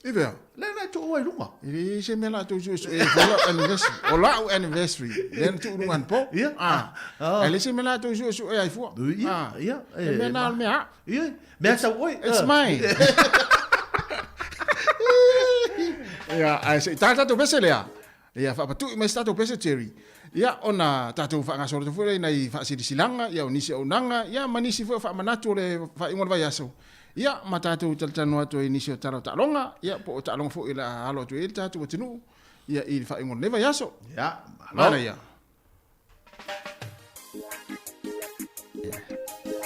I vea? Le na tu ai lunga. E le se mea latou suesue e foi lau anniversary. O lau anniversary. Lea na tuu luga anapo. Ia. Ah. E le se mea latou suesue ai fua. Ia, Ah. ia. E mea na o le mea a. Ia. Mea tau oi. It's mine. Ia, ae se i tā tatou pese lea. Ia, faapatui mai se tatou pese, Jerry. Ia, ona tatou faagasolo atu foi lea i nai faasilisilaga, ia, o nisi auaunaga, ia, ma nisi foi o faamanatu o le faaiuga o le vaiaso. Ia, ma tatou talatalanoa atu ai i nisi o tala o taaloga, ia, po o taaloga foi o le a alo atu ai le tatou atunuu, ia, i le faaiuga o lenei vaiaso. Ia, Manaia.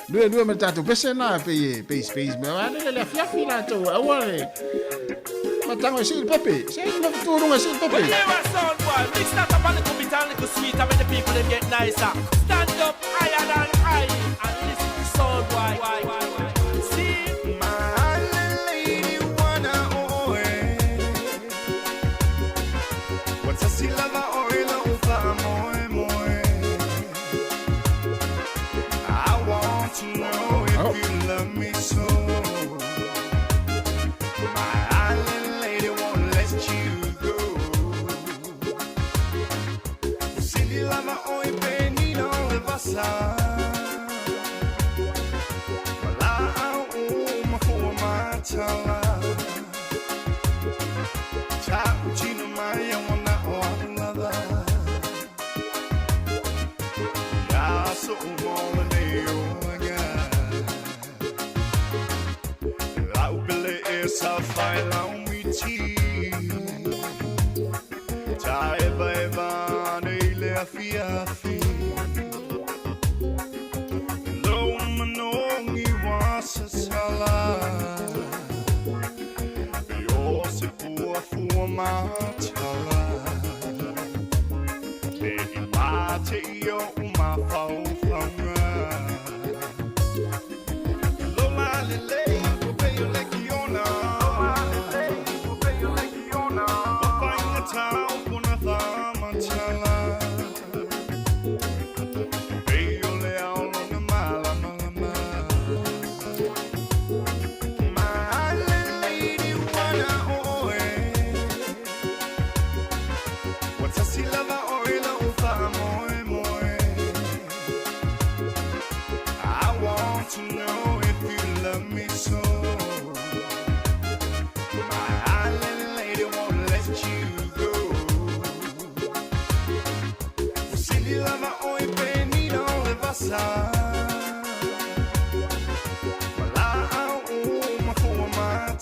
Lue lue ma le tatou pese na pei e pei space me ale le le afiafi latou aua le matago e sii le pepe. Se i na fatualuga e sii le pepe. When you a sound boy, mix that up a little bit and little sweet and make the people them get nicer. Stand up higher than high and listen to sound boy. See? My lady wanna oe. What's a silava oil ufa moe moe. I want to know if you love me so. My island lady won't let you go. Cindy lava oi penino le vasa. Afi Lo manongi wasasala Yo se pua fua matala Te i mate i o uma whauwhaunga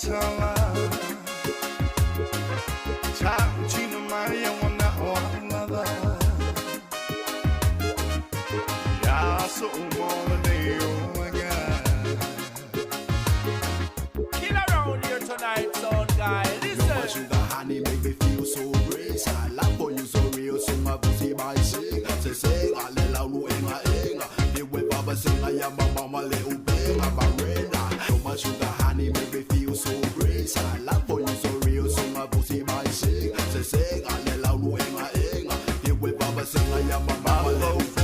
matala Tau mai o na o lava Ya so mo le nei o aga Kill around here tonight, son guy. You're my Listen. sugar honey, make me feel so great. I love for you so real, so my pussy my sing. Say sing, I let out no enga enga. The way Baba sing, I am my mama little benga barena. You're my sugar honey, make me feel so great. I love for you so real, so my pussy my sing. Say sing, I let out no enga enga. The way Baba sing, I am my mama little benga.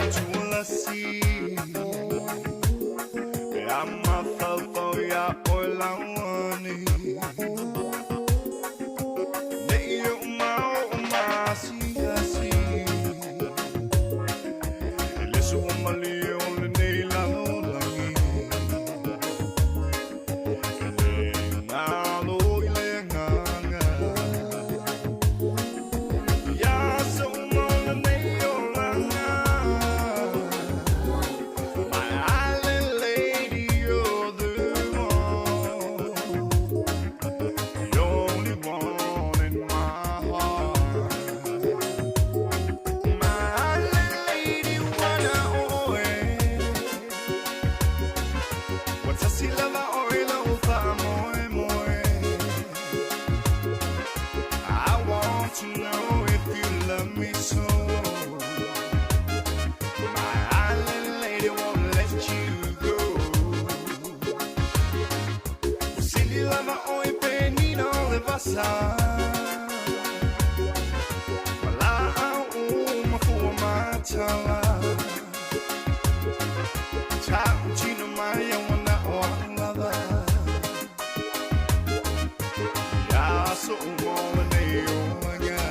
Tulasi Ya mafafo ya olawani Nei o mao o masi asi Lesu o mali o le nei lalo langi Le ngalo i le nganga Ya so mo le nei o langa My island lady, you're the one, the only one in my heart. My island lady, wanna oe. What's a silava oil ofa moe moe? I want to know if you love me so. My island lady won't let you go. Cindy lava oi penina le vasa. Wala au ma matala. Tau tino mai wana o lava. Ya so mo le nei o aga.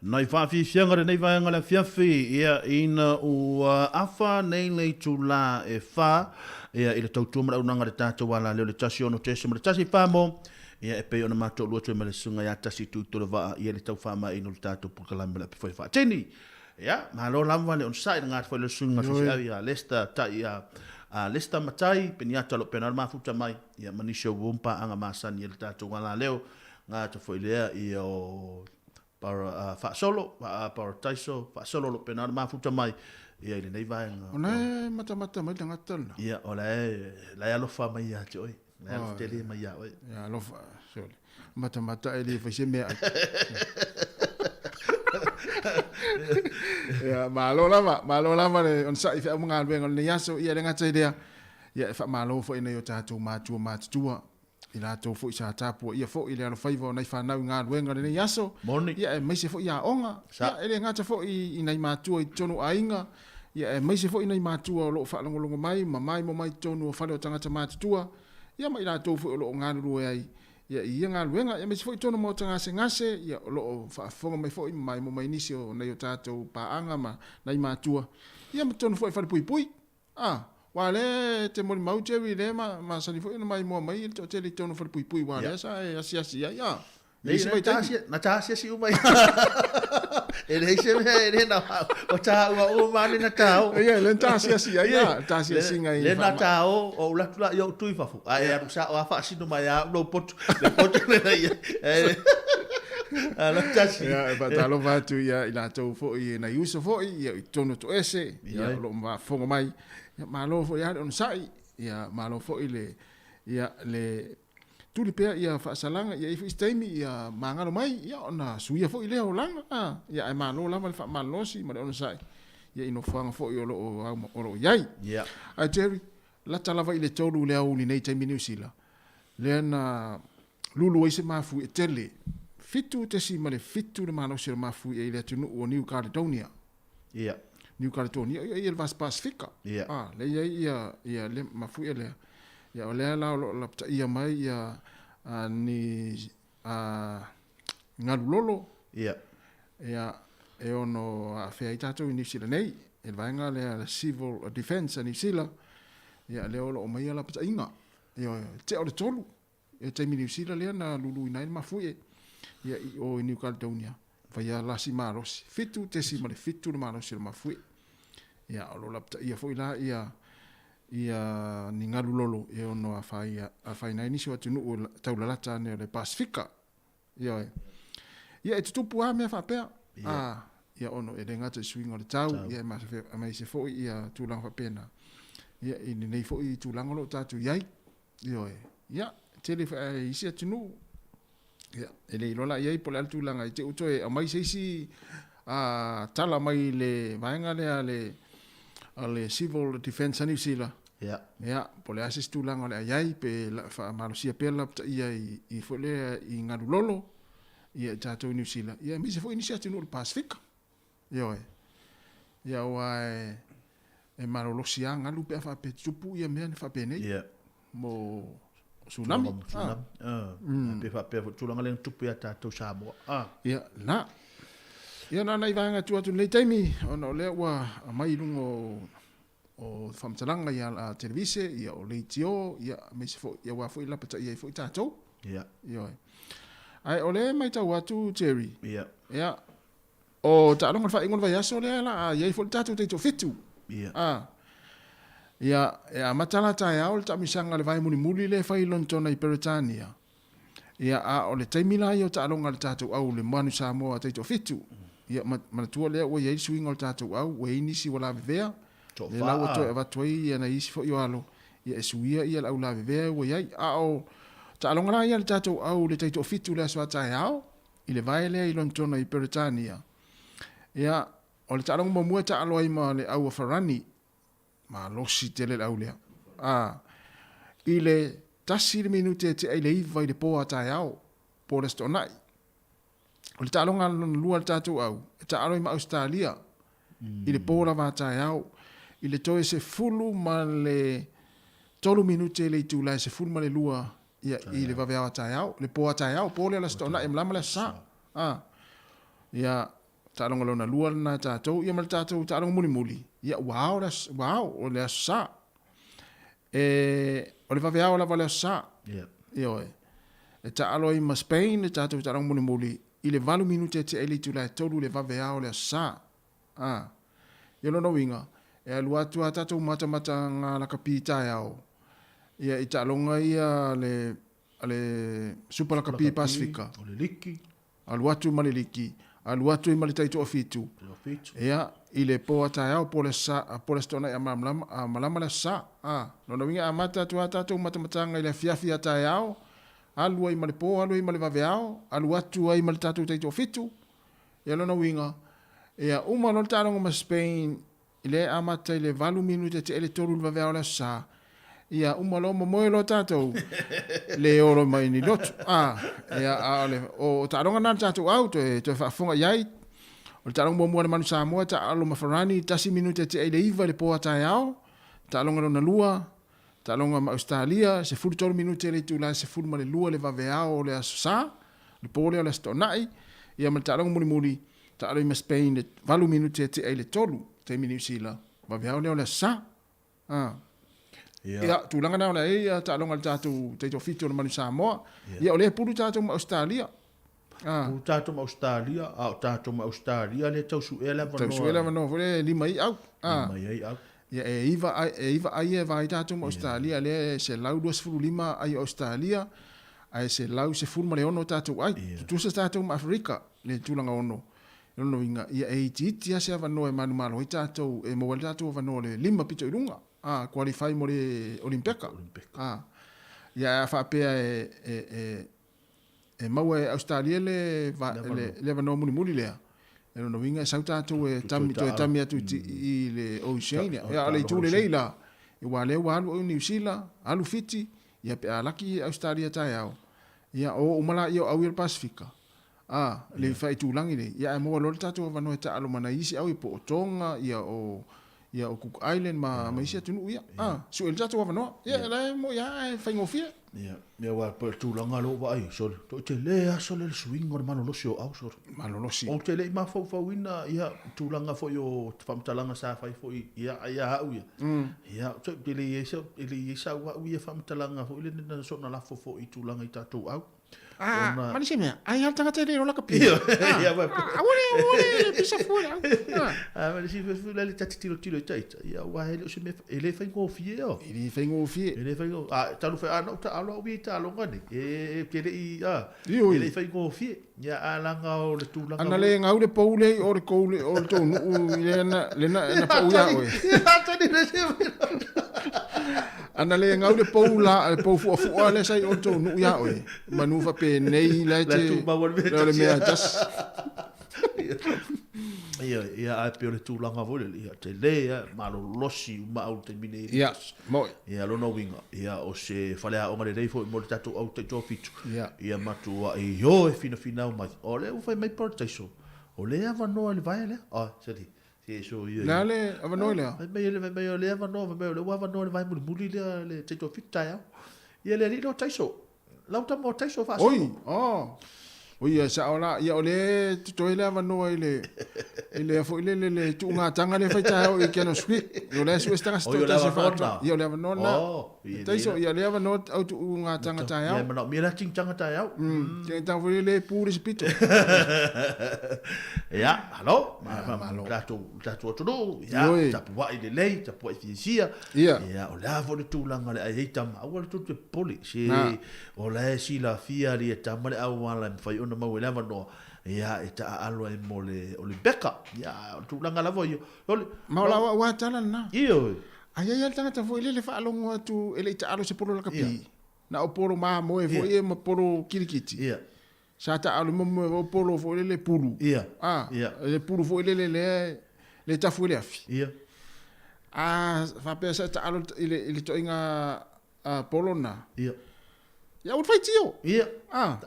Nai whaafifianga le nei vaenga le afiafi, ia ina ua afa nei le itulā e whā, ia i le tautua ma le auaunaga a le tātou ala leo le 16.1 whāmo, ia e pei ona matou lua atu ai ma le susuga ia Tasi Tui Tolevaa, ia le tau whaamaina o le tātou polokalame le api foi whaatini. Ia, malo lava le onosai le ngāti foi le susuga fefeau ia Lester Tai ia a Lester Matai, Peniata o lo o pena le mafuta mai, ia ma nisi o uo ma paaga masani e le tātou ala leo, ngāti foi lea ia o Para, faasolo, parataiso, faasolo o lo o pena le mafuta mai, ia i lenei vaega. Ona e matamata mai le tagata lena. Ia, o la e, la e alofa mai ia te oe. La e alofa tele mai ia oe. Ia, alofa, sole. Matamata e le fai se mea ai. Ia, malo lava, malo lava le onosai i feau ma galuega o lenei aso. Ia, e le gata i lea, ia e faamalo foi i nai o tatou matua matutua i latou foi sa tapuaia foi le alofaiva o nai fanau i galuega o lenei aso. Moni. Ia, aemaise foi aoga. Sa. Ia, e le gata foi i nai matua i totonu o aiga, ia, aemaise foi nai matua o lo o faalogologo mai ma maimoa mai i totonu o fale o tagata matutua, ia ma i latou foi o lo o galulue ai ia i ia galuega, ia aemaise foi totonu o maota gasegase, ia o lo o faafofoga mai foi ma maimoa mai nisi o nai o tatou paaga ma nai matua, ia ma totonu foi i falepuipui. A, aua o lea e te molimau Jerry, lea e masani foi ona maimoa mai le toatele i totonu o falepuipui, aua o lea sa e asiasi ai, a, i isi vaitaimi. Na ta asiasi uma ia. E leai se mea e le na o ta ua uma ane na ta o. Ia, le na ta asiasi ai, a, ta asiasiga i Le na ta o, o ula atu la i ou tui fafo. A e alu sa o a faasino mai a lou potu. Le potu le na ia. Alo tasi. Ia, e faatalofa atu ia i latou foi nai uso foi, ia i totonu o Toese, ia o lo o faafofoga mai. Ia, malo foi lava le onosai, ia malo foi le, ia le tuli pea ia faasalaga, ia i ai foi se taimi ia magalo mai, ia ona suia foi lea olaga, a, ia ae malo lava le faamalolosi ma le onosai, ia i nofoaga foi o lo o, o lo o i ai. Ia. Ae Jerry, lata lava i le 3 le aoauli nei i taimi Niu Sila, lea na lulu ai se mafuie tele, 7.7 le malosi o le mafuie i le atunuu o New Caledonia. Ia. New Caledonia, ia ia le Vasa Pasifika. Ia. Ah, lea i ai ia, ia le mafuie lea. Ia, o lea la o lo o lapataia mai ia, ni, a, galu lolo. Ia. Ia, e ono aafia ai tatou i Niu Sila nei, e le vaega lea le Civil Defence a Niu Sila, ia lea o lo o aumaia lapataiga. Ioe, tea o le 3, ia taimi Niu Sila lea na luluina ai le mafuie, ia i o i New Caledonia, faia lasi malosi, 7.7 le malosi o le mafuie. Ia, o lo o lapataia foi la ia ia ni galu lolo e ono afaina ai nisi o atunuu taulalata ane o le Pasefika. Ioe. Ia e tutupu lava mea faapea. A, ia ono e le gata i suiga o le tau, ia e aemaise foi ia tulaga faapena. Ia i lenei foi tulaga o lo o tatou i ai. Ioe. Ia, tele foi isi atunuu. Ia, e le iloa la i ai po o le a le tulaga i te i ua toe aumai se isi tala mai le vaega lea a le Civil Defence a Niu Sila. Ia. Ia, po o le a se isi tulaga o le a i ai, pe faamalosia pea le lapataia i foi lea i galu lolo, ia i tatou i Niu Sila, ia aemaise foi nisi atunuu o le Pasefika. Ioe. Ia aua e malolosi lava galu pe a faapea e tutupu ia mea faapenei. Ia. Mo tsunami. Mo tsunami. Ah. Pe faapea foi tulaga lea na tupu ia tatou Samoa. Ah. Ia, na. Ia na nai vaega tua atu i lenei taimi, ona o lea ua aumai i luga o faamatalaga i ala televise, ia o leitio, ia aemaise foi, ia aua foi lapataia ai foi tatou. Ia. Ioe. Ae o lea e matau atu Jerry. Ia. Ia. O taaloga o le faaiuga o le vaiaso lea la a i ai foi le tatou taitoafitu. Ia. A. Ia, e amata la taeao le taamisaga a le vae mulimuli lea e fai i Lonetona i Peretania. Ia, a o le taimi la ia o taaloga a le tatou au le Manu Samoa taitoafitu. Ia, manatua lea ua i ai le suiga o le tatou au, ua i ai nisi ua lavevea, lea la ua toe avatu ai ia nai isi foi o alo, ia e suia ia le au lavevea ua i ai. A o taaloga la ia a le tatou au le taitoafitu i le aso a taeao, i le vae lea i Lonetona i Peretania. Ia, o le taaloga muamua e taalo ai ma le au a Farani, malosi tele le au lea. A, i le 1 le minute e tea i le 9 i le po a taeao, po o le Aso Toonai. O le taaloga lona lua a le tatou au, e taalo ai ma Ausetalia i le po lava a taeao, i le toe 13 minute i le itula e 12 ia, i le vaveao a taeao, le po a taeao, po lea o le Aso Toonai e malama le Aso Sa. A, ia, taaloga lona lua lena a tatou, ia ma le tatou taaloga mulimuli, ia ua ao le aso, ua ao, o le Aso Sa. E, o le vaveao lava o le Aso Sa. Yeah. Ioe. E taalo ai ma Spain le tatou taaloga mulimuli i le 8 minute e tea i le itula e 3 i le vaveao o le Aso Sa. A. Ia lona uiga, e alu atu a tatou matamata lakapi i taeao, ia i taaloga ia a le, a le Supa Lakapi Pasifika. O le liki. Alu atu ma le liki, alu atu ai ma le taitoafitu. Ia, i le po a taeao, po o le Aso Sa, po o le Aso Toonai a malamalama, a malama le Aso Sa. A, lona uiga e amata atu a tatou matamataga i le afiafi a taeao, alu ai ma le po, alu ai ma le vaveao, alu atu ai ma le tatou taitoafitu. Ia lona uiga, ia uma loa le taaloga ma Spain, lea e amata i le 8 minute tea i le 3 i le vaveao o le Aso Sa, ia uma loa momoe loa tatou, le olo mai ni lotu. A, ia, a o le, o taaloga na a le tatou au, toe, toe faafofoga i ai. O le taaloga muamua a le Manu Samoa, taalo ma Farani, 1 minute tea i le 9 i le po a taeao. Taaloga lona lua, taaloga ma Ausetalia, 13 minute i le itula e 12 i le vaveao o le Aso Sa, le po lea o le Aso Toonai, ia ma le taaloga mulimuli, taalo ai ma Spain i le 8 minute e tea i le 3, taimi Niu Sila, vaveao lea o le Aso Sa. A. Ia. Ia, tulaga na o le a i ai taaloga a le tatou taitoafitu o le Manu Samoa. Ia, o lea e pulu tatou ma Ausetalia. A. Pulu tatou ma Ausetalia, a o tatou ma Ausetalia lea e tau suea le avanoa. Tau suea le avanoa foi lea e 5 ai au. A. 5 ai au. Ia, e 9 ai, e 9 ai e va ai tatou ma Ausetalia, lea e 125 ai o Ausetalia, ae 116 tatou ai. Tutusa tatou ma Aferika, le tulaga ono. I lona uiga, ia e itiiti lava se avanoa e manumalo ai tatou, e maua ai le tatou avanoa o le 5 pito i luga, a, qualify mo le Olimpeka. A, ia ae a faapea e maua e Ausetalia le, le, le avanoa mulimuli lea, i lona uiga e sau tatou e tami, toe tami atu i le Oceania. Ia, o le itu lelei la, aua o lea ua alu Niu Sila, alu Fiti, ia pe a laki Ausetalia taeao, ia o uma laia o au ia o le Pasefika, a, le faitulagi nei, ia ae maua loa le tatou avanoa e taalo ma nai isi au ia po o Tonga, ia o, Ia o Cook Island ma ma isi atunuu ia. Ah, sue le tatou avanoa. Ia la e moi lava e faigofie. Ia, ia aua pei o le tulaga lea ua vaai, sole, toatele lava sole le suiga o le malolosi o aao sole. Malolosi. Ou te le i mafaufauina ia tulaga foi o faamatalaga sa fai foi ia ia au ia. Ia, ou te le i ai sau, e le i ai sau au ia faamatalaga foi lele na soona lafo foi i tulaga i tatou au. Ah, Ona- ma nisi mea, ai lava le tagata e le iloa lakapi. Ia, Ah, ia, ma- ah, aua le, aua le pisa fua le au. Ah. Ah, ma le silafia foi la le ta te tilotilo i taita, ia aua e le o se mea, e le faigofie o. E le faigofie. E le faigofie. Ah, talu fai, ah, na ou taalo au ia i taaloga nei, e, e te le i, ah, Ioe. e le i faigofie. Ia, a laga o le tulaga Ana le gau le pou le i o le kou le o le tou nuu i le na le na na pau ia oe. Ana le gau le pou la le pou fuafua le sa i o le tou nuu ia oe. Manu faapenei la e La te tumau o le mea le o le mea tasi. tasi. Ia, ia, ae pei o le tulaga foi lele, ia, tele, ia, malolosi uma au i le taimi nei. Ia, moi. Ia, lona uiga, ia, o se faleaoga lelei foi mo le tatou au taitoafitu. Ia. Ia matuai o e finafinau mai. O lea ua fai mai Parataiso, o lea avanoa i le vaea lea. Ah, sali, se so ia. Le a le avanoa lea? Fai mai, fai mai o lea avanoa, fai mai o lea ua avanoa i le vae mulimuli lea le taitoafitu taeao. Ia le alii lea o Taiso. Lau tama o Taiso faasolo. Oi, oh. Oi, ia sao la, ia o le totoe le avanoa i le, i le foi le, le, le tuugataga le fai taeao i Cannons Creek. Ia o le asu e se tagata Oi, o le toatasi avanoa faatoa. na. Ia o le avanoa na. Oh, ia Taiso, le- ia le avanoa au tuugataga taeao. Ia manaomia la tingitaga taeao. Tingitaga foi le pu le se pito. Ia, malo, malo. Tatou, tatou atunuu, ia, Ioe. tapuai lelei, tapuai fiafia. Ia. Ia, o le a foi le tulaga le ai ai tama, aua le tou te popole. Se, Na. o la e silafia ali e tama le auala e mafai ona maua i le avanoa, ia, e taaalo ai mo le, o le beka. Ia, o le tulaga lava ia. O le, Ma o la au a tala lena. Ioe. Ai ai a le tagata foi lele faalogo atu e le i taalo se polo lakapi. Ia. Na o polo mamoe foi Ia. e ma polo kirikiti. Ia. Sa taalo mo mo o polo foi lele pulu. Ia. Ah, Ia. le pulu foi lele le le tafu i le afi. Ia. A faapea sa taalo i le i le toaiga a polo na. Ia. Ia ua faitio. Ia. Ah.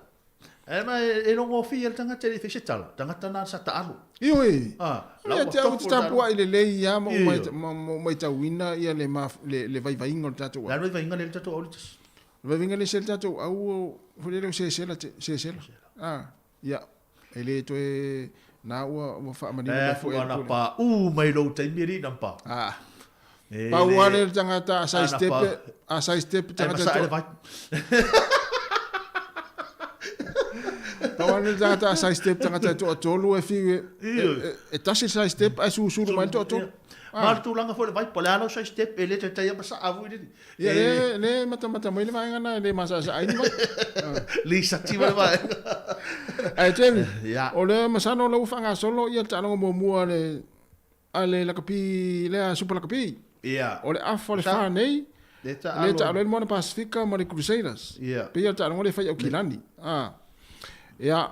E ma e logofie le tagata e le i fai se tala, tagata na sa taalo. Ioe. Ah, Ia te au te tapuai lelei ia ma Ioe. ma maitauina ia le ma le le vaivaiga o le tatou au. Le vaivaiga lea le tatou au le tasi. Le vaivaiga lea se le tatou au foi lele o sesela te sesela. Ah, ia e le toe na ua ua faamanino E mai foi e le atu ana pule. pa u mai lou taimi alii nampa. Ah. E Pau le- lava le tagata a Ana side step pa- a side step Ai tagata masae to- le vai. Pau lava le tagata a side step tagata e toatolu e fiu e e- e tasi le side step ae susulu mai le toatolu. Ma le tulaga foi le vai, po o le a lau side step e le taitai a masaa foi lele. Ia E- le le matamata mai le vaega na e le masaasa ai ni vai. Lisati ma le vaega. Ae Jerry, Ia. o le masalo o la ua faagasolo ia le taaloga muamua a le a le lakapi lea Super Lakapi. Ia. O le afa o le Sa- fa nei. Le taalo- Le taalo ai le Moana Pasifika ma le Crusaders. Ia. Pei o le taaloga le fai au Kilani. Ah. Ia,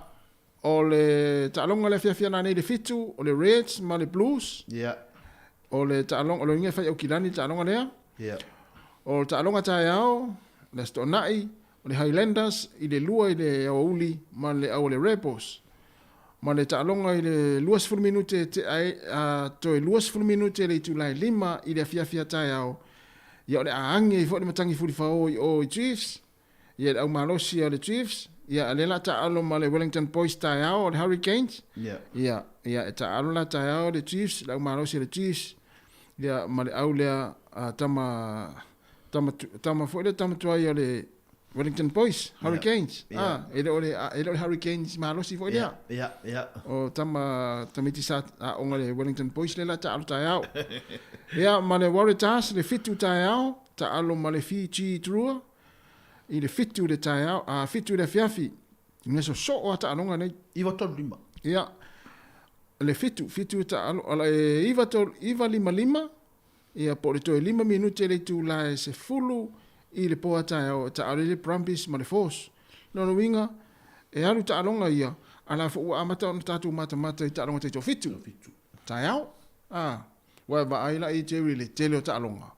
o le taaloga le fiafia nanei le fitu, o le Reds ma le Blues. Ia. O le taaloga, o le uiga e fai au Kilani le taaloga lea. Ia. O le taaloga taeao, le Aso Toonai, o le Highlanders i le lua i le aoauli ma le au o le Rebels. Ma le taaloga i le 20 minute te ai, a, toe 20 minute le itula e lima i le afiafi a taeao. Ia o le a age ai foi le matagi fulifao i o i Chiefs, ia le aumalosi a le Chiefs, ia le la taalo ma le Wellington Boys taeao o le Hurricanes. Ia. Ia, ia e taalo la taeao le Chiefs, le aumalosi a le Chiefs, ia ma le au lea a tama tama tama foi le tama tuai o le Wellington Boys, Hurricanes. Ia. Ah, e le o le e le o le Hurricanes malosi foi lea. Ia, ia. O tama tamiti sa aoga le Wellington Boys le la taalo taeao. Ia ma le Waratahs le fitu taeao, taalo ma le Fiji Drua i le fitu le taeao, a fitu le afiafi. Ina so soo a taaloga nei. 935. Ia. Le fitu, fitu taalo, o le iva tolu, iva lima lima, ia po o le toe lima minute le itula e sefulu i le poa taeao, taalo i le Brumbies ma le Force. Lona uiga, e alu taaloga ia, a la foi ua amata ona tatou matamata i taaloga taitoafitu. Taeao. Ah, ua e vaai la i Jerry le tele o taaloga.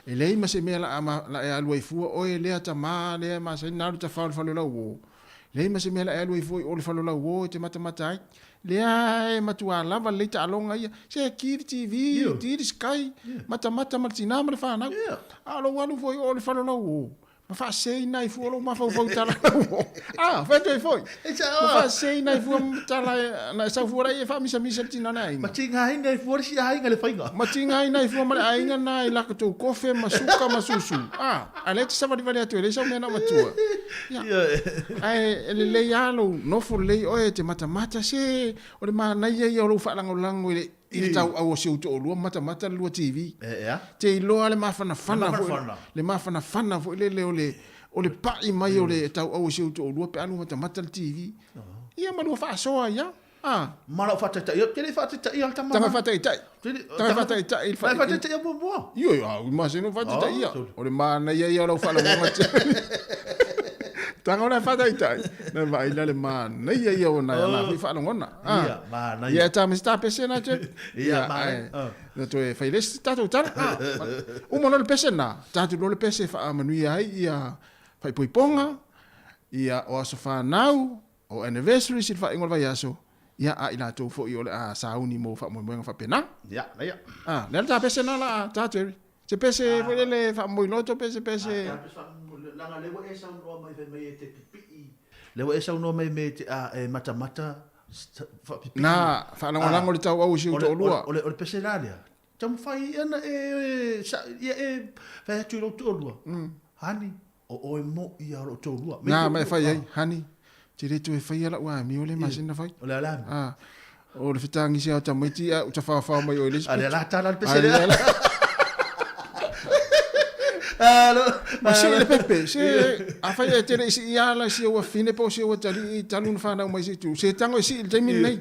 E leai ma se mea la, ama, la e alu ai fua oe lea tamā lea masani na alu tafao i le fale o lau uō. Leai ma se mea la e alu ai fua i o le fale o e te matamata ai. Lea e matuā lava lelei taaloga ia. Se ki le TV, ki le Sky, matamata ma le tinā ma le fanau. A o lou alu foi i o le fale o lau uo, ma faaseseina ai fua lou mafaufau i tala lau uo. A, fai atu ai foi. Ma faaseseina ai fua tala na e sau fua laia e faamisamisa le tina o le aiga. Ma tigaina ai fua le isi aiga i le faiga. Ma tigaina ai fua ma le aiga na i latou kofe ma suka ma susu. A, a o lea e te savalivali atu e leai sau mea na avatua. Ia, ae e lelei lava lou nofo lelei oe e te matamata se o le manaia ia o lou faalagolago i le i le tauau o si ou toalua matamata le lua TV. Te iloa le mafanafana foi le mafanafana foi lele o le o le pai mai o le tauau o si ou toalua pe a lua matamata le TV. Ia ma lua faasoa ai lava. Ah. Ma lau faataitai, ou te le i faataitaia le tama. Taga faataitai. Taga faataitai. Taga faataitaia muamua. Ioe, a ui masani ona faataitaia. O le manaia ia o lau faalogoga. Taga ona faataitai. Na vaai la le manaia ia o nai ana foi faalogona. Ia, manaia. Ia, ta me se ta pese na te. Ia, manaia. Na toe fai le isi tatou tala. Uma loa le pese lena, tatou loa le pese e faamanuia ai ia faaipoipoga, ia o aso fanau, O anniversaries i le faaiuga o le vaiaso, ia, a i latou foi o le a sauni mo faamoemoega faapena. Ia, ia. A, le a le ta pese na la a ta Jerry? Se pese foi lele faamoi loto pe se pese. A, ta pese leaga lea ua e saunoa mai fai mai e te pipii. Lea ua e saunoa mai me te a e matamata faapipii. Na, faalagolago le tauau i si ou toalua. O le o le pese la lea. Taumafai ana e ia e fai atu i lou toalua. Honey, O oe moʻi a o lou toalua. Na ma e fai ai, honey, ou te le toe faia lau amio lea masani na fai. O le a le amio? A, o le fetagisi lava o tamaiti ae ou tafaofao mai oe i le isi pito. A lea la tala le pese lea. Ma sii le pepe, se afai e te le i sii ala si ou afine po o si ou atalii talu ona fanau mai se itu, se tago e sii i le taimi lenei.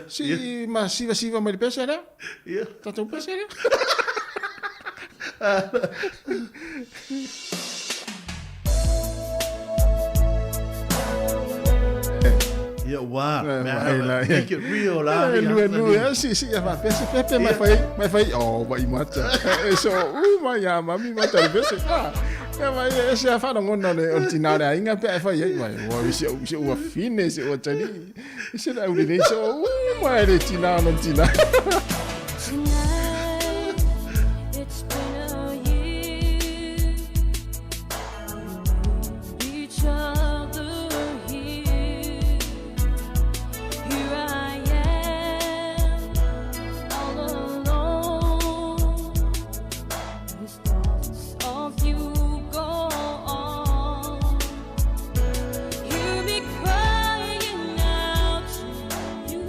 Sii ma sivasiva mai le pese lea. Tatou pese lea. Ia ua, make it real la. Lua lua si si ia faapea se pepe mai fai mai fai oh vai mata. E so u mai ia mami mata le pese. Ah. Ia mai e se whalongona le o le tina le aiga pe e fai ai mai. Ua si au si ua fine si ua tali. Se le au le so u mai le tina no tina. Tonight, it's been a year. We need each other here. Here I am, all alone. With thoughts of you gone. Hear me crying out to you.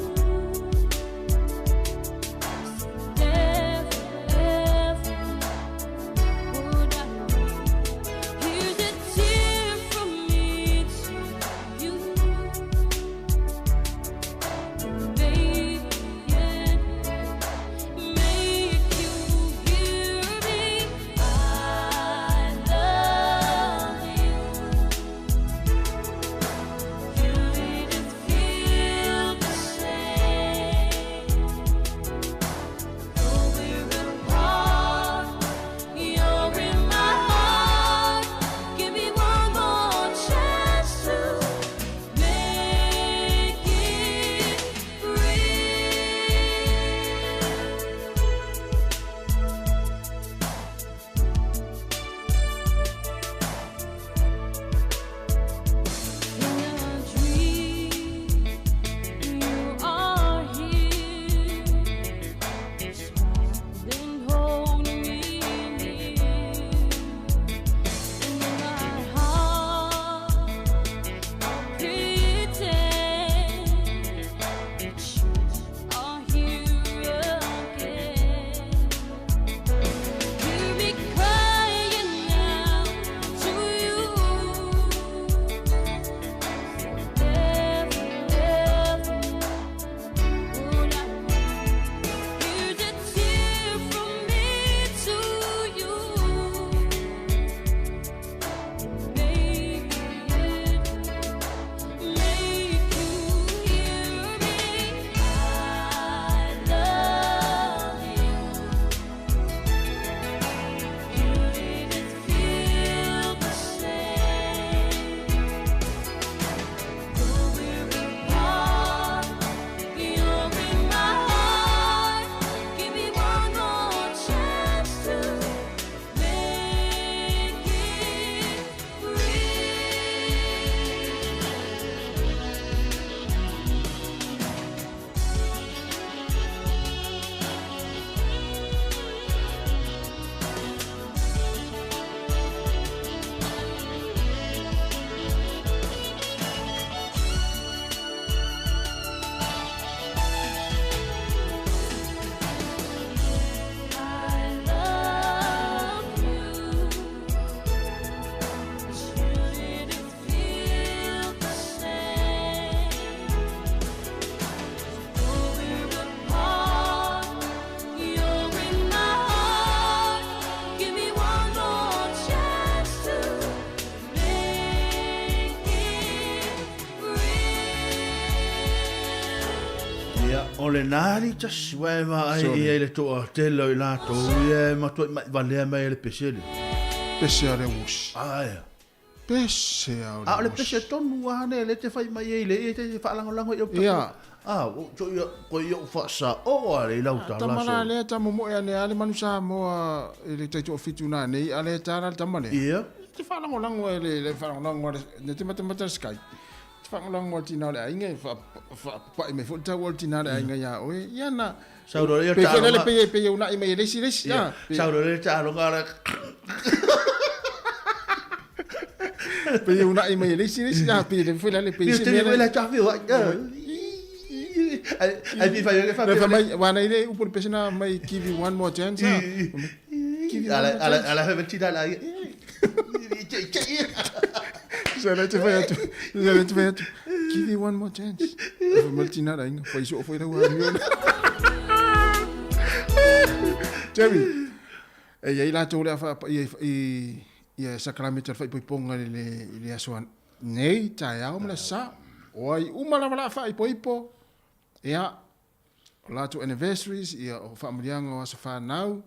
Ia, o lena li tasi wa e vaai ia i le toatele o i latou ia e matuai maivalea mai ai le pese lea. Pese a le usi. Ae. Pese a o le A o le pese tonu lava lea lea e te fai mai ai le ia e te faalagolago i au Ia. A, ua ou toi koe i ou faasaoa le i lau tala Tama la lea ta momoe ane a le manu Samoa i le taitoafitu nanei a le ta la le tama lea. Ia. Te faalagolago e le faalagolago a le ne te matamata le Skype. Te faalagolago a le tina o le aiga e faapapai mai foi le tau o le tina o le aiga ia oe. Ia na. Sau loa lea Pe foi lele taaloga. pe pe unai mai e le isi le isi. Ia. Sau loa lea taaloga le. Pe unai mai e le isi le isi. Ah, pe le foi lele pe Ia isi te mea le lea. tafi wa. Ai pi fai e fa. Le fa mai wana ile upu le pesena mai give you one more chance. ah. Give you one Ala more ala chance. ala fa tina la. Sa le te fai atu. Sa le te fai atu. Give you one more chance. Fa mai tina la inga. Fai so foi la ua mi. Jerry. E ia i latou le afa i i i sakramete o le faaipoipoga i le i le aso nei taeao ma le sa. O ai uma lava la faaipoipo. Ia o latou anniversaries ia o faamanuiaga o aso fanau.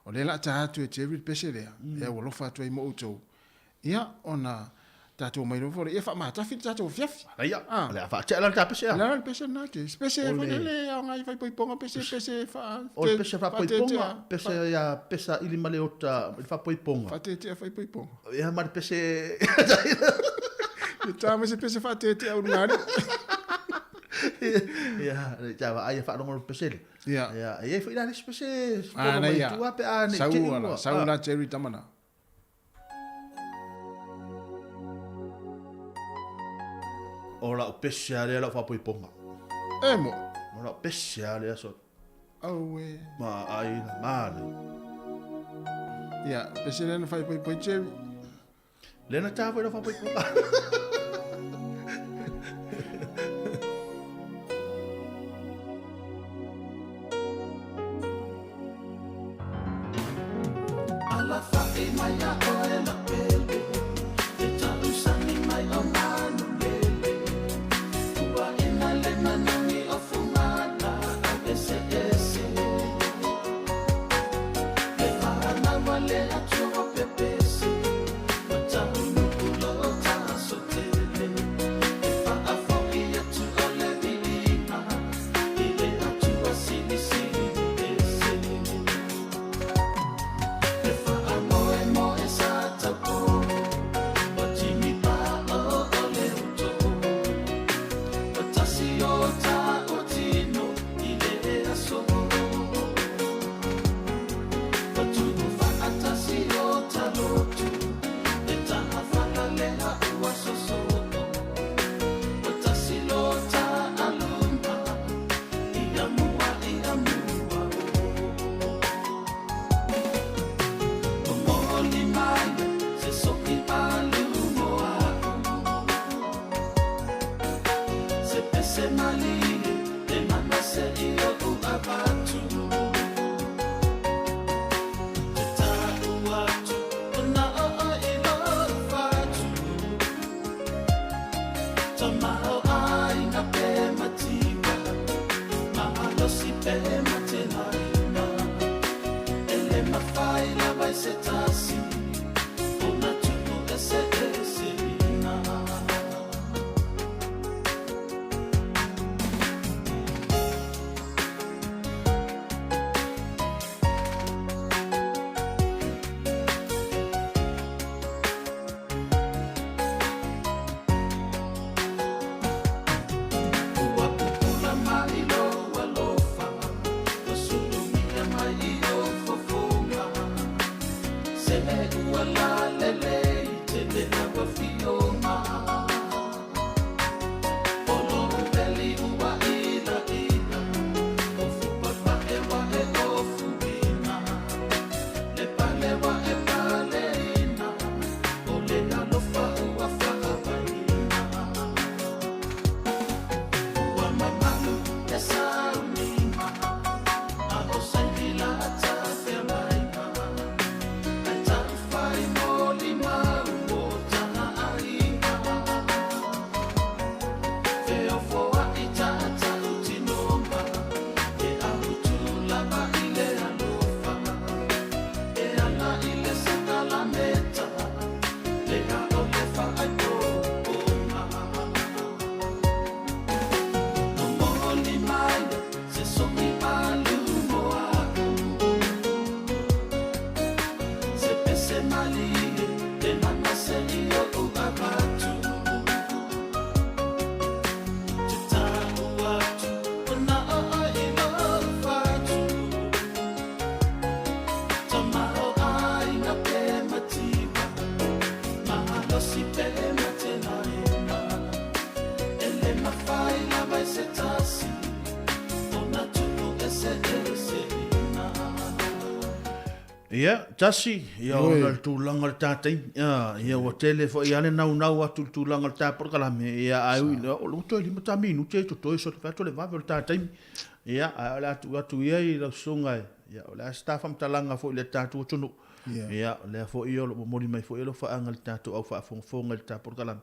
O lea la ta atu e Jerry le pese lea. Ia ua lofa atu ai mo outou. Ia ona tatou mai loa ia faamatafi le tatou afiafi. Ia, le a faatea la le ta pese a. La le pese na te. Pese O foi le- le ao ngai faaipoipoga pese pese fa O le pese faapoipoga, pese ia pesa ili ma le ota i faapoipoga. Faatetea faaipoipoga. Ia ma le pese Ia tā ma se pese faatetea uluga Ia, le ta ai faalogo le pese le. Ia. Ia, e foi la le isi pese. Ah, na ia. Tua pe a ne Sau te ala, ua. sau la Jerry tamana. O lau pese a lea lau faapoipoga. E mo. O lau pese a lea so. Au e. Ma ai na male. Ia, pese lea na faaipoipoi Jerry. Le na tā foi lau faapoipoga. Alafa'i mai a oe la pele E ta'usani mai o manu lele Ua ina le manani o fugata au ese ese Le fa'anaua le atua pepesi O ta'unuku lo'o ta'asotele E fa'afo'i atu o le vi'iga I le atua silisili ese E faamoemoe sa taupo O timi pa'o o le uto O tasi o ta'otino i le aso O tu'u fa'atasi o talotu E ta'afalaleha ua soso'o O tasi lo ta'aluma Ia mua ia mua o moli mai se soki palu mo a'u Se pese malie e mana se i o'u avatu Te ta'u atu ona o'o i lo fatu Tamao aina pe mativa Mahalosi pe matelaina Ele mafai lava i se tasi Ona tupu ese ese ina. Ia, tasi, ia ona le tulaga o le ta taimi, ia ua tele foi lava le naunau atu i le tulaga o le ta polokalame, ia ae ui i lea, o lea ua toe 5 ta minute e totoe so te fai atu o le vave o le ta taimi. Ia, ae o le a tuu atu ia i lau susuga, ia o le a se ta faamatalaga foi i le tatou atunuu. Ia, o lea foi o lo o momoli mai foi alofaaga i le tatou au faafogafoga i le ta polokalame.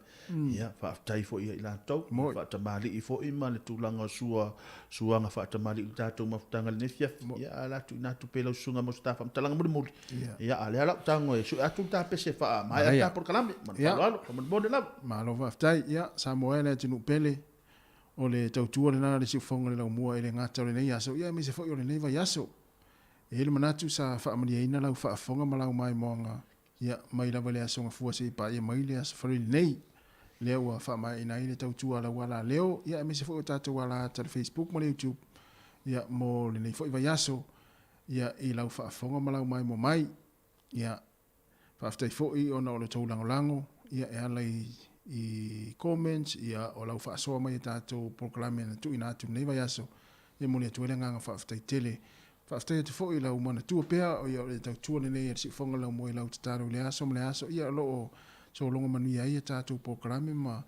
Ia, faafetai foi ia i latou, faatamalii foi ma le tulaga o sua, suaga faatamalii i le tatou mafutaga i lenei afiafi. Ia, a o le a tuuina atu pea i lau susuga mo se ta faamatalaga mulimuli. Ia, a o lea la ua tago e sue atu le ta pese e faamaea le ta polokalame. Ma le faaaloalo, faamolemole lava. Malo faafetai. Ia, Samoa e le atunuu pele, o le tautua lena a le siufofoga i le laumua e le gata o lenei aso, ia aemaise foi o lenei vaiaso. E i ai le manatu sa faamalieina lau faafofoga ma lau maimoaga, ia, mai lava i le Aso Gafua seia paia mai le Aso Faraile nei, lea ua faamaeaina ai le tautua a lau alaleo, ia, aemaise foi o tatou alaata i le Facebook ma le YouTube, ia, mo lenei foi vaiaso, ia, i lau faafofoga ma lau maimoa mai. Ia, faafetai foi ona o le tou lagolago, ia, e ala i, i comments, ia, o lau faasoa mai i tatou polokalame na tuuina atu i lenei vaiaso, E momoli atu ai le agaga faafetai tele. Faafetai atu foi i lau manatua pea, ia o le tautua lenei a le Siufofoga lau moe lau tatalo i le aso ma le aso, ia o lo o sologa manuia ai a tatou polokalame ma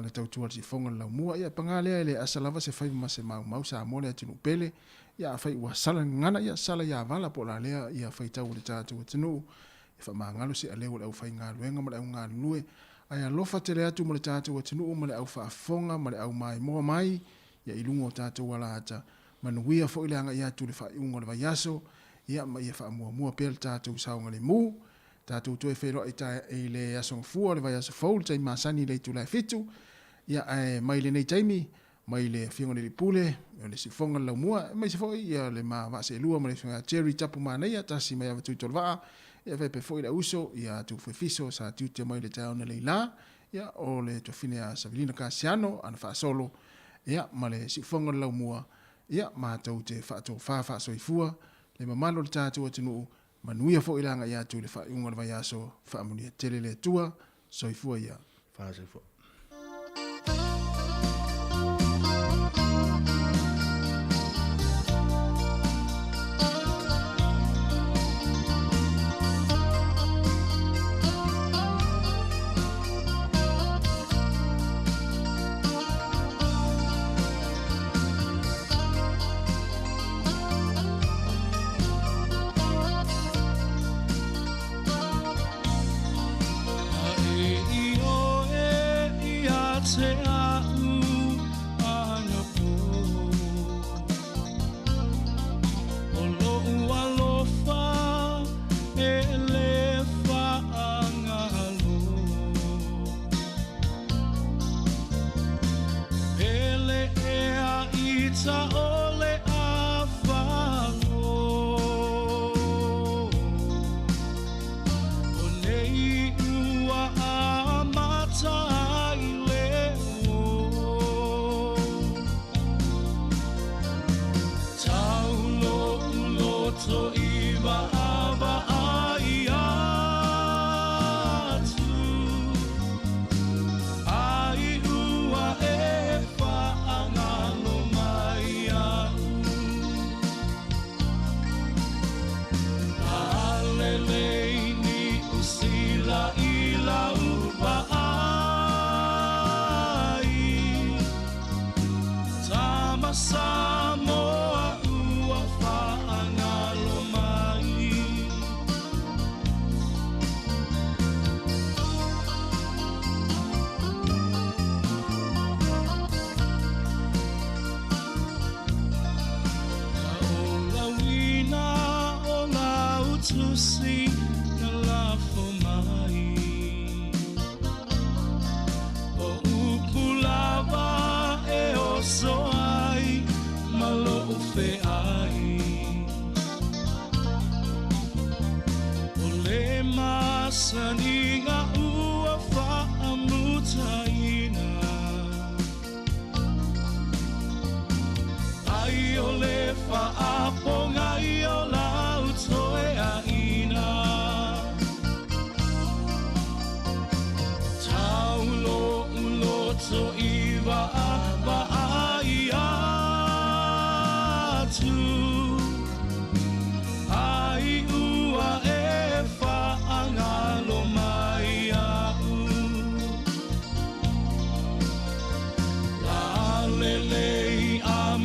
le tautua a le Siufofoga le laumua. Ia paga lea e le asa lava se faiva ma se maumau Samoa le atunuu pele, ia afai ua sala le gagana, ia sala ia vala po o la lea ia faitau a le tatou atunuu e faamagalo se aleu o le aufaigaluega ma le au galulue ae alofa tele atu mo le tatou atunuu ma le au faafofoga ma le au maimoa mai ia i luga o tatou alaata, manuia foi le agai atu i le faaiuga o le vaiaso, ia ma ia faamuamua pea le tatou saogalemu. Tatou toe feiloai i le Aso Gafua o le vaiaso fou i le taimi masani i le itula e 7, ia ae mai lenei taimi, mai le Afioga i le Alii Pule, o le Siufofoga le Laumua, aemaise foi ia le ma vaa seelua ma le Afioga ia Jerry Tapu Manaia, tasi mai Avatui Tolevaa, ia faapea foi le auuso ia Tufu Fiso sa tiute mai le taeao nei la, ia o le tuafine a Savelina Kasiano ana faasolo, ia ma le siufofoga o le laumua, ia matou te faatofa faasoifua le mamalu o le tatou atunuu, manuia foi le agai atu i le faaiuga o le vaiaso, faamanuia tele le Atua, soifua ia. Faasoifua.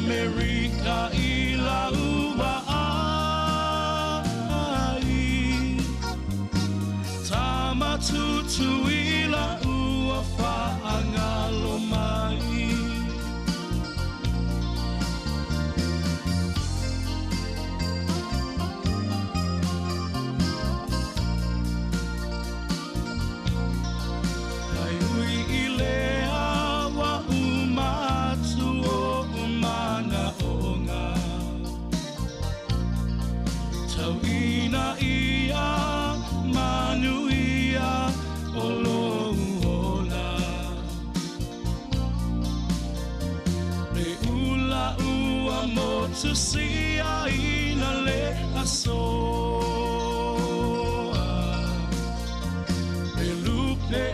Amerika i lau ai Tamatutu i la ua whaangalo mai. Ai ui i le awa umatu o umana onga Tau ina ia manu ia o lo ola Le ula ua motu si aina le asoa Le lupe